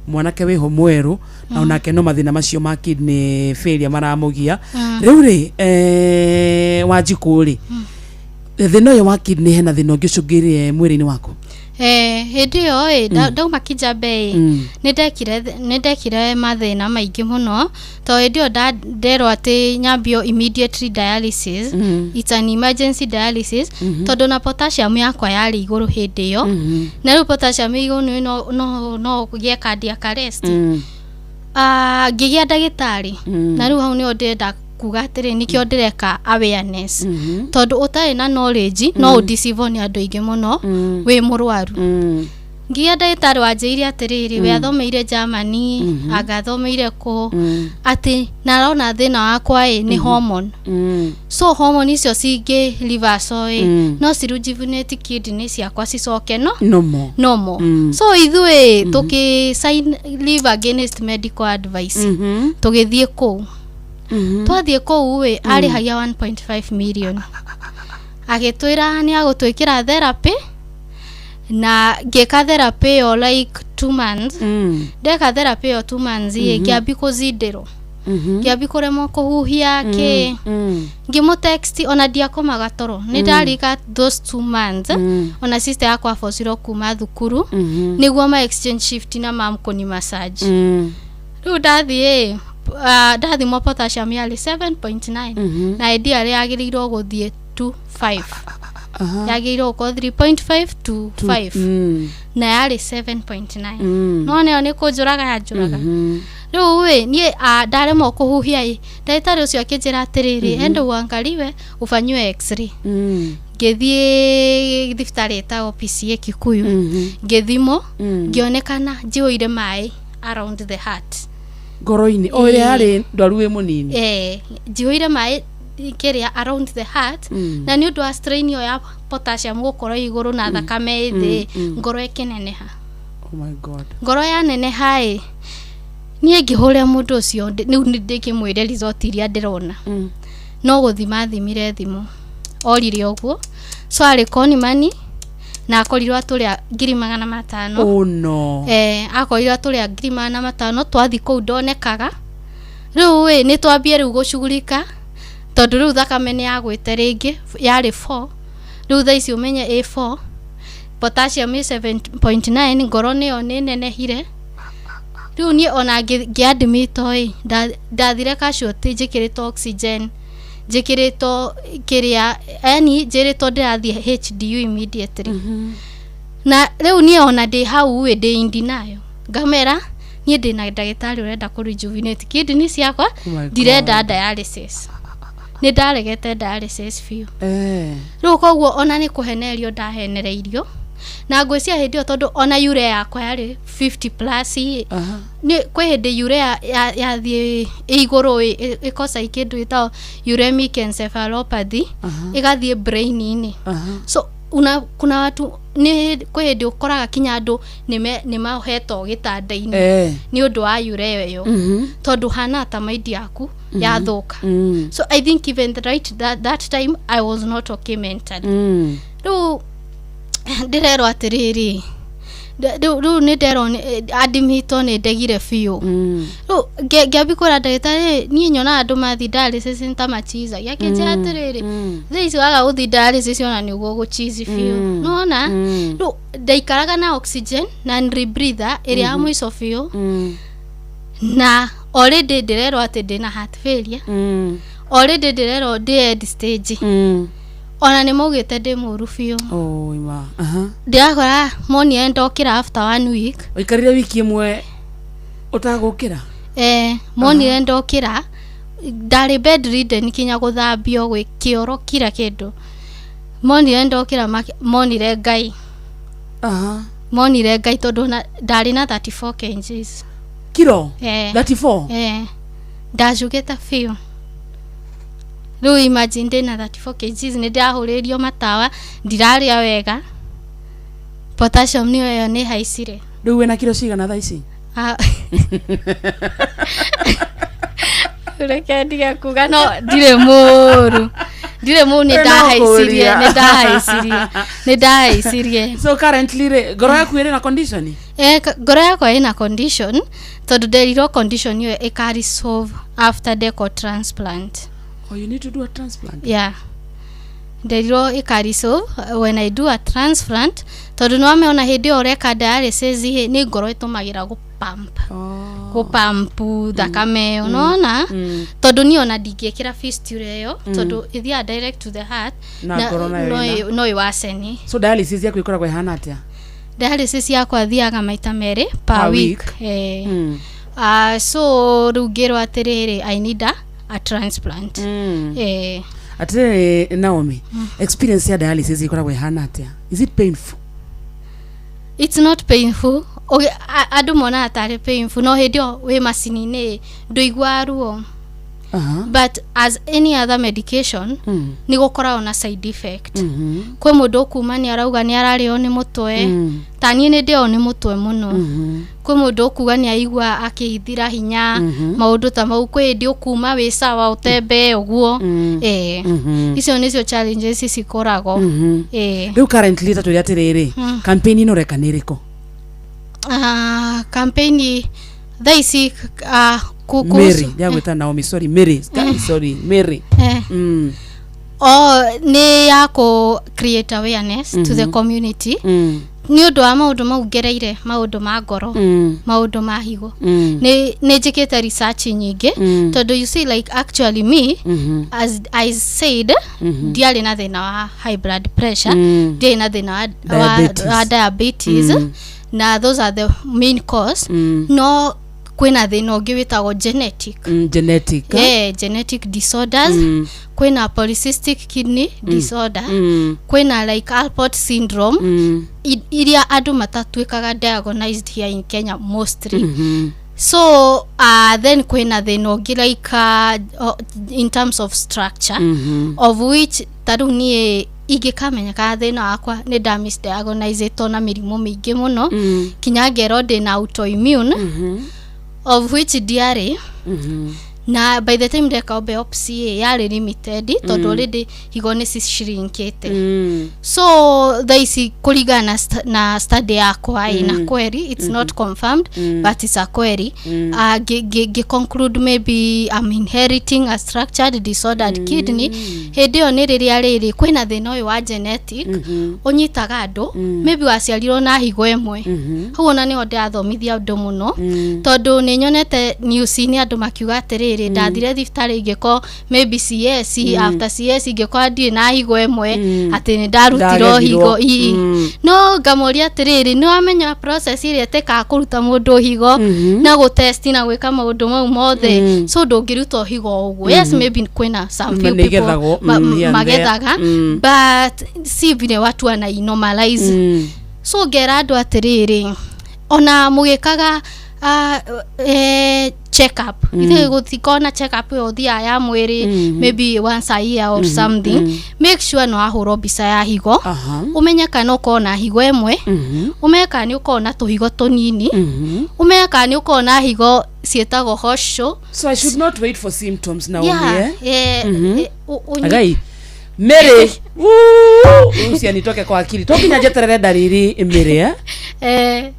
Mwanake wĩho mwerũ na onake no mathĩna macio ma kidney failure maramũgia. Rĩu rĩ, Wanjikũ rĩ, Thĩna ũyũ wa kidney hena thĩna ũngĩ ũcũngĩrĩire mwĩrĩ-inĩ waku? Eh, hĩndĩ ĩyo ĩ ndauma Kijabe ĩ, nĩ ndekire mathĩna maingĩ mũno to hĩndĩ ĩyo nderwo atĩ nyambio immediately dialysis. It's an emergency dialysis, tondũ na potassium yakwa yarĩ igũrũ hĩndĩ ĩyo, na rĩu potassium ĩ igũrũ no ũgĩe cardiac arrest. Ah, ngĩgĩa ndagĩtarĩ, na rĩu hau nĩho ndĩrenda kuga atĩrĩ, nĩkĩo ndĩreka awareness, tondũ ũtarĩ na knowledge no ũdeceive nĩ andũ aingĩ mũno wĩ mũrwaru. Ngĩgĩa ndagĩtarĩ wanjĩire atĩrĩrĩ, we athomeire Germany, anga athomeire kũ, atĩ na arona thĩna wakwa ĩ nĩ hormone, so hormone icio cingĩ reversal ĩ, no ci rejuvenate kidney ciakwa cicoke no Normal. Normal. So ithuĩ tũkĩ sign leave against medical advice, tũgĩthiĩ kũu. Twathiĩ kũu ĩ, arĩhagia 1.5 million, agĩtwĩra nĩ agũtwĩkĩra therapy, na ngĩka therapy ĩyo like 2 months. Ndeka therapy ĩyo 2 months ĩ, ngĩambi kũzindĩrwo, ngĩambi kũremwo kũhuhia kĩ. Ngĩmũ text, ona ndiakomaga toro, nĩ ndarika those 2 months. Ona sister yakwa abocirwo kuma thukuru nĩguo ma exchange shift na mam kũni massage. Rĩu ndathiĩ, ndathimwo potassium yarĩ 7.9, na ideally yagĩrĩirwo gũthiĩ to 5, yagĩrĩirwo gũkorwo 3.5 to 5, na yarĩ 7.9. No nayo nĩ kũnjũraga yanjũraga. Rĩu ĩ niĩ, ndaremwo kũhuhia ĩ, ndagĩtarĩ ũcio akĩnjĩra atĩrĩrĩ, enda uangaliwe ufanyiwe x-ray. Ngĩthiĩ thibitarĩ ĩtagwo PCA Kikuyu, ngĩthimwo, ngĩonekana njihũire maĩ around the heart. Ngoro-inĩ o ĩrĩa yarĩ ndwaru wĩ mũnini? Eh, njihũire maĩ kĩrĩa around the heart, na nĩ ũndũ wa strain ĩyo ya potassium gũkorwo igũrũ na thakame ĩ thĩ, ngoro ĩkĩneneha. Oh my God. Ngoro yaneneha ĩ, niĩ ngĩhũrĩra mũndũ ũcio, rĩu nĩ ndĩkĩmwĩre result iria ndĩrona. No gũthima thimire thimũ, orire ũguo, so arĩ konimani na akorirwo atũrĩa 500,000. Oh no. Eh, akorirwo atũrĩa 500,000. Twathi kũu ndonekaga. Rĩu ĩ nĩ twambie rĩu gũcugurika, tondũ rĩu thakame nĩ yagwĩte rĩngĩ, yarĩ 4, rĩu thaa ici ũmenye ĩ 4, potassium ĩ 7.9, ngoro nĩyo nĩ nenehire. Rĩu niĩ ona ngĩadmitwo ĩ, ndathire casualty njĩkĩrĩtwo oxygen, njĩkĩrĩtwo kĩrĩa, yani njĩrĩtwo ndĩrathiĩ HDU immediately. Na rĩu niĩ ona ndĩ hau ĩ, ndĩ in denial, ngamera niĩ ndĩna ndagĩtarĩ ũrenda kũ rejuvenate kidney ciakwa. Oh my Ndirenda dialysis, nĩ ndaregete dialysis biũ. Rĩu koguo ona nĩ kũhenererio ndahenereirio, na ngwĩcia hĩndĩ ĩyo tondũ ona urea yakwa yarĩ 50 plus ĩ, nĩ kwĩ hĩndĩ urea yathiĩ ĩ igũrũ ĩ, ĩkoca kĩndũ gĩtagwo uremic encephalopathy, ĩgathiĩ brain-inĩ. So kuna watu, nĩ kwĩ hĩndĩ ũkoraga kinya andũ nĩ mahetwo gĩtanda-inĩ nĩ ũndũ wa urea ĩyo, tondũ hana ta maindi yaku yathũka. So I think even the right that time I was not okay mentally. Rĩu ndĩrerwo atĩrĩrĩ, rĩu nĩ nderwo admitwo, nĩ ndegire biũ. Rĩu ngĩambi kwĩra ndagĩtarĩ, niĩ nyonaga andũ mathiĩ dialysis nĩ ta machiza. Gĩakĩnjĩra atĩrĩrĩ, thaa ici waga gũthiĩ dialysis ona nĩguo gũchizi biũ. Nona rĩu ndaikaraga na oxygen na rebreather ĩrĩa ya mũico biũ, na already ndĩrerwo atĩ ndĩna heart failure, already ndĩrerwo ndĩ end stage, ona nĩ maugĩte ndĩ mũru biũ. Oh, ima. Aha. Ndĩrakora monire ndokĩra after one week. Ũikarire wiki ĩmwe ũtagũkĩra? Eh, monire ndokĩra, ndarĩ bedridden, kinya gũthambio gwĩ kĩoro kira kĩndũ. Monire ndokĩra, monire Ngai. Monire Ngai, tondũ ndarĩ na 34 kgs. Kiro? Eh. 34? Eh, ndacugĩte biũ. Rĩu imagine ndĩna 34 kgs, nĩ ndĩrahũrĩrio matawa, ndirarĩa wega, potassium nĩyo ĩyo nĩ haicire. Rĩu wĩna kiro cigana thaa ici? Ah. Reke ndige kuga, no ndirĩ mũru, ndirĩ mũru, nĩ ndahaicirie, nĩ ndahaicirie, nĩ ndahaicirie. So currently rĩ, ngoro yaku ĩrĩ na condition? Eh, ngoro yakwa ĩna condition, tondũ nderirwo condition ĩyo ĩka resolve after ndekwo transplant. Oh, you need to do a transplant? Yeah, Nderirwo ĩka resolve when I do a transplant, tondũ nĩ wamĩona hĩndĩ ĩyo ũreka dialysis ĩ, nĩ ngoro ĩtũmagĩra gũpump gũpampu thakame ĩyo, nona tondũ niĩ ona ndingĩkĩra fistula ĩyo, tondũ ĩthiaga direct to the heart. Na ngoro nayo no ĩna. No ĩwaceni. So dialysis yaku ĩkoragwo ĩhana atĩa? Dialysis yakwa thiaga maita merĩ per Per week, week. Eh. So rĩu ngĩrwo atĩrĩrĩ, I need a transplant. Eh. Atĩrĩrĩ Naomi, experience ya dialysis ĩkoragwo ĩhana atĩa? Is it painful? It's not painful. Andũ monaga tarĩ painful, no hĩndĩ ĩyo wĩ macini-inĩ ndũiguaga ruo. But as any other medication, nĩ gũkoragwo na side effect. Kwĩ mũndũ ũkuma nĩ arauga nĩ ararĩo nĩ mũtwe. Ta niĩ nĩ ndĩo nĩ mũtwe mũno. Kwĩ mũndũ ũkuga nĩ aigua akĩhithira hinya. Maũndũ ta mau. Kwĩ hĩndĩ ũkuma wĩ sawa ũtembee ũguo. Eh. Icio nĩcio challenges cikoragwo. Eh. Rĩu currently, ta twĩre atĩrĩrĩ, campaign ĩno ũreka nĩ ĩrĩkũ? Ah, campaign thaa ici Mary, ndĩragwĩta Naomi, sorry Mary. Sorry Mary. Eh. O nĩ ya kũ create awareness to the community nĩ ũndũ wa maũndũ mau ngereire, maũndũ ma ngoro, maũndũ ma higo. Nĩ njĩkĩte research nyingĩ, tondũ you see, like actually me, as I said, ndiarĩ na thĩna wa high blood pressure, ndiarĩ na thĩna Diabetes. wa diabetes, na those are the main cause. No kwĩna thĩna ũngĩ wĩtagwo genetic. Genetic, eh? Yeah, genetic disorders. Kwĩna polycystic kidney disorder, kwĩna like Alport syndrome, iria andũ matatuĩkaga diagnosed here in Kenya mostly. So then kwĩna thĩna ũngĩ like in terms of structure, of which ta rĩu niĩ ingĩkamenya kana thĩna wakwa nĩ nda misdiagnosĩtwo na mĩrimũ mĩingĩ mũno, kinya ngerwo ndĩna autoimmune, of which ndiarĩ. Na by the time ndeka biopsy ĩ, yarĩ limited, tondũ already higo nĩ cishrinkĩte. So thaa ici kũringana na study yakwa ĩ, na query, it's not confirmed, but it's a query, ngĩ conclude maybe I'm inheriting a structured disordered kidney. Hĩndĩ ĩyo nĩ rĩrĩa rĩrĩ kwĩna thĩna ũyũ wa genetic ũnyitaga andũ, maybe waciarirwo na higo ĩmwe. Hau ona nĩho ndĩrathomithia andũ mũno, tondũ nĩ nyonete news-inĩ andũ makiuga atĩrĩrĩ, ndathire thibitarĩ ngĩko maybe CS, after CS ngĩkora ndirĩ na higo ĩmwe, atĩ nĩ ndarutirwo Ndagethirwo. higo ii. No ngamoria atĩrĩrĩ, nĩ wamenya process ĩrĩa ĩtĩkaga kũruta mũndũ higo na gũtest na gwĩka maũndũ mau mothe? So ndũngĩruta higo ũguo. Yes, maybe kwĩna some few people Nĩigethagwo, here and there. magethaga, but si vile watu wanainormalize. So ngera andũ atĩrĩrĩ, ona mũgĩkaga check up, ithuĩ gũtikona check up ĩyo ũthiaga ya mwĩrĩ, maybe once a year or something, make sure nĩ wahũrwo mbica ya higo, ũmenye kana ũkorwo na higo ĩmwe, ũmenye kana nĩ ũkorwo na tũhigo tũnini, ũmenye kana nĩ ũkorwo na higo ciĩtagwo horseshoe. So I should not wait for symptoms, Naomi, Yeah, eh? eh, eh, Agai Mary, ucio nitoke kwa akili to nginya njeterere ndariri, Mary, eh? Eh,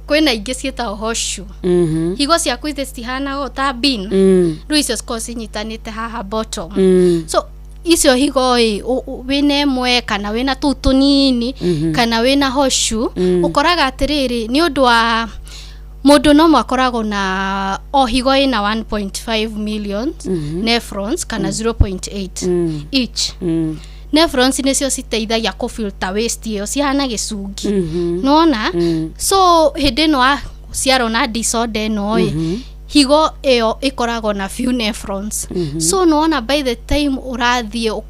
kwĩna ingĩ ciĩtagwo horseshoe. Higo ciaku ithe citihanaga ta bean. Rĩu icio cikoragwo cinyitanĩte haha bottom. So icio higo ĩ, wĩna ĩmwe kana wĩna tũu tũnini, kana wĩna horseshoe, ũkoraga atĩrĩrĩ, nĩ ũndũ wa mũndũ no akoragwo na o higo ĩna 1.5 million nephrons kana 0.8 each. Nephrons nĩcio citeithagia kũfilter waste ĩyo, cihana gĩcungi, nĩwona? So hĩndĩ ĩno waciarwo na disorder ĩno ĩ, higo ĩyo ĩkoragwo na few nephrons. So nĩwona by the time ũrathiĩ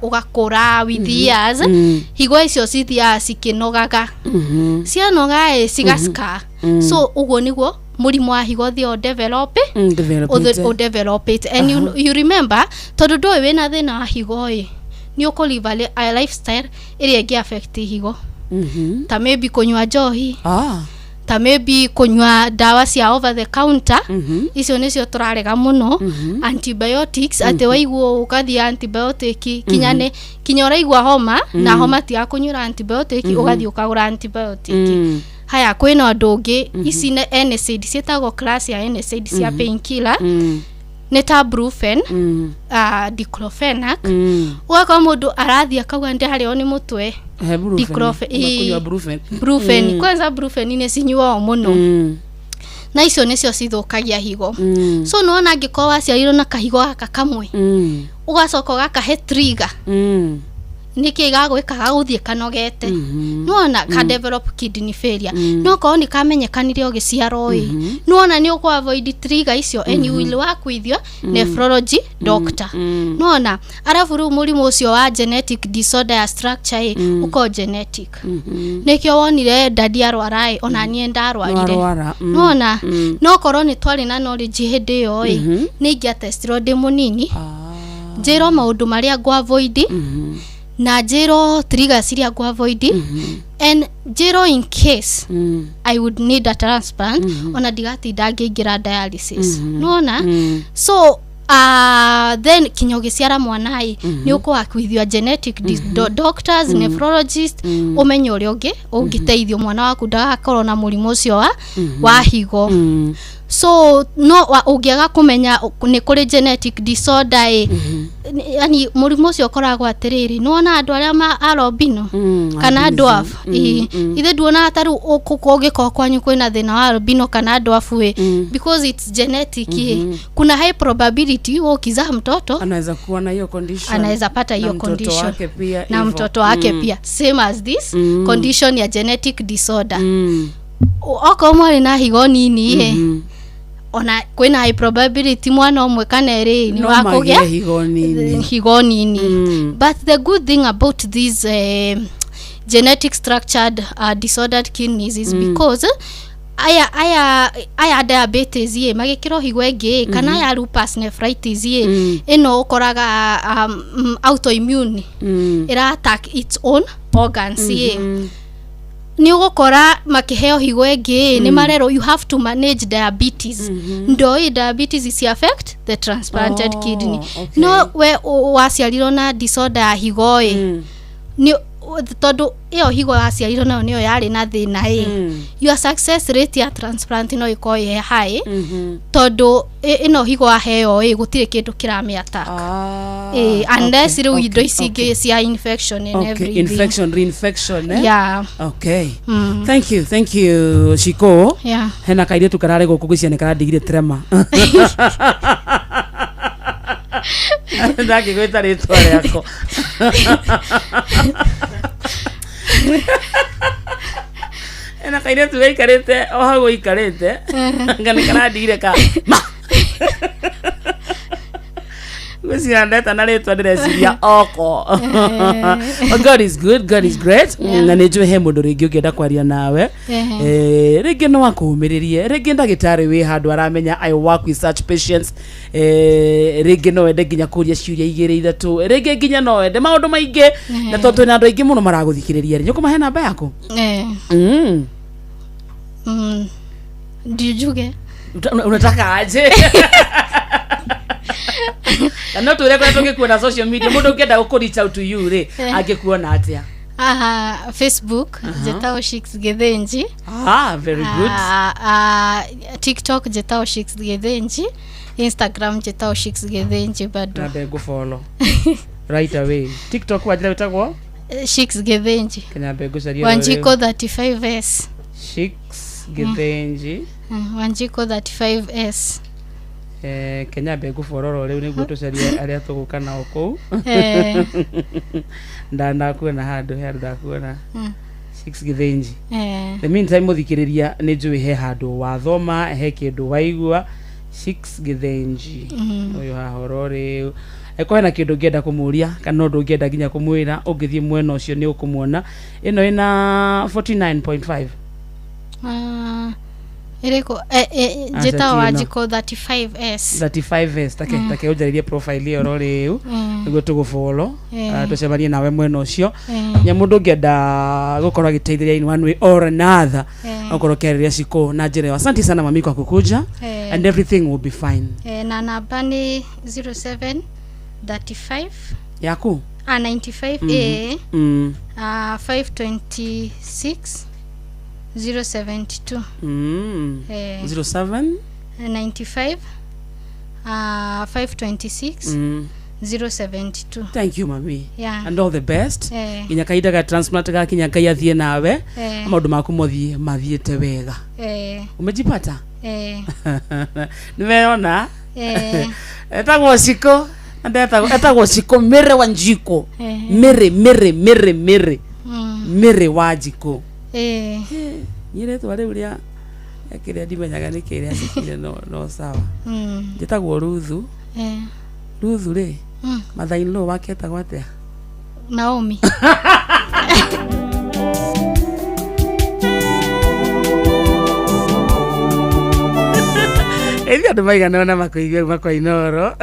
ũgakũra with years, higo icio cithiaga cikĩnogaga, cianoga ĩ, cigascar. So ũguo nĩguo mũrimũ wa higo ũthiĩ ũdevelop, Developite. Ũdevelop it. And you remember, tondũ ndũĩ wĩna thĩna wa higo ĩ, nĩ ũkũlive a lifestyle ĩrĩa ĩngĩ affect higo, ta maybe kũnyua njohi, ta maybe kũnyua ndawa cia over the counter. Icio nĩcio tũrarega mũno, antibiotics, atĩ waigua ũgathiĩ antibiotic kinya nĩ kinya ũraigua homa, na homa ti ya kũnyuĩra antibiotic, ũgathiĩ ũkagũra antibiotic. Haya, kwĩna ũndũ ũngĩ, ici nĩ NSAID, ciĩtagwo class ya NSAID cia painkiller. Nĩ ta brufen, diclofenac. Ũgakora mũndũ arathiĩ akauga ndĩrarĩo nĩ mũtwe. He Brufen. Ĩĩ. Ũgakunyua Brufen. Brufen. Kwanza Brufen nĩ cinyuagwo mũno, na icio nĩcio cithũkagia higo. So nĩwona angĩkorwo waciarirwo na kahigo gaka kamwe, ũgacoka ũgakahe trigger, nĩkĩ gagwĩka? Gagũthiĩ kanogete. Nĩwona ka develop kidney failure. No korwo nĩ kamenyekanire ũgĩciarwo ĩ, nĩwona nĩ ũkũ avoid trigger icio and you will work with your nephrology doctor. Nĩwona arabu rĩu mũrimũ ũcio wa genetic disorder ya structure ĩ, ũkorwo genetic, nĩkĩo wonire daddy arwara ĩ, ona niĩ ndarwarire. Nĩwarwara. Nĩwona no korwo nĩ twarĩ na knowledge hĩndĩ ĩyo ĩ, nĩ ingĩatestirwo ndĩ mũnini, njĩrwo maũndũ marĩa ngũ avoid, na njĩrwo triggers iria ngũ avoid, and njĩrwo in case I would need a transplant, ona ndigatinda ngĩingĩra dialysis. Nĩwona? So then kinya ũgĩciara mwana ĩ, nĩ ũkũhakuithio genetic doctors, nephrologist, ũmenye ũrĩa ũngĩ ũngĩteithio mwana waku ndagakorwo na mũrimũ ũcio wa higo. So no ũngĩaga kũmenya nĩ kũrĩ genetic disorder ĩ, yani mũrimũ ũcio ũkoragwo atĩrĩrĩ, nĩwona andũ arĩa ma albino kana albinism. Dwarf, ĩ, ithe nduonaga ta rĩu kũngĩkorwo kwanyu kwĩna thĩna wa albino kana dwarf ĩ, because it's genetic ĩ, kuna high probability wewe ukizaa mtoto anaweza kuwa na hiyo condition, anaweza pata hiyo na mtoto condition wake pia na hivyo. mtoto wake pia, same as this condition ya genetic disorder. Okorwo mwarĩ na higo nini ĩ, ona kwĩna high probability mwana ũmwe kana erĩ nĩ No wakũgĩa magĩe higo nini. Higo nini. But the good thing about this genetic structured disordered kidneys is because aya diabetes ĩ magĩkĩrwo higo ĩngĩ ĩ, kana aya lupus nephritis ĩ, ĩno ũkoraga autoimmune ĩra attack its own organs ĩ, nĩ ũgũkora makĩheo higo ĩngĩ ĩ, nĩ marerwo you have to manage diabetes. Ndoi diabetes is affect the transplanted kidney. No we waciarirwo na disorder ya higo ĩ, nĩ tondũ ĩyo higo waciarirwo nayo nĩyo yarĩ na thĩna ĩ, your success rate ya transplant no ĩkorwo ĩ high, tondũ ĩno higo waheo ĩ, gũtirĩ kĩndũ kĩramĩ attack ĩ, unless rĩu indo ici ingĩ cia infection and everything. Infection, reinfection, eh? Yeah. Okay. Thank you, thank you, Shiko. Yeah. Hena kairĩtu kararĩ gũkũ gwĩciria nĩ karandigire trema ndangĩgwĩta rĩtwa rĩako. Hena kairĩtu gaikarĩte o hau ũikarĩte, anga nĩ karandigire ka ma gwĩciria ndeta na rĩtwa ndĩreciria oko. Oh, God is good, God is great. Na nĩ njũĩ he mũndũ rĩngĩ ũngĩenda kwaria nawe. Rĩngĩ no akũũmĩrĩrie, rĩngĩ ndagĩtarĩ wĩ handũ aramenya I work with such patients. Rĩngĩ no wende nginya kũria ciũria igĩrĩ ithatũ, rĩngĩ nginya no wende maũndũ maingĩ, na tondũ twĩna andũ aingĩ mũno maragũthikĩrĩria rĩ, nĩũkũmahe namba yaku? Eh, Ndijuge. Unataka aje? Na no twĩre kũrĩa tũngĩkuona social media, mũndũ ũngĩenda gũkũ reach out to you rĩ, angĩkuona atĩa? Aha, Facebook njĩtagwo Shix Githinji. Ah, very good. Ah, ah, TikTok njĩtagwo Shix Githinji, Instagram njĩtagwo Shix Githinji bado. Nambe ngũfollow right away. TikTok wanjĩra wĩtagwo? Shix Githinji. Kenya ngũcaria. Wanjiko 35S. Shix Githinji. Wanjiko 35S. Kenya mbe ngũbororo rĩu nĩguo tũcarie arĩa tũgũka nao kũu. Ndanakuona handũ, he handũ ndakuona. Shix Githinji. The meantime, mũthikĩrĩria, nĩ njũĩ he handũ wathoma, he kĩndũ waigua. Shix Githinji ũyũ haha oro rĩu, angĩkorwo hena kĩndũ ũngĩenda kũmũria kana ũndũ ũngĩenda nginya kũmwĩra, ũngĩthiĩ mwena ũcio nĩ ũkũmuona. Ĩno ĩna 49.5. Ah, ĩrĩkũ? Aca, Njĩtagwo ti ĩno. Wanjiko 35S. 35S take. Take ũnjarĩrie profile ĩyo oro rĩu nĩguo tũgũfollow. Tũcemanie nawe mwena ũcio. Nya mũndũ ũngĩenda gũkorwo agĩteithĩrĩria in one way or another, okorwo ũkĩarĩria Shiko na njĩra ĩyo. Asante sana mami kwa kukuja and everything will be fine. Na namba nĩ 07 35 yaku. Ah, 95. 526 072. 07 95 526 072. Thank you, mami. Yeah. And all the best. Eh. Nginya kahinda ga transplant gakinya, Ngai athiĩ nawe. Eh. Maũndũ maku mothiĩ mathiĩte wega. Umejipata? Eh. Nĩweyona? Eh. Etagwo Ciko. Ndetagwo, etagwo Ciko Mĩrĩ wa Njiko. Eh. Mĩrĩ, Mĩrĩ, Mĩrĩ, Mĩrĩ. Mĩrĩ wa Njiko. Niĩ rĩtwa rĩu rĩa kĩrĩa ndimenyaga nĩ kĩrĩa cikire, no sawa. Njĩtagwo Ruthu. Ruthu rĩ, mother-in-law wake etagwo atĩa? Naomi. Ĩthi andũ maigana ũna makũigua uma kwa Inoro.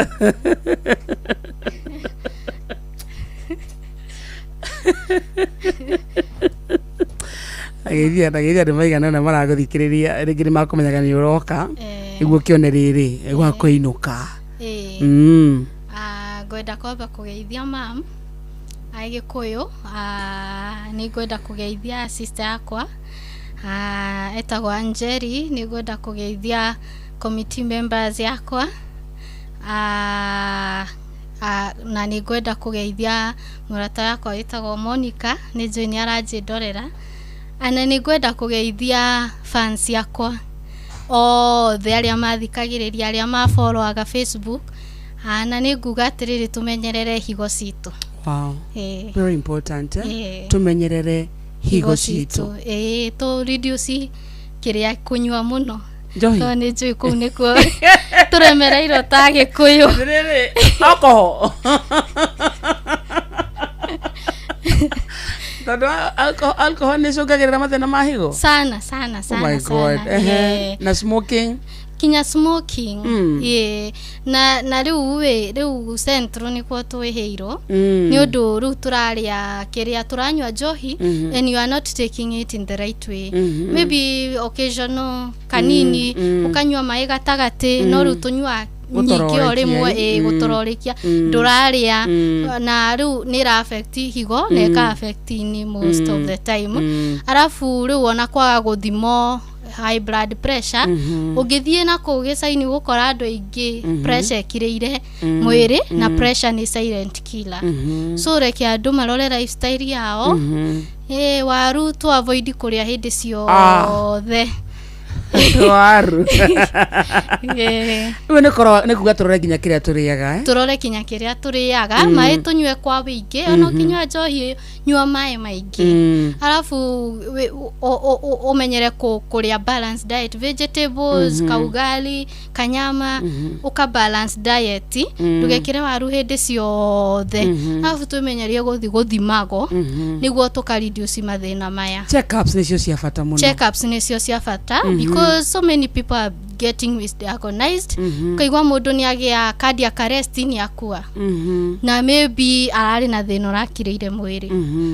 Agĩithia ndagĩithia andũ maigana ũna maragũthikĩrĩria, rĩngĩ nĩ makũmenyaga nĩ ũroka nĩguo kĩone rĩrĩ gwa kũinũka. Ah, ngwenda kwamba kũgeithia mam a Gĩkũyũ. Ah, nĩ ngwenda kũgeithia sister yakwa, ah, etagwo Anjeri. Nĩ ngwenda kũgeithia committee members yakwa. Ah, ah, na nĩ ngwenda kũgeithia mũrata wakwa wĩtagwo Monica, nĩ njũĩ nĩ aranjĩndorera. Na nĩ ngwenda kũgeithia fans yakwa othe arĩa mathikagĩrĩria, arĩa mafollowaga Facebook. Ah, na nĩ nguga atĩrĩrĩ, tũmenyerere higo citũ. Wow. Very important, eh? Tũmenyerere higo citũ. Ĩĩ, tũ reduce kĩrĩa kũnyua mũno. Njohi. Tondũ nĩ njũĩ kũu nĩkuo tũremereirwo ta Gĩkũyũ. Rĩrĩ alcohol, tondũ alcohol nĩ ĩcũngagĩrĩra mathĩna ma higo. Sana sana. Oh Sana my God. sana. Ehe. Na smoking. Kinya smoking. Ĩĩ, na rĩu ĩ, rĩu central nĩkuo twĩhĩirwo nĩ ũndũ rĩu tũrarĩa kĩrĩa, tũranyua njohi and you are not taking it in the right way. Maybe occasional kanini, ũkanyua maĩ gatagatĩ, no rĩu tũnyua nyingĩ o rĩmwe. Gũtororĩkia, ĩ, gũtororĩkia. Ndũrarĩa. Na rĩu nĩ ĩra affect higo na ĩka affect ini most of the time. Arabu rĩu ona kwaga gũthimwo high blood pressure, ũngĩthiĩ na kũu gĩcaini gũkora andũ aingĩ pressure ĩkirĩire mwĩrĩ, na pressure nĩ silent killer. So reke andũ marore lifestyle yao. Ĩ, waru tu avoid kũrĩa hĩndĩ ciothe. Waru. Ĩ. Rĩu nĩ korwo nĩ kuga tũrore nginya kĩrĩa tũrĩaga, eh? Tũrore kinya kĩrĩa tũrĩaga. Maĩ tũnyue kwa wĩingĩ. Ona ũkĩnyua njohi, nyua maĩ maingĩ. Arabu ũmenyere kũrĩa balanced diet, vegetables, kaugali, kanyama, ũka balance diet. Ndũgekĩre waru hĩndĩ ciothe. Arabu twĩmenyerie gũthiĩ gũthimagwo nĩguo tũka reduce mathĩna maya. Checkups nĩcio cia bata mũno. Checkups nĩcio cia bata because so many people are getting misdiagnosed. Ũkaigua mũndũ nĩ agĩa cardiac arrest, nĩ akua, na maybe ararĩ na thĩna ũrakirĩire mwĩrĩ.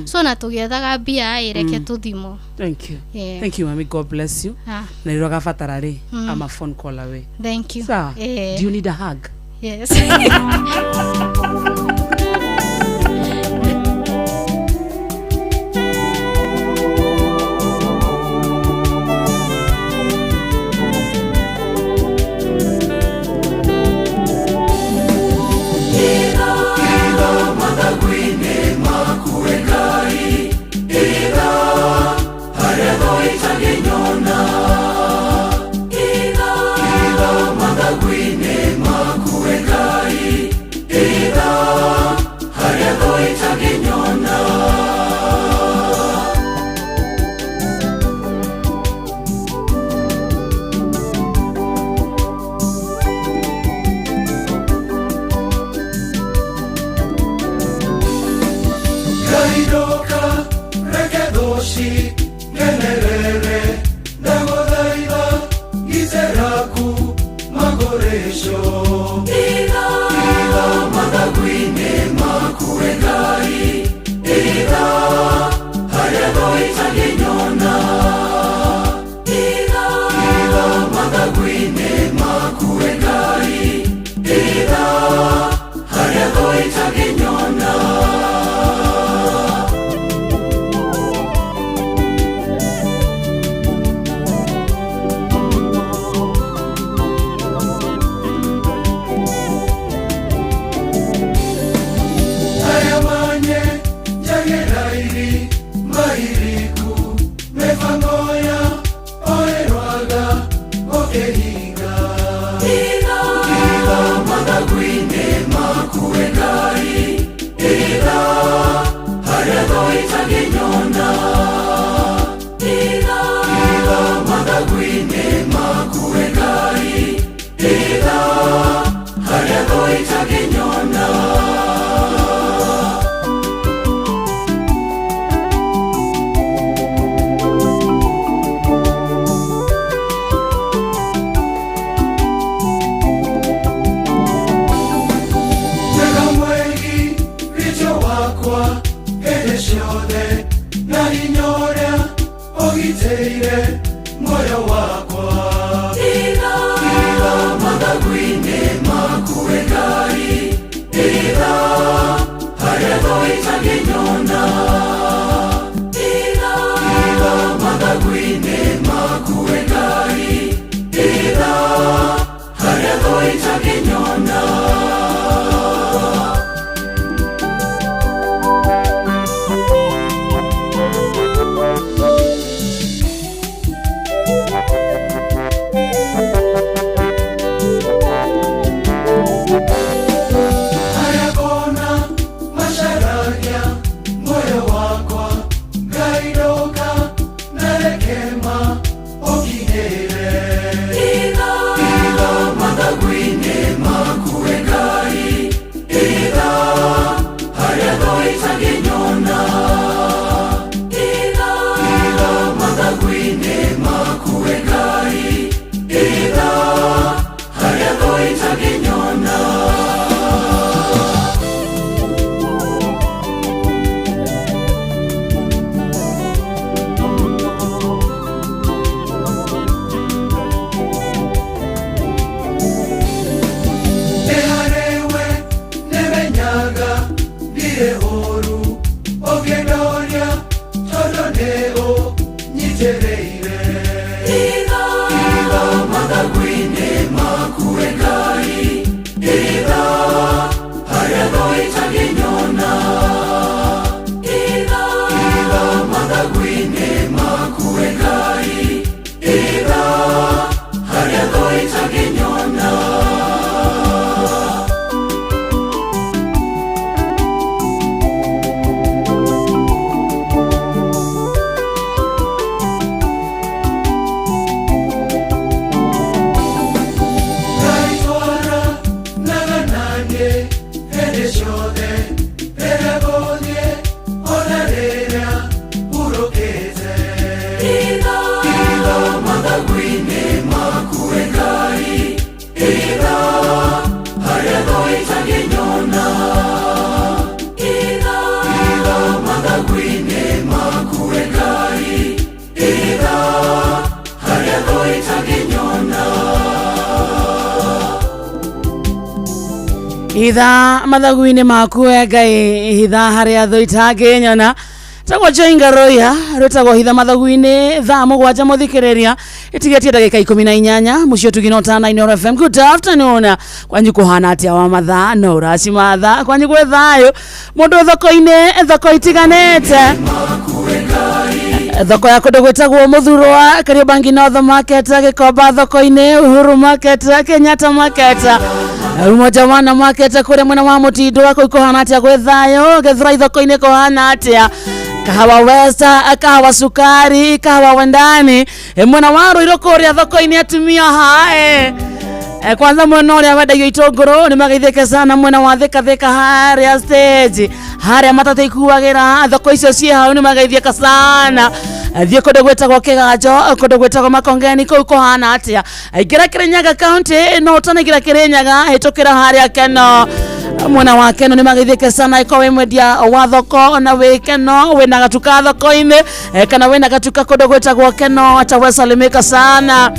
So na tũgĩethaga mbia ĩ, reke tũthimwo. Thank you. Yeah. Thank you, mami. God bless you. Ah. Na rĩrĩa ũgabatara rĩ, I'm a phone call away. Thank you. Sawa. Eh. Do you need a hug? Yes. Ngairoka reke thũci ngenerere, ndagũthaitha gitĩraku magũrĩco. Iga mathagu-inĩ maku we Ngai, iga harĩa thũ itangĩnyona. Iga mathagu-inĩ maku we Ngai, iga harĩa thũ itangĩnyona. Nĩũgitĩire muoyo wakwa. Hitha mathagu-inĩ maku we Ngai, hitha harĩa thũ itangĩnyona. Hitha mathagu-inĩ maku we Ngai, hitha harĩa thũ itangĩnyona. Harĩa ngona macaragia muoyo wakwa, Ngai ndũka na reke ma ũkinyĩre. Hitha mathagu-inĩ maku we Ngai, hitha harĩa thũ itangĩnyona. Hitha mathagu-inĩ maku we Ngai, hitha harĩa thũ itangĩnyona. Nĩ harĩwe nĩmenyaga ndirĩ ũũru ũngĩndoria tondũ nĩ ũnyitĩrĩire. Hitha mathagu-inĩ maku we Ngai, hitha harĩa thũ itangĩnyona. Hitha mathagu-inĩ maku we Ngai, hitha harĩa thũ itangĩnyona. Ngaitwara naga naniĩ hĩndĩ ciothe rĩrĩa ngũthiĩ ona rĩrĩa hurũkĩte. Hitha mathagu-inĩ maku we Ngai, hitha harĩa thũ itangĩnyona. Hitha mathagu-inĩ maku we Ngai, hitha harĩa thũ itangĩnyona. Hitha mathagu-inĩ maku we Ngai, hitha harĩa thũ itangĩnyona. Tagwo Joinga Roya rwĩtagwo hitha mathagu-inĩ thaa 7 mũthikĩrĩria ĩtigĩtie ndagĩka 18 mũciĩ tugino tana Inooro FM. Good afternoon. Kwanyu kũhana atĩa wa mathaa no ũracimatha kwanyu gwĩ thayũ mũndũ thoko-inĩ thoko itiganĩte thoko ya kũndũ gwĩtagwo Mũthurwa, Kariobangi North Market, Gĩkomba thoko-inĩ, Uhuru Market, Kenyatta Market, Umoja Wana Market kũrĩa mwena wa Mũtindwa kũu kũhana atĩa gwĩ thayũ, Gĩthurai thoko-inĩ kũhana atĩa, Kahawa West, kahawa sukari, kahawa wendani, mwena wa Ruiru kũrĩa thoko-inĩ atumia hae. Kwanza mwena ũrĩa wendagio itũngũrũ nĩ mageithĩke sana mwena wa Thika Thika harĩa stage harĩa matatũ ikuagĩra thoko icio ciĩ hau nĩ mageithĩka sana. Thiĩ kũndũ gwĩtagwo Kĩganjo, kũndũ gwĩtagwo Makongeni kũu kũhana atĩa. Ingĩra Kĩrĩnyaga county no ũtanaingĩra Kĩrĩnyaga hĩtũkĩra harĩa Keno mwena wa Keno nĩ mageithĩke sana ĩkorwo wĩ mwendia wa thoko na wĩ Keno wĩna gatuka thoko-inĩ kana wĩna gatuka kũndũ gwĩtagwo Keno acha wesalimika sana.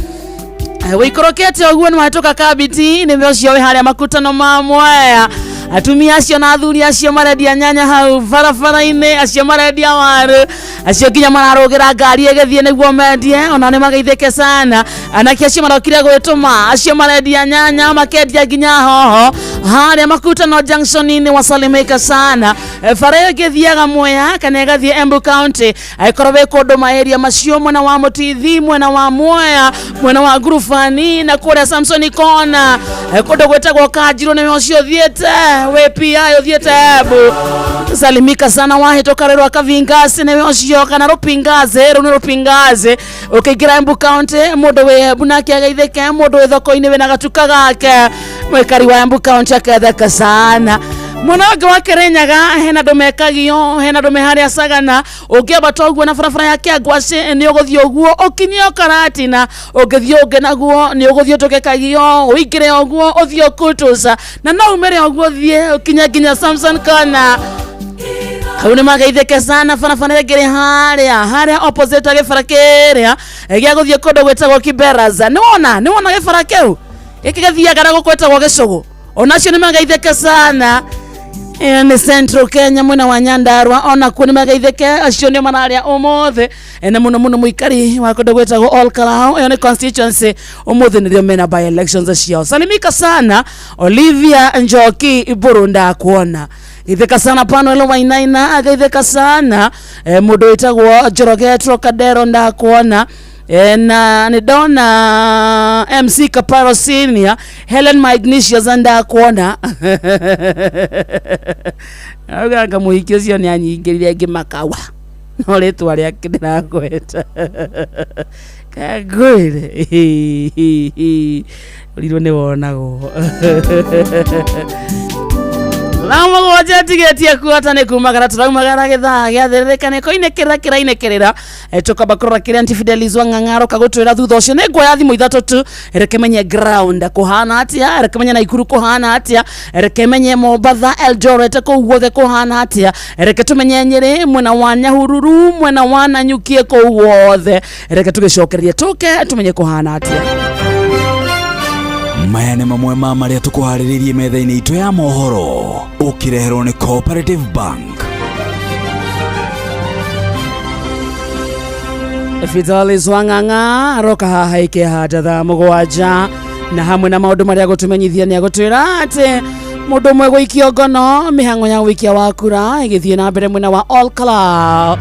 Wĩikũrũkĩte ũguo nĩ wahĩtũka kabiti nĩ ũcio wĩ harĩa makutano ma Mwea atumia acio na athuri acio marendia nyanya hau barabara-inĩ acio marendia waru acio nginya mararũgĩra ngari ĩgĩthiĩ nĩguo mendie ona nĩ mageithĩke sana anake acio marokire gwĩtũma acio marendia nyanya makendia nginya hoho harĩa makutano junction-inĩ wasalimika sana. Bara ĩyo ĩngĩthiaga Mwea kana ĩgathiĩ Embu County angĩkorwo wĩ kũndũ maeria macio mwena wa Mũtithi mwena wa Mwea mwena wa Ngurubani na kũrĩa Samson Kona kũndũ gwĩtagwo Kanjirũ nĩwe ũcio ũthiĩte wĩ PI ũthiĩte Embu salimika sana wahĩtũka rũĩ rwa Kavingasi nĩwe ũcio kana Rũpingazi rũu nĩ Rũpingazi ũkĩingĩra Embu County mũndũ wĩ Embu nake ageithĩke mũndũ wĩ thoko-inĩ wĩna gatuka gake mũikari wa Embu County aketheka sana. Mwena ũngĩ wa Kĩrĩnyaga hena andũ mekagio hena andũ me harĩa Sagana ũngĩambata ũguo na barabara ya Kĩangwacĩ nĩ ũgũthiĩ ũguo ũkinye o Karatina ũngĩthiĩ ũngĩ naguo nĩ ũgũthiĩ ũtũke Kagio ũingĩre ũguo ũthiĩ Ũkutuca na no umĩre ũguo ũthiĩ ũkinye nginya Samson Corner. Hau nĩ magaithĩke sana barabara ĩngĩ ĩrĩ harĩa harĩa opposite gĩbara kĩrĩa gĩa gũthiĩ kũndũ gwĩtagwo Kiberaza. Nĩwona nĩwona gĩbara kĩu gĩkĩ gĩthiaga na gũkũ gwĩtagwo Gĩcũgũ, onacio nĩ magaithĩke sana. Ĩyo nĩ Central Kenya mwena wa Nyandarua, onakuo nĩ magaithĩke, acio nĩo mararĩa ũmũthĩ. Na mũno mũno mũikari wa kũndũ gwĩtagwo Ol Kalou, ĩyo nĩ constituency, ũmũthĩ nĩrĩo mena by elections ciao. Salimika sana Olivia Njoki Iburu, ndakuona geithĩka sana Panuel Wainaina, ageithĩka sana mũndũ wĩtagwo Njoroge Trocadero, ndakuona. Na nĩ ndona MC Kaparo Senior, Helen Magnesius, ndakuona. Auga mũhiki ũcio nĩ anyingĩrire ngĩmakawa, no rĩtwa rĩake ndĩragweta kangwĩre ũrirwo nĩ wonagwo. Thaa mũgwanja tigĩtie kuota nĩ kumagara, tũraumagara gĩthaa gĩathĩrĩrĩka nĩ koinĩkĩrĩra kĩrainĩkĩrĩra. Tũkamba kũrora kĩrĩa Aunty Fidelis wa Ng'ang'aro kagũtwĩra. Thutha ũcio nĩ nguoya thimũ ithatũ tu, reke menye ground kũhana atĩa, reke menye Naikuru kũhana atĩa, reke menye Mombatha, Eldoret kũu guothe kũhana atĩa, reke tũmenye Nyĩrĩ, mwena wa Nyahururu, mwena wa Nanyukie kũu guothe, reke tũgĩcokererie tũke tũmenye kũhana atĩa. Maya nĩ mamwe ma marĩa tũkũharĩrĩirie metha-inĩ itũ ya mohoro, ũkĩreherwo nĩ Cooperative Bank. Fidelis Wang'ang'a aroka haha ikĩhanda thaa mũgwanja, na hamwe na maũndũ marĩa gũtũmenyithia nĩ agũtwĩra atĩ mũndũ ũmwe gũikio ngono, mĩhang'o ya ũikia wa kura ĩgĩthiĩ na mbere mwena wa Ol Kalou,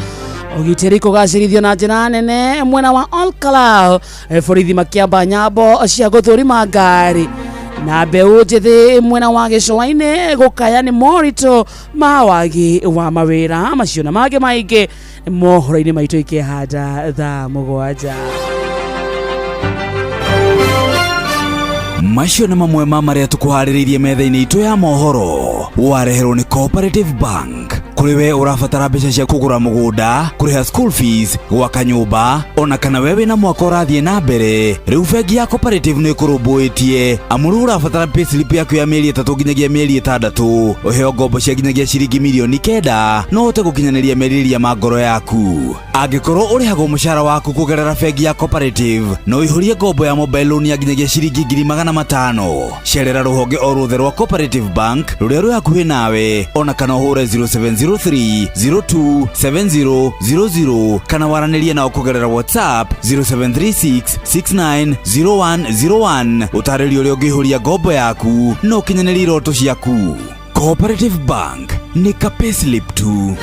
ũgitĩri kũgacĩrithio na njĩra nene mwena wa Ol Kalou, borithi makĩamba nyambo cia gũthũrima ngari, na mbeũ njĩthĩ mwena wa gĩcũa-inĩ gũkaya nĩ moritũ ma wagi wa mawĩra. Macio na mangĩ maingĩ mohoro-inĩ maitũ ikĩhanda thaa mũgwanja. Macio nĩ mamwe ma marĩa tũkũharĩrĩirie metha-inĩ itũ ya mohoro, wareherwo nĩ Cooperative Bank. Kũrĩ we ũrabatara mbeca cia kũgũra mũgũnda, kũrĩha school fees, gwaka nyũmba, ona kana we wĩna mwaka ũrathiĩ na mbere, rĩu bengi ya Cooperative nĩ ĩkũrũmbũĩtie. Amu rĩu ũrabatara payslip yaku ya mĩeri 3 nginyagia mĩeri 6, ũheo ngombo cia nginyagia ciringi mirioni 9, no ũhote gũkinyanĩria merirĩria ma ngoro yaku. Angĩkorwo ũrĩhagwo mũcara waku kũgerera bengi ya Cooperative, no ũihũrie ngombo ya mobile loan ya nginyagia ciringi 500,000. Cerera rũhonge o ruothe rwa Cooperative Bank rũrĩa rwĩ hakuhĩ nawe, ona kana ũhũre 0703 0270 00, kana waranĩrie nao kũgerera WhatsApp 0736 690101, ũtarĩrio ũrĩa ũngĩihũria ngombo yaku na ũkinyanĩrie iroto ciaku. Cooperative Bank nĩ ka payslip tu.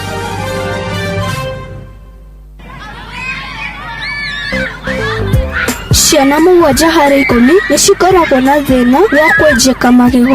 Ciana 7 harĩ 10 nĩ cikoragwo na thĩna wa kwenjeka magego.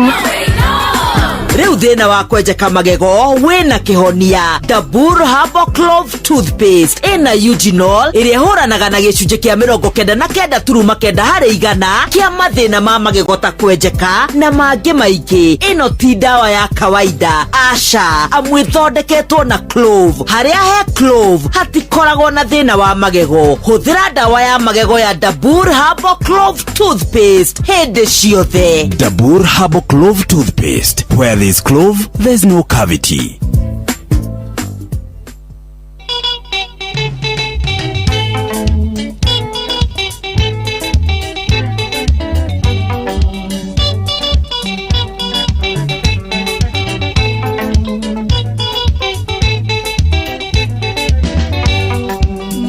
Rĩu thĩna wa kwenjeka magego wĩna kĩhonia. Dabur Herbal Clove Toothpaste ĩna eugenol ĩrĩa ĩhũranaga na gĩcunjĩ kĩa 99.9% kĩa mathĩna ma magego ta kwenjeka na mangĩ maingĩ. Ĩno ti ndawa ya kawaida, aca, amu ĩthondeketwo na clove. Harĩa he clove hatikoragwo na thĩna wa magego. Hũthĩra ndawa ya magego ya Dabur Herbal Clove Toothpaste hĩndĩ ciothe. Dabur Herbal Clove Toothpaste. Where there's clove, there's no cavity.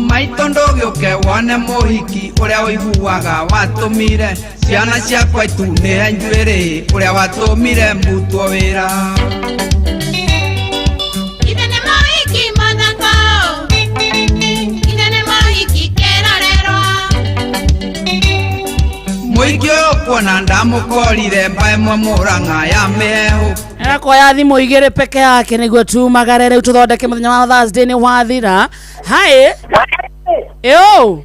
Maitå ndågä wone mũhiki ũrĩa ũiguaga watũmire ciana ciakwa itunĩhe njuĩrĩ ũrĩa watũmire mbutwo wĩra. Ithe nĩ mũhiki mũthaka, ithe nĩ mũhiki kĩrorerwa. Mũhiki ũyũ kuona ndamũkorire mbaĩ mwe mũrang'a ya mĩhehu. Akoya thimũ igĩrĩ peke yake nĩguo tumagare rĩu tũthondeke mũthenya wa Thursday nĩ wathira. Hi ĩũ.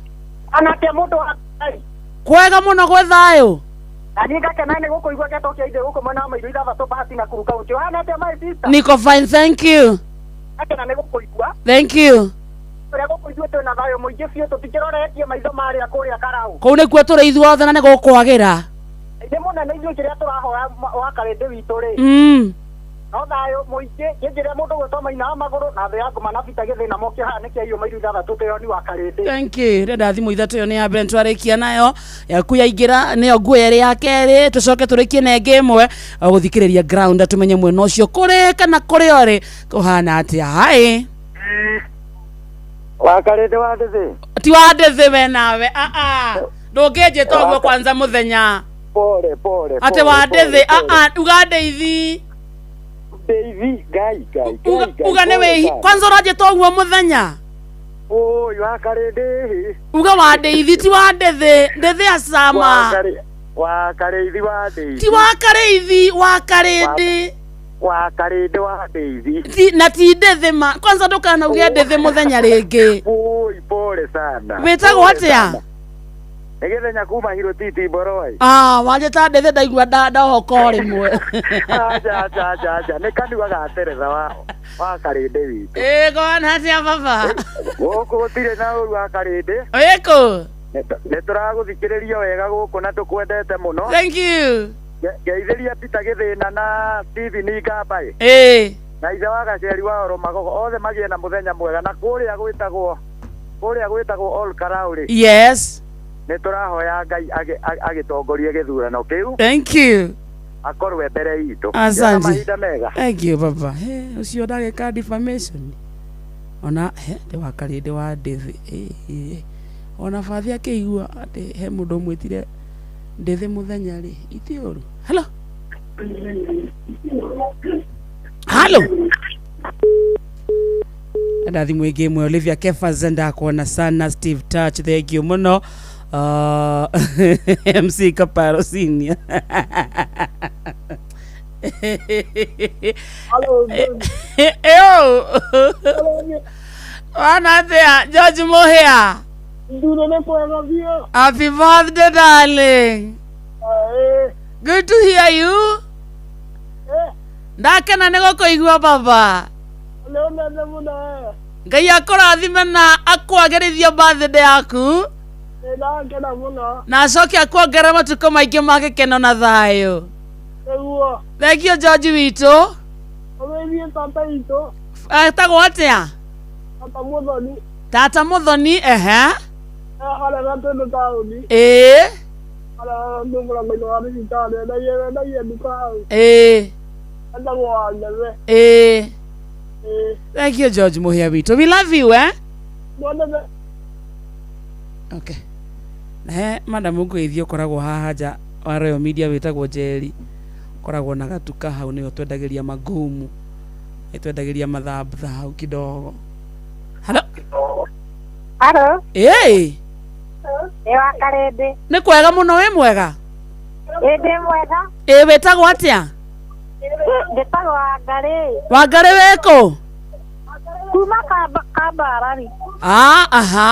Anake mũndũ wa Ngai. Kwega mũno, gwĩ thayũ. Na niĩ ngakena nĩ gũkũigua gĩtokia ithe gũkũ mwena wa Mairu ithathatũ Bahati na Kuru County. Ũhana atĩa, my sister? Niko fine, thank you. Ngakena nĩ gũkũigua. Thank you. Ũrĩa gũkũ ithuĩ twĩna thayũ mũingĩ biũ, tũtikĩroretie maitho marĩa kũrĩa Karau. Kũu nĩkuo tũrĩ ithuothe na nĩ gũkwagĩra. Nĩ mũnene, ithuĩ kĩrĩa tũrahoya wa karĩndĩ witũ rĩ, No thayũ mũingĩ ngĩnjĩre mũndũ gwĩtwo Maina wa Magũrũ na thĩ ya ngoma na Bita gĩthĩna moke haha nĩkĩo iyo mairu ithathatũ tĩoni wa Karĩndĩ. Thank you. Ndĩrenda thimũ ithatũ, ĩyo nĩ ya mbere nĩtwarĩkia nayo, yaku yaingĩra nĩyo nguo ĩrĩ ya kerĩ, tũcoke tũrĩkie na ĩngĩ ĩmwe gũthikĩrĩria ground tũmenye mwena ũcio kũrĩ kana kũrĩ orĩ kũhana atĩa. Hi. Wa Karĩndĩ wa Ndĩthĩ. Ti wa ndĩthĩ we nawe, aa ndũngĩnjĩta ũguo kwanza mũthenya. Pole pole. Atĩ wa ndĩthĩ, aa uga ndĩithi. Ndĩithi ngai ngai ngai ngai. Uga nĩ wĩhi kwanza ũranjĩta ũguo mũthenya. Oi wa Karĩndĩ. Uga wa ndĩithi ti wa ndĩthĩ, ndĩthĩ acama. Wa Karĩithi wa Ndĩithi. Ti wa Karĩithi, wa Karĩndĩ. Wa Karĩndĩ wa Ndĩithi. Ti na ti ndĩthĩ ma kwanza ndũkanauge ndĩthĩ mũthenya rĩngĩ. Oi pole sana. Wĩtagwo atĩa? Nĩ gĩthenya kuma Hirotiti Mboroi. Ah, wanjĩta ndĩthĩ ndaigua ndohoka o rĩmwe. Acha acha acha acha, nĩ kanua ga teretha wa Karĩndĩ witũ. Ĩĩ kwana atĩa baba? Gũkũ gũtirĩ na ũru wa Karĩndĩ. Wĩkũ? Nĩ tũragũthikĩrĩria wega gũkũ na tũkwendete mũno. Thank you. Ngeithĩria Peter Gĩthĩna na Stephen Ngambaĩ. Ĩĩ. Na ithe wa Gaceri wa Oro Magogo othe magĩe na mũthenya mwega na kũrĩa gwĩtagwo Ol Karau rĩ. Yes. Nĩ tũrahoya Ngai agĩtongorie gĩthurano kĩu. Thank you. Akorwe mbere itũ. Asante. Mahinda mega. Thank you baba. He, ũcio ndagĩka defamation. Ona he ndĩ wa Karĩndĩ wa ndĩthĩ. Ona bathi akĩigua atĩ he mũndũ ũmwĩtire ndĩthĩ mũthenya rĩ, iti ũru. Hello. Hello. Enda thimũ ĩngĩ ĩmwe. Olivia Kefas ndakuona sana. Steve Touch, thank you mũno. MC Kaparo Senior. Hello. Eyo. Wana atia George Mohia. Nduro nĩ kwega biũ. Happy birthday darling. Good to hear you. Ndakena nĩ gũkũigua baba. Ngai akũrathime na akwagĩrithie birthday yaku. Na acoke akuongerere matukũ maingĩ ma gĩkeno na thayũ. Thank you George witũ. Etagwo atĩa? Tata Muthoni. Ehe. Ĩĩ. Ĩĩ. Ĩĩ. Thank you George Muhia witũ. We love you, eh? Okay. Na he madam ngũgeithia ũkoragwo haha nja wa Royal Media wĩtagwo Njeri, ũkoragwo na gatuka hau, nĩwe twendagĩria magumu, twendagĩria mathambutha hau kidogo. Hello. Hello. Ĩĩ. Nĩ wa Karĩndĩ. Nĩ kwega mũno, wĩ mwega? Ĩ ndĩ mwega. Ĩ wĩtagwo atĩa? Njĩtagwo Wangarĩ. Wangarĩ wĩkũ? Kuma Kambarari. Ah, aha.